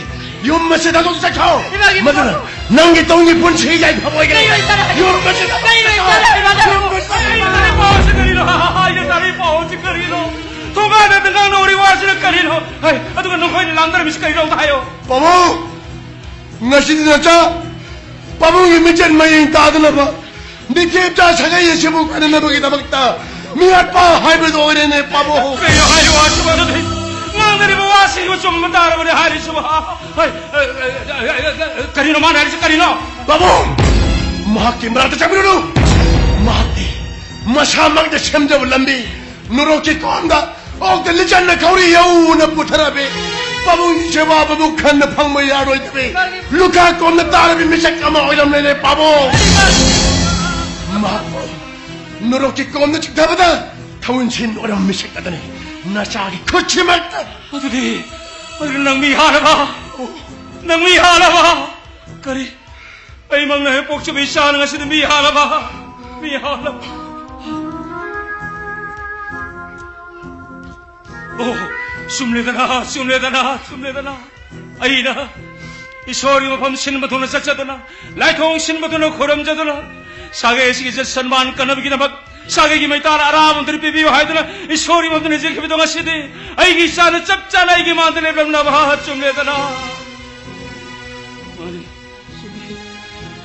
ꯌꯨꯝ ꯑꯁꯤ ꯊꯥꯗꯣꯛ ꯆꯠꯈ꯭ꯔꯣ꯫ ꯏꯃꯥꯒꯤ ꯃꯗꯨꯅ ꯄꯥꯕꯨꯡ꯫ ꯅꯪꯒꯤ ꯇꯨꯡꯒꯤ ꯄꯨꯟꯁꯤ ꯌꯥꯏꯐꯕ ꯑꯣꯏꯒꯅꯤ꯫ ꯀꯩꯅꯣ ꯏꯆꯥꯅ ꯍꯥꯏꯕꯗꯣ? ꯌꯨꯝ ꯑꯁꯤ ꯀꯩꯅꯣ ꯏꯆꯥꯅ ꯍꯥꯏꯕꯗꯣ? ꯌꯨꯝ ꯑꯁꯤ ꯀꯔꯤꯅꯣ? ꯍꯥꯏ, ꯇꯥꯔꯤ ꯄꯥꯎꯁꯤ ꯀꯔꯤꯅꯣ? ꯊꯣꯡꯒꯥꯟꯗ ꯉꯥꯡꯅꯍꯧꯔꯤ ꯋꯥꯁꯤꯅ ꯀꯔꯤꯅꯣ? ꯍꯥꯏ, ꯑꯗꯨꯒ ꯅꯈꯣꯏꯅ ꯂꯥꯡꯅꯔꯝꯃꯤꯁꯤ ꯀꯔꯤꯅꯣ? ꯑꯝꯇ ꯍꯥꯏꯌꯣ꯫ ꯄꯥꯕꯨꯡ! ꯉꯁꯤꯗꯤ ꯅꯆꯥ ꯄꯥꯕꯨꯡꯒꯤ ꯃꯤꯠꯆꯠ ꯃꯌꯦꯡ ꯇꯥꯗꯅꯕ ꯅꯤꯡꯊꯤꯞꯆꯥ ꯁꯥꯒꯩ ꯑꯁꯤꯕꯨ ꯀꯟꯅꯅꯕꯒꯤꯗꯃꯛꯇ ꯃꯤꯍꯥꯠꯄ ꯍꯥꯏꯕꯗꯨ ꯑꯣꯏꯔꯦꯅꯦ, ꯄꯥꯕꯨꯡ꯫ ꯀꯩꯅꯣ ꯍꯥꯏꯔꯤꯕ ꯋꯥꯁꯤꯕꯨ? ꯑꯗꯨꯗꯤ ꯉꯥꯡꯅꯔꯤꯕ ꯋꯥꯁꯤꯕꯨ ꯆꯨꯝꯕ ꯇꯥꯔꯕꯅꯦ ꯍꯥꯏꯔꯤꯁꯤꯕꯨ? ꯍꯩ, ꯑ, ꯑ, ꯑ, ꯑ, ꯑ, ꯀꯔꯤꯅꯣ ꯃꯥꯅ ꯍꯥꯏꯔꯤꯁꯤ ꯀꯔꯤꯅꯣ? ꯄꯥꯕꯨꯡ! ꯃꯍꯥꯛꯀꯤ ꯃꯅꯥꯛꯇ ꯆꯪꯕꯤꯔꯨꯅꯨ꯫ ꯃꯍꯥꯛꯇꯤ ꯃꯁꯥꯃꯛꯅ ꯁꯦꯝꯖꯕ ꯂꯝꯕꯤ ꯅꯣꯔꯣꯛꯀꯤ ꯀꯣꯟꯗ ꯑꯣꯛꯇ ꯂꯤꯆꯠꯅ ꯈꯧꯔꯤ ꯌꯧꯅ ꯄꯨꯊꯔꯝꯃꯤ꯫ ꯄꯥꯕꯨꯡꯒꯤ ꯁꯦꯕꯥ ꯄꯥꯕꯨꯡ ꯈꯟꯅ ꯐꯪꯕ ꯌꯥꯔꯣꯏꯗꯕꯤ ꯂꯨꯈꯥ ꯀꯣꯝꯅ ꯇꯥꯔꯕꯤ ꯃꯤꯁꯛ ꯑꯃ ꯑꯣꯏꯔꯝꯂꯦꯅꯦ ꯄꯥꯕꯨꯡ꯫ ꯃꯍꯥꯛꯄꯨ ꯅꯣꯔꯣꯛꯀꯤ ꯀꯣꯝꯗ ꯆꯤꯛꯊꯕꯗ ꯊꯧ ꯏꯟꯁꯤꯟ ꯑꯣꯏꯔꯝꯕ ꯃꯤꯁꯛ ꯑꯗꯨꯅꯤ꯫ ꯅꯆꯥꯒꯤ ꯈꯨꯠꯁꯤꯃꯛꯇ꯫ ꯑꯗꯨꯗꯤ, ꯑꯗꯨꯗꯤ ꯅꯪ ꯃꯤ ꯍꯥꯠꯂꯕ? ꯅꯪ ꯃꯤ ꯍꯥꯠꯂꯕ? ꯀꯔꯤ? ꯑꯩꯃꯛꯅ ꯍꯦꯛ ꯄꯣꯛꯆꯕ ꯏꯆꯥꯅ ꯉꯁꯤꯗꯤ ꯃꯤ ꯍꯥꯠꯂꯕ? ꯃꯤ ꯍꯥꯠꯂꯕ? ꯑꯣ, ꯆꯨꯝꯂꯦꯗꯅ, ꯆꯨꯝꯂꯦꯗꯅ, ꯆꯨꯝꯂꯦꯗꯅ꯫ ꯑꯩꯅ ꯏꯁꯣꯔꯒꯤ ꯃꯐꯝ ꯁꯤꯟꯕ ꯊꯨꯡꯅ ꯆꯠꯆꯗꯨꯅ, ꯂꯥꯏꯊꯣꯡ ꯁꯤꯟꯕ ꯊꯨꯡꯅ ꯈꯨꯔꯨꯝꯖꯗꯨꯅ, ꯁꯥꯒꯩ ꯑꯁꯤꯒꯤ ꯏꯖꯠ ꯁꯟꯃꯥꯟ ꯀꯟꯅꯕꯒꯤꯗꯃꯛ, ꯁꯥꯒꯩꯒꯤ ꯃꯩꯇꯥꯅ ꯑꯔꯥꯕ ꯑꯝꯇ ꯄꯤꯕꯤꯌꯨ ꯍꯥꯏꯗꯨꯅ ꯏꯁꯣꯔꯒꯤ ꯃꯐꯝꯗ ꯅꯤꯖꯈꯤꯕꯗꯣ ꯉꯁꯤꯗꯤ ꯑꯩꯒꯤ ꯏꯆꯥꯅ ꯆꯞ ꯆꯥꯅ ꯑꯩꯒꯤ ꯃꯥꯡꯗ ꯂꯦꯞꯂꯝꯅꯕ ꯆꯨꯝꯂꯦꯗꯅ꯫ ꯃꯥꯅꯤ, ꯆꯨꯝꯃꯤ꯫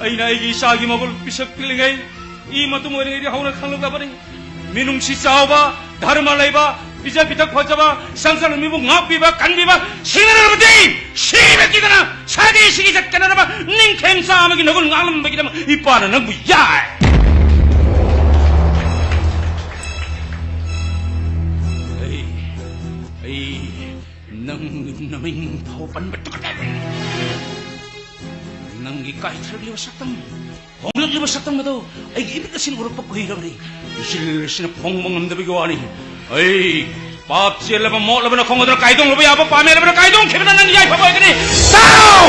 ꯑꯩꯅ ꯑꯩꯒꯤ ꯏꯆꯥꯒꯤ ꯃꯒꯨꯟ ꯄꯤꯁꯛ ꯄꯤꯛꯂꯤꯉꯩ, ꯏ ꯃꯇꯨꯝ ꯑꯣꯏꯔꯤꯉꯩꯗꯤ ꯍꯧꯅ ꯈꯪꯂꯛꯂꯕꯅꯤ꯫ ꯃꯤꯅꯨꯡꯁꯤ ꯆꯥꯎꯕ, ꯙꯔꯃ ꯂꯩꯕ, ꯄꯤꯖ ꯄꯤꯊꯛ ꯐꯖꯕ, ꯁꯪꯁꯥꯔ ꯃꯤꯕꯨ ꯉꯥꯛꯄꯤꯕ, ꯀꯟꯕꯤꯕ, ꯁꯤꯡꯅꯔꯕꯗꯤ ꯁꯤꯕ ꯀꯤꯗꯅ ꯁꯥꯒꯩꯁꯤꯒꯤ ꯏꯖꯠ ꯀꯟꯅꯅꯕ ꯅꯤꯡꯊꯦꯝ ꯆꯥꯝꯃꯒꯤ ꯅꯒꯨꯟ ꯉꯥꯛꯂꯝꯕꯒꯤꯗꯃꯛ ꯏꯄꯥꯅ ꯅꯪꯕꯨ ꯌꯥꯏ꯫ ꯑꯩ, ꯑꯩ ꯅꯪ ꯅꯃꯤꯡ ꯐꯥꯎ ꯄꯟꯕ ꯇꯨꯀꯠꯆꯩ꯫ ꯅꯪꯒꯤ ꯀꯥꯏꯊꯔꯛꯂꯤꯕ ꯁꯛꯇꯝ, ꯍꯣꯡꯂꯛꯂꯤꯕ ꯁꯛꯇꯝ ꯑꯗꯨ ꯑꯩꯒꯤ ꯏꯃꯤꯠ ꯑꯁꯤꯅ ꯎꯔꯛꯄ ꯀꯨꯏꯔꯕꯅꯤ꯫ ꯏꯆꯤꯜ ꯑꯁꯤꯅ ꯐꯣꯡꯕ ꯉꯝꯗꯕꯒꯤ ꯋꯥꯅꯤ꯫ ꯑꯩ ꯄꯥꯞ ꯆꯦꯜꯂꯕ, ꯃꯣꯠꯂꯕꯅ ꯈꯣꯡ ꯑꯗꯨꯅ ꯀꯥꯏꯗꯣꯡꯂꯨꯕ ꯌꯥꯕ ꯄꯥꯃꯦꯜꯂꯕꯅ ꯀꯥꯏꯗꯣꯡꯈꯤꯕꯅ ꯅꯪꯒꯤ ꯌꯥꯏꯐꯕ ꯑꯣꯏꯒꯅꯤ꯫ ꯇꯥꯎ!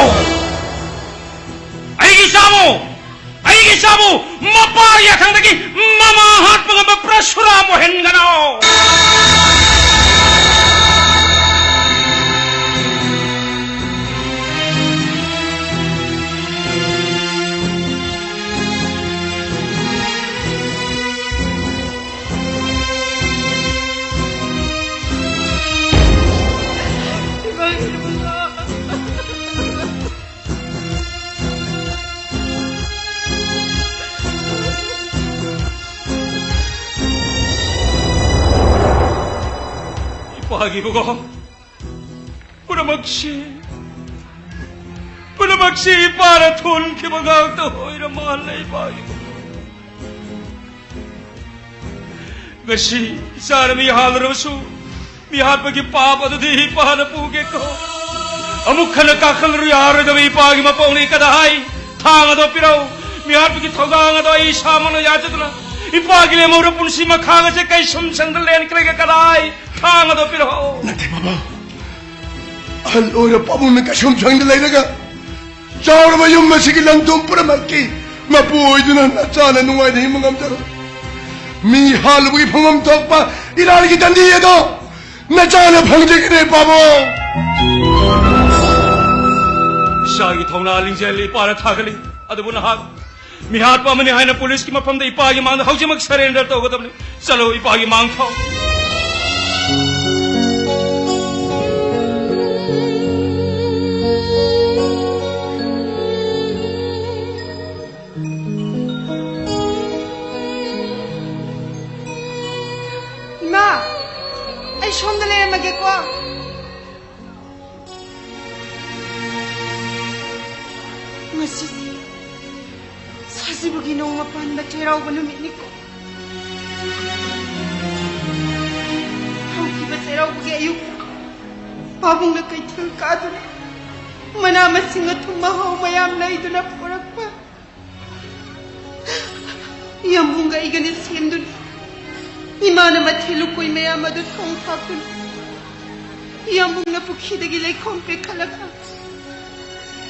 ꯑꯩꯒꯤ ꯏꯆꯥꯕꯨ, ꯑꯩꯒꯤ ꯏꯆꯥꯕꯨ ꯃꯄꯥ ꯌꯥꯊꯪꯗꯒꯤ ꯃꯃꯥ ꯍꯥꯠꯄ ꯉꯝꯕ ꯄ꯭ꯔꯁꯨꯔꯥꯝ ꯑꯣꯏꯍꯟꯒꯅꯧ꯫ ꯏꯄꯥꯒꯤ ꯃꯒꯣ, ꯄꯨꯝꯅꯃꯛꯁꯤ, ꯄꯨꯝꯅꯃꯛꯁꯤ ꯏꯄꯥꯅ ꯊꯣꯟꯈꯤꯕ ꯉꯥꯛꯇ ꯑꯣꯏꯔ ꯃꯥꯜꯂꯦ ꯏꯄꯥꯒꯤ ꯃꯒꯣ꯫ ꯉꯁꯤ ꯏꯆꯥꯅ ꯃꯤ ꯍꯥꯠꯂꯨꯔꯕꯁꯨ, ꯃꯤ ꯍꯥꯠꯄꯒꯤ ꯄꯥꯞ ꯑꯗꯨꯗꯤ ꯏꯄꯥꯅ ꯄꯨꯒꯦꯀꯣ꯫ ꯑꯃꯨꯛ ꯍꯟꯅ ꯀꯥꯈꯠꯂꯨ ꯌꯥꯔꯣꯏꯗꯕ ꯏꯄꯥꯒꯤ ꯃꯄꯣꯛꯅꯤ ꯀꯗꯥ ꯍꯥꯏ꯫ ꯊꯥꯡ ꯑꯗꯣ ꯄꯤꯔꯛꯎ꯫ ꯃꯤ ꯍꯥꯠꯄꯒꯤ ꯊꯧꯗꯥꯡ ꯑꯗꯣ ꯑꯩ ꯏꯁꯥꯃꯛꯅ ꯌꯥꯖꯗꯨꯅ ꯏꯄꯥꯒꯤ ꯂꯦꯝꯍꯧꯔ ꯄꯨꯟꯁꯤ ꯃꯈꯥꯒꯁꯦ ꯀꯩꯁꯨꯝ ꯁꯪꯗ ꯂꯦꯟꯈ꯭ꯔꯒꯦ꯫ ꯀꯗꯥꯏ? ꯊꯥꯡ ꯑꯗꯣ ꯄꯤꯔꯛꯑꯣ꯫ ꯅꯠꯇꯦ ꯕꯥꯕꯨ, ꯑꯍꯜ ꯑꯣꯏꯔ ꯄꯥꯕꯨꯡꯅ ꯀꯩꯁꯨꯝ ꯁꯪꯗ ꯂꯩꯔꯒ ꯆꯥꯎꯔꯕ ꯌꯨꯝ ꯑꯁꯤꯒꯤ ꯂꯟ ꯊꯨꯝ ꯄꯨꯝꯅꯃꯛꯀꯤ ꯃꯄꯨ ꯑꯣꯏꯗꯨꯅ ꯅꯆꯥꯅ ꯅꯨꯡꯉꯥꯏꯅ ꯍꯤꯡꯕ ꯉꯝꯖꯔꯣꯏ꯫ ꯃꯤ ꯍꯥꯠꯂꯨꯕꯒꯤ ꯐꯝꯐꯝ ꯊꯣꯛꯄ ꯏꯔꯥꯜꯒꯤ ꯗꯟꯗꯤ ꯑꯗꯣ ꯅꯆꯥꯅ ꯐꯪꯖꯒꯅꯤ ꯄꯥꯕꯨꯡ꯫ ꯏꯆꯥꯒꯤ ꯊꯧꯅꯥ ꯂꯤꯡꯖꯦꯜ ꯏꯄꯥꯅ ꯊꯥꯒꯠꯂꯤ, ꯑꯗꯨꯕꯨ ꯅꯍꯥꯛ ꯃꯤꯍꯥꯠꯄ ꯑꯃꯅꯤ ꯍꯥꯏꯅ ꯄꯨꯂꯤꯁꯀꯤ ꯃꯐꯝꯗ ꯏꯄꯥꯒꯤ ꯃꯥꯡꯗ ꯍꯧꯖꯤꯛꯃꯛ surrender ꯇꯧꯒꯗꯕꯅꯤ꯫ ꯆꯠꯂꯣ, ꯏꯄꯥꯒꯤ ꯃꯥꯡ ꯊꯥꯎ꯫ ꯏꯃꯥ, ꯑꯩ ꯁꯣꯝꯗ ꯂꯩꯔꯝꯃꯒꯦꯀꯣ꯫ ꯉꯁꯤꯁꯦ ꯁꯥꯖꯤꯕꯨꯒꯤ ꯅꯣꯡꯃ ꯄꯥꯟꯕ ꯆꯩꯔꯥꯎꯕ ꯅꯨꯃꯤꯠꯅꯤꯀꯣ꯫ ꯍꯧꯈꯤꯕ ꯆꯩꯔꯥꯎꯕꯒꯤ ꯑꯌꯨꯛ ꯄꯥꯕꯨꯡꯅ ꯀꯩꯊꯦꯜ ꯀꯥꯗꯨꯅ ꯃꯅꯥ ꯃꯁꯤꯡ ꯑꯊꯨꯝ ꯃꯍꯥꯎ ꯃꯌꯥꯝ ꯂꯩꯗꯨꯅ ꯄꯨꯔꯛꯄ꯫ ꯌꯥꯝꯕꯨꯡꯒ ꯑꯩꯒꯅꯤ ꯁꯦꯝꯗꯨꯅ ꯏꯃꯥꯅ ꯃꯊꯦꯜ ꯂꯨꯀꯣꯏ ꯃꯌꯥꯝ ꯑꯗꯨ ꯊꯣꯡ ꯊꯥꯛꯇꯨꯅ ꯌꯥꯝꯕꯨꯡꯅ ꯄꯨꯈ꯭ꯔꯤꯗꯒꯤ ꯂꯩꯈꯣꯝ ꯄꯦꯛꯈꯠꯂꯒ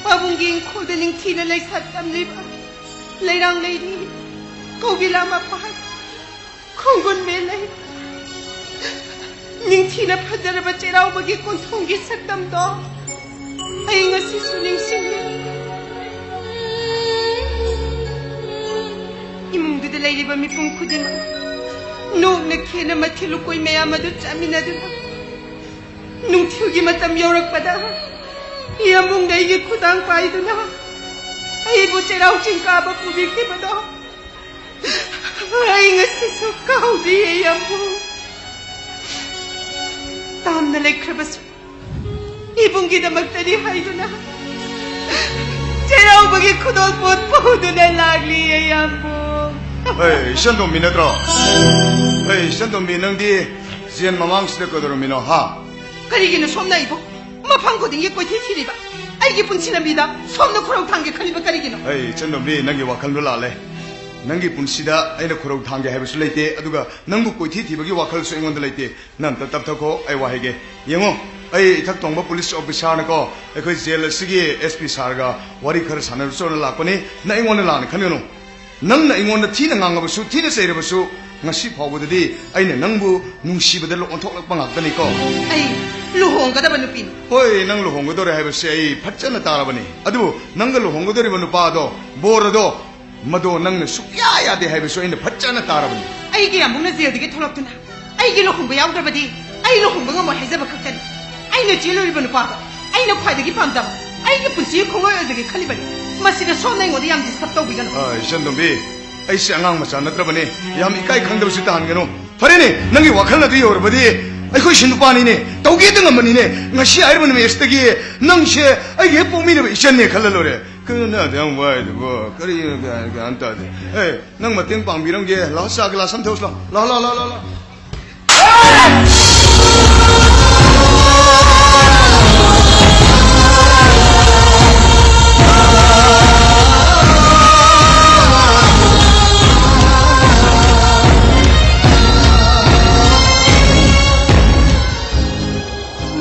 ꯄꯥꯕꯨꯡꯒꯤ ꯏꯪꯈꯣꯜꯗ ꯅꯤꯡꯊꯤꯅ ꯂꯩꯁꯥ ꯇꯝꯂꯤꯕ ꯂꯩꯔꯥꯡ ꯂꯩꯔꯤ, ꯀꯧꯕꯤꯂꯥ ꯃꯄꯥꯟ, ꯈꯣꯡꯒꯨꯟ ꯃꯦꯂꯩ, ꯅꯤꯡꯊꯤꯅ ꯐꯖꯔꯕ ꯆꯩꯔꯥꯎꯕꯒꯤ ꯀꯣꯟꯊꯣꯡꯒꯤ ꯁꯛꯇꯝꯗꯣ ꯑꯩ ꯉꯁꯤꯁꯨ ꯅꯤꯡꯁꯤꯡꯂꯤ꯫ ꯏꯃꯨꯡꯗꯨꯗ ꯂꯩꯔꯤꯕ ꯃꯤꯄꯨꯝ ꯈꯨꯗꯤꯡꯃꯛ ꯅꯣꯛꯅ ꯈꯦꯅ ꯃꯊꯦꯜ ꯂꯨꯀꯣꯏ ꯃꯌꯥꯝ ꯑꯗꯨ ꯆꯥꯃꯤꯟꯅꯗꯨꯅ ꯅꯨꯡꯊꯤꯜꯒꯤ ꯃꯇꯝ ꯌꯧꯔꯛꯄꯗ ꯌꯥꯝꯕꯨꯡꯅ ꯑꯩꯒꯤ ꯈꯨꯗꯥꯡ ꯄꯥꯏꯗꯨꯅ ꯑꯩꯕꯨ ꯆꯩꯔꯥꯎ ꯆꯤꯡ ꯀꯥꯕ ꯄꯨꯕꯤꯈꯤꯕꯗꯣ ꯑꯩ ꯉꯁꯤꯁꯨ ꯀꯥꯎꯗ꯭ꯔꯤꯌꯦ ꯌꯥꯝꯕꯨꯡ꯫ ꯇꯥꯝꯅ ꯂꯩꯈ꯭ꯔꯕꯁꯨ ꯏꯕꯨꯡꯒꯤꯗꯃꯛꯇꯅꯤ ꯍꯥꯏꯗꯨꯅ ꯆꯩꯔꯥꯎꯕꯒꯤ ꯈꯨꯗꯣꯜ ꯄꯣꯠ ꯄꯨꯗꯨꯅ ꯂꯥꯛꯂꯤꯌꯦ ꯌꯥꯝꯕꯨꯡ꯫ ꯍꯩ, ꯏꯆꯟꯇꯣꯝꯕꯤ ꯅꯠꯇ꯭ꯔꯣ? ꯍꯩ, ꯏꯆꯟꯇꯣꯝꯕꯤ, ꯅꯪꯗꯤ ꯖꯦꯟ ꯃꯃꯥꯡꯁꯤꯗ ꯀꯩꯗꯧꯔꯝꯃꯤꯅꯣ, ꯍꯥ? ꯀꯔꯤꯒꯤꯅꯣ ꯁꯣꯝꯅ ꯑꯩꯕꯨ ꯃꯐꯝ ꯈꯨꯗꯤꯡꯒꯤ ꯀꯣꯏꯊꯤ ꯊꯤꯔꯤꯕ? ꯑꯩꯒꯤ ꯄꯨꯟꯁꯤ ꯂꯝꯕꯤꯗ ꯁꯣꯝꯅ ꯈꯨꯔꯧ ꯊꯥꯡꯒꯦ ꯈꯜꯂꯤꯕ ꯀꯔꯤꯒꯤꯅꯣ? ꯍꯩ, ꯏꯆꯟꯇꯣꯝꯕꯤ, ꯅꯪꯒꯤ ꯋꯥꯈꯜꯗꯣ ꯂꯥꯜꯂꯦ꯫ ꯅꯪꯒꯤ ꯄꯨꯟꯁꯤꯗ ꯑꯩꯅ ꯈꯨꯔꯧ ꯊꯥꯡꯒꯦ ꯍꯥꯏꯕꯁꯨ ꯂꯩꯇꯦ, ꯑꯗꯨꯒ ꯅꯪꯕꯨ ꯀꯣꯏꯊꯤ ꯊꯤꯕꯒꯤ ꯋꯥꯈꯜꯁꯨ ꯑꯩꯉꯣꯟꯗ ꯂꯩꯇꯦ꯫ ꯅꯪ ꯑꯝꯇ ꯇꯞꯊꯈꯣ, ꯑꯩ ꯋꯥ ꯍꯥꯏꯒꯦ꯫ ꯌꯦꯡꯉꯣ, ꯑꯩ ꯏꯊꯛ ꯊꯣꯡꯕ ꯄꯨꯂꯤꯁ ꯑꯣꯐꯤꯁꯥꯔꯅꯀꯣ, ꯑꯩꯈꯣꯏ ꯖꯦꯜ ꯑꯁꯤꯒꯤ ꯑꯦꯁ ꯄꯤ ꯁꯥꯔꯒ ꯋꯥꯔꯤ ꯈꯔ ꯁꯥꯟꯅꯔꯨꯆꯣꯅ ꯂꯥꯛꯄꯅꯤ꯫ ꯅꯪ ꯑꯩꯉꯣꯟꯗ ꯂꯥꯟꯅ ꯈꯟꯒꯅꯨ꯫ ꯅꯪꯅ ꯑꯩꯉꯣꯟꯗ ꯊꯤꯅ ꯉꯥꯡꯉꯕꯁꯨ, ꯊꯤꯅ ꯆꯩꯔꯕꯁꯨ, ꯉꯁꯤ ꯐꯥꯎꯕꯗꯗꯤ ꯑꯩꯅ ꯅꯪꯕꯨ ꯅꯨꯡꯁꯤꯕꯗ ꯂꯣꯟ ꯑꯣꯟꯊꯣꯛꯂꯛꯄ ꯉꯥꯛꯇꯅꯤꯀꯣ꯫ ꯑꯩ ꯂꯨꯍꯣꯡꯒꯗꯕ ꯅꯨꯄꯤꯅꯤ꯫ ꯍꯣꯏ, ꯅꯪ ꯂꯨꯍꯣꯡꯒꯗꯧꯔꯦ ꯍꯥꯏꯕꯁꯦ ꯑꯩ ꯐꯖꯅ ꯇꯥꯔꯕꯅꯤ꯫ ꯑꯗꯨꯕꯨ ꯅꯪꯒ ꯂꯨꯍꯣꯡꯒꯗꯧꯔꯤꯕ ꯅꯨꯄꯥꯗꯣ, ꯕꯣꯔ ꯑꯗꯣ, ꯃꯗꯣ ꯅꯪꯅ ꯁꯨꯛꯌꯥ ꯌꯥꯗꯦ ꯍꯥꯏꯕꯁꯨ ꯑꯩꯅ ꯐꯖꯅ ꯇꯥꯔꯕꯅꯤ꯫ ꯑꯩꯒꯤ ꯑꯃꯨꯛꯅ ꯖꯦꯜꯗꯒꯤ ꯊꯣꯛꯂꯛꯇꯨꯅ ꯑꯩꯒꯤ ꯂꯨꯍꯣꯡꯕ ꯌꯥꯎꯗ꯭ꯔꯕꯗꯤ ꯑꯩ ꯂꯨꯍꯣꯡꯕ ꯉꯝꯃꯣꯏ ꯍꯥꯏꯖꯕ ꯈꯛꯇꯅꯤ꯫ ꯑꯩꯅ ꯆꯦꯜꯂꯨꯔꯤꯕ ꯅꯨꯄꯥꯗꯣ ꯑꯩꯅ ꯈ꯭ꯋꯥꯏꯗꯒꯤ ꯄꯥꯝꯖꯕ, ꯑꯩꯒꯤ ꯄꯨꯟꯁꯤꯒꯤ ꯈꯣꯡꯂꯣꯏ ꯑꯣꯏꯖꯒꯦ ꯈꯜꯂꯤꯕꯅꯤ꯫ ꯃꯁꯤꯗ ꯁꯣꯝꯅ ꯑꯩꯉꯣꯟꯗ ꯌꯥꯝ ꯗꯤꯁꯇꯔꯕ ꯇꯧꯕꯤꯒꯅꯨ꯫ ꯑ, ꯏꯆꯟꯇꯣꯝꯕꯤ, ꯑꯩꯁꯦ ꯑꯉꯥꯡ ꯃꯆꯥ ꯅꯠꯇ꯭ꯔꯕꯅꯤ꯫ ꯌꯥꯝ ꯏꯀꯥꯏ ꯈꯪꯗꯕꯁꯨ ꯇꯥꯍꯟꯒꯅꯨ꯫ ꯐꯔꯦꯅꯦ, ꯅꯪꯒꯤ ꯋꯥꯈꯜ ꯑꯗꯨ ꯌꯧꯔꯕꯗꯤ ꯑꯩꯈꯣꯏꯁꯨ ꯅꯨꯄꯥꯅꯤꯅꯦ, ꯇꯧꯒꯦꯗ ꯉꯝꯕꯅꯤꯅꯦ꯫ ꯉꯁꯤ ꯍꯥꯏꯔꯤꯕ ꯅꯨꯃꯤꯠꯁꯤꯗꯒꯤ ꯅꯪꯁꯦ ꯑꯩꯒꯤ ꯍꯦꯛ ꯄꯣꯛꯃꯤꯟꯅꯕ ꯏꯆꯟꯅꯦ ꯈꯜꯂ ꯂꯣꯏꯔꯦ꯫ ꯀꯔꯤꯅꯣ ꯑꯗꯨ ꯌꯥꯝ ꯋꯥꯏꯗꯨꯕꯣ? ꯀꯔꯤ ꯒ꯭ꯌꯥꯟ, ꯒ꯭ꯌꯥꯟ ꯇꯥꯗꯦ꯫ ꯑꯦ, ꯅꯪ ꯃꯇꯦꯡ ꯄꯥꯡꯕꯤꯔꯝꯒꯦ꯫ ꯂꯥꯛꯑꯣ, ꯆꯥ ꯒꯤꯂꯥꯁ ꯑꯃ ꯊꯛꯎꯁꯤ ꯂꯥꯛꯑꯣ꯫ ꯂꯥꯛꯑꯣ, ꯂꯥꯛꯑꯣ, ꯂꯥꯛꯑꯣ, ꯂꯥꯛꯑꯣ, ꯂꯥꯛꯑꯣ꯫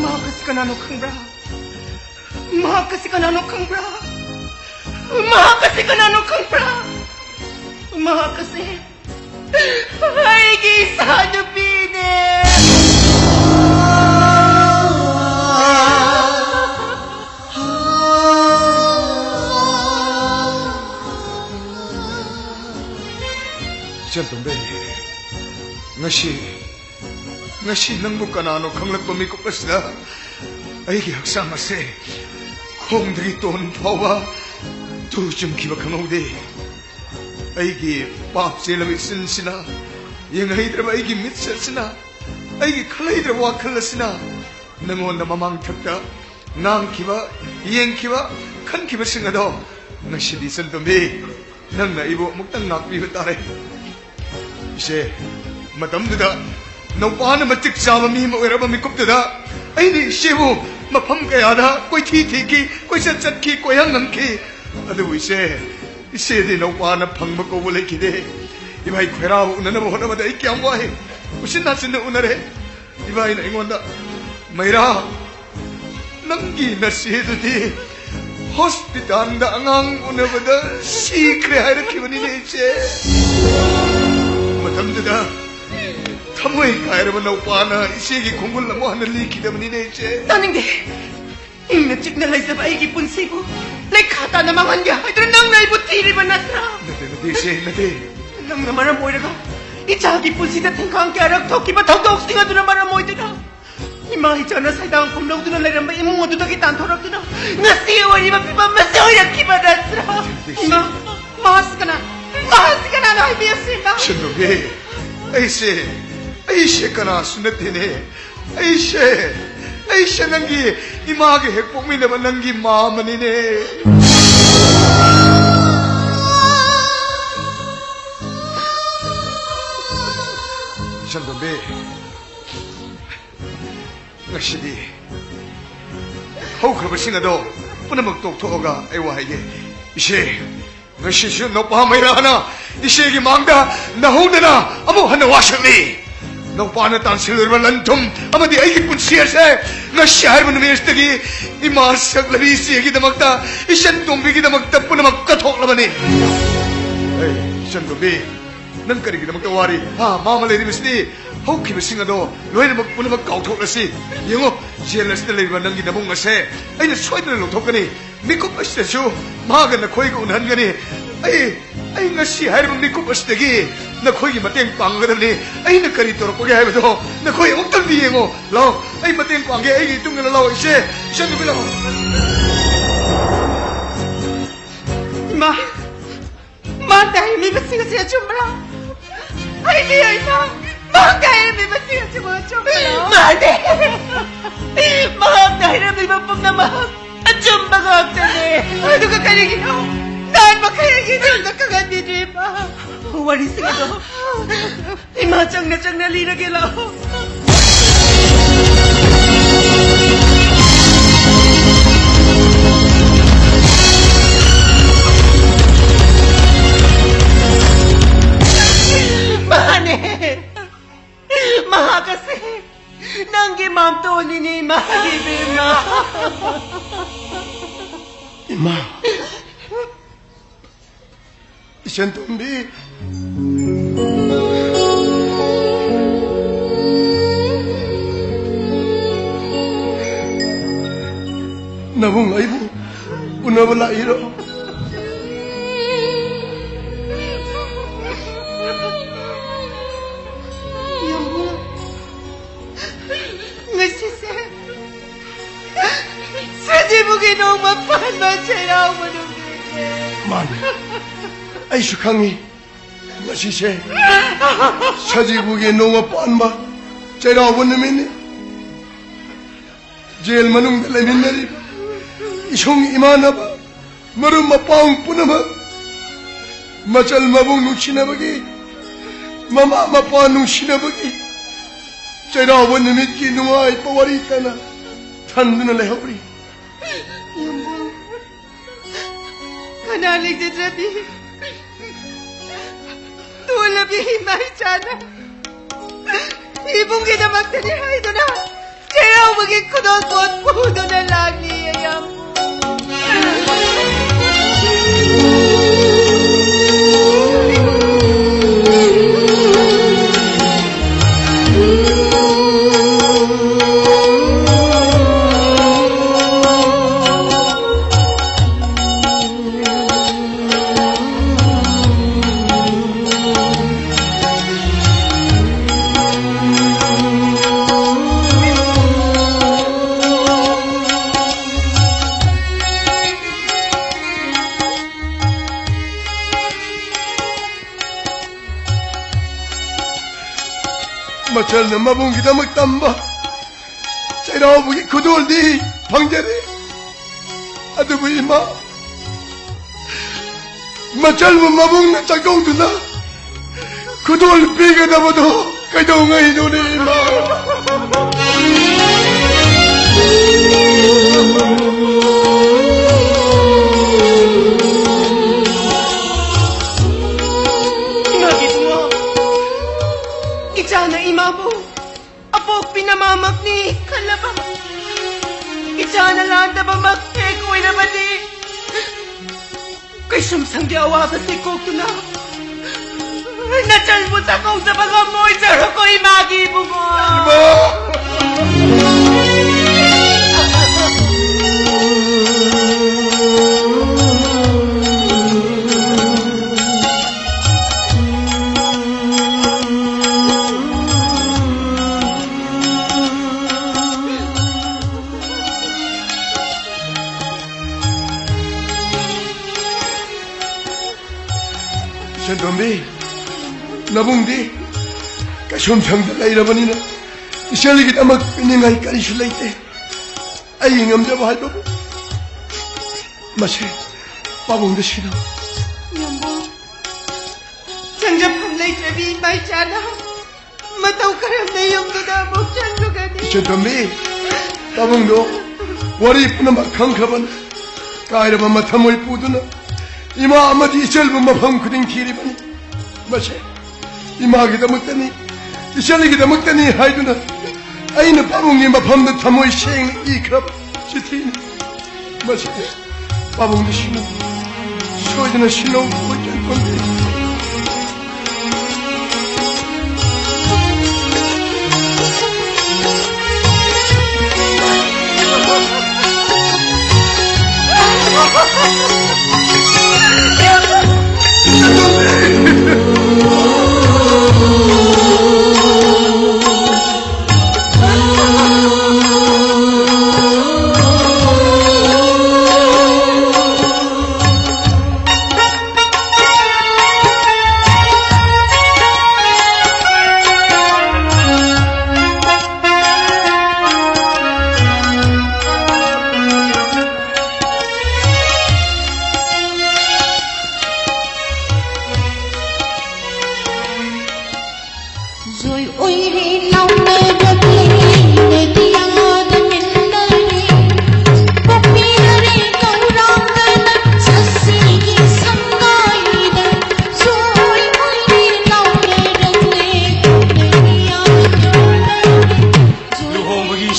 ꯃꯍꯥꯛ ꯑꯁꯤ ꯀꯅꯥꯅꯣ ꯈꯪꯕ꯭ꯔꯥ? ꯃꯍꯥꯛ ꯑꯁꯤ ꯀꯅꯥꯅꯣ ꯈꯪꯕ꯭ꯔꯥ? ꯃꯍꯥꯛ ꯑꯁꯤ ꯀꯅꯥꯅꯣ ꯈꯪꯕ꯭ꯔꯥ? ꯃꯍꯥꯛ ꯑꯁꯤ ꯑꯩꯒꯤ ꯏꯆꯥꯅꯨꯄꯤꯅꯦ꯫ ꯏꯆꯟꯇꯣꯝꯕꯤ, ꯉꯁꯤ, ꯉꯁꯤ ꯅꯪꯕꯨ ꯀꯅꯥꯅꯣ ꯈꯪꯂꯛꯄ ꯃꯤꯀꯨꯞ ꯑꯁꯤꯗ ꯑꯩꯒꯤ ꯍꯛꯆꯥꯡ ꯑꯁꯦ ꯈꯣꯡꯗꯒꯤ ꯇꯣꯟ ꯐꯥꯎꯕ ꯇꯨ ꯆꯨꯝꯈꯤꯕ ꯈꯪꯍꯧꯗꯦ꯫ ꯑꯩꯒꯤ ꯄꯥꯞ ꯆꯦꯜꯂꯕ ꯏꯆꯤꯟꯁꯤꯅ, ꯌꯦꯡꯍꯩꯗ꯭ꯔꯕ ꯑꯩꯒꯤ ꯃꯤꯠꯁꯦ ꯑꯁꯤꯅ, ꯑꯩꯒꯤ ꯈꯜꯍꯩꯗ꯭ꯔꯕ ꯋꯥꯈꯜ ꯑꯁꯤꯅ ꯅꯪꯉꯣꯟꯗ ꯃꯃꯥꯡ ꯊꯛꯇ ꯉꯥꯡꯈꯤꯕ, ꯌꯦꯡꯈꯤꯕ, ꯈꯟꯈꯤꯕꯁꯤꯡ ꯑꯗꯣ ꯉꯁꯤꯗꯤ ꯏꯆꯟꯇꯣꯝꯕꯤ, ꯅꯪꯅ ꯑꯩꯕꯨ ꯑꯃꯨꯛꯇꯪ ꯉꯥꯛꯄꯤꯕ ꯇꯥꯔꯦ꯫ ꯏꯆꯦ, ꯃꯇꯝꯗꯨꯗ ꯅꯧꯄꯥꯅ ꯃꯇꯤꯛ ꯆꯥꯕ ꯃꯤ ꯑꯃ ꯑꯣꯏꯔꯕ ꯃꯤꯀꯨꯞꯇꯨꯗ ꯑꯩꯅ ꯏꯆꯦꯕꯨ ꯃꯐꯝ ꯀꯌꯥꯗ ꯀꯣꯏꯊꯤ ꯊꯤꯈꯤ, ꯀꯣꯏꯆꯠ ꯆꯠꯈꯤ, ꯀꯣꯏꯍꯪ ꯍꯪꯈꯤ꯫ ꯑꯗꯨꯕꯨ ꯏꯆꯦ, ꯏꯆꯦꯗꯤ ꯅꯧꯄꯥꯅ ꯐꯪꯕ ꯀꯧꯕ ꯂꯩꯈꯤꯗꯦ꯫ ꯏꯕꯥꯏ ꯈꯣꯏꯔꯥꯕꯨ ꯎꯅꯅꯕ ꯍꯣꯠꯅꯕꯗ ꯑꯩ ꯀꯌꯥꯝ ꯋꯥꯏ꯫ ꯎꯆꯤꯟ ꯅꯥꯆꯤꯟꯅ ꯎꯅꯔꯦ꯫ ꯏꯕꯥꯏꯅ ꯑꯩꯉꯣꯟꯗ, "ꯃꯩꯔꯥ, ꯅꯪꯒꯤ ꯅꯆꯦꯗꯨꯗꯤ ꯍꯣꯁꯄꯤꯇꯥꯜꯗ ꯑꯉꯥꯡ ꯎꯅꯕꯗ ꯁꯤꯈ꯭ꯔꯦ" ꯍꯥꯏꯔꯛꯈꯤꯕꯅꯤꯅꯦ ꯏꯆꯦ꯫ ꯃꯇꯝꯗꯨꯗ ꯊꯃꯣꯏ ꯀꯥꯏꯔꯕ ꯅꯧꯄꯥꯅ ꯏꯆꯦꯒꯤ ꯈꯣꯡꯒꯨꯜ ꯑꯃꯨꯛ ꯍꯟꯅ ꯂꯤꯈꯤꯗꯕꯅꯤꯅꯦ ꯏꯆꯦ꯫ ꯇꯥꯅꯤꯡꯗꯦ꯫ ꯏꯪꯅ ꯆꯤꯛꯅ ꯂꯩꯖꯕ ꯑꯩꯒꯤ ꯄꯨꯟꯁꯤꯕꯨ ꯂꯩꯈꯥ ꯇꯥꯅ ꯃꯥꯡꯍꯟꯒꯦ ꯍꯥꯏꯗꯨꯅ ꯅꯪꯅ ꯑꯩꯕꯨ ꯊꯤꯔꯤꯕ ꯅꯠꯇ꯭ꯔꯥ? ꯅꯠꯇꯦ, ꯅꯠꯇꯦ, ꯏꯆꯦ, ꯅꯠꯇꯦ꯫ ꯅꯪꯅ ꯃꯔꯝ ꯑꯣꯏꯔꯒ ꯏꯆꯥꯒꯤ ꯄꯨꯟꯁꯤꯗ ꯊꯤꯡꯈꯥꯡ ꯀꯌꯥꯔꯛ ꯊꯣꯛꯈꯤꯕ ꯊꯧꯗꯣꯛꯁꯤꯡ ꯑꯗꯨꯅ ꯃꯔꯝ ꯑꯣꯏꯗꯨꯅ ꯏꯃꯥ ꯏꯆꯥꯅ ꯁꯩꯗꯥꯡ ꯈꯨꯝꯅꯧꯗꯨꯅ ꯂꯩꯔꯝꯕ ꯏꯃꯨꯡ ꯑꯗꯨꯗꯒꯤ ꯇꯥꯟꯊꯣꯔꯛꯇꯨꯅ ꯉꯁꯤ ꯑꯣꯏꯔꯤꯕ ꯐꯤꯕꯝ ꯑꯁꯤ ꯑꯣꯏꯔꯛꯈꯤꯕ ꯅꯠꯇ꯭ꯔꯥ? ꯏꯃꯥ, ꯃꯍꯥꯛꯁꯤ ꯀꯅꯥ? ꯃꯍꯥꯛꯁꯤ ꯀꯅꯥꯅꯣ ꯍꯥꯏꯕꯤꯌꯨꯁꯤ, ꯏꯃꯥ? ꯁꯟꯗꯣꯝꯕꯤ, ꯑꯩꯁꯦ, ꯑꯩꯁꯦ ꯀꯅꯥꯁꯨ ꯅꯠꯇꯦꯅꯦ꯫ ꯑꯩꯁꯦ, ꯑꯩꯁꯦ ꯅꯪꯒꯤ ꯏꯃꯥꯒ ꯍꯦꯛ ꯄꯣꯛꯃꯤꯟꯅꯕ ꯅꯪꯒꯤ ꯃꯥꯃꯅꯤꯅꯦ꯫ ꯁꯟꯗꯣꯝꯕꯤ, ꯉꯁꯤꯗꯤ ꯍꯧꯈ꯭ꯔꯕꯁꯤꯡ ꯑꯗꯣ ꯄꯨꯝꯅꯃꯛ ꯇꯣꯛꯊꯣꯛꯑꯒ ꯑꯩ ꯋꯥ ꯍꯥꯏꯒꯦ꯫ ꯏꯆꯦ, ꯉꯁꯤꯁꯨ ꯅꯧꯄꯥ ꯃꯩꯔꯥꯅ ꯏꯆꯦꯒꯤ ꯃꯥꯡꯗ ꯅꯧꯍꯧꯗꯅ ꯑꯃꯨꯛ ꯍꯟꯅ ꯋꯥꯁꯛꯂꯤ꯫ ꯅꯧꯄꯥꯅ ꯇꯥꯟꯁꯤꯜꯂꯨꯔꯕ ꯂꯟ ꯊꯨꯝ ꯑꯃꯗꯤ ꯑꯩꯒꯤ ꯄꯨꯟꯁꯤ ꯑꯁꯦ ꯉꯁꯤ ꯍꯥꯏꯔꯤꯕ ꯅꯨꯃꯤꯠ ꯑꯁꯤꯗꯒꯤ ꯏꯃꯥ ꯁꯛꯂꯕꯤ ꯏꯆꯦꯒꯤꯗꯃꯛꯇ, ꯏꯆꯟ ꯇꯣꯝꯕꯤꯒꯤꯗꯃꯛꯇ ꯄꯨꯝꯅꯃꯛ ꯀꯠꯊꯣꯛꯂꯕꯅꯤ꯫ ꯑꯦ, ꯏꯆꯟ ꯇꯣꯝꯕꯤ, ꯅꯪ ꯀꯔꯤꯒꯤꯗꯃꯛꯇ ꯋꯥꯔꯤ? ꯍꯥ, ꯃꯥꯃ ꯂꯩꯔꯤꯕꯁꯤꯗꯤ ꯍꯧꯈꯤꯕꯁꯤꯡ ꯑꯗꯣ ꯂꯣꯏꯅꯃꯛ ꯄꯨꯝꯅꯃꯛ ꯀꯥꯎꯊꯣꯛꯂꯁꯤ꯫ ꯌꯦꯡꯉꯣ, ꯖꯦꯜ ꯑꯁꯤꯗ ꯂꯩꯔꯤꯕ ꯅꯪꯒꯤ ꯅꯕꯨꯡ ꯑꯁꯦ ꯑꯩꯅ ꯁꯣꯏꯗꯅ ꯂꯧꯊꯣꯛꯀꯅꯤ꯫ ꯃꯤꯀꯨꯞ ꯑꯁꯤꯗꯁꯨ ꯃꯍꯥꯛꯀ ꯅꯈꯣꯏꯒ ꯎꯅꯍꯟꯒꯅꯤ꯫ ꯑꯩ, ꯑꯩ ꯉꯁꯤ ꯍꯥꯏꯔꯤꯕ ꯃꯤꯀꯨꯞ ꯑꯁꯤꯗꯒꯤ ꯅꯈꯣꯏꯒꯤ ꯃꯇꯦꯡ ꯄꯥꯡꯒꯗꯕꯅꯤ꯫ ꯑꯩꯅ ꯀꯔꯤ ꯇꯧꯔꯛꯄꯒꯦ ꯍꯥꯏꯕꯗꯣ ꯅꯈꯣꯏ ꯑꯃꯨꯛꯇꯪꯗꯤ ꯌꯦꯡꯉꯣ꯫ ꯂꯥꯛꯑꯣ, ꯑꯩ ꯃꯇꯦꯡ ꯄꯥꯡꯒꯦ꯫ ꯑꯩꯒꯤ ꯏꯇꯨꯡ ꯏꯟꯅ ꯂꯥꯛꯑꯣ, ꯏꯆꯦ, ꯏꯆꯟ ꯅꯨꯄꯤ, ꯂꯥꯛꯑꯣ꯫ ꯏꯃꯥ, ꯃꯍꯥꯛꯅ ꯍꯥꯏꯔꯝꯃꯤꯕꯁꯤꯡ ꯑꯁꯤ ꯑꯆꯨꯝꯕꯔꯥ? ꯍꯥꯏꯕꯤꯌꯨ, ꯏꯃꯥ, ꯃꯍꯥꯛꯅ ꯍꯥꯏꯔꯝꯃꯤꯕꯁꯤꯡ ꯑꯁꯤꯕꯨ ꯑꯆꯨꯝꯕꯔꯥ? ꯃꯥꯅꯦ꯫ ꯃꯍꯥꯛꯅ ꯍꯥꯏꯔꯝꯃꯤꯕ ꯄꯨꯝꯅꯃꯛ ꯑꯆꯨꯝꯕ ꯉꯥꯛꯇꯅꯦ꯫ ꯑꯗꯨꯒ ꯀꯔꯤꯒꯤꯅꯣ ꯅꯍꯥꯟ ꯃꯈꯩ ꯑꯩꯒꯤ ꯏꯆꯦꯗ ꯈꯪꯍꯟꯕꯤꯗ꯭ꯔꯤꯕ? ꯋꯥꯔꯤꯁꯤꯡ ꯑꯗꯣ ꯏꯃꯥ ꯆꯪꯅ ꯆꯪꯅ ꯂꯤꯔꯒꯦ, ꯂꯥꯛꯑꯣ꯫ ꯀꯁꯦ ꯅꯪꯒꯤ ꯃꯥꯝꯇꯣꯟꯅꯤꯅꯦ, ꯏꯃꯥ, ꯏꯕꯦꯝꯃ꯫ ꯏꯃꯥ꯫ ꯏꯆꯟ ꯇꯣꯝꯕꯤ꯫ ꯅꯕꯨꯡ ꯑꯩꯕꯨ ꯎꯅꯕ ꯂꯥꯛꯏꯔꯣ? ꯉꯁꯤꯁꯦ ꯁꯖꯤꯕꯨꯒꯤ ꯅꯣꯡꯃ ꯄꯥꯟꯕ ꯆꯩꯔꯥꯎꯕ ꯅꯨꯃꯤꯠꯅꯦ꯫ ꯃꯥꯅꯦ, ꯑꯩꯁꯨ ꯈꯪꯉꯤ꯫ ꯉꯁꯤꯁꯦ ꯁꯖꯤꯕꯨꯒꯤ ꯅꯣꯡꯃ ꯄꯥꯟꯕ ꯆꯩꯔꯥꯎꯕ ꯅꯨꯃꯤꯠꯅꯤ꯫ ꯖꯦꯜ ꯃꯅꯨꯡꯗ ꯂꯩꯃꯤꯟꯅꯔꯤꯕ ꯏꯁꯨꯡ ꯏꯃꯥꯟꯅꯕ, ꯃꯔꯨꯞ ꯃꯄꯥꯡ ꯄꯨꯝꯅꯃꯛ ꯃꯆꯜ ꯃꯕꯨꯡ ꯅꯨꯡꯁꯤꯅꯕꯒꯤ, ꯃꯃꯥ ꯃꯄꯥ ꯅꯨꯡꯁꯤꯅꯕꯒꯤ ꯆꯩꯔꯥꯎꯕ ꯅꯨꯃꯤꯠꯀꯤ ꯅꯨꯡꯉꯥꯏꯕ ꯋꯥꯔꯤ ꯇꯅ ꯊꯟꯗꯨꯅ ꯂꯩꯍꯧꯔꯤ꯫ ꯀꯅꯥ ꯂꯩꯖꯗ꯭ꯔꯕꯤ? ꯇꯣꯜꯂꯕꯤ ꯏꯃꯥ ꯏꯆꯥꯅ ꯏꯕꯨꯡꯒꯤꯗꯃꯛꯇꯅꯤ ꯍꯥꯏꯗꯨꯅ ꯆꯩꯔꯥꯎꯕꯒꯤ ꯈꯨꯗꯣꯜ ꯄꯣꯠ ꯄꯨꯗꯨꯅ ꯂꯥꯛꯂꯤ, ꯑꯌꯥꯝꯕ꯫ ꯃꯆꯜꯅ ꯃꯕꯨꯡꯒꯤꯗꯃꯛ ꯇꯝꯕ ꯆꯩꯔꯥꯎꯕꯒꯤ ꯈꯨꯗꯣꯜꯗꯤ ꯐꯪꯖꯔꯦ꯫ ꯑꯗꯨꯕꯨ ꯏꯃꯥ, ꯃꯆꯜꯕꯨ ꯃꯕꯨꯡꯅ ꯆꯥꯛꯀꯧꯗꯨꯅ ꯈꯨꯗꯣꯜ ꯄꯤꯒꯗꯕꯗꯣ ꯀꯩꯗꯧꯉꯩꯅꯣꯅꯦ ꯏꯃꯥ? ꯏꯃꯥꯒꯤ ꯏꯕꯨꯡꯉꯣ, ꯏꯆꯥꯅ ꯏꯃꯥꯕꯨ ꯃꯥꯃꯛꯅꯤ ꯈꯜꯂꯕ ꯏꯆꯥꯅ ꯂꯥꯟꯗꯕꯃꯛ ꯍꯦꯛ ꯑꯣꯏꯔꯕꯗꯤ, ꯀꯩꯁꯨꯝ ꯁꯪꯗꯦ ꯑꯋꯥꯕꯁꯤ ꯀꯣꯛꯇꯨꯅ ꯅꯆꯟꯕꯨ ꯆꯥꯛꯀꯧꯖꯕ ꯉꯝꯃꯣꯏꯗ꯭ꯔꯀꯣ ꯏꯃꯥꯒꯤ ꯏꯕꯨꯡꯉꯣ? ꯏꯆꯟꯇꯣꯝꯕꯤ, ꯅꯕꯨꯡꯗꯤ ꯀꯩꯁꯨꯝ ꯁꯪꯗ ꯂꯩꯔꯕꯅꯤꯅ ꯏꯆꯜꯒꯤꯗꯃꯛ ꯄꯤꯅꯤꯡꯉꯥꯏ ꯀꯔꯤꯁꯨ ꯂꯩꯇꯦ꯫ ꯑꯩꯒꯤ ꯉꯝꯖꯕ ꯍꯥꯏꯕꯕꯨ ꯃꯁꯦ ꯄꯥꯕꯨꯡꯗ ꯁꯤꯟꯅꯧ꯫ ꯌꯥꯝꯕꯨꯡ, ꯆꯪꯖꯐꯝ ꯂꯩꯇ꯭ꯔꯕꯤ ꯏꯃꯥ ꯏꯆꯥꯅ ꯃꯇꯧ ꯀꯔꯝꯅ ꯌꯨꯝꯗꯨꯗ ꯑꯃꯨꯛ ꯆꯪꯂꯨꯒꯅꯤ? ꯏꯆꯟꯇꯣꯝꯕꯤ, ꯄꯥꯕꯨꯡꯗꯣ ꯋꯥꯔꯤ ꯄꯨꯝꯅꯃꯛ ꯈꯪꯈ꯭ꯔꯕꯅꯤ꯫ ꯀꯥꯏꯔꯕ ꯃꯊꯃꯣꯏ ꯄꯨꯗꯨꯅ ꯏꯃꯥ ꯑꯃꯗꯤ ꯏꯆꯜꯕꯨ ꯃꯐꯝ ꯈꯨꯗꯤꯡ ꯊꯤꯔꯤꯕꯅꯤ꯫ ꯃꯁꯦ ꯏꯃꯥꯒꯤꯗꯃꯛꯇꯅꯤ, ꯏꯆꯜꯒꯤꯗꯃꯛꯇꯅꯤ ꯍꯥꯏꯗꯨꯅ ꯑꯩꯅ ꯄꯥꯕꯨꯡꯒꯤ ꯃꯐꯝꯗ ꯊꯃꯣꯏ ꯁꯦꯡꯅ ꯏꯈ꯭ꯔꯕ ꯆꯤꯊꯤꯅꯤ꯫ ꯃꯁꯤ ꯄꯥꯕꯨꯡꯗ ꯁꯤꯟꯅꯧ, ꯁꯣꯏꯗꯅ ꯁꯤꯟꯅꯧ, ꯏꯆꯟꯇꯣꯝꯕꯤ꯫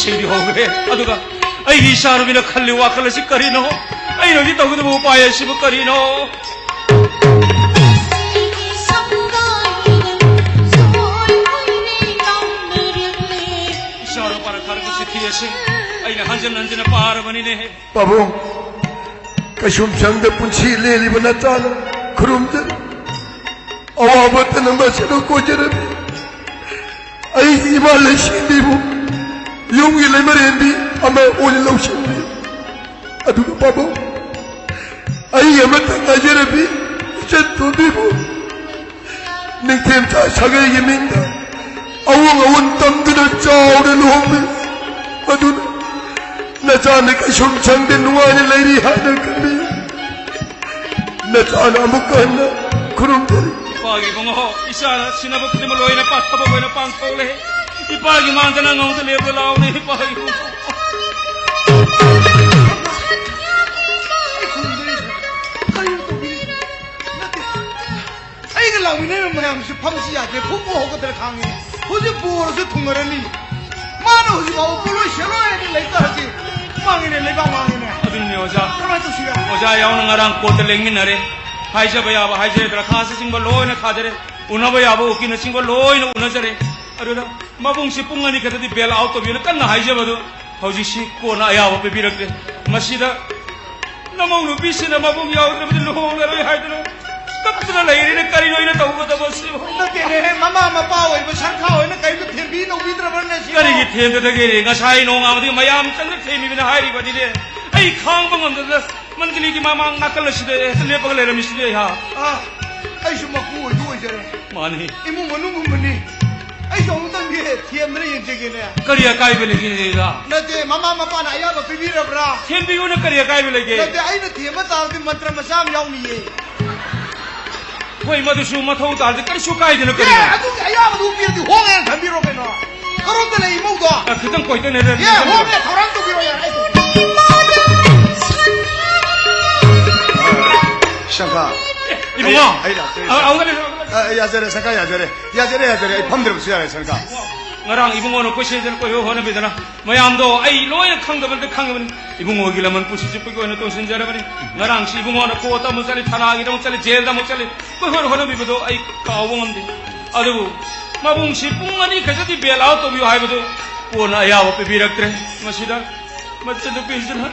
ꯁꯤꯡꯕꯤꯍꯧꯈ꯭ꯔꯦ꯫ ꯑꯗꯨꯒ ꯑꯩꯒꯤ ꯏꯆꯥꯅꯨꯄꯤꯅ ꯈꯜꯂꯤ ꯋꯥꯈꯜ ꯑꯁꯤ ꯀꯔꯤꯅꯣ? ꯑꯩꯅ ꯍꯧꯖꯤꯛ ꯇꯧꯒꯗꯕ ꯎꯄꯥꯏ ꯑꯁꯤꯕꯨ ꯀꯔꯤꯅꯣ? ꯏꯆꯥꯅꯨꯄꯥꯅ ꯊꯥꯔꯛꯄ ꯆꯤꯊꯤ ꯑꯁꯤ ꯑꯩꯅ ꯍꯟꯖꯤꯟ ꯍꯟꯖꯤꯟꯅ ꯄꯥꯔꯕꯅꯤꯅꯦ꯫ ꯄꯥꯕꯨꯡ, ꯀꯩꯁꯨꯝꯁꯪꯗ ꯄꯨꯟꯁꯤ ꯂꯦꯜꯂꯤꯕ ꯅꯆꯥꯅ ꯈꯨꯔꯨꯝꯖꯔꯤ꯫ ꯑꯋꯥꯕ ꯇꯅꯝꯕ ꯁꯔꯨꯛ ꯑꯣꯏꯖꯔꯕꯤ ꯑꯩꯒꯤ ꯏꯃꯥ ꯂꯩꯁꯤꯡꯕꯤꯕꯨ ꯌꯨꯝꯒꯤ ꯂꯩꯃꯔꯦꯟꯕꯤ ꯑꯃ ꯑꯣꯏꯅ ꯂꯧꯁꯤꯟꯕꯤ꯫ ꯑꯗꯨꯒ ꯄꯥꯕꯨꯡ, ꯑꯩ ꯑꯃꯇ ꯉꯥꯏꯖꯔꯕꯤ ꯏꯆꯟ ꯇꯣꯝꯕꯤꯕꯨ ꯅꯤꯡꯊꯦꯝꯆꯥ ꯁꯥꯒꯩꯒꯤ ꯃꯤꯡꯗ ꯑꯋꯣꯡ ꯑꯋꯣꯟ ꯇꯝꯗꯨꯅ ꯆꯥꯎꯅ ꯂꯨꯍꯣꯡꯂꯤ꯫ ꯑꯗꯨꯅ ꯅꯆꯥꯅ ꯀꯩꯁꯨꯝ ꯁꯪꯗꯦ ꯅꯨꯡꯉꯥꯏꯅ ꯂꯩꯔꯤ ꯍꯥꯏꯅ ꯈꯟꯕꯤ꯫ ꯅꯆꯥꯅ ꯑꯃꯨꯛꯀ ꯍꯟꯅ ꯈꯨꯔꯨꯝꯖꯔꯤ꯫ ꯏꯄꯥꯒꯤ ꯏꯕꯨꯡꯉꯣ, ꯏꯆꯥꯅ ꯁꯤꯟꯅꯕ ꯈꯨꯗꯤꯡꯃꯛ ꯂꯣꯏꯅ ꯄꯥ-, ꯊꯕꯛ ꯑꯣꯏꯅ ꯄꯥꯡꯊꯣꯛꯂꯦ꯫ ꯏꯄꯥꯒꯤ ꯃꯥꯡꯗ ꯅꯪ ꯉꯧꯗ ꯂꯦꯞꯂ ꯂꯥꯎꯅꯦ, ꯏꯄꯥꯒꯤ ꯏꯕꯨꯡꯉꯣ꯫ ꯑꯩꯒ ꯂꯥꯛꯃꯤꯟꯅꯔꯤꯕ ꯃꯌꯥꯝꯁꯤ ꯐꯝꯁꯤ ꯌꯥꯗꯦ, ꯐꯨꯛ ꯐꯨꯛ ꯍꯧꯒꯠꯇꯅ ꯈꯥꯡꯉꯤ꯫ ꯍꯧꯖꯤꯛ ꯕꯣꯔꯁꯨ ꯊꯨꯡꯅꯔꯅꯤ꯫ ꯃꯥꯅ ꯍꯧꯖꯤꯛ ꯐꯥꯎꯕ ꯄꯣꯠꯂꯣꯏ ꯁꯦꯠꯂꯣꯏ ꯍꯥꯏꯅ ꯂꯩ ꯇꯥꯔꯗꯤ ꯃꯥꯡꯉꯤꯅꯦ, ꯂꯩꯕꯥꯛ ꯃꯥꯡꯉꯤꯅꯦ꯫ ꯑꯗꯨꯅꯤꯅꯦ ꯑꯣꯖꯥ꯫ ꯀꯃꯥꯏꯅ ꯇꯧꯁꯤꯒꯦ? ꯑꯣꯖꯥ ꯌꯥꯎꯅ ꯉꯔꯥꯡ ꯀꯣꯔꯠꯇ ꯂꯦꯡꯃꯤꯟꯅꯔꯦ꯫ ꯍꯥꯏꯖꯕ ꯌꯥꯕ ꯍꯥꯏꯖꯔꯦ, ꯗꯔꯈꯥꯁꯅꯆꯤꯡꯕ ꯂꯣꯏꯅ ꯊꯥꯖꯔꯦ, ꯎꯅꯕ ꯌꯥꯕ ꯎꯀꯤꯜꯅꯆꯤꯡꯕ ꯂꯣꯏꯅ ꯎꯅꯖꯔꯦ꯫ ꯑꯗꯨꯗ ꯃꯕꯨꯡꯁꯤ ꯄꯨꯡ ꯑꯅꯤ ꯈꯛꯇꯗꯤ ꯕꯦꯜ ꯑꯥꯎꯠ ꯇꯧꯕꯤꯌꯨꯅ ꯀꯟꯅ ꯍꯥꯏꯖꯕꯗꯨ ꯍꯧꯖꯤꯛꯁꯤ ꯀꯣꯟꯅ ꯑꯌꯥꯕ ꯄꯤꯕꯤꯔꯛꯂꯦ꯫ ꯃꯁꯤꯗ ꯅꯃꯧ ꯅꯨꯄꯤꯁꯤꯅ ꯃꯕꯨꯡ ꯌꯥꯎꯗ꯭ꯔꯕꯗꯤ ꯂꯨꯍꯣꯡꯂꯔꯣꯏ ꯍꯥꯏꯗꯨꯅ ꯀꯞꯇꯨꯅ ꯂꯩꯔꯤꯅꯦ꯫ ꯀꯔꯤꯅꯣ ꯑꯩꯅ ꯇꯧꯒꯗꯕꯁꯤꯕꯨ? ꯅꯠꯇꯦꯅꯦ, ꯃꯃꯥ ꯃꯄꯥ ꯑꯣꯏꯕ ꯁꯪꯈꯥ ꯍꯣꯏꯅ ꯀꯔꯤꯝꯇ ꯊꯦꯝꯕꯤ ꯇꯧꯕꯤꯗ꯭ꯔꯕ꯭ꯔꯅꯦ ꯁꯤꯕꯣ? ꯀꯔꯤꯒꯤ ꯊꯦꯝꯗꯗꯒꯦ? ꯉꯁꯥꯏ ꯅꯣꯡꯉꯥꯟꯕꯗꯒꯤ ꯃꯌꯥꯝ ꯆꯪꯅ ꯊꯦꯝꯃꯤꯕꯅ ꯍꯥꯏꯔꯤꯕꯅꯤꯅꯦ꯫ ꯑꯩ ꯈꯥꯡꯕ ꯉꯝꯗꯗꯅ ꯃꯟꯗꯂꯤꯒꯤ ꯃꯃꯥꯡ ꯅꯥꯀꯜ ꯑꯁꯤꯗ ꯍꯦꯛꯇ ꯂꯦꯞꯄꯒ ꯂꯩꯔꯝꯃꯤꯁꯤꯗꯤ ꯑꯩꯍꯥꯛ꯫ ꯑꯥ, ꯑꯩꯁꯨ ꯃꯄꯨ ꯑꯣꯏꯁꯨ ꯑꯣꯏꯖꯔꯦ꯫ ꯃꯥꯅꯤ꯫ ꯏꯃꯨꯡ ꯃꯅꯨꯡꯒꯨꯝꯕꯅꯤ꯫ ꯑꯩꯁꯨ ꯑꯃꯨꯛꯇꯪꯗꯤ ꯊꯦꯝꯗꯅ ꯌꯦꯡꯖꯒꯦꯅꯦ꯫ ꯀꯔꯤ ꯑꯀꯥꯏꯕ ꯂꯩꯒꯦ ꯑꯗꯨꯗ? ꯅꯠꯇꯦ, ꯃꯃꯥ ꯃꯄꯥꯅ ꯑꯌꯥꯕ ꯄꯤꯕꯤꯔꯕ꯭ꯔꯥ? ꯊꯦꯝꯕꯤꯌꯨꯅ ꯀꯔꯤ ꯑꯀꯥꯏꯕ ꯂꯩꯒꯦ? ꯅꯠꯇꯦ, ꯑꯩꯅ ꯊꯦꯝꯕ ꯇꯥꯔꯗꯤ ꯃꯟꯇ꯭ꯔ ꯃꯆꯥ ꯑꯃ ꯌꯥꯎꯅꯤꯌꯦ꯫ ꯍꯣꯏ, ꯃꯗꯨꯁꯨ ꯃꯊꯧ ꯇꯥꯔꯗꯤ ꯀꯔꯤꯁꯨ ꯀꯥꯏꯗꯅ ꯀꯔꯤꯅꯣ? ꯑꯦ, ꯑꯗꯨꯒꯤ ꯑꯌꯥꯕꯗꯨ ꯄꯤꯔꯗꯤ ꯍꯣꯡꯉꯦꯅ ꯊꯝꯕꯤꯔꯣ ꯀꯩꯅꯣ? ꯀꯔꯣꯝꯗ ꯂꯩ ꯏꯃꯧꯗꯣ? ꯑ, ꯈꯤꯇꯪ ꯀꯣꯏꯇꯅ ꯑꯦ, ꯍꯣꯡꯉꯦ, ꯊꯧꯔꯥꯡ ꯇꯧꯕꯤꯔꯣ ꯌꯥꯔꯦ꯫ ꯁꯪꯀꯥ꯫ ꯑꯦ, ꯏꯕꯨꯡꯉꯣ꯫ ꯑꯩ, ꯑꯩ ꯂꯥꯛꯆꯔꯦ꯫ ꯑ, ꯑꯃꯨꯛꯀ ꯂꯩꯔꯣ, ꯑꯃꯨꯛꯀ ꯂꯩꯔꯣ꯫ ꯑ, ꯌꯥꯖꯔꯦ, ꯁꯪꯀꯥ, ꯌꯥꯖꯔꯦ꯫ ꯌꯥꯖꯔꯦ, ꯌꯥꯖꯔꯦ꯫ ꯑꯩ ꯐꯝꯗ꯭ꯔꯕꯁꯨ ꯌꯥꯔꯦ, ꯁꯪꯀꯥ꯫ ꯉꯔꯥꯡ ꯏꯕꯨꯡꯉꯣꯅ ꯀꯣꯏꯆꯦꯟꯗꯅ ꯀꯣꯏꯍꯣ ꯍꯣꯠꯅꯕꯤꯗꯅ ꯃꯌꯥꯝꯗꯣ ꯑꯩ ꯂꯣꯏꯅ ꯈꯪꯗꯕ ꯅꯠꯇꯦ, ꯈꯪꯉꯕꯅꯤ꯫ ꯏꯕꯨꯡꯉꯣꯒꯤ ꯂꯃꯟ ꯄꯨꯟꯁꯤ ꯆꯨꯞꯄꯒꯤ ꯑꯣꯏꯅ ꯇꯣꯟꯁꯤꯟꯖꯔꯕꯅꯤ꯫ ꯉꯔꯥꯡꯁꯤ ꯏꯕꯨꯡꯉꯣꯅ ꯀꯣꯔꯠꯇ ꯑꯃꯨꯛ ꯆꯠꯂꯤ, ꯊꯅꯥꯒꯤꯗ ꯑꯃꯨꯛ ꯆꯠꯂꯤ, ꯖꯦꯜꯗ ꯑꯃꯨꯛ ꯆꯠꯂꯤ, ꯀꯣꯏꯍꯣꯠ ꯍꯣꯠꯅꯕꯤꯕꯗꯣ ꯑꯩ ꯀꯥꯎꯕ ꯉꯝꯗꯦ꯫ ꯑꯗꯨꯕꯨ ꯃꯕꯨꯡꯁꯤ ꯄꯨꯡ ꯑꯅꯤ ꯈꯛꯇꯗꯤ ꯕꯦꯜ ꯑꯥꯎꯠ ꯇꯧꯕꯤꯌꯨ ꯍꯥꯏꯕꯗꯨ ꯀꯣꯟꯅ ꯑꯌꯥꯕ ꯄꯤꯕꯤꯔꯛꯇ꯭ꯔꯦ꯫ ꯃꯁꯤꯗ ꯃꯆꯟꯅꯨꯄꯤꯁꯤꯅ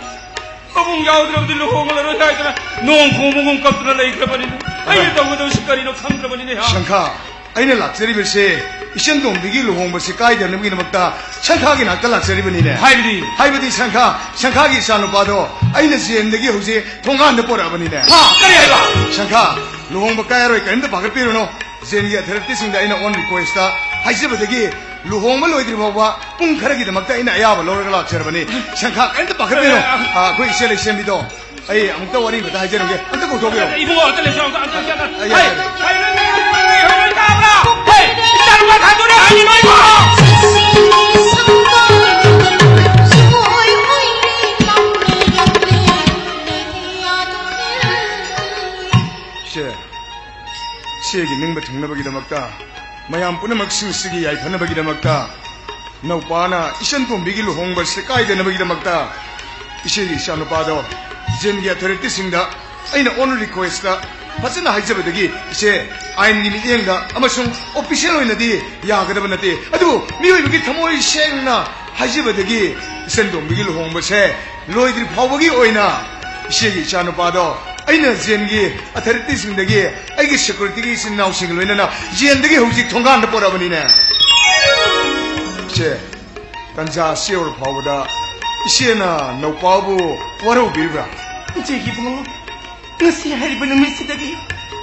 ꯃꯕꯨꯡ ꯌꯥꯎꯗ꯭ꯔꯕꯗꯤ ꯂꯨꯍꯣꯡꯂꯔꯣꯏ ꯍꯥꯏꯗꯅ ꯅꯣꯡ ꯈꯣꯡꯕꯒꯨꯝ ꯀꯞꯇꯨꯅ ꯂꯩꯈ꯭ꯔꯕꯅꯤꯅꯦ꯫ ꯑꯩꯅ ꯇꯧꯒꯗꯕꯁꯤ ꯀꯔꯤꯅꯣ ꯈꯪꯗ꯭ꯔꯕꯅꯤꯅꯦ꯫ ꯁꯪꯈꯥ, ꯑꯩꯅ ꯂꯥꯛꯆꯔꯤꯕꯁꯦ ꯏꯆꯟ ꯇꯣꯝꯕꯤꯒꯤ ꯂꯨꯍꯣꯡꯕꯁꯤ ꯀꯥꯏꯗꯅꯕꯒꯤꯗꯃꯛꯇ ꯁꯪꯈꯥꯒꯤ ꯅꯥꯛꯇ ꯂꯥꯛꯆꯔꯤꯕꯅꯤꯅꯦ꯫ ꯍꯥꯏꯕꯗꯤ? ꯍꯥꯏꯕꯗꯤ ꯁꯪꯈꯥ, ꯁꯪꯈꯥꯒꯤ ꯏꯆꯥꯅꯨꯄꯥꯗꯣ ꯑꯩꯅ ꯖꯦꯜꯗꯒꯤ ꯍꯧꯖꯤꯛ ꯊꯣꯡꯒꯥꯟꯗ ꯄꯣꯔꯛꯑꯕꯅꯤꯅꯦ꯫ ꯍꯥ? ꯀꯔꯤ ꯍꯥꯏꯕ? ꯁꯪꯈꯥ, ꯂꯨꯍꯣꯡꯕ ꯀꯥꯏꯔꯣꯏ, ꯀꯔꯤꯝꯇ ꯄꯥꯈꯠꯄꯤꯔꯨꯅꯨ꯫ ꯖꯦꯜꯒꯤ ꯑꯊꯣꯔꯤꯇꯤꯁꯤꯡꯗ ꯑꯩꯅ ꯑꯣꯟ ꯔꯤꯀ꯭ꯋꯦꯁꯇ ꯍꯥꯏꯖꯕꯗꯒꯤ ꯂꯨꯍꯣꯡꯕ ꯂꯣꯏꯗ꯭ꯔꯤ ꯐꯥꯎꯕ ꯄꯨꯡ ꯈꯔꯒꯤꯗꯃꯛꯇ ꯑꯩꯅ ꯑꯌꯥꯕ ꯂꯧꯔꯒ ꯂꯥꯛꯆꯔꯕꯅꯤ꯫ ꯁꯪꯈꯥ, ꯀꯔꯤꯝꯇ ꯄꯥꯈꯠꯄꯤꯔꯨꯅꯨ꯫ ꯑ, ꯑꯩꯈꯣꯏ ꯏꯆꯦ ꯂꯩꯁꯦꯝꯕꯤꯗꯣ, ꯑꯩ ꯑꯃꯨꯛꯇ ꯋꯥꯔꯤ ꯑꯃꯇ ꯍꯥꯏꯖꯔꯝꯒꯦ꯫ ꯑꯝꯇ ꯀꯧꯊꯣꯛꯄꯤꯔꯣ꯫ ꯏꯕꯨꯡꯉꯣ, ꯑꯝꯇ ꯂꯩꯁꯦꯝ, ꯑꯝꯇ, ꯑꯝꯇ, ꯑꯝꯇ꯫ ꯑ, ꯌꯥꯏ, ꯍꯩ, ꯌꯥꯏ꯫ ꯍꯩ, ꯅꯪ ꯏꯕꯨꯡꯉꯣ, ꯏꯕꯨꯡꯉꯣ, ꯇꯥꯕ꯭ꯔꯥ? ꯍꯩ, ꯏꯆꯥꯅꯨꯄꯥ ꯊꯥꯗꯣꯔꯦ ꯍꯥꯏꯅꯤ ꯅꯣꯏꯕꯣ꯫ ꯏꯆꯦ, ꯏꯆꯦꯒꯤ ꯅꯤꯡꯕ ꯊꯨꯡꯅꯕꯒꯤꯗꯃꯛꯇ, ꯃꯌꯥꯝ ꯄꯨꯝꯅꯃꯛꯁꯤꯡꯁꯤꯒꯤ ꯌꯥꯏꯐꯅꯕꯒꯤꯗꯃꯛꯇ, ꯅꯧꯄꯥꯅ ꯏꯆꯟ ꯇꯣꯝꯕꯤꯒꯤ ꯂꯨꯍꯣꯡꯕ ꯁꯦꯀꯥꯏꯗꯅꯕꯒꯤꯗꯃꯛꯇ ꯏꯆꯦꯒꯤ ꯏꯆꯥꯅꯨꯄꯥꯗꯣ ꯖꯦꯜꯒꯤ ꯑꯊꯣꯔꯤꯇꯤꯁꯤꯡꯗ ꯑꯩꯅ ꯑꯣꯟ ꯔꯤꯀ꯭ꯋꯦꯁꯇ ꯐꯖꯅ ꯍꯥꯏꯖꯕꯗꯒꯤ, ꯏꯆꯦ, ꯑꯥꯏꯟꯒꯤ ꯃꯤꯠꯌꯦꯡꯗ ꯑꯃꯁꯨꯡ ꯑꯣꯐꯤꯁꯤꯌꯦꯜ ꯑꯣꯏꯅꯗꯤ ꯌꯥꯒꯗꯕ ꯅꯠꯇꯦ, ꯑꯗꯨꯕꯨ ꯃꯤꯑꯣꯏꯕꯒꯤ ꯊꯃꯣꯏ ꯁꯦꯡꯅ ꯍꯥꯏꯖꯕꯗꯒꯤ ꯏꯆꯟ ꯇꯣꯝꯕꯤꯒꯤ ꯂꯨꯍꯣꯡꯕꯁꯦ ꯂꯣꯏꯗ꯭ꯔꯤ ꯐꯥꯎꯕꯒꯤ ꯑꯣꯏꯅ ꯏꯆꯦꯒꯤ ꯏꯆꯥꯅꯨꯄꯥꯗꯣ ꯑꯩꯅ ꯖꯦꯜꯒꯤ ꯑꯊꯣꯔꯤꯇꯤꯁꯤꯡꯗꯒꯤ ꯑꯩꯒꯤ ꯁꯦꯀ꯭ꯌꯨꯔꯤꯇꯤꯒꯤ ꯏꯆꯤꯟ ꯏꯅꯥꯎꯁꯤꯡꯒ ꯂꯣꯏꯅꯅ ꯖꯦꯜꯗꯒꯤ ꯍꯧꯖꯤꯛ ꯊꯣꯡꯒꯥꯟꯗ ꯄꯣꯔꯛꯑꯕꯅꯤꯅꯦ꯫ ꯏꯆꯦ, ꯇꯟꯖꯥ ꯑꯁꯤ ꯌꯧꯔ ꯐꯥꯎꯕꯗ ꯏꯆꯦꯅ ꯅꯧꯄꯥꯕꯨ ꯋꯥꯔꯧꯕꯤꯔꯤꯕ꯭ꯔꯥ? ꯏꯆꯦꯒꯤ ꯏꯕꯨꯡꯉꯣ, ꯉꯁꯤ ꯍꯥꯏꯔꯤꯕ ꯅꯨꯃꯤꯠꯁꯤꯗꯒꯤ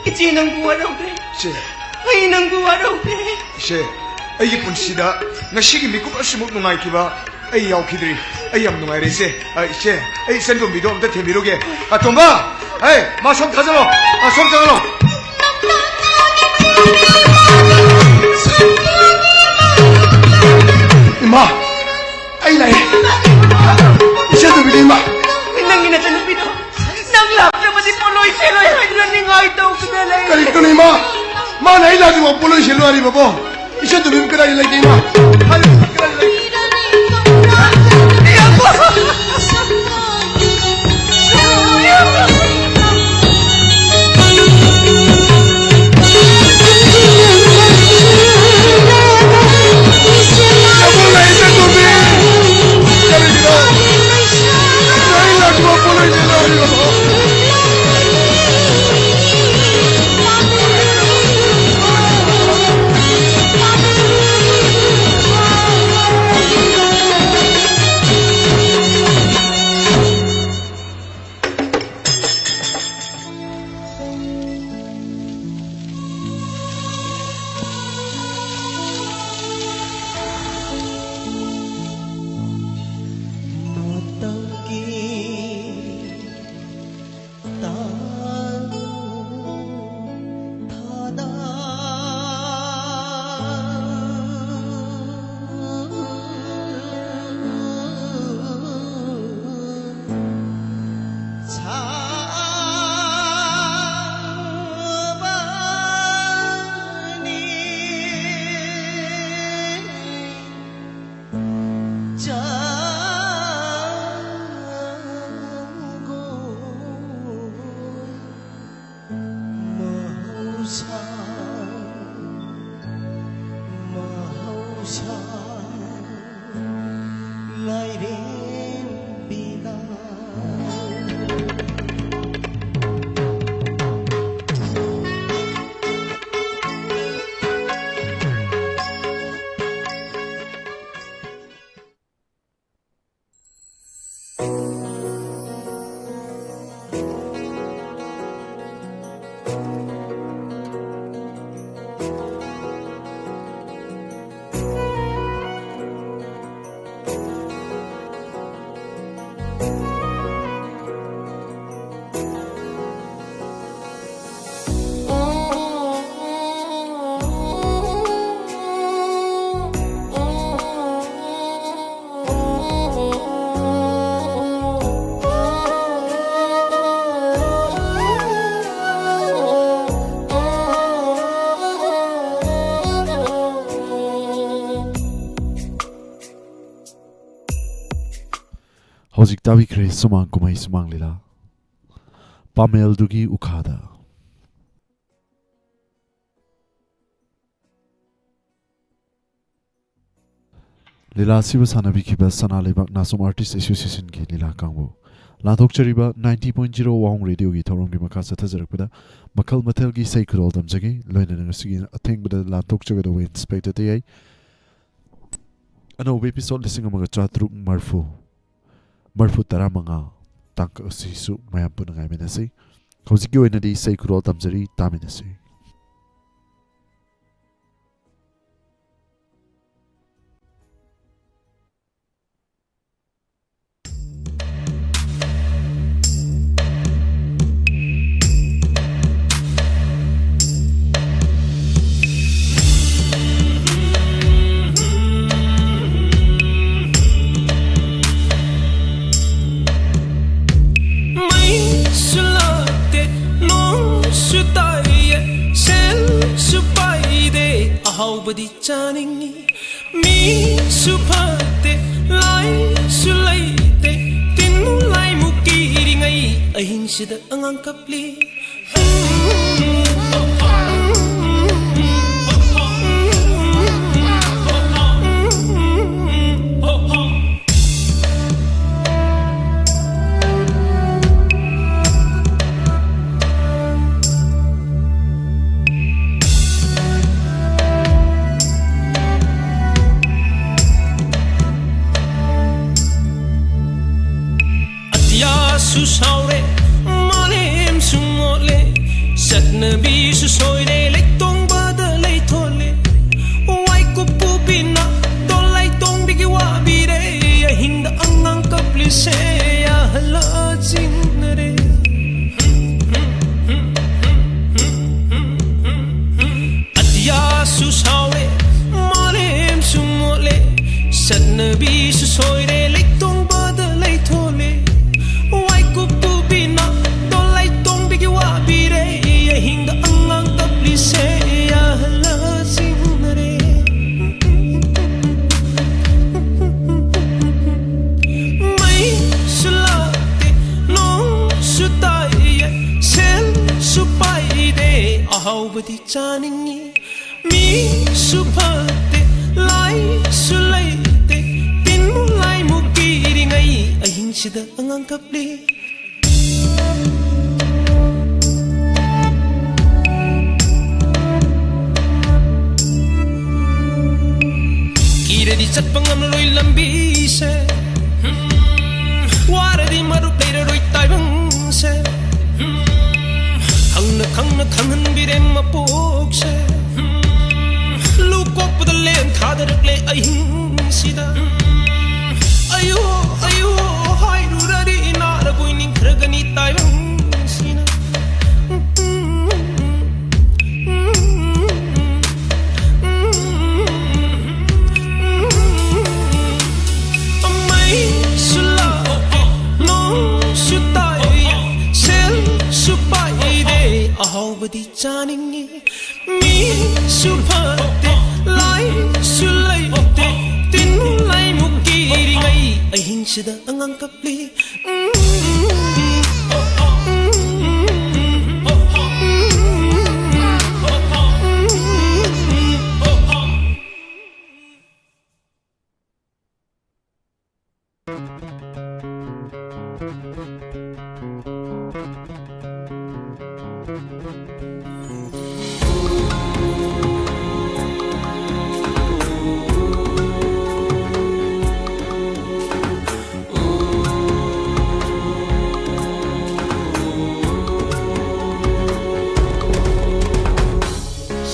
ꯏꯆꯦ ꯅꯪꯕꯨ ꯋꯥꯔꯧꯗ꯭ꯔꯦ꯫ ꯏꯆꯦ꯫ ꯑꯩ ꯅꯪꯕꯨ ꯋꯥꯔꯧꯗ꯭ꯔꯦ꯫ ꯏꯆꯦ, ꯑꯩꯒꯤ ꯄꯨꯟꯁꯤꯗ ꯉꯁꯤꯒꯤ ꯃꯤꯀꯨꯞ ꯑꯁꯤꯃꯨꯛ ꯅꯨꯡꯉꯥꯏꯈꯤꯕ ꯑꯩ ꯌꯥꯎꯈꯤꯗ꯭ꯔꯤ꯫ ꯑꯩ ꯌꯥꯝ ꯅꯨꯡꯉꯥꯏꯔꯦ ꯏꯆꯦ꯫ ꯑ, ꯏꯆꯦ, ꯑꯩ ꯏꯆꯟ ꯇꯣꯝꯕꯤꯗꯣ ꯑꯝꯇ ꯊꯦꯝꯕꯤꯔꯨꯒꯦ꯫ ꯑ, ꯇꯣꯝꯕ! ꯑꯦ, ꯃꯥ ꯁꯣꯝ ꯊꯥꯖꯜꯂꯣ꯫ ꯑ, ꯁꯣꯝ ꯆꯪꯍꯜꯂꯣ꯫ ꯏꯃꯥ! ꯑꯩ ꯂꯥꯛꯑꯦ꯫ ꯏꯆꯟ ꯇꯣꯝꯕꯤꯗꯣ ꯏꯃꯥ! ꯅꯪꯒꯤ ꯅꯆꯟꯅꯨꯄꯤꯗꯣ ꯅꯪ ꯂꯥꯛꯇ꯭ꯔꯕꯗꯤ ꯄꯣꯠꯂꯣꯏ ꯁꯦꯠꯂꯣꯏ ꯍꯥꯏꯗꯨꯅ ꯅꯤꯡꯉꯥꯏ ꯇꯧꯗꯨꯅ ꯂꯩ꯫ ꯀꯔꯤꯅꯣ ꯏꯃꯥ? ꯃꯥꯅ ꯑꯩ ꯂꯥꯛꯇ꯭ꯔꯤꯐꯥꯎ ꯄꯣꯠꯂꯣꯏ ꯁꯦꯠꯂꯣ ꯍꯥꯏꯔꯤꯕꯕꯣ? ꯏꯆꯟ ꯇꯣꯝꯕꯤꯕꯨ ꯀꯗꯥꯏꯗ ꯂꯩꯒꯦ ꯏꯃꯥ? ꯍꯥꯏꯌꯨ, ꯀꯗꯥꯏꯗ ꯂꯩꯒꯦ? ꯅꯕꯨꯡ ꯂꯩ, ꯏꯆꯟ ꯇꯣꯝꯕꯤ! ꯀꯔꯤꯒꯤꯅꯣ? ꯅꯪ ꯂꯥꯛꯄ ꯄꯣꯠ ꯂꯩꯇꯦ ꯂꯥꯛꯂꯤꯕꯗꯣ? ꯃꯇꯝꯒꯤ ꯇꯥꯡ ꯊꯥꯗ ꯁꯥꯕꯅꯤ꯫ ꯆꯥꯡꯒꯣꯏ ꯃꯍꯧꯁꯥ, ꯃꯍꯧꯁꯥ ꯂꯥꯏꯔꯦꯝꯕꯤꯅ꯫ ꯍꯧꯖꯤꯛ ꯇꯥꯕꯤꯈ꯭ꯔꯦ ꯁꯨꯃꯥꯡ ꯀꯨꯝꯍꯩ ꯁꯨꯃꯥꯡ ꯂꯤꯂꯥ, ꯄꯥꯃꯦꯜꯗꯨꯒꯤ ꯎꯈꯥꯗ꯫ ꯂꯤꯂꯥ ꯑꯁꯤꯕꯨ ꯁꯥꯟꯅꯕꯤꯈꯤꯕ ꯁꯅꯥ ꯂꯩꯕꯥꯛ ꯅꯥꯆꯣꯝ Artist Association ꯒꯤ ꯂꯤꯂꯥ ꯀꯥꯡꯕꯨ꯫ ꯂꯥꯟꯊꯣꯛꯆꯔꯤꯕ ninety point zero ꯋꯥꯍꯣꯡ ꯔꯦꯗꯤꯑꯣꯒꯤ ꯊꯧꯔꯝꯒꯤ ꯃꯈꯥ ꯆꯠꯊꯖꯔꯛꯄꯗ ꯃꯈꯜ ꯃꯊꯦꯜꯒꯤ ꯏꯁꯩ ꯈꯨꯗꯣꯜ ꯇꯝꯖꯒꯦ꯫ ꯂꯣꯏꯅꯅ ꯉꯁꯤꯒꯤ ꯑꯊꯦꯡꯕꯗ ꯂꯥꯟꯊꯣꯛꯆꯒꯗꯧꯕ Inspector ꯇꯌꯥꯏ ꯑꯅꯧꯕ episode ꯂꯤꯁꯤꯡ ꯑꯃꯒ ꯆꯥꯇ꯭ꯔꯨꯛ ꯃꯔꯐꯨ ꯃꯔꯐꯨ ꯇꯔꯥꯃꯉꯥ ꯇꯥꯡꯀꯛ ꯑꯁꯤꯁꯨ ꯃꯌꯥꯝ ꯄꯨꯟꯅ ꯉꯥꯏꯃꯤꯟꯅꯁꯤ꯫ ꯍꯧꯖꯤꯛꯀꯤ ꯑꯣꯏꯅꯗꯤ ꯏꯁꯩ ꯈꯨꯗꯣꯜ ꯇꯝꯖꯔꯤ, ꯇꯥꯃꯤꯟꯅꯁꯤ꯫ ꯃꯩꯁꯨ ꯂꯥꯛꯇꯦ, ꯅꯣꯡꯁꯨ ꯇꯥꯏꯌꯦ, ꯁꯦꯜꯁꯨ ꯄꯥꯏꯗꯦ, ꯑꯍꯥꯎꯕꯗꯤ ꯆꯥꯅꯤꯡꯉꯤ꯫ ꯃꯤꯁꯨ ꯐꯠꯇꯦ, ꯂꯥꯏꯁꯨ ꯂꯩꯇꯦ, ꯇꯤꯟ ꯂꯥꯏꯃꯨꯛ ꯀꯤꯔꯤꯉꯩ ꯑꯍꯤꯡꯁꯤꯗ ꯑꯉꯥꯡ ꯀꯞꯂꯤ꯫ ꯑꯇꯤꯌꯥꯁꯨ ꯁꯥꯎꯔꯦ, ꯃꯥꯂꯦꯝꯁꯨ ꯃꯣꯠꯂꯦ, ꯆꯠꯅꯕꯤꯁꯨ ꯁꯣꯏꯔꯦ, ꯂꯩꯇꯣꯡꯕꯗ ꯂꯩꯊꯣꯜꯂꯦ꯫ ꯋꯥꯏꯀꯨꯞꯄꯨ ꯄꯤꯅ ꯗꯣꯂꯥꯏ ꯇꯣꯡꯕꯤꯒꯤ ꯋꯥꯕꯤꯔꯦ, ꯑꯍꯤꯡꯗ ꯑꯉꯥꯡ ꯀꯞꯂꯤꯁꯦ ꯌꯥꯍꯜꯂ ꯆꯤꯡꯅꯔꯦ꯫ ꯑꯇꯤꯌꯥꯁꯨ ꯁꯥꯎꯔꯦ, ꯃꯥꯂꯦꯝꯁꯨ ꯃꯣꯠꯂꯦ, ꯆꯠꯅꯕꯤꯁꯨ ꯁꯣꯏꯔꯦ, ꯂꯩꯇꯣꯡꯕꯗ ꯂꯩꯊꯣꯜꯂꯦ꯫ ꯋꯥꯏꯀꯨꯞꯄꯨ ꯕꯤꯅꯥ ꯗꯣꯂꯥꯏ ꯇꯣꯡꯕꯤꯒꯤ ꯋꯥꯕꯤꯔꯦ, ꯑꯍꯤꯡꯗ ꯑꯉꯥꯡ ꯀꯞꯂꯤꯁꯦ ꯌꯥꯍꯜꯂ ꯆꯤꯡꯅꯔꯦ꯫ ꯃꯩ ꯑꯍꯥꯎꯕꯗꯤ ꯆꯥꯅꯤꯡꯉꯤ꯫ ꯃꯤꯁꯨ ꯐꯠꯇꯦ, ꯂꯥꯏꯁꯨ ꯂꯩꯇꯦ, ꯇꯤꯟꯃꯨ ꯂꯥꯏꯃꯨ ꯀꯤꯔꯤꯉꯩ ꯑꯍꯤꯡꯁꯤꯗ ꯑꯉꯥꯡ ꯀꯞꯂꯤ꯫ ꯀꯤꯔꯗꯤ ꯆꯠꯄ ꯉꯝꯂꯔꯣꯏ ꯂꯝꯕꯤꯁꯦ, ꯋꯥꯔꯗꯤ ꯃꯔꯨꯞ ꯂꯩꯔꯔꯣꯏ ꯇꯥꯏꯕꯪꯁꯦ꯫ ꯈꯪꯅ ꯈꯪꯅ ꯈꯪꯍꯟꯕꯤꯔꯦ ꯃꯄꯣꯛꯁꯦ꯫ ꯂꯨ ꯀꯣꯛꯄꯗ ꯂꯦꯟ ꯊꯥꯗꯔꯛꯂꯦ ꯑꯍꯤꯡꯁꯤꯗ꯫ ꯑꯌꯣ ꯑꯌꯣ ꯍꯥꯏꯔꯨꯔꯗꯤ ꯅꯥꯔꯕꯣꯏ ꯅꯤꯡꯈ꯭ꯔꯒꯅꯤ ꯇꯥꯏꯕꯪꯁꯤꯅ꯫ ꯃꯩꯁꯨ ꯂꯥꯛꯇꯦ, ꯅꯣꯡꯁꯨ ꯇꯥꯏ, ꯁꯦꯜꯁꯨ ꯄꯥꯏꯗꯦ, ꯑꯍꯥꯎꯕꯗꯤ ꯆꯥꯅꯤꯡꯉꯤ꯫ ꯃꯤꯁꯨ ꯐꯠꯇꯦ, ꯂꯥꯏꯁꯨ ꯂꯩꯇꯦ, ꯇꯤꯟ ꯂꯥꯏꯃꯨꯛ ꯀꯤꯔꯤꯉꯩ ꯑꯍꯤꯡꯁꯤꯗ ꯑꯉꯥꯡ ꯀꯞꯂꯤ꯫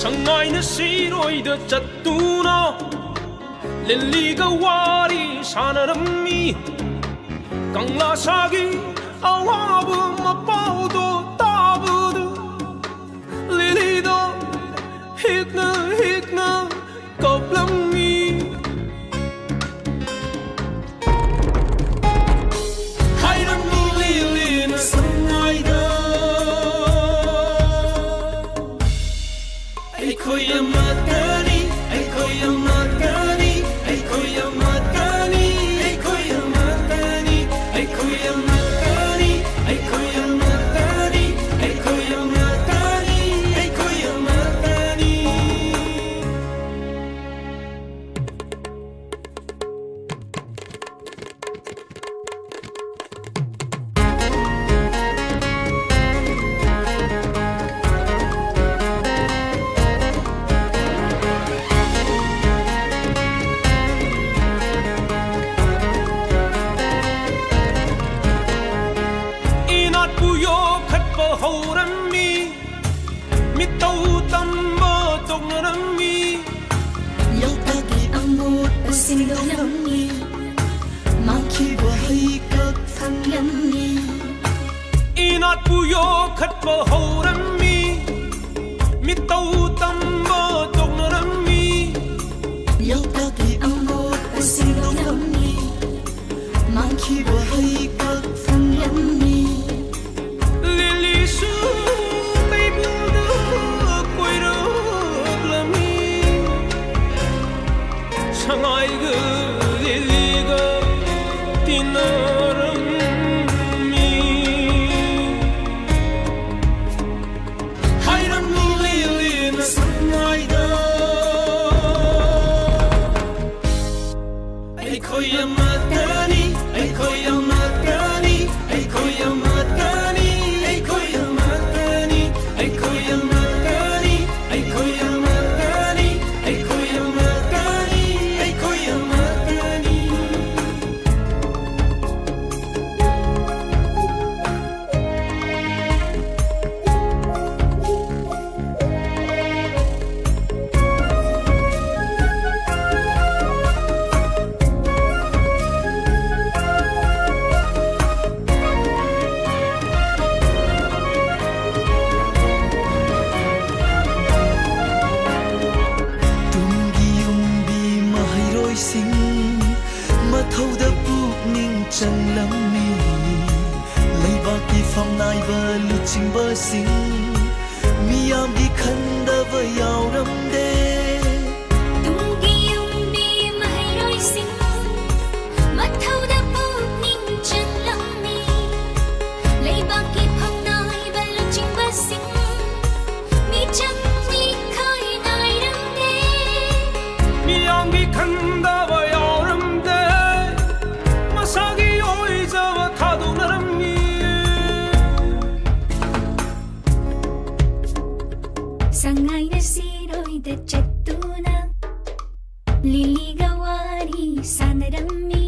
ꯁꯉꯥꯏꯅ ꯁꯤꯔꯣꯏꯗ ꯆꯠꯇꯨꯅ ꯂꯤꯂꯤꯒ ꯋꯥꯔꯤ ꯁꯥꯟꯅꯔꯝꯃꯤ꯫ ꯀꯪꯂꯥ ꯁꯥꯒꯤ ꯑꯋꯥꯕ ꯃꯄꯥꯎꯗꯣ ꯇꯥꯕꯗ ꯂꯤꯂꯤꯗꯣ ꯍꯤꯛꯅ ꯍꯤꯛꯅ ꯀꯞꯂꯝꯃꯤ꯫ ꯍꯥꯏꯔꯝꯃꯤ ꯂꯤꯂꯤꯅ ꯁꯉꯥꯏꯗ, ꯑꯩꯈꯣꯏ ꯑꯃꯠꯇꯅꯤ, ꯑꯩꯈꯣꯏ ꯑꯃꯠꯇꯅꯤ, ꯑꯩꯈꯣꯏ ꯑꯃꯠꯇꯅꯤ, ꯑꯩꯈꯣꯏ ꯑꯃꯠꯇꯅꯤ, ꯑꯩꯈꯣꯏ ꯑꯃꯠꯇꯅꯤ, ꯑꯩꯈꯣꯏ ꯑꯃꯠꯇꯅꯤ, ꯑꯩꯈꯣꯏ ꯑꯃꯠꯇꯅꯤ, ꯑꯩꯈꯣꯏ ꯃꯥꯡꯈꯤꯕ ꯍꯩꯀꯛ ꯊꯪꯂꯝꯃꯤ꯫ ꯏꯅꯥꯠꯄꯨ ꯌꯣꯛꯈꯠꯄ ꯍꯧꯔꯝꯃꯤ꯫ ꯃꯤꯇꯧ ꯇꯝꯕ ꯇꯣꯛꯅꯔꯝꯃꯤ꯫ ꯂꯣꯛꯇꯥꯛꯀꯤ ꯑꯃꯣꯠꯄ ꯁꯦꯡꯗꯣꯛꯂꯝꯃꯤ꯫ ꯃꯥꯡꯈꯤꯕ ꯍꯩꯀꯛ ꯊꯪꯂꯝꯃꯤ꯫ ꯂꯤꯂꯤꯁꯨ ꯀꯩꯕꯨꯜꯗ ꯀꯣꯏꯔꯛꯂꯝꯃꯤ꯫ ꯁꯉꯥꯏꯒ ꯂꯤꯂꯤꯒ ꯇꯤꯟꯅꯔꯝꯃꯤ꯫ ꯍꯥꯏꯔꯝꯃꯤ ꯂꯤꯂꯤꯅ ꯁꯉꯥꯏꯗ, "ꯑꯩꯈꯣꯏ ꯑꯃꯠꯇꯅꯤ, ꯑꯩꯈꯣꯏ ꯑꯃꯠꯇꯅꯤ, ꯑꯩꯈꯣꯏ ꯑꯃꯠꯇꯅꯤ, ꯑꯩꯈꯣꯏ ꯑꯃꯠꯇꯅꯤ, ꯑꯩꯈꯣꯏ ꯑꯃꯠꯇꯅꯤ, ꯑꯩꯈꯣꯏ ꯑꯃꯠꯇꯅꯤ, ꯑꯩꯈꯣꯏ ꯑꯃꯠꯇꯅꯤ, ꯑꯩꯈꯣꯏ ꯑꯃꯠꯇꯅꯤ"꯫ ꯇꯨꯡꯒꯤ ꯌꯨꯝꯕꯤ ꯃꯍꯩꯔꯣꯏꯁꯤꯡ ꯃꯊꯧꯗ ꯄꯨꯛꯅꯤꯡ ꯆꯪꯂꯝꯃꯤ꯫ ꯂꯩꯕꯥꯛꯀꯤ ꯐꯝꯅꯥꯏꯕ ꯂꯨꯆꯤꯡꯕꯁꯤꯡ ꯃꯤꯌꯥꯝꯒꯤ ꯈꯟꯗꯕ ꯌꯥꯎꯔꯝꯗꯦ꯫ ꯇꯨꯡꯒꯤ ꯌꯨꯝꯕꯤ ꯃꯍꯩꯔꯣꯏꯁꯤꯡ ꯃꯊꯧꯗ ꯄꯨꯛꯅꯤꯡ ꯆꯪꯂꯝꯃꯤ꯫ ꯂꯩꯕꯥꯛꯀꯤ ꯐꯝꯅꯥꯏꯕ ꯂꯨꯆꯤꯡꯕꯁꯤꯡ ꯃꯤꯆꯪ ꯃꯤꯈꯥꯏ ꯅꯥꯏꯔꯝꯗꯦ꯫ ꯃꯤꯌꯥꯝꯒꯤ ꯈꯟꯗꯕ ꯌꯥꯎꯔꯝꯗꯦ꯫ ꯃꯁꯥꯒꯤ ꯑꯣꯏꯖꯕ ꯊꯥꯗꯣꯛꯅꯔꯝꯃꯤ꯫ ꯁꯉꯥꯏꯅ ꯁꯤꯔꯣꯏꯗ ꯆꯠꯇꯨꯅ ꯂꯤꯂꯤꯒ ꯋꯥꯔꯤ ꯁꯥꯟꯅꯔꯝꯃꯤ꯫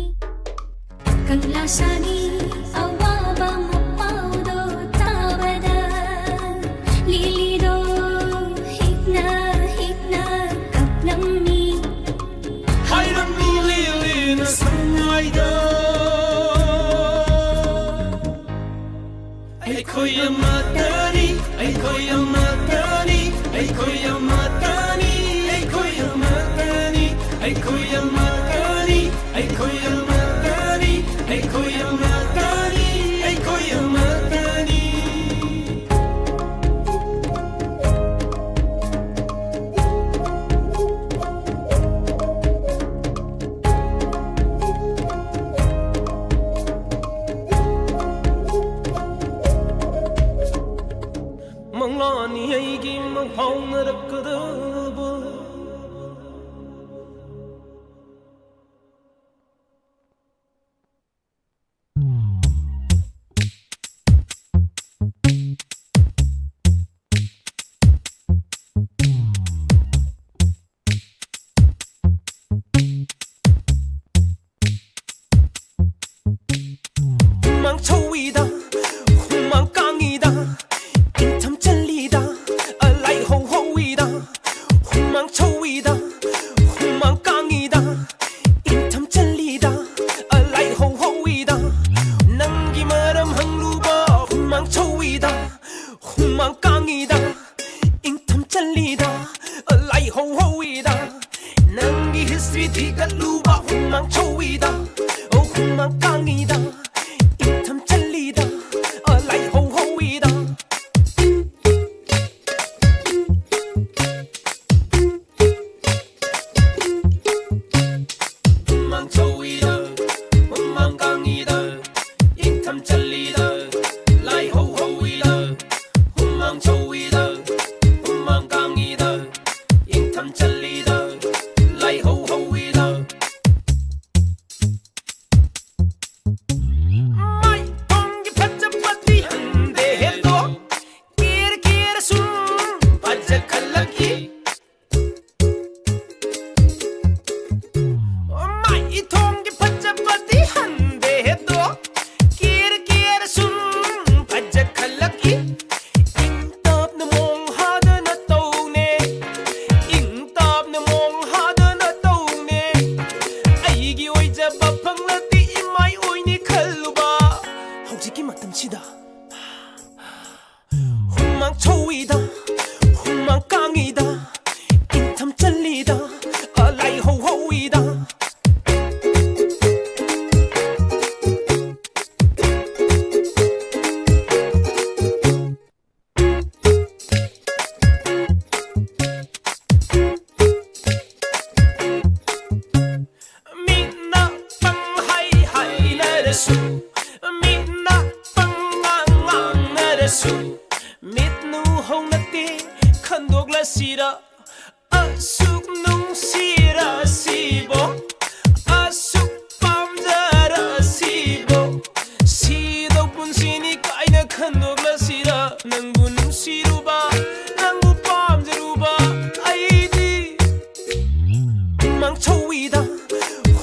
ꯀꯪꯂꯥ ꯁꯥꯒꯤ ꯑꯋꯥꯕ ꯃꯄꯥꯎꯗꯣ ꯇꯥꯕꯗ ꯂꯤꯂꯤꯗꯣ ꯍꯤꯛꯅ ꯍꯤꯛꯅ ꯀꯞꯂꯝꯃꯤ꯫ ꯍꯥꯏꯔꯝꯃꯤ ꯂꯤꯂꯤꯅ ꯁꯉꯥꯏꯗ, ꯑꯩꯈꯣꯏ ꯑꯃꯠꯇꯅꯤ, ꯑꯩꯈꯣꯏ ꯑꯃꯠꯇꯅꯤ, ꯑꯩꯈꯣꯏ ꯑꯃꯠꯇꯅꯤ, ꯑꯩꯈꯣꯏ ꯑꯃꯠꯇꯅꯤ, ꯑꯩꯈꯣꯏ ꯑꯃꯠꯇꯅꯤ, ꯑꯩꯈꯣꯏ ꯑꯃꯠꯇꯅꯤ, ꯑꯩꯈꯣꯏ ꯑꯃꯠꯇꯅꯤ, ꯑꯩꯈꯣꯏ ꯑꯃꯠꯇꯅꯤ꯫ ꯃꯪꯂꯥꯟꯅꯤ ꯑꯩꯒꯤ ꯃꯪꯐꯥꯎꯅꯔꯛꯀꯗꯕ꯫ ꯍꯨꯃꯥꯡ ꯁꯧꯏꯗ, ꯍꯨꯃꯥꯡ ꯀꯥꯡꯉꯤꯗ, ꯏꯪꯊꯝ ꯆꯜꯂꯤꯗ, ꯂꯥꯏꯍꯧ ꯍꯧꯏꯗ꯫ ꯍꯨꯃꯥꯡ ꯁꯧꯏꯗ, ꯍꯨꯃꯥꯡ ꯀꯥꯡꯉꯤꯗ, ꯏꯪꯊꯝ ꯆꯜꯂꯤꯗ, ꯂꯥꯏꯍꯧ ꯍꯧꯏꯗ꯫ ꯅꯪꯒꯤ ꯃꯔꯝ ꯍꯪꯂꯨꯕ ꯍꯨꯃꯥꯡ ꯁꯧꯏꯗ, ꯍꯨꯃꯥꯡ ꯀꯥꯡꯉꯤꯗ, ꯏꯪꯊꯝ ꯆꯜꯂꯤꯗ, ꯂꯥꯏꯍꯧ ꯍꯧꯏꯗ꯫ ꯅꯪꯒꯤ history ꯊꯤꯒꯠꯂꯨꯕ ꯍꯨꯃꯥꯡ ꯁꯧꯏꯗ, ꯍꯨꯃꯥꯡ ꯀꯥꯡꯉꯤꯗ, ꯏꯪꯊꯝ ꯆꯜꯂꯤꯗ, ꯂꯥꯏꯍꯧ ꯍꯧꯏꯗ꯫ ꯍꯨꯃꯥꯡ ꯁꯧꯏꯗ, ꯍꯨꯃꯥꯡ ꯀꯥꯡꯉꯤꯗ, ꯏꯪꯊꯝ ꯆꯜꯂꯤꯗ, ꯂꯥꯏꯍꯧ ꯍꯧꯏꯗ꯫ ꯍꯨꯃꯥꯡ ꯁꯧꯏꯗ, ꯍꯨꯃꯥꯡ ꯀꯥꯡꯉꯤꯗ, ꯏꯪꯊꯝ ꯆꯜꯂꯤꯗ, ꯂꯥꯏꯍꯧ ꯍꯧꯏꯗ꯫ ꯃꯥꯏ ꯊꯣꯡꯒꯤ ꯐꯖꯕꯗꯤ ꯍꯟꯗꯦ ꯍꯦꯗꯣ, ꯀꯦꯔ ꯀꯦꯔ ꯁꯨꯝ ꯐꯖꯈꯠꯂꯛꯏ꯫ ꯃꯥꯏ ꯏꯊꯣꯡꯒꯤ ꯐꯖꯕꯗꯤ ꯍꯟꯗꯦ ꯍꯦꯗꯣ, ꯀꯦꯔ ꯀꯦꯔ ꯁꯨꯝ ꯐꯖꯈꯠꯂꯛꯏ꯫ ꯏꯪ ꯇꯞꯅ ꯃꯣꯡ ꯍꯥꯗꯅ ꯇꯧꯅꯦ, ꯏꯪ ꯇꯞꯅ ꯃꯣꯡ ꯍꯥꯗꯅ ꯇꯧꯅꯦ꯫ ꯑꯩꯒꯤ ꯑꯣꯏꯖꯕ ꯐꯪꯂꯗꯤ ꯏꯃꯥꯏ ꯑꯣꯏꯅꯤ ꯈꯜꯂꯨꯕ ꯍꯧꯖꯤꯛꯀꯤ ꯃꯇꯝꯁꯤꯗ꯫ ꯁꯧꯏꯗ, ꯍꯨꯃꯥꯡ ꯀꯥꯡꯉꯤꯗ, ꯏꯪꯊꯝ ꯆꯜꯂꯤꯗ, ꯂꯥꯏꯍꯧ ꯍꯧꯏꯗ꯫ ꯃꯤꯠꯅ ꯄꯪꯍꯥꯏ ꯍꯥꯏꯅꯔꯁꯨ, ꯃꯤꯠꯅ ꯄꯪꯉꯥꯡ ꯉꯥꯡꯅꯔꯁꯨ, ꯃꯤꯠ ꯅꯨ ꯍꯧꯅꯠꯇꯦ, ꯈꯟꯗꯣꯛꯂꯁꯤꯔ? ꯑꯁꯨꯛ ꯅꯨꯡꯁꯤꯔꯁꯤꯕꯣ, ꯑꯁꯨꯛ ꯄꯥꯝꯖꯔꯁꯤꯕꯣ, ꯁꯤꯗꯧ ꯄꯨꯟꯁꯤꯅꯤ ꯀꯥꯏꯅ ꯈꯟꯗꯣꯛꯂꯁꯤꯔ? ꯅꯪꯕꯨ ꯅꯨꯡꯁꯤꯔꯨꯕ, ꯅꯪꯕꯨ ꯄꯥꯝꯖꯔꯨꯕ ꯑꯩꯗꯤ꯫ ꯍꯨꯃꯥꯡ ꯁꯧꯏꯗ,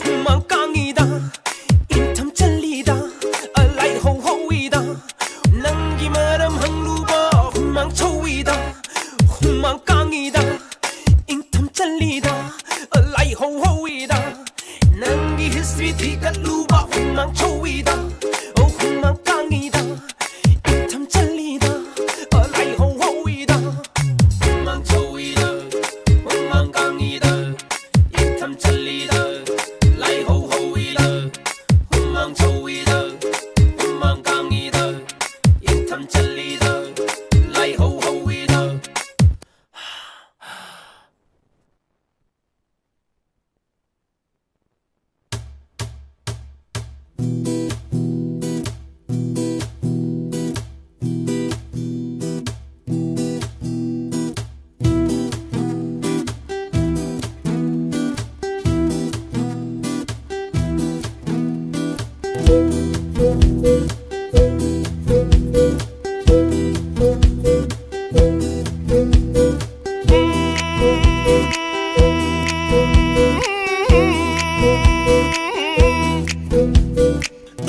ꯍꯨꯃꯥꯡ ꯀꯥꯡꯉꯤꯗ, ꯏꯪꯊꯝ ꯆꯜꯂꯤꯗ, ꯂꯥꯏꯍꯧ ꯍꯧꯏꯗ꯫ ꯅꯪꯒꯤ ꯃꯔꯝ ꯍꯪꯂꯨꯕ ꯍꯨꯃꯥꯡ ꯁꯧꯏꯗ, ꯍꯨꯃꯥꯡ ꯀꯥꯡꯉꯤꯗ, ꯏꯪꯊꯝ ꯆꯜꯂꯤꯗ, ꯂꯥꯏꯍꯧ ꯍꯧꯏꯗ꯫ ꯅꯪꯒꯤ history ꯊꯤꯒꯠꯂꯨꯕ ꯍꯨꯃꯥꯡ ꯁꯧꯏꯗ, ꯍꯨꯃꯥꯡ ꯀꯥꯡꯉꯤꯗ, ꯏꯪꯊꯝ ꯆꯜꯂꯤꯗ, ꯂꯥꯏꯍꯧ ꯍꯧꯏꯗ꯫ ꯍꯨꯃꯥꯡ ꯁꯧꯏꯗ, ꯍꯨꯃꯥꯡ ꯀꯥꯡꯉꯤꯗ, ꯏꯪꯊꯝ ꯆꯜꯂꯤꯗ, ꯂꯥꯏꯍꯧ ꯍꯧꯏꯗ꯫ ꯍꯨꯃꯥꯡ ꯁꯧꯏꯗ, ꯍꯨꯃꯥꯡ ꯀꯥꯡꯉꯤꯗ, ꯏꯪꯊꯝ ꯆꯜꯂꯤꯗ, ꯂꯥꯏꯍꯧ ꯍꯧꯏꯗ꯫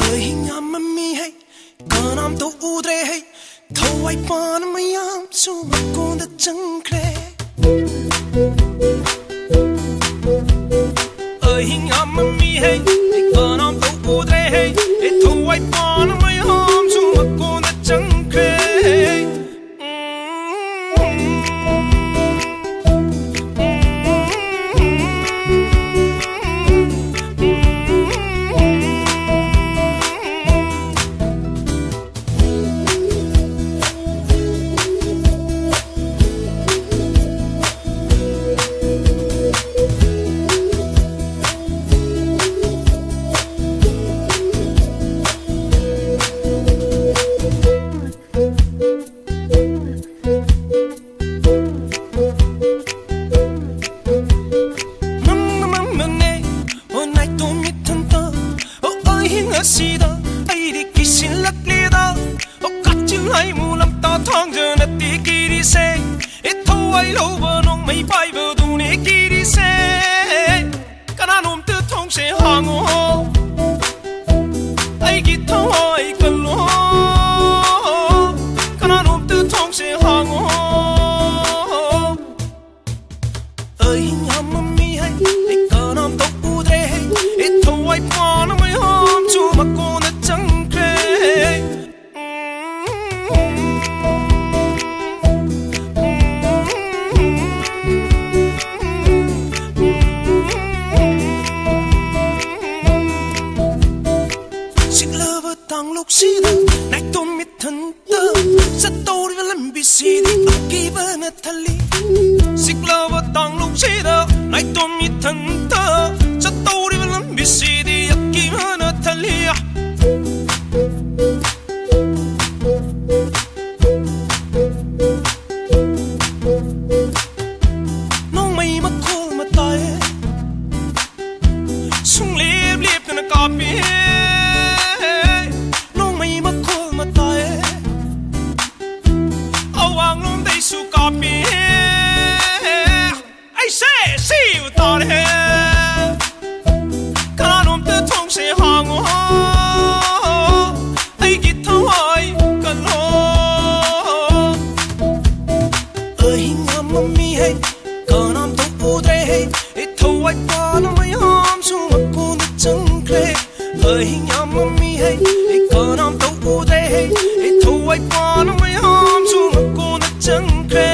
ꯑꯍꯤꯡ ꯌꯥꯝꯃꯝꯃꯤ ꯍꯩ, ꯀꯅꯥꯝꯇ ꯎꯗ꯭ꯔꯦ ꯍꯩ, ꯊꯋꯥꯏ ꯄꯥꯟ ꯃꯌꯥꯝꯁꯨ ꯃꯀꯣꯟꯗ ꯆꯪꯈ꯭ꯔꯦ꯫ ꯑꯍꯤꯡ ꯌꯥꯝꯃꯝꯃꯤ ꯍꯩ, ꯀꯅꯥꯝꯇ ꯎꯗ꯭ꯔꯦ ꯍꯩ, ꯊꯋꯥꯏ ꯄꯥꯟ ꯃꯌꯥꯝꯁꯨ ꯃꯀꯣꯟꯗ ꯆꯪꯈ꯭ꯔꯦ꯫ ꯁꯤꯗ ꯑꯩꯗꯤ ꯀꯤꯁꯤꯜꯂꯛꯂꯦꯗ꯫ ꯑꯣ, ꯀꯥꯆꯤꯟ ꯂꯥꯏꯃꯨ ꯂꯝꯇꯥ ꯊꯥꯡꯖ ꯅꯠꯇꯦ ꯀꯤꯔꯤꯁꯦ꯫ ꯑꯦ, ꯊꯋꯥꯏ ꯂꯧꯕ ꯅꯣꯡꯃꯩ ꯄꯥꯏꯕꯗꯨꯅꯦ ꯀꯤꯔꯤꯁꯦ꯫ ꯀꯅꯥꯅꯣꯝꯇ ꯊꯣꯡꯁꯦ ꯍꯥꯡꯉꯣ, ꯑꯩꯒꯤ ꯊꯋꯥꯏ ꯀꯜꯂꯣ꯫ ꯀꯅꯥꯅꯣꯝꯇ ꯊꯣꯡꯁꯦ ꯍꯥꯡꯉꯣ꯫ ꯑꯍꯤꯡ ꯌꯥꯝꯃꯝꯃꯤ ꯍꯩ, ꯑꯩ ꯀꯅꯥꯝꯇ ꯎꯗ꯭ꯔꯦ ꯍꯩ꯫ ꯑꯩ ꯊꯋꯥꯏ ꯄꯥꯟꯕ ꯃꯌꯥꯝꯁꯨ ꯃꯀꯣꯟꯗ ꯆꯪꯈ꯭ꯔꯦ꯫ ꯁꯤꯛꯂꯕ ꯇꯥꯡꯂꯨꯛꯁꯤꯗ ꯅꯥꯏꯇꯣꯝ ꯃꯤꯊꯟ ꯆꯠꯇꯧꯔꯤꯕ ꯂꯝꯕꯤꯁꯤꯗꯤ ꯑꯀꯤꯕꯅ ꯊꯜꯂꯤ꯫ ꯁꯤꯛꯂꯕ ꯇꯥꯡꯂꯨꯞꯁꯤꯗ ꯅꯥꯏꯇꯣꯝ ꯏꯊꯟꯇ ꯆꯠꯇꯧꯔꯤꯕ ꯂꯝꯕꯤꯁꯤꯗꯤ ꯑꯀꯤꯕꯅ ꯊꯜꯂꯤ꯫ ꯅꯣꯡꯃꯩ ꯃꯈꯣꯜ ꯑꯃ ꯇꯥꯏ꯫ ꯁꯨꯡꯂꯦꯞ ꯂꯦꯞꯇꯅ ꯀꯥꯞꯄꯤ꯫ ꯅꯣꯡꯃꯩ ꯃꯈꯣꯜ ꯑꯃ ꯇꯥꯏ꯫ ꯑꯋꯥꯡꯂꯣꯝꯗꯩꯁꯨ ꯀꯥꯞꯄꯤ꯫ ꯑꯩꯁꯦ ꯁꯤꯕ ꯇꯥꯔꯦ꯫ ꯀꯅꯥꯅꯣꯝꯇ ꯊꯣꯡꯁꯦ ꯍꯥꯡꯉꯣ꯫ ꯑꯩꯒꯤ ꯊꯋꯥꯏ ꯀꯜꯂꯣ꯫ ꯑꯍꯤꯡ ꯌꯥꯝꯃꯝꯃꯤ ꯍꯩ꯫ ꯀꯅꯥꯝꯇ ꯎꯗ꯭ꯔꯦ ꯍꯩ꯫ ꯑꯩ ꯊꯋꯥꯏ ꯄꯥꯟꯕ ꯃꯌꯥꯝꯁꯨ ꯃꯀꯣꯟꯗ ꯆꯪꯈ꯭ꯔꯦ꯫ ꯑꯍꯤꯡ ꯌꯥꯝꯃꯝꯃꯤ ꯍꯩ꯫ ꯑꯩ ꯀꯅꯥꯝꯇ ꯎꯗ꯭ꯔꯦ ꯍꯩ꯫ ꯑꯩ ꯊꯋꯥꯏ ꯄꯥꯟꯕ ꯃꯌꯥꯝꯁꯨ ꯃꯀꯣꯟꯗ ꯆꯪꯈ꯭ꯔꯦ꯫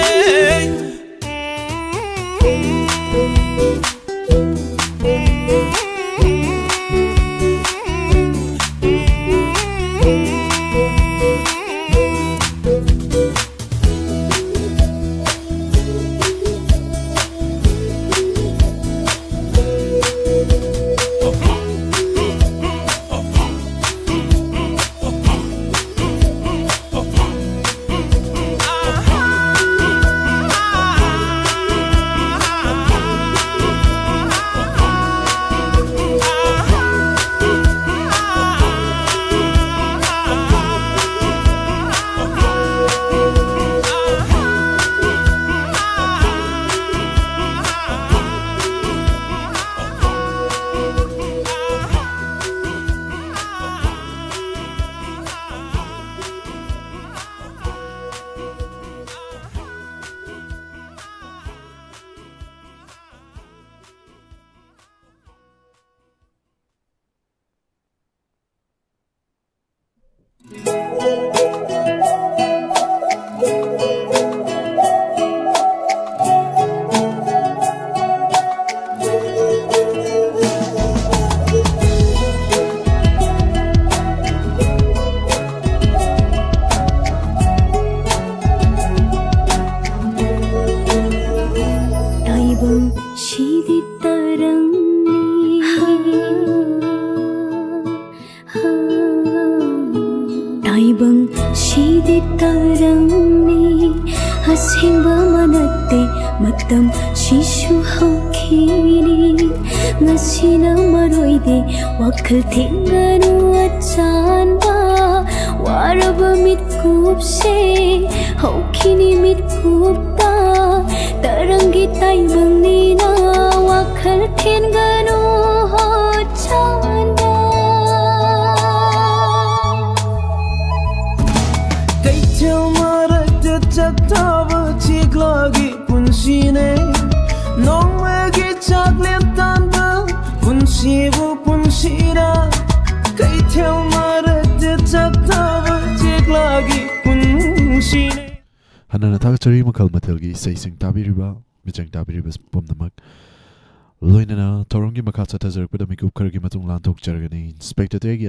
ꯁꯤꯗꯤ ꯇꯔꯪꯅꯤ, ꯑꯁꯦꯡꯕ ꯃꯅꯠꯇꯦ, ꯃꯇꯝ ꯁꯤꯁꯨ ꯍꯧꯈꯤꯅꯤ꯫ ꯉꯁꯤꯅ ꯃꯔꯣꯏꯗꯤ, ꯋꯥꯈꯜ ꯊꯦꯡꯒꯅꯨ ꯑꯆꯥꯟꯕ꯫ ꯋꯥꯔꯕ ꯃꯤꯠꯀꯨꯞꯁꯦ ꯍꯧꯈꯤꯅꯤ ꯃꯤꯠꯀꯨꯞꯇ꯫ ꯇꯔꯪꯒꯤ ꯇꯥꯏꯕꯪꯅꯤꯅ ꯋꯥꯈꯜ ꯊꯦꯡꯒꯅꯨ ꯍꯣ ꯆꯥꯟꯕ꯫ ꯀꯩꯊꯦꯜ ꯃꯔꯛꯇ ꯆꯠꯊꯕ ꯆꯦꯛꯂꯥꯒꯤ ꯄꯨꯟꯁꯤꯅꯦ꯫ ꯅꯣꯡꯃꯒꯤ ꯆꯥꯛꯂꯦꯟ ꯇꯥꯟꯕ ꯄꯨꯟꯁꯤꯕꯨ ꯄꯨꯟꯁꯤꯔ? ꯀꯩꯊꯦꯜ ꯃꯔꯛꯇ ꯆꯠꯊꯕ ꯆꯦꯛꯂꯥꯒꯤ ꯄꯨꯟꯁꯤꯅꯦ꯫ ꯍꯟꯅꯅ ꯊꯥꯒꯠꯆꯔꯤ ꯃꯈꯜ ꯃꯊꯦꯜꯒꯤ ꯏꯁꯩꯁꯤꯡ ꯇꯥꯕꯤꯔꯤꯕ, ꯃꯤꯆꯪ ꯇꯥꯕꯤꯔꯤꯕ ꯄꯨꯝꯅꯃꯛ꯫ ꯂꯣꯏꯅꯅ ꯊꯧꯔꯝꯒꯤ ꯃꯈꯥ ꯆꯠꯊꯖꯔꯛꯄꯗ ꯃꯤꯀꯨꯞ ꯈꯔꯒꯤ ꯃꯇꯨꯡ ꯂꯥꯟꯊꯣꯛꯆꯔꯒꯅꯤ꯫ ꯏꯟꯁꯄꯦꯛꯇꯔ ꯇꯦꯒꯤ